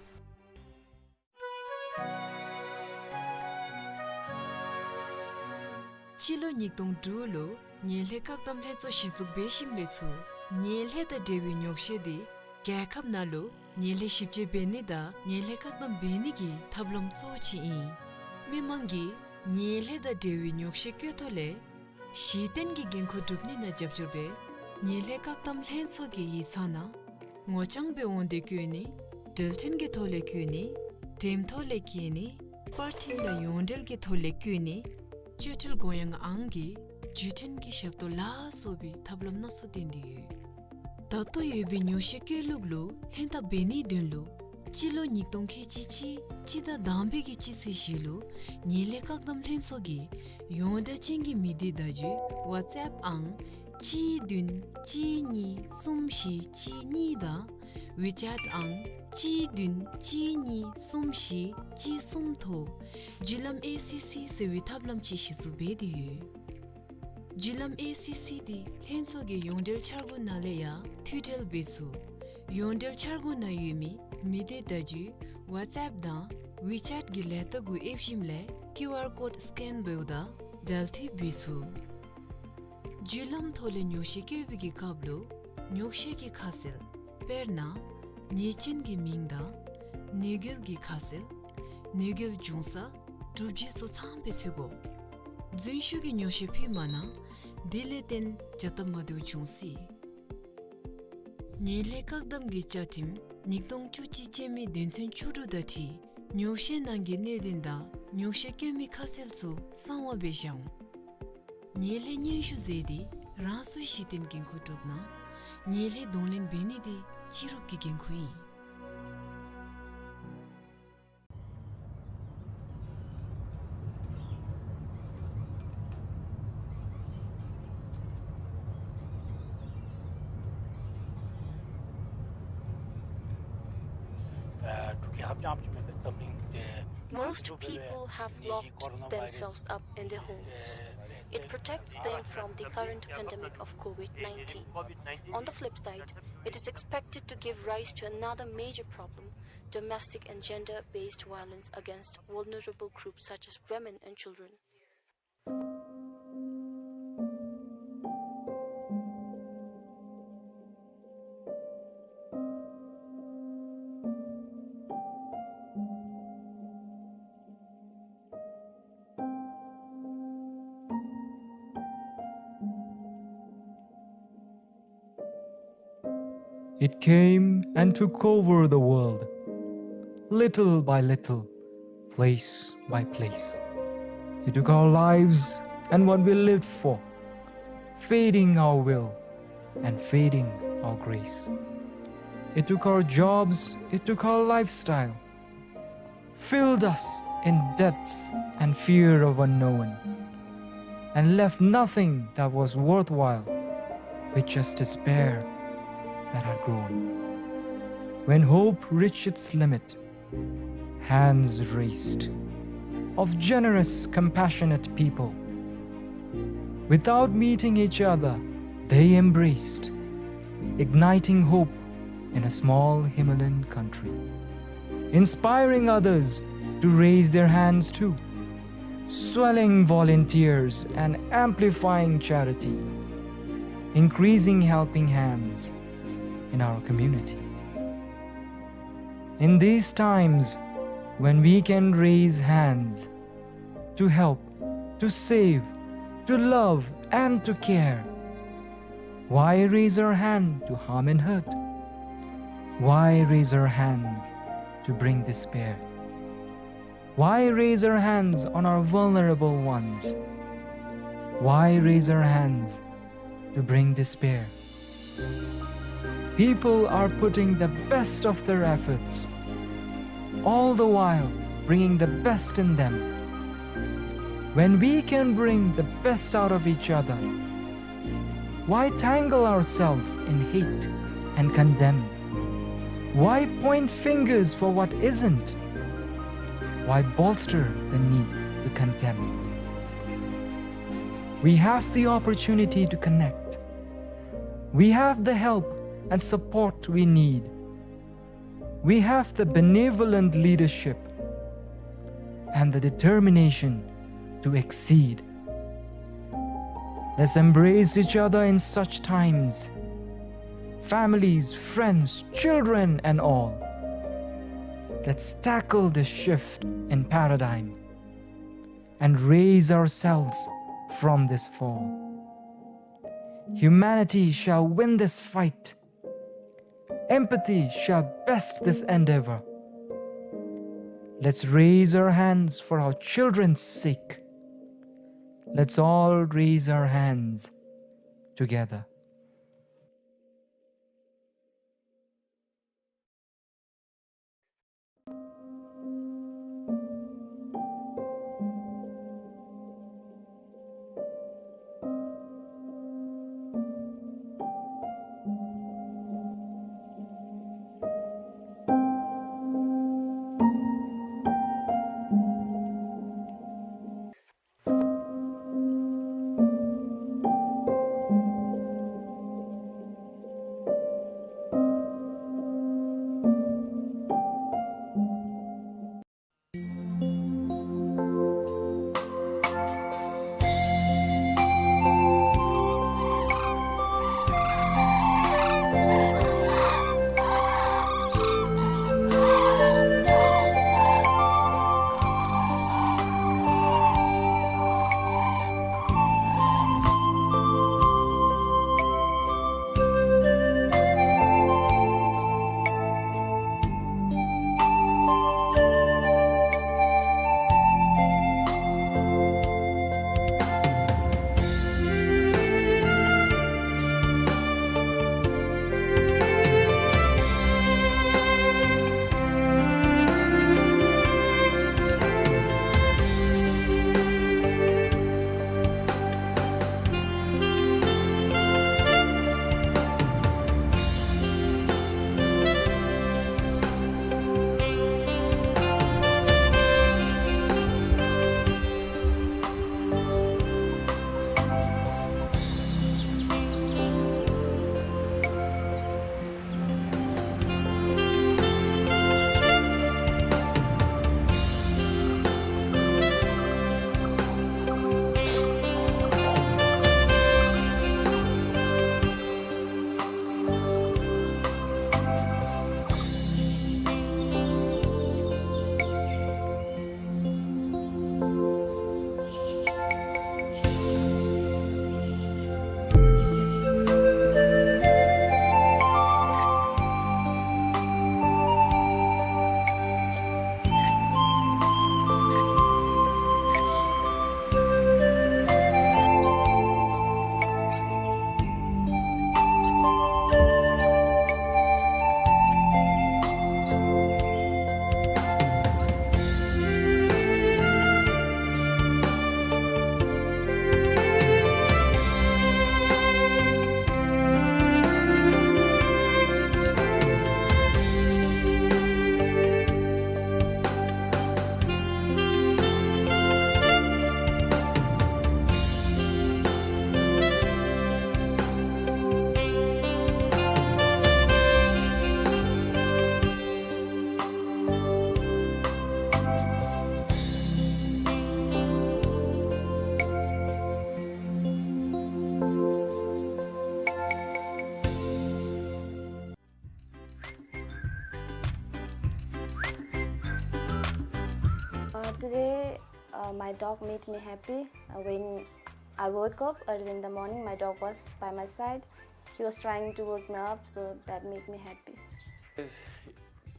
སྤྱི་ལོ་ཉིས་སྟོང་དྲུག་ལུ་ངན་ལྷད་བཀག་སྡོམ་ལྷན་ཚོགས་གཞི་བཙུགས་འབད་ཞིནམ་ལས་ཚུར་ངན་ལྷད་དང་འབྲེལ་བའི་ཉོག་བཤད་འདི་རྒྱལ་ཁབ་ནང་ལུ་ངན་ལྷད་ཞིབ་དཔྱད་འབད་ནི་དང་ངན་ལྷད་བཀག་སྡོམ་འབད་ནི་གི་ཐབས་ལམ་གཙོ་བོ་ཅིག་ཨིན། མི་མང་གིས་ངན་ལྷད་དང་འབྲེལ་བའི་ཉོག་བཤད་བཀོད་ཐོག་ལས་གཞི་རྟེན་གྱི་འགན་ཁུར་སྒྲུབ་ནི་ནང་རྒྱབ་སྐྱོར་འབད་ངན་ལྷད་བཀག་སྡོམ་ལྷན་ཚོགས་ཀྱི་ཡིག་ཚང་ནང་ངོ་རྐྱང་འབད་འོང་སྟེ་བཀོད་ནི། འགྲུལ་འཕྲིན་གྱི་ཐོག་ལས་བཀོད་ནི། འགྲེམས་ཐོག་ལས་བཀོད་ནི། པར་འཕྲིན་དང་ཡོངས་འབྲེལ་གྱི་ཐོག་ལས་བཀོད་ནི། སྤྱོད་ཁྲལ་དགོངས་ཡངས་ཨང་གི་བརྒྱུད་འཕྲིན་གྱི་ཞབས་ཏོག་ལ་སོགས་པའི་ཐབས་ལམ་སྣ་ཚོགས་བཏོན་ཏེ་ཡོད། ད་ལྟོ་ཡོད་པའི་ཉོག་བཤད་བཀོད་ལུགས་ལུ་ལྷན་ཐབས་འབད་ནིའི་དོན་ལུ་སྤྱི་ལོ་ཉིས་སྟོང་ཁལ་གཅིག་གཅིག་སྤྱི་ཟླ་དང་པའི་གི་སྤྱི་ཚེས་བཞི་ལུ་ངན་ལྷད་བཀག་སྡོམ་ལྷན་ཚོགས་ཀྱིས་ཡོངས་གྲགས་ཅན་གྱི་མི་སྡེ་བརྡ་བརྒྱུད་ཝཊས་ཨེཔ་ཨང་གཅིག་བདུན་གཅིག་གཉིས་གསུམ་བཞི་གཅིག་གཉིས་དང་ཝི་ཅེཊ་ཨང་གཅིག་བདུན་གཅིག་གཉིས་གསུམ་བཞི་གཅིག་གསུམ་ཐོག་བརྒྱུད་ལམ་ཨེ་སི་སི་ཟེར་བའི་ཐབས་ལམ་ཅིག་གཞི་བཙུགས་འབད་དེ་ཡོད། བརྒྱུད་ལམ་ཨེ་སི་སི་འདི་ལྷན་ཚོགས་ཀྱི་ཡོངས་འབྲེལ་འཆར་སྒོ་ནང་ལས་ཡང་མཐུད་འབྲེལ་འབད་ཚུགས། ཡོངས་འབྲེལ་འཆར་སྒོ་ནང་ཡོད་མི་མི་སྡེ་བརྡ་བརྒྱུད་ཝཊས་ཨེཔ་དང་ཝི་ཅེཊ་གི་ལས་རྟགས་གུ་ཨེབ་ཞིནམ་ལས་ཀིའུ་ཨར་ཀོཌ་སི་ཀེན་འབདཝ་ད་འབྲེལ་མཐུད་འབད་ཚུགས། བརྒྱུད་ལམ་ཐོག་ལས་ཉོག་བཤད་བཀོད་པའི་གི་སྐབས་ལུ་ཉོག་བཤད་ཀྱི་ཁ་གསལ་དཔེར་ན་ཉེས་ཅན་གྱི་མིང་དང་ནད་འགོས་ཀྱི་ཁ་གསལ་ནད་འགོས་བྱུང་ས་གྲུབ་རྗེས་སོགས་ཚངམ་སྦེ་ཚུད་དགོ། རྫུན་ཞུ་གི་ཉོག་བཤད་ཕུལ་མ་གནང་། དེ་ལས་བརྟེན་བྱ་སྟབས་མ་བདེཝ་འབྱུང་སྲིད། ངན་ལྷད་བཀག་སྡོམ་གྱི་བཅའ་ཁྲིམས་ཉིས་སྟོང་བཅུ་གཅིག་ཅན་མའི་དོན་ཚན་བཅུ་དྲུག་དང་འཁྲིལ་ཉོག་བཤད་ནང་གི་གནད་དོན་དང་ཉོག་བཤད་བཀོད་མི་ཁ་གསལ་ཚུ་གསང་བ་སྦེ་བཞག་འོང་། ངན་ལྷད་སྙན་ཞུ་མཛད་དེ་རང་སོའི་གཞི་རྟེན་འགན་ཁུར་སྒྲུབ་གནང་། ངན་ལྷད་གདོང་ལེན་འབད་ནི་དེ་སྤྱི་རུབ་ཀྱི་འགན་ཁུར་ཨིན། ཨ་འབྲུག་གི་ཧབ་ཅང་ཅིག་མེན་པའི་འཛམ་གླིང་འདི་ Most people have locked themselves up in their homes. It protects them from the current pandemic of COVID nineteen. On the flip side, it is expected to give rise to another major problem, domestic and gender-based violence against vulnerable groups such as women and children. It came and took over the world, little by little, place by place. It took our lives and what we lived for, fading our will and fading our grace. It took our jobs, it took our lifestyle, filled us in debts and fear of unknown, and left nothing that was worthwhile, with just despair that had grown. When hope reached its limit, hands raised of generous, compassionate people. Without meeting each other, they embraced, igniting hope in a small Himalayan country, inspiring others to raise their hands too, swelling volunteers and amplifying charity, increasing helping hands in our community. In these times when we can raise hands to help, to save, to love, and to care, why raise our hand to harm and hurt? Why raise our hands to bring despair? Why raise our hands on our vulnerable ones? Why raise our hands to bring despair? People are putting the best of their efforts, all the while bringing the best in them. When we can bring the best out of each other, why tangle ourselves in hate and condemn? Why point fingers for what isn't? Why bolster the need to condemn? We have the opportunity to connect. We have the help and support we need. We have the benevolent leadership and the determination to exceed. Let's embrace each other in such times. Families, friends, children, and all. Let's tackle this shift in paradigm and raise ourselves from this fall. Humanity shall win this fight. Empathy shall best this endeavor. Let's raise our hands for our children's sake. Let's all raise our hands together. My dog made me happy. Uh, when I woke up early in the morning, my dog was by my side. He was trying to wake me up, so that made me happy.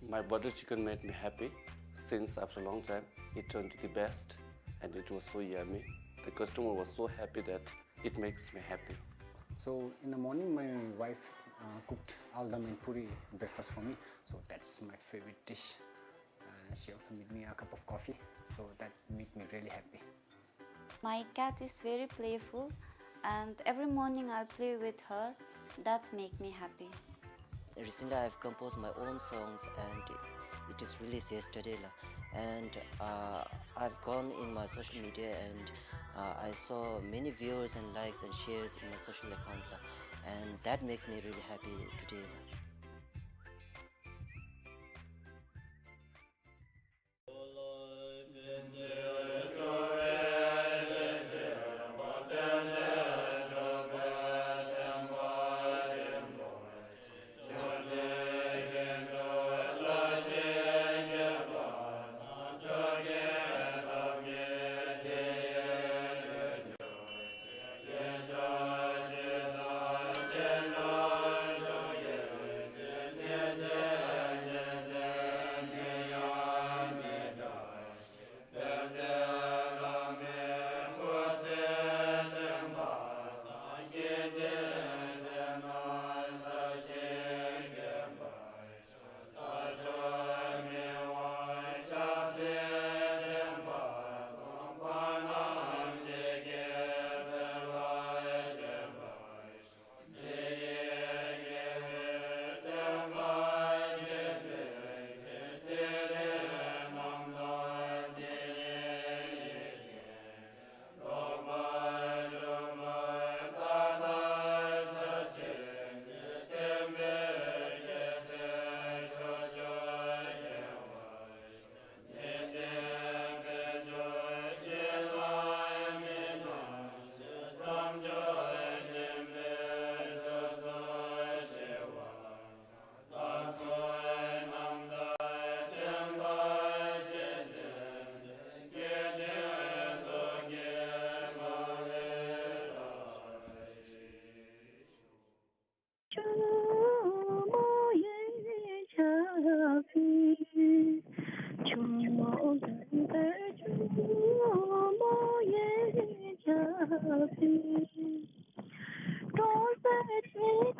My butter chicken made me happy since after a long time. It turned to the best and it was so yummy. The customer was so happy that it makes me happy. So in the morning, my wife uh, cooked aldam and puri breakfast for me. So that's my favorite dish. Uh, she also made me a cup of coffee. So that made me really happy. My cat is very playful, and every morning I play with her. That's make me happy. Recently, I've composed my own songs, and it is released yesterday, la. And uh, I've gone in my social media, and uh, I saw many viewers and likes and shares in my social account, la. And that makes me really happy today, la.